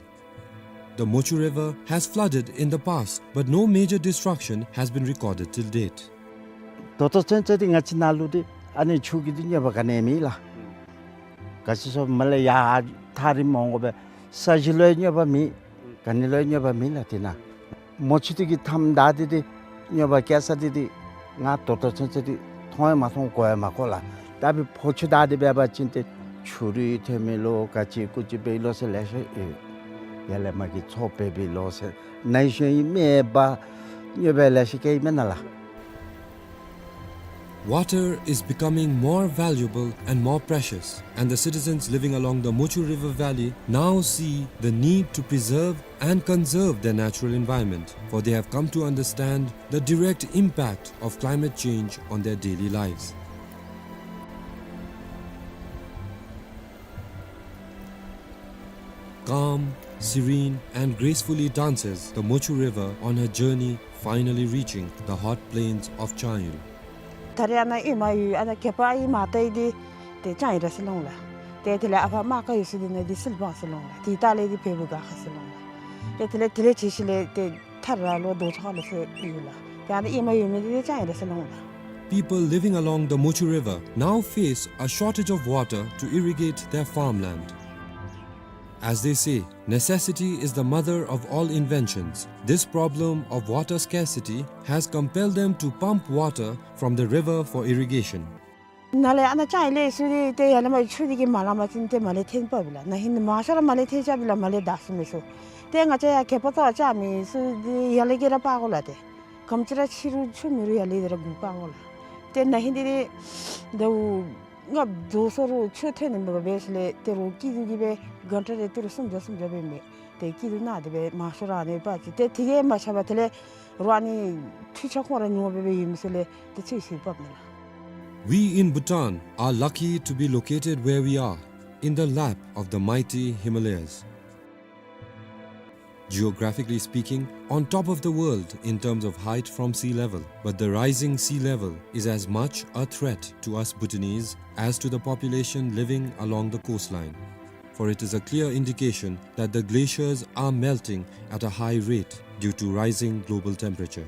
The Mochu River has flooded in the past, but no major destruction has been recorded till date. ད་ལྟོ་ཚུན་ཚོད་འདི་ང་བཅས་ནཱ་ལུ་འདི་ཨ་ནི་ཆུ་གི་འདི་གནོད་པ་ག་ནི་མེད་ལགས། ག་ཅི་སོང་མ་ལས་ཡར་ཐག་རིངམོ་འོང་དགོ་པས། ས་གཞི་ལུ་ཡང་གནོད་པ་མེད། ག་ནི་ལུ་ཡང་གནོད་པ་མེད་ལགས། དེ་ནཱ་མོ་ཆུ་འདི་གི་མཐའམ་བདའ་སྟེ་འདི་གནོད་པ་བཀལ་ས་འདི་འདི་ང་ད་ལྟོ་ཚུན་ཚོད་འདི་མཐོང་ཡང་མ་མཐོང་གོ་ཡང་མ་གོ་ལགས། ད་འབདན་ཕོ་ཆུ་བདའ་སྟེ་འབད་བ་ཅིན་ཏེ་ཆུ་རུད་ཐོན་མི་ལོ་ག་ཅི་གུ་ཅི་འབད་ཡི་ལོ་ཟེར་ལེ་ཤ་ཡོད། ཡར་ལས་མར་གྱི་མཚོ་འབད་བའི་ལོ་ཟེར་ནཱ་གཞན་ཡང་མེད་པར་གནོད་པ་ལེ་ཤ་བཀལ་ཡི་མེན་ན་ལགས། Water is becoming more valuable and more precious, and the citizens living along the Mochu River Valley now see the need to preserve and conserve their natural environment, for they have come to understand the direct impact of climate change on their daily lives. Calm, serene, and gracefully dances the Mochu River on her journey, finally reaching the hot plains of Changyo. ད་རེས་ཨ་ནཱ་ཨེ་མ་ཡོད་ཨ་ནཱ་གད་པ་ཨེ་མ་བཏབ་ཡི་འདི་ཏེ་ལྕང་ཡི་ར་ཟེར་ལོང་ལགས། ཏེ་དེ་ལས་ཨ་ཕ་རྨ་ཀ་ཡོད་ས་འདི་ནང་འདི་སིལ་བང་ཟེར་ལོང་ལགས། དེ་ལྟག་ལས་འདི་བལ་པོ་སྒར་ཁ་ཟེར་ལོང་ལགས། ཏེ་དེ་ལས་དེ་ལས་ཇེ་ཤུལ་ལས་ཏེ་ཐར་ར་ལོ་རྡོ་ཆག་ལོ་ཟེར་ཡོད་ལགས། ཏེ་ཨ་ནཱ་ཨེ་མ་ཡོད་མི་འདི་ལྕང་ཡི་ར་ཟེར་ལོང་ལགས། People living along the Mochu River now face a shortage of water to irrigate their farmland. As they say, necessity is the mother of all inventions. This problem of water scarcity has compelled them to pump water from the river for irrigation. ནཱ་ལས་ཨ་ནཱ་ལྕང་ཡི་ལས་ཚུར་འདི་ཏེ་ཡར་ལས་མར་ཆུ་འདི་གིས་མ་ལང་པ་ཅིན་ཏེ་མར་ལས་འཐོན་པ་བི་ལགས། ན་ཧིང་མང་ཤོས་ར་མར་ལས་འཐོན་ཆ་བི་ལགས། མར་ལས་བདའ་ཚུགས་མི་ཚུགས། ཏེ་ང་བཅས་ཡར་གད་པ་བཏབ་བཅའ་མི་ཚུ་འདི་ཡར་ལས་ཀྱི་ར་སྤར་དགོ་ལགས། ཏེ་ག་དེམ་ཅིག་ར་ཆུ་རུད་ཆུ་མེད་རུང་ཡར་ལས་འདི་ར་སྒུག་སྤར་དགོ་ལགས། ཏེ་ན་ཧིང་འདི་ཏེ་ཟླཝ་ལྔ་བདོ་སོང་རུང་ཆུ་འཐོན་ནི་མེད་པར་འབད་ཞིནམ་ལས་ཏེ་རོགས་སྐྱིད་སྡུག་གིས་སྦེ་གྷན་ཊ་རེ་ཏི་རུ་སུམ་བརྒྱ་སུམ་བརྒྱ་སྦེ་མི་ཏེ་སྐྱིད་སྡུག་ནང་དེ་སྦེ་མང་ཤོས་ར་ཨ་ནི་སྤར་ཅི། ཏེ་དེ་གིས་མ་ཁྱབ་པར་དེ་ལས་རོགས་ཨ་ནི་འཕྲུལ་ཆས་ཁོང་ར་ཉོ་སྦེ་སྦེ་ཡོད་མི་ཚུ་ལས་ཏེ་ཚུ་ཚུ་སྤརཝ་མས་ལགས། We in Bhutan are lucky to be located where we are, in the lap of the mighty Himalayas. Geographically speaking, on top of the world in terms of height from sea level, but the rising sea level is as much a threat to us Bhutanese as to the population living along the coastline, for it is a clear indication that the glaciers are melting at a high rate due to rising global temperature.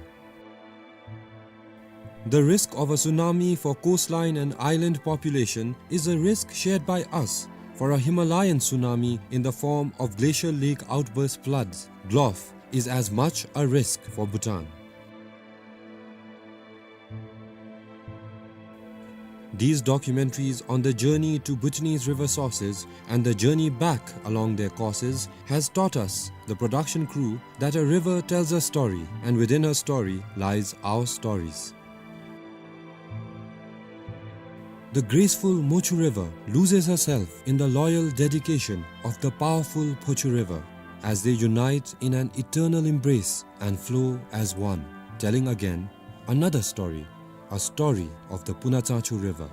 The risk of a tsunami for coastline and island population is a risk shared by us, for a Himalayan tsunami in the form of glacial lake outburst floods, GLOF, is as much a risk for Bhutan. These documentaries on the journey to Bhutanese river sources and the journey back along their courses has taught us, the production crew, that a river tells a story, and within her story lies our stories. The graceful Mochu River loses herself in the loyal dedication of the powerful Phochu River as they unite in an eternal embrace and flow as one, telling again another story, a story of the Punatsangchu River.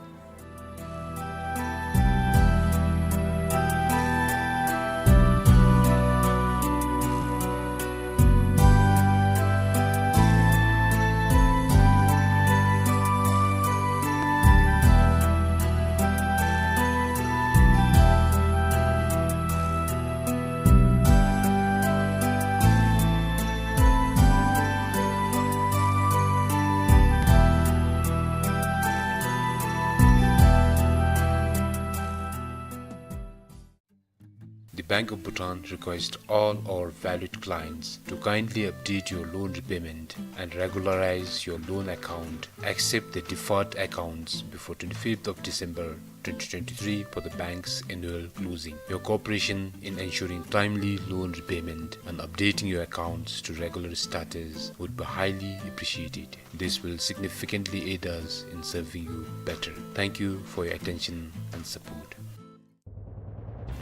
The Bank of Bhutan requests all our valued clients to kindly update your loan repayment and regularize your loan account, except the deferred accounts, before twenty-fifth of December twenty twenty-three for the bank's annual closing. Your cooperation in ensuring timely loan repayment and updating your accounts to regular status would be highly appreciated. This will significantly aid us in serving you better. Thank you for your attention and support.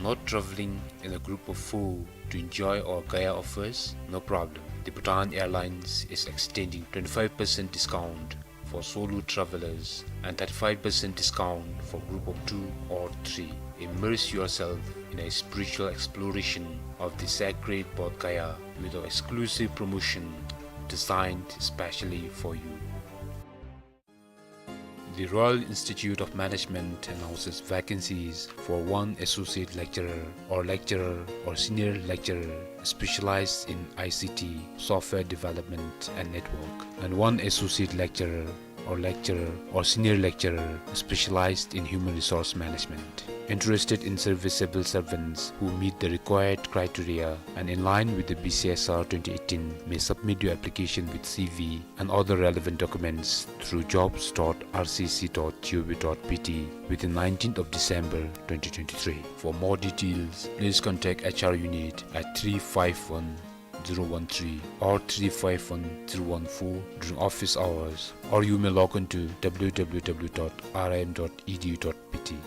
Not traveling in a group of four to enjoy our Gaya offers? No problem. The Bhutan Airlines is extending twenty-five percent discount for solo travelers and thirty-five percent discount for group of two or three. Immerse yourself in a spiritual exploration of the sacred Bodh Gaya with our exclusive promotion designed specially for you. The Royal Institute of Management announces vacancies for one associate lecturer or lecturer or senior lecturer specialized in I C T, software development and network, and one associate lecturer or lecturer or senior lecturer specialized in human resource management. Interested in serviceable servants who meet the required criteria and in line with the B C S R twenty eighteen may submit your application with C V and other relevant documents through jobs dot R C C dot G O V dot B T within nineteenth of December twenty twenty-three. For more details, please contact H R unit at three five one zero one three or three five one zero one four during office hours, or you may log on to W W W dot R I M dot E D U dot B T.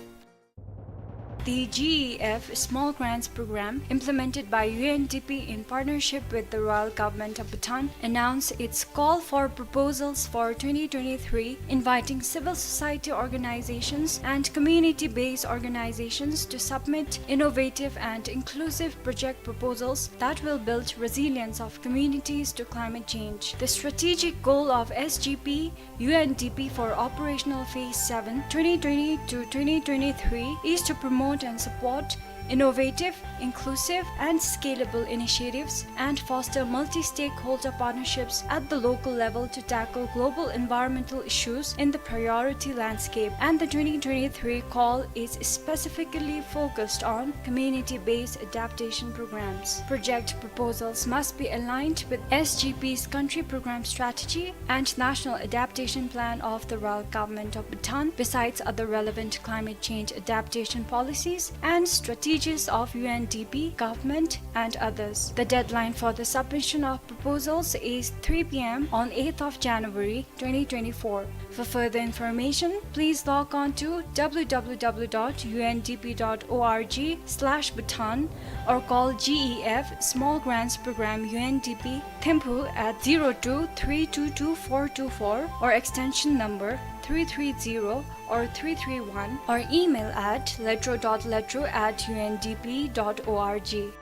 The G E F Small Grants Program, implemented by U N D P in partnership with the Royal Government of Bhutan, announced its call for proposals for twenty twenty-three, inviting civil society organizations and community-based organizations to submit innovative and inclusive project proposals that will build resilience of communities to climate change. The strategic goal of S G P U N D P for operational phase seven, twenty twenty to twenty twenty-three, is to promote and support innovative, inclusive, and scalable initiatives and foster multi-stakeholder partnerships at the local level to tackle global environmental issues in the priority landscape. And the twenty twenty-three call is specifically focused on community-based adaptation programs. Project proposals must be aligned with S G P's country program strategy and National Adaptation Plan of the Royal Government of Bhutan, besides other relevant climate change adaptation policies and strategies of U N D P, government, and others. The deadline for the submission of proposals is three P M on eighth of January twenty twenty-four. For further information, please log on to W W W dot U N D P dot org slash Bhutan or call G E F Small Grants Program U N D P Thimphu at zero two three two two four two four or extension number three three zero or three three one or email at letro dot letro at U N D P dot org.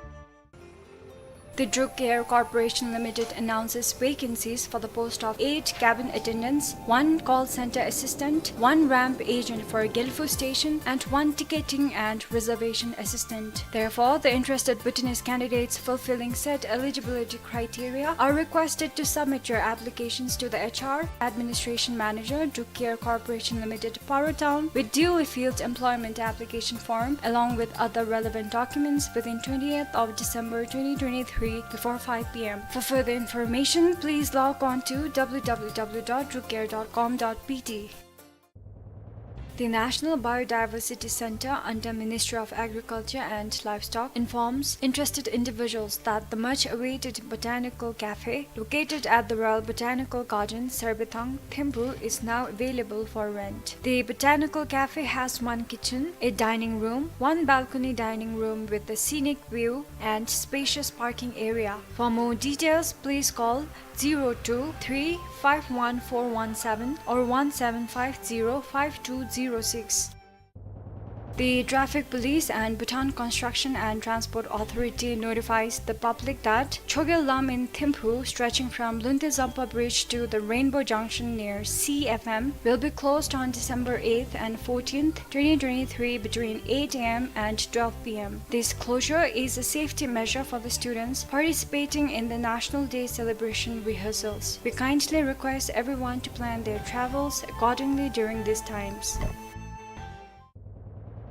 The Druk Air Corporation Limited announces vacancies for the post of eight cabin attendants, one call center assistant, one ramp agent for Gelephu Station, and one ticketing and reservation assistant. Therefore, the interested Bhutanese candidates fulfilling said eligibility criteria are requested to submit your applications to the H R Administration Manager, Druk Air Corporation Limited, Paro Town, with duly filled employment application form along with other relevant documents within twentieth of December twenty twenty-three before five P M. For further information, please log on to W W W dot drukair dot com dot B T. The National Biodiversity Center under Ministry of Agriculture and Livestock informs interested individuals that the much awaited Botanical Cafe, located at the Royal Botanical Garden, Sarbithang, Thimphu, is now available for rent. The Botanical Cafe has one kitchen, a dining room, one balcony dining room with a scenic view, and spacious parking area. For more details, please call zero two three five one four one seven or one seven five zero five two zero six. The Traffic Police and Bhutan Construction and Transport Authority notifies the public that Chogyal Lam in Thimphu, stretching from Luntezampa Bridge to the Rainbow Junction near C F M, will be closed on December eighth and fourteenth, twenty twenty-three, between eight A M and twelve P M. This closure is a safety measure for the students participating in the National Day celebration rehearsals. We kindly request everyone to plan their travels accordingly during these times.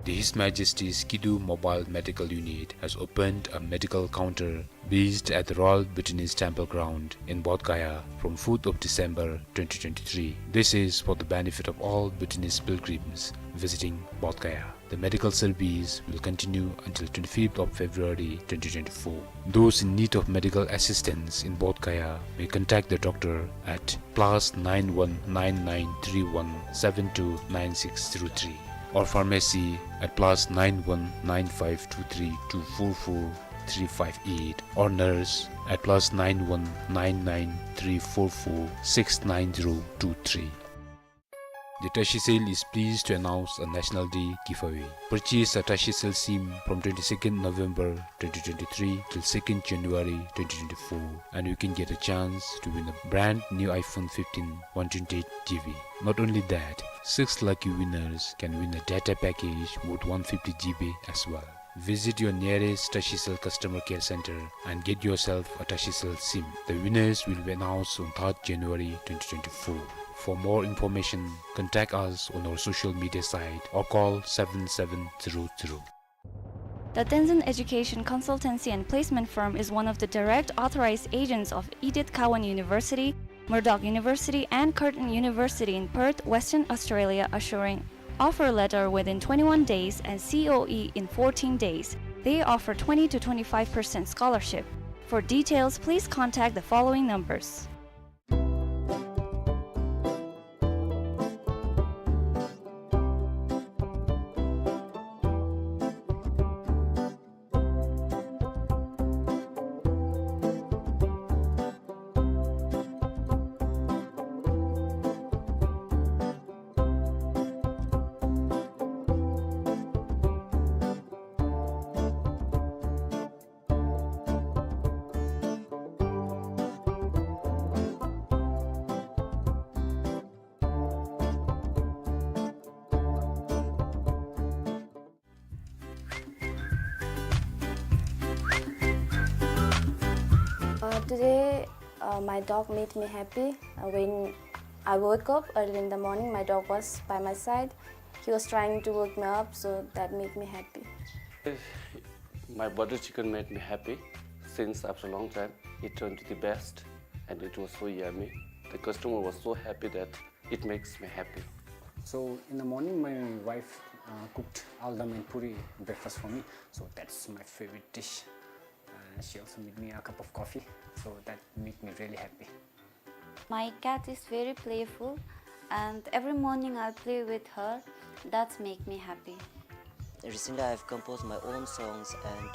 The His Majesty's Kidu Mobile Medical Unit has opened a medical counter based at the Royal Bhutanese Temple Ground in Bodh Gaya from fourth of December twenty twenty-three. This is for the benefit of all Bhutanese pilgrims visiting Bodh Gaya. The medical service will continue until twenty-fifth of February twenty twenty-four. Those in need of medical assistance in Bodh Gaya may contact the doctor at plus nine one nine nine three one seven two nine six zero three, or pharmacy at plus nine one nine five two three two four four three five eight, or nurse at plus nine one nine nine three four four six nine zero two three. The Tashicel is pleased to announce a National Day giveaway. Purchase a Tashicel SIM from twenty-second November twenty twenty-three till second January twenty twenty-four, and you can get a chance to win a brand new iPhone fifteen one twenty-eight G B. Not only that, six lucky winners can win a data package worth one fifty G B as well. Visit your nearest Tashicel customer care center and get yourself a Tashicel SIM. The winners will be announced on third January twenty twenty-four. For more information, contact us on our social media site or call seven seven zero zero. The Tenzin Education Consultancy and Placement Firm is one of the direct authorized agents of Edith Cowan University, Murdoch University, and Curtin University in Perth, Western Australia, assuring offer letter within twenty-one days and C O E in fourteen days. They offer twenty to twenty-five percent scholarship. For details, please contact the following numbers. Uh, today, uh, my dog made me happy. Uh, when I woke up early in the morning, my dog was by my side. He was trying to wake me up, so that made me happy. My butter chicken made me happy since after a long time. It turned to the best, and it was so yummy. The customer was so happy that it makes me happy. So in the morning, my wife, uh, cooked aldam and puri breakfast for me. So that's my favorite dish. Uh, she also made me a cup of coffee. So that made me really happy. My cat is very playful, and every morning I play with her. That's make me happy. Recently, I've composed my own songs, and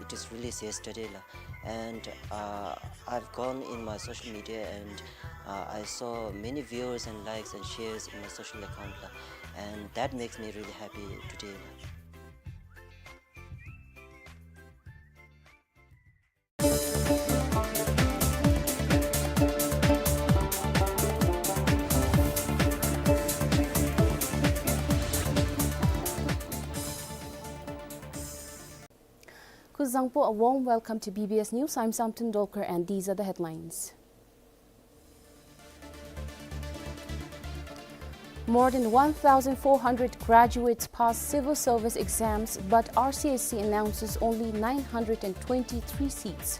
it is released yesterday, la. And, uh, I've gone in my social media, and, uh, I saw many viewers and likes and shares in my social account, la. And that makes me really happy today, la. Kuzuzangpo, a warm welcome to B B S News. I'm Samten Dolkar, and these are the headlines. More than one thousand four hundred graduates pass civil service exams, but R C S C announces only nine hundred and twenty-three seats.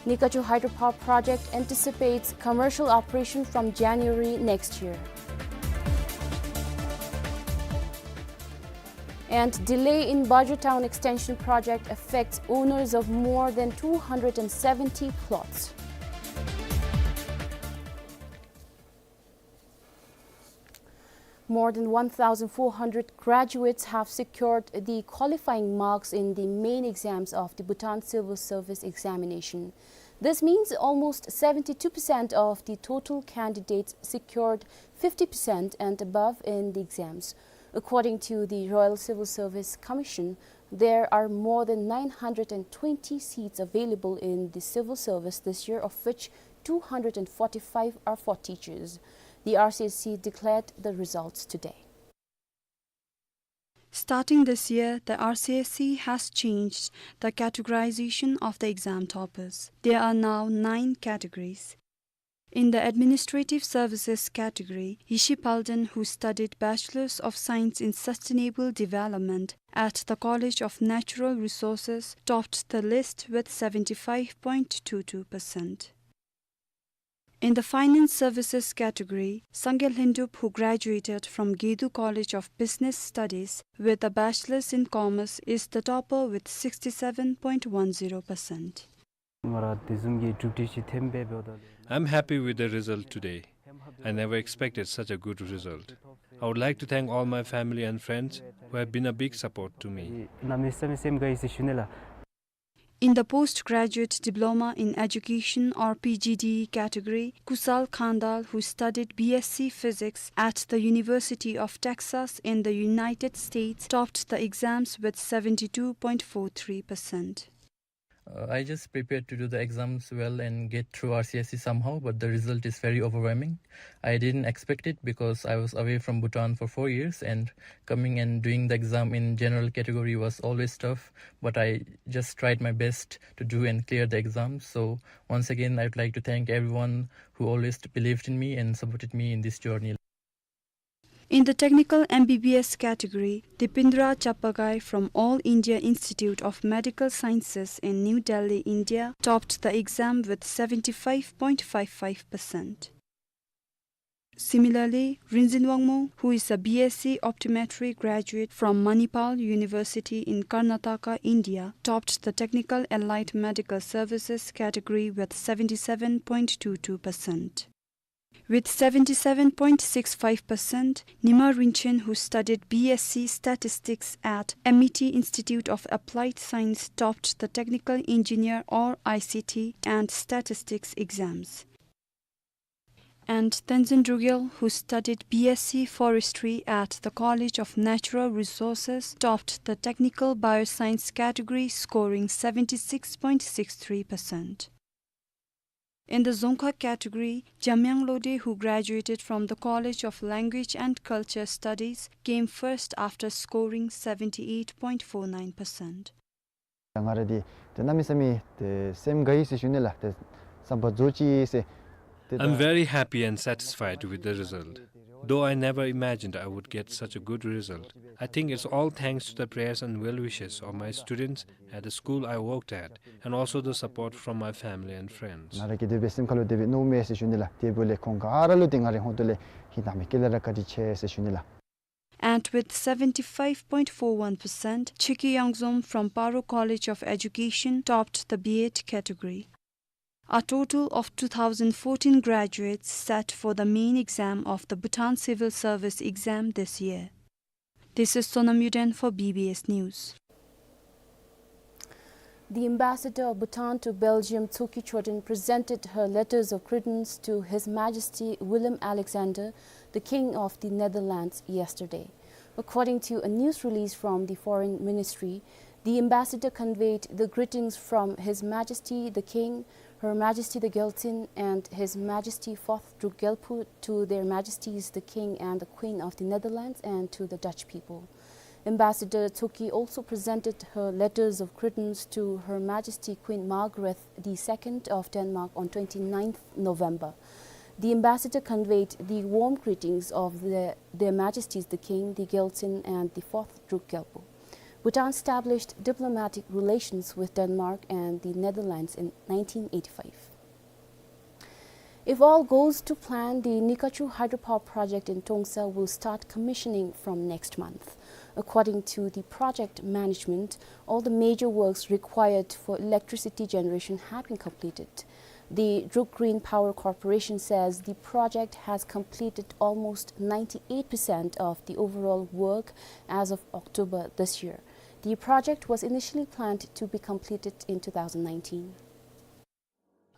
Nikachu hydropower project anticipates commercial operation from January next year. And delay in Bajra Town Extension project affects owners of more than two hundred and seventy plots. More than one thousand four hundred graduates have secured the qualifying marks in the main exams of the Bhutan Civil Service Examination. This means almost seventy-two percent of the total candidates secured fifty percent and above in the exams. According to the Royal Civil Service Commission, there are more than nine hundred and twenty seats available in the civil service this year, of which two hundred and forty-five are for teachers. The R C S C declared the results today. Starting this year, the R C S C has changed the categorization of the exam toppers. There are now nine categories. In the Administrative Services category, Yishi Palden, who studied Bachelors of Science in Sustainable Development at the College of Natural Resources, topped the list with seventy-five point two two percent. In the Finance Services category, Sangay Lhendup, who graduated from Gedu College of Business Studies with a Bachelor's in Commerce, is the topper with sixty-seven point one zero percent. ང་ར་དེ་བཟུམ་གྱི་གྲུབ་འབྲས་ཅིག་ཐོན་པས་འབདཝ་ད་ལུ། I'm happy with the result today. I never expected such a good result. I would like to thank all my family and friends who have been a big support to me. གནམ་མེད་ས་མེད་སེམས་དགའ་ཡི་ཟེར་ཞུ་ནི་ལགས། In the Postgraduate Diploma in Education, or P G D E category, Kusal Khandal, who studied B S C Physics at the University of Texas in the United States, topped the exams with seventy-two point four three percent. Uh, I just prepared to do the exams well and get through R C S E somehow, but the result is very overwhelming. I didn't expect it because I was away from Bhutan for four years, and coming and doing the exam in general category was always tough, but I just tried my best to do and clear the exam. So once again, I'd like to thank everyone who always believed in me and supported me in this journey. In the Technical M B B S category, Dipindra Chappagai from All India Institute of Medical Sciences in New Delhi, India, topped the exam with seventy-five point five five percent. Similarly, Rinzin Wangmo, who is a B S C Optometry graduate from Manipal University in Karnataka, India, topped the Technical Allied Medical Services category with seventy-seven point two two percent. With seventy-seven point six five percent, Nima Rinchen, who studied B S C Statistics at M I T Institute of Applied Science, topped the Technical Engineer, or I C T, and Statistics exams. And Tenzin Drugel, who studied B S C Forestry at the College of Natural Resources, topped the Technical Bioscience category, scoring seventy-six point six three percent. In the Dzongkha category, Jamyang Lode, who graduated from the College of Language and Culture Studies, came first after scoring seventy-eight point four nine percent. ང་ར་འདི་ཏེ་གནམ་མེད་ས་མེད་ཏེ་སེམས་དགའ་ཡི་ཟེར་ཞུ་ནི་ལགས། ཏེ་བསམ་པ་རྫོགས་ཅི་ཟེར། ཏེ་I'm very happy and satisfied with the result. Though I never imagined I would get such a good result, I think it's all thanks to the prayers and well wishes of my students at the school I worked at, and also the support from my family and friends. ང་ར་གི་དེ་སྦེ་སེམས་ཁ་ལུ་དེ་སྦེ་མནོཝ་མས་ཟེར་ཞུ་ནི་ལགས། དེ་འབདཝ་ལས་ཁོང་ག་ར་ལུ་ཏེ་ང་རའི་ཧོངས་ཏོ་ལས་ཧིང་དྭངས་མའི་དཀྱིལ་ལས་ར་བཀའ་དྲིན་ཆེ་ཟེར་ཞུ་ནི་ལགས། And with seventy-five point four one percent, Chiki Yangzom from Paro College of Education topped the B Ed category. A total of two thousand fourteen graduates sat for the main exam of the Bhutan Civil Service exam this year. This is Sonam Yuden for B B S News. The ambassador of Bhutan to Belgium, Tsoki Chöden, presented her letters of credence to His Majesty Willem-Alexander, the King of the Netherlands, yesterday. According to a news release from the Foreign Ministry, the ambassador conveyed the greetings from His Majesty the King, Her Majesty the Gyaltsuen, and His Majesty Fourth Druk Gyalpo to Their Majesties the King and the Queen of the Netherlands and to the Dutch people. Ambassador Tsoki also presented her letters of credence to Her Majesty Queen Margrethe the Second of Denmark on twenty-ninth November. The ambassador conveyed the warm greetings of the, Their Majesties the King, the Gyaltsuen, and the Fourth Druk Gyalpo. Bhutan established diplomatic relations with Denmark and the Netherlands in nineteen eighty-five. If all goes to plan, the Nikachu hydropower project in Tongsa will start commissioning from next month. According to the project management, all the major works required for electricity generation have been completed. The Druk Green Power Corporation says the project has completed almost ninety-eight percent of the overall work as of October this year. The project was initially planned to be completed in two thousand nineteen.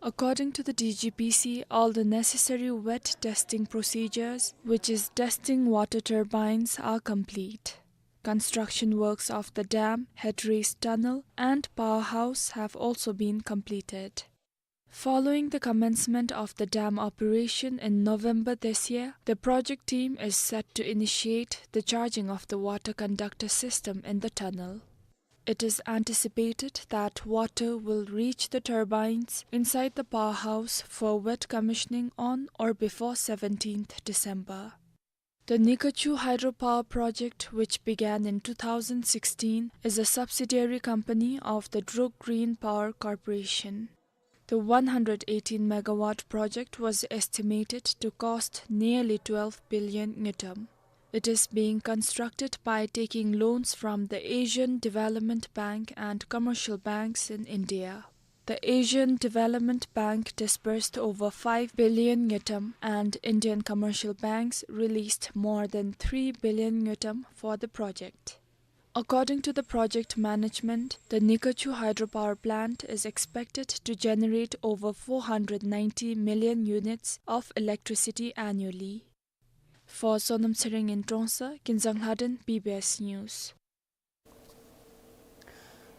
According to the D G P C, all the necessary wet testing procedures, which is testing water turbines, are complete. Construction works of the dam, headrace tunnel, and powerhouse have also been completed. Following the commencement of the dam operation in November this year, the project team is set to initiate the charging of the water conductor system in the tunnel. It is anticipated that water will reach the turbines inside the powerhouse for wet commissioning on or before seventeenth December. The Nikachu Hydropower Project, which began in two thousand sixteen, is a subsidiary company of the Druk Green Power Corporation. The one hundred eighteen megawatt project was estimated to cost nearly twelve billion ngultrum. It is being constructed by taking loans from the Asian Development Bank and commercial banks in India. The Asian Development Bank disbursed over five billion ngultrum, and Indian commercial banks released more than three billion ngultrum for the project. According to the project management, the Nikachu hydropower plant is expected to generate over four hundred ninety million units of electricity annually. For Sonam Tshering in Trongsa, Kinzang Lhaden, B B S News.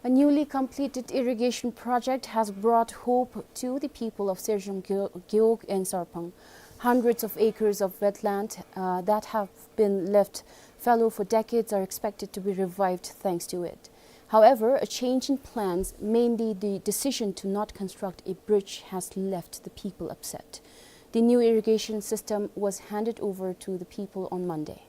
A newly completed irrigation project has brought hope to the people of Serjong Gyo-, Gewog in Sarpang. Hundreds of acres of wetland, uh, that have been left fallow for decades are expected to be revived thanks to it. However, a change in plans, mainly the decision to not construct a bridge, has left the people upset. The new irrigation system was handed over to the people on Monday.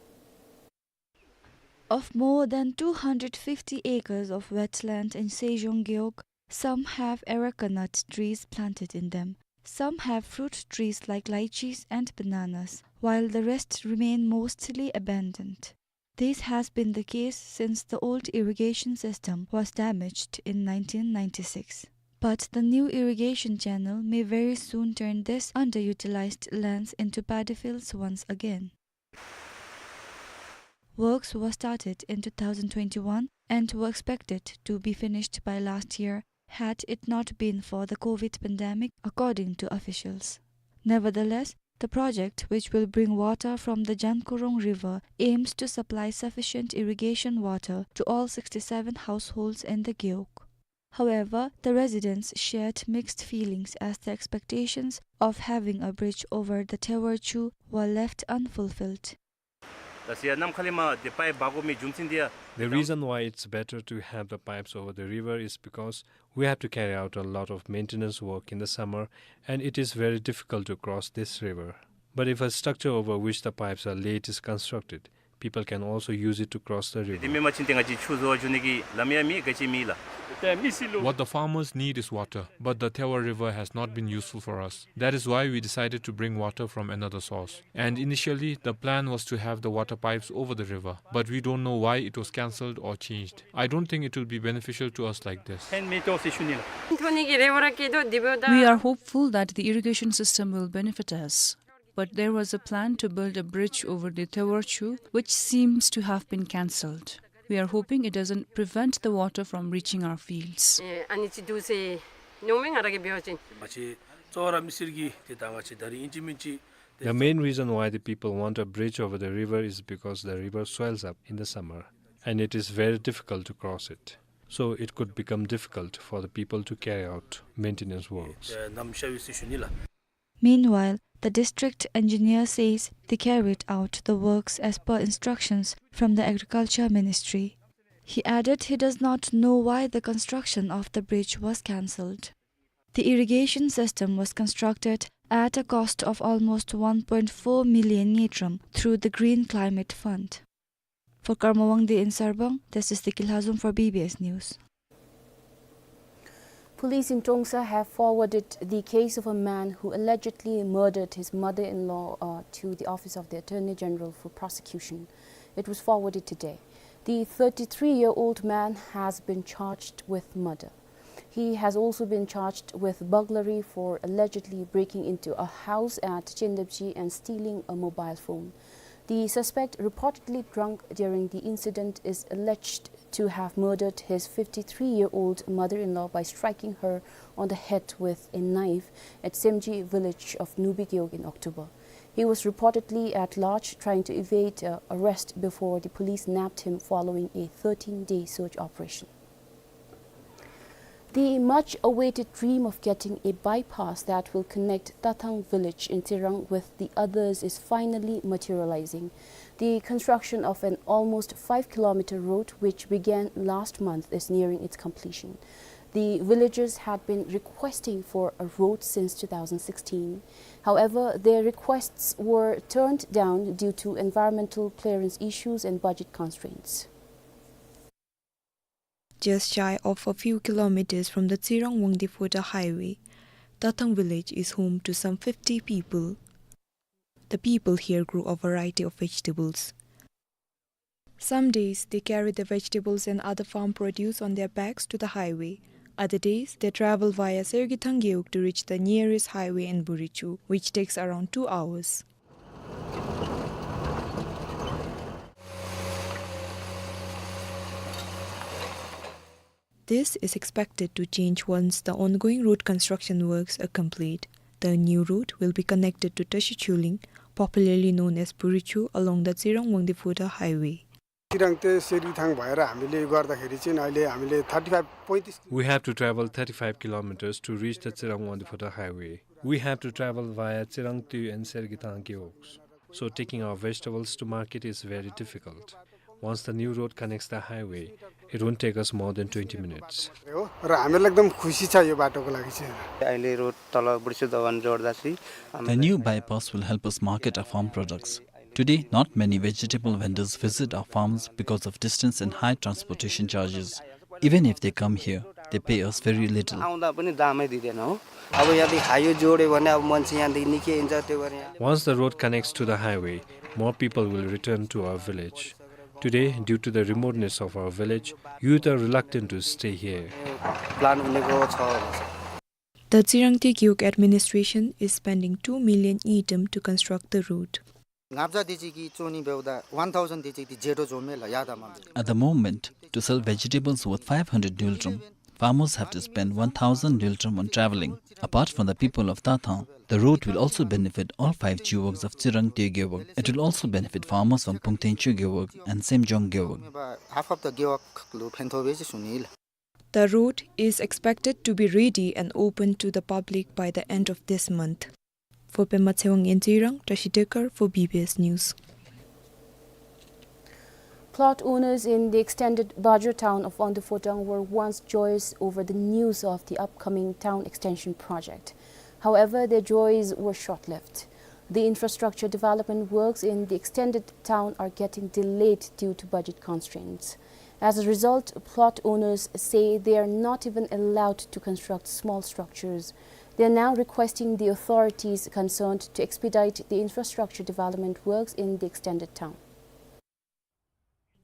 Of more than two hundred fifty acres of wetland in Sejong Gewog, some have areca nut trees planted in them. Some have fruit trees like lychees and bananas, while the rest remain mostly abandoned. This has been the case since the old irrigation system was damaged in nineteen ninety-six. But the new irrigation channel may very soon turn this underutilized lands into paddy fields once again. Works were started in two thousand twenty-one and were expected to be finished by last year had it not been for the COVID pandemic, according to officials. Nevertheless, the project, which will bring water from the Jankurong River, aims to supply sufficient irrigation water to all sixty-seven households in the Gewog. However, the residents shared mixed feelings as the expectations of having a bridge over the Thewarchu were left unfulfilled. The reason why it's better to have the pipes over the river is because we have to carry out a lot of maintenance work in the summer, and it is very difficult to cross this river. But if a structure over which the pipes are laid is constructed, people can also use it to cross the river. What the farmers need is water, but the Thewa River has not been useful for us. That is why we decided to bring water from another source. And initially, the plan was to have the water pipes over the river, but we don't know why it was cancelled or changed. I don't think it will be beneficial to us like this. We are hopeful that the irrigation system will benefit us. But there was a plan to build a bridge over the Thewarchu, which seems to have been cancelled. We are hoping it doesn't prevent the water from reaching our fields. ཨེ་ཨ་ནི་ཅིག་འདུག་ཟེར་མནོཝ་མས་ང་ར་གིས་འབད་བ་ཅིན། The main reason why the people want a bridge over the river is because the river swells up in the summer, and it is very difficult to cross it. So it could become difficult for the people to carry out maintenance works. Meanwhile, the district engineer says they carried out the works as per instructions from the Agriculture Ministry. He added he does not know why the construction of the bridge was cancelled. The irrigation system was constructed at a cost of almost one point four million ngultrum through the Green Climate Fund. For Karma Wangdi in Sarpang, this is Deki Lhazom for B B S News. Police in Trongsa have forwarded the case of a man who allegedly murdered his mother-in-law, uh, to the Office of the Attorney General for prosecution. It was forwarded today. The thirty-three-year-old man has been charged with murder. He has also been charged with burglary for allegedly breaking into a house at Chendepchi and stealing a mobile phone. The suspect, reportedly drunk during the incident, is alleged to have murdered his fifty-three-year-old mother-in-law by striking her on the head with a knife at Semji village of Nubi Gewog in October. He was reportedly at large, trying to evade, uh, arrest before the police nabbed him following a thirteen-day search operation. The much-awaited dream of getting a bypass that will connect Tathang village in Tsirang with the others is finally materializing. The construction of an almost five-kilometer road, which began last month, is nearing its completion. The villagers had been requesting for a road since two thousand sixteen. However, their requests were turned down due to environmental clearance issues and budget constraints. Just shy of a few kilometers from the Tsirang-Wangdue Phodrang highway, Tathang village is home to some fifty people. The people here grow a variety of vegetables. Some days, they carry the vegetables and other farm produce on their backs to the highway. Other days, they travel via Sergithang Gewog to reach the nearest highway in Buricho, which takes around two hours. This is expected to change once the ongoing road construction works are complete. The new road will be connected to Tashi Chuling, popularly known as Buricho, along the Tsirang-Wangdue Phodrang highway. Tsirang to Sergithang भएर हामीले गर्दाखेरि चाहिँ अहिले हामीले thirty five, पैँतिस We have to travel thirty-five kilometers to reach the Tsirang-Wangdue Phodrang highway. We have to travel via Tsirang to and Sergithang Gewogs. So taking our vegetables to market is very difficult. Once the new road connects the highway, it won't take us more than twenty minutes. हो र हामीलाई एकदम खुसी छ यो बाटोको लागि चाहिँ। अहिले रोड तल बुढिचु दोभान जोड्दा चाहिँ The new bypass will help us market our farm products. Today, not many vegetable vendors visit our farms because of distance and high transportation charges. Even if they come here, they pay us very little. आउँदा पनि दामै दिँदैन हो। अब यदि हाइवे जोड्यो भने अब मान्छे यहाँदेखि निकै हिँड्छ, त्यो भएर यहाँ Once the road connects to the highway, more people will return to our village. Today, due to the remoteness of our village, youth are reluctant to stay here. Plan उनेको छ। The Tsirang Tey Gewog administration is spending two million ngultrum to construct the road. ངབ་ཛ་དེ་ཅིག་གི་ཅོ་ནི་བེའུ་ད་one thousand དེ་ཅིག་དེ་ཇེ་ཏོ་ཇོ་མེ་ལ་ཡ་ད་མ་འདུག At the moment, to sell vegetables worth five hundred ngultrum, farmers have to spend one thousand ngultrum on traveling. Apart from the people of Tathang, the road will also benefit all five gewogs of Tsirang Tey Gewog. It will also benefit farmers from Pungtengcheu Gewog and Semjong Gewog. Half of the Gewog lo phentho be ji sunil. The road is expected to be ready and open to the public by the end of this month. For Pema Tshewang in Tsirang, Tashi Dekar for B B S News. Plot owners in the extended Bajor town of Wangdue Phodrang were once joyous over the news of the upcoming town extension project. However, their joys were short-lived. The infrastructure development works in the extended town are getting delayed due to budget constraints. As a result, plot owners say they are not even allowed to construct small structures. They are now requesting the authorities concerned to expedite the infrastructure development works in the extended town.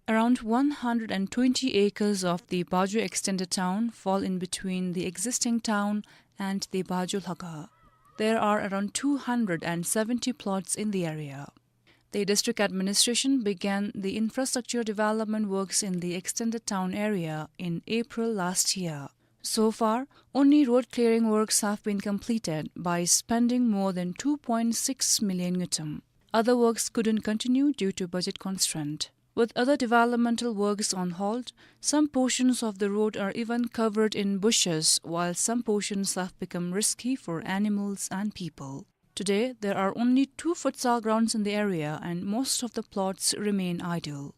Around one hundred and twenty acres of the Bajor extended town fall in between the existing town and the Bajor Lhakha. There are around two hundred and seventy plots in the area. The district administration began the infrastructure development works in the extended town area in April last year. So far, only road clearing works have been completed by spending more than two point six million ngultrum. Other works couldn't continue due to budget constraint. With other developmental works on hold, some portions of the road are even covered in bushes, while some portions have become risky for animals and people. Today, there are only two futsal grounds in the area and most of the plots remain idle.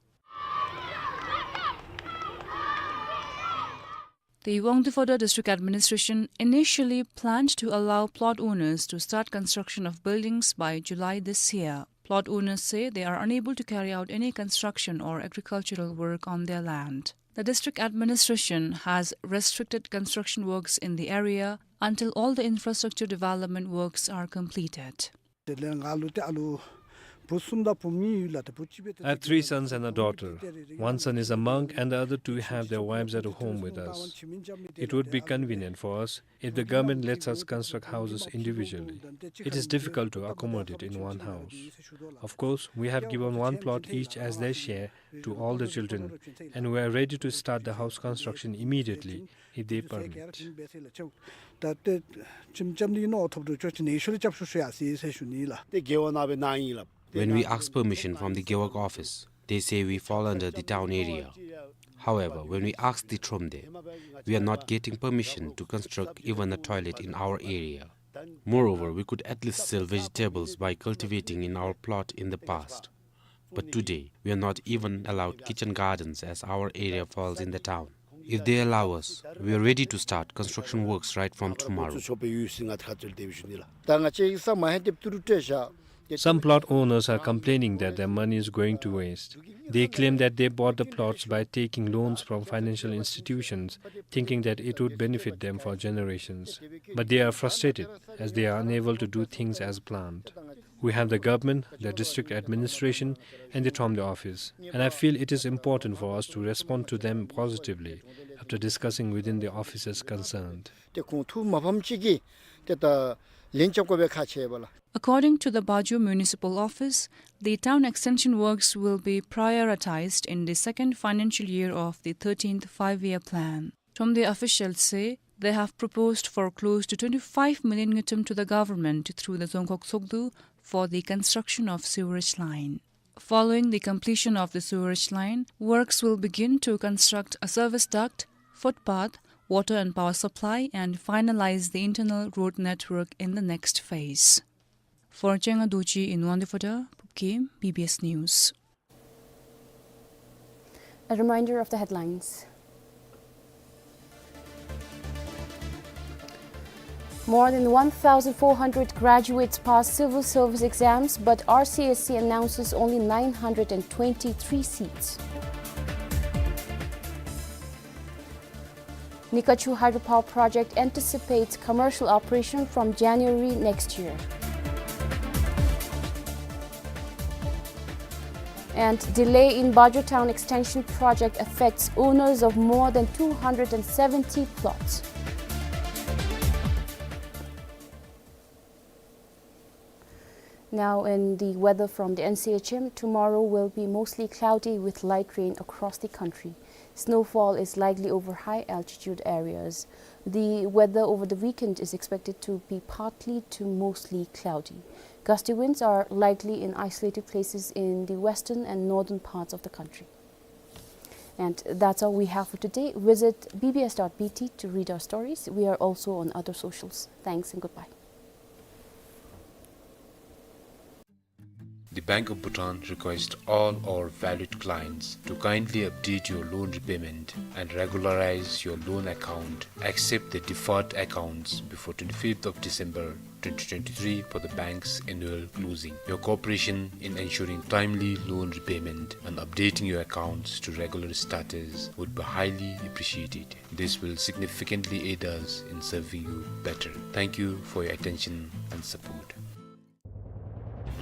The Wangdue Phodrang District Administration initially planned to allow plot owners to start construction of buildings by July this year. Plot owners say they are unable to carry out any construction or agricultural work on their land. The district administration has restricted construction works in the area until all the infrastructure development works are completed. དེ་ལས་ང་ལུ་ཏེ་ཨ་ལུ་བུ་གསུམ་དང་བུ་མོ་གཉིས་ཡོད་ལགས། ཏེ་བུ་གཅིག་པོ་ཏེ། I have three sons and a daughter. One son is a monk and the other two have their wives at home with us. It would be convenient for us if the government lets us construct houses individually. It is difficult to accommodate in one house. Of course, we have given one plot each as their share to all the children, and we are ready to start the house construction immediately if they permit. ད་ཏེ་ཁྱིམ་རྐྱབ་ནི་ཨིན་ནོ་ཐོབ་འགྲོ་ཆོག་ཅི་ནེ་ཤུལ་རྐྱབ་ཤོག་ཤོ་ཡ་ཟེར་ཟེར་ཞུ་ནི་ལགས། ཏེ་རྒེད་འོག་ནང་སྦེ་གནང་ཡི་ལགས། When we ask permission from the Gewog office, they say we fall under the town area. However, when we asked the Thromde, we are not getting permission to construct even a toilet in our area. Moreover, we could at least sell vegetables by cultivating in our plot in the past. But today, we are not even allowed kitchen gardens as our area falls in the town. If they allow us, we are ready to start construction works right from tomorrow. Some plot owners are complaining that their money is going to waste. They claim that they bought the plots by taking loans from financial institutions, thinking that it would benefit them for generations. But they are frustrated as they are unable to do things as planned. We have the government, the district administration, and the Thromde office, and I feel it is important for us to respond to them positively after discussing within the offices concerned. ཏེ་ཁོང་ཐུགས་མ་ཕམ་ཅིག་གིས་ཏེ་ད་ལན་རྐྱབ་དགོ་པའི་ཁག་ཆེ་བས་ལགས། According to the Bajo Municipal Office, the town extension works will be prioritized in the second financial year of the thirteenth Five-Year Plan. Thromde officials say they have proposed for close to twenty-five million ngultrum to the government through the Dzongkhag Tshogdu for the construction of sewerage line. Following the completion of the sewerage line, works will begin to construct a service duct, footpath, water and power supply, and finalize the internal road network in the next phase. For Chenga Dorji in Wangdue Phodrang, Phub Game, B B S News. A reminder of the headlines. More than one thousand four hundred graduates passed civil service exams, but R C S C announces only nine hundred and twenty-three seats. Nikachu hydropower project anticipates commercial operation from January next year. And delay in Bajo Town Extension project affects owners of more than two hundred and seventy plots. Now, in the weather from the N C H M, tomorrow will be mostly cloudy with light rain across the country. Snowfall is likely over high altitude areas. The weather over the weekend is expected to be partly to mostly cloudy. Gusty winds are likely in isolated places in the western and northern parts of the country. And that's all we have for today. Visit B B S dot B T to read our stories. We are also on other socials. Thanks and goodbye. The Bank of Bhutan requests all our valued clients to kindly update your loan repayment and regularize your loan account, except the deferred accounts, before twenty-fifth of December twenty twenty-three for the bank's annual closing. Your cooperation in ensuring timely loan repayment and updating your accounts to regular status would be highly appreciated. This will significantly aid us in serving you better. Thank you for your attention and support.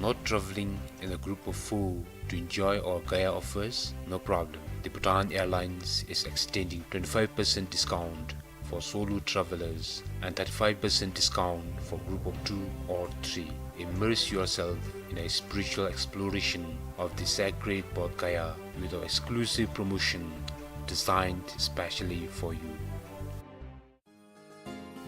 Not traveling in a group of four to enjoy our Gaya offers? No problem. The Bhutan Airlines is extending twenty-five percent discount for solo travelers and thirty-five percent discount for group of two or three. Immerse yourself in a spiritual exploration of the sacred Bodh Gaya with our exclusive promotion designed specially for you.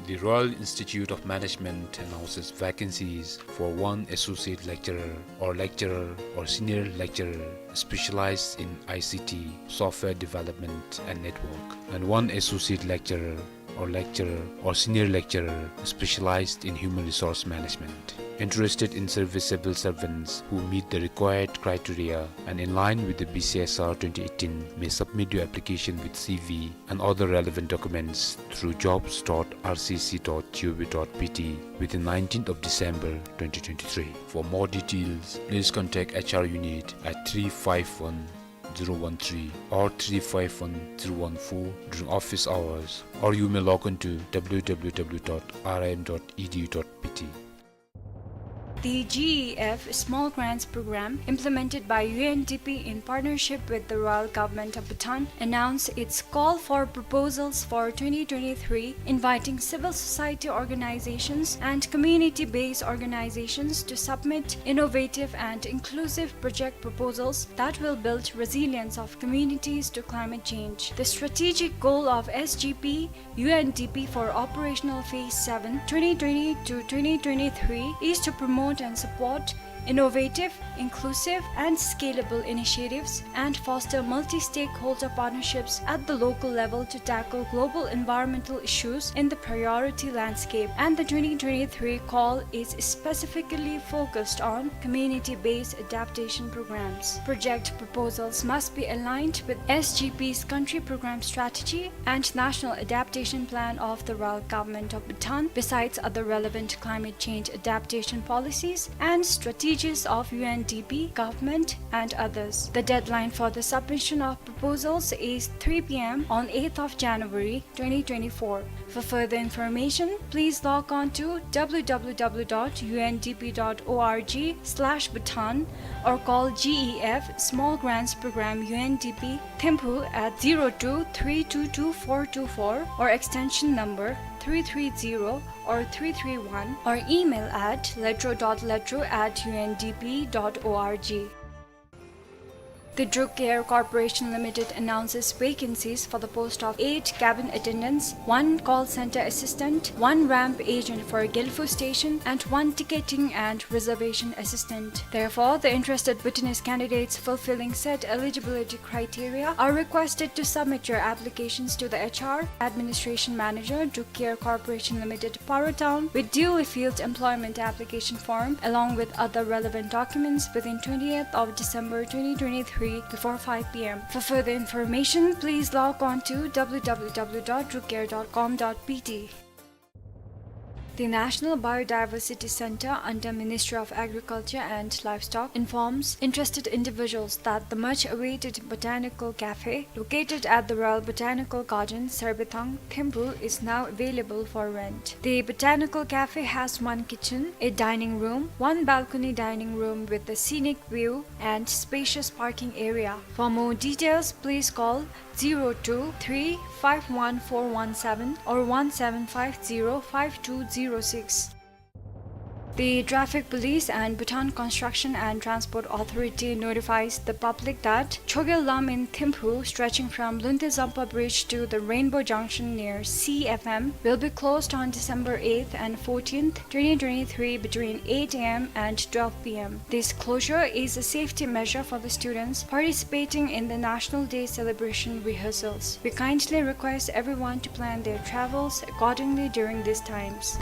The Royal Institute of Management announces vacancies for one associate lecturer or lecturer or senior lecturer specialized in I C T, software development and network, and one associate lecturer or lecturer or senior lecturer specialized in human resource management. Interested in serviceable servants who meet the required criteria and in line with the B C S R twenty eighteen may submit your application with C V and other relevant documents through jobs dot R C C dot G O V dot B T within nineteenth of December twenty twenty-three. For more details, please contact H R unit at three five one zero one three or three five one zero one four during office hours, or you may log on to W W W dot R I M dot E D U dot B T. The G E F Small Grants Program, implemented by U N D P in partnership with the Royal Government of Bhutan, announced its call for proposals for twenty twenty-three, inviting civil society organizations and community-based organizations to submit innovative and inclusive project proposals that will build resilience of communities to climate change. The strategic goal of S G P U N D P for operational phase seven, twenty twenty to twenty twenty-three, is to promote and support innovative, inclusive, and scalable initiatives and foster multi-stakeholder partnerships at the local level to tackle global environmental issues in the priority landscape. And the twenty twenty-three call is specifically focused on community-based adaptation programs. Project proposals must be aligned with S G P's country program strategy and National Adaptation Plan of the Royal Government of Bhutan, besides other relevant climate change adaptation policies and strategies of U N D P, government, and others. The deadline for the submission of proposals is three P M on eighth of January twenty twenty-four. For further information, please log on to W W W dot U N D P dot org slash Bhutan or call G E F Small Grants Program U N D P Thimphu at zero two three two two four two four or extension number three three zero or three three one, or email at letro dot letro at U N D P dot org. The Druk Air Corporation Limited announces vacancies for the post of eight cabin attendants, one call center assistant, one ramp agent for Gelphu Station, and one ticketing and reservation assistant. Therefore, the interested Bhutanese candidates fulfilling said eligibility criteria are requested to submit your applications to the H R Administration Manager, Druk Air Corporation Limited, Paro Town, with duly filled employment application form, along with other relevant documents, within twentieth of December twenty twenty-three before five P M. For further information, please log on to W W W dot druk air dot com dot B T. The National Biodiversity Center under Ministry of Agriculture and Livestock informs interested individuals that the much-awaited Botanical Cafe, located at the Royal Botanical Garden, Sarbithang, Thimphu, is now available for rent. The Botanical Cafe has one kitchen, a dining room, one balcony dining room with a scenic view, and spacious parking area. For more details, please call zero two three five one four one seven or one seven five zero five two zero six. The Traffic Police and Bhutan Construction and Transport Authority notifies the public that Chogyal Lam in Thimphu, stretching from Luntezampa Bridge to the Rainbow Junction near C F M, will be closed on December eighth and fourteenth, twenty twenty-three, between eight A M and twelve P M. This closure is a safety measure for the students participating in the National Day celebration rehearsals. We kindly request everyone to plan their travels accordingly during these times.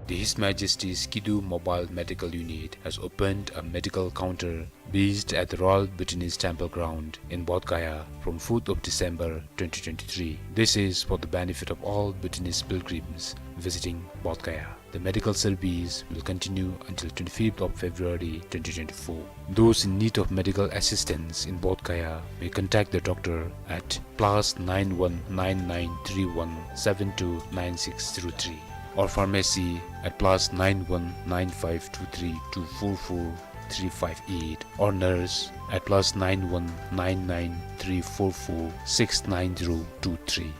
The His Majesty's Kidu Mobile Medical Unit has opened a medical counter based at the Royal Bhutanese Temple Ground in Bodh Gaya from fourth of December twenty twenty-three. This is for the benefit of all Bhutanese pilgrims visiting Bodh Gaya. The medical service will continue until twenty-fifth of February twenty twenty-four. Those in need of medical assistance in Bodh Gaya may contact the doctor at plus nine one nine nine three one seven two nine six zero three, or pharmacy at plus nine one nine five two three two four four three five eight, or nurse at plus nine one nine nine three four four six nine zero two three.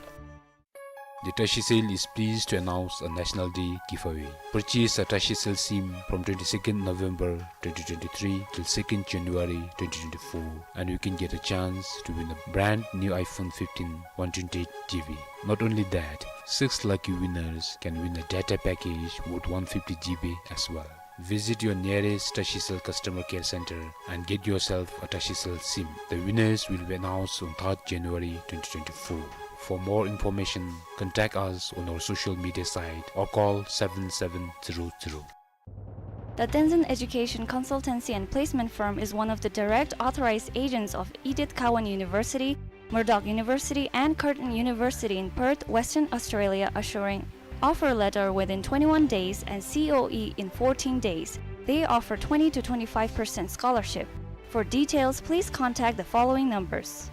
The Tashicel is pleased to announce a National Day giveaway. Purchase a Tashicel SIM from twenty-second November twenty twenty-three till second January twenty twenty-four, and you can get a chance to win a brand new iPhone fifteen one twenty-eight G B. Not only that, six lucky winners can win a data package worth one fifty G B as well. Visit your nearest Tashicel customer care center and get yourself a Tashicel SIM. The winners will be announced on third January twenty twenty-four. For more information, contact us on our social media site or call seven seven zero zero. The Tenzin Education Consultancy and Placement Firm is one of the direct authorized agents of Edith Cowan University, Murdoch University, and Curtin University in Perth, Western Australia, assuring offer letter within twenty-one days and C O E in fourteen days. They offer twenty to twenty-five percent scholarship. For details, please contact the following numbers.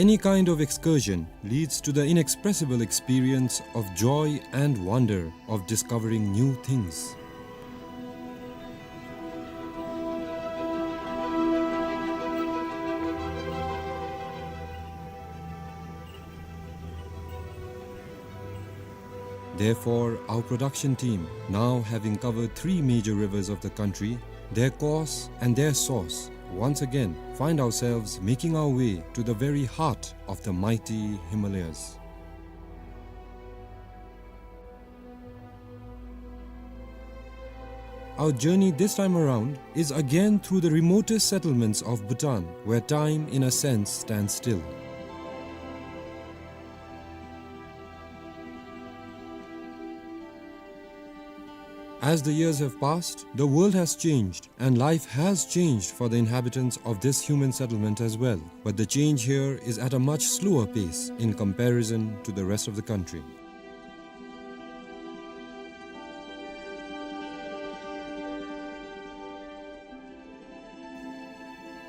Any kind of excursion leads to the inexpressible experience of joy and wonder of discovering new things. Therefore, our production team, now having covered three major rivers of the country, their course and their source, once again find ourselves making our way to the very heart of the mighty Himalayas. Our journey this time around is again through the remotest settlements of Bhutan, where time, in a sense, stands still. As the years have passed, the world has changed, and life has changed for the inhabitants of this human settlement as well. But the change here is at a much slower pace in comparison to the rest of the country.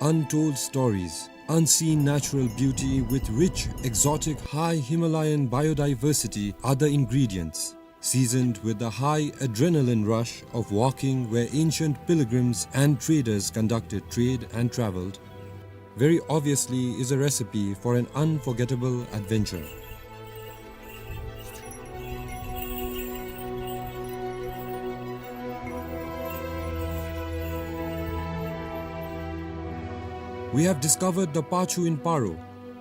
Untold stories, unseen natural beauty with rich, exotic, high Himalayan biodiversity are the ingredients, seasoned with the high adrenaline rush of walking where ancient pilgrims and traders conducted trade and traveled, very obviously is a recipe for an unforgettable adventure. We have discovered the Pachu in Paro.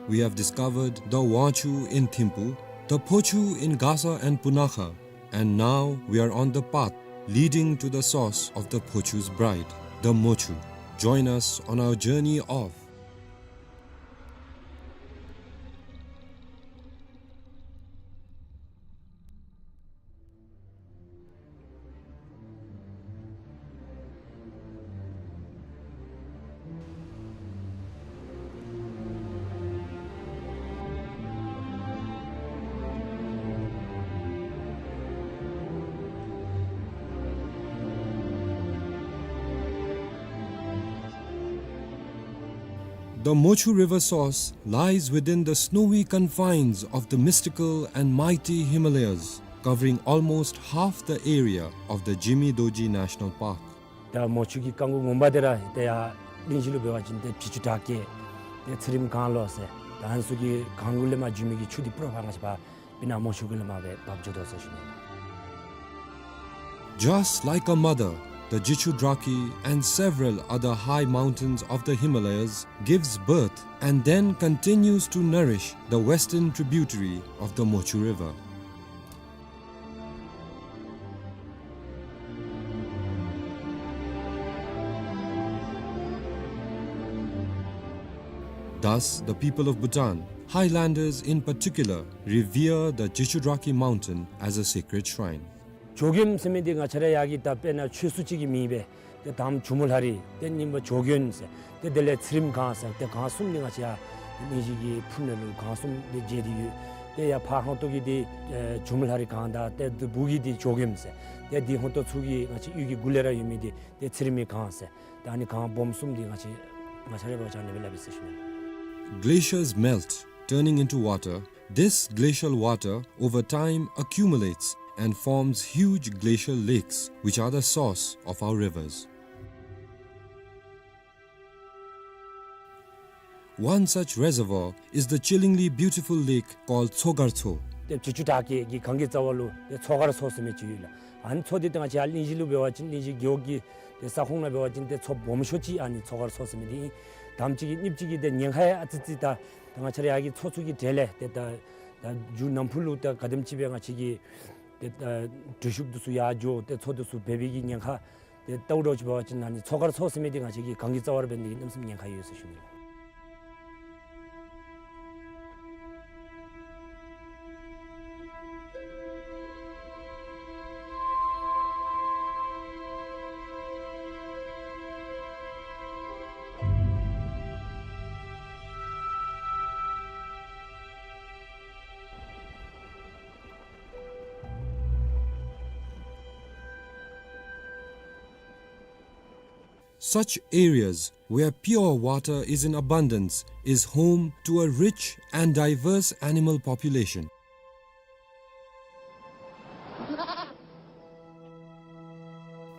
We have discovered the Wangchu in Thimphu, the Phochu in Gasa and Punakha, and now we are on the path leading to the source of the Phochu's bride, the Mochu. Join us on our journey of The Mochu River source lies within the snowy confines of the mystical and mighty Himalayas, covering almost half the area of the Jimi Dorji National Park. ད་མོ་ཆུ་གི་རྐང་མགོ་ངོ་མ་འདི་ར་ཏེ་ཡར་གླིང་བཞི་ལུ་འབད་བ་ཅིན་ཏེ་བྱི་ཅུ་བྲག་བརྒྱད་ཏེ་ཚེ་རིང་སྒང་ལུ་ཟེར། ད་ཨ་ནི་ཚུ་གི་སྒང་གུ་ལས་མར་འགྱོ་མི་གི་ཆུ་འདི་པུ་ར་ཕར་ང་བཅས་པ་སྤུ་ན་མོ་ཆུ་གུ་ལས་མར་སྦེ་འབབ་འགྱོ་དོ་ཟེར་ཞུ་ནི། Just like a mother, the Jichudrakhi and several other high mountains of the Himalayas gives birth and then continues to nourish the western tributary of the Mochu River. Thus, the people of Bhutan, highlanders in particular, revere the Jichudrakhi mountain as a sacred shrine. ཇོ་མགོན་ཟེར་མི་འདི་ང་བཅས་ར་ཡར་གྱི་ད་དཔེར་ན་ཆོས་སྲུང་ཅིག་གི་མིང་སྦེ་ཏེ་དང་པ་ཇོ་མོ་ལྷ་རི་ཏེ་གཉིས་པ་ཇོ་མགོན་ཟེར་ཏེ་དེ་ལས་ཚེ་རིང་སྒང་ཟེར་ཏེ་སྒང་གསུམ་འདི་ང་བཅས་ཡར་གླིང་བཞི་གི་ཕུ་ནང་ལུ་སྒང་གསུམ་འདི་མཇལ་ཏེ་ཡོད། ཏེ་ཡར་ཕར་ཧོང་ཏོ་གི་འདི་ཨེ་ཇོ་མོ་ལྷ་རི་སྒང་དང་ཏེ་འདི་སྦུག་གི་འདི་ཇོ་མགོན་ཟེར་ཏེ་འདི་ཧོང་ཏོ་ཚུ་གི་ང་བཅས་གཡུས་ཀྱི་གུ་ལས་ར་ཡོད་མི་འདི་ཏེ་ཚེ་རིང་མའི་སྒང་ཟེར་ད་ཨ་ནི་སྒང་སྦོམ་གསུམ་འདི་ང་བཅས་ང་བཅས་ར་འབད་བ་ཅིན་ཨ་ནི་སྦེ་སླབ་ཨིན་ཟེར་ཞུ་ནི། Glaciers melt, turning into water. This glacial water over time accumulates and forms huge glacial lakes, which are the source of our rivers. One such reservoir is the chillingly beautiful lake called Tsogartso. ཏེ་བྱི་ཅུ་བྲག་བརྒྱད་ཀྱི་སྒང་གི་རྩ་བ་ལུ་ཏེ་མཚོ་མཁར་མཚོ་ཟེར་མི་ཅིག་ཡོད་ལགས། ཨ་ནི་མཚོ་འདི་ཏེ་ང་བཅས་ཡར་གླིང་བཞི་ལུ་འབད་བ་ཅིན་གླིང་བཞི་རྒེད་འོག་གི་ཏེ་ས་ཁོངས་ནང་འབད་བ་ཅིན་ཏེ་མཚོ་སྦོམ་ཤོས་ཅིག་ཨ་ནི་མཚོ་མཁར་མཚོ་ཟེར་མི་འདི་ཨིན། དང་པ་ཅིག་གི་གཉིས་པ་ཅིག་གི་ཏེ་ཉེན་ཁ་ཡང་ཨ་ཙི་ཙི་ད་ད་ང་བཅས་ར་ཡར་གྱི་མཚོ་ཚུ་གི་གྲས་ལས་ཏེ་ད་ད་མཇུག་ནམ་ཕུགས་ལུ་ད་ག་དེམ་ཅིག་སྦེ་ང་བཅས་ཀྱི་ཏེ་ད་གྲུ་ཤུབས་འདི་ཚུ་ཡར་འགྱོ་ཏེ་མཚོ་འདི་ཚུ་འབལ་བའི་གི་ཉེན་ཁ་ཏེ་ལྟཝ་ད་ཅིག་འབད་བ་ཅིན་ཨ་ནི་མཚོ་མཁར་མཚོ་ཟེར་མི་འདི་ང་བཅས་ཀྱི་སྒང་གི་རྩ་བར་འབད་ནི་གི་གནམ་མེད་ས་མེད་ཉེན་ཁ་ཡོད་ཟེར་ཞུ་ནི། Such areas where pure water is in abundance is home to a rich and diverse animal population.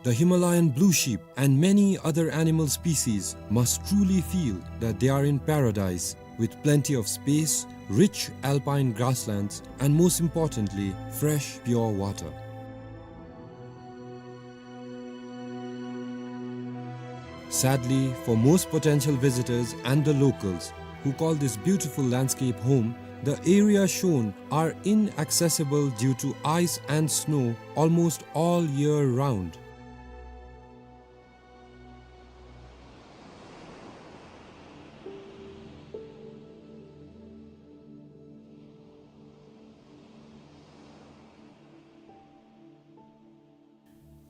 The Himalayan blue sheep and many other animal species must truly feel that they are in paradise, with plenty of space, rich alpine grasslands, and most importantly, fresh, pure water. Sadly, for most potential visitors and the locals, who call this beautiful landscape home, the area shown are inaccessible due to ice and snow almost all year round.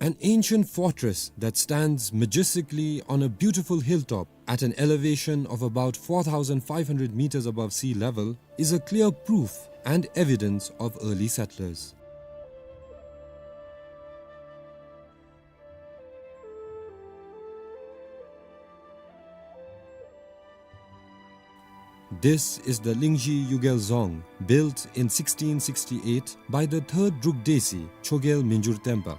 An ancient fortress that stands majestically on a beautiful hilltop at an elevation of about four thousand five hundred meters above sea level is a clear proof and evidence of early settlers. This is the Lingzhi Yugel Dzong, built in sixteen sixty-eight by the third Druk Desi, Chogyel Minjur Tenpa.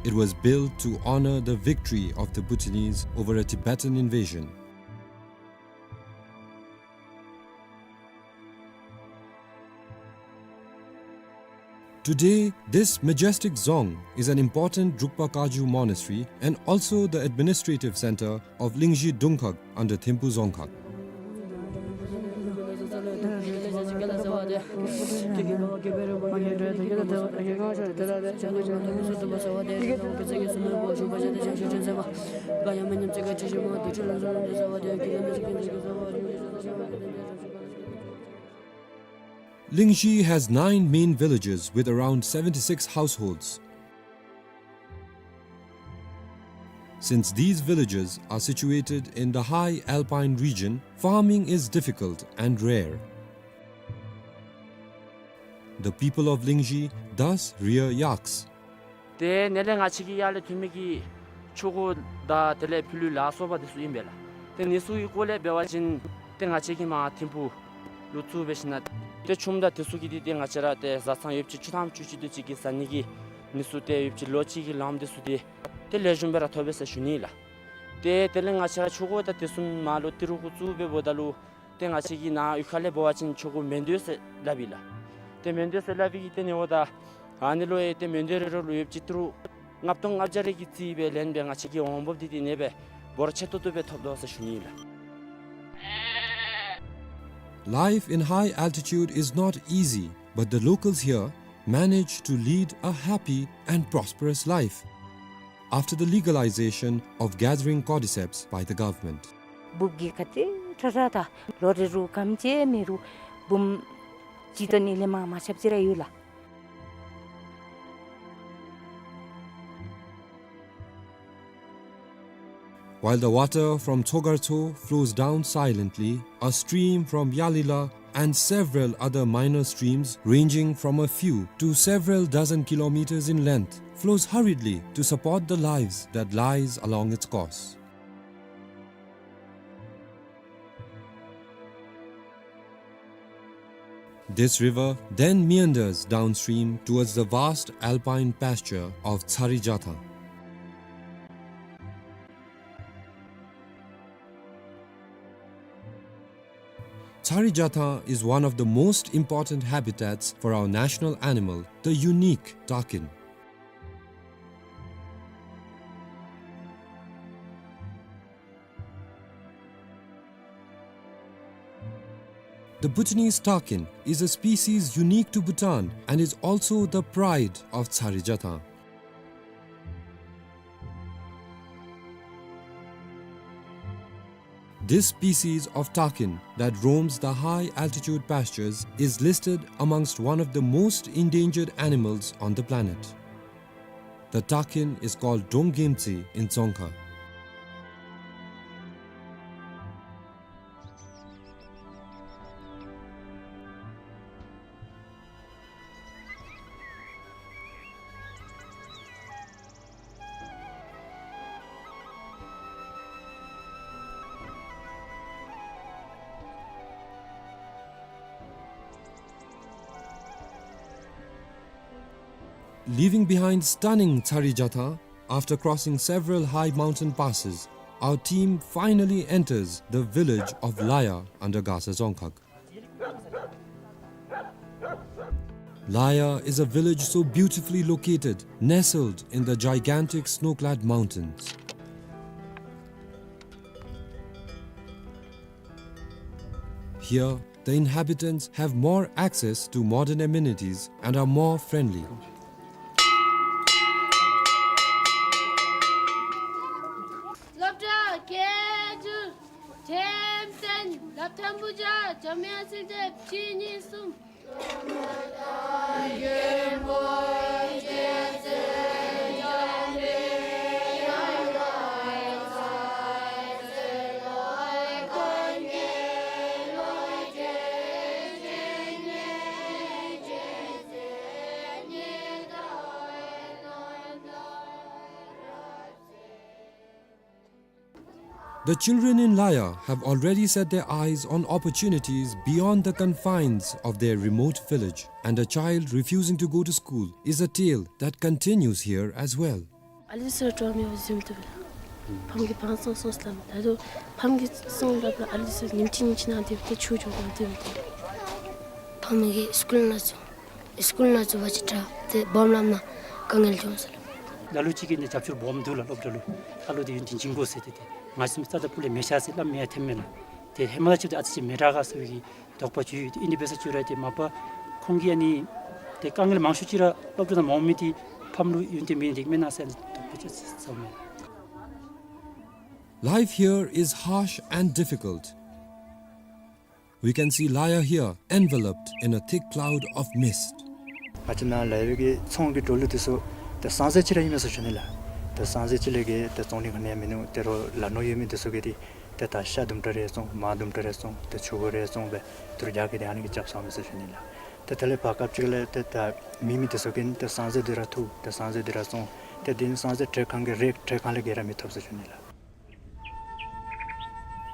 It was built to honor the victory of the Bhutanese over a Tibetan invasion. Today, this majestic dzong is an important Drukpa Kagyu monastery and also the administrative center of Lingzhi Dungkhag under Thimphu Dzongkhag. Lingzhi has nine main villages with around seventy-six households. Since these villages are situated in the high alpine region, farming is difficult and rare. The people of Lingzhi thus rear yaks. ཏེ་ནཱ་ལས་ང་བཅས་ཀྱི་ཡར་ལས་ཐོན་མི་གི་ཆོ་ག་དང་དེ་ལས་ཕྱི་ལུ་ལ་སོགས་པ་དེ་ཚུ་ཨིན་པས་ལགས། ཏེ་ཨ་ནི་ཚུ་གི་སྐོར་ལས་འབད་བ་ཅིན་ཏེ་ང་བཅས་ཀྱིས་མར་ཐིམ་ཕུ་ལུ་ཚུར་འབད་ཞིནམ་ལས་ཏེ་ཆུམ་དང་དེ་ཚུ་གི་འདི་ཏེ་ང་བཅས་ར་ཏེ་བཟའ་ཚང་ཡོདཔ་ཅིག་བཅུ་ཐམ་བཅུ་གཅིག་དེ་ཅིག་གི་བཟའ་ནི་གི་ཨ་ནི་ཚུ་ཏེ་ཡོདཔ་ཅིག་ལོ་གཅིག་གི་ལངམ་དེ་ཚུ་ཏེ་ཏེ་ལེགས་ཤོམ་སྦེ་ར་ཐོབ་པས་ཟེར་ཞུ་ནི་ལགས། ཏེ་དེ་ལས་ང་བཅས་ར་ཆོ་ག་དང་དེ་ཚུ་མར་ལུ་ཏི་རུ་གུ་བཙུགས་སྦེ་འབདཝ་ད་ལུ་ཏེ་ང་བཅས་ཀྱི་ནཱ་གཡུས་ཁ་ལས་འབད་བ་ཅིན་ཆོ་ག་མེ་འདོད་ཟེར་སླབ་ཨིན་ལགས། ཏེ་མེ་འདོད་ཟེར་སླབ་པའི་གི་ཏེ་ཨ་ནི་འབདཝ་ད་ཨ་ནི་ལུ་ཡང་ཏེ་མེ་འདོད་རེ་རེ་ལུ་ཡོདཔ་ཅིག་ཏི་རུ་ལྔ་སྟོང་ལྔ་བརྒྱ་རེ་གི་རྩིས་སྦེ་ལེན་སྦེ་ང་བཅས་ཀྱི་འོང་འབབ་འདི་ཏེ་ཨ་ནེ་སྦེ་འབོར་ཆེ་ཏོག་ཏོ་སྦེ་ཐོབ་དོ་ཟེར་ཞུ་ནི་ལགས། Life in high altitude is not easy, but the locals here manage to lead a happy and prosperous life after the legalization of gathering cordyceps by the government. འབུཔ་གི་ཁ་ཏེ་ཁྲ་ཁྲ་དང་ལོ་རེ་རུ་གམ་ཅིག་མེད་རུང་འབུམ་གཅིག་དང་ཨ་ནི་ལས་མར་མ་ཆགཔ་ཅིག་ར་ཡོད་ལགས། While the water from Tsogartso flows down silently, a stream from Yalila and several other minor streams ranging from a few to several dozen kilometers in length flows hurriedly to support the lives that lies along its course. This river then meanders downstream towards the vast alpine pasture of Tsarijathang. Tsarijathang is one of the most important habitats for our national animal, the unique takin. The Bhutanese takin is a species unique to Bhutan and is also the pride of Tsarijathang. This species of takin that roams the high altitude pastures is listed amongst one of the most endangered animals on the planet. The takin is called Donggemtsi in Dzongkha. Leaving behind stunning Tsari Jatha, after crossing several high mountain passes, our team finally enters the village of Laya under Gasa Dzongkhag. Laya is a village so beautifully located, nestled in the gigantic snow-clad mountains. Here, the inhabitants have more access to modern amenities and are more friendly. སློབ་གྲྭ་སྐད་སྒྱུར་འགྲེམས་སྟོན་སློབ་ཐོན་པོ་བརྒྱ་འཇམ་དབྱངས་གསལ་མཛད་བཅུ་གཉིས་གསུམ། The children in Laya have already set their eyes on opportunities beyond the confines of their remote village, and a child refusing to go to school is a tale that continues here as well. ཨ་ལི་སི་ར་ཏྲོ་མི་བ་ཟིམ་ཏུ་བེ། ཕམ་གི་བང་སང་སོང་སླབ། ད་དུང་ཕམ་གི་སོང་སླབ་ལ་ཨ་ལི་སི་ཉིམ་ཅིག་ཉིམ་ཅིག་ནང་དེ་བ་ཏེ་ཆུ་འགྱོ་གང་དེ་བ་ཏེ། ཕམ་གི་སི་ཀུལ་ནང་ཚུ་སི་ཀུལ་ནང་ཚུ་བ་ཅིག་དྲག་ཏེ་སྦོམ་ལམ་ནང་དཀའ་ངལ་བྱུང་སོང་ལགས། ལ་ལུ་ཅིག་གིས་ནི་རྒྱབ་སྐྱོར་སྦོམ་འདུག་ལགས། སློབ་གྲྭ་ལུ་ཨ་ལོ་དེ་ཡུན་བརྟན་བྱིན་དགོ་ཟེར་ཏེ་ཏེ་ང་བཅས་རྩ་དང་སྤུ་ལས་མེད་ཤག་ཟེར་སླབ་མི་ཡང་ཐོནམ་མས་ལགས། ཏེ་ཧེ་མ་ལས་ཅིག་ཏེ་ཨ་ཙི་ཅིག་མི་དྲག་ག་ཟེར་བའི་གི་དོགས་པ་ཅིག་ཡོད། ཏེ་ཨིན་དེ་འབད་ས་ཅིག་ར་ཏེ་མ་པ་ཁོང་གིས་ཨ་ནི་ཏེ་དཀའ་ངལ་མང་ཤོས་ཅིག་ར་སློབ་གྲྭ་ནང་མ་འོང་མི་འདི་ཕམ་ལུ་ཡུན་བརྟན་མེད་ནི་འདི་མེན་ན་ཟེར་ཨ་ནི་དོགས་པ་ཅིག་ཟཝ་མས། Life here is harsh and difficult. We can see Laya here enveloped in a thick cloud of mist. ང་བཅས་ནཱ་ལ་ཡོད་པའི་གི་ཚོང་གི་འགྲོ་ལུགས་དེ་ཚུ་ཏེ་སང་ཟེར་ཅིག་ར་ཨིན་མས་ཟེར་ཞུ་ནི་ལགས། ཏེ་སང་ཟེར་ཅིག་ལས་གི་ཏེ་བཙོང་ནི་ག་ནི་ཡང་མིན་ནུག། ཏེ་རོགས་ལ་ནོར་ཡོད་མི་དེ་ཚུ་གིས་ཏེ་ཏེ་ད་ཤ་དུམ་གྲ་རེ་བཙོང་མར་དུམ་གྲ་རེ་བཙོང་ཏེ་ཆུ་བོ་རེ་བཙོང་སྦེ་ཏེ་རོགས་རྒྱག་གི་ཏེ་ཨ་ནི་གི་རྐྱབ་སོང་མས་ཟེར་ཞུ་ནི་ལགས། ཏེ་དེ་ལས་བར་སྐབས་ཅིག་ལས་ཏེ་ད་མེད་མི་དེ་ཚུ་གིས་ཏེ་སང་ཟེར་དེ་ར་འཐུ་ཏེ་སང་ཟེར་དེ་ར་བཙོང་ཏེ་དེ་ནི་སང་ཟེར་དྲེག་ཁང་གི་རེ་དྲེག་ཁང་ལས་གི་ར་མི་ཐོབ་ཟེར་ཞུ་ནི་ལགས།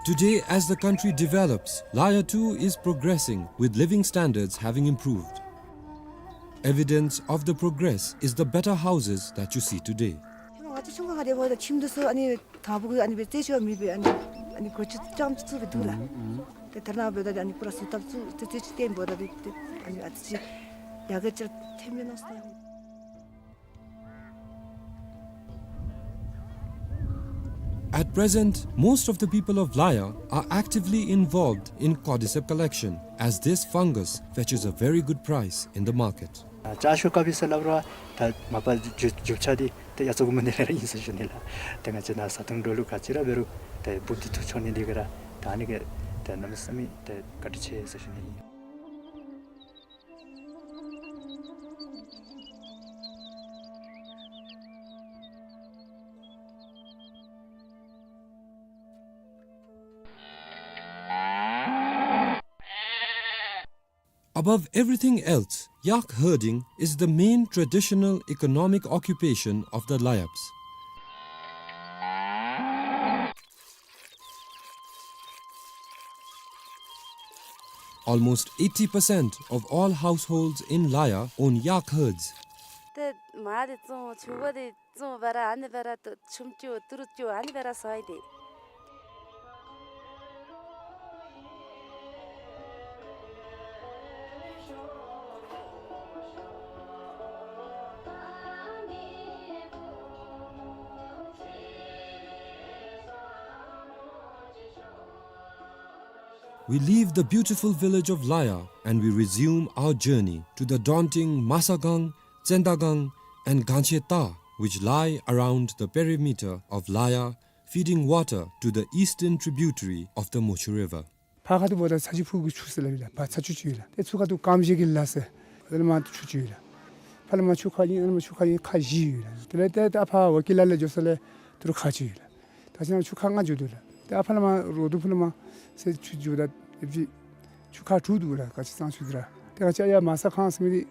Today, as the country develops, Laya too is progressing, with living standards having improved. Evidence of the progress is the better houses that you see today. ང་བཅས་ཆུང་ཀུ་ཁར་དེ་འབདཝ་ད་ཁྱིམ་དེ་ཚུ་ཨ་ནི་དང་པོ་གི་ཨ་ནི་སྦེ་རྩེག་ཅིག་མེད་པའི་ཨ་ནི་ཨ་ནི་སྒོ་ཅིག་རྐྱངམ་ཅིག་བཙུགས་སྦེ་འདུག་ལགས། ཏེ་ཐ་ན་འབདཝ་ད་ཨ་ནི་པུ་ར་བཟོ་ཐབས་ཚུ་ཏེ་རྩེག་ཅིག་བཏོན་འབདཝ་ད་ཏེ་ཏེ་ཨ་ནི་ཨ་ཙི་ཅིག་ཡར་རྒྱས་ཅིག་ཐོན་མས་མནོ་སོང་། At present, most of the people of Laya are actively involved in cordyceps collection, as this fungus fetches a very good price in the market. ལྕགས་ཤོག་བཀབ་ཡི་ཟེར་སླབ་རུང་ད་མ་པ་རྒྱུ་རྒྱུ་ཆ་འདི་ཏེ་ཡ་ཙོག་གུ་མ་ནི་ལས་ར་ཨིན་ཟེར་ཞུ་ནི་ལགས། ཏེ་ང་བཅས་ནཱ་བཟའ་འཐུང་འགྲོ་ལུགས་ག་ཅི་ར་འབད་རུང་ཏེ་འབུཔ་འདི་འཐུ་འགྱོ་ནི་འདི་གིས་ར་ད་ཨ་ནི་གིས་ཏེ་གནམ་མེད་ས་མེད་ཏེ་བཀའ་དྲིན་ཆེ་ཟེར་ཞུ་ནི་ཨིན། Above everything else, yak herding is the main traditional economic occupation of the Layabs. Almost eighty percent of all households in Laya own yak herds. ཏེ་མར་འདི་བཙོང་ཆུང་ཀུ་འདི་བཙོང་སྦེ་ར་ཨ་ནི་སྦེ་ར་ཏེ་ཆུམ་ཅིག་ཏི་རུ་ཅིག་ཨ་ནི་སྦེ་ར་ཟ་ཡི་ཏེ། We leave the beautiful village of Laya and we resume our journey to the daunting Masagang, Tsendagang, and Gancheta, which lie around the perimeter of Laya, feeding water to the eastern tributary of the Mochu River. ཕར་ཁ་ཐུག་འབདཝ་ད་ཚ་ཆུ་ཕུག་གི་ཆུ་ཟེར་སླབ་ཨིན་ལགས། ཕར་ཚ་ཆུ་ཅིག་ཡོད་ལགས། ཏེ་ཚུར་ཁ་ཐུག་ཀམ་ཤེ་གི་ལ་ཟེར་ཨ་ནི་མར་ཆུ་ཅིག་ཡོད་ལགས། ཕར་ལས་མར་ཆུ་ཁ་ཨིན། ཨ་ནི་མར་ཆུ་ཁ་ཨིན་ཁ་བཞི་ཡོད་ལགས། དེ་ལས་ཏེ་ཏེ་ཨ་ཕར་ཝ་ཀི་ལ་ལས་འགྱོ་ས་ལས་ཏི་རུ་ཁ་ཅིག་ཡོད་ལགས། ད་ཅི་ནཱ་ཆུ་ཁ་ལྔ་འགྱོ་དོ་ལགས། ཏེ་ཨ་ཕར་ལས་མར་རོ་དུ་ཕུ་ལས་མར་ཟེར་ཆུ་འགྱོཝ་ད་ཨེབ་ཅིག་ཆུ་ཁ་དྲུག་འདུག་ལགས། ག་ཅི་ཙང་ཆུ་འདི་ར། ཏེ་ག་ཅི་ཡར་མ་ས་ཁང་ཟེར་མི་འདི་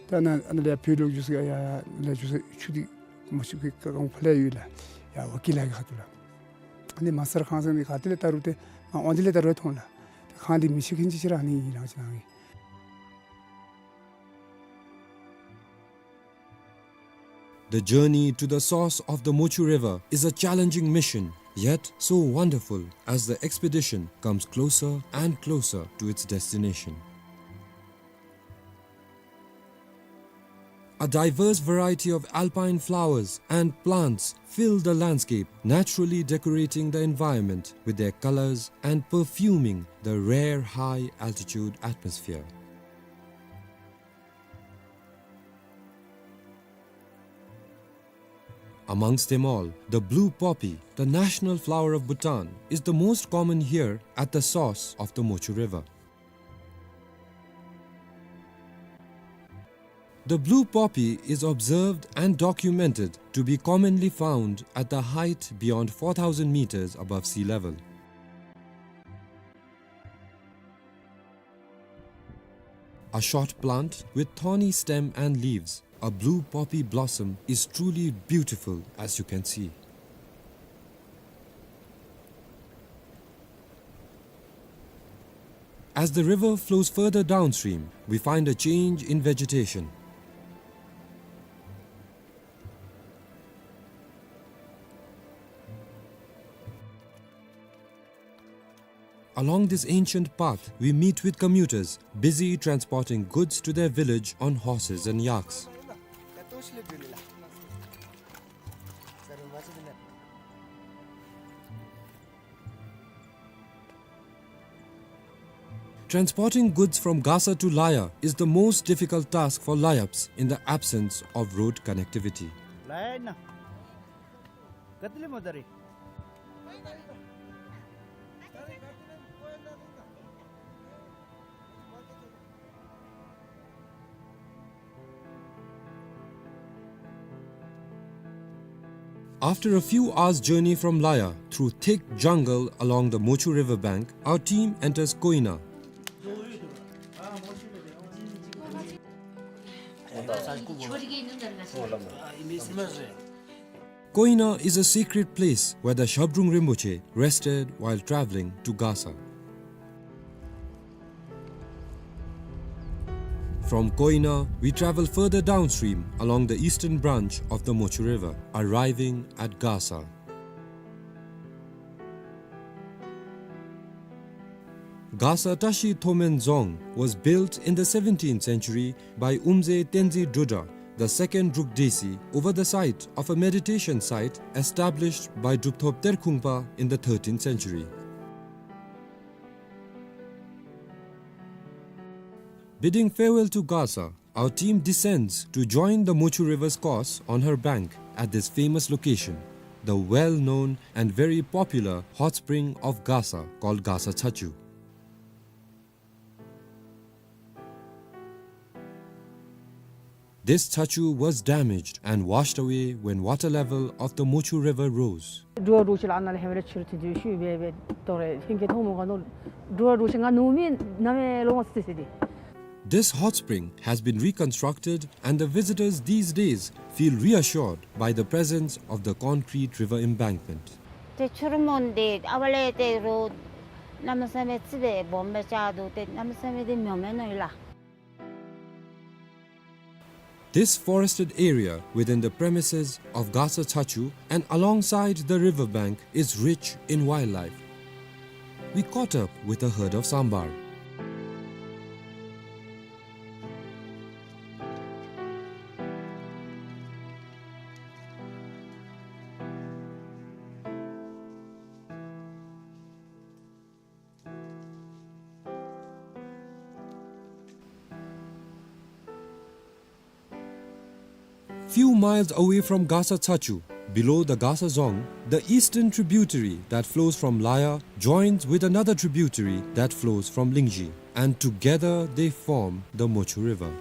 ད་ནཱ་ཨ་ནཱ་ལས་བོད་ལུ་འགྱོ་ས་ཡར་ལས་འགྱོ་ས་ཆུ་འདི་མ་ཆུ་གི་ཁ་ཁང་ཕར་ལས་ཡོད་ལགས། ཡར་ཝ་ཀི་ལ་གི་ཁ་ཐུག་ལགས། ཨ་ནི་མ་ས་ཁང་ཟེར་མི་ག་ཏེ་ལས་བལྟ་རུང་ཏེ་མར་འོང་དེ་ལས་བལྟ་རུང་མཐོང་ལགས། ཏེ་ཁང་འདི་མི་ཤེས་མཁན་ཅིག་ཅིག་ར་ཨ་ནི་ཨིན་ལགས་ཅི་ནཱ་གི། The journey to the source of the Mochu River is a challenging mission, yet so wonderful as the expedition comes closer and closer to its destination. A diverse variety of alpine flowers and plants fill the landscape, naturally decorating the environment with their colors and perfuming the rare high-altitude atmosphere. Amongst them all, the blue poppy, the national flower of Bhutan, is the most common here at the source of the Mochu River. The blue poppy is observed and documented to be commonly found at the height beyond four thousand meters above sea level. A short plant with thorny stem and leaves, a blue poppy blossom is truly beautiful, as you can see. As the river flows further downstream, we find a change in vegetation. Along this ancient path, we meet with commuters busy transporting goods to their village on horses and yaks. Transporting goods from Gasa to Laya is the most difficult task for Layaps in the absence of road connectivity. After a few hours' journey from Laya through thick jungle along the Mochu river bank, our team enters Koina. Koina is a secret place where the Shabdrung Rinpoche rested while traveling to Gasa. From Koina, we travel further downstream along the eastern branch of the Mochu River, arriving at Gasa. Gasa Tashi Thomen Dzong was built in the seventeenth century by Umze Tenzin Drudra, the second Druk Desi, over the site of a meditation site established by Drupthop Terkhungpa in the thirteenth century. Bidding farewell to Gasa, our team descends to join the Mochu River's course on her bank at this famous location, the well-known and very popular hot spring of Gasa called Gasa Chachu. This chachu was damaged and washed away when water level of the Mochu River rose. འགྲོ་བ་འགྲོ་ཤེས་ལ་ཨ་ནཱ་ལས་ཧེ་མ་ར་ཕྱི་རུ་ཐོན་ཏེ་ཤུལ་སྦེ་སྦེ་དོ་རེ་ཧིང་གི་མཐོང་མོ་ག་ནོ། འགྲོ་བ་འགྲོ་ཤེས་ང་ནུབ་མི་ནམ་ཡང་ལོང་སི་སི་དེ། This hot spring has been reconstructed and the visitors these days feel reassured by the presence of the concrete river embankment. ཏེ་ཕྱི་རུ་མོན་དེ་ཨ་བ་ལས་ཏེ་རོ་གནམ་མེད་ས་མེད་ཙི་སྦེ་སྦོམ་སྦེ་ཆགས་འདུག། ཏེ་གནམ་མེད་ས་མེད་དེ་མྱོ་མེན་ནོ་ཡི་ལགས། This forested area within the premises of Gasa Chachu and alongside the river bank is rich in wildlife. We caught up with a herd of sambar. Few miles away from Gasa Chachu, below the Gasa Dzong, the eastern tributary that flows from Laya joins with another tributary that flows from Lingzhi, and together they form the Mochu River.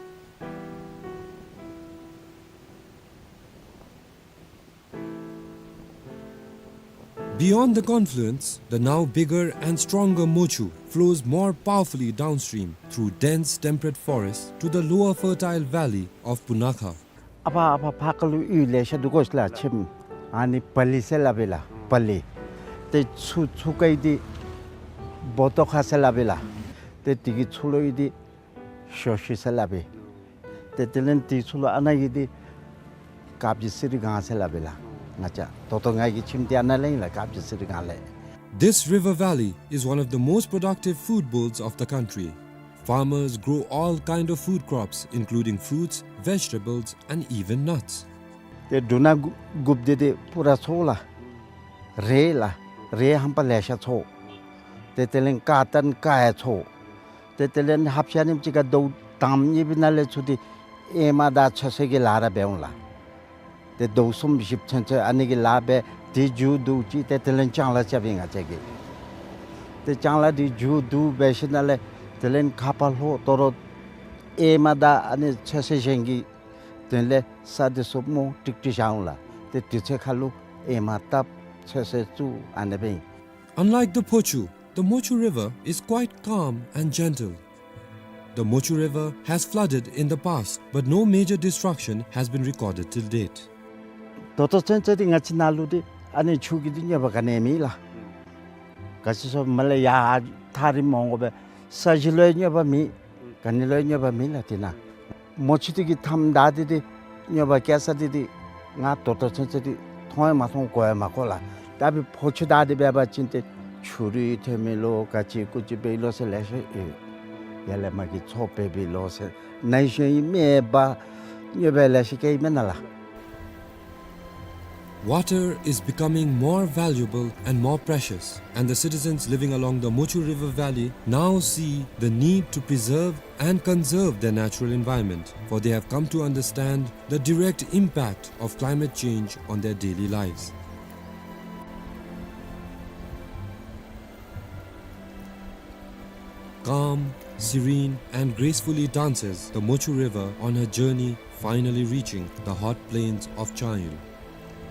Beyond the confluence, the now bigger and stronger Mochu flows more powerfully downstream through dense temperate forest to the lower fertile valley of Punakha. ཨ་ཕ་ཨ་ཕ་ཕར་ཁ་ལུ་ཡུལ་ལེ་ཤ་འདུག་གོ་ཤ་ལགས་ཁྱིམ། ཨ་ནི་པ་ལི་ཟེར་སླབ་པས་ལགས་པ་ལི། ཏེ་ཚུར་ཚུར་ཁ་ཡི་འདི་བོ་ཏོ་ཁ་ཟེར་སླབ་པས་ལགས། ཏེ་དེ་གི་ཚུར་ལུ་ཡི་འདི་ཞོ་ཤི་ཟེར་སླབ་པས། ཏེ་དེ་ལས་དེ་ཚུར་ལུ་ཨ་ནཱ་གི་འདི་ དཀར་སྦྱིས་གསེར་སྒང་ཟེར་སླབ་ཨིན་ལགས། ང་བཅས་ད་ལྟོ་ང་གི་ཁྱིམ་འདི་ཨ་ནཱ་ལས་ཨིན་ལགས། དཀར་སྦྱིས་གསེར་སྒང་ལས། This river valley is one of the most productive food bowls of the country. Farmers grow all kind of food crops, including fruits, vegetables, and even nuts. ཏེ་འབྲུ་སྣ་དགུ་དགུཔ་འདི་ཏེ་སྤུ་ར་ཚོགས་ལགས། རེད་ལགས། རེད་ཧམ་པ་ལེ་ཤ་ཚོགས། ཏེ་དེ་ལས་ཀར་ཊོན་ཀར་ཡང་ཚོགས། ཏེ་དེ་ལས་ཧབ་ཤ་ནིམ་ཅིག་ཁར་ཟླཝ་དང་པ་གཉིས་པའི་ནང་ལས་ཚུར་ཏེ་ཨེ་མ་དང་ཚོད་བསྲེ་གི་ལཱ་ར་འབད་འོང་ལགས། ཏེ་ཟླཝ་གསུམ་བཞི་ཚུན་ཚོད་ཨ་ནི་གི་ལཱ་འབད། དེ་མཇུག་བསྡུ་ཅི། ཏེ་དེ་ལས་ལྕང་ལཱ་རྐྱབ་ཨིན་ང་བཅས་ཀྱིས། ཏེ་ལྕང་ལཱ་དེ་མཇུག་བསྡུ་འབད་ཞིནམ་ལས་དེ་ལས་ཁ་ཕར་ལྷོ་དོ་རུང་ཨེ་མ་དང་ཨ་ནི་ཚོད་བསྲེ་གཞན་གྱི་དོན་ལས་ས་འདི་ཚུ་སྨོ་ཀྲིག་ཀྲི་བཞག་འོང་ལགས། ཏེ་དུས་ཚོད་ཁར་ལུ་ཨེ་མ་བཏབ་ཚོད་བསྲེ་བཙུགས་ཨ་ནི་སྦེ་ཨིན། Unlike the Phochu, the Mochu River is quite calm and gentle. The Mochu River has flooded in the past, but no major destruction has been recorded till date. ད་ལྟོ་ཚུན་ཚོད་འདི་ང་བཅས་ནཱ་ལུ་འདི་ཨ་ནི་ཆུ་གི་འདི་གནོད་པ་ག་ནི་ཡང་མེད་ལགས། ག་ཅི་སོང་མ་ལས་ཡར་ཐག་རིངམོ་འོང་དགོ་པས། ས་གཞི་ལུ་ཡང་གནོད་པ་མེད། ག་ནི་ལུ་ཡང་གནོད་པ་མེད་ལགས་དེ་ནང་། མོ་ཆུ་འདི་གི་མཐའམ་བདའ་སྟེ་འདི་གནོད་པ་བཀལ་ས་འདི་འདི་ང་ད་ལྟོ་ཚུན་ཚོད་འདི་མཐོང་ཡང་མ་མཐོང་གོ་ཡང་མ་གོ་ལགས། ད་འབདན་ཕོ་ཆུ་བདའ་སྟེ་འབད་བ་ཅིན་ཏེ་ཆུ་རུད་ཐོན་མི་ལོ་ག་ཅི་ཀུ་ཅི་འབད་ཡི་ལོ་ཟེར་ལེ་ཤ་ཡོད། ཡར་ལས་མར་གྱི་མཚོ་འབད་བའི་ལོ་ཟེར་ནཱ་གཞུང་གི་མེ་འབར་གནོད་པ་ལེ་ཤ་བཀལ་ཡི་མེན་ན་ལགས། Water is becoming more valuable and more precious, and the citizens living along the Mochu River valley now see the need to preserve and conserve their natural environment, for they have come to understand the direct impact of climate change on their daily lives. Calm, serene, and gracefully dances the Mochu River on her journey, finally reaching the hot plains of Changyo.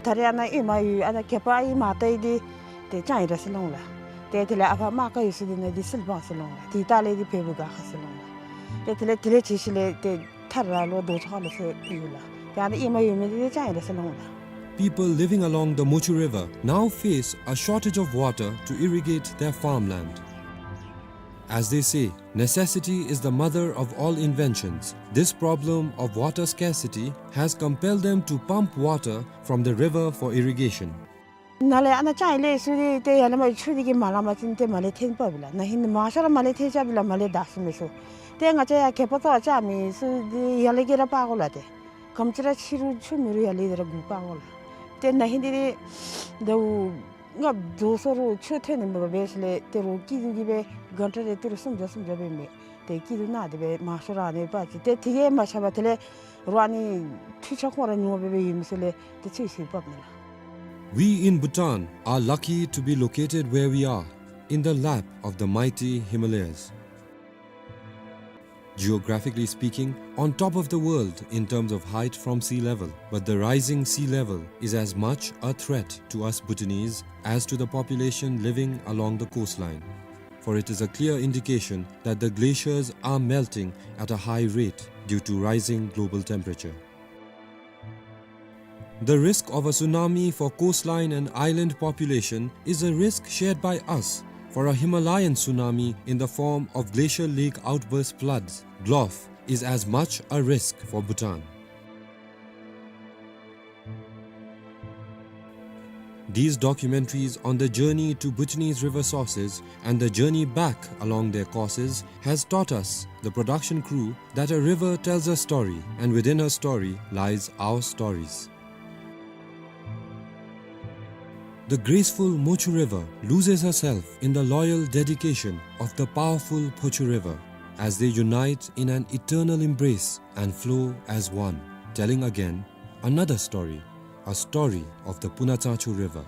ད་རེས་ཨ་ནཱ་ཨེ་མ་ཡོད་ཨ་ནཱ་གད་པ་ཨེ་མ་བཏབ་ཡི་འདི་ཏེ་ལྕང་གཡུ་རལ་ཟེར་ལོང་ལགས། ཏེ་དེ་ལས་ཨ་ཕ་རྨ་དཀར་ཡོད་ས་འདི་ནང་འདི་སིལ་སྦང་ཟེར་ལོང་ལགས། དེ་ལྟག་ལས་འདི་བལ་པོ་སྒ་ཁ་ཟེར་ལོང་ལགས། ཏེ་དེ་ལས་དེ་ལས་ཅིག་ཤུལ་ལས་ཏེ་ཐར་ར་ལོ་རྡོ་ཆག་ལོ་ཟེར་ཡོད་ལགས། ཏེ་ཨ་ནཱ་ཨེ་མ་ཡོད་མི་འདི་ལྕང་གཡུ་རལ་ཟེར་ལོང་ལགས། People living along the Mochu River now face a shortage of water to irrigate their farmland. As they say, necessity is the mother of all inventions. This problem of water scarcity has compelled them to pump water from the river for irrigation. ནཱ་ལས་ཨ་ནཱ་ལྕང་གཡུ་རལ་ཚུ་འདི་ཏེ་ཡར་ལས་མར་ཆུ་འདི་གིས་མ་ལང་པ་ཅིན་ཏེ་མར་ལས་ཐོན་པ་བི་ལགས། ན་ཧིང་མང་ཤོས་ར་མར་ལས་ཐོན་ཆ་བི་ལགས། མར་ལས་བདའ་ཟུན་མི་ཚུ། ཏེ་ང་བཅས་ཡར་གད་པ་བཏབ་བཅའ་མི་ཚུ་འདི་ཡར་ལས་ཀྱི་ར་སྤར་དགོ་ལགས། ཏེ་ག་དེམ་ཅིག་ར་ཆུ་རུད་ཆུ་མེད་རུང་ཡར་ལས་འདི་ར་མགུ་སྤར་དགོ་ལགས། ཏེ་ན་ཧིང་འདི་ནི་ཟླཝ་ལྔ་བཅུ་སོང་རུང་ཆུ་ཐོན་ནི་མེད་པར་འབད་ཞིནམ་ལས་ཏེ་རོགས་སྐྱིད་སྡུག་གིས་སྦེ་གྷན་ཊ་རེ་ཏི་རུ་སུམ་བརྒྱ་སུམ་བརྒྱ་སྦེ་མི་ཏེ་སྐྱིད་སྡུག་ནང་འདི་སྦེ་མང་ཤོས་ར་ཨ་ནི་སྦེ་སྤར་ཅི། ཏེ་དེ་གིས་མ་ཁྱབ་པར་དེ་ལས་རོགས་ཨ་ནི་འཕྲུལ་ཆས་ཁོང་ར་ཉུང་བ་སྦེ་སྦེ་ཡོད་མི་ཚུ་ལས་ཏེ་ཚུ་ཚུ་སྤརཝ་མས་ལགས། We in Bhutan are lucky to be located where we are, in the lap of the mighty Himalayas. Geographically speaking, on top of the world in terms of height from sea level, but the rising sea level is as much a threat to us Bhutanese as to the population living along the coastline. For it is a clear indication that the glaciers are melting at a high rate due to rising global temperature. The risk of a tsunami for coastline and island population is a risk shared by us, for a Himalayan tsunami in the form of glacial lake outburst floods, GLOF, is as much a risk for Bhutan. These documentaries on the journey to Bhutanese river sources and the journey back along their courses has taught us, the production crew, that a river tells a story, and within her story lies our stories. The graceful Mochu River loses herself in the loyal dedication of the powerful Phochu River, as they unite in an eternal embrace and flow as one, telling again another story, a story of the Punatsangchu River.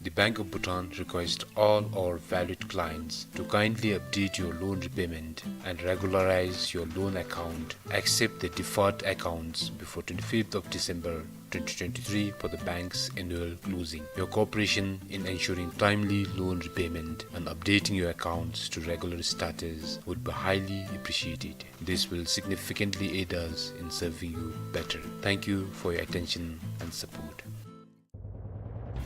The Bank of Bhutan requests all our valued clients to kindly update your loan repayment and regularize your loan account, except the deferred accounts, before twenty-fifth of December twenty twenty-three for the bank's annual closing. Your cooperation in ensuring timely loan repayment and updating your accounts to regular status would be highly appreciated. This will significantly aid us in serving you better. Thank you for your attention and support.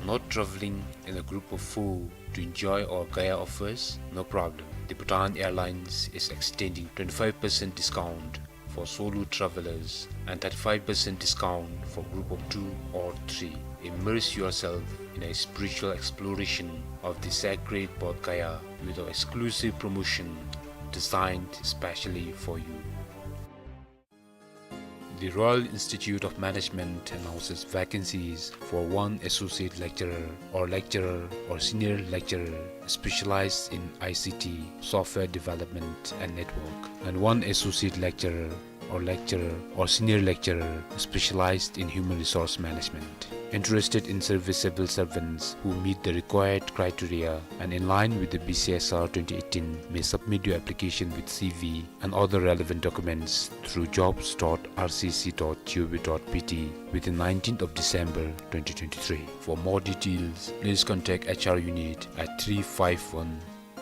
Not traveling in a group of four to enjoy our Gaya offers? No problem. The Bhutan Airlines is extending twenty-five percent discount for solo travelers and thirty-five percent discount for group of two or three. Immerse yourself in a spiritual exploration of the sacred Bodh Gaya with our exclusive promotion designed specially for you. The Royal Institute of Management announces vacancies for one associate lecturer or lecturer or senior lecturer specialized in I C T, software development and network, and one associate lecturer or lecturer or senior lecturer specialized in human resource management. Interested in service civil servants who meet the required criteria and in line with the B C S R twenty eighteen may submit your application with C V and other relevant documents through jobs dot R C C dot G O V dot B T within nineteenth of December twenty twenty-three. For more details, please contact H R unit at three five one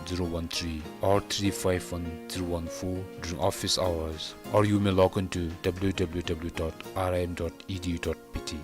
zero one three or three five one zero one four during office hours, or you may log on to W W W dot R I M dot E D U dot B T.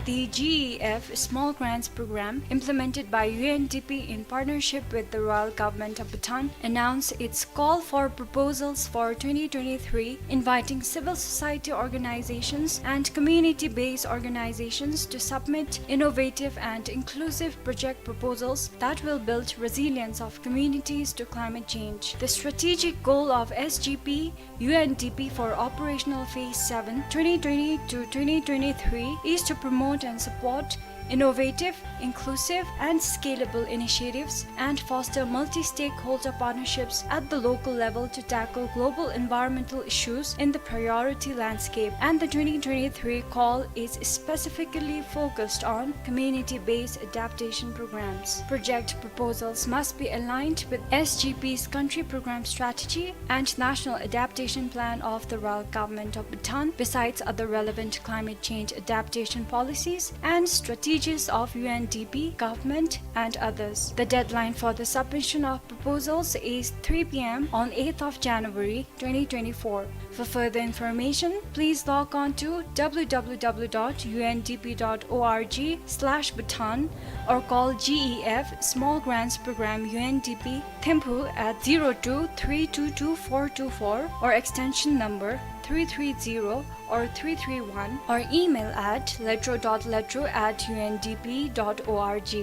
The G E F Small Grants Program, implemented by U N D P in partnership with the Royal Government of Bhutan, announced its call for proposals for twenty twenty-three, inviting civil society organizations and community-based organizations to submit innovative and inclusive project proposals that will build resilience of communities to climate change. The strategic goal of S G P U N D P for operational phase seven, twenty twenty to twenty twenty-three, is to promote and support innovative, inclusive, and scalable initiatives and foster multi-stakeholder partnerships at the local level to tackle global environmental issues in the priority landscape. And the twenty twenty-three call is specifically focused on community-based adaptation programs. Project proposals must be aligned with S G P's country program strategy and national adaptation plan of the Royal Government of Bhutan, besides other relevant climate change adaptation policies and strategies of U N D P, government, and others. The deadline for the submission of proposals is three P M on eighth of January twenty twenty-four. For further information, please log on to W W W dot U N D P dot org slash Bhutan or call G E F Small Grants Program U N D P Thimphu at zero two three two two four two four or extension number three three zero or three three one or email at letro dot letro at U N D P dot org.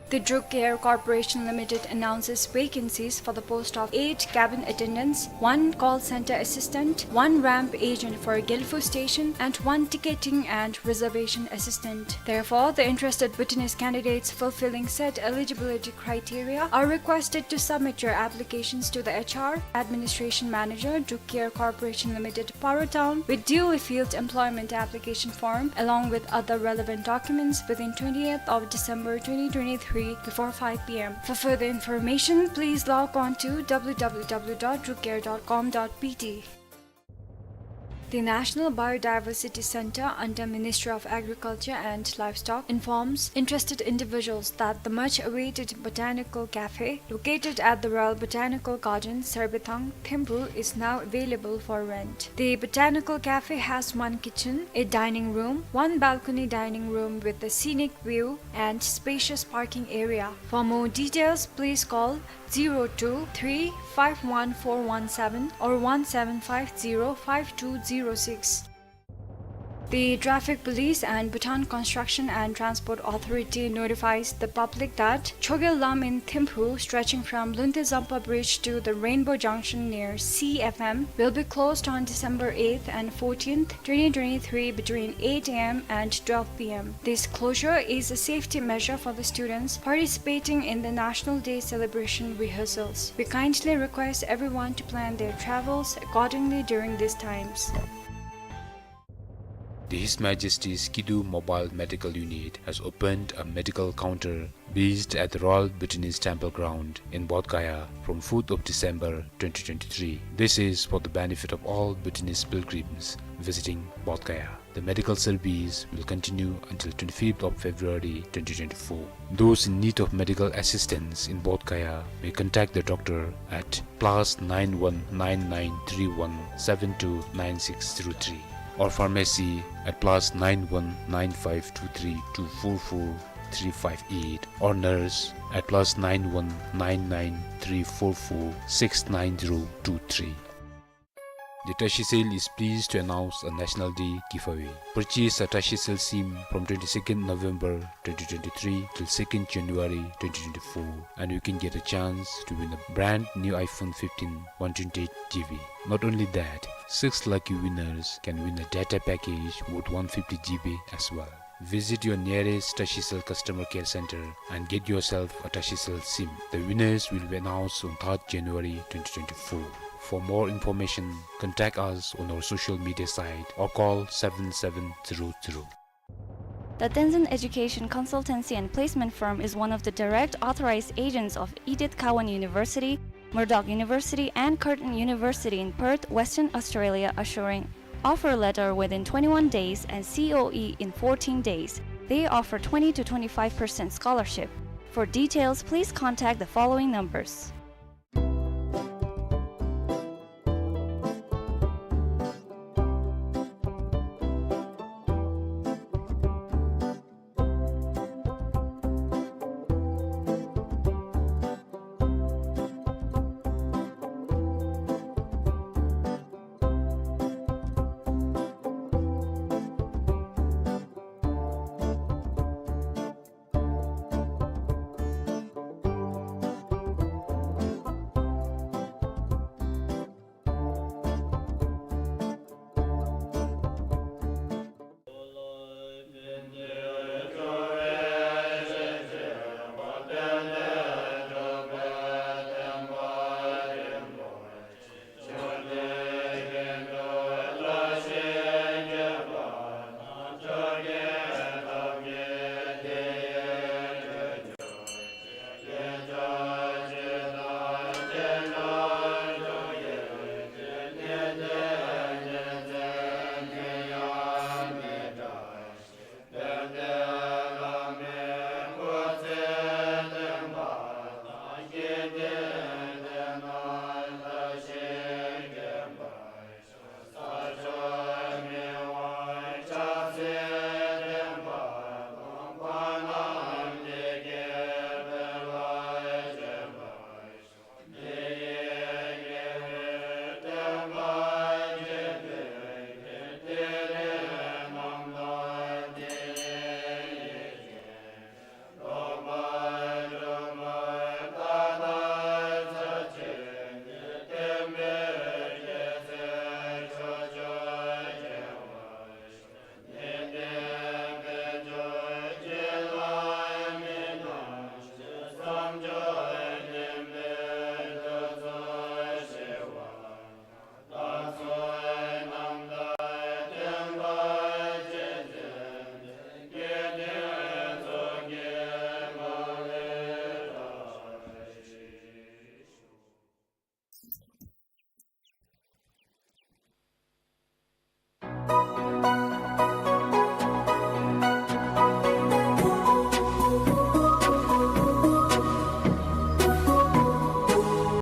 The Druk Air Corporation Limited announces vacancies for the post of eight cabin attendants, one call center assistant, one ramp agent for Gelphu Station, and one ticketing and reservation assistant. Therefore, the interested Bhutanese candidates fulfilling said eligibility criteria are requested to submit your applications to the H R Administration Manager, Druk Air Corporation Limited, Paro Town, with duly filled employment application form along with other relevant documents within twentieth of December twenty twenty-three before five P M. For further information, please log on to W W W dot druk air dot com dot B T. The National Biodiversity Center under Ministry of Agriculture and Livestock informs interested individuals that the much awaited Botanical Cafe, located at the Royal Botanical Garden, Sarbithang, Thimphu, is now available for rent. The Botanical Cafe has one kitchen, a dining room, one balcony dining room with a scenic view, and spacious parking area. For more details, please call zero two three five one four one seven or one seven five zero five two zero six. The Traffic Police and Bhutan Construction and Transport Authority notifies the public that Chogyal Lam in Thimphu, stretching from Luntezampa Bridge to the Rainbow Junction near C F M, will be closed on December eighth and fourteenth, twenty twenty-three, between eight A M and twelve P M. This closure is a safety measure for the students participating in the National Day celebration rehearsals. We kindly request everyone to plan their travels accordingly during these times. The His Majesty's Kidu Mobile Medical Unit has opened a medical counter based at the Royal Bhutanese Temple Ground in Bodh Gaya from fourth of December twenty twenty-three. This is for the benefit of all Bhutanese pilgrims visiting Bodh Gaya. The medical service will continue until twenty-fifth of February twenty twenty-four. Those in need of medical assistance in Bodh Gaya may contact the doctor at plus nine one nine nine three one seven two nine six zero three or pharmacy at plus nine one nine five two three two four four three five eight or nurse at plus nine one nine nine three four four six nine zero two three. The Tashicel is pleased to announce a National Day giveaway. Purchase a Tashicel SIM from twenty-second November twenty twenty-three till second January twenty twenty-four, and you can get a chance to win a brand new iPhone fifteen one twenty-eight G B. Not only that, six lucky winners can win a data package worth one fifty G B as well. Visit your nearest Tashicel customer care center and get yourself a Tashicel SIM. The winners will be announced on third January twenty twenty-four. For more information, contact us on our social media site or call seven seven zero zero. The Tenzin Education Consultancy and Placement Firm is one of the direct authorized agents of Edith Cowan University, Murdoch University, and Curtin University in Perth, Western Australia, assuring offer letter within twenty-one days and C O E in fourteen days. They offer twenty to twenty-five percent scholarship. For details, please contact the following numbers.